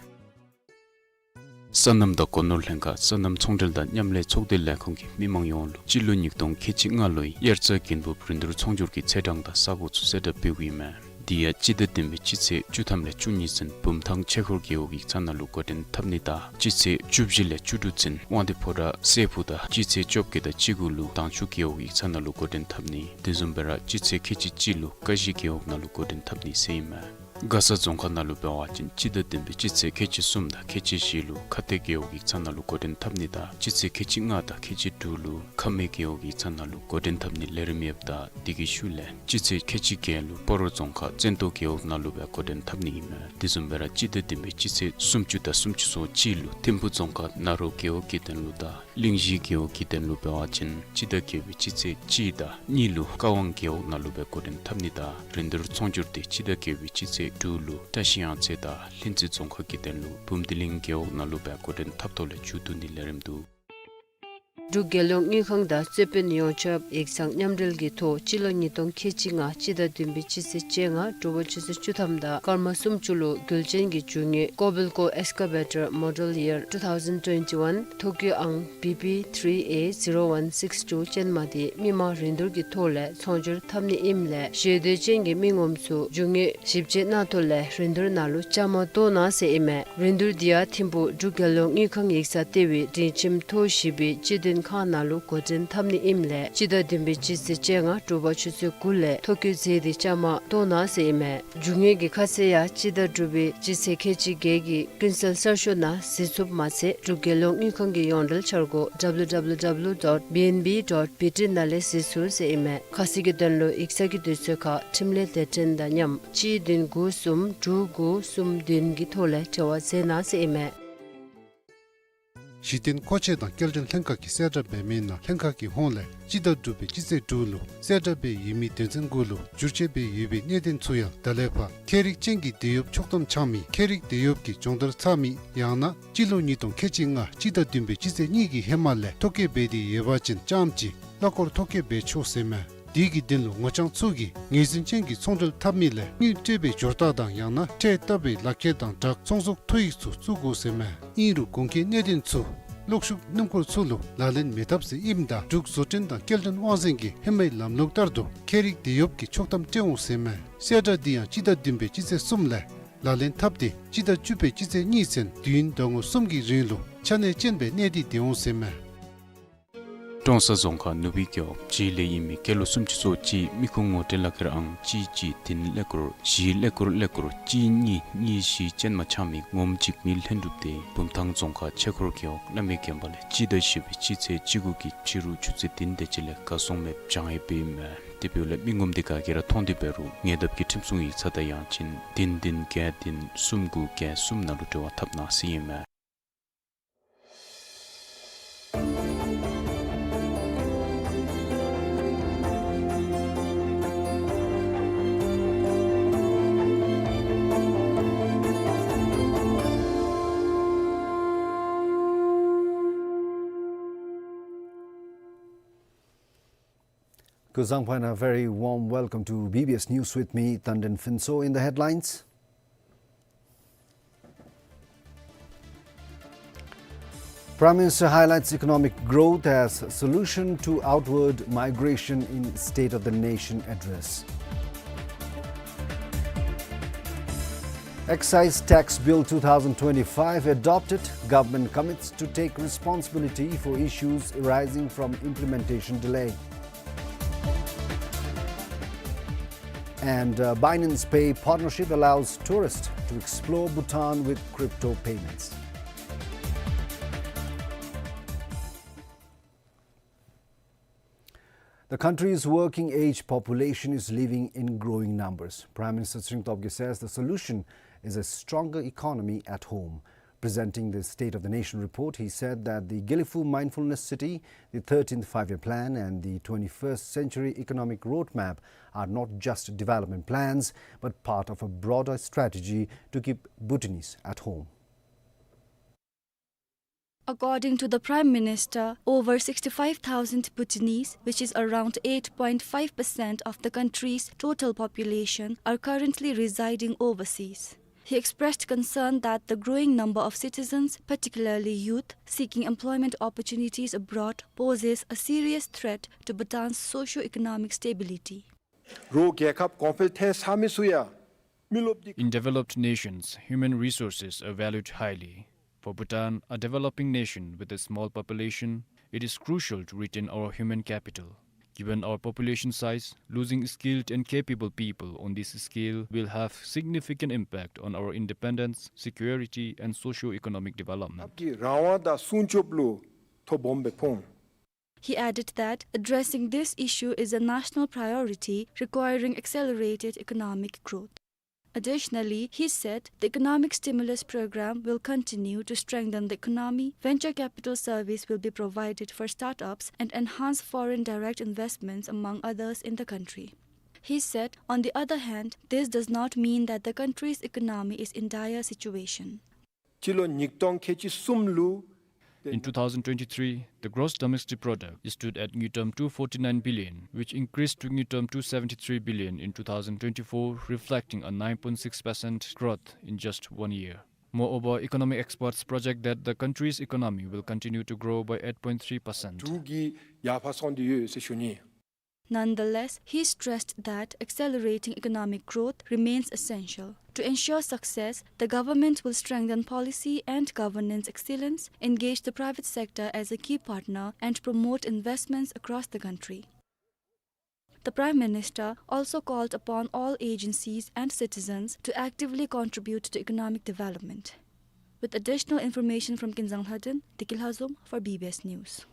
སོ་ནམ་དང་སྒོ་ནོར་ལྷན་ཁག་སོ་ནམ་ཚོང་འབྲེལ་དང་མཉམ་ལས་ཚོགས་སྡེ་ལས་ཁུངས་ཀྱིས་མི་མང་ཡོངས་ལུ་སྤྱི་ལོ་ཉིས་སྟོང་ཁལ་གཅིག་ལྔ་ལོའི་དབྱར་རྩྭ་དགུན་འབུབ་རིན་བསྡུར་ཚོང་སྒྱུར་གྱི་ཚེས་གྲངས་དང་ས་གོ་ཚུ་གསལ་བསྒྲགས་འབདཝ་ཨིན་མས། དེ་ཡང་སྤྱི་ཟླ་བདུན་པའི་སྤྱི་ཚེས་བཅུ་ཐམ་ལས་བཅུ་གཉིས་ཚུན་བུམ་ཐང་ཆོས་འཁོར་རྒེད་འོག་ཡིག་ཚང་ནང་ལུ་འགོ་འདྲེན་འཐབ་ནི་དང་སྤྱི་ཚེས་བཅུ་བཞི་ལས་བཅུ་དྲུག་ཚུན་དབང་འདུས་ཕོ་བྲང་སྲས་ཕུག་དང་སྤྱི་ཚེས་བཅོ་བརྒྱད་དང་བཅུ་དགུ་ལུ་དྭངས་ཆུ་རྒེད་འོག་ཡིག་ཚང་ནང་ལུ་འགོ་འདྲེན་འཐབ་ནི། དེ་བཟུམ་སྦེ་ར་སྤྱི་ཚེས་ཁལ་གཅིག་གཅིག་ལུ་ཀ་གཞི་རྒེད་འོག་ནང་ལུ་འགོ་འདྲེན་འཐབ་ནི་ཟེར་ཨིན་མས། མགར་ས་རྫོང་ཁག་ནང་ལུ་འབད་བ་ཅིན་སྤྱི་ཟླ་བདུན་པའི་སྤྱི་ཚེས་ཁལ་གཅིག་གསུམ་དང་ཁལ་གཅིག་བཞི་ལུ་ཁ་གཏད་རྒེད་འོག་ཡིག་ཚང་ནང་ལུ་འགོ་འདྲེན་འཐབ་ནི་དང་སྤྱི་ཚེས་ཁལ་གཅིག་ལྔ་དང་ཁལ་གཅིག་དྲུག་ལུ་ཁ་སྨད་རྒེད་འོག་ཡིག་ཚང་ནང་ལུ་འགོ་འདྲེན་འཐབ་ནི་ལས་རིམ་ཡོདཔ་ད་དེ་གི་ཤུལ་ལས་སྤྱི་ཚེས་ཁལ་གཅིག་བརྒྱད་ལུ་སྤ་རོ་རྫོང་ཁག་བཙན་ཏོ་རྒེད་འོག་ནང་ལུ་སྦེ་འགོ་འདྲེན་འཐབ་ནི་ཨིན་མས། དེ་བཟུམ་སྦེ་ར་སྤྱི་ཟླ་བདུན་པའི་སྤྱི་ཚེས་སུམ་ཅུ་དང་སུམ་ཅུ་སོ་གཅིག་ལུ་ཐིམ་ཕུག་རྫོང་ཁག་ན་རོ་རྒེད་འོག་གི་དོན་ལུ་དང་གླིང་བཞི་རྒེད་འོག་གི་དོན་ལུ་འབད་བ་ཅིན་སྤྱི་ཟླ་བརྒྱད་པའི་སྤྱི་ཚེས་གཅིག་དང་གཉིས་ལུ་ཀ་ཝང་རྒེད་འོག་ནང་ལུ་སྦེ་འགོ་འདྲེན་འཐབ་ནི་དང་རིན་བསྡུར་ཚོང་སྒྱུར་དེ་སྤྱི་ཟླ་བརྒྱད་པའི་སྤྱི་ཚེས་དྲུག་ལུ་བཀྲ་ཤིས་གཡང་རྩེ་དང་ལྷུན་རྩེ་རྫོང་ཁག་གི་དོན་ལུ་བུམ་སྡེ་གླིང་རྒེད་འོག་ནང་ལུ་སྦེ་འགོ་འདྲེན་འཐབ་ཐོག་ལས་མཇུག་བསྡུ་ནི་ལས་རིམ་འདུག། འབྲུག་རྒྱལ་ཡོངས་དངུལ་ཁང་དང་རྩོད་དཔོན་ཡོངས་ཁྱབ་ཡིག་ཚང་མཉམ་འབྲེལ་གྱི་ཐོག་སྤྱི་ལོ་ཉིས་སྟོང་ཁལ་གཅིག་ལྔ་སྤྱི་ཟླ་བདུན་པའི་སྤྱི་ཚེས་བཅོ་ལྔ་དྲོ་པ་ཆུ་ཚོད་བཅུ་ཐམ་དང་སྐར་མ་སུམ་ཅུ་ལུ་རྒྱུ་ཅན་གྱི་རྒྱུ་དངོས་Kobelco Excavator Model Year two thousand twenty-one ཐོ་བཀོད་ཨང་B P three A zero one six two ཅན་མ་དེ་མི་མང་རིན་བསྡུར་གྱི་ཐོག་ལས་ཚོང་སྒྱུར་འཐབ་ནི་ཨིནམ་ལས་ཞེ་འདོད་ཅན་གྱི་མི་ངོམ་ཚུ་རྒྱུ་དངོས་ཞིབ་དཔྱད་གནང་ཐོག་ལས་རིན་བསྡུར་ནང་ལུ་བཅའ་མར་གཏོགས་གནང་ཟེར་ཨིན་མས། རིན་བསྡུར་དེ་ཡང་ཐིམ་ཕུག་འབྲུག་རྒྱལ་ཡོངས་དངུལ་ཁང་ཡིག་ཚང་ལྟེ་བའི་སྒྲིང་ཁྱིམ་ཐོག་བཞི་པའི་སྤྱི་མཐུན་ཁང་ནང་ལུ་འགོ་འདྲེན་འཐབ་ནི་ཨིནམ་ལས་སྤྱི་ཟླ་བདུན་པའི་སྤྱི་ཚེས་བཅོ་ལྔ་དྲོ་པ་ཆུ་ཚོད་དགུ་ལས་ཐོ་བཀོད་མཛད་དེ་བཅའ་མར་གཏོགས་གནང་ཟེར་ཨིན་མས། རྒྱུ་དངོས་ཀྱི་ཁ་གསལ་ཡང་སྤྱི་ཟླ་དྲུག་པའི་སྤྱི་ཚེས་ཁལ་གཅིག་བརྒྱད་ཀྱི་ཀུན་གསལ་གསར་ཤོག་ནང་གཟིགས་ཚུགསཔ་མ་ཚད་འབྲུག་རྒྱལ་ཡོངས་དངུལ་ཁང་གི་ཡོངས་འབྲེལ་འཆར་སྒོ་W W W dot B N B dot B T ནང་ལས་གཟིགས་ཚུགས་ཟེར་ཨིན་མས། ཁ་གསལ་གྱི་དོན་ལུ་ཡིག་ཚང་གི་དུས་ཚོད་ཁར་འཕྲིན་ལས་སྡེ་ཚན་དང་མཉམ་གཅིག་བདུན་དགུ་གསུམ་དྲུག་དགུ་གསུམ་བདུན་གྱི་ཐོག་ལས་འབྲེལ་བ་མཛད་གནང་ཟེར་ཨིན་མས། གཞི་རྟེན་མཁོ་ཆས་དང་སྐྱེལ་འདྲེན་ལྷན་ཁག་གིས་གསལ་བསྒྲགས་འབད་མི་ནང་ལྷན་ཁག་གི་ཧོངས་ལས་སྤྱི་ཟླ་དྲུག་པའི་སྤྱི་ཚེས་དྲུག་ལུ་གསལ་བསྒྲགས་འབད་ཡོད་མི་དོན་ཚན་དགུ་ལུ་བསྒྱུར་བཅོས་འབད་ཡོད་པའི་གནད་དོན་ཚུ་ཡང་ད་ལས་ཕར་ཁྱད་རིག་ཅན་གྱི་དེད་གཡོགཔ་ཕྱོགས་བསྡོམས་འཆང་མི་ཁྱད་རིག་དེད་གཡོགཔ་གི་སྦྱོང་བརྡར་ཚར་མི་ཡང་ན་སྤྱི་ལོ་ཉིས་སྟོང་ཁལ་གཅིག་ལྔ་སྤྱི་ཟླ་བདུན་པའི་སྤྱི་ཚེས་གཉིས་ཀྱི་ཧེ་མ་ལས་ཐོ་བཀོད་འབད་དེ་ཡོད་པ་ཅིན་རྐྱངམ་གཅིག་ ལྟ་སྐོར་ཐོ་བཀོད་འབད་ཆོག་ཟེར་མས། དེ་གི་དོན་ལུ་ངོ་རྐྱང་ཚུ་གིས་ངོས་འཛིན་ཅན་གྱི་ཚོང་འབྲེལ་འཐབ་མི་ལས་དངུལ་སྤྲོད་པའི་སྦྱོར་རྟགས་དང་ཡང་ན་ཁྲལ་བཏབ་པའི་ལག་ཁྱེར་དང་སྦྲགས་ཚོང་ཟོག་ཐོ་ཡིག་ཚུ་བཙུགས་དགོ་ཟེར་མས། ཨིན་རུང་གོང་འཁོད་གནད་དོན་ཚུ་གློག་ཤུགས་སྣུམ་འཁོར་ཚུ་ལུ་ལག་ལེན་མི་འཐབ་ཟེར་ཨིནམ་ད་འབྲུག་བཟོ་སྐྲུན་དང་སྐྱེལ་འདྲེན་དབང་འཛིན་གྱིས་ཧེ་མའི་ལམ་ལུགས་ལྟར་དུ་ཁྱད་རིག་དེ་ཡོདཔ་གི་ཆོག་ཐམ་སྤྲོད་འོང་ཟེར་མས། གསལ་བསྒྲགས་འདི་ཡང་སྤྱི་ཟླ་བདུན་པའི་སྤྱི་ཚེས་གསུམ་ལས་ལག་ལེན་འཐབ་སྟེ་སྤྱི་ཟླ་བཅུ་པའི་སྤྱི་ཚེས་གཉིས་ཚུན་དུས་ཡུན་ཟླ་ངོ་གསུམ་གྱི་རིང་ལུ་ཆ་གནས་ཅན་སྦེ་གནས་ཏེ་སྡོད་འོང་ཟེར་མས། ཀྲོང་གསར་རྫོང་ཁག་ནུབ་སྦིས་རྒེད་འོག་སྤྱི་ལེ་ཨིན་མི་སྐྱེས་ལོ་སུམ་ཅུ་སོ་གཅིག་མི་ཁུངས་ངོ་སྤྲོད་ལག་ཁྱེར་ཨང་གཅིག་གཅིག་བདུན་ཀླད་ཀོར་བཞི་ཀླད་ཀོར་ཀླད་ཀོར་གཅིག་གཉིས་གཉིས་བཞི་ཅན་མ་འཆང་མི་ངོམ་གཅིག་མི་ལྷན་གྲུབ་དེ་བུམ་ཐང་རྫོང་ཁག་ཆོས་འཁོར་རྒེད་འོག་བླ་མའི་དགོན་པ་ལས་སྤྱི་ཟླ་བཞི་པའི་སྤྱི་ཚེས་བཅུ་དགུ་གི་ཕྱི་རུ་ཆུ་ཚོད་བདུན་དེ་ཅིག་ལས་གར་སོང་མེདཔ་བྱང་ཡོདཔ་ཨིན་མས། དེ་འབདཝ་ལས་མི་ངོམ་དེ་ག་གིས་ར་མཐོང་སྟེ་འབད་རུང་ཉེ་འདབས་ཀྱི་ཁྲིམས་སྲུང་ཡིག་ཚང་དང་ཡང་ཅིན་བདུན་བདུན་བརྒྱད་བདུན་གསུམ་དགུ་བརྒྱད་གསུམ་ནང་ལུ་འབྲེལ་བ་འཐབ་གནང་ཟེར་ཨིན་མས། Kuzuzangpo, a very warm welcome to B B S News with me, Tandon Phuntsho. In the headlines, Prime Minister highlights economic growth as solution to outward migration in State of the Nation address. Excise Tax Bill two thousand twenty-five adopted, government commits to take responsibility for issues arising from implementation delay. And, uh, Binance Pay partnership allows tourists to explore Bhutan with crypto payments. The country's working age population is leaving in growing numbers. Prime Minister Tshering Tobgay says the solution is a stronger economy at home. Presenting the State of the Nation report, he said that the Gelephu Mindfulness City, the thirteenth Five-Year Plan, and the twenty-first Century Economic Roadmap are not just development plans, but part of a broader strategy to keep Bhutanese at home. According to the Prime Minister, over sixty-five thousand Bhutanese, which is around eight point five percent of the country's total population, are currently residing overseas. He expressed concern that the growing number of citizens, particularly youth, seeking employment opportunities abroad poses a serious threat to Bhutan's socio-economic stability. རོགས་རྒྱལ་ཁབ་གོང་འཕེལ་ཐལ་ཚར་མི་ཚུ་ཡང་མི་རློབས་འདི། In developed nations, human resources are valued highly. For Bhutan, a developing nation with a small population, it is crucial to retain our human capital. Given our population size, losing skilled and capable people on this scale will have significant impact on our independence, security, and socio-economic development. ཁབ་ཀྱི་རང་དབང་དང་སྲུང་སྐྱོབ་ལུ་ཐོ་སྦོམ་སྦེ་ཕོག། He added that addressing this issue is a national priority requiring accelerated economic growth. Additionally, he said the economic stimulus program will continue to strengthen the economy, venture capital service will be provided for startups, and enhance foreign direct investments, among others, in the country. He said, on the other hand, this does not mean that the country's economy is in dire situation. སྤྱི་ལོ་ཉིས་སྟོང་ཁལ་གཅིག་གསུམ་ལུ། In two thousand twenty-three, the gross domestic product stood at ngultrum two forty-nine billion, which increased to ngultrum two seventy-three billion in two thousand twenty-four, reflecting a nine point six percent growth in just one year. Moreover, economic experts project that the country's economy will continue to grow by eight point three percent. འབྲུག་གི་ཡར་འཕར་སོང་སྟེ་ཡོད་ཟེར་ཞུ་ནི། Nonetheless, he stressed that accelerating economic growth remains essential. To ensure success, the government will strengthen policy and governance excellence, engage the private sector as a key partner, and promote investments across the country. The Prime Minister also called upon all agencies and citizens to actively contribute to economic development. With additional information from Kinzang Lhadon, Deki Lhazom for B B S News.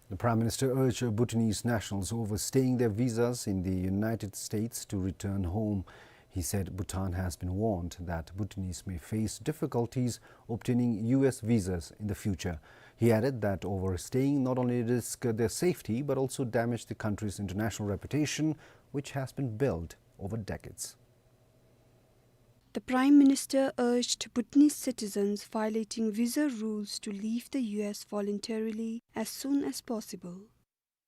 The Prime Minister urged Bhutanese nationals overstaying their visas in the United States to return home. He said Bhutan has been warned that Bhutanese may face difficulties obtaining U S visas in the future. He added that overstaying not only risk their safety but also damage the country's international reputation, which has been built over decades. The Prime Minister urged Bhutanese citizens violating visa rules to leave the U S voluntarily as soon as possible.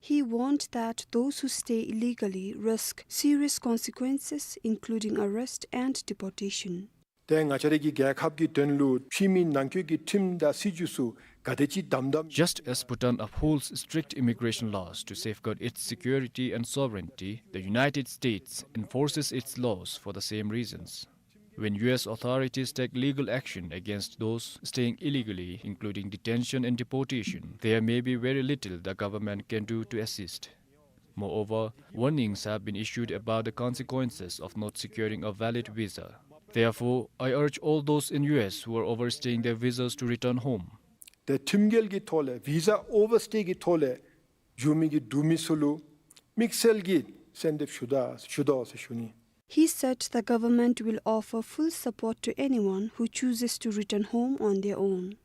He warned that those who stay illegally risk serious consequences, including arrest and deportation. ཏེ་ང་བཅས་རའི་གི་རྒྱལ་ཁབ་ཀྱི་དོན་ལུ་ཕྱི་མི་ནང་འཁོད་ཀྱི་ཁྲིམས་དང་སྲིད་བྱུས་ཚུ་ག་དེ་ཅིག་དམ་དམ། Just as Bhutan upholds strict immigration laws to safeguard its security and sovereignty, the United States enforces its laws for the same reasons. When U S authorities take legal action against those staying illegally, including detention and deportation, there may be very little the government can do to assist. Moreover, warnings have been issued about the consequences of not securing a valid visa. Therefore, I urge all those in U S who are overstaying their visas to return home. ཏེ་ཁྲིམས་འགལ་གྱི་ཐོག་ལས་ཝི་ཛ་ཨོ་ཝར་སྟེ་གི་ཐོག་ལས་འགྱོ་མི་གི་འདུག་མི་ཚུ་ལུ་དམིགས་བསལ་གྱི་གསལ་འདེབས་ཞུ་ད་ཞུ་དོ་ཟེར་ཞུ་ནི། He said the government will offer full support to anyone who chooses to return home on their own.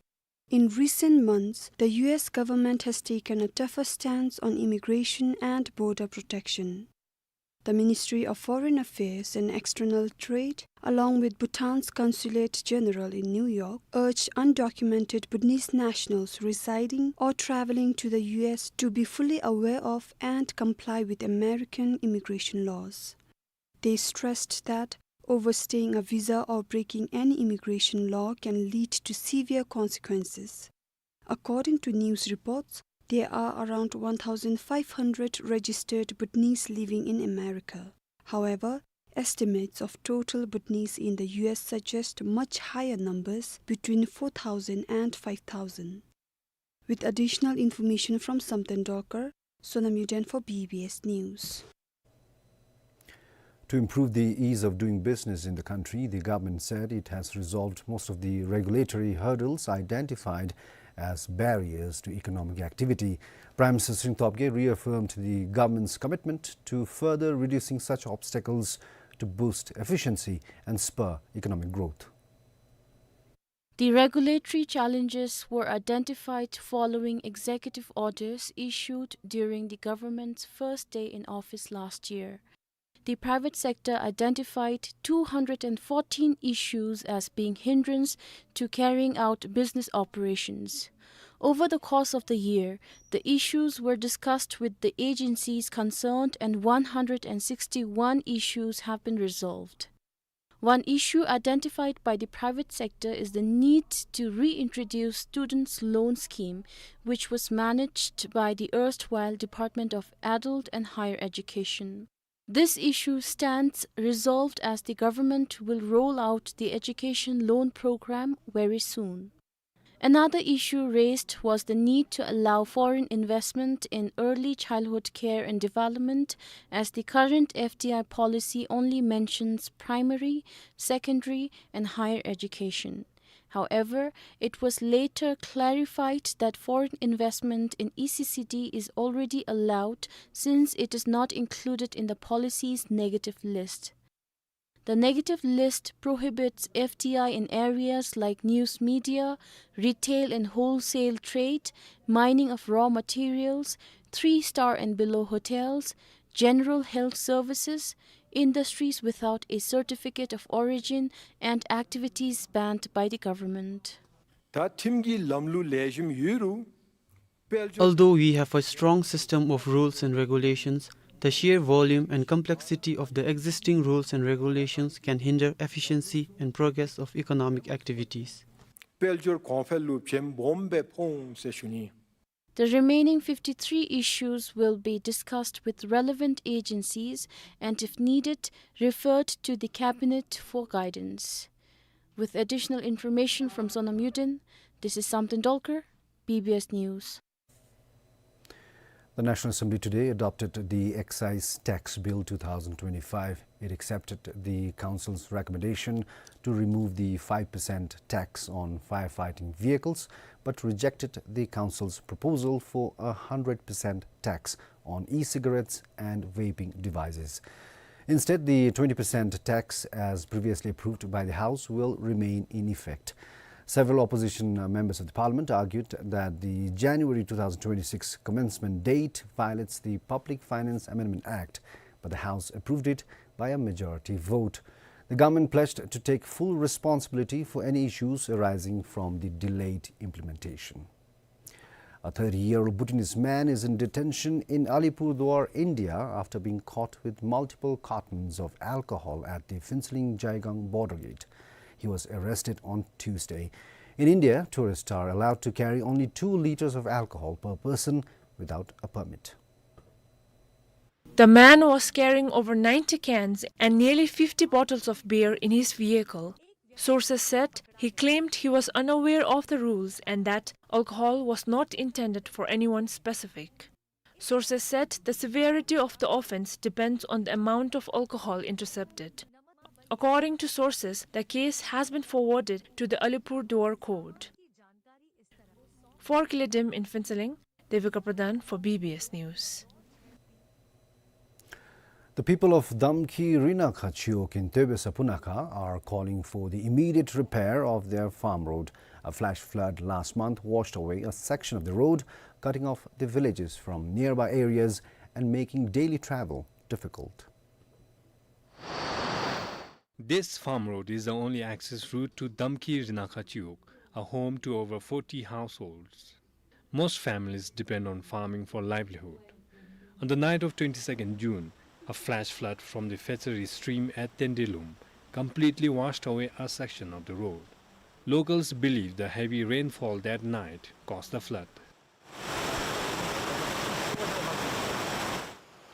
In recent months, the U S government has taken a tougher stance on immigration and border protection. The Ministry of Foreign Affairs and External Trade, along with Bhutan's Consulate General in New York, urged undocumented Bhutanese nationals residing or traveling to the U S to be fully aware of and comply with American immigration laws. They stressed that overstaying a visa or breaking any immigration law can lead to severe consequences. According to news reports, there are around one thousand five hundred registered Bhutanese living in America. However, estimates of total Bhutanese in the U S suggest much higher numbers, between four thousand and five thousand. With additional information from Samten Dorkar, Sonam Yuden for B B S News. To improve the ease of doing business in the country, the government said it has resolved most of the regulatory hurdles identified as barriers to economic activity. Prime Minister Tshering Tobgay reaffirmed the government's commitment to further reducing such obstacles to boost efficiency and spur economic growth. The regulatory challenges were identified following executive orders issued during the government's first day in office last year. The private sector identified two hundred and fourteen issues as being hindrance to carrying out business operations. Over the course of the year, the issues were discussed with the agencies concerned and one hundred and sixty-one issues have been resolved. One issue identified by the private sector is the need to reintroduce students' loan scheme, which was managed by the erstwhile Department of Adult and Higher Education. This issue stands resolved as the government will roll out the education loan program very soon. Another issue raised was the need to allow foreign investment in early childhood care and development, as the current F D I policy only mentions primary, secondary, and higher education. However, it was later clarified that foreign investment in E C C D is already allowed, since it is not included in the policy's negative list. The negative list prohibits F D I in areas like news media, retail and wholesale trade, mining of raw materials, three-star and below hotels, general health services, industries without a certificate of origin, and activities banned by the government. ད་ཁྲིམས་ཀྱི་ལམ་ལུགས་ལེགས་ཤོམ་ཡོད་རུང་དཔལ་འབྱོར། Although we have a strong system of rules and regulations, the sheer volume and complexity of the existing rules and regulations can hinder efficiency and progress of economic activities. དཔལ་འབྱོར་གོང་འཕེལ་ལུ་བྱེམ་སྦོམ་སྦེ་ཕོག་འོང་ཟེར་ཞུ་ནི། The remaining fifty-three issues will be discussed with relevant agencies and, if needed, referred to the Cabinet for guidance. With additional information from Sonam Yuden, this is Samten Dolkar, B B S News. The National Assembly today adopted the Excise Tax Bill two thousand twenty-five. It accepted the Council's recommendation to remove the five percent tax on firefighting vehicles, but rejected the Council's proposal for a hundred percent tax on e-cigarettes and vaping devices. Instead, the twenty percent tax, as previously approved by the House, will remain in effect. Several opposition, uh, members of the parliament argued that the January two thousand twenty-six commencement date violates the Public Finance Amendment Act, but the House approved it by a majority vote. The government pledged to take full responsibility for any issues arising from the delayed implementation. A thirty-year-old Bhutanese man is in detention in Alipurduar, India, after being caught with multiple cartons of alcohol at the Phuentsholing Jaigang border gate. He was arrested on Tuesday. In India, tourists are allowed to carry only two liters of alcohol per person without a permit. The man was carrying over ninety cans and nearly fifty bottles of beer in his vehicle. Sources said he claimed he was unaware of the rules and that alcohol was not intended for anyone specific. Sources said the severity of the offense depends on the amount of alcohol intercepted. According to sources, the case has been forwarded to the Alipurduar court. For Kiledim in Phuentsholing, Devika Pradhan for B B S News. The people of Damki Rinakha Chiwog in Tuibesa Punakha are calling for the immediate repair of their farm road. A flash flood last month washed away a section of the road, cutting off the villages from nearby areas and making daily travel difficult. This farm road is the only access route to Damki Rinakha Chiwog, a home to over forty households. Most families depend on farming for livelihood. On the night of twenty-second June, a flash flood from the Phuentshoring stream at Tendelum completely washed away a section of the road. Locals believe the heavy rainfall that night caused the flood.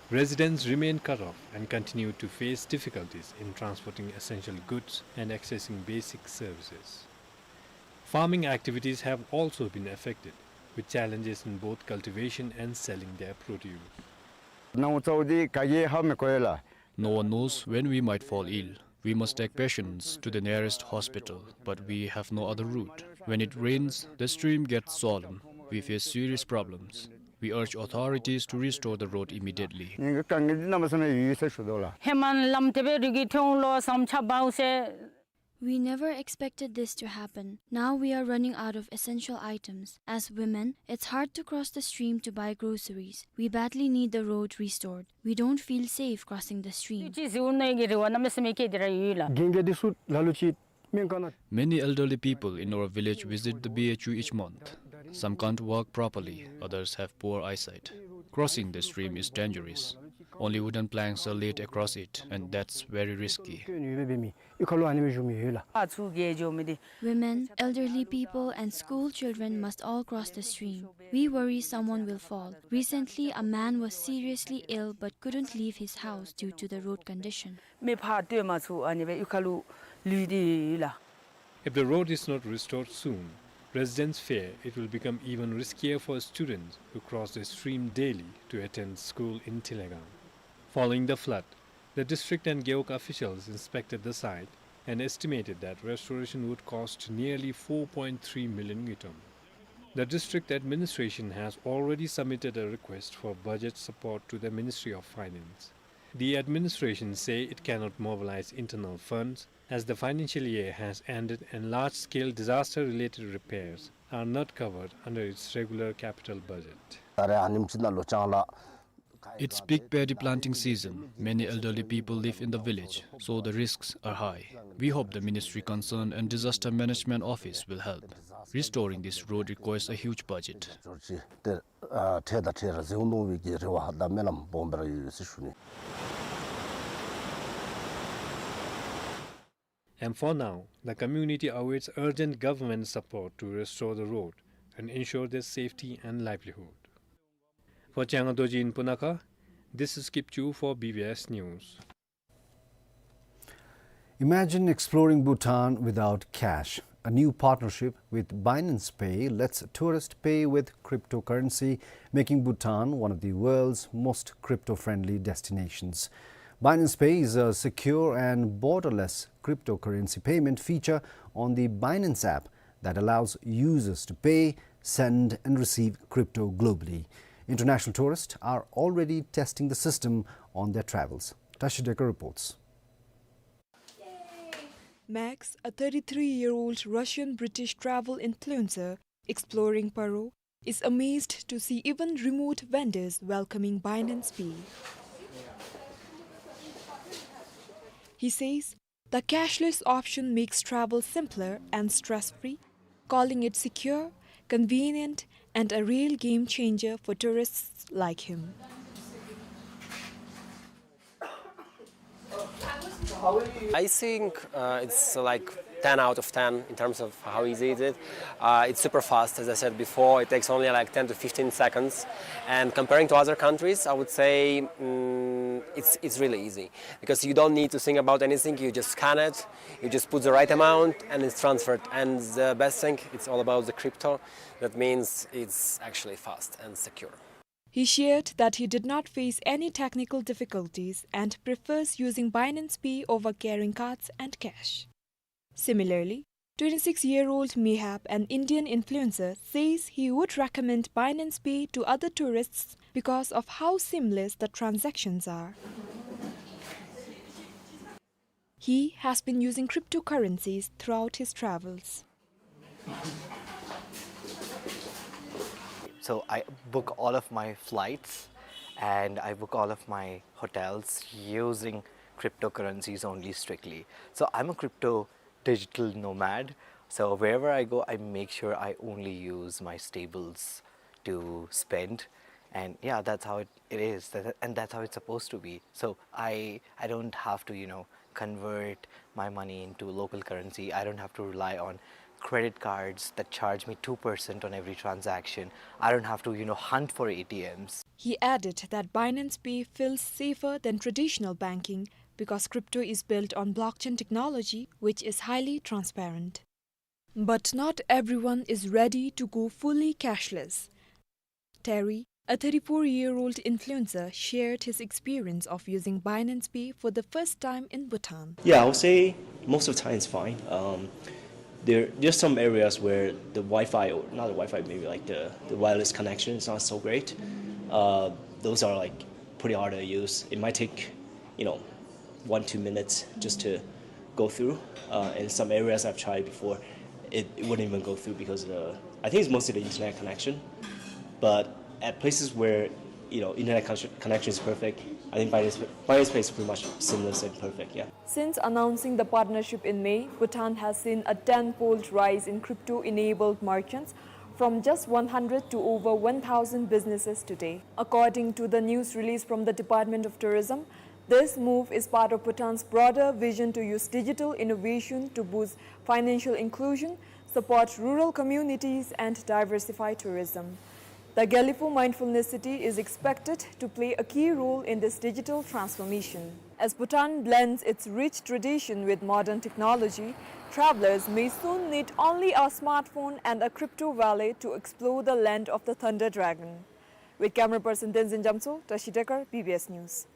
Residents remain cut off and continue to face difficulties in transporting essential goods and accessing basic services. Farming activities have also been affected, with challenges in both cultivation and selling their produce. No one knows when we might fall ill. We must take patients to the nearest hospital, but we have no other route. When it rains, the stream gets swollen. We face serious problems. We urge authorities to restore the road immediately. ཧེ་མ་ལམ་དེ་སྦེ་རི་གི་ཐོང་ལོ་སམ་ཆ་བའུ་སེ། We never expected this to happen. Now we are running out of essential items. As women, it's hard to cross the stream to buy groceries. We badly need the road restored. We don't feel safe crossing the stream. ཅི་ཟེར་ནི་གི་རེ་བ་གནམ་མེད་ས་མེད་བསྐྱེད་དེ་ར་ཡོད་ལགས། རྒན་རྒས་འདི་ཚུ་ལ་ལུ་ཅིག་སྨན་ཁང་ནང་། Many elderly people in our village visit the B H U each month. Some can't walk properly, others have poor eyesight. Crossing the stream is dangerous. Only wooden planks are laid across it, and that's very risky. སྐྱོན་ཡོད་པའི་མི་གཡུས་ཁ་ལུ་ཨ་ནི་སྦེ་བཞུགས་མི་ཡོད་ལགས། ཨ་ཚུ་གེ་འགྱོ་མི་འདི། Women, elderly people, and school children must all cross the stream. We worry someone will fall. Recently, a man was seriously ill but couldn't leave his house due to the road condition. མི་ཕར་སྟོད་མ་ཚུ་ཨ་ནི་སྦེ་གཡུས་ཁ་ལུ་ལུས་ཏེ་ཡོད་ལགས། If the road is not restored soon, residents fear it will become even riskier for students who cross the stream daily to attend school in Thilegang. Following the flood, the district and Gewog officials inspected the site and estimated that restoration would cost nearly four point three million ngultrum. The district administration has already submitted a request for budget support to the Ministry of Finance. The administration say it cannot mobilize internal funds as the financial year has ended and large-scale disaster-related repairs are not covered under its regular capital budget. It's peak paddy planting season. Many elderly people live in the village, so the risks are high. We hope the ministry concerned and Disaster Management Office will help. Restoring this road requires a huge budget. ཨ་ཁྲལ་དང་ཁྲལ་ར་ཟེར་འོང་མནོ་བའི་གི་རེ་བ་དང་སྨོན་ལམ་སྦོམ་སྦེ་ར་ཡོད་ཟེར་ཞུ་ནི། And for now, the community awaits urgent government support to restore the road and ensure their safety and livelihood. For Changa Dorji in Punakha, this is Kipchu for B B S News. Imagine exploring Bhutan without cash. A new partnership with Binance Pay lets tourists pay with cryptocurrency, making Bhutan one of the world's most crypto-friendly destinations. Binance Pay is a secure and borderless cryptocurrency payment feature on the Binance app that allows users to pay, send, and receive crypto globally. International tourists are already testing the system on their travels. Tashi Decker reports. Max, a thirty-three-year-old Russian-British travel influencer exploring Paro, is amazed to see even remote vendors welcoming Binance Pay. He says The cashless option makes travel simpler and stress-free, calling it secure, convenient, and a real game changer for tourists like him. I think uh, it's like ten out of ten in terms of how easy it is. Uh, it's super fast, as I said before. It takes only like ten to fifteen seconds. And comparing to other countries, I would say mm, it's, it's really easy because you don't need to think about anything. You just scan it, you just put the right amount, and it's transferred. And the best thing, it's all about the crypto. That means it's actually fast and secure. He shared that he did not face any technical difficulties and prefers using Binance Pay over carrying cards and cash. Similarly, twenty-six-year-old Mehab, an Indian influencer, says he would recommend Binance Pay to other tourists because of how seamless the transactions are. He has been using cryptocurrencies throughout his travels. So I book all of my flights and I book all of my hotels using cryptocurrencies only strictly. So I'm a crypto digital nomad. So wherever I go, I make sure I only use my stables to spend. And yeah, that's how it, it is. That, and that's how it's supposed to be. So I, I don't have to, you know, convert my money into local currency. I don't have to rely on credit cards that charge me two percent on every transaction. I don't have to, you know, hunt for A T Ms. He added that Binance Pay feels safer than traditional banking because crypto is built on blockchain technology, which is highly transparent. But not everyone is ready to go fully cashless. Terry, a thirty-four-year-old influencer, shared his experience of using Binance Pay for the first time in Bhutan. Yeah, I would say most of the time it's fine. Um, there, there's some areas where the Wi-Fi, or not the Wi-Fi, maybe like the, the wireless connection is not so great. Uh, those are like pretty hard to use. It might take, you know, one, two minutes just to go through. Uh, in some areas I've tried before, it, it wouldn't even go through because of the, I think it's mostly the internet connection. But at places where, you know, internet con- connection is perfect, I think Binance, Binance Pay is pretty much seamless and perfect, yeah. Since announcing the partnership in May, Bhutan has seen a tenfold rise in crypto-enabled merchants, from just one hundred to over one thousand businesses today. According to the news release from the Department of Tourism, this move is part of Bhutan's broader vision to use digital innovation to boost financial inclusion, support rural communities, and diversify tourism. The Gelephu Mindfulness City is expected to play a key role in this digital transformation. As Bhutan blends its rich tradition with modern technology, travelers may soon need only a smartphone and a crypto wallet to explore the land of the Thunder Dragon. With camera person Tenzin Jamso, Tashi Dekar, B B S News.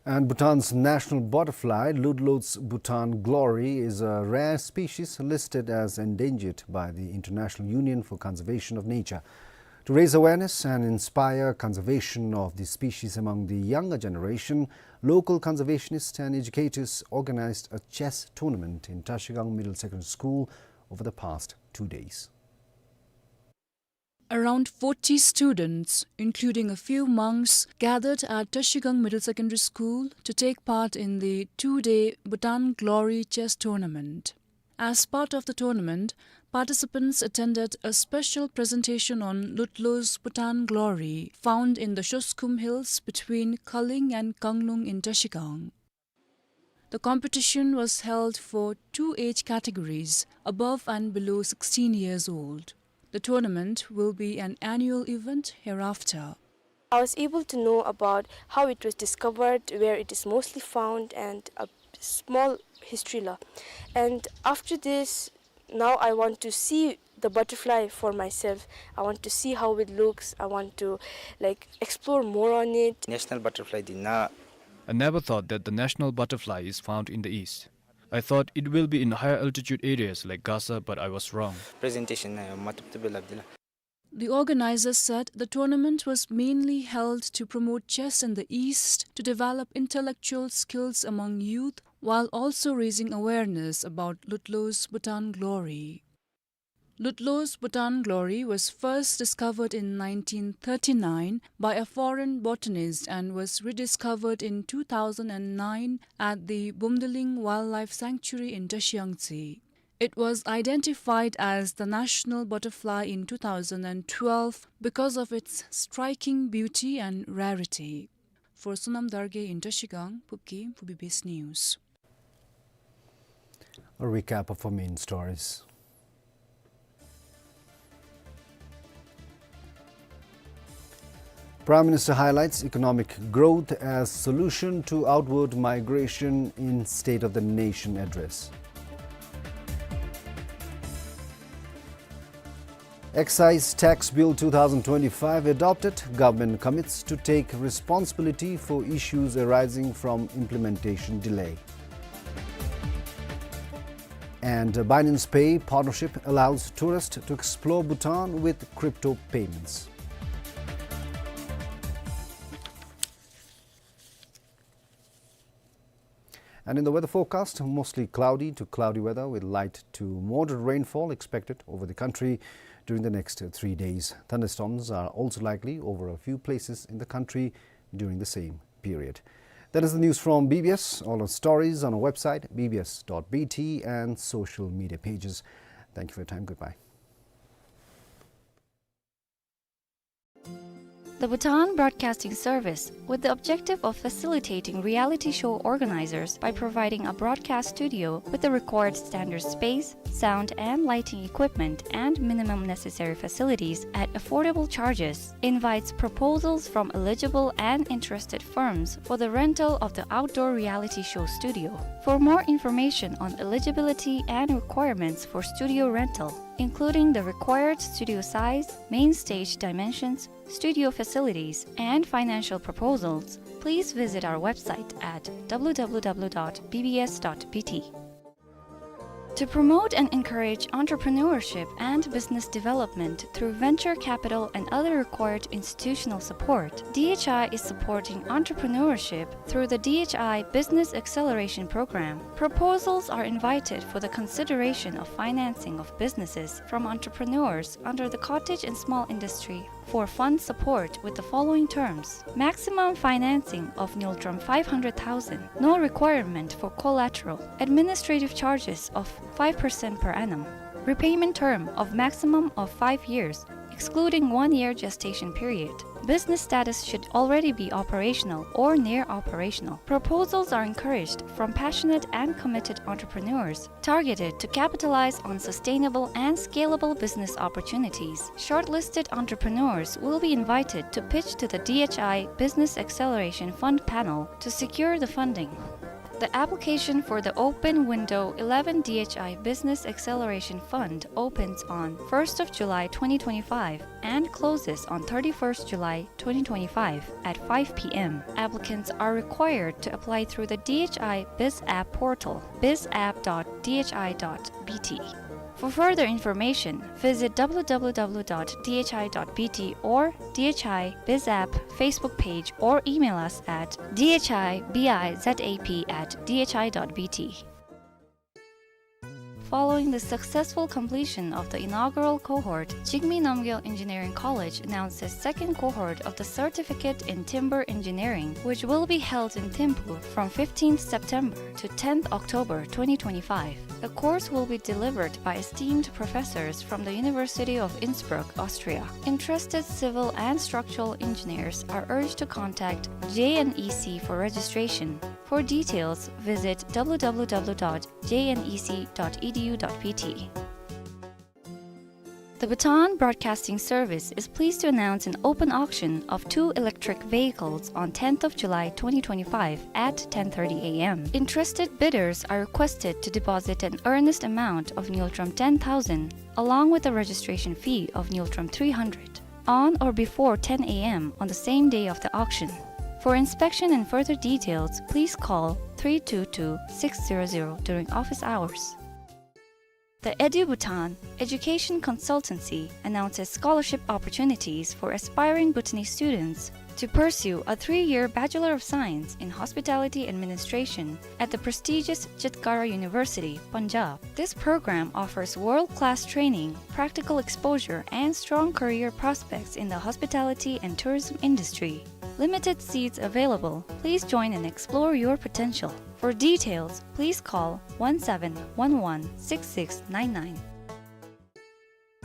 And Bhutan's national butterfly, Ludlus Bhutan Glory, is a rare species listed as endangered by the International Union for Conservation of Nature. To raise awareness and inspire conservation of the species among the younger generation, local conservationists and educators organized a chess tournament in Trashigang Middle Secondary School over the past two days. Around forty students, including a few monks, gathered at Trashigang Middle Secondary School to take part in the two-day Bhutan Glory Chess Tournament. As part of the tournament, participants attended a special presentation on Ludlus Bhutan Glory, found in the Shoskhum Hills between Khaling and Kanglung in Trashigang. The competition was held for two age categories, above and below sixteen years old. The tournament will be an annual event hereafter. I was able to know about how it was discovered, where it is mostly found, and a small history la. And after this, now I want to see the butterfly for myself. I want to see how it looks. I want to, like, explore more on it. National butterfly did not. I never thought that the national butterfly is found in the east. I thought it will be in higher altitude areas like Gasa, but I was wrong. Presentation na yo matap to be labdila. The organizers said the tournament was mainly held to promote chess in the East, to develop intellectual skills among youth, while also raising awareness about Ludlus Bhutan Glory. Ludlow's Bhutan Glory was first discovered in nineteen thirty-nine by a foreign botanist and was rediscovered in two thousand nine at the Bumdeling Wildlife Sanctuary in Dreshiangtse. It was identified as the national butterfly in two thousand twelve because of its striking beauty and rarity. For Sonam Dargay in Trashigang, Phubki for B B S News. A recap of our main stories. Prime Minister highlights economic growth as solution to outward migration in State of the Nation address. Excise Tax Bill two thousand twenty-five adopted, government commits to take responsibility for issues arising from implementation delay. And Binance Pay partnership allows tourists to explore Bhutan with crypto payments. And in the weather forecast, mostly cloudy to cloudy weather with light to moderate rainfall expected over the country during the next three days. Thunderstorms are also likely over a few places in the country during the same period. That is the news from B B S. All our stories on our website, B B S dot B T, and social media pages. Thank you for your time. Goodbye. The Bhutan Broadcasting Service, with the objective of facilitating reality show organizers by providing a broadcast studio with the required standard space, sound and lighting equipment, and minimum necessary facilities at affordable charges, invites proposals from eligible and interested firms for the rental of the outdoor reality show studio. For more information on eligibility and requirements for studio rental, including the required studio size, main stage dimensions, studio facilities, and financial proposals, please visit our website at W W W dot B B S dot B T. To promote and encourage entrepreneurship and business development through venture capital and other required institutional support, D H I is supporting entrepreneurship through the D H I Business Acceleration Program. Proposals are invited for the consideration of financing of businesses from entrepreneurs under the Cottage and Small Industry for fund support with the following terms: maximum financing of Ngultrum five hundred thousand, no requirement for collateral, administrative charges of five percent per annum, repayment term of maximum of five years, excluding one year gestation period. Business status should already be operational or near operational. Proposals are encouraged from passionate and committed entrepreneurs targeted to capitalize on sustainable and scalable business opportunities. Shortlisted entrepreneurs will be invited to pitch to the D H I Business Acceleration Fund panel to secure the funding. The application for the Open Window eleven D H I Business Acceleration Fund opens on first of July twenty twenty-five and closes on thirty-first July twenty twenty-five at five P M. Applicants are required to apply through the D H I Biz App portal, bizapp dot D H I dot B T. For further information, visit W W W dot D H I dot B T or D H I Biz App Facebook page or email us at D H I B I Z A P at D H I dot B T. Following the successful completion of the inaugural cohort, Jigme Namgyel Engineering College announces second cohort of the Certificate in Timber Engineering, which will be held in Thimphu from fifteenth September to tenth October twenty twenty-five. The course will be delivered by esteemed professors from the University of Innsbruck, Austria. Interested civil and structural engineers are urged to contact J N E C for registration. For details, visit W W W dot J N E C dot E D U dot B T. The Bhutan Broadcasting Service is pleased to announce an open auction of two electric vehicles on tenth of July twenty twenty-five at ten thirty A M. Interested bidders are requested to deposit an earnest amount of Ngultrum ten thousand, along with a registration fee of Ngultrum three hundred, on or before ten A M on the same day of the auction. For inspection and further details, please call three two two six zero zero during office hours. The Edu Bhutan Education Consultancy announces scholarship opportunities for aspiring Bhutanese students to pursue a three-year Bachelor of Science in Hospitality Administration at the prestigious Chitkara University, Punjab. This program offers world-class training, practical exposure, and strong career prospects in the hospitality and tourism industry. Limited seats available. Please join and explore your potential. For details, please call one seven one one six six nine nine.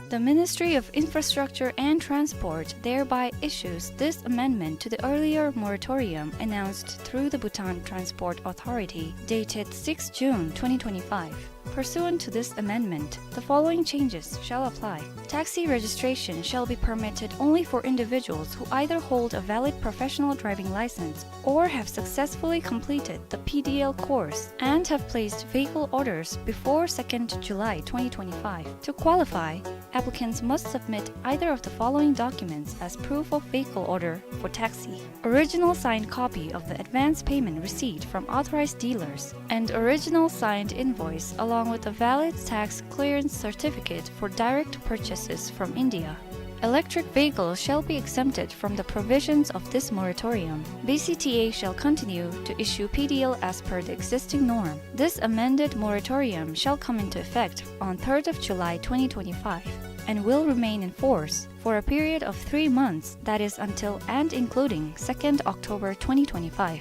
The Ministry of Infrastructure and Transport thereby issues this amendment to the earlier moratorium announced through the Bhutan Transport Authority, dated sixth June twenty twenty-five. Pursuant to this amendment, the following changes shall apply. Taxi registration shall be permitted only for individuals who either hold a valid professional driving license or have successfully completed the P D L course and have placed vehicle orders before second July twenty twenty-five. To qualify, applicants must submit either of the following documents as proof of vehicle order for taxi. Original signed copy of the advance payment receipt from authorized dealers and original signed invoice along with a valid tax clearance certificate for direct purchases from India. Electric vehicles shall be exempted from the provisions of this moratorium. B C T A shall continue to issue P D L as per the existing norm. This amended moratorium shall come into effect on third of July twenty twenty-five and will remain in force for a period of three months, that is until and including second October twenty twenty-five.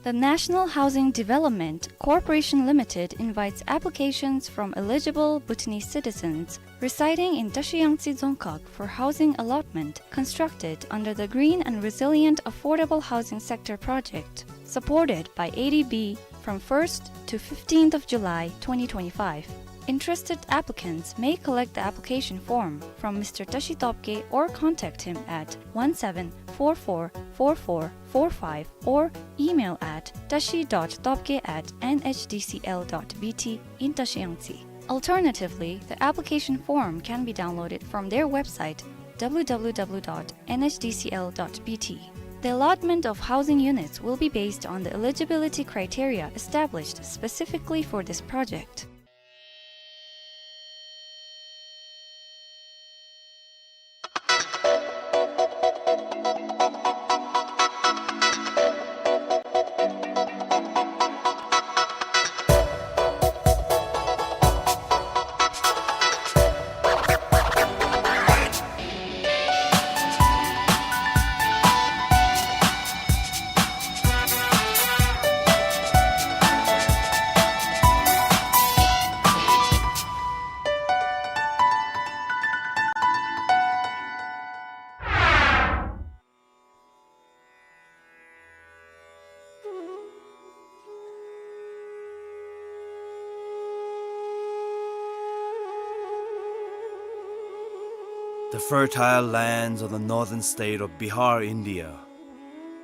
The National Housing Development Corporation Limited invites applications from eligible Bhutanese citizens residing in Tashi Yangtse Dzongkhag for housing allotment constructed under the Green and Resilient Affordable Housing Sector Project, supported by A D B, from first to fifteenth of July twenty twenty-five. Interested applicants may collect the application form from Mister Tashi Topge or contact him at one seven four four four four four five or email at tashi dot topge at N H D C L dot B T in Tashi Yangtse. Alternatively, the application form can be downloaded from their website, W W W dot N H D C L dot B T. The allotment of housing units will be based on the eligibility criteria established specifically for this project. The fertile lands of the northern state of Bihar, India,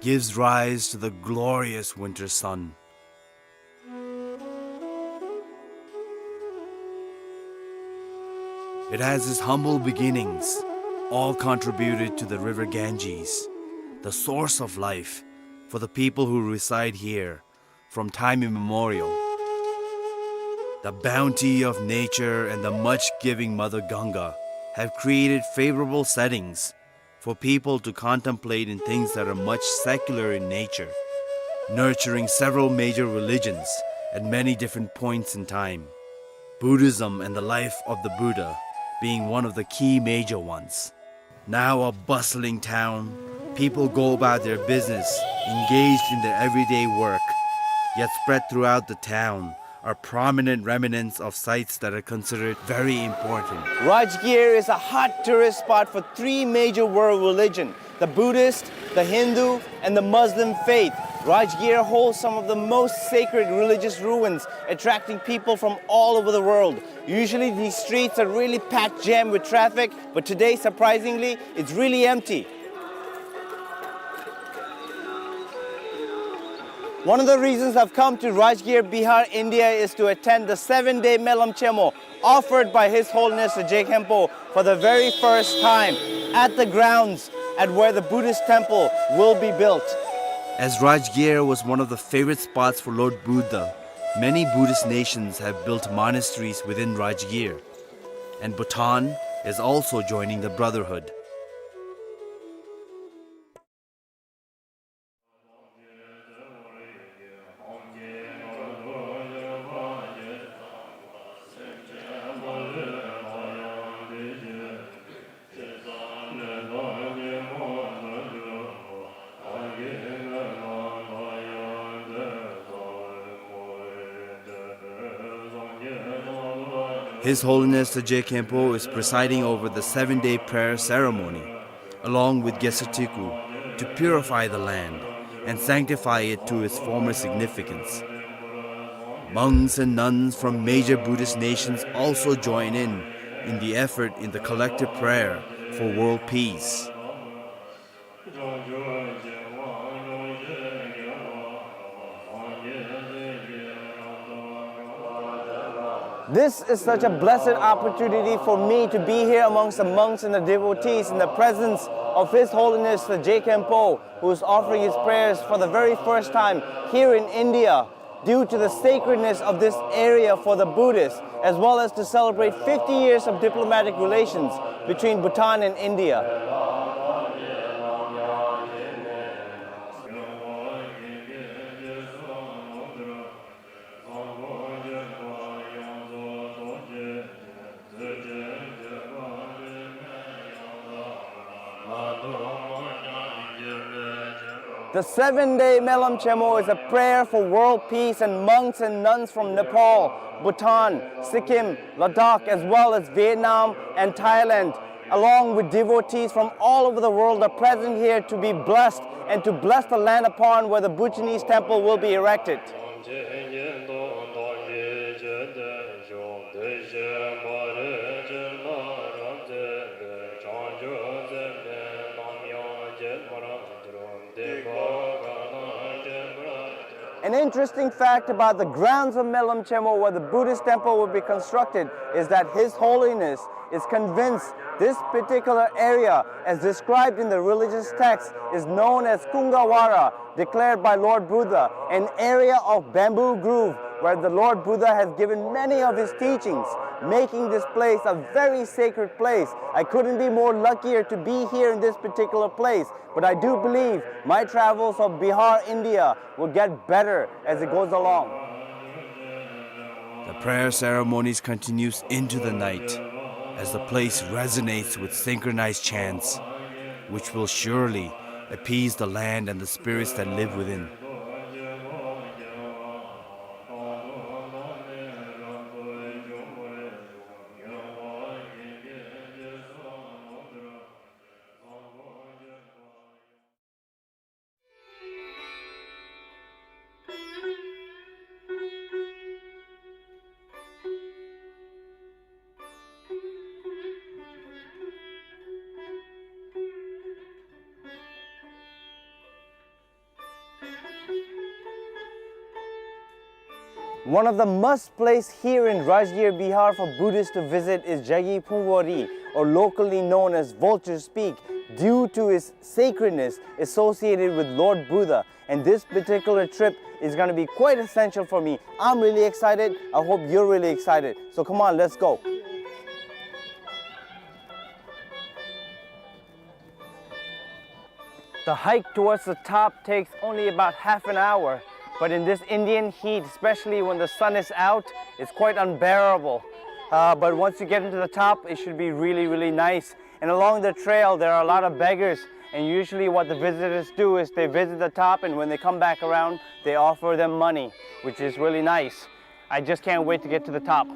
gives rise to the glorious winter sun. It has its humble beginnings, all contributed to the river Ganges, the source of life for the people who reside here from time immemorial. The bounty of nature and the much giving Mother Ganga have created favorable settings for people to contemplate in things that are much secular in nature, nurturing several major religions at many different points in time, Buddhism and the life of the Buddha being one of the key major ones. Now a bustling town, people go about their business, engaged in their everyday work, yet spread throughout the town are prominent remnants of sites that are considered very important. Rajgir is a hot tourist spot for three major world religion, the Buddhist, the Hindu, and the Muslim faith. Rajgir holds some of the most sacred religious ruins, attracting people from all over the world. Usually these streets are really packed jammed with traffic, but today, surprisingly, it's really empty. One of the reasons I've come to Rajgir, Bihar, India is to attend the seven-day Melam Chemo offered by His Holiness the Je Khenpo for the very first time at the grounds at where the Buddhist temple will be built. As Rajgir was one of the favorite spots for Lord Buddha, many Buddhist nations have built monasteries within Rajgir, and Bhutan is also joining the brotherhood. His Holiness the Je Khenpo is presiding over the seven-day prayer ceremony, along with Gesatiku, to purify the land and sanctify it to its former significance. Monks and nuns from major Buddhist nations also join in, in the effort in the collective prayer for world peace. This is such a blessed opportunity for me to be here amongst the monks and the devotees in the presence of His Holiness the Je Khenpo, who is offering his prayers for the very first time here in India, due to the sacredness of this area for the Buddhists, as well as to celebrate fifty years of diplomatic relations between Bhutan and India. The seven-day Melam Chemo is a prayer for world peace, and monks and nuns from Nepal, Bhutan, Sikkim, Ladakh, as well as Vietnam and Thailand, along with devotees from all over the world, are present here to be blessed and to bless the land upon where the Bhutanese temple will be erected. An interesting fact about the grounds of Melam Chemo, where the Buddhist temple will be constructed, is that His Holiness is convinced this particular area, as described in the religious text, is known as Kungavara, declared by Lord Buddha, an area of bamboo grove where the Lord Buddha has given many of his teachings, making this place a very sacred place. I couldn't be more luckier to be here in this particular place, but I do believe my travels of Bihar, India, will get better as it goes along. The prayer ceremonies continues into the night as the place resonates with synchronized chants, which will surely appease the land and the spirits that live within. One of the must place here in Rajgir, Bihar for Buddhists to visit is Jagi Phungwari, or locally known as Vulture's Peak, due to its sacredness associated with Lord Buddha. And this particular trip is gonna be quite essential for me. I'm really excited. I hope you're really excited. So come on, let's go. The hike towards the top takes only about half an hour, but in this Indian heat, especially when the sun is out, it's quite unbearable. Uh, but once you get into the top, it should be really, really nice. And along the trail, there are a lot of beggars, and usually what the visitors do is they visit the top, and when they come back around, they offer them money, which is really nice. I just can't wait to get to the top.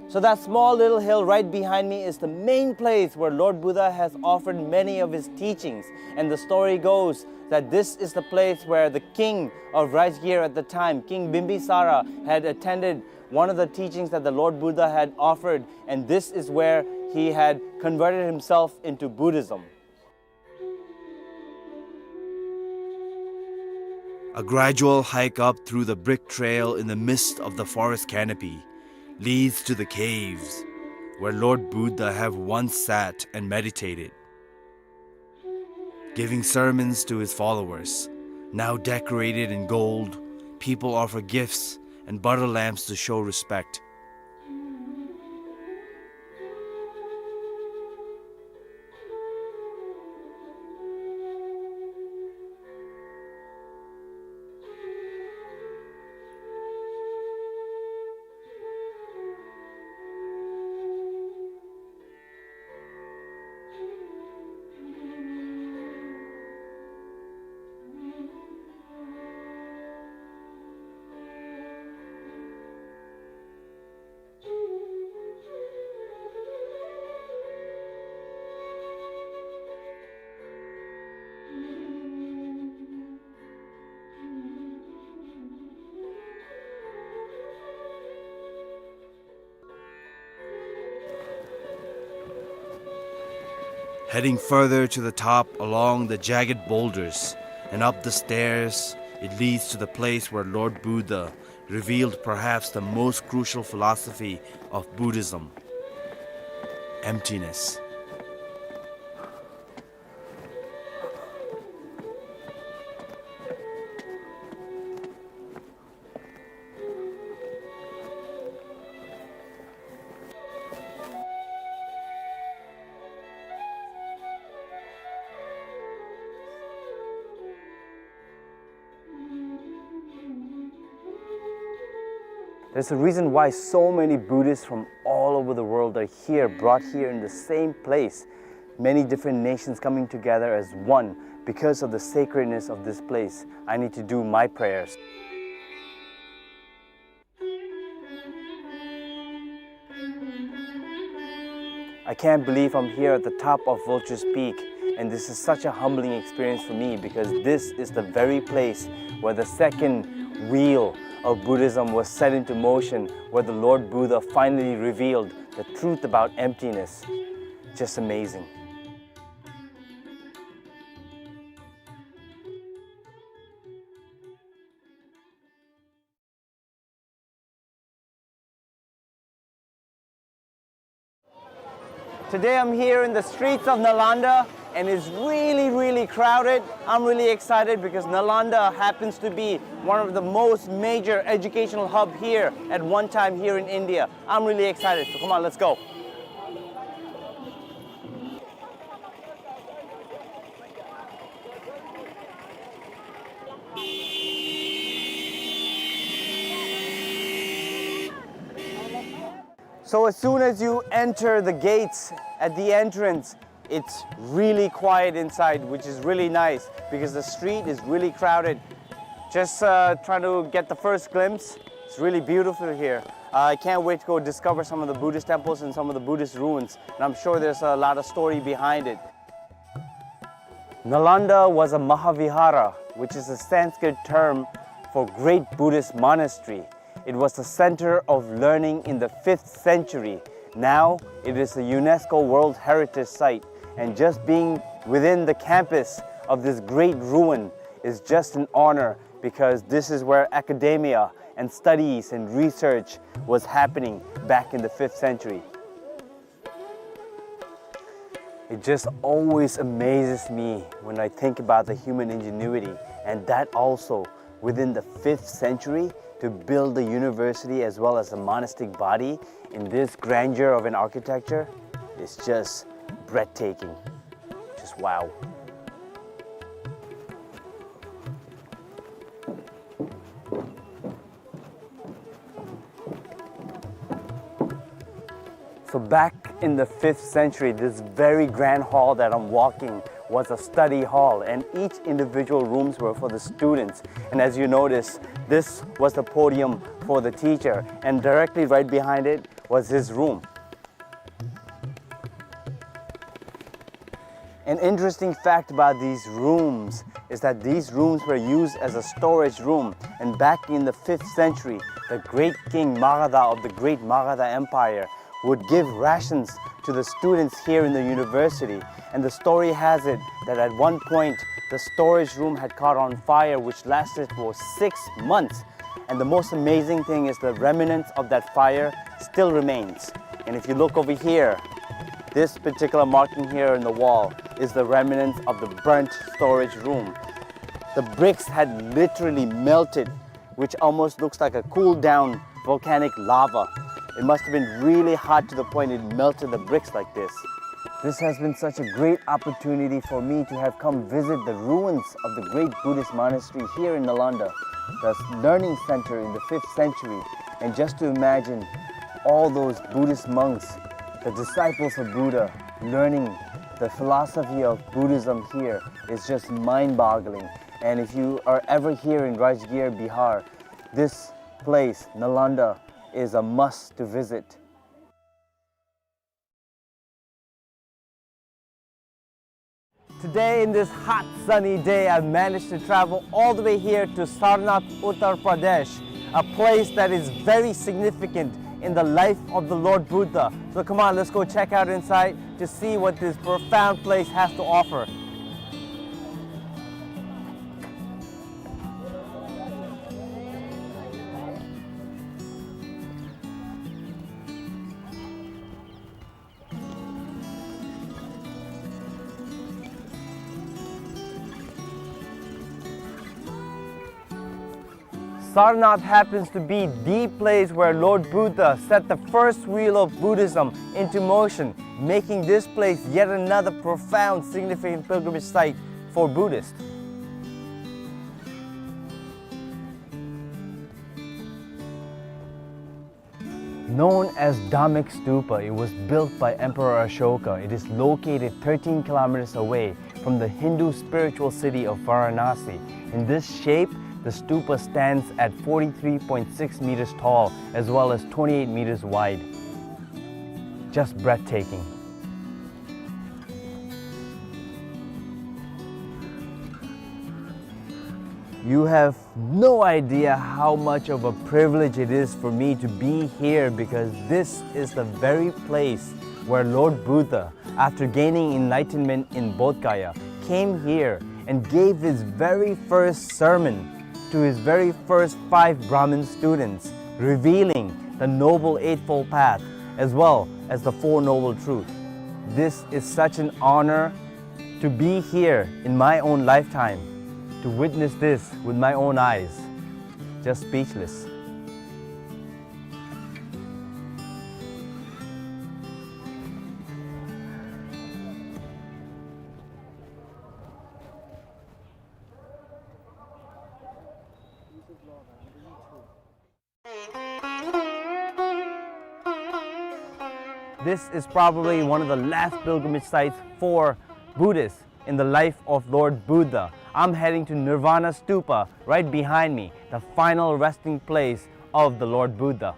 So that small little hill right behind me is the main place where Lord Buddha has offered many of his teachings. And the story goes that this is the place where the king of Rajgir at the time, King Bimbisara, had attended one of the teachings that the Lord Buddha had offered, and this is where he had converted himself into Buddhism. A gradual hike up through the brick trail in the midst of the forest canopy leads to the caves where Lord Buddha have once sat and meditated. Giving sermons to his followers, now decorated in gold, people offer gifts and butter lamps to show respect. Heading further to the top along the jagged boulders and up the stairs, it leads to the place where Lord Buddha revealed perhaps the most crucial philosophy of Buddhism: emptiness. There's a reason why so many Buddhists from all over the world are here, brought here in the same place. Many different nations coming together as one because of the sacredness of this place. I need to do my prayers. I can't believe I'm here at the top of Vulture's Peak, and this is such a humbling experience for me because this is the very place where the second wheel of Buddhism was set into motion, where the Lord Buddha finally revealed the truth about emptiness. Just amazing. Today I'm here in the streets of Nalanda, and it's really, really crowded. I'm really excited because Nalanda happens to be one of the most major educational hub here at one time here in India. I'm really excited, so come on, let's go. So as soon as you enter the gates at the entrance, it's really quiet inside, which is really nice because the street is really crowded. Just, uh, trying to get the first glimpse. It's really beautiful here. Uh, I can't wait to go discover some of the Buddhist temples and some of the Buddhist ruins. And I'm sure there's a lot of story behind it. Nalanda was a Mahavihara, which is a Sanskrit term for great Buddhist monastery. It was the center of learning in the fifth century. Now it is a UNESCO World Heritage Site, and just being within the campus of this great ruin is just an honor, because this is where academia and studies and research was happening back in the fifth century. It just always amazes me when I think about the human ingenuity, and that also within the fifth century, to build the university as well as the monastic body in this grandeur of an architecture is just breathtaking. Just wow. So back in the fifth century, this very grand hall that I'm walking was a study hall, and each individual rooms were for the students. And as you notice, this was the podium for the teacher, and directly right behind it was his room. An interesting fact about these rooms is that these rooms were used as a storage room, and back in the fifth century, the great king Magadha of the great Magadha Empire would give rations to the students here in the university. And the story has it that at one point, the storage room had caught on fire, which lasted for six months. And the most amazing thing is the remnants of that fire still remains. And if you look over here, this particular marking here in the wall is the remnants of the burnt storage room. The bricks had literally melted, which almost looks like a cooled down volcanic lava. It must have been really hot to the point it melted the bricks like this. This has been such a great opportunity for me to have come visit the ruins of the great Buddhist monastery here in Nalanda, the learning center in the fifth century, and just to imagine all those Buddhist monks, the disciples of Buddha, learning the philosophy of Buddhism here is just mind-boggling. And if you are ever here in Rajgir, Bihar, this place, Nalanda, is a must to visit. Today, in this hot, sunny day, I've managed to travel all the way here to Sarnath, Uttar Pradesh, a place that is very significant in the life of the Lord Buddha. So come on, let's go check out inside to see what this profound place has to offer. Sarnath happens to be the place where Lord Buddha set the first wheel of Buddhism into motion, making this place yet another profound, significant pilgrimage site for Buddhists. Known as Dhammek Stupa, it was built by Emperor Ashoka. It is located thirteen kilometers away from the Hindu spiritual city of Varanasi. In this shape, the stupa stands at forty-three point six meters tall as well as twenty-eight meters wide. Just breathtaking. You have no idea how much of a privilege it is for me to be here, because this is the very place where Lord Buddha, after gaining enlightenment in Bodh Gaya, came here and gave his very first sermon to his very first five Brahmin students, revealing the Noble Eightfold Path as well as the Four Noble Truths. This is such an honor to be here in my own lifetime, to witness this with my own eyes. Just speechless. This is probably one of the last pilgrimage sites for Buddhists in the life of Lord Buddha. I'm heading to Nirvana Stupa right behind me, the final resting place of the Lord Buddha.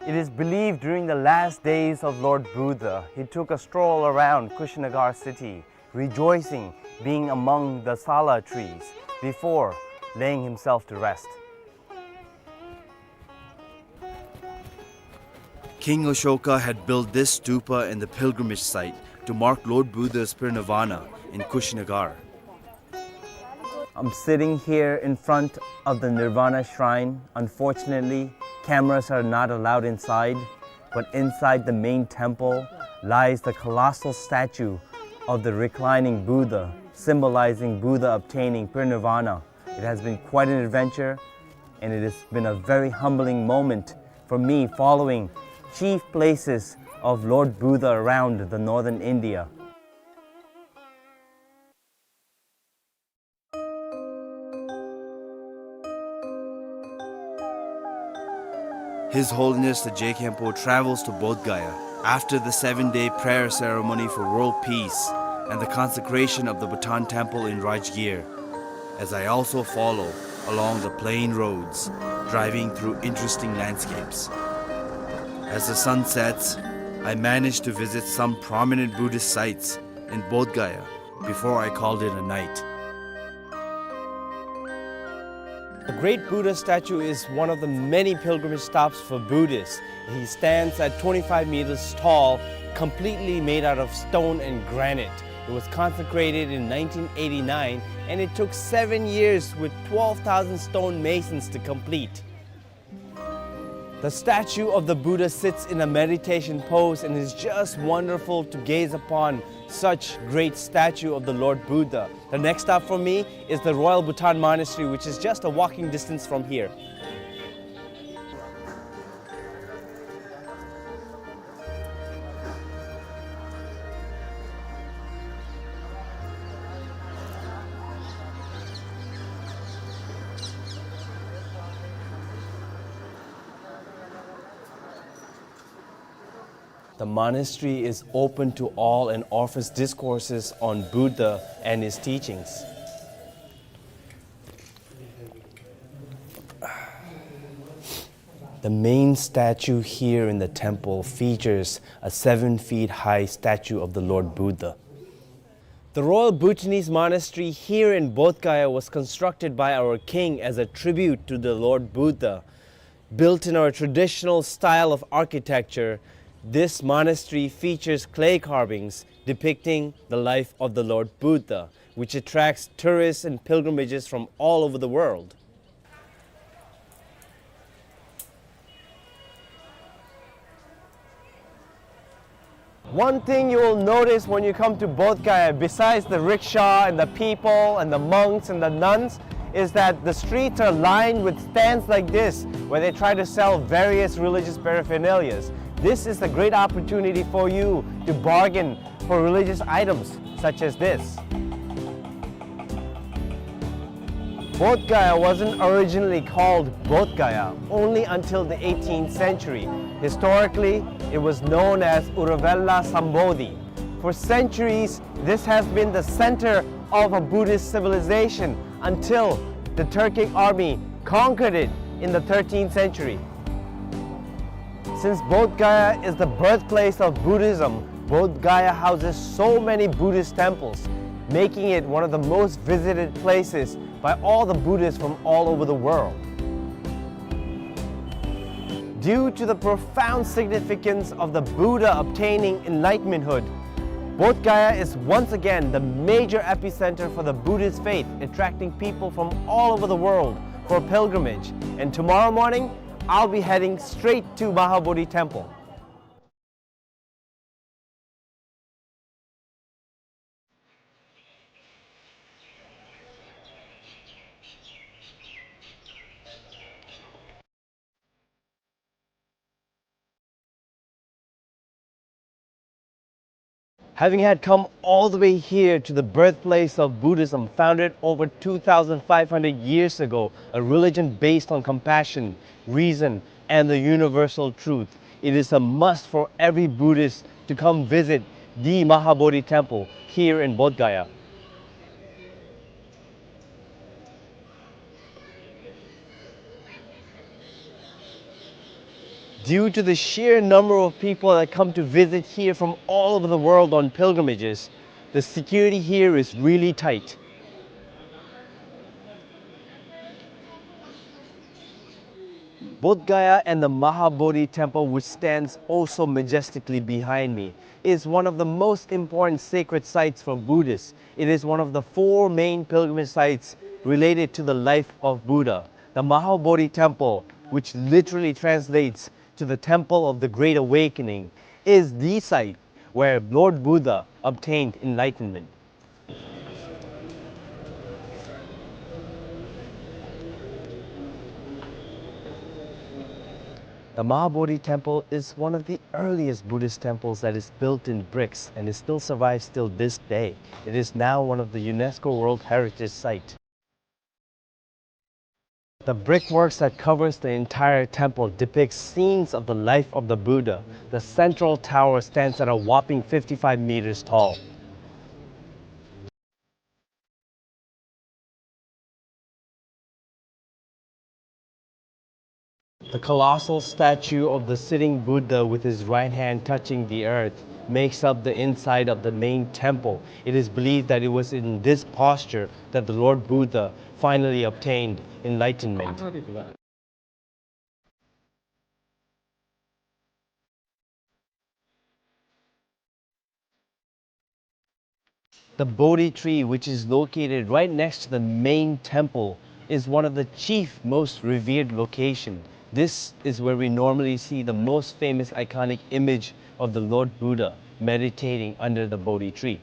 It is believed during the last days of Lord Buddha, he took a stroll around Kushinagar city, rejoicing being among the sala trees, before laying himself to rest. King Ashoka had built this stupa in the pilgrimage site to mark Lord Buddha's parinirvana in Kushinagar. I'm sitting here in front of the Nirvana Shrine. Unfortunately, cameras are not allowed inside, but inside the main temple lies the colossal statue of the reclining Buddha, symbolizing Buddha obtaining parinirvana. It has been quite an adventure, and it has been a very humbling moment for me, following chief places of Lord Buddha around the northern India. His Holiness the Je Khenpo travels to Bodh Gaya after the seven-day prayer ceremony for world peace and the consecration of the Bhutan Temple in Rajgir, as I also follow along the plain roads, driving through interesting landscapes. As the sun sets, I manage to visit some prominent Buddhist sites in Bodh Gaya before I called it a night. The great Buddha statue is one of the many pilgrimage stops for Buddhists. He stands at twenty-five meters tall, completely made out of stone and granite. It was consecrated in nineteen eighty-nine, and it took seven years with twelve thousand stone masons to complete. The statue of the Buddha sits in a meditation pose, and it's just wonderful to gaze upon such great statue of the Lord Buddha. The next stop for me is the Royal Bhutan Monastery, which is just a walking distance from here. The monastery is open to all and offers discourses on Buddha and his teachings. The main statue here in the temple features a seven feet high statue of the Lord Buddha. The Royal Bhutanese Monastery here in Bodh Gaya was constructed by our king as a tribute to the Lord Buddha. Built in our traditional style of architecture, this monastery features clay carvings depicting the life of the Lord Buddha, which attracts tourists and pilgrimages from all over the world. One thing you will notice when you come to Bodh Gaya, besides the rickshaw and the people and the monks and the nuns, is that the streets are lined with stands like this, where they try to sell various religious paraphernalias. This is a great opportunity for you to bargain for religious items such as this. Bodh Gaya wasn't originally called Bodh Gaya only until the eighteenth century. Historically, it was known as Uruvela Sambodhi. For centuries, this has been the center of a Buddhist civilization until the Turkic army conquered it in the thirteenth century. Since Bodh Gaya is the birthplace of Buddhism, Bodh Gaya houses so many Buddhist temples, making it one of the most visited places by all the Buddhists from all over the world. Due to the profound significance of the Buddha obtaining enlightenmenthood, Bodh Gaya is once again the major epicenter for the Buddhist faith, attracting people from all over the world for pilgrimage. And tomorrow morning, I'll be heading straight to Mahabodhi Temple. Having had come all the way here to the birthplace of Buddhism, founded over two thousand five hundred years ago, a religion based on compassion, reason, and the universal truth, it is a must for every Buddhist to come visit the Mahabodhi Temple here in Bodh Gaya. Due to the sheer number of people that come to visit here from all over the world on pilgrimages, the security here is really tight. Bodh Gaya and the Mahabodhi Temple, which stands also majestically behind me, is one of the most important sacred sites for Buddhists. It is one of the four main pilgrimage sites related to the life of Buddha. The Mahabodhi Temple, which literally translates to the Temple of the Great Awakening, is the site where Lord Buddha obtained enlightenment. The Mahabodhi Temple is one of the earliest Buddhist temples that is built in bricks and it still survives till this day. It is now one of the UNESCO World Heritage Site. The brickworks that covers the entire temple depicts scenes of the life of the Buddha. The central tower stands at a whopping fifty-five meters tall. The colossal statue of the sitting Buddha with his right hand touching the earth makes up the inside of the main temple. It is believed that it was in this posture that the Lord Buddha finally obtained enlightenment. The Bodhi tree, which is located right next to the main temple, is one of the chief, most revered location. This is where we normally see the most famous iconic image of the Lord Buddha meditating under the Bodhi tree.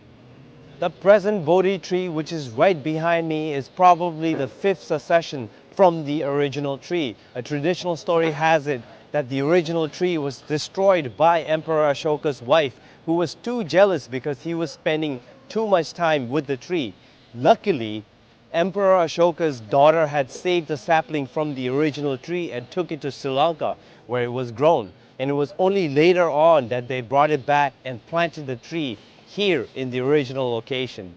The present Bodhi tree, which is right behind me, is probably the fifth succession from the original tree. A traditional story has it that the original tree was destroyed by Emperor Ashoka's wife, who was too jealous because he was spending too much time with the tree. Luckily, Emperor Ashoka's daughter had saved the sapling from the original tree and took it to Sri Lanka, where it was grown. And it was only later on that they brought it back and planted the tree here in the original location.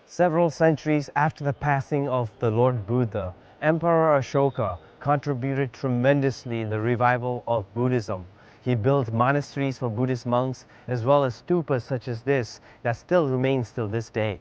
Several centuries after the passing of the Lord Buddha, Emperor Ashoka contributed tremendously in the revival of Buddhism. He built monasteries for Buddhist monks, as well as stupas such as this that still remains till this day.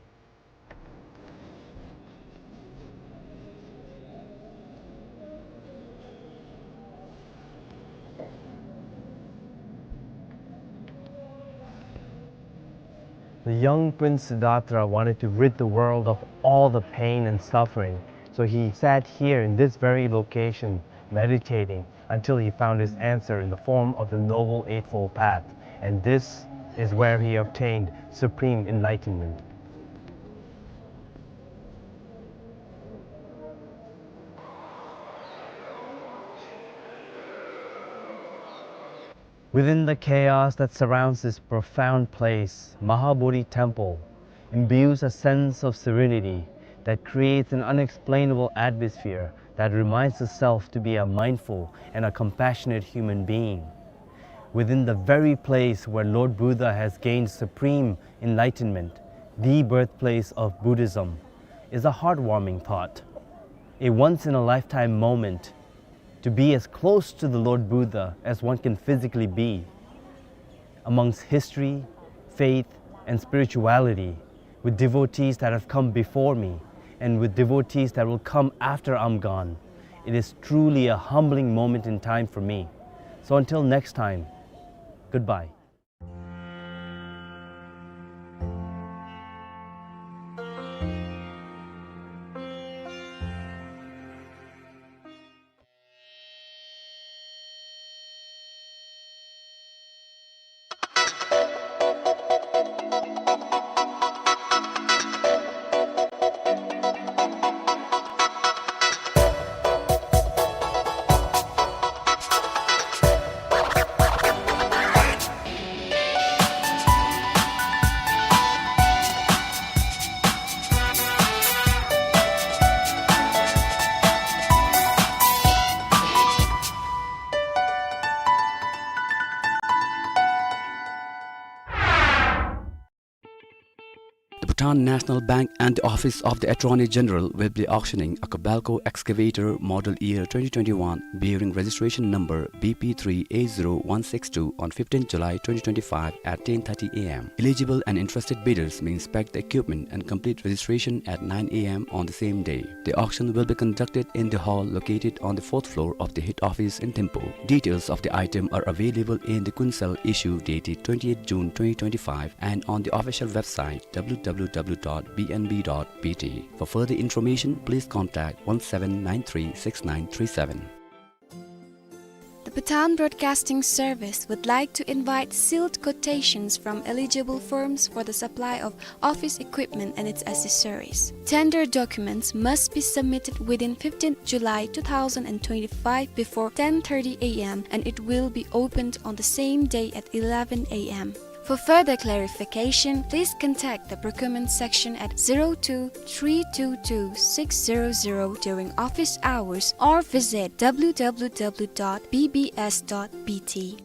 The young prince Siddhartha wanted to rid the world of all the pain and suffering, so he sat here in this very location, meditating, until he found his answer in the form of the Noble Eightfold Path, and this is where he obtained supreme enlightenment. Within the chaos that surrounds this profound place, Mahabodhi Temple imbues a sense of serenity that creates an unexplainable atmosphere that reminds the self to be a mindful and a compassionate human being. Within the very place where Lord Buddha has gained supreme enlightenment, the birthplace of Buddhism, is a heartwarming thought, a once-in-a-lifetime moment to be as close to the Lord Buddha as one can physically be, amongst history, faith, and spirituality, with devotees that have come before me and with devotees that will come after I'm gone. It is truly a humbling moment in time for me. So until next time, goodbye. The Bhutan National Bank and the Office of the Attorney General will be auctioning a Kobelco excavator model year twenty twenty-one, bearing registration number B P three A zero one six two, on fifteenth July twenty twenty-five at ten thirty A M. Eligible and interested bidders may inspect the equipment and complete registration at nine A M on the same day. The auction will be conducted in the hall located on the fourth floor of the head office in Thimphu. Details of the item are available in the Kuensel issue dated twenty-eighth June twenty twenty-five and on the official website W W W dot B N B dot B T. For further information, please contact one seven nine three six nine three seven. The Bhutan Broadcasting Service would like to invite sealed quotations from eligible firms for the supply of office equipment and its accessories. Tender documents must be submitted within fifteenth July two thousand twenty-five before ten thirty A M, and it will be opened on the same day at eleven A M. For further clarification, please contact the procurement section at zero two three two two six zero zero during office hours or visit W W W dot B B S dot B T.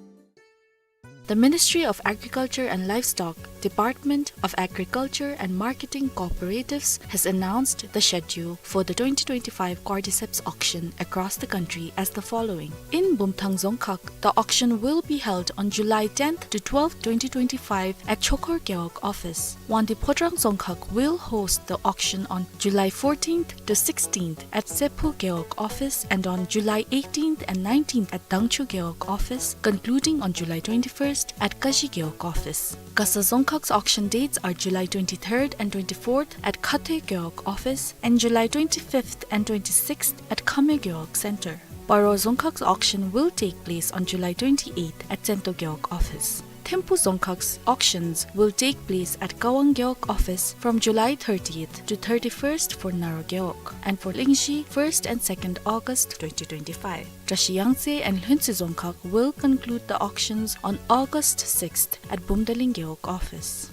The Ministry of Agriculture and Livestock, Department of Agriculture and Marketing Cooperatives has announced the schedule for the twenty twenty-five cordyceps auction across the country as the following. In Bumthang Dzongkhag, the auction will be held on July tenth to twelfth, twenty twenty-five at Chokhor Gewog office. Wangdue Phodrang Dzongkhag will host the auction on July fourteenth to sixteenth at Sephu Gewog office and on July eighteenth and nineteenth at Dangchu Gewog office, concluding on July twenty-first at Kashi Gewog office. Gasa Dzongkhag's auction dates are July twenty-third and twenty-fourth at Khathoe Gewog office and July twenty-fifth and twenty-sixth at Khameo Gewog Center. Paro Dzongkhag's auction will take place on July twenty-eighth at Tsento Gewog office. Thimphu Dzongkhag's auctions will take place at Kawang Gewog office from July thirtieth to thirty-first for Naro Gewog, and for Lingzhi, first and second August twenty twenty-five. Drashi Yangtse and Lhuentse Dzongkhag will conclude the auctions on August sixth at Bumdaling Gewog office.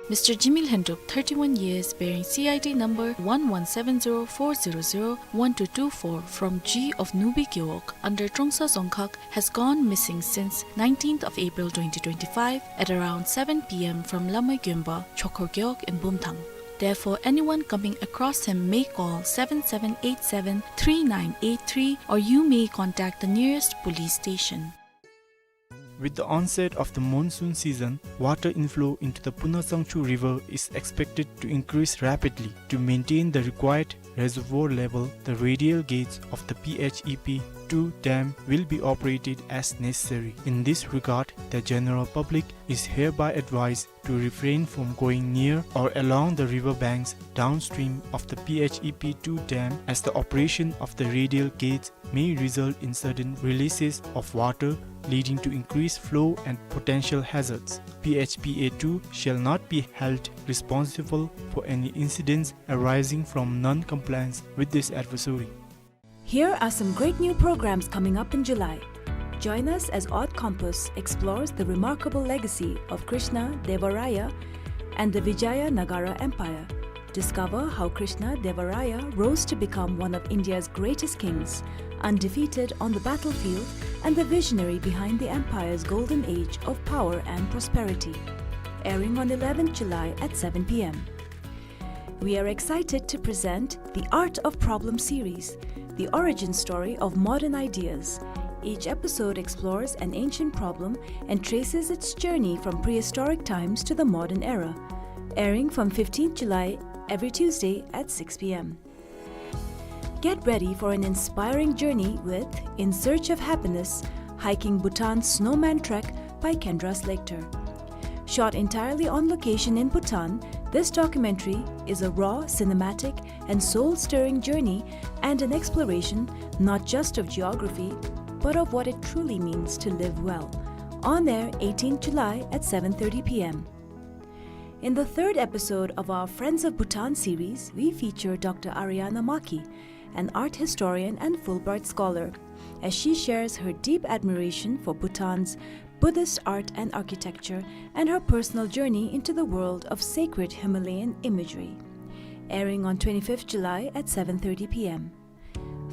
Mister Jimmy Lhendrup, thirty-one years, bearing C I D number one one seven zero four zero zero one two two four from G of Nubi Gewog under Trongsa Dzongkhag, has gone missing since nineteenth of April twenty twenty-five at around seven P M from Lamai Gyonba, Chokhor Gewog in Bumthang. Therefore, anyone coming across him may call seven seven eight seven three nine eight three, or you may contact the nearest police station. With the onset of the monsoon season, water inflow into the Punatsangchu River is expected to increase rapidly. To maintain the required reservoir level, the radial gates of the P H E P two dam will be operated as necessary. In this regard, the general public is hereby advised to refrain from going near or along the river banks downstream of the P H E P two dam, as the operation of the radial gates may result in sudden releases of water, leading to increased flow and potential hazards. P H P A two shall not be held responsible for any incidents arising from non-compliance with this advisory. Here are some great new programs coming up in July. Join us as Art Compass explores the remarkable legacy of Krishna Deva Raya and the Vijaya Nagara Empire. Discover how Krishna Deva Raya rose to become one of India's greatest kings, undefeated on the battlefield and the visionary behind the empire's golden age of power and prosperity. Airing on eleventh July at seven p m. We are excited to present the Art of Problem series, the origin story of modern ideas. Each episode explores an ancient problem and traces its journey from prehistoric times to the modern era. Airing from fifteenth July, every Tuesday at six p m. Get ready for an inspiring journey with In Search of Happiness, Hiking Bhutan's Snowman Trek by Kendra Slater. Shot entirely on location in Bhutan, this documentary is a raw, cinematic, and soul-stirring journey and an exploration not just of geography, but of what it truly means to live well. On air eighteenth July at seven thirty p m. In the third episode of our Friends of Bhutan series, we feature Doctor Ariana Maki, an art historian and Fulbright scholar, as she shares her deep admiration for Bhutan's Buddhist art and architecture and her personal journey into the world of sacred Himalayan imagery. Airing on twenty-fifth July at seven thirty p m.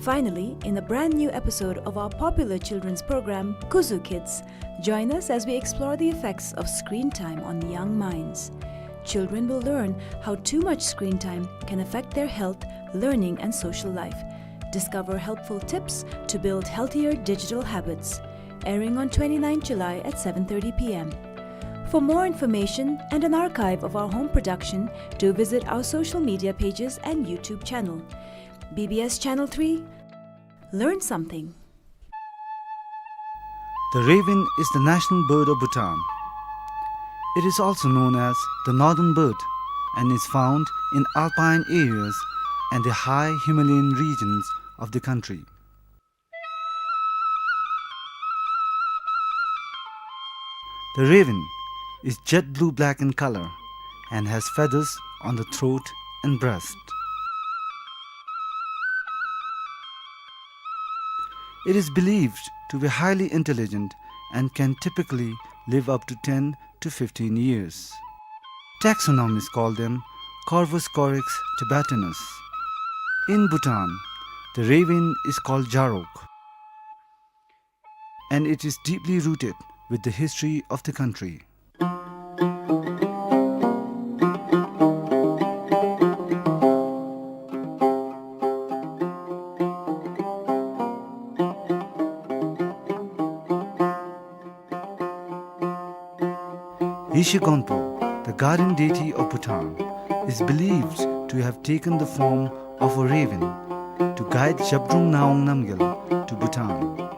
Finally, in a brand new episode of our popular children's program, Kuzu Kids, join us as we explore the effects of screen time on young minds. Children will learn how too much screen time can affect their health, learning, and social life. Discover helpful tips to build healthier digital habits. Airing on twenty-ninth July at seven thirty p m. For more information and an archive of our home production, do visit our social media pages and YouTube channel. B B S Channel three, learn something. The raven is the national bird of Bhutan. It is also known as the northern bird and is found in alpine areas and the high Himalayan regions of the country. The raven is jet blue-black in color and has feathers on the throat and breast. It is believed to be highly intelligent and can typically live up to ten to fifteen years. Taxonomists call them Corvus corax tibetanus. In Bhutan, the raven is called Jarok, and it is deeply rooted with the history of the country. Yeshe Gonpo, the guardian deity of Bhutan, is believed to have taken the form of a raven to guide Zhabdrung Ngawang Namgyal to Bhutan.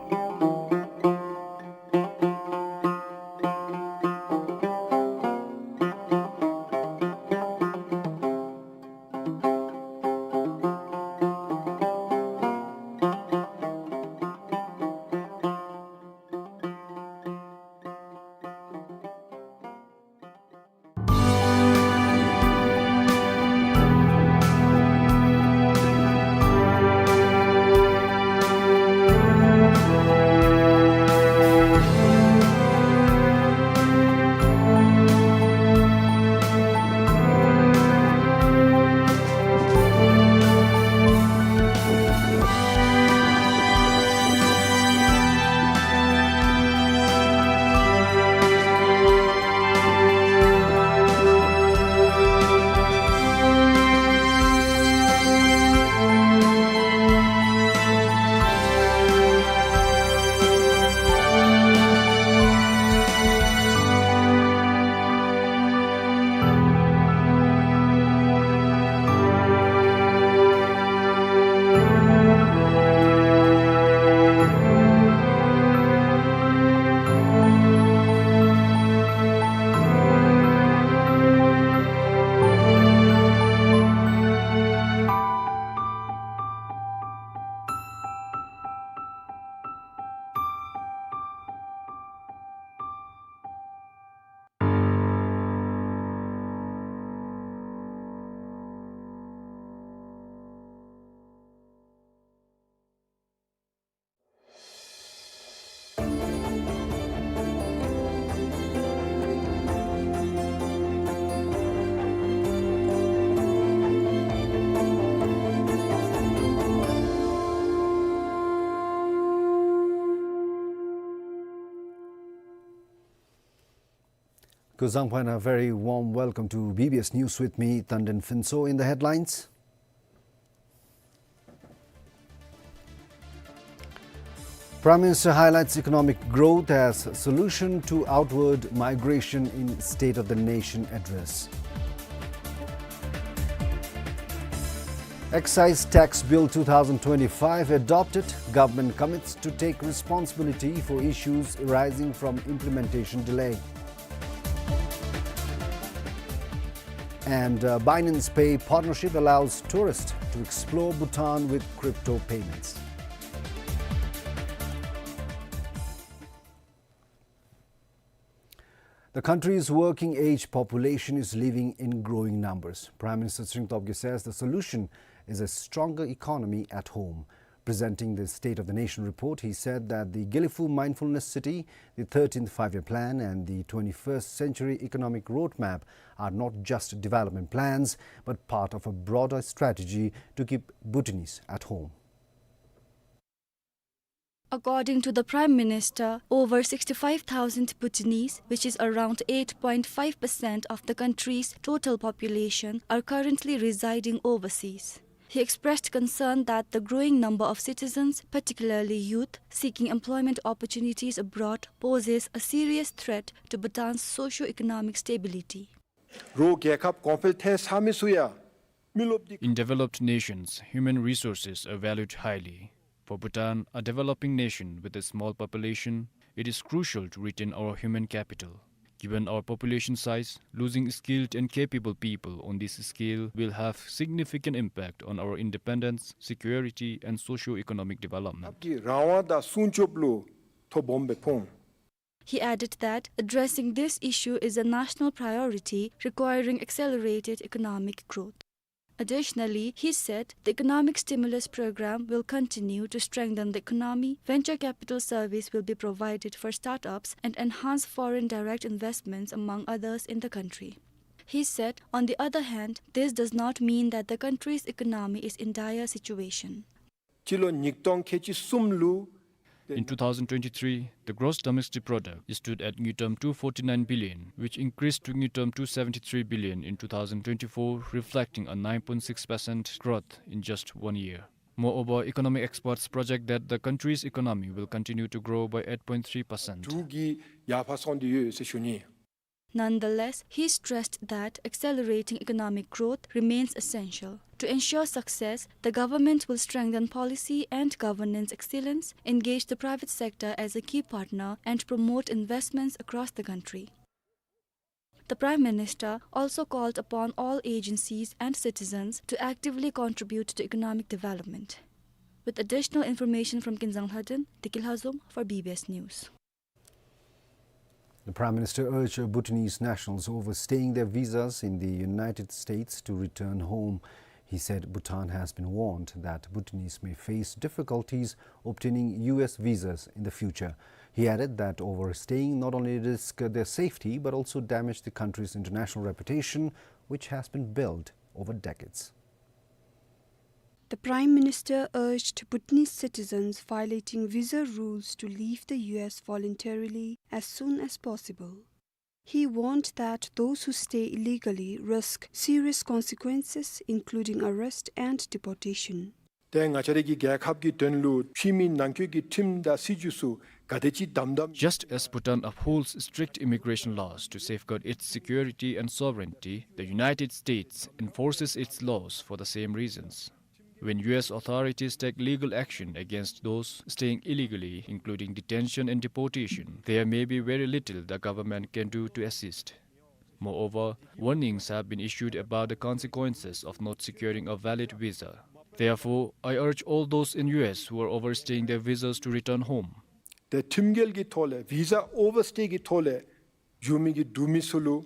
Kuzuzangpo and a very warm welcome to B B S News with me, Tandon Phuntsho. In the headlines, Prime Minister highlights economic growth as solution to outward migration in State of the Nation address. Excise Tax Bill two thousand twenty-five adopted, government commits to take responsibility for issues arising from implementation delay. And, uh, Binance Pay partnership allows tourists to explore Bhutan with crypto payments. The country's working age population is leaving in growing numbers. Prime Minister Tshering Tobgyo says the solution is a stronger economy at home. Presenting the State of the Nation report, he said that the Gelephu Mindfulness City, the thirteenth Five-Year Plan, and the twenty-first Century Economic Roadmap are not just development plans, but part of a broader strategy to keep Bhutanese at home. According to the Prime Minister, over sixty-five thousand Bhutanese, which is around eight point five percent of the country's total population, are currently residing overseas. He expressed concern that the growing number of citizens, particularly youth, seeking employment opportunities abroad poses a serious threat to Bhutan's socio-economic stability. རོགས་རྒྱལ་ཁབ་གོང་འཕེལ་ཐལ་ཚར་མི་ཚུ་ཡང་མི་རློབས་ཏེ། In developed nations, human resources are valued highly. For Bhutan, a developing nation with a small population, it is crucial to retain our human capital. Given our population size, losing skilled and capable people on this scale will have significant impact on our independence, security, and socio-economic development. ཀྱི་རང་དབང་དང་སྲུང་སྐྱོབ་ལུ་ཐོ་སྦོམ་སྦེ་ཕོག། He added that addressing this issue is a national priority requiring accelerated economic growth. Additionally, he said the economic stimulus program will continue to strengthen the economy, venture capital service will be provided for startups, and enhance foreign direct investments, among others, in the country. He said, on the other hand, this does not mean that the country's economy is in dire situation. སྤྱི་ལོ་ཉིས་སྟོང་ཁལ་གཅིག་གསུམ་ལུ། In two thousand twenty-three, the gross domestic product stood at ngultrum two forty-nine billion, which increased to ngultrum two seventy-three billion in two thousand twenty-four, reflecting a nine point six percent growth in just one year. Moreover, economic experts project that the country's economy will continue to grow by eight point three percent. འབྲུག་གི་ཡར་འཕར་སོང་སྟེ་ཡོད་ཟེར་ཞུ་ནི། Nonetheless, he stressed that accelerating economic growth remains essential. To ensure success, the government will strengthen policy and governance excellence, engage the private sector as a key partner, and promote investments across the country. The Prime Minister also called upon all agencies and citizens to actively contribute to economic development. With additional information from Kinzang Lhaden, Deki Lhazom for B B S News. The Prime Minister urged Bhutanese nationals overstaying their visas in the United States to return home. He said Bhutan has been warned that Bhutanese may face difficulties obtaining U S visas in the future. He added that overstaying not only risk their safety but also damage the country's international reputation, which has been built over decades. The Prime Minister urged Bhutanese citizens violating visa rules to leave the U S voluntarily as soon as possible. He warned that those who stay illegally risk serious consequences, including arrest and deportation. ཏེ་ང་བཅས་རའི་གི་རྒྱལ་ཁབ་ཀྱི་དོན་ལུ་ཕྱི་མི་ནང་འཁོད་ཀྱི་ཁྲིམས་དང་སྲིད་བྱུས་ཚུ་ག་དེ་ཅིག་དམ་དམ། Just as Bhutan upholds strict immigration laws to safeguard its security and sovereignty, the United States enforces its laws for the same reasons. When U S authorities take legal action against those staying illegally, including detention and deportation, there may be very little the government can do to assist. Moreover, warnings have been issued about the consequences of not securing a valid visa. Therefore, I urge all those in U S who are overstaying their visas to return home. ཏེ་ཁྲིམས་འགལ་གྱི་ཐོག་ལས་ཝི་ཛ་ཨོ་ཝར་སི་ཊེ་གི་ཐོག་ལས་འགྱོ་མི་གི་འབྲུག་མི་ཚུ་ལུ་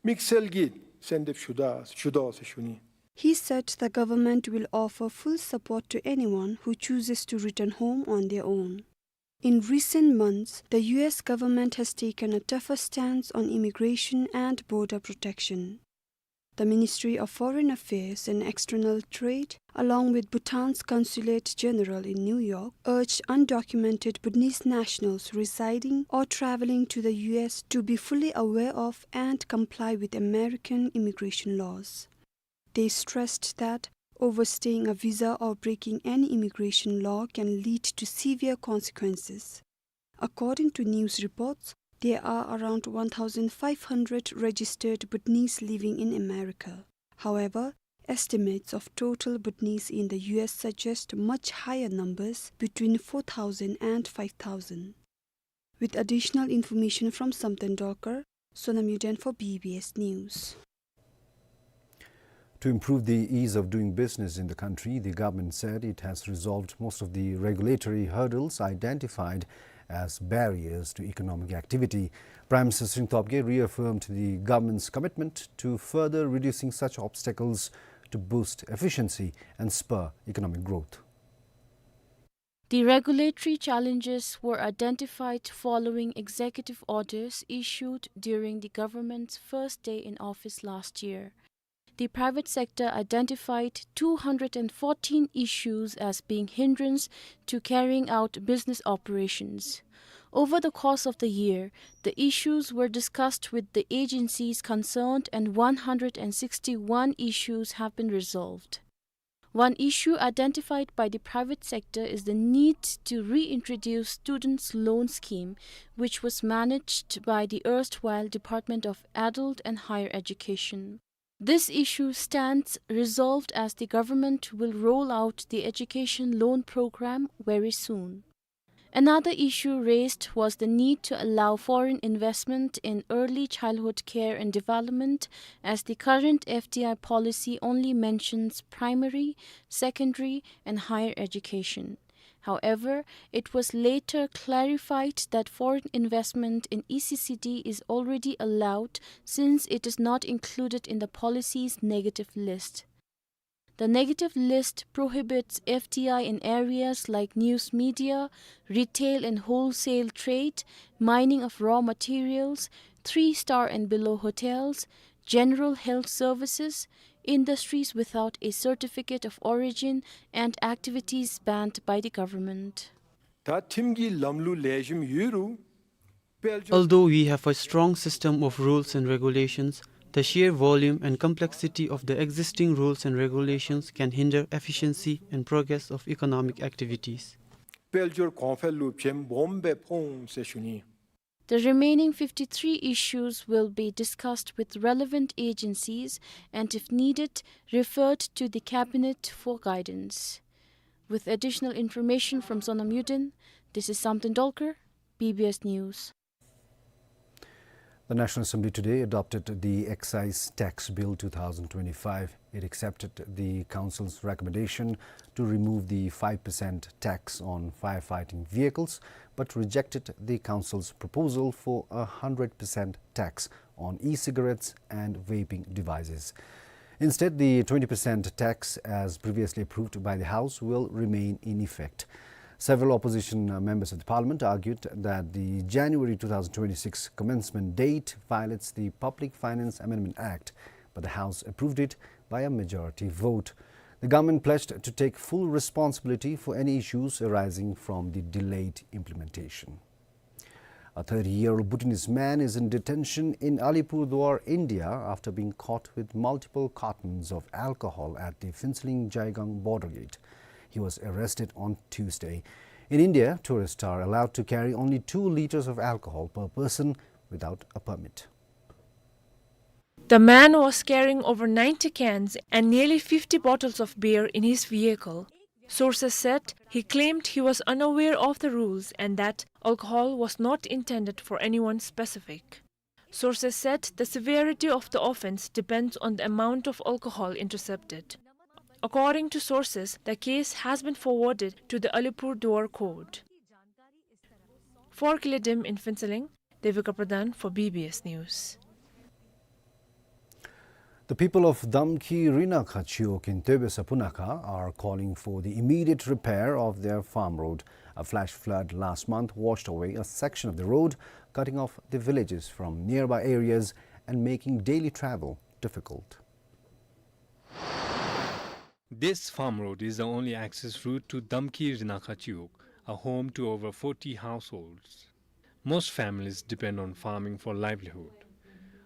དམིགས་བསལ་གྱི་གསོལ་འདེབས་ཞུ་ད་ཞུ་དོ་ཟེར་ཞུ་ནི། He said the government will offer full support to anyone who chooses to return home on their own. In recent months, the U S government has taken a tougher stance on immigration and border protection. The Ministry of Foreign Affairs and External Trade, along with Bhutan's Consulate General in New York, urged undocumented Bhutanese nationals residing or traveling to the U S to be fully aware of and comply with American immigration laws. They stressed that overstaying a visa or breaking any immigration law can lead to severe consequences. According to news reports, there are around one thousand five hundred registered Bhutanese living in America. However, estimates of total Bhutanese in the U S suggest much higher numbers, between four thousand and five thousand. With additional information from Samten Dolkar, Sonam Yuden for B B S News. To improve the ease of doing business in the country, the government said it has resolved most of the regulatory hurdles identified as barriers to economic activity. Prime Minister Tshering Tobgay reaffirmed the government's commitment to further reducing such obstacles to boost efficiency and spur economic growth. The regulatory challenges were identified following executive orders issued during the government's first day in office last year. The private sector identified two hundred and fourteen issues as being hindrance to carrying out business operations. Over the course of the year, the issues were discussed with the agencies concerned and one hundred and sixty-one issues have been resolved. One issue identified by the private sector is the need to reintroduce Students' Loan Scheme, which was managed by the erstwhile Department of Adult and Higher Education. This issue stands resolved as the government will roll out the education loan program very soon. Another issue raised was the need to allow foreign investment in early childhood care and development, as the current F D I policy only mentions primary, secondary, and higher education. However, it was later clarified that foreign investment in E C C D is already allowed, since it is not included in the policy's negative list. The negative list prohibits F D I in areas like news media, retail and wholesale trade, mining of raw materials, three-star and below hotels, general health services, industries without a certificate of origin, and activities banned by the government. ད་ཁྲིམས་ཀྱི་ལམ་ལུགས་ལེགས་ཤོམ་ཡོད་རུང་དཔལ་འབྱོར Although we have a strong system of rules and regulations, the sheer volume and complexity of the existing rules and regulations can hinder efficiency and progress of economic activities. དཔལ་འབྱོར་གོང་འཕེལ་ལུ་བྱེམ་སྦོམ་སྦེ་ཕོག་འོང་ཟེར་ཞུ་ནི། The remaining fifty-three issues will be discussed with relevant agencies and, if needed, referred to the Cabinet for guidance. With additional information from Sonam Yuden, this is Samten Dolkar, B B S News. The National Assembly today adopted the Excise Tax Bill two thousand twenty-five. It accepted the Council's recommendation to remove the five percent tax on firefighting vehicles, but rejected the Council's proposal for a hundred percent tax on e-cigarettes and vaping devices. Instead, the twenty percent tax, as previously approved by the House, will remain in effect. Several opposition, uh, members of the parliament argued that the January two thousand twenty-six commencement date violates the Public Finance Amendment Act, but the House approved it by a majority vote. The government pledged to take full responsibility for any issues arising from the delayed implementation. A thirty-year-old Bhutanese man is in detention in Alipurduar, India, after being caught with multiple cartons of alcohol at the Phuentsholing-Jaigang border gate. He was arrested on Tuesday. In India, tourists are allowed to carry only two liters of alcohol per person without a permit. The man was carrying over ninety cans and nearly fifty bottles of beer in his vehicle. Sources said he claimed he was unaware of the rules and that alcohol was not intended for anyone specific. Sources said the severity of the offense depends on the amount of alcohol intercepted. According to sources, the case has been forwarded to the Alipurduar court. For Kile Dem in Phuentsholing, Devika Pradhan for B B S News. The people of Damki Rinakha Chiwog in Toibesa Punakha are calling for the immediate repair of their farm road. A flash flood last month washed away a section of the road, cutting off the villages from nearby areas and making daily travel difficult. This farm road is the only access route to Damki Rinakha Chiwog, a home to over forty households. Most families depend on farming for livelihood.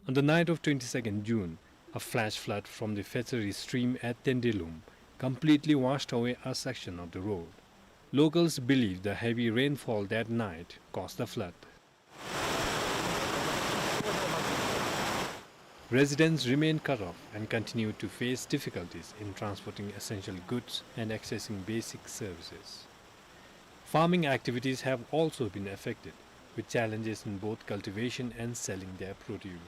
On the night of twenty-second June, a flash flood from the Phetsari stream at Tendelum completely washed away a section of the road. Locals believe the heavy rainfall that night caused the flood. Residents remain cut off and continue to face difficulties in transporting essential goods and accessing basic services. Farming activities have also been affected, with challenges in both cultivation and selling their produce.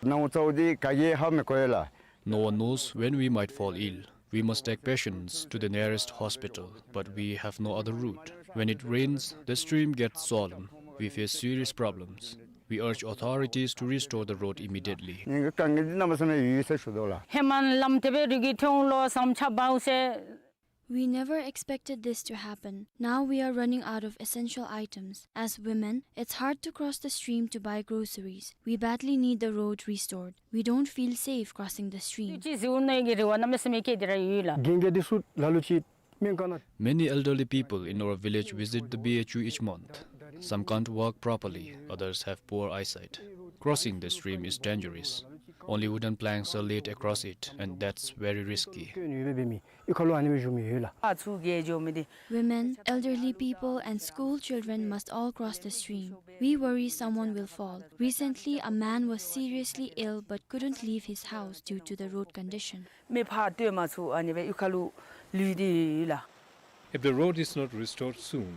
ནང་འཚོ་བ་འདི་ག་གིས་ཧ་མི་གོ་ཡ་ལགས། No one knows when we might fall ill. We must take patients to the nearest hospital, but we have no other route. When it rains, the stream gets swollen. We face serious problems. We urge authorities to restore the road immediately. ཉེན་ཁ་དཀའ་ངལ་འདི་གནམ་མེད་ས་མེད་ཡོད་ཟེར་ཞུ་དོ་ལགས། ཧེ་མ་ལམ་དེ་སྦེ་རི་གི་ཐོན་ལོ་སམ་ཆ་བའུ་སེ། We never expected this to happen. Now we are running out of essential items. As women, it's hard to cross the stream to buy groceries. We badly need the road restored. We don't feel safe crossing the stream. ཅི་ཟེར་ནི་གི་རེ་བ་གནམ་མེད་ས་མེད་བསྐྱེད་དེ་ར་ཡོད་ལགས། རྒན་རྒས་འདི་ཚུ་ལ་ལུ་ཅིག་སྨན་ཁང་ནང་། Many elderly people in our village visit the B H U each month. Some can't walk properly, others have poor eyesight. Crossing the stream is dangerous. Only wooden planks are laid across it, and that's very risky. ཨི་ཁ་ལུ་ཨ་ནི་སྦེ་བཞུགས་མི་ཡོད་ལགས། ཨ་ཚུ་གིས་འགྱོ་མི་འདི། Women, elderly people, and school children must all cross the stream. We worry someone will fall. Recently, a man was seriously ill but couldn't leave his house due to the road condition. མི་ཕར་སྟོད་མ་ཚུ་ཨ་ནི་སྦེ་ཨི་ཁ་ལུ་ལུས་ཏེ་ཡོད་ལགས། If the road is not restored soon,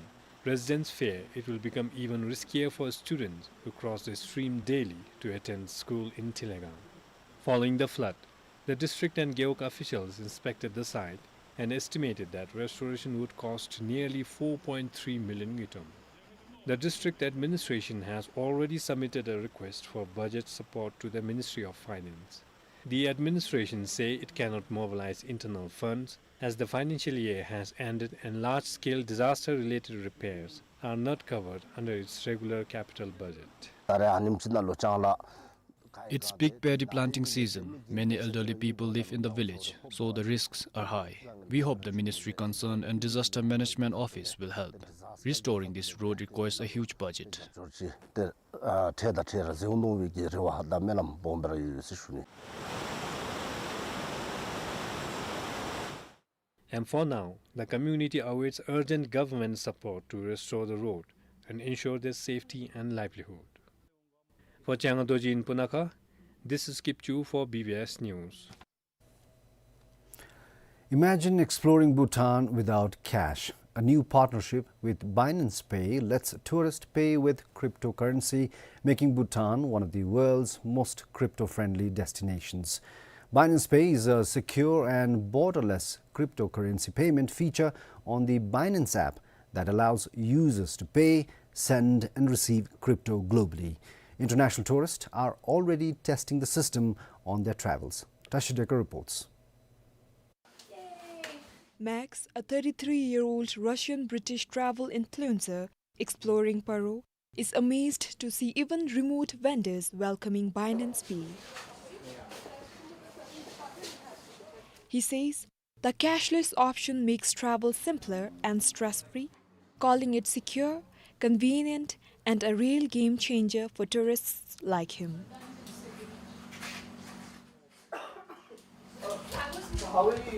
residents fear it will become even riskier for students who cross the stream daily to attend school in Thilegang. Following the flood, the district and Gewog officials inspected the site and estimated that restoration would cost nearly four point three million ngultrum. The district administration has already submitted a request for budget support to the Ministry of Finance. The administration say it cannot mobilize internal funds as the financial year has ended and large-scale disaster-related repairs are not covered under its regular capital budget. ད་རེས་ཨ་ནེམ་ཅིག་ནང་ལུ་ལྕང་ལཱ། It's peak paddy planting season. Many elderly people live in the village, so the risks are high. We hope the ministry concerned and disaster management office will help. Restoring this road requires a huge budget. འབྱོར་ཅིག་ཏེ་ཨ་འཕྲལ་དང་འཕྲལ་ར་མཇུག་བསྡུ་བའི་གི་རེ་བ་དང་སྨོན་ལམ་སྦོམ་སྦེ་ར་ཡོད་ཟེར་ཞུ་ནི། And for now, the community awaits urgent government support to restore the road and ensure their safety and livelihood. For Changa Dorji in Punakha, this is Kipchu for B B S News. Imagine exploring Bhutan without cash. A new partnership with Binance Pay lets tourists pay with cryptocurrency, making Bhutan one of the world's most crypto-friendly destinations. Binance Pay is a secure and borderless cryptocurrency payment feature on the Binance app that allows users to pay, send, and receive crypto globally. International tourists are already testing the system on their travels. Tashi Decker reports. Max, a thirty-three-year-old Russian-British travel influencer exploring Paro, is amazed to see even remote vendors welcoming Binance Pay. He says the cashless option makes travel simpler and stress-free, calling it secure, convenient, and a real game changer for tourists like him.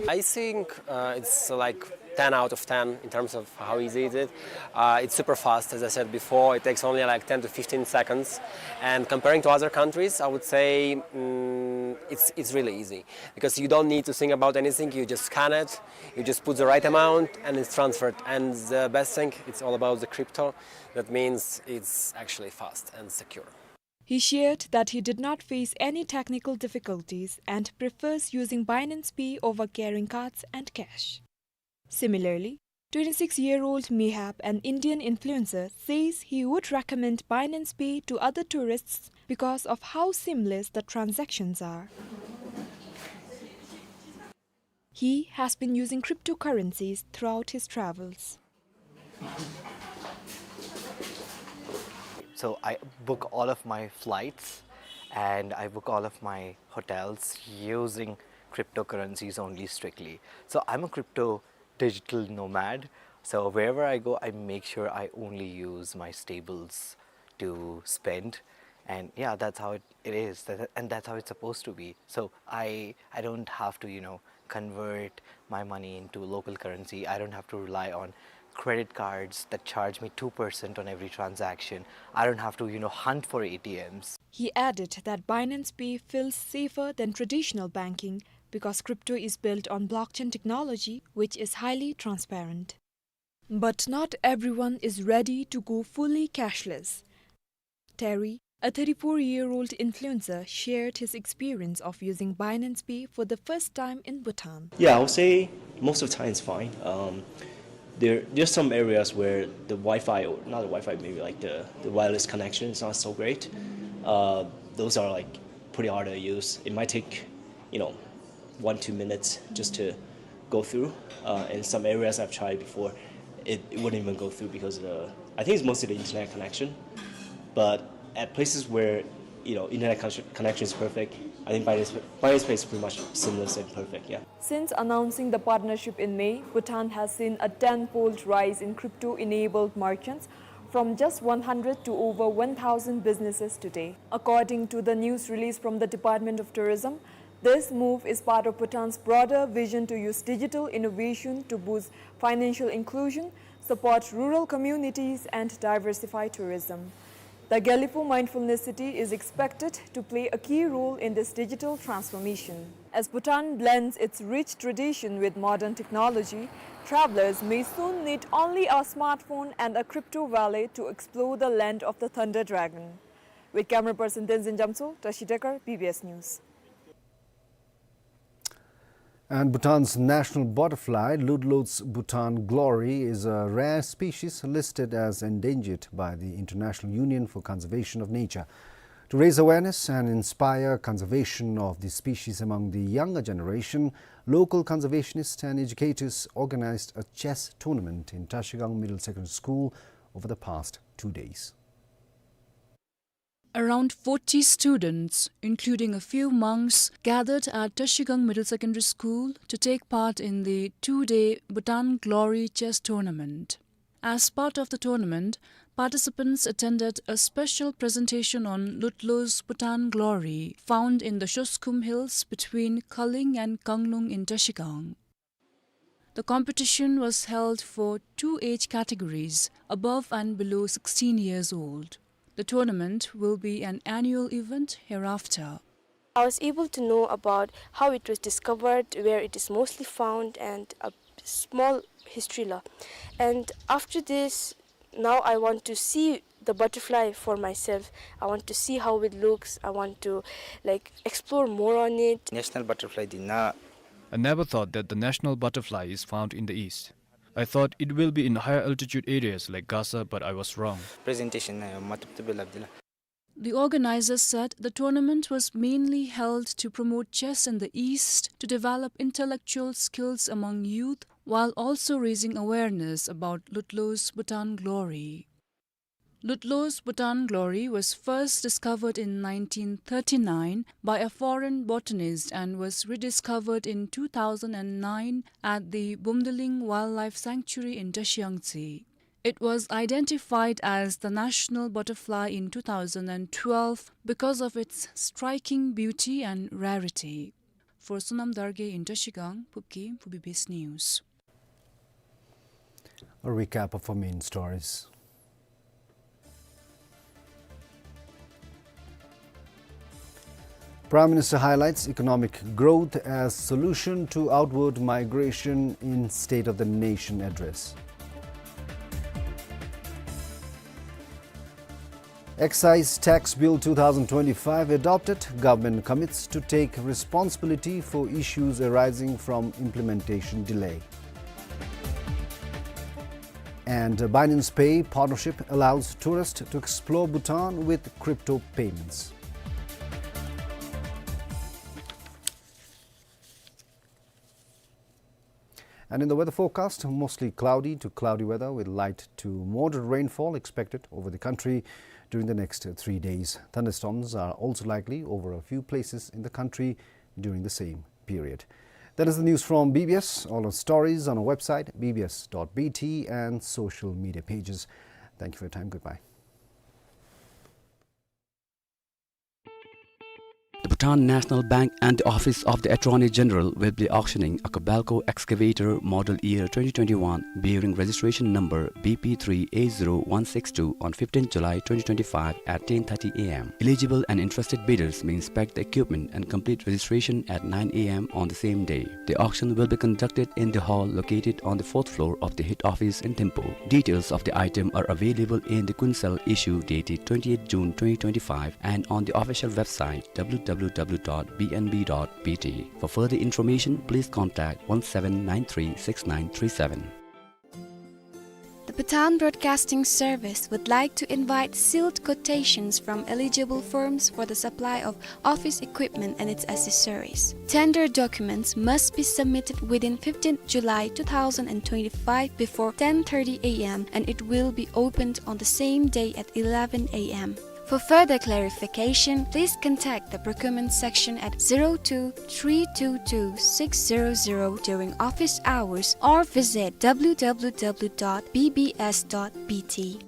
I think, uh, it's, like, ten out of ten in terms of how easy is it. Uh, it's super fast, as I said before. It takes only, like, ten to fifteen seconds. And comparing to other countries, I would say, mm, it's, it's really easy because you don't need to think about anything. You just scan it, you just put the right amount, and it's transferred. And the best thing, it's all about the crypto. That means it's actually fast and secure. He shared that he did not face any technical difficulties and prefers using Binance Pay over carrying cards and cash. Similarly, twenty-six-year-old Mihab, an Indian influencer, says he would recommend Binance Pay to other tourists because of how seamless the transactions are. He has been using cryptocurrencies throughout his travels. So I book all of my flights and I book all of my hotels using cryptocurrencies only strictly. So I'm a crypto digital nomad. So wherever I go, I make sure I only use my stables to spend. And yeah, that's how it, it is. That, and that's how it's supposed to be. So I, I don't have to, you know, convert my money into local currency. I don't have to rely on credit cards that charge me two percent on every transaction. I don't have to, you know, hunt for A T Ms. He added that Binance Pay feels safer than traditional banking because crypto is built on blockchain technology, which is highly transparent. But not everyone is ready to go fully cashless. Terry, a thirty-four-year-old influencer, shared his experience of using Binance Pay for the first time in Bhutan. Yeah, I would say most of the time it's fine. Um, there, there's some areas where the Wi-Fi, or not the Wi-Fi, maybe like the, the wireless connection is not so great. Uh, those are, like, pretty hard to use. It might take, you know, one, two minutes just to go through. Uh, in some areas I've tried before, it, it wouldn't even go through because of the, I think it's mostly the internet connection. But at places where, you know, internet con-, connection is perfect, I think Binance, Binance Pay is pretty much seamless and perfect, yeah. Since announcing the partnership in May, Bhutan has seen a tenfold rise in crypto-enabled merchants, from just one hundred to over one thousand businesses today. According to the news release from the Department of Tourism, this move is part of Bhutan's broader vision to use digital innovation to boost financial inclusion, support rural communities, and diversify tourism. The Gelephu Mindfulness City is expected to play a key role in this digital transformation. As Bhutan blends its rich tradition with modern technology, travelers may soon need only a smartphone and a crypto wallet to explore the land of the Thunder Dragon. With camera person Tenzin Jamtso, Tashi Dekar, B B S News. And Bhutan's national butterfly, Lutlo's Bhutan Glory, is a rare species listed as endangered by the International Union for Conservation of Nature. To raise awareness and inspire conservation of the species among the younger generation, local conservationists and educators organized a chess tournament in Tashigang Middle Secondary School over the past two days. Around forty students, including a few monks, gathered at Tashigang Middle Secondary School to take part in the two-day Bhutan Glory Chess Tournament. As part of the tournament, participants attended a special presentation on Lutlo's Bhutan Glory, found in the Shoskhum Hills between Kaling and Kanglung in Tashigang. The competition was held for two age categories, above and below sixteen years old. The tournament will be an annual event hereafter. I was able to know about how it was discovered, where it is mostly found, and a small history la. And after this, now I want to see the butterfly for myself. I want to see how it looks. I want to, like, explore more on it. National butterfly di na. I never thought that the national butterfly is found in the East. I thought it will be in higher altitude areas like Gasa, but I was wrong. Presentation na yo matub tub lab dila. The organizers said the tournament was mainly held to promote chess in the East, to develop intellectual skills among youth, while also raising awareness about Lutlo's Bhutan Glory. Lutlo's Bhutan Glory was first discovered in nineteen thirty-nine by a foreign botanist and was rediscovered in two thousand nine at the Bumdiling Wildlife Sanctuary in Tashiangtse. It was identified as the national butterfly in two thousand twelve because of its striking beauty and rarity. For Sonam Dargay in Tashigang, Phubki, for B B S News. A recap of our main stories. Prime Minister highlights economic growth as solution to outward migration in State of the Nation address. Excise Tax Bill two thousand twenty-five adopted, government commits to take responsibility for issues arising from implementation delay. And Binance Pay partnership allows tourists to explore Bhutan with crypto payments. And in the weather forecast, mostly cloudy to cloudy weather with light to moderate rainfall expected over the country during the next three days. Thunderstorms are also likely over a few places in the country during the same period. That is the news from B B S. All our stories on our website, B B S dot B T, and social media pages. Thank you for your time. Goodbye. The Bhutan National Bank and the Office of the Attorney General will be auctioning a Kobelco excavator model year twenty twenty-one, bearing registration number B P three A zero one six two, on fifteenth July twenty twenty-five at ten thirty A M. Eligible and interested bidders may inspect the equipment and complete registration at nine A M on the same day. The auction will be conducted in the hall located on the fourth floor of the head office in Thimphu. Details of the item are available in the Kuensel issue dated twenty-eighth June twenty twenty-five and on the official website W W W dot B N B dot B T. For further information, please contact one seven nine three six nine three seven. The Bhutan Broadcasting Service would like to invite sealed quotations from eligible firms for the supply of office equipment and its accessories. Tender documents must be submitted within fifteenth July two thousand twenty-five before ten thirty A M, and it will be opened on the same day at eleven A M. For further clarification, please contact the procurement section at zero two three two two six zero zero during office hours or visit W W W dot B B S dot B T.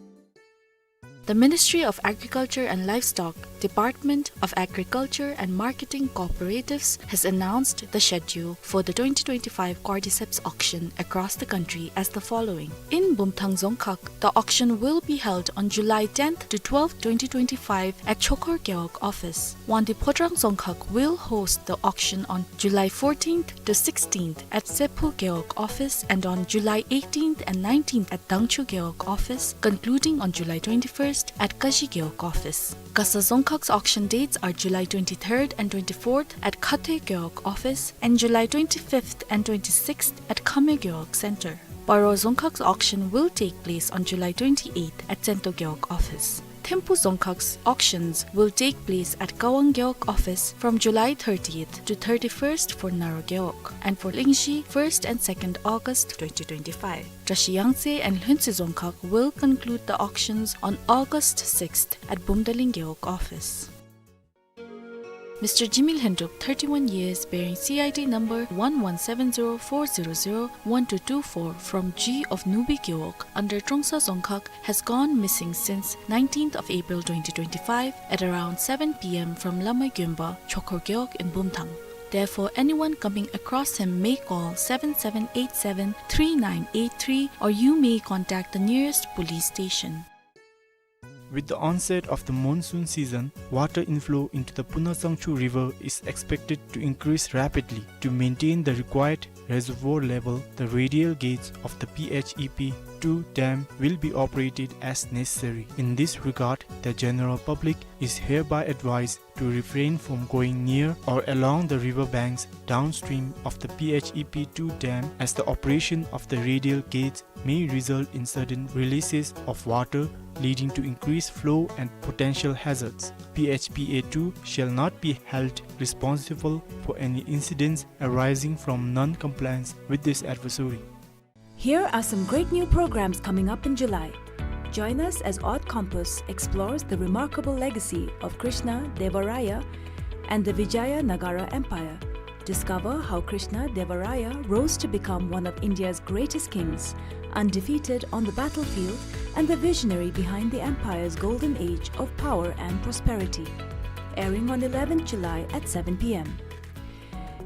The Ministry of Agriculture and Livestock, Department of Agriculture and Marketing Cooperatives has announced the schedule for the twenty twenty-five cordyceps auction across the country as the following. In Bumthang Dzongkhag, the auction will be held on July tenth to twelfth, twenty twenty-five at Chokhor Gewog office. Wangdue Phodrang Dzongkhag will host the auction on July fourteenth to sixteenth at Sephu Gewog office and on July eighteenth and nineteenth at Dangchu Gewog office, concluding on July twenty-first at Kashi Gewog office. Gasa Dzongkhag's auction dates are July twenty-third and twenty-fourth at Khathoe Gewog office and July twenty-fifth and twenty-sixth at Khameo Gewog Center. Paro Dzongkhag's auction will take place on July twenty-eighth at Tsento Gewog office. Thimphu Dzongkhag's auctions will take place at Kawang Gewog office from July thirtieth to thirty-first for Naro Gewog and for Lingzhi first and second August twenty twenty-five. Drashi Yangtse and Lhuentse Dzongkhag will conclude the auctions on August sixth at Bumdaling Gewog office. Mister Jimmy Lhendrup, thirty-one years, bearing C I D number one one seven zero four zero zero one two two four from G of Nubi Gewog under Trongsa Dzongkhag, has gone missing since nineteenth of April twenty twenty-five at around seven P M from Lamai Gyonba, Chokhor Gewog in Bumthang. Therefore, anyone coming across him may call seven seven eight seven three nine eight three, or you may contact the nearest police station. With the onset of the monsoon season, water inflow into the Puna Sangchu River is expected to increase rapidly. To maintain the required reservoir level, the radial gates of the P H E P two dam will be operated as necessary. In this regard, the general public is hereby advised to refrain from going near or along the river banks downstream of the P H E P two dam, as the operation of the radial gates may result in sudden releases of water, leading to increased flow and potential hazards. P H P A two shall not be held responsible for any incidents arising from non-compliance with this advisory. Here are some great new programs coming up in July. Join us as Odd Compass explores the remarkable legacy of Krishna Deva Raya and the Vijaya Nagara Empire. Discover how Krishna Deva Raya rose to become one of India's greatest kings, undefeated on the battlefield and the visionary behind the empire's golden age of power and prosperity. Airing on eleventh July at seven P M.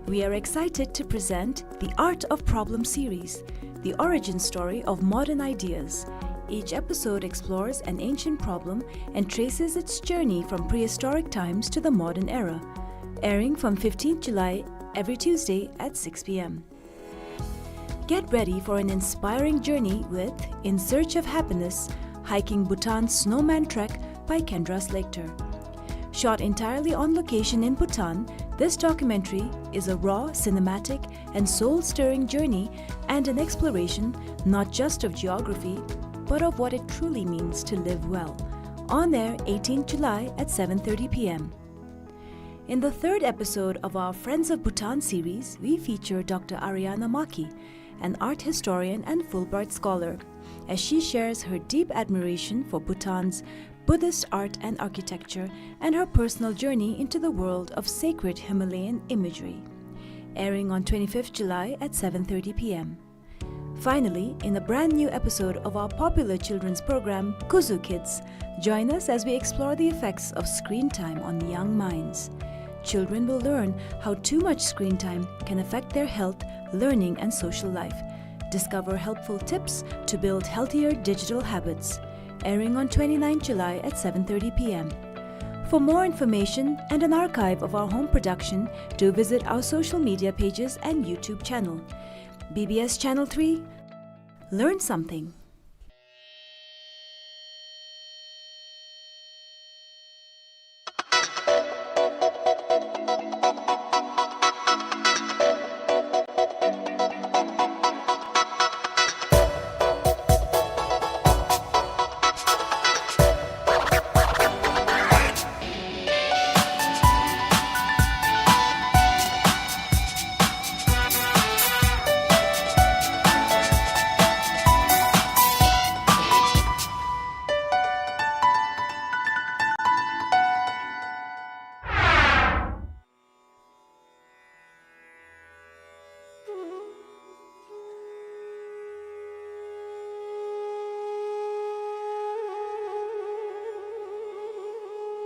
We are excited to present the Art of Problem series, the origin story of modern ideas. Each episode explores an ancient problem and traces its journey from prehistoric times to the modern era. Airing from fifteenth July every Tuesday at six P M. Get ready for an inspiring journey with In Search of Happiness, Hiking Bhutan's Snowman Trek by Kendra Slater. Shot entirely on location in Bhutan, this documentary is a raw, cinematic, and soul-stirring journey and an exploration not just of geography, but of what it truly means to live well. On air eighteenth July at seven thirty P M. In the third episode of our Friends of Bhutan series, we feature Doctor Ariana Maki, an art historian and Fulbright scholar, as she shares her deep admiration for Bhutan's Buddhist art and architecture and her personal journey into the world of sacred Himalayan imagery. Airing on twenty-fifth July at seven thirty p m. Finally, in a brand new episode of our popular children's program, Kuzu Kids, join us as we explore the effects of screen time on young minds. Children will learn how too much screen time can affect their health, learning, and social life. Discover helpful tips to build healthier digital habits. Airing on twenty-ninth July at seven thirty p m. For more information and an archive of our home production, do visit our social media pages and YouTube channel. B B S Channel three, learn something.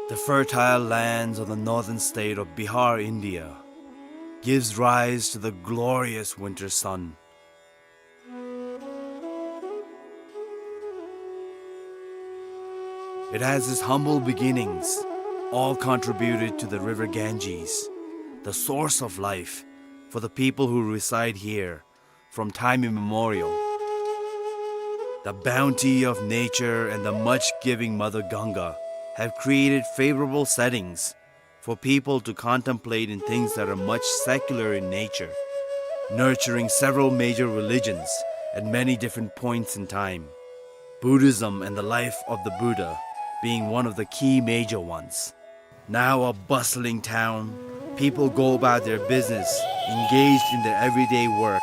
The fertile lands of the northern state of Bihar, India, gives rise to the glorious winter sun. It has its humble beginnings, all contributed to the river Ganges, the source of life for the people who reside here from time immemorial. The bounty of nature and the much-giving Mother Ganga have created favorable settings for people to contemplate in things that are much secular in nature, nurturing several major religions at many different points in time, Buddhism and the life of the Buddha being one of the key major ones. Now a bustling town, people go about their business, engaged in their everyday work,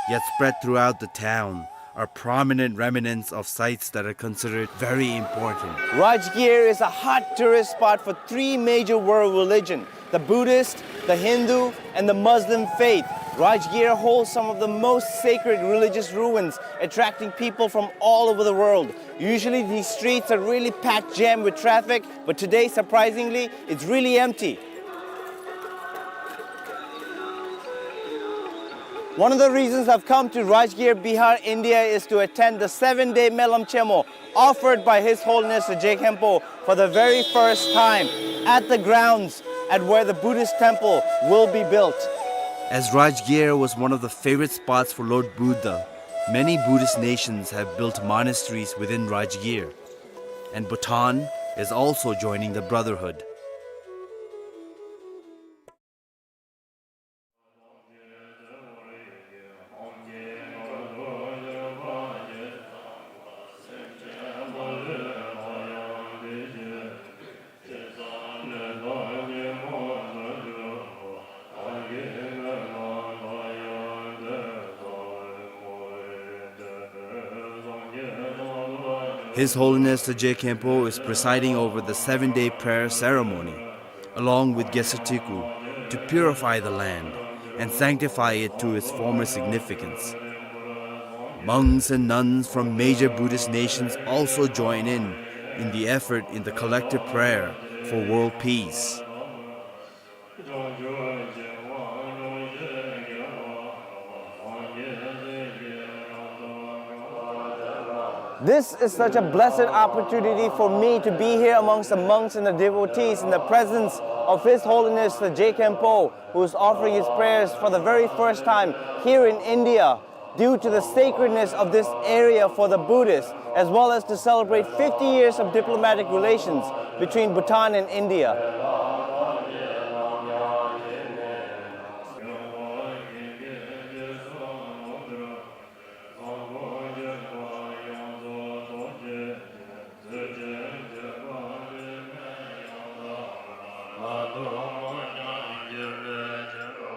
yet spread throughout the town are prominent remnants of sites that are considered very important. Rajgir is a hot tourist spot for three major world religion, the Buddhist, the Hindu, and the Muslim faith. Rajgir holds some of the most sacred religious ruins, attracting people from all over the world. Usually these streets are really packed, jammed with traffic, but today, surprisingly, it's really empty. One of the reasons I've come to Rajgir, Bihar, India is to attend the seven-day Melam Chemo offered by His Holiness the Je Khenpo for the very first time at the grounds at where the Buddhist temple will be built. As Rajgir was one of the favorite spots for Lord Buddha, many Buddhist nations have built monasteries within Rajgir, and Bhutan is also joining the brotherhood. His Holiness the Je Khenpo is presiding over the seven-day prayer ceremony, along with Gesatiku, to purify the land and sanctify it to its former significance. Monks and nuns from major Buddhist nations also join in, in the effort in the collective prayer for world peace. This is such a blessed opportunity for me to be here amongst the monks and the devotees in the presence of His Holiness the Je Khenpo, who is offering his prayers for the very first time here in India, due to the sacredness of this area for the Buddhists, as well as to celebrate fifty years of diplomatic relations between Bhutan and India.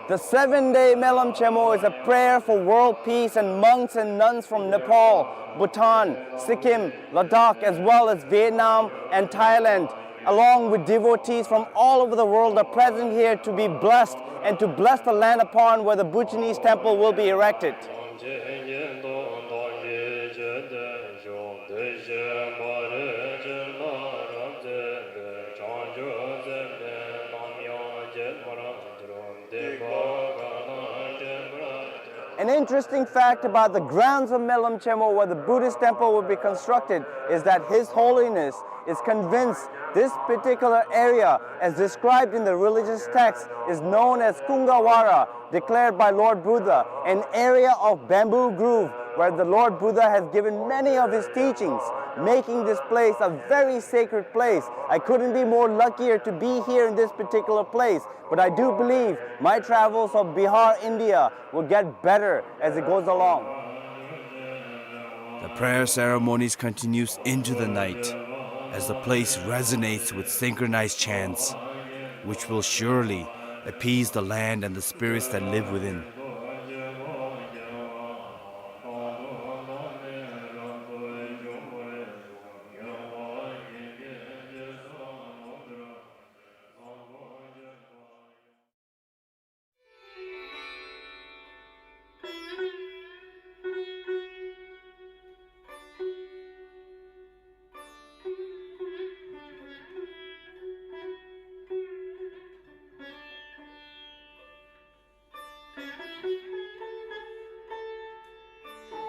The seven-day Melam Chemo is a prayer for world peace, and monks and nuns from Nepal, Bhutan, Sikkim, Ladakh, as well as Vietnam and Thailand along with devotees from all over the world, are present here to be blessed and to bless the land upon where the Bhutanese temple will be erected. An interesting fact about the grounds of Melam Chemo, where the Buddhist temple will be constructed, is that His Holiness is convinced this particular area, as described in the religious text, is known as Kungawara, declared by Lord Buddha, an area of bamboo grove where the Lord Buddha has given many of his teachings, making this place a very sacred place. I couldn't be more luckier to be here in this particular place, but I do believe my travels of Bihar, India will get better as it goes along. The prayer ceremonies continues into the night as the place resonates with synchronized chants, which will surely appease the land and the spirits that live within.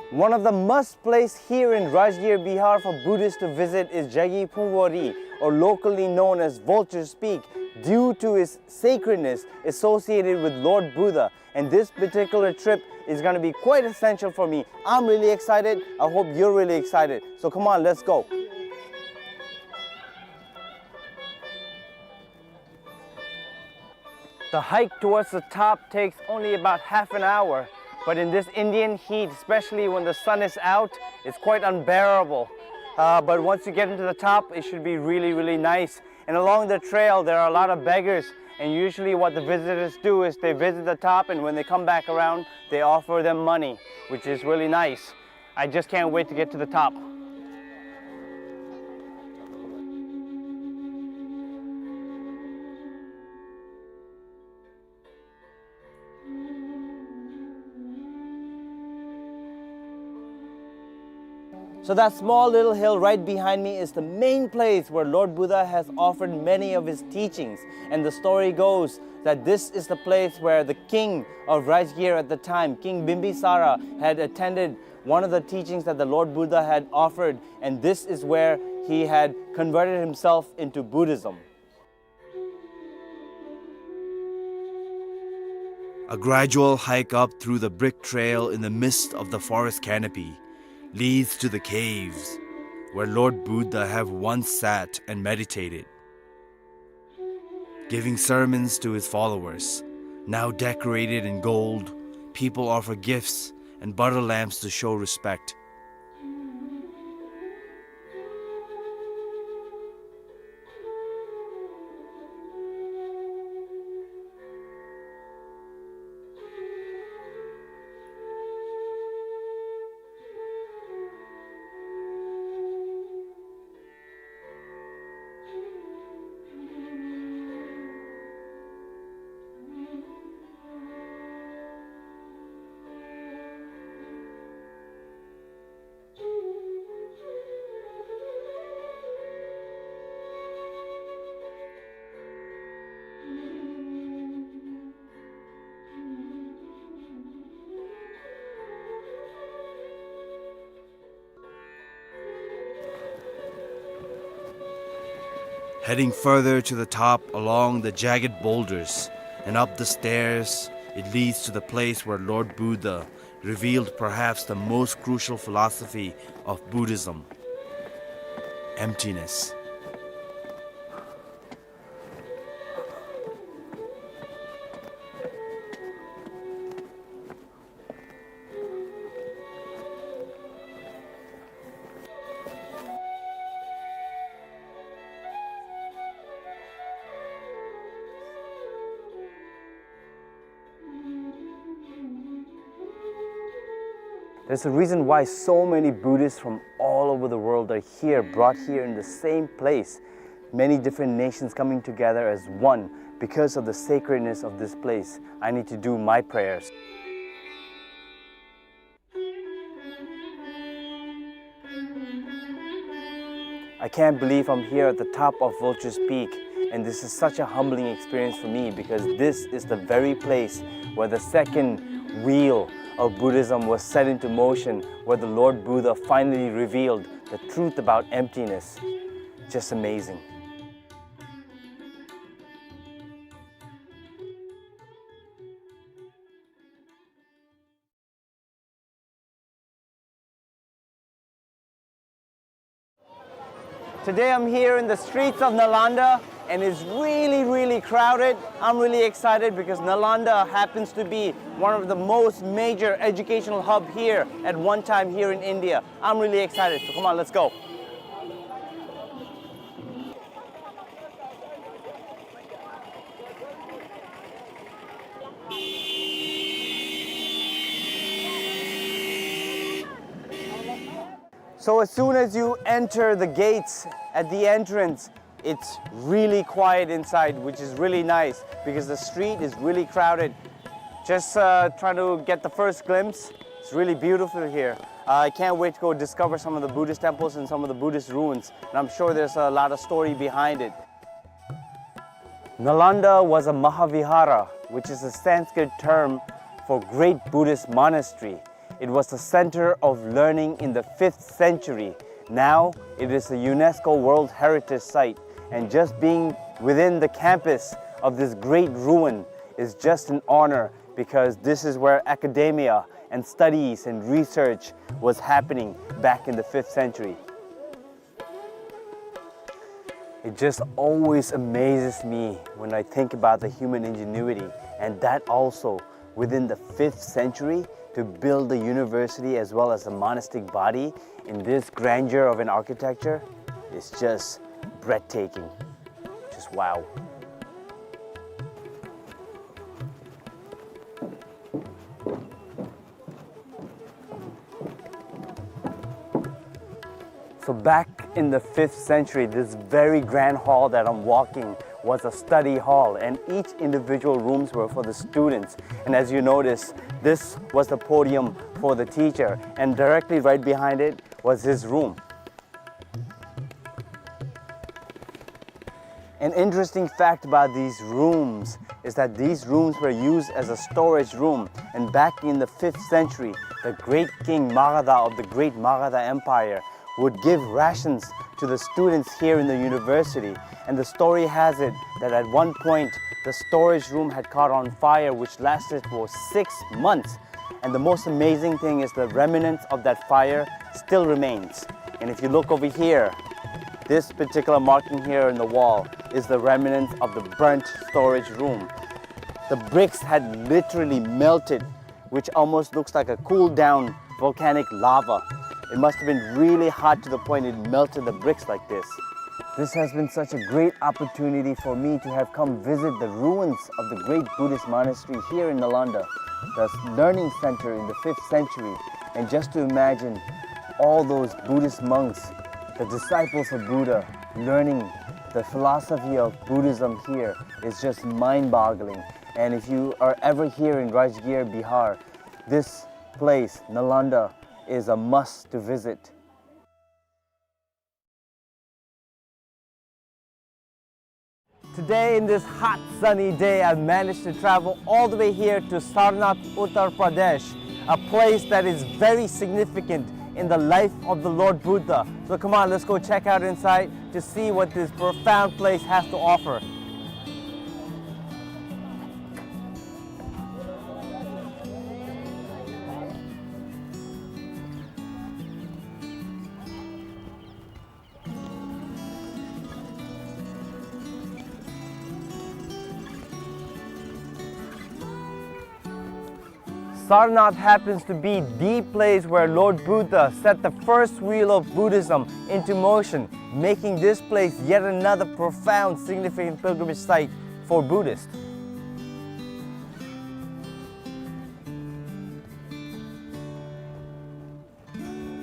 One of the must place here in Rajgir Bihar for Buddhists to visit is Jagi Phungwari, or locally known as Vulture's Peak, due to its sacredness associated with Lord Buddha. And this particular trip is gonna be quite essential for me. I'm really excited. I hope you're really excited. So come on, let's go. The hike towards the top takes only about half an hour, but in this Indian heat, especially when the sun is out, it's quite unbearable. Uh, but once you get into the top, it should be really, really nice. And along the trail, there are a lot of beggars, and usually what the visitors do is they visit the top, and when they come back around, they offer them money, which is really nice. I just can't wait to get to the top. So that small little hill right behind me is the main place where Lord Buddha has offered many of his teachings. And the story goes that this is the place where the king of Rajgir at the time, King Bimbisara, had attended one of the teachings that the Lord Buddha had offered, and this is where he had converted himself into Buddhism. A gradual hike up through the brick trail in the midst of the forest canopy leads to the caves where Lord Buddha have once sat and meditated, giving sermons to his followers. Now decorated in gold, people offer gifts and butter lamps to show respect. Heading further to the top along the jagged boulders and up the stairs, it leads to the place where Lord Buddha revealed perhaps the most crucial philosophy of Buddhism: emptiness. There's a reason why so many Buddhists from all over the world are here, brought here in the same place Many different nations coming together as one because of the sacredness of this place. I need to do my prayers. I can't believe I'm here at the top of Vulture's Peak, and this is such a humbling experience for me because this is the very place where the second wheel of Buddhism was set into motion, where the Lord Buddha finally revealed the truth about emptiness. Just amazing. Today I'm here in the streets of Nalanda, and it's really, really crowded. I'm really excited because Nalanda happens to be one of the most major educational hub here at one time here in India. I'm really excited, so come on, let's go. So as soon as you enter the gates at the entrance, it's really quiet inside, which is really nice because the street is really crowded. Just, uh, trying to get the first glimpse. It's really beautiful here. Uh, I can't wait to go discover some of the Buddhist temples and some of the Buddhist ruins. And I'm sure there's a lot of story behind it. Nalanda was a Mahavihara, which is a Sanskrit term for great Buddhist monastery. It was the center of learning in the fifth century. Now it is a UNESCO World Heritage Site, and just being within the campus of this great ruin is just an honor, because this is where academia and studies and research was happening back in the fifth century. It just always amazes me when I think about the human ingenuity, and that also within the fifth century, to build the university as well as the monastic body in this grandeur of an architecture is just breathtaking. Just wow. So back in the fifth century, this very grand hall that I'm walking was a study hall, and each individual rooms were for the students. And as you notice, this was the podium for the teacher, and directly right behind it was his room. An interesting fact about these rooms is that these rooms were used as a storage room, and back in the fifth century, the great king Magadha of the great Magadha Empire would give rations to the students here in the university. And the story has it that at one point, the storage room had caught on fire, which lasted for six months. And the most amazing thing is the remnants of that fire still remains. And if you look over here, this particular marking here in the wall is the remnants of the burnt storage room. The bricks had literally melted, which almost looks like a cooled down volcanic lava. It must have been really hot to the point it melted the bricks like this. This has been such a great opportunity for me to have come visit the ruins of the great Buddhist monastery here in Nalanda, the learning center in the fifth century, and just to imagine all those Buddhist monks, the disciples of Buddha, learning the philosophy of Buddhism here is just mind-boggling. And if you are ever here in Rajgir, Bihar, this place, Nalanda, is a must to visit. Today, in this hot sunny day, I've managed to travel all the way here to Sarnath, Uttar Pradesh, a place that is very significant in the life of the Lord Buddha. So come on, let's go check out inside to see what this profound place has to offer. Sarnath happens to be the place where Lord Buddha set the first wheel of Buddhism into motion, making this place yet another profound, significant pilgrimage site for Buddhists.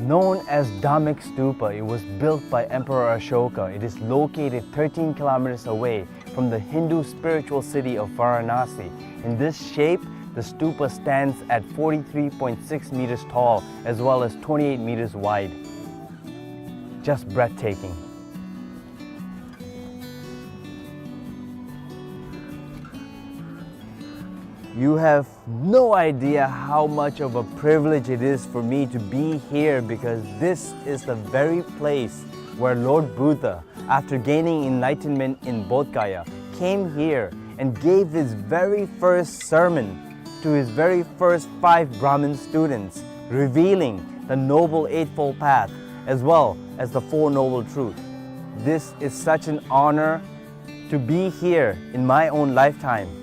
Known as Dhammak Stupa, it was built by Emperor Ashoka. It is located thirteen kilometers away from the Hindu spiritual city of Varanasi. In this shape, the stupa stands at forty-three point six meters tall as well as twenty-eight meters wide. Just breathtaking. You have no idea how much of a privilege it is for me to be here, because this is the very place where Lord Buddha, after gaining enlightenment in Bodh Gaya, came here and gave his very first sermon to his very first five Brahmin students, revealing the Noble Eightfold Path as well as the Four Noble Truths. This is such an honor to be here in my own lifetime,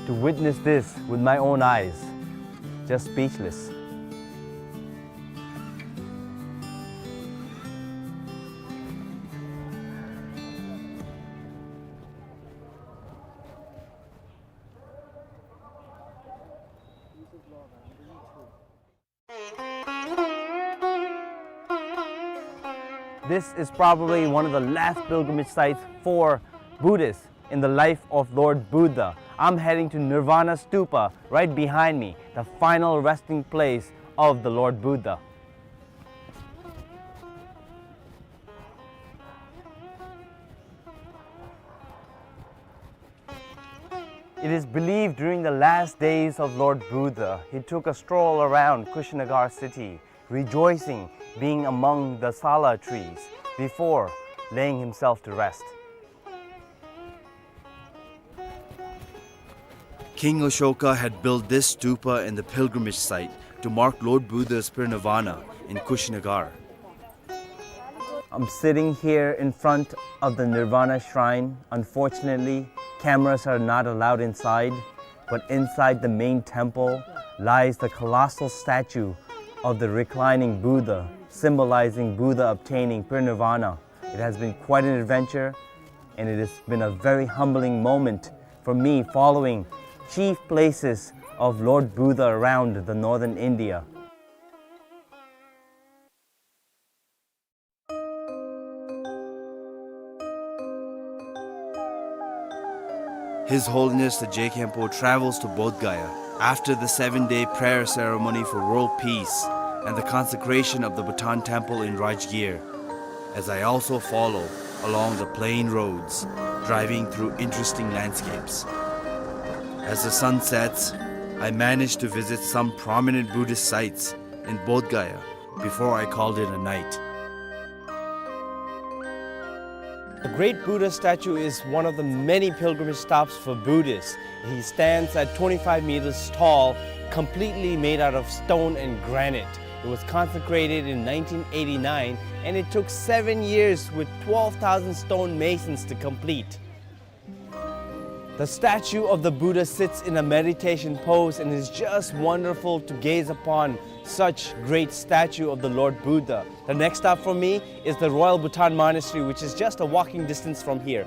to witness this with my own eyes. Just speechless. This is probably one of the last pilgrimage sites for Buddhists in the life of Lord Buddha. I'm heading to Nirvana Stupa right behind me, the final resting place of the Lord Buddha. It is believed during the last days of Lord Buddha, he took a stroll around Kushinagar city, rejoicing being among the sala trees before laying himself to rest. King Ashoka had built this stupa in the pilgrimage site to mark Lord Buddha's parinirvana in Kushinagar. I'm sitting here in front of the Nirvana Shrine. Unfortunately, cameras are not allowed inside, but inside the main temple lies the colossal statue of the reclining Buddha, symbolizing Buddha obtaining parinirvana. It has been quite an adventure, and it has been a very humbling moment for me following chief places of Lord Buddha around the northern India. His Holiness the Je Khenpo travels to Bodh Gaya after the seven-day prayer ceremony for world peace and the consecration of the Bhutan Temple in Rajgir, as I also follow along the plain roads, driving through interesting landscapes. As the sun sets, I manage to visit some prominent Buddhist sites in Bodh Gaya before I called it a night. The great Buddha statue is one of the many pilgrimage stops for Buddhists. He stands at twenty-five meters tall, completely made out of stone and granite. It was consecrated in nineteen eighty-nine, and it took seven years with twelve thousand stone masons to complete. The statue of the Buddha sits in a meditation pose and is just wonderful to gaze upon such great statue of the Lord Buddha. The next stop for me is the Royal Bhutan Monastery, which is just a walking distance from here.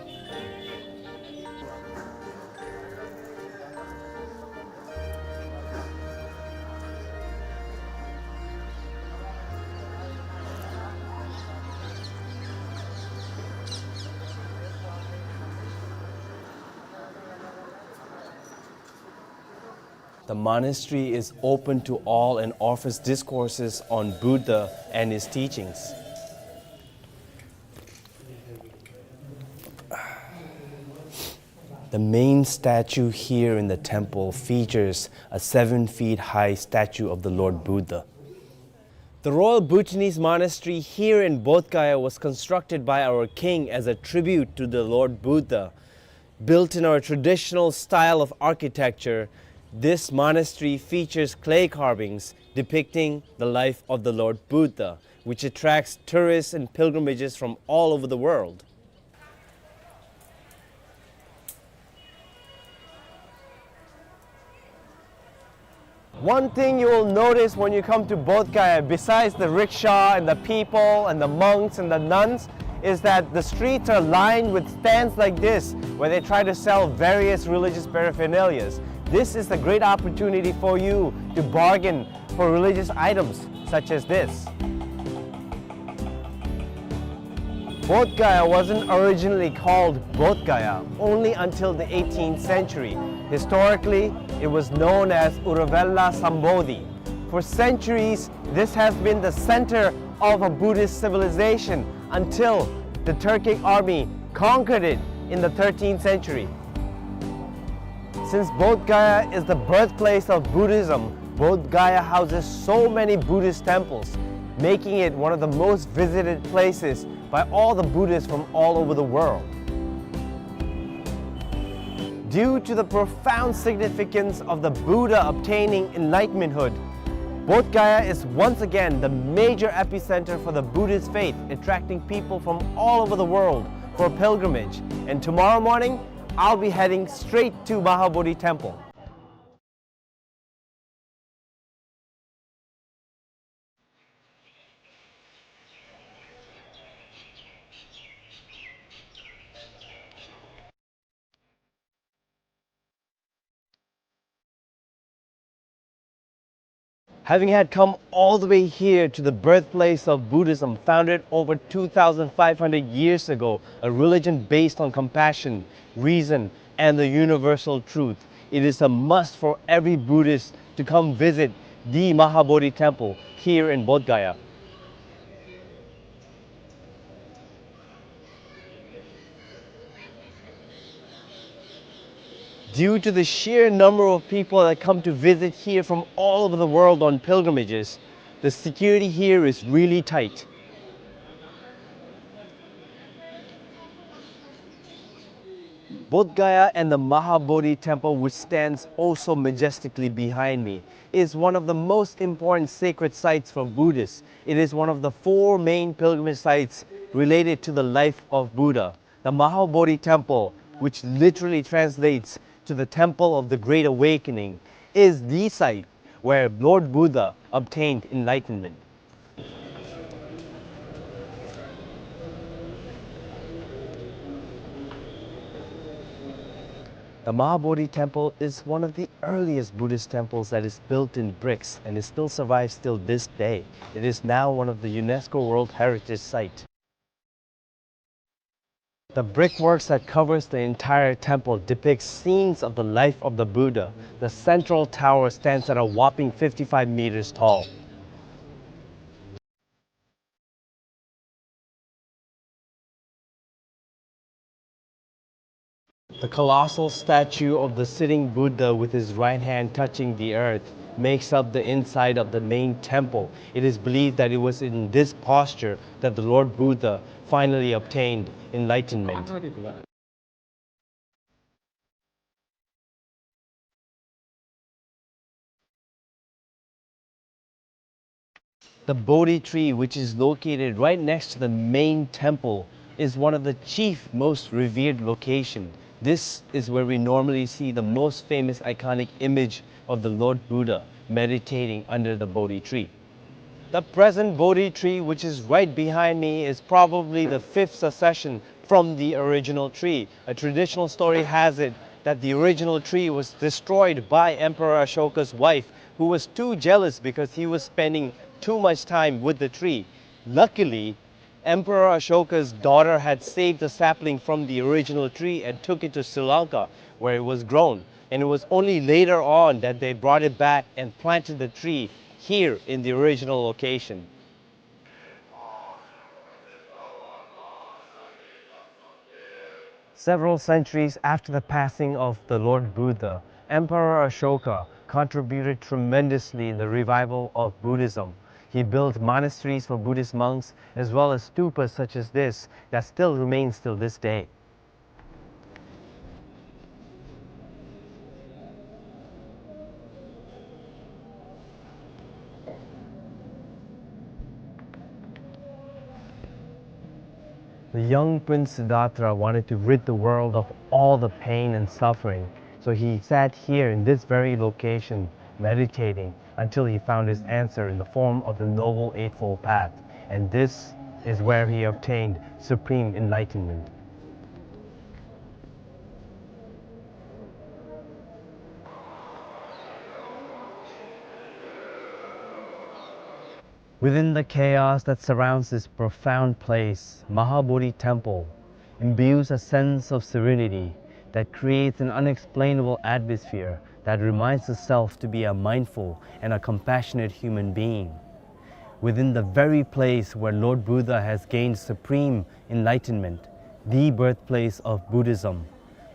The monastery is open to all and offers discourses on Buddha and his teachings. The main statue here in the temple features a seven feet high statue of the Lord Buddha. The Royal Bhutanese Monastery here in Bodh Gaya was constructed by our king as a tribute to the Lord Buddha. Built in our traditional style of architecture, this monastery features clay carvings depicting the life of the Lord Buddha, which attracts tourists and pilgrimages from all over the world. One thing you will notice when you come to Bodh Gaya, besides the rickshaw and the people and the monks and the nuns, is that the streets are lined with stands like this, where they try to sell various religious paraphernalias. This is the great opportunity for you to bargain for religious items such as this. Bodh Gaya wasn't originally called Bodh Gaya only until the eighteenth century. Historically, it was known as Uruvela Sambodhi. For centuries, this has been the center of a Buddhist civilization until the Turkic army conquered it in the thirteenth century. Since Bodh Gaya is the birthplace of Buddhism, Bodh Gaya houses so many Buddhist temples, making it one of the most visited places by all the Buddhists from all over the world. Due to the profound significance of the Buddha obtaining enlightenmenthood, Bodh Gaya is once again the major epicenter for the Buddhist faith, attracting people from all over the world for pilgrimage. And tomorrow morning, I'll be heading straight to Mahabodhi Temple. Having had come all the way here to the birthplace of Buddhism, founded over two thousand five hundred years ago, a religion based on compassion, reason, and the universal truth, it is a must for every Buddhist to come visit the Mahabodhi Temple here in Bodh Gaya. Due to the sheer number of people that come to visit here from all over the world on pilgrimages, the security here is really tight. Bodh Gaya and the Mahabodhi Temple, which stands also majestically behind me, is one of the most important sacred sites for Buddhists. It is one of the four main pilgrimage sites related to the life of Buddha. The Mahabodhi Temple, which literally translates to the Temple of the Great Awakening, is the site where Lord Buddha obtained enlightenment. The Mahabodhi Temple is one of the earliest Buddhist temples that is built in bricks and it still survives till this day. It is now one of the UNESCO World Heritage Site. The brickworks that covers the entire temple depicts scenes of the life of the Buddha. The central tower stands at a whopping fifty-five meters tall. The colossal statue of the sitting Buddha with his right hand touching the earth makes up the inside of the main temple. It is believed that it was in this posture that the Lord Buddha finally obtained enlightenment. The Bodhi tree, which is located right next to the main temple, is one of the chief, most revered location. This is where we normally see the most famous iconic image of the Lord Buddha meditating under the Bodhi tree. The present Bodhi tree, which is right behind me, is probably the fifth succession from the original tree. A traditional story has it that the original tree was destroyed by Emperor Ashoka's wife, who was too jealous because he was spending too much time with the tree. Luckily, Emperor Ashoka's daughter had saved the sapling from the original tree and took it to Sri Lanka, where it was grown. And it was only later on that they brought it back and planted the tree here in the original location. Several centuries after the passing of the Lord Buddha, Emperor Ashoka contributed tremendously in the revival of Buddhism. He built monasteries for Buddhist monks, as well as stupas such as this that still remains till this day. The young prince Siddhartha wanted to rid the world of all the pain and suffering, so he sat here in this very location, meditating until he found his answer in the form of the Noble Eightfold Path, and this is where he obtained supreme enlightenment. Within the chaos that surrounds this profound place, Mahabodhi Temple imbues a sense of serenity that creates an unexplainable atmosphere that reminds the self to be a mindful and a compassionate human being. Within the very place where Lord Buddha has gained supreme enlightenment, the birthplace of Buddhism,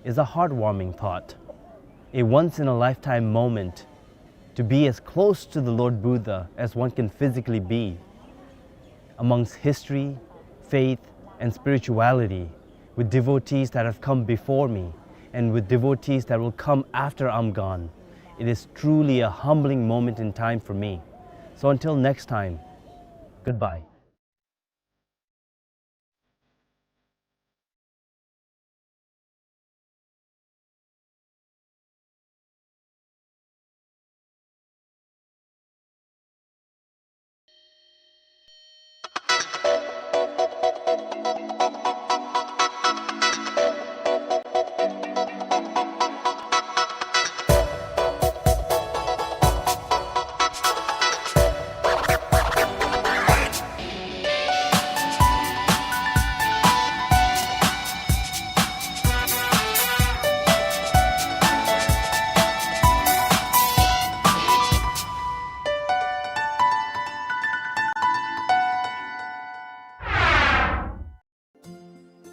is a heartwarming thought, a once-in-a-lifetime moment to be as close to the Lord Buddha as one can physically be, amongst history, faith, and spirituality, with devotees that have come before me and with devotees that will come after I'm gone. It is truly a humbling moment in time for me. So until next time, goodbye.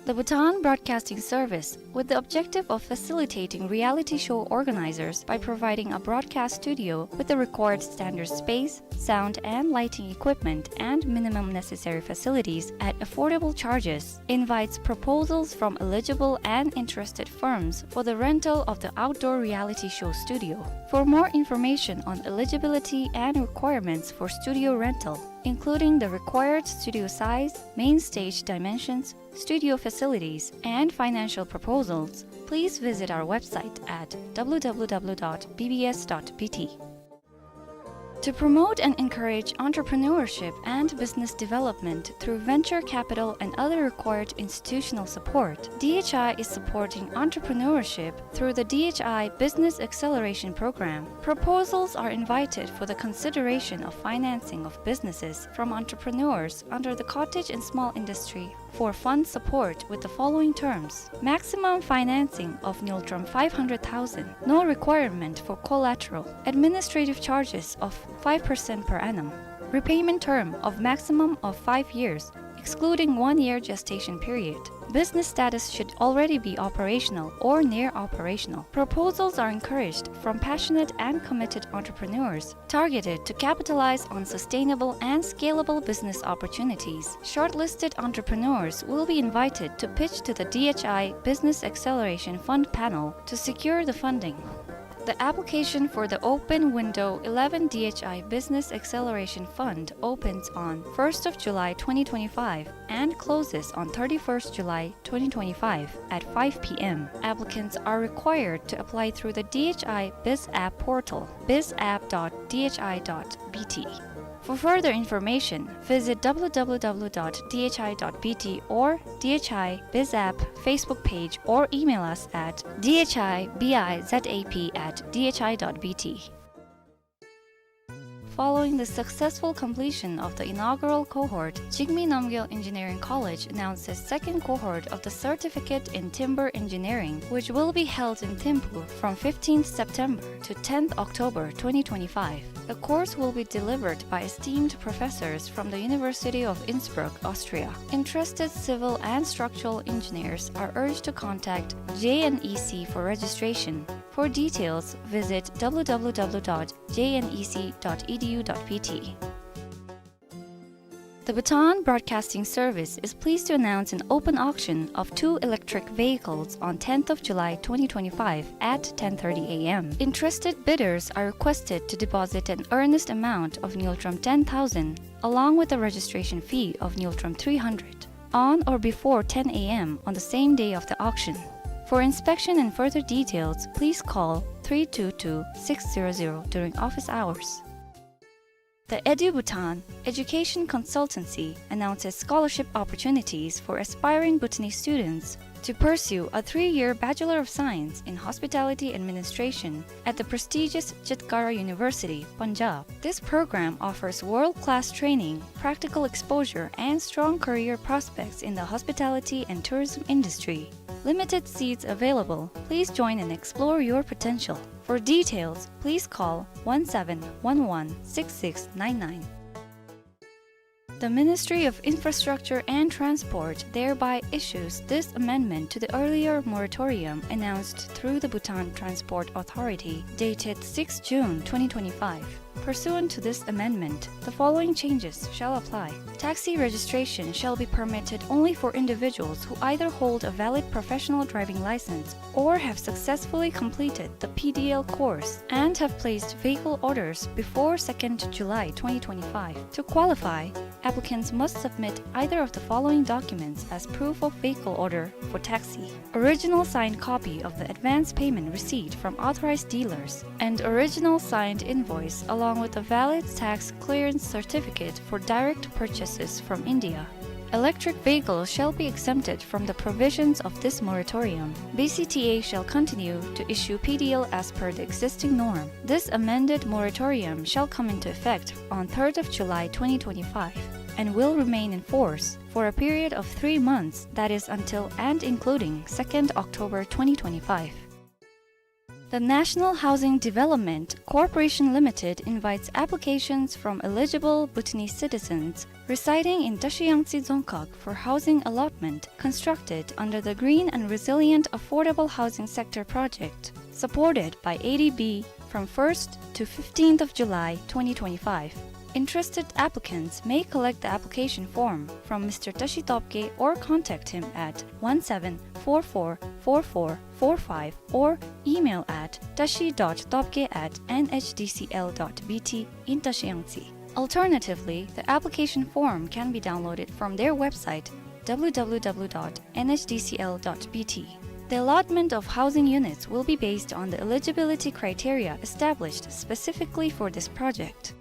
The Bhutan Broadcasting Service, with the objective of facilitating reality show organizers by providing a broadcast studio with the required standard space, sound and lighting equipment, and minimum necessary facilities at affordable charges, invites proposals from eligible and interested firms for the rental of the outdoor reality show studio. For more information on eligibility and requirements for studio rental, including the required studio size, main stage dimensions, studio facilities, and financial proposals, please visit our website at w w w dot b b s dot b t. To promote and encourage entrepreneurship and business development through venture capital and other required institutional support, D H I is supporting entrepreneurship through the D H I Business Acceleration Program. Proposals are invited for the consideration of financing of businesses from entrepreneurs under the Cottage and Small Industry for fund support with the following terms: maximum financing of Ngultrum five hundred thousand, no requirement for collateral, administrative charges of five percent per annum, repayment term of maximum of five years, excluding one year gestation period. Business status should already be operational or near operational. Proposals are encouraged from passionate and committed entrepreneurs targeted to capitalize on sustainable and scalable business opportunities. Shortlisted entrepreneurs will be invited to pitch to the D H I Business Acceleration Fund panel to secure the funding. The application for the Open Window eleven D H I Business Acceleration Fund opens on first of July twenty twenty-five and closes on thirty-first July twenty twenty-five at five p m. Applicants are required to apply through the D H I Biz App portal, biz app dot d h i dot b t. For further information, visit w w w dot d h i dot b t or D H I Biz App Facebook page or email us at d h i biz ap at d h i dot b t. Following the successful completion of the inaugural cohort, Jigme Namgyel Engineering College announces second cohort of the Certificate in Timber Engineering, which will be held in Thimphu from fifteenth September to tenth October twenty twenty-five. The course will be delivered by esteemed professors from the University of Innsbruck, Austria. Interested civil and structural engineers are urged to contact J N E C for registration. For details, visit w w w dot j n e c dot e d u dot b t. The Bhutan Broadcasting Service is pleased to announce an open auction of two electric vehicles on tenth of July twenty twenty-five at ten thirty a m. Interested bidders are requested to deposit an earnest amount of Ngultrum ten thousand along with a registration fee of Ngultrum three hundred on or before ten a m on the same day of the auction. For inspection and further details, please call three two two six zero zero during office hours. The EduBhutan Education Consultancy announces scholarship opportunities for aspiring Bhutanese students to pursue a three-year Bachelor of Science in Hospitality Administration at the prestigious Chetkara University, Punjab. This program offers world-class training, practical exposure, and strong career prospects in the hospitality and tourism industry. Limited seats available. Please join and explore your potential. For details, please call one seven one one six six nine nine. The Ministry of Infrastructure and Transport thereby issues this amendment to the earlier moratorium announced through the Bhutan Transport Authority, dated sixth June twenty twenty-five. Pursuant to this amendment, the following changes shall apply. Taxi registration shall be permitted only for individuals who either hold a valid professional driving license or have successfully completed the P D L course and have placed vehicle orders before second July twenty twenty-five. To qualify, applicants must submit either of the following documents as proof of vehicle order for taxi: original signed copy of the advance payment receipt from authorized dealers, and original signed invoice along with a valid tax clearance certificate for direct purchases from India. Electric vehicles shall be exempted from the provisions of this moratorium. B C T A shall continue to issue P D L as per the existing norm. This amended moratorium shall come into effect on third of July twenty twenty-five and will remain in force for a period of three months, that is until and including second October twenty twenty-five. The National Housing Development Corporation Limited invites applications from eligible Bhutanese citizens residing in Tashi Yangtse Dzongkhag for housing allotment constructed under the Green and Resilient Affordable Housing Sector Project, supported by A D B, from first to fifteenth of July twenty twenty-five. Interested applicants may collect the application form from Mister Tashi Topgay or contact him at one seven four four four four four five or email at tashi dot topgay at N H D C L dot B T in Tashi Yangtse. Alternatively, the application form can be downloaded from their website, W W W dot N H D C L dot B T. The allotment of housing units will be based on the eligibility criteria established specifically for this project.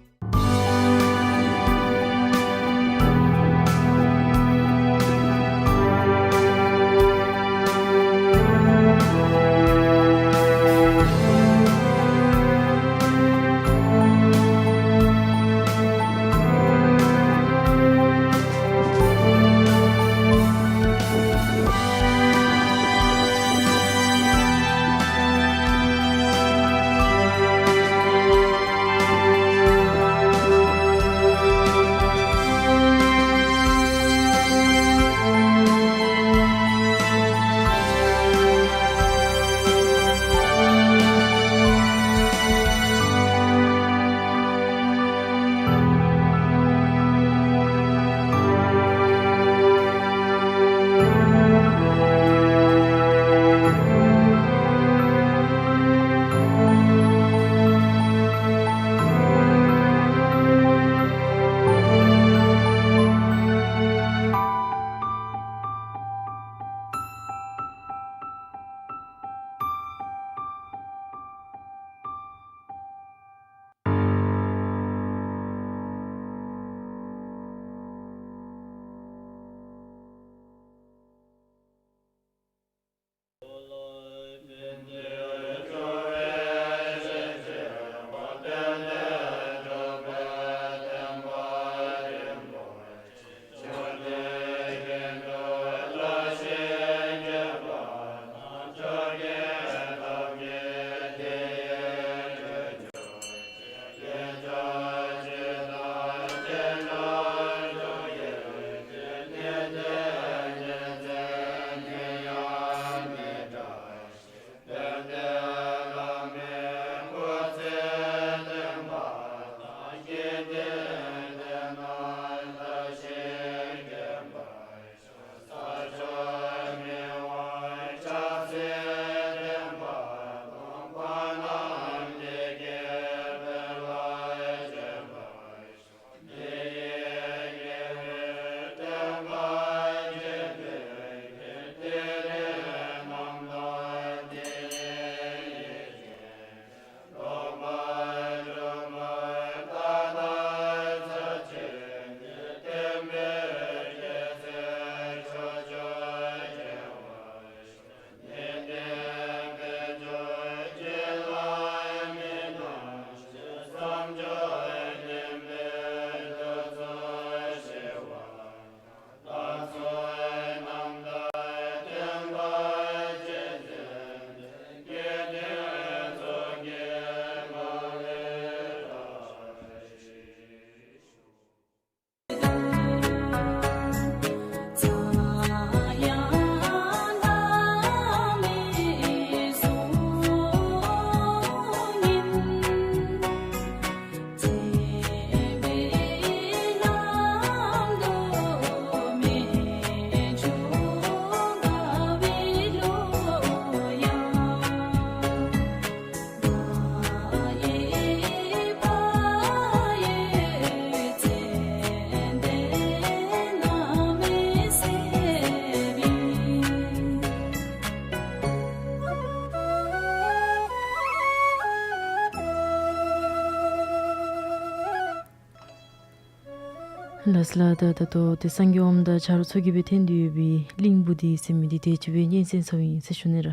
ལགས་སོ་ལགས། ད་ད་ལྟོ་ཏེ་སངས་རྒྱས་དབང་དང་ཆ་རོགས་ཚུ་གིས་སྦེ་འཐེན་ཏེ་ཡོད་པའི་གླིང་བུ་འདི་ཟེར་མི་འདི་དེ་ཅིག་སྦེ་སྙན་གསན་ཚརཝ་ཨིན་ཟེར་ཞུ་ནི་ར་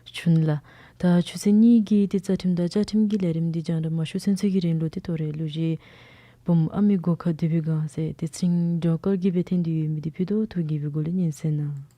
ཞུ་ནི་ལགས། ད་ཆུ་ཚོད་གཉིས་ཀྱི་ཏེ་རྩ་ཁྲིམས་དང་བཅའ་ཁྲིམས་ཀྱི་ལས་རིམ་འདི་རྒྱང་བསྒྲགས་མ་ཞུ་ཚུན་ཚོད་ཀྱི་རིང་ལུ་ཏེ་ད་རེས་ལུ་གཞས་བུམོ་ཨ་མའི་སྒོ་ཁར་འདུས་པའི་སྒང་ཟེར་ཏེ་ཚེ་རིང་སྒྲོལ་དཀར་གྱིས་སྦེ་འཐེན་ཏེ་ཡོད་མི་འདི་ཕུད་རྡོག་ཐུགས་དགྱེས་པའི་སྒོ་ལས་སྙན་གསན་གནང་།